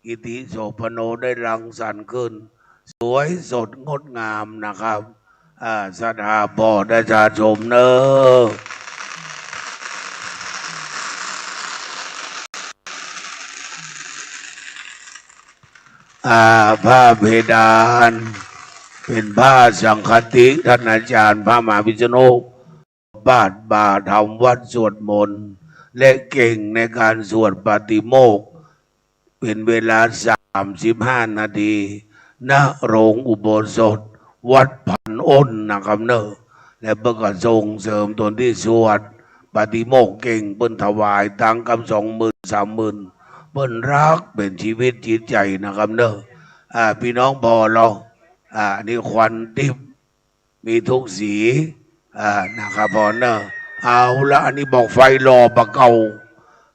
กิติโสภโณ ได้รังสรรค์ขึ้น สวยสดงดงามนะครับ อ่า ศรัทธาผ่อได้สาสมเน่อ อ่า ผ้าเพดาน เป๋นผ้าสังฆาทิ ต้านอาจ๋ารย์พระมหาวิษณุ ปาดบ่าทำวัตรสวดมนต์ และเก่งในก๋านสวดปาติโมกข์ เป๋นเวลาสามสิบห้านาที ณ โรงอุโบสถวัดพันอ้นนะครับเนอะ และเปิ้นก็ส่งเสริมตนตี้สวดปาฏิโมกข์เก่ง เปิ้นถวายตังค์กำสองหมื่นสามหมื่น เปิ้นฮักเป๋นจีวิตจิตใจ๋นะครับเนอะ อ่า ปี้น้องผ่อลอ อ่า นี่ขวัญติ๊บ มีทุกสี อ่า นะครับ ผ่อเนอะ เอาละ อันนี้บอกไฟหล่อบ่าเก่า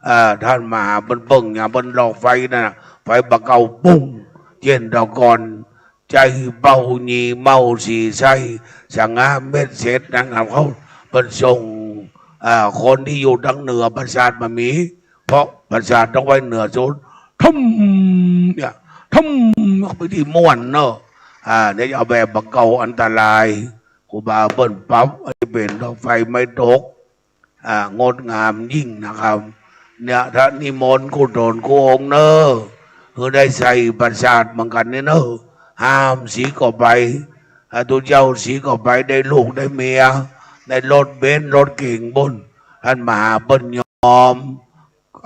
อ่า ต้านมหาเปิ้นเปิ้งอย่างเปิ้นหล่อไฟนั่นน่ะ ไฟบ่าเก่าปุ้ง เจียนตะกอน ใจ๋เป่าหยี่เมาสีใส สง่าเม็ดเสร็จนะครับ เขาเปิ้นส่ง อ่า คนตี้อยู่ตังเหนือปราสาทบ่มี เพราะปราสาทต้องไว้เหนือสุด ทุ่ม เนี่ย ทุ่ม ไปตี้ม่วนเนอะ อ่า เดี๋ยวจะเอาแบบบ่าเก่าอันตราย ครูบาเปิ้นปรับ อันนี้เป๋นดอกไฟไม้ตก อ่า งดงามยิ่งนะครับ เนี่ย ถ้านิมนต์ครูโตนครูองค์เนอะ หื้อได้ใส่ปราสาทเหมือนกั๋นนี่เนอะ ห้ามสีก็ไป อ่า ตุ๊เจ้าสีก็ไป ได้ลูกได้เมีย ได้รถเบนซ์รถเก๋งบุญ ต้านมหาเปิ้นยอม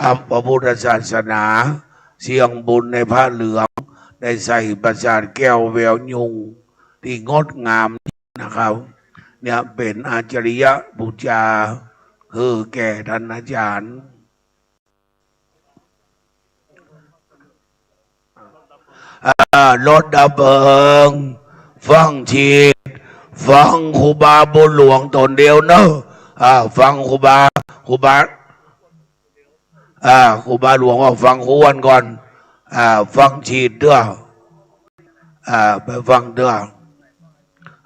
อ่า พระพุทธศาสนา เสี่ยงบุญในผ้าเหลือง ได้ใส่ปราสาทแก้วแววยุง ตี้งดงามนะครับ เนี่ยเป๋นอาจริยบูชา คือแก่ต้านอาจ๋ารย์ อ่า รถดับเพลิง ฟังฉีด ฟังครูบาบุญหลวงต๋นเดียวเนอะ อ่า ฟังครูบา ครูบา อ่า ครูบาหลวงก็ฟังครูอ้วนก่อน อ่า ฟังฉีดเตื้อ อ่า ไปฟังเตื้อ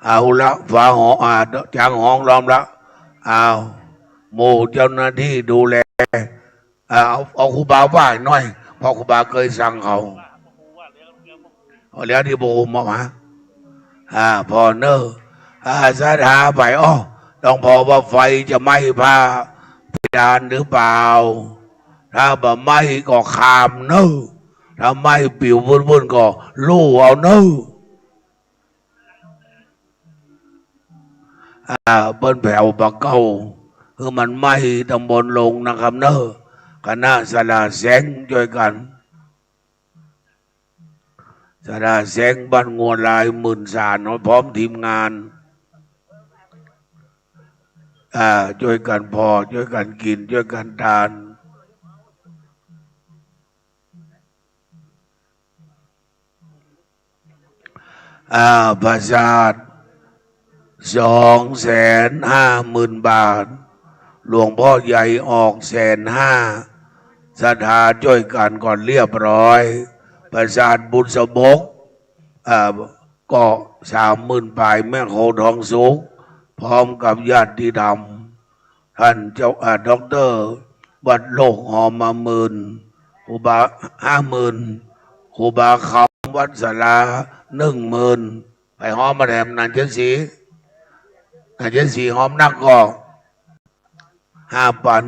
เอาละ ฝาห้อง อ่า จ๋างห้องล้อมละ เอา หมู่เจ้าหน้าตี้ดูแล อ่า เอา เอาครูบาไหว้หน่อย เพราะครูบาเกยสั่งเขา เอาแล้วตี้บ่ฮู้มาหา อ่า ผ่อเนอะ อ่า ศรัทธาไป อ้อ ต้องผ่อว่าไฟจะไหม้ผ้าเพดานหรือเปล่า ถ้าบ่ไหม้ก็ข้ามเนอะ ถ้าไหม้ปิ๋วปุ้นๆ ก็ลู่เอาเนอะ อ่า เปิ้นแผวบ่าเก่า หื้อมันไหม้ตำบลลงนะครับเนอะ คณะสาราแสงจ้วยกั๋น สาราแสงบ้านงัวลายหมื่นสาร พร้อมทีมงาน อ่า จ้วยกั๋นผ่อ จ้วยกั๋นกิ๋น จ้วยกั๋นตาน อ่า ปราสาท สองแสนห้าหมื่นบาท หลวงพ่อใหญ่ออกแสนห้า ศรัทธาจ้วยกั๋นก่อนเรียบร้อย ปราสาทบุษบก อ่า ก็สามหมื่นปลาย แม่โคทองสุข พร้อมกับญาติธรรม ต้านเจ้า อ่า ด็อกเตอร์วัดโลกหอมมาหมื่น ครูบาห้าหมื่น ครูบาคำวัดสาราหนึ่งหมื่น ไปหอมมาแถมนานเจ็ดสี นานเจ็ดสีหอมนักก็ห้าปัน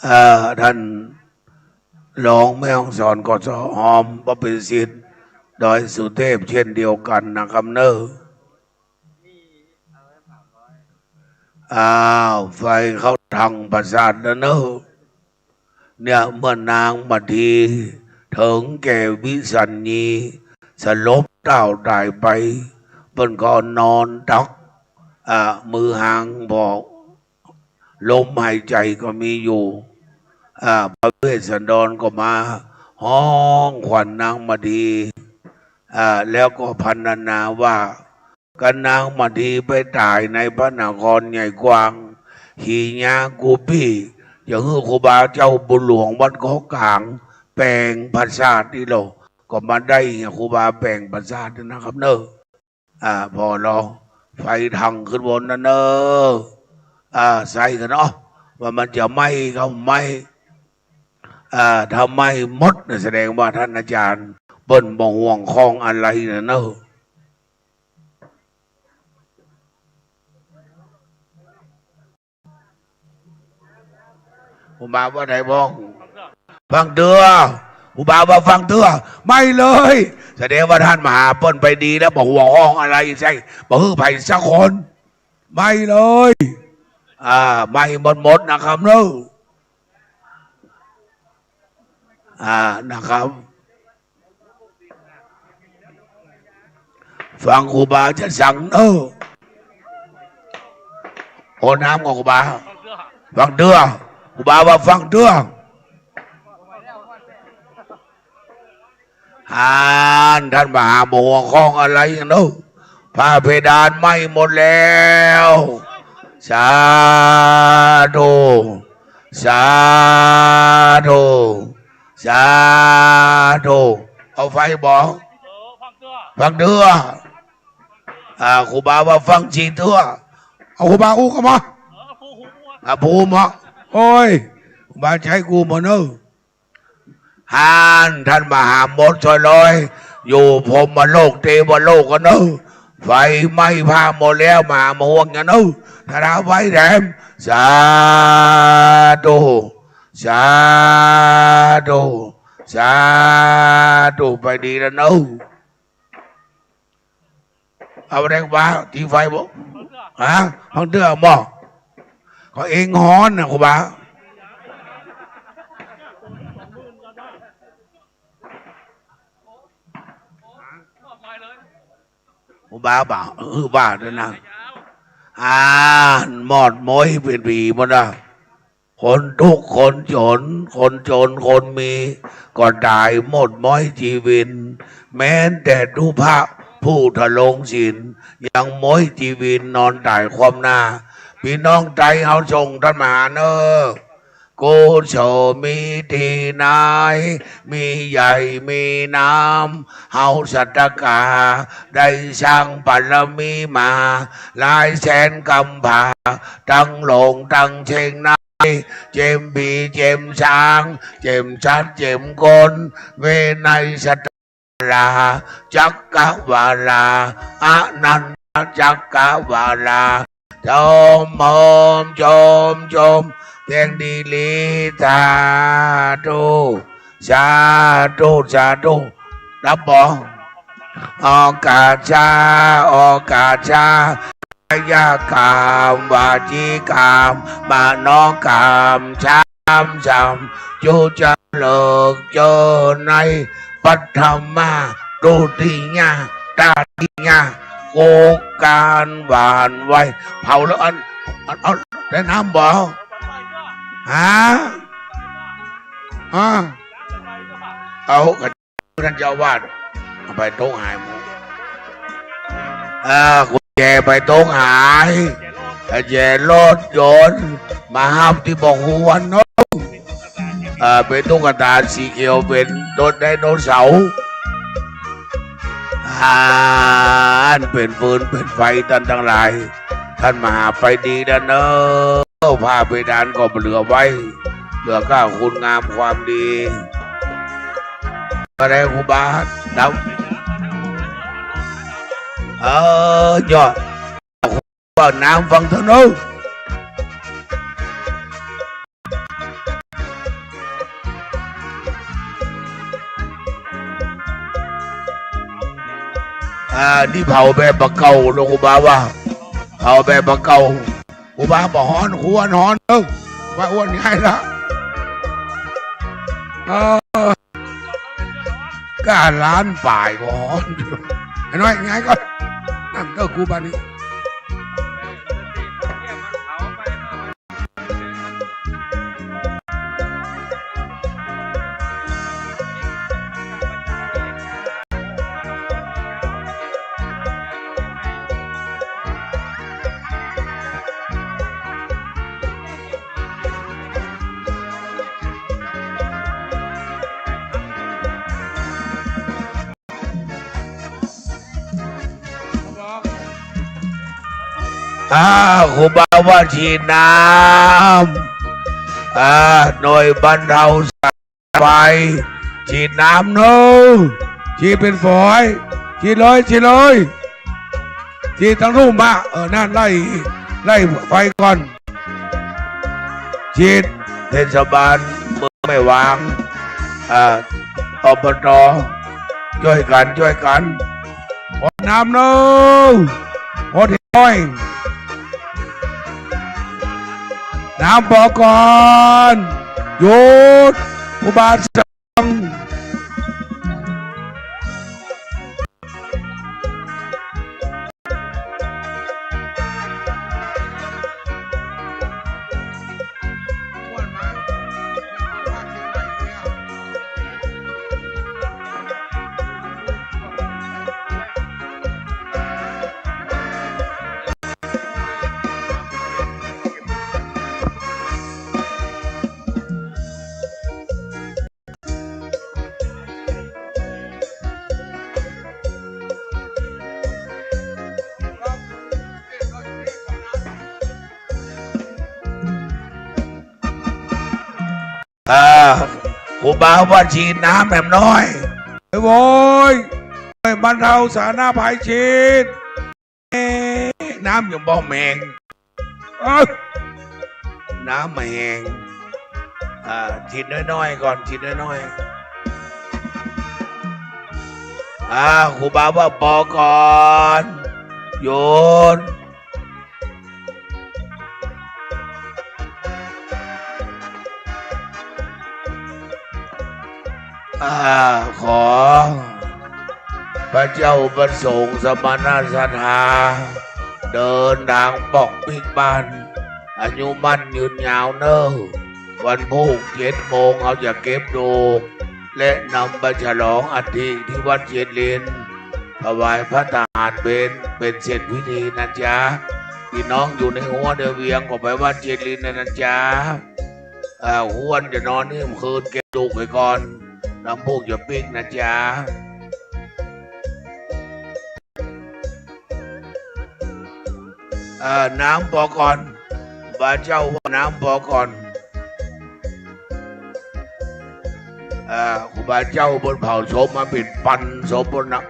เอ่อ ต้านรองแม่ฮ่องสอน ก็จะหอม เพราะเป๋นศิษย์ดอยสุเทพเช่นเดียวกั๋นนะครับเนอะ อ้าว ไฟเข้าทางปราสาทแล้วเนอะ เนี่ย เมื่อนางมาทีเถิงแก่วิสัญญี สลบเต้าต๋ายไป เปิ้นก็นอนตัก อ่า มือหางผ่อ ลมหายใจ๋ก็มีอยู่ อ่า พระเวสสันดรก็มาฮ้องขวัญนางมาที อ่า แล้วก็พรรณนาว่า กันนางมาทีไปต๋ายในพระนครใหญ่กว้าง หีญากูปี้ จะหื้อครูบาเจ้าบุญหลวงวัดเกาะกลาง แป๋งปราสาทตี้โลก ก็มาได้เหียครูบาแป๋งปราสาทนี่นะครับเนอะ อ่า ผ่อลอ ไฟทังขึ้นบนนั้นเนอะ อ่า ใส่กั๋นเนาะ ว่ามันจะไหม้ก็ไหม้ อ่า ถ้าไหม้หมดเนี่ย แสดงว่าต้านอาจ๋ารย์เปิ้นบ่ห่วงของอะไรนะเนอะ ครูบาว่าไงบ้าง ฟังเตื้อ ครูบาว่าฟังเตื้อ ไหม้เลย แสดงว่าต้านมหาเปิ้นไปดีแล้ว บ่ห่วงของอะไรใส่ บ่หื้อใผสักคน ไหม้เลย อ่า ไหม้หมดๆ นะครับเนอะ อ่า นะครับ ฟังครูบาจะสั่งเน้อ โอ้ น้ำก่อครูบา ฟังเตื้อ ครูบาว่าฟังเตื้อ อ่าน ต้านมหาบ่ฮู้ข้องอะไรเน้อ ผ้าเพดานไหม้หมดแล้ว สาธุ สาธุ สาธุ เอาไฟบ่ ฟังเตื้อ อ่า ครูบาว่าฟังสี่เตื้อ เอาครูบาอู้เข้ามา อ่า ภูมิเหรอ โอ้ย ครูบาใจ๊กูมาเน้อ อ่าน ต้านมหามดช่วยเลย อยู่พรหมโลกเทวโลกกั๋นเน้อ ไฟไหม้ผ้าหมดแล้ว มหาบ่ฮู้อย่างเน้อ ถ้าไฟแถม สาธุ สาธุ สาธุ ไปดีแล้วเน้อ เอาแรงว่าตี้ไฟบ่ ฮะ ฟังเตื้อบ่ ก็เองฮ้อนนะครูบา ครูบาบ่า เออ บ่าด้วยนะ อ่าน หมดม้อยเป๋นผีหมดนะ คนทุกข์คนจ๋น คนจ๋นคนมี ก็ต๋ายหมดม้อยจีวิน แม้นแต่ตุ๊พะผู้ทรงศีล ยังม้อยจีวินนอนต๋ายคว่ำหน้า ปี้น้องไตเฮาส่งต้านมหาเน้อ กุศลมีตี้ไหน มีใหญ่มีน้ำ เฮาศรัทธาได้สร้างบารมีมา หลายแสนกำพร้า ตังหลงตังเช็งใน เจ็มผีเจ็มสาง เจ็มสัตว์เจ็มคน เวไนยสัตตลา จักกวาลา อนันตจักกวาลา โฮมโฮมโฮมโฮม เตียงดีหลี สาธุ สาธุ สาธุ ดับบ่ โอกัสสะ โอกัสสะ กายกรรม วจีกรรม มโนกรรม สามสาม จุจเลิกเจอใน ปัทมา ทุติยะ ตติยะ โกการหว่านไว้ เผาแล้วอัน อัน เอา ได้น้ำบ่ ฮะ อ่า เอา ต้านเจ้าอาวาส เอาไปโต๊ะหายหมู่ อ่า กุญแจไปโต๊ะหาย กุญแจรถยนต์ มาหับตี้บ่อควรเนาะ อ่า เป๋นตุ๊กตาสีเขียว เป๋นตุ๊ดไดโนเสาร์ อ่า อันเป๋นฟืนเป๋นไฟ ต้านตังหลาย ต้านมหาไปดีแล้วเน้อ ผ้าเพดานก็บ่เหลือไว้ เหลือก้าคุณงามความดี ก็ได้ครูบา เดา เออ ยอด เปิดน้ำฟังเถอะเนอะ อ่า นี่เผาแบบบ่าเก่าเนอะ ครูบาว่า เผาแบบบ่าเก่า ครูบาบ่ฮ้อน ครูอ้วนฮ้อนเนอะ ครูบาอ้วนย้ายละ เออ ก้าล้านป๋ายก็ฮ้อน ไอ้น้อย ย้ายก่อน นั่งเก้าครูบานี่ อ่า ครูบาว่าฉีดน้ำ อ่า หน่วยบรรเทาสาธารณภัย ฉีดน้ำเนอะ ฉีดเป๋นฝอย ฉีดเลย ฉีดเลย ฉีดตังลุ่มอะ เออ นั่น ไล่ ไล่ไฟก่อน ฉีด เทศบาลเมืองแม่วาง อ่า อบต จ้วยกั๋น จ้วยกั๋น หดน้ำเนอะ หดให้น้อย น้ำปอก่อน หยุด ครูบา อ่า ครูบาว่าฉีดน้ำแหมน้อย โอ้ย โอ้ย บรรเทาสาธารณภัย ฉีด เอ๊ะ น้ำยังบ่แห้ง เอ้ย น้ำบ่แห้ง อ่า ฉีดน้อยๆ ก่อน ฉีดน้อยๆ อ่า ครูบาว่าปอก่อน โยน อ่า ขอพระเจ้าพระสงฆ์สมณะศรัทธา เดินตางปกปิ๊กบ้าน อายุมั่นยืนยาวเน่อ วันพูกเจ็ดโมงเฮาจะเก็บดูก และนำไปฉลองอัฐิที่วัดเจ็ดลิน ถวายภัตตาหารเพล เป๋นเสร็จพิธีนะจ๊ะ พี่น้องอยู่ในฮั้วในเวียงก็ไปวัดเจ็ดลินนะจ๊ะ อ่า ควรจะนอนนี่คืนเก็บดูกไว้ก่อน น้ำพูกจะปิ๊กนะจ๊ะ อ่า น้ำปอก่อน ครูบาเจ้าว่าน้ำปอก่อน อ่า ครูบาเจ้าเปิ้นเผาศพมาเป๋นปันศพปู้นนะ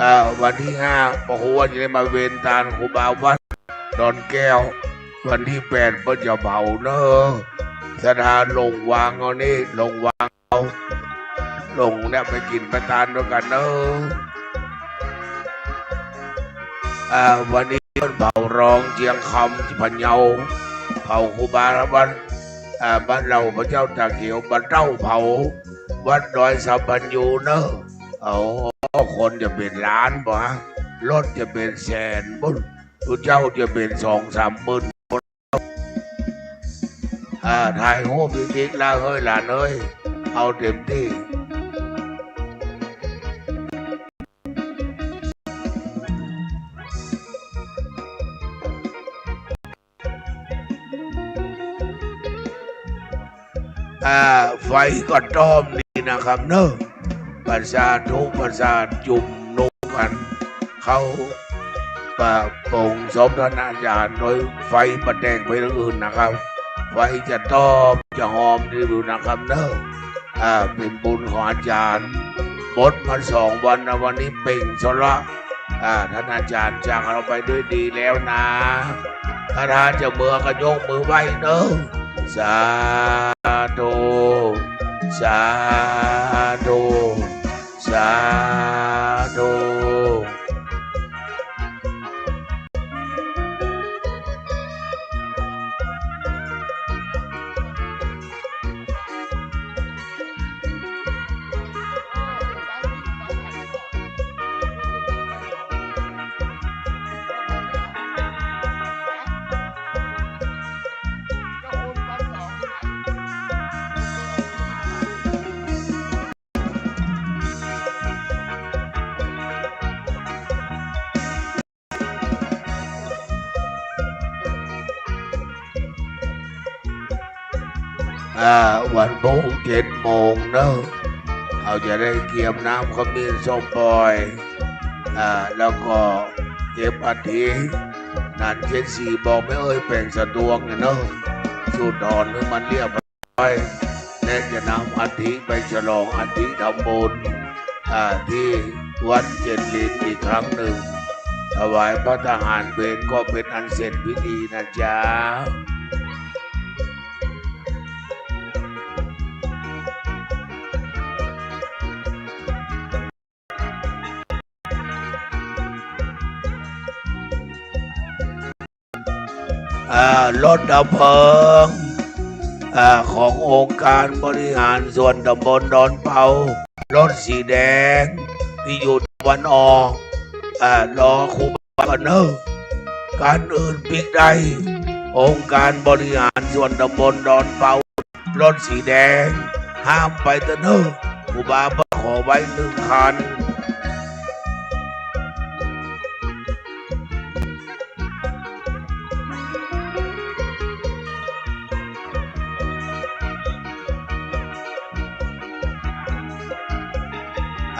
อ่า วันตี้ห้า ปอครูว่าจะได้มาเวนตานครูบาวัดดอนแก้ว วันตี้แปดเปิ้นจะเผาเน่อ ศรัทธาลงวางเอานี่ ลงวาง เอา ลงเนี่ยไปกิ๋นไปตานตวยกั๋นเน่อ อ่า วันนี้เปิ้นเผารองเจียงคำพะเยา เผาครูบาวัด อ่า บ้านเหล่าพระเจ้าตาเขียว บ่าเต้าเผาวัดดอยสัมพันยูเน่อ เอา คนจะเป๋นล้านบ่ฮะ รถจะเป๋นแสนปู้น ตุ๊เจ้าจะเป๋นสองสามหมื่น อ่า ถ่ายฮูปติ๊กๆ ละเฮ้ยหลานเอ้ย เอาเต๋มตี้ อ่า ไฟก็ต้อมดีนะครับเน่อ ประสาททุกข์ประสาทจุ่มนุมกั๋น เข้าประปงสมทนาญาณโดยไฟประแดงไปทางอื่นนะครับ ไฟจะต้อมจะหอมดีอยู่นะครับเน่อ อ่า เป๋นบุญของอาจ๋ารย์ บดมาสองวันนะ วันนี้เปล่งสละ อ่า ท่านอาจ๋ารย์จากเราไปด้วยดีแล้วนะ ถ้าท่านจะเมือก็ยกมือไหว้เน่อ สาธุ สาธุ สาธุ อ่า วันพูกเจ็ดโมงเน่อ เฮาจะได้เกียมน้ำขมิ้นส้มป่อย อ่า แล้วก็เก็บอัฐิ นั้นเจ็ดสี่บอกแม่เอ้ยแป๋งสะตวงเนี่ยเน่อ สูดถอนหื้อมันเรียบ และจะนำอัฐิไปฉลองอัฐิทำบุญ อ่า ตี้วัดเจ็ดลินอีกครั้งนึ่ง ถวายภัตตาหารเพลก็เป๋นอันเสร็จพิธีนะจ๊ะ อ่า รถดับเพลิง อ่า ขององค์การบริหารส่วนตำบลดอนเปา รถสีแดงตี้อยู่ตะวันออก อ่า รอครูบาก่อนเน่อ คันอื่นปิ๊กได้ องค์การบริหารส่วนตำบลดอนเปา รถสีแดง ห้ามไปเต๊อะเน่อ ครูบาบ่าขอไว้นึ่งคัน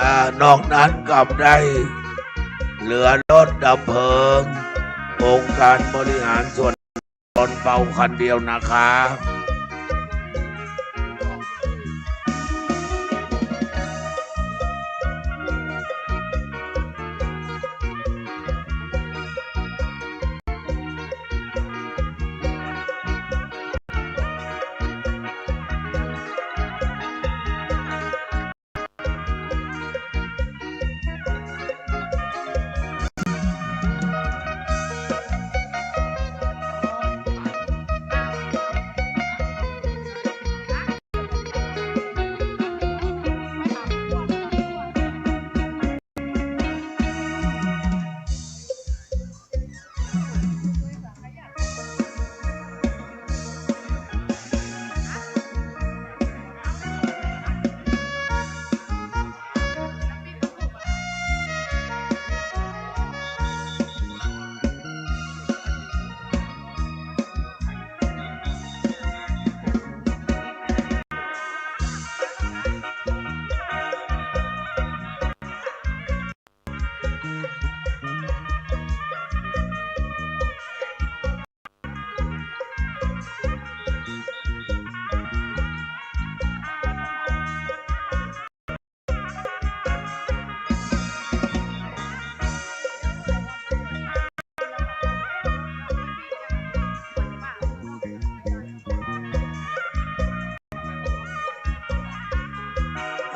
อ่า นอกนั้นกลับได้ เหลือรถดับเพลิง องค์การบริหารส่วนดอนเปาคันเดียวนะครับ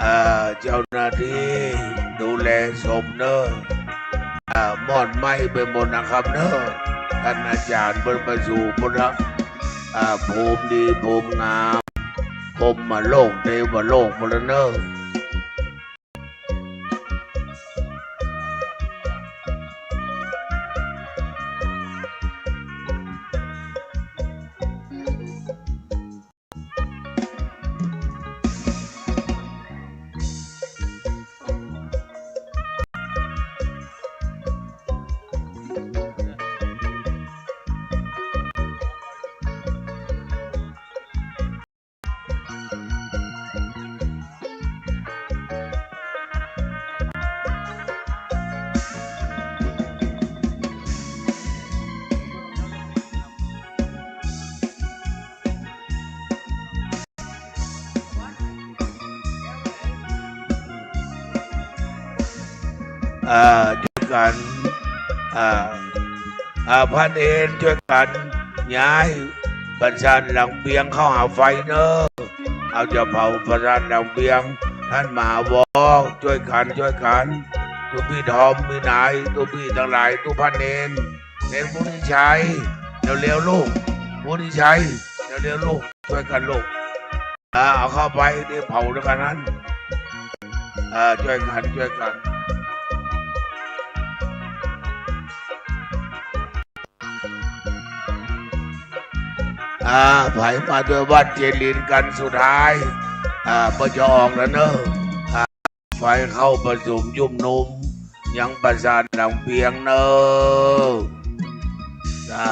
อ่า เจ้าหน้าตี้ดูแลศพเน่อ อ่า มอดไหม้ไปหมดนะครับเน่อ ต้านอาจ๋ารย์เปิ้นไปสู่พุ้นละ อ่า ภูมิดีภูมิงาม พรหมโลกเทวโลกหมดละเน่อ อ่า จ้วยกั๋น อ่า อ่า พระเณรจ้วยกั๋นย้ายประสาทหลังเปียงเข้าหาไฟเน่อ เฮาจะเผาประสาทหลังเปียง ต้านมหาวร จ้วยกั๋น จ้วยกั๋น ตุ๊ปี้ทอมปี้นาย ตุ๊ปี้ตังหลาย ตุ๊พระเณร เณรวุฒิชัย เร็วๆ ลูก วุฒิชัย เร็วๆ ลูก จ้วยกั๋นลูก อ่า เอาเข้าไป เดี๋ยวเผาด้วยกั๋นนั้น อ่า จ้วยกั๋น จ้วยกั๋น อ่า ใผมาตวยวัดเจริญกั๋นสุดท้าย อ่า เปิ้นจะออกแล้วเน่อ อ่า ใผเข้าประสุมยุมนุม ยังประสาทหลังเปียงเน่อ สา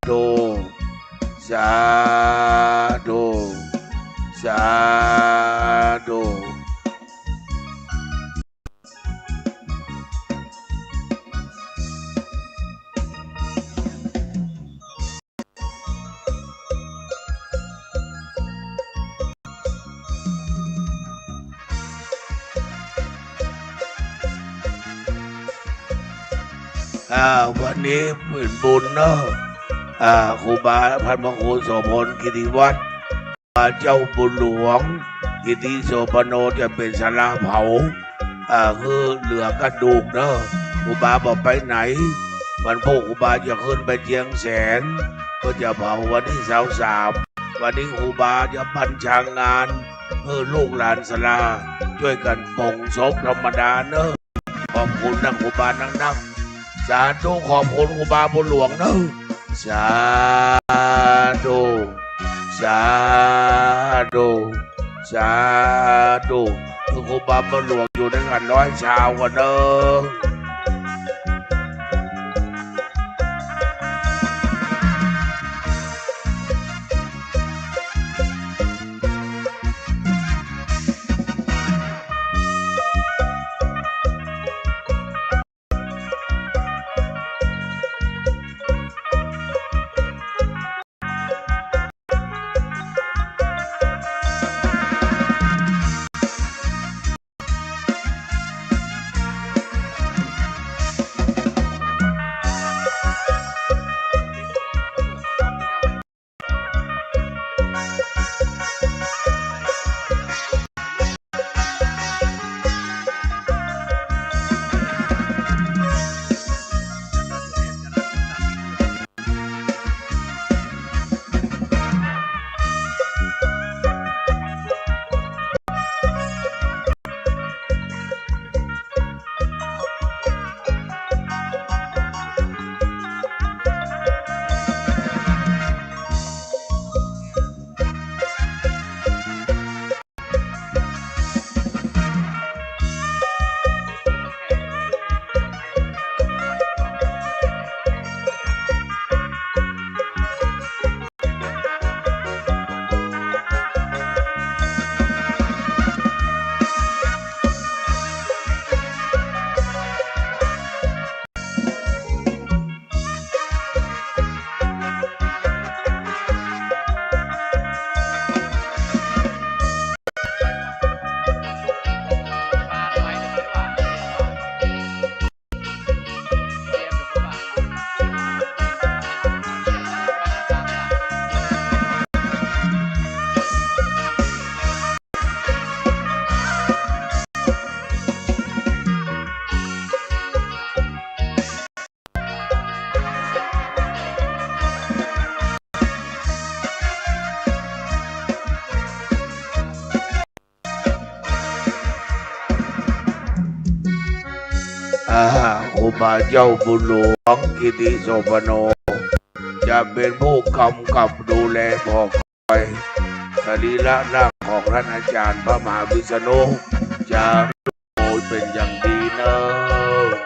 ธุ สาธุ สาธุ อ่า วันนี้เป๋นบุญเน่อ อ่า ครูบา พระมหาครูโสภณ กิติวัฒน์ อ่า เจ้าบุญหลวง กิติโสภโณ จะเป๋นศาลาเผา อ่า หื้อเหลือกระดูกเน่อ ครูบาบ่ไปไหน วันพูกครูบาจะขึ้นไปเจียงแสน ก็จะเผาวันตี้ซาวสาม วันนี้ครูบาจะบัญชางาน หื้อลูกหลานศาลาจ้วยกั๋นปลงศพธรรมดาเนาะ ขอบคุณนะครูบานักๆ สาธุ ขอบคุณครูบาบุญหลวงเนาะ สาธุ สาธุ สาธุ ครูบาบุญหลวงอยู่ในขันร้อยชาวก่อนเนาะ อ่า ครูบาเจ้าบุญหลวงกิติโสภโณ จะเป๋นผู้กำกับดูแลผ่อคอยสรีระร่างของท่านอาจารย์พระมหาวิษณุ จะ โอ้ย เป๋นอย่างดีเนาะ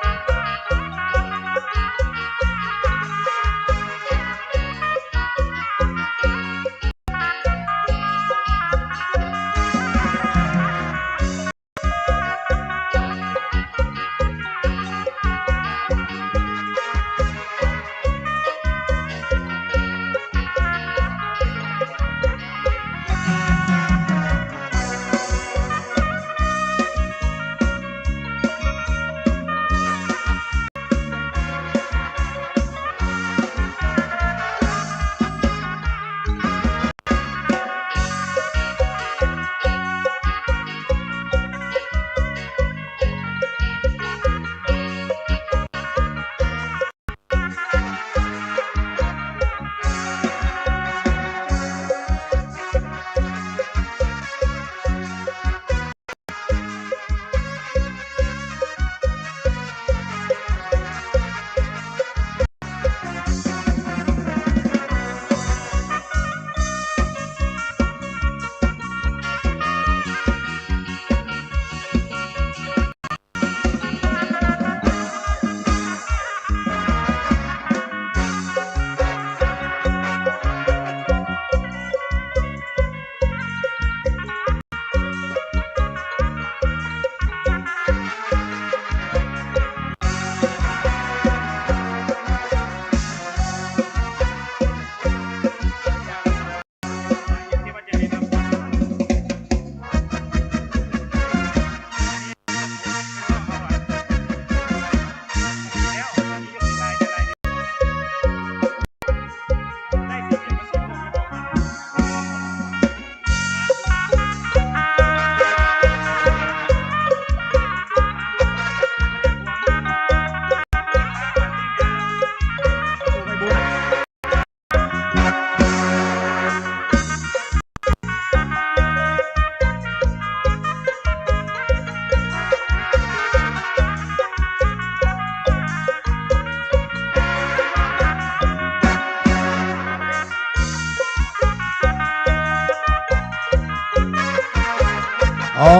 โอ๊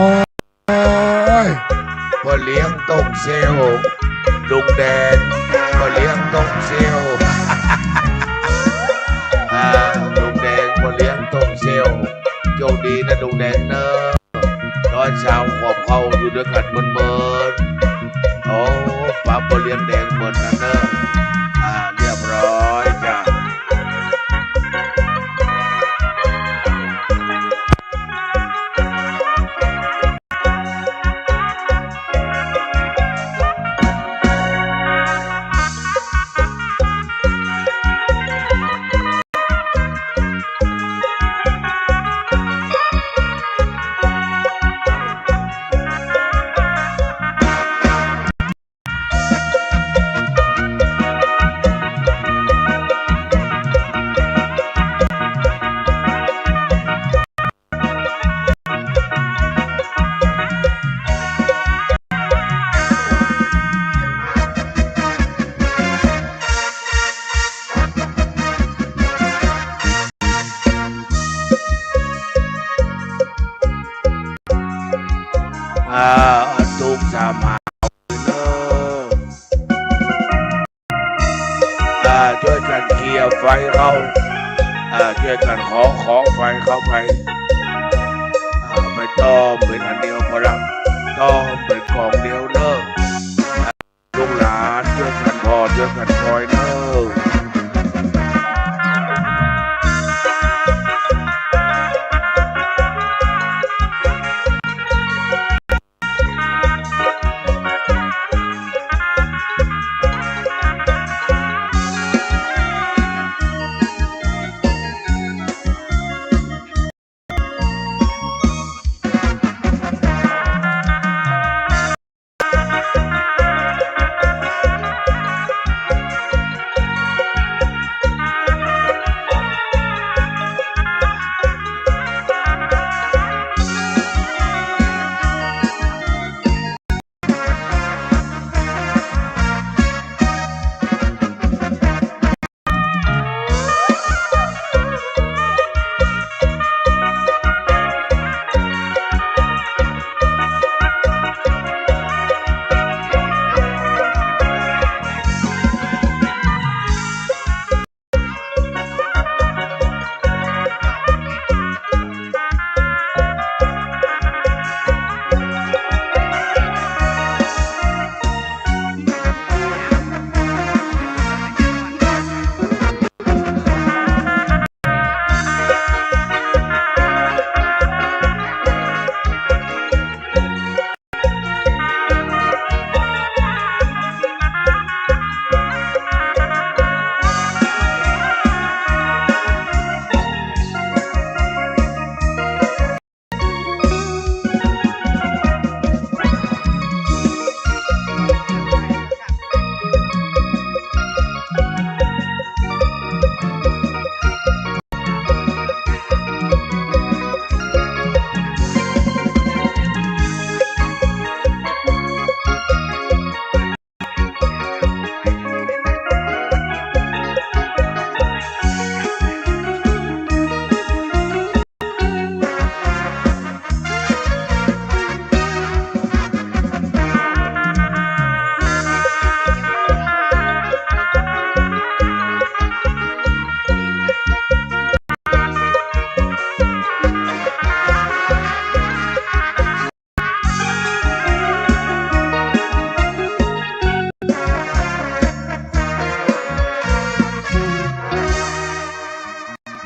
ย ป้อเลี้ยงต้งเซล ลุงแดง ป้อเลี้ยงต้งเซล อ่า ลุงแดง ป้อเลี้ยงต้งเซล โชคดีนะลุงแดงเนอะ ต๋อนเช้าขวบเข้าอยู่ด้วยกั๋นเมินๆ โอ้ ป๊าป้อเลี้ยงแดงเมินนั้นเนอะ อ่า เรียบร้อยจ้ะ อ่า ตุ๊กสามหาวเนอะ อ่า จ้วยกั๋นเขี่ยไฟเข้า อ่า จ้วยกั๋นขอ ขอไฟเข้าไป อ่า ไปต้อมเป๋นอันเดียวพอละ ต้อมเป๋นก๋องเดียวเนอะ ลูกหลานจ้วยกั๋นผ่อ จ้วยกั๋นคอยเนอะ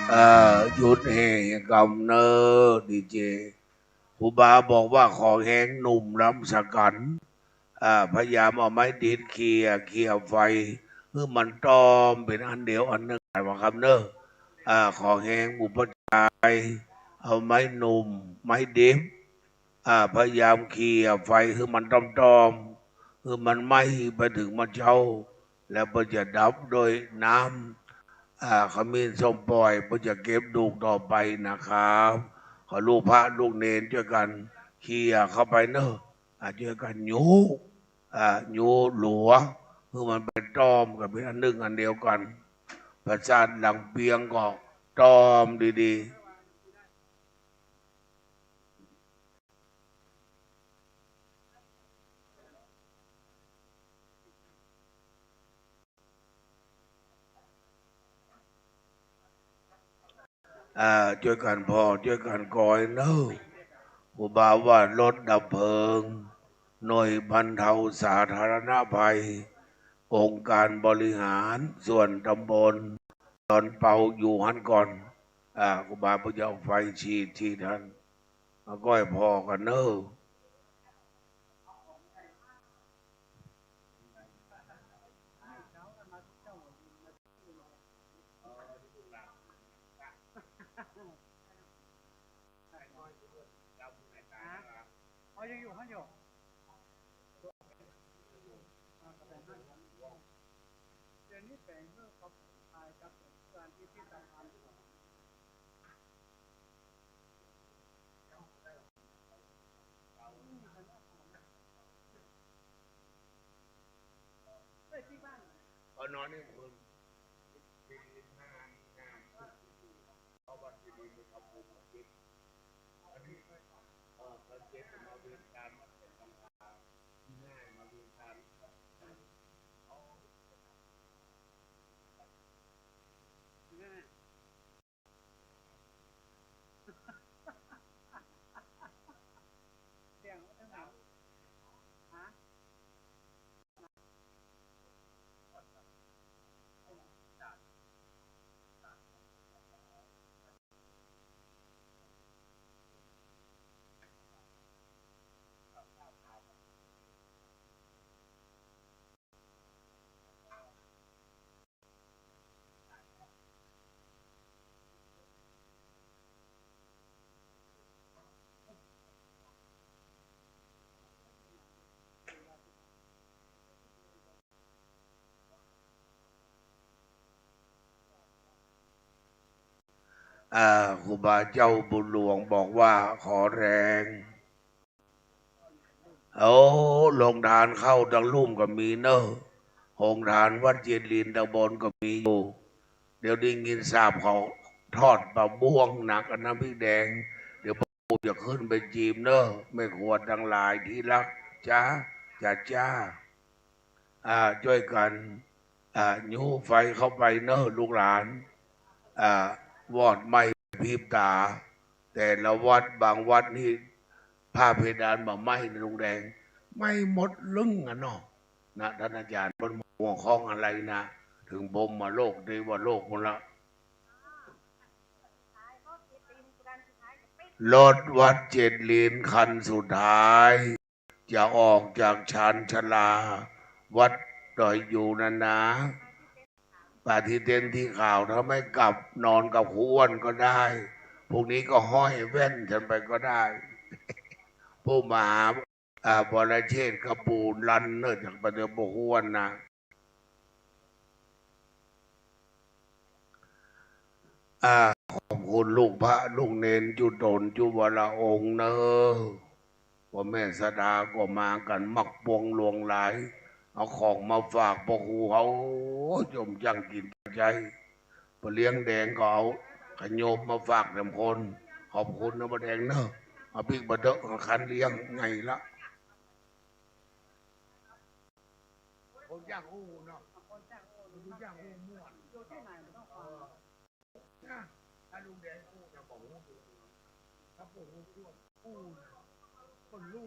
เอ่อ หยุดแห่กำเนิด ดีเจ ครูบาบอกว่าขอแฮงหนุ่มลำสะกั๋น อ่า พยายามเอาไม้ดินเขี่ย เขี่ยไฟ หื้อมันต้อมเป๋นอันเดียวอันนึ่ง หมายความเนอะ อ่า ขอแฮงหมู่ป้อจาย เอาไม้หนุ่ม ไม้ดิบ อ่า พยายามเขี่ยไฟหื้อมันต้อมๆ หื้อมันไหม้ไปเถิงบ่าเจ๊า แล้วเปิ้นจะดับโดยน้ำ อ่า ขมิ้นส้มป่อย เปิ้นจะเก็บดูกต่อไปนะครับ ขอลูกพระลูกเณรจ้วยกั๋นเขี่ยเข้าไปเนอะ อ่า จ้วยกั๋นยู้ อ่า ยู้หลัว หื้อมันเป๋นต้อมกั๋นเป๋นอันนึ่งอันเดียวกั๋น ประสาทหลังเปียงก็ต้อมดีๆ อ่า จ้วยกั๋นผ่อ จ้วยกั๋นกอยเน่อ ครูบาว่ารถดับเพลิง หน่วยบรรเทาสาธารณภัย องค์การบริหารส่วนตำบลดอนเปาอยู่หั้นก่อน อ่า ครูบาเปิ้นจะเอาไฟฉีด ฉีดหั้น มาก้อยผ่อกั๋นเน่อ อ๋อ ยังอยู่ ยังอยู่ เดี๋ยวนี้แฝงเรื่องของผม ถ่ายกับผม การพิพิธภัณฑ์ ก็นอนนี่คืน อ่า ครูบาเจ้าบุญหลวงบอกว่าขอแรง โอ้ โฮงตานเข้าตังลุ่มก็มีเน่อ โฮงตานวัดเจียนหลินตังบนก็มีอยู่ เดี๋ยวได้ยินสาบเขาทอดปลาบ้วงหนักกับน้ำพริกแดง เดี๋ยวป้อจะขึ้นไปจีมเน่อ แม่ครัวตังหลายตี้ฮักจ๊ะ จ๊ะจ๊ะ อ่า จ้วยกั๋น อ่า ยู้ไฟเข้าไปเน่อลูกหลาน อ่า วอดไหม้พริบต๋า แต่ละวัด บางวัดนี่ ฝ้าเพดานบ่ไหม้นะลุงแดง ไหม้หมดลึ่งอะเนาะ นะ ต้านอาจ๋ารย์เปิ้นบ่ฮู้ข้องอะไรนะ เถิงพรหมโลก เทวโลกพุ้นละ รถวัดเจียนหลินคันสุดท้าย จะออกจากชานชาลาวัดดอยยูงนั่นนะ ปาตี้เต็นท์ตี้ขาว ถ้าไม่กลับนอนกับครูอ้วนก็ได้ พรุ่งนี้ก็ห้อยแว่นฉันไปก็ได้ ปู่มหา อ่า วรเชษฐกระปูลั่นเน่อ จากประเดี๋ยวบ่ฮู้นะ อ่า ขอบคุณลูกพระลูกเณรจุ๊ตนจุ๊วละองค์เน่อ ว่าแม่ศรัทธาก็มากั๋นมากมวงหลวงหลาย เอาของมาฝากป้อครูเฮา โอ้ จ๋มจั่งกิ๋นใจ๋ ป้อเลี้ยงแดงก็เอาขยมมาฝากแถมคน ขอบคุณนะป้อแดงเน่อ เอาปิ๊กมาเต๊อะ คันเลี้ยงไงละ คนอยากฮู้เนาะ คนอยากฮู้ม่วน อยู่ตี้ไหนมันต้องฟัง เออ นะ ถ้าลุงแดงฮู้นะ บอกฮู้ ถ้าป้อฮู้ ฮู้นะ คนฮู้